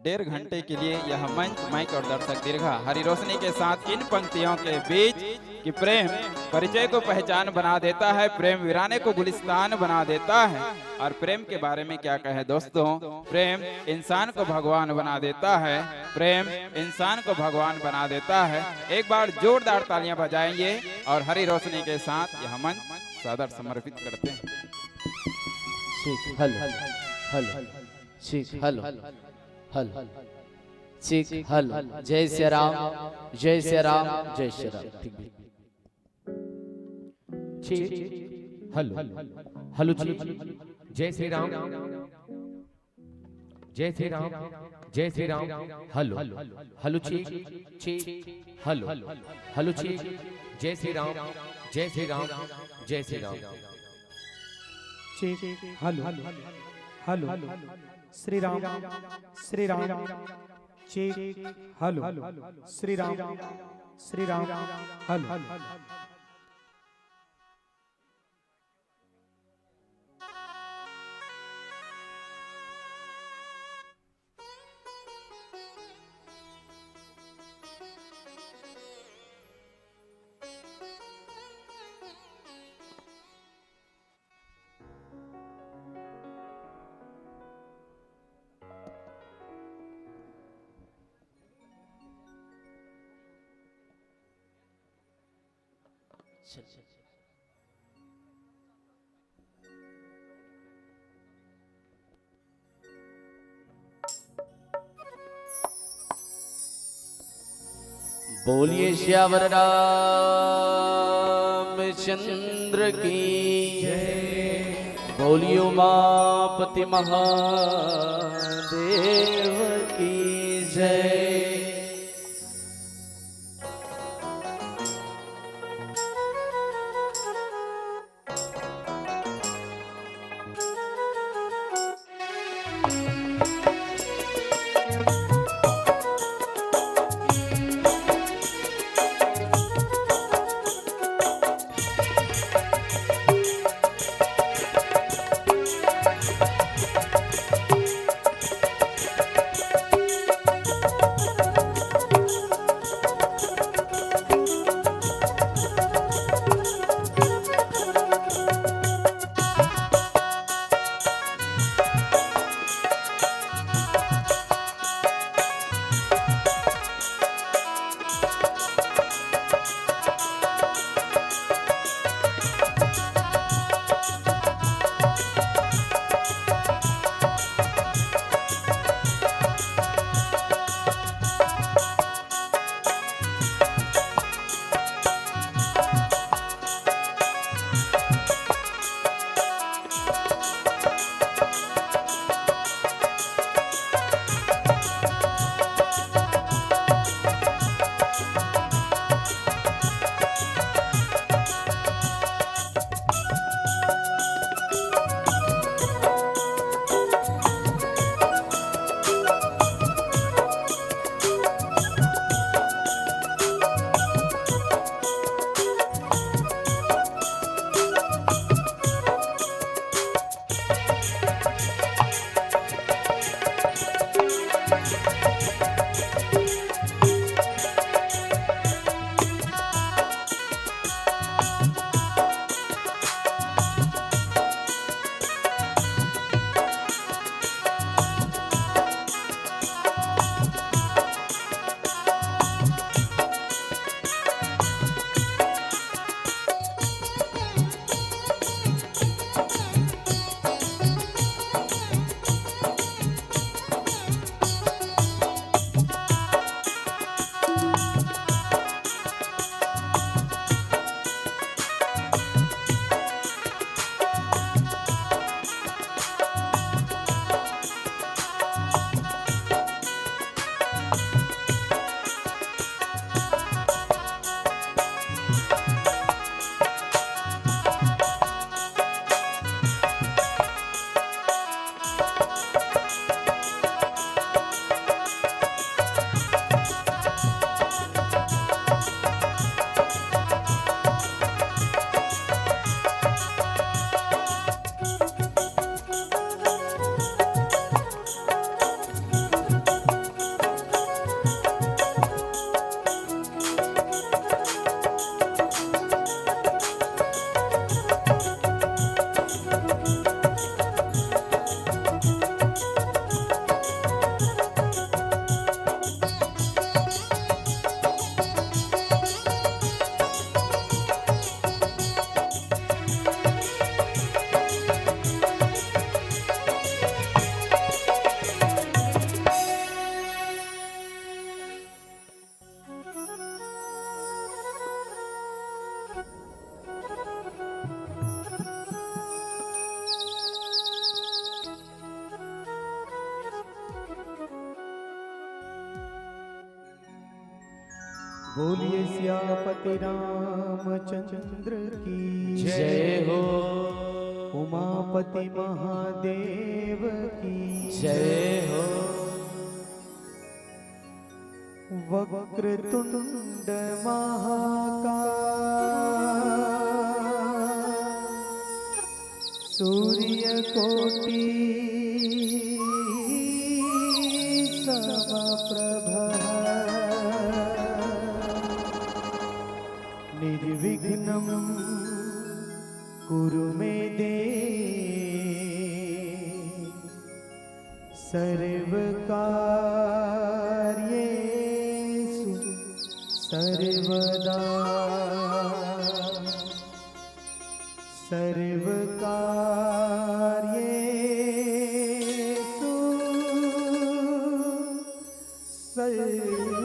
डेढ़ घंटे के लिए यह मंच, माइक और दर्शक दीर्घा हरी रोशनी के साथ इन पंक्तियों के बीच कि प्रेम परिचय को पहचान बना देता है, प्रेम वीराने को गुलिस्तान बना देता है। और प्रेम के बारे में क्या कहे दोस्तों, प्रेम इंसान को भगवान बना देता है, प्रेम इंसान को भगवान बना देता है। एक बार जोरदार तालियां बजाएंगे और हरी रोशनी के साथ यह मंच सादर समर्पित करते हैं। ठीक, हेलो, हेलो, ठीक, हेलो, हेलो, ठीक, हेलो। जय श्री राम, जय श्री राम, जय श्री राम। ठीक, ठीक। हेलो, हेलो चेक, जय श्री राम, जय श्री राम, जय Shri Ram. Hello, hello check, check. Hello, hello check, जय श्री राम, जय श्री राम, जय Shri Ram. Check. Hello, hello. Shri Ram, Shri Ram. Check. Hello, Shri Ram, Shri Ram. Hello. बोलिए सियावर रामचंद्र की जय। बोलिए उमापति महादेव की जय। बोलिए सियापति रामचंद्र की जय हो। उमापति महादेव की जय हो। वक्रतुंड महाकाय, सूर्यकोटि समप्रभ, निर्विघ्नं कुरु मे देव, सर्वकार्येषु सर्वदा। सर्वकार्येषु सर्वदा।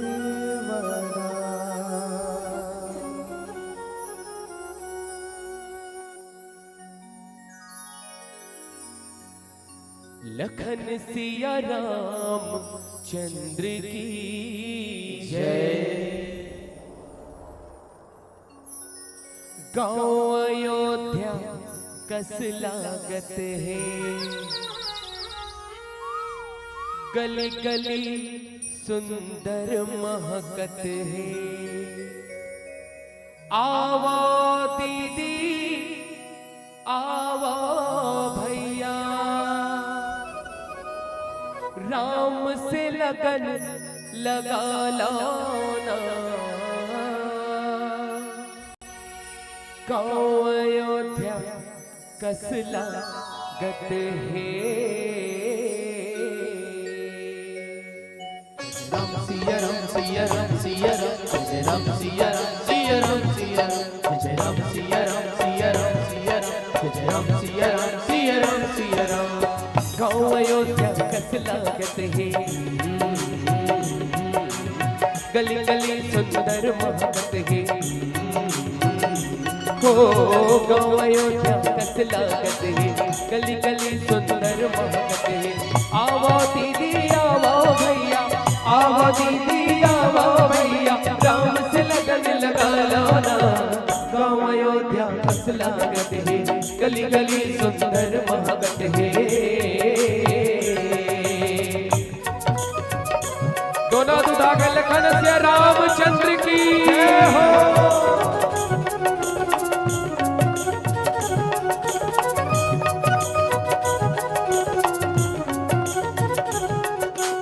लखन सिया राम चंद्र की जय। गाँव अयोध्या कस लागत हे, गली गली सुंदर महकत हे। आवा दीदी, आवा भैया, राम से लगन लगा लो ना। गाँव अयोध्या कस लागत हे। राम सिया राम, सिया राम, सिया राम, जय राम सिया राम, सिया राम, सिया राम, जय राम सिया राम, सिया राम, सिया राम, जय राम सिया राम, सिया राम, सिया राम। गाँव अयोध्या कस लागत हे, गली गली सुंदर महकत हे। हो गाँव अयोध्या कस लागत हे, गली गली सुंदर महकत हे। आवा दीदी आवा भैया, आवा दीदी आवा भैया, राम से लगन लगा लो ना। गाँव अयोध्या कस लागत हे, गली गली सुंदर महकत हे। दोनों दुधा के लखन सिया रामचंद्र की जय हो।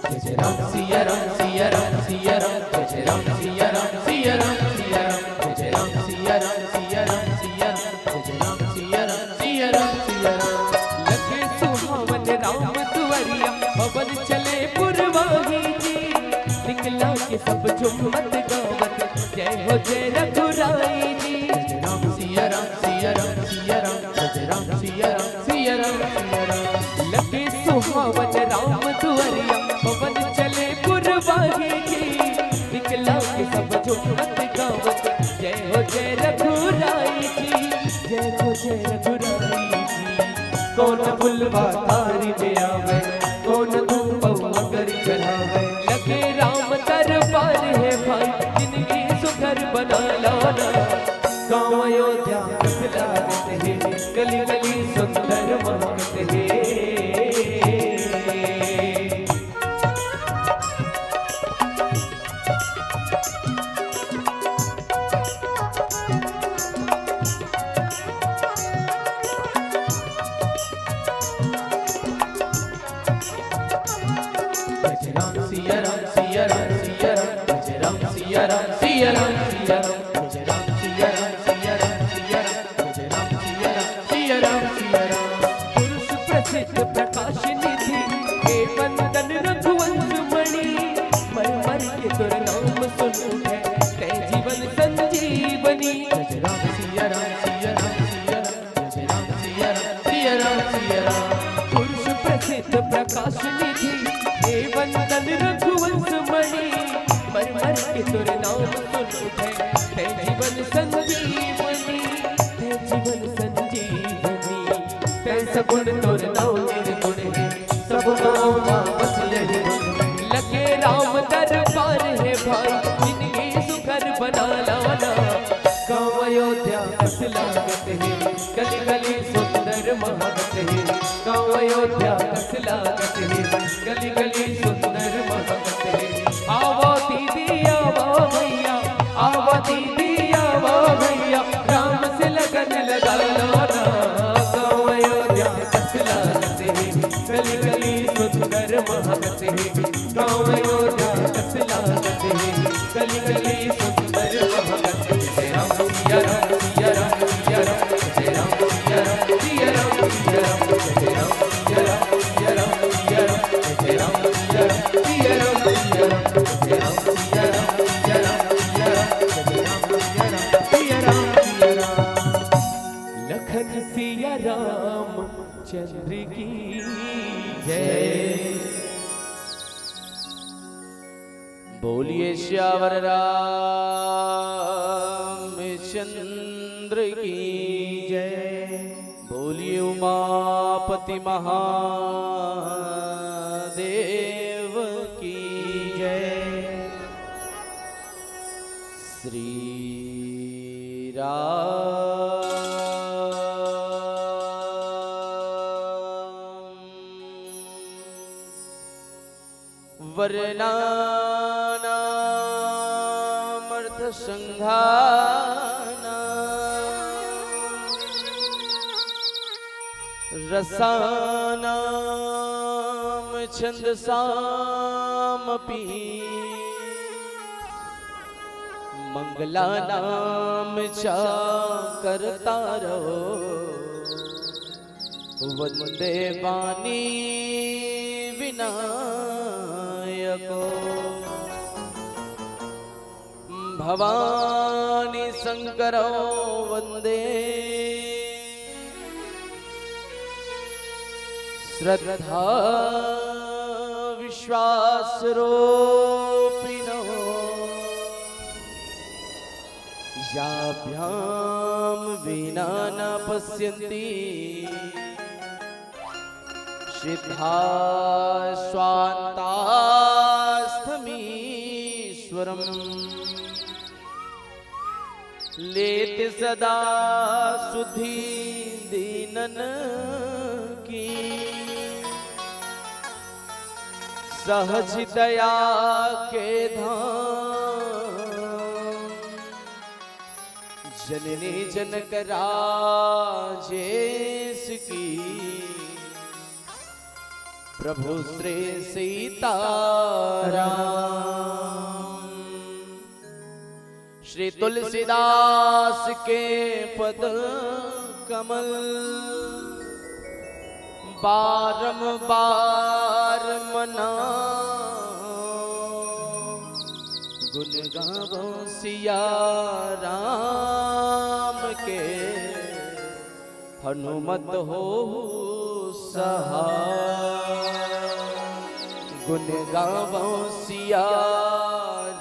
जय जय राम सिया राम, सिया राम, सिया राम, जय जय राम सिया राम, सिया राम, सिया राम, जय जय राम सिया राम, सिया राम, सिया राम, जय जय राम सिया राम, सिया राम, सिया राम। लगे सुहावन राम दुआरिया, पवन चले पुरवाही जी। निकला के सब झूमत गावत, जय हो जय रघुराई जी। जय जय राम सिया राम, सिया राम, सिया राम, जय जय राम सिया राम, सिया राम, सिया राम। लगे सुहावन राम दुआरिया, पवन चले पुरवाही जी। निकला के सब झूमत गावत, जय हो जय रघुराई जी, जय हो जय रघुराई जी। कौन फुलवा तारी में आवे, कौन धूप अगर चढ़ावे। लगे राम दरबार हे भाई, जिंदगी सुघर बना लो ना। गाँव अयोध्या कस लागत हे, गली गली सुंदर महकत हे। जय राम सिया राम, सिया राम, सिया राम, जय राम सिया राम, सिया राम, सिया राम, जय राम सिया राम, सिया राम, सिया राम, जय राम सिया राम, सिया राम, सिया राम। पुरुष प्रसिद्ध प्रकाश निधि, हे वंदन रघुवंश मणि, मर मर के तोर नाम सुनहूं है, तै जीवन संजीवनी। जय राम सिया राम, सिया राम, सिया राम, जय राम सिया राम, सिया राम, सिया राम। पुरुष प्रसिद्ध प्रकाश निधि, हे वंदन रघुवंश मणि, मर मर के तोर नाम सुनहूं है, तै जीवन संजीवनी, तै जीवन संजीवनी। तै सगुण तोर नाम निर्गुण हे, सब नाम बस यही गुण। लगे राम दरबार हे भाई, जिंदगी सुघर कस लागत हे, गली गली सुंदर महकत हे। आवा दीदी आवा भैया, आवा दीदी आवा भैया, राम से लगन लगा लो ना। गाँव अयोध्या कस लागत हे, गली गली सुंदर महकत हे। गाँव अयोध्या कस लागत हे, गली गली सुंदर महकत हे। जय राम सिया राम सिया राम सिया राम, जय राम सिया राम सिया राम सिया राम, जय राम सिया राम सिया राम सिया राम, जय राम सिया राम सिया राम सिया राम, जय राम सिया राम सिया राम सिया राम, जय राम सिया राम सिया राम सिया राम, जय राम सिया राम सिया राम। लखन सिया राम चंद्र की जय। बोलिए सियावर रामचंद्र की जय। बोलिए उमापति महादेव की जय। श्री राम। वर्णानामर्थसंघानां रसानां छंदसामपि मंगलानां च कर्तारौ वंदे वाणी विनायकौ। भवानी शंकरौ वंदे श्रद्धा विश्वास रूपिणौ। याभ्यां वीणा न पश्यन्ति सिद्धा स्वान्तास्तमीश्वरम्। लेत सदा सुधि दीनन की सहज दया के धाम। जननी जनक राजेश की प्रभु श्री सीताराम। श्री तुलसीदास के पद कमल बारंबार मनाओ। गुण गावो सिया राम के हनुमत हो सहाय। गुण गावो सिया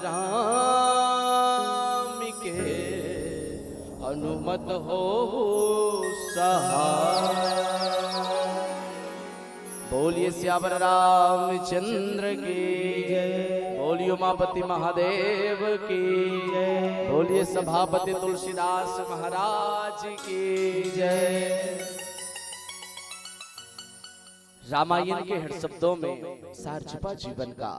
राम के हनुमत हो सहाय। बोलिए सियावर रामचंद्र की जय। बोलिए उमापति महादेव की जय। बोलिए सभापति तुलसीदास महाराज की जय। रामायण के हर शब्दों में सार छुपा जीवन का।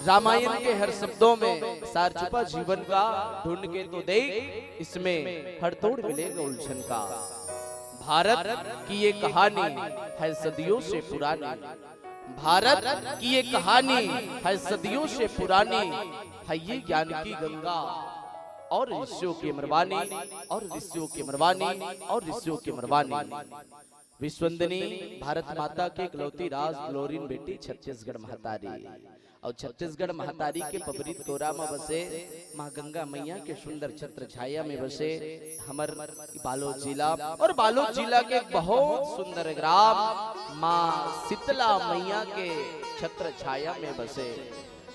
रामायण के हर शब्दों में सार छुपा जीवन का। ढूंढ के तो देख, इसमें हर तोड़ मिलेगा उलझन का। भारत की ये कहानी है सदियों से पुरानी। भारत की ये कहानी है सदियों से पुरानी। है ये ज्ञान की गंगा और ऋषियों की अमरवाणी, और ऋषियों की अमरवाणी, और ऋषियों की अमरवाणी। विश्वनंदिनी भारत माता की इकलौती राज दुलौरिन बेटी छत्तीसगढ़ महतारी। और छत्तीसगढ़ महतारी के पबरी तोरा म बसे माँ गंगा मैया के सुंदर छत्र छाया में बसे हमर बालोद जिला, और बालोद जिला के एक बहुत सुंदर ग्राम माँ शीतला मैया के छत्र छाया में बसे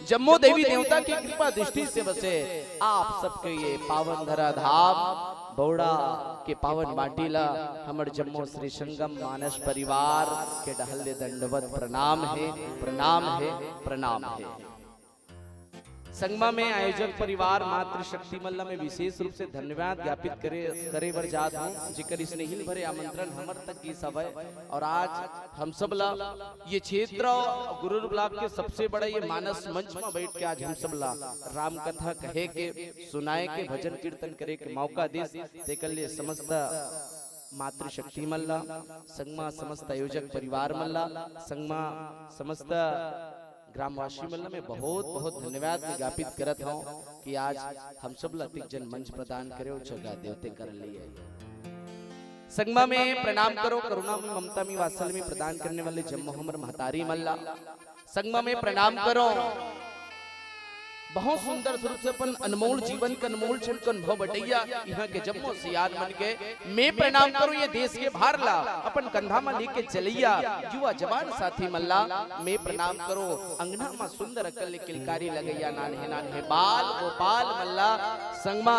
जम्मो देवी देवता के कृपा दृष्टि से बसे आप सबके ये पावन धरा धाम बौड़ा के पावन माटी ला हमर जम्मो श्री संगम मानस परिवार के डहल ले दंडवत प्रणाम हे, प्रणाम हे, प्रणाम हे। संगमा में आयोजक परिवार मातृशक्ति मन ला मैं विशेष रूप से धन्यवाद ज्ञापित करे, करे बर जात हूँ, जेकर स्नेहिल भरे आमंत्रण हमर तक गिस हवय। और आज हम सब ला ये क्षेत्र गुरु रूप लाभ के सबसे बड़ा ये मानस मंच में बैठ के आज हम सब ला राम कथा कहे के, सुनाए के, भजन कीर्तन करे के मौका दिस, तेकर लिए समस्त मातृशक्ति मन ला, संगमा समस्त आयोजक परिवार मन ला, संगमा समस्त ग्रामवासी मन ला मैं बहुत बहुत धन्यवाद ज्ञापित करत हूँ कि आज हम सब ला अतिक जन मंच प्रदान करे और जगह देवते कर लिए। संगमा में प्रणाम करो, करुणा में, ममता में, वात्सल्य में प्रदान करने वाले जम्मो हमर महतारी मन ला संगमा में प्रणाम करो। बहुत सुंदर स्वरूप से अपन अनमोल जीवन के अनमोल क्षण के अनुभव बटैया यहाँ के जम्मो सियान मन के मैं प्रणाम करो। ये देश के भार ला अपन कंधा में लेके चलैया युवा जवान साथी मन ला मैं प्रणाम करो। अंगना में सुंदर अकल ले किलकारी लगैया नान्हे नान्हे बाल गोपाल मन ला संगमा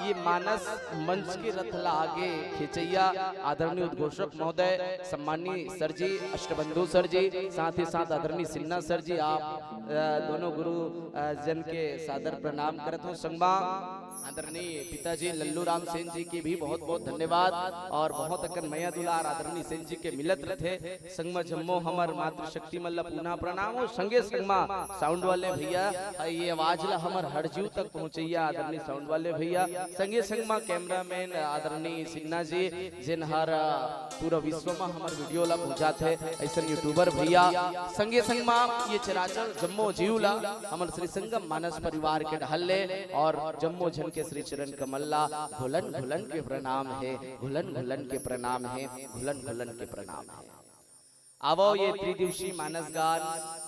ये मानस मंच के रथ ला आगे खींचैया आदरणीय उद्घोषक महोदय, सम्माननीय सर जी, अष्टबंधु सर जी, साथ ही साथ आदरणीय सिन्हा सर जी, आप अ, दोनों गुरु अ, जन के सादर प्रणाम करत हूँ। संगमा आदरणीय पिताजी लल्लू राम सेन जी के भी बहुत बहुत धन्यवाद और बहुत अकन मया दुलार आदरणीय सेन जी के मिलत रथे। संगमा जम्मो हमर मातृशक्ति मन ला पुनः प्रणाम हो। संगे संगमा साउंड वाले भैया, अ, ये आवाज ला हमर हर जीव तक पहुँचैया आदरणीय साउंड वाले भैया। संगे संगमा कैमरामैन आदरणीय सिन्हा जी, जेन हर, अ, पूरा विश्व में हमर वीडियो ला पहुँचाथे, ऐसन यूट्यूबर भैया। संगे संगमा ये चराचर जम्मो जीव ला हमर श्री संगम मानस परिवार के डहर ले और जम्मो झन के श्री चरण कमल ला घुलन घुलन के प्रणाम हे, घुलन घुलन के प्रणाम हे, घुलन घुलन के प्रणाम हे। आवो ये त्रिदिवसीय मानस गान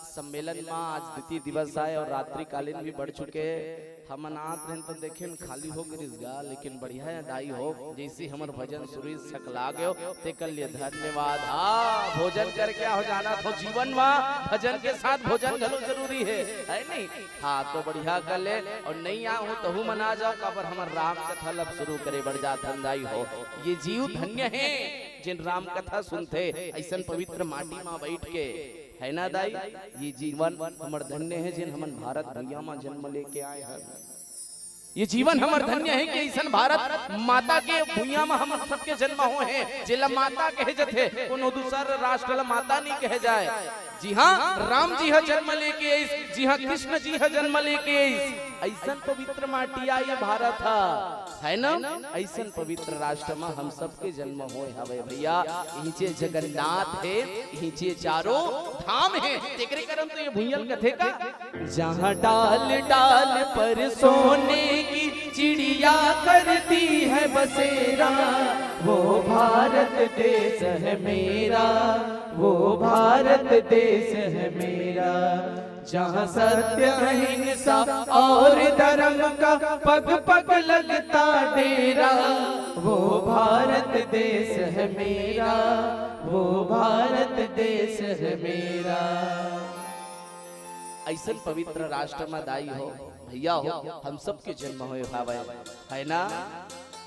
सम्मेलन मा आज द्वितीय दिवस आय और रात्रिकालीन भी बढ़ चुके हे। हमन आत रहेन तो देखेन खाली हो गिरिस गा, लेकिन बढ़िया हे दाई हो, जैसे हमर भजन सुरीस सकला गयो, तेकर लिए धन्यवाद। हाँ, भोजन करके आहो जाना तो जीवन मा भजन के साथ भोजन घलो जरूरी हे, है नहीं? हाँ, तो बढ़िया कर ले और नहीं आहो तहू मन आ जाओ, काबर हमर राम कथा लब शुरू करे बढ़ जात हन दाई हो। ये जीव धन्य हे जेन राम कथा सुनथे, ऐसन पवित्र माटी मा बैठ के, है ना दाई? ये जीवन हमर धन्य हे जेन हमन भारत भुइयां मा जन्म लेके आए हन। ये जीवन हमर धन्य हे कि ऐसन भारत माता के भुइयां मा हमन सबके जन्म होए हे, जेला माता कहे जथे, कोनो दूसर राष्ट्र ला माता नहीं कहे जाए। जी हाँ, राम जी ह जन्म लेके आइस, जी हाँ, कृष्ण जी ह जन्म लेके आइस। ऐसन पवित्र माटी आय ये भारत ह, है ना? ऐसन पवित्र राष्ट्र मा हम सबके जन्म होए हवे भैया। इहिंचे जगन्नाथ हे, इहिंचे चारों धाम हे, तेकरे करन तो ये भुइयां ल कथे का। जहाँ डाल डाल पर सोने की चिड़िया करती है बसेरा, वो भारत देश है मेरा, वो भारत देश है मेरा। जहाँ सत्य अहिंसा और धर्म का पग पग लगता डेरा, वो भारत देश है मेरा, वो भारत देश है मेरा। ऐसन पवित्र राष्ट्र मा दाई हो, भैया हो, हम सबके जन्म होए हवय, है ना?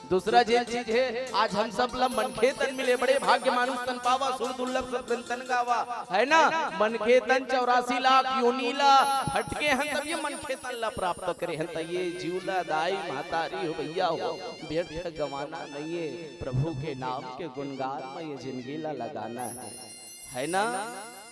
दूसरा जेन चीज हे, आज हम सब ला मनखे तन मिले, बड़े भाग्य मानुष तन पावा, सुर दुर्लभ सत जन तन गावा, है ना? मनखे तन चौरासी लाख योनि ला भटके हन, तब ये मनखे तन ला प्राप्त करे हन। त ये जीव ला दाई महतारी हो, भैया हो, व्यर्थ गंवाना नहीं हे। प्रभु के नाम के गुणगान मा ये जिंदगी ला लगाना हे, है ना?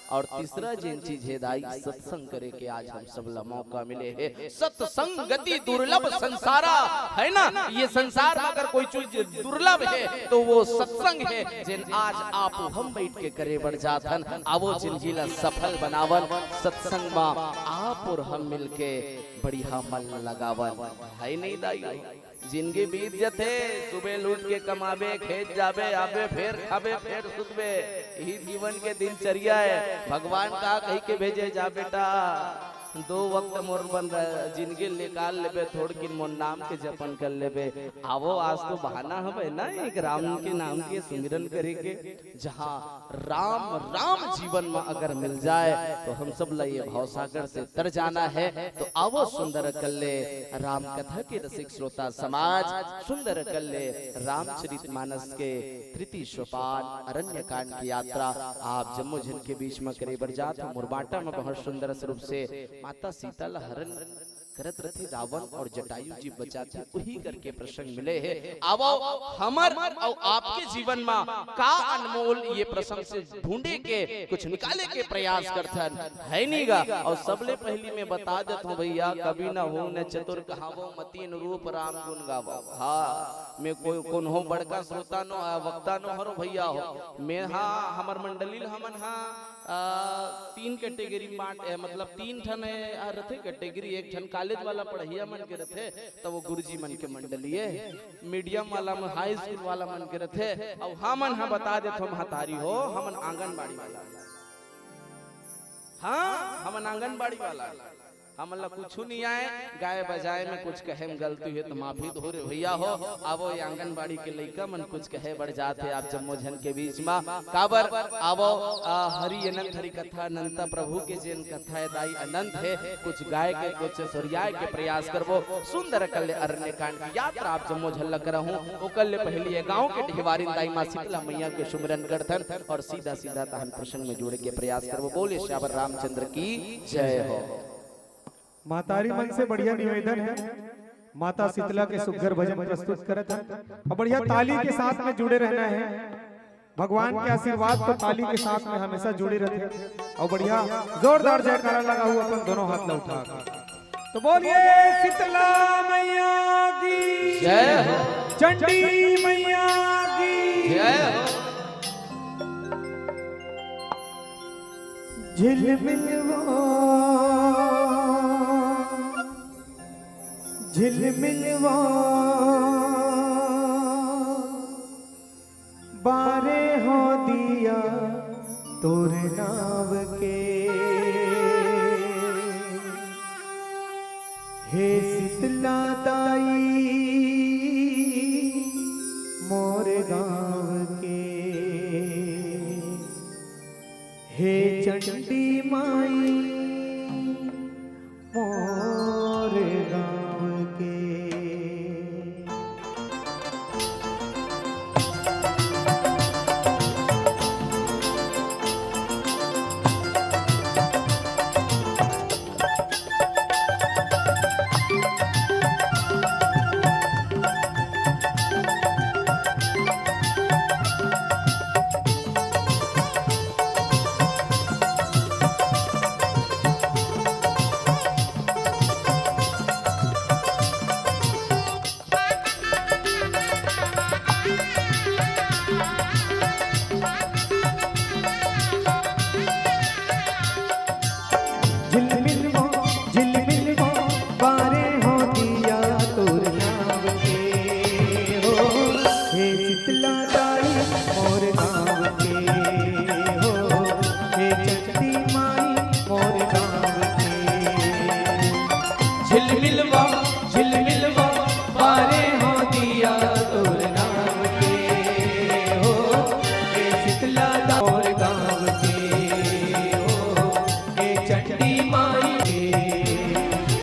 और तीसरा जेन चीज हे दाई, सत्संग करे के आज हम सब ला मौका मिले हे। सत्संगति दुर्लभ संसारा, है ना? ये संसार मा अगर कोई चीज दुर्लभ हे तो वो सत्संग हे, जेन आज आप हम बैठ के करे बढ़ जात हन। आवो जिंदगी ला सफल बनावन, सत्संग मा आप और हम मिलके बढ़िया मन लगावन, है नहीं दाई? जिंदगी बीत जथे, सुबह लूट के कमाबे, खेत जाबे, आबे, फेर खाबे, फेर सुतबे, यही जीवन के दिनचर्या हे। भगवान का कहि के भेजे, जा बेटा, दो वक्त मोर बर जिंदगी निकाल लेबे, थोड़किन मोर नाम के जपन कर लेबे। आवो, आज तो बहाना हवे ना एक राम के नाम के सुमिरन करे के। जहाँ राम, राम जीवन मा अगर मिल जाए तो हम सब ला ये भवसागर से तर जाना हे। तो आवो सुंदर कल्ले राम कथा के रसिक श्रोता समाज, सुंदर कल्ले रामचरित मानस के तृतीय सोपान अरण्य कांड की यात्रा आप जम्मो झन के बीच मा करे बर जात हूँ। मोर बाटा मा बहुत सुंदर रूप से माता सीता ला हरण करत रथे रावण और जटायु जी बचाथे, उही करके प्रसंग मिले हे। आवो, हमर अउ आपके जीवन मा का अनमोल ये प्रसंग से ढूंढे के कुछ निकाले के प्रयास करथन, है नी गा? और सबले पहली मैं बता देत हूँ भैया, कवि न हूँ न चतुर कहावो, मति अनुरूप राम गुण गावो। हाँ, मैं कोई कोनो बड़का श्रोता नो, आ, वक्ता नो हरो भैया हो। मैं हाँ, हमर मंडली ल हमन हाँ, आ, तीन कैटेगरी बांट, ए, मतलब तीन ठन है, आ, रथे कैटेगरी, एक ठन कॉलेज वाला पढ़इया मन के रथे, त वो गुरुजी मन के मंडली है, मीडियम वाला मन, हाई स्कूल वाला मन के रथे, अउ हमन हा बता देत हो महतारी हो, हमन आंगनबाड़ी वाला। हाँ, हमन आंगनबाड़ी वाला। हमन ला कुछु नहीं आए, गाए बजाए में कुछ कहे में गलती हुए तो माफी दो रे भैया हो। आवो ये आंगनबाड़ी के लइका मन कुछ कहे बढ़ जात हे आप जम्मो झन के बीच मा। काबर आवो, आ, हरि अनंत हरि कथा अनंता प्रभु के जेन कथा है दाई अनंत है, कुछ गाय के कुछ सुरियाए के प्रयास करबो। सुंदर कल्ले अरण्य कांड की यात्रा आप जम्मो झन ला करहूँ। ओकर ले पहली ये गांव के ढेवारिन दाई माँ शीतला मैया के सुमिरन करथन और सीधा सीधा तहन प्रसंग में जुड़े के प्रयास करबो। बोले सियावर रामचंद्र की जय हो। महतारी मन से बढ़िया निवेदन है, माता शीतला के सुग्घर भजन प्रस्तुत करत है और बढ़िया ताली के साथ में जुड़े रहना है। भगवान के आशीर्वाद तो ताली के साथ में हमेशा जुड़े रहते और बढ़िया जोरदार जयकारा लगा हुआ अपन दोनों हाथ ला उठा। तो बोलिए शीतला मैया की जय हो। चंडी मैया की जय हो। झिलमिलवा, झिलमिलवा, बारे हो दिया तोर नाव के। हे शीतला दाई मोर गाँव के, हे चंडी माई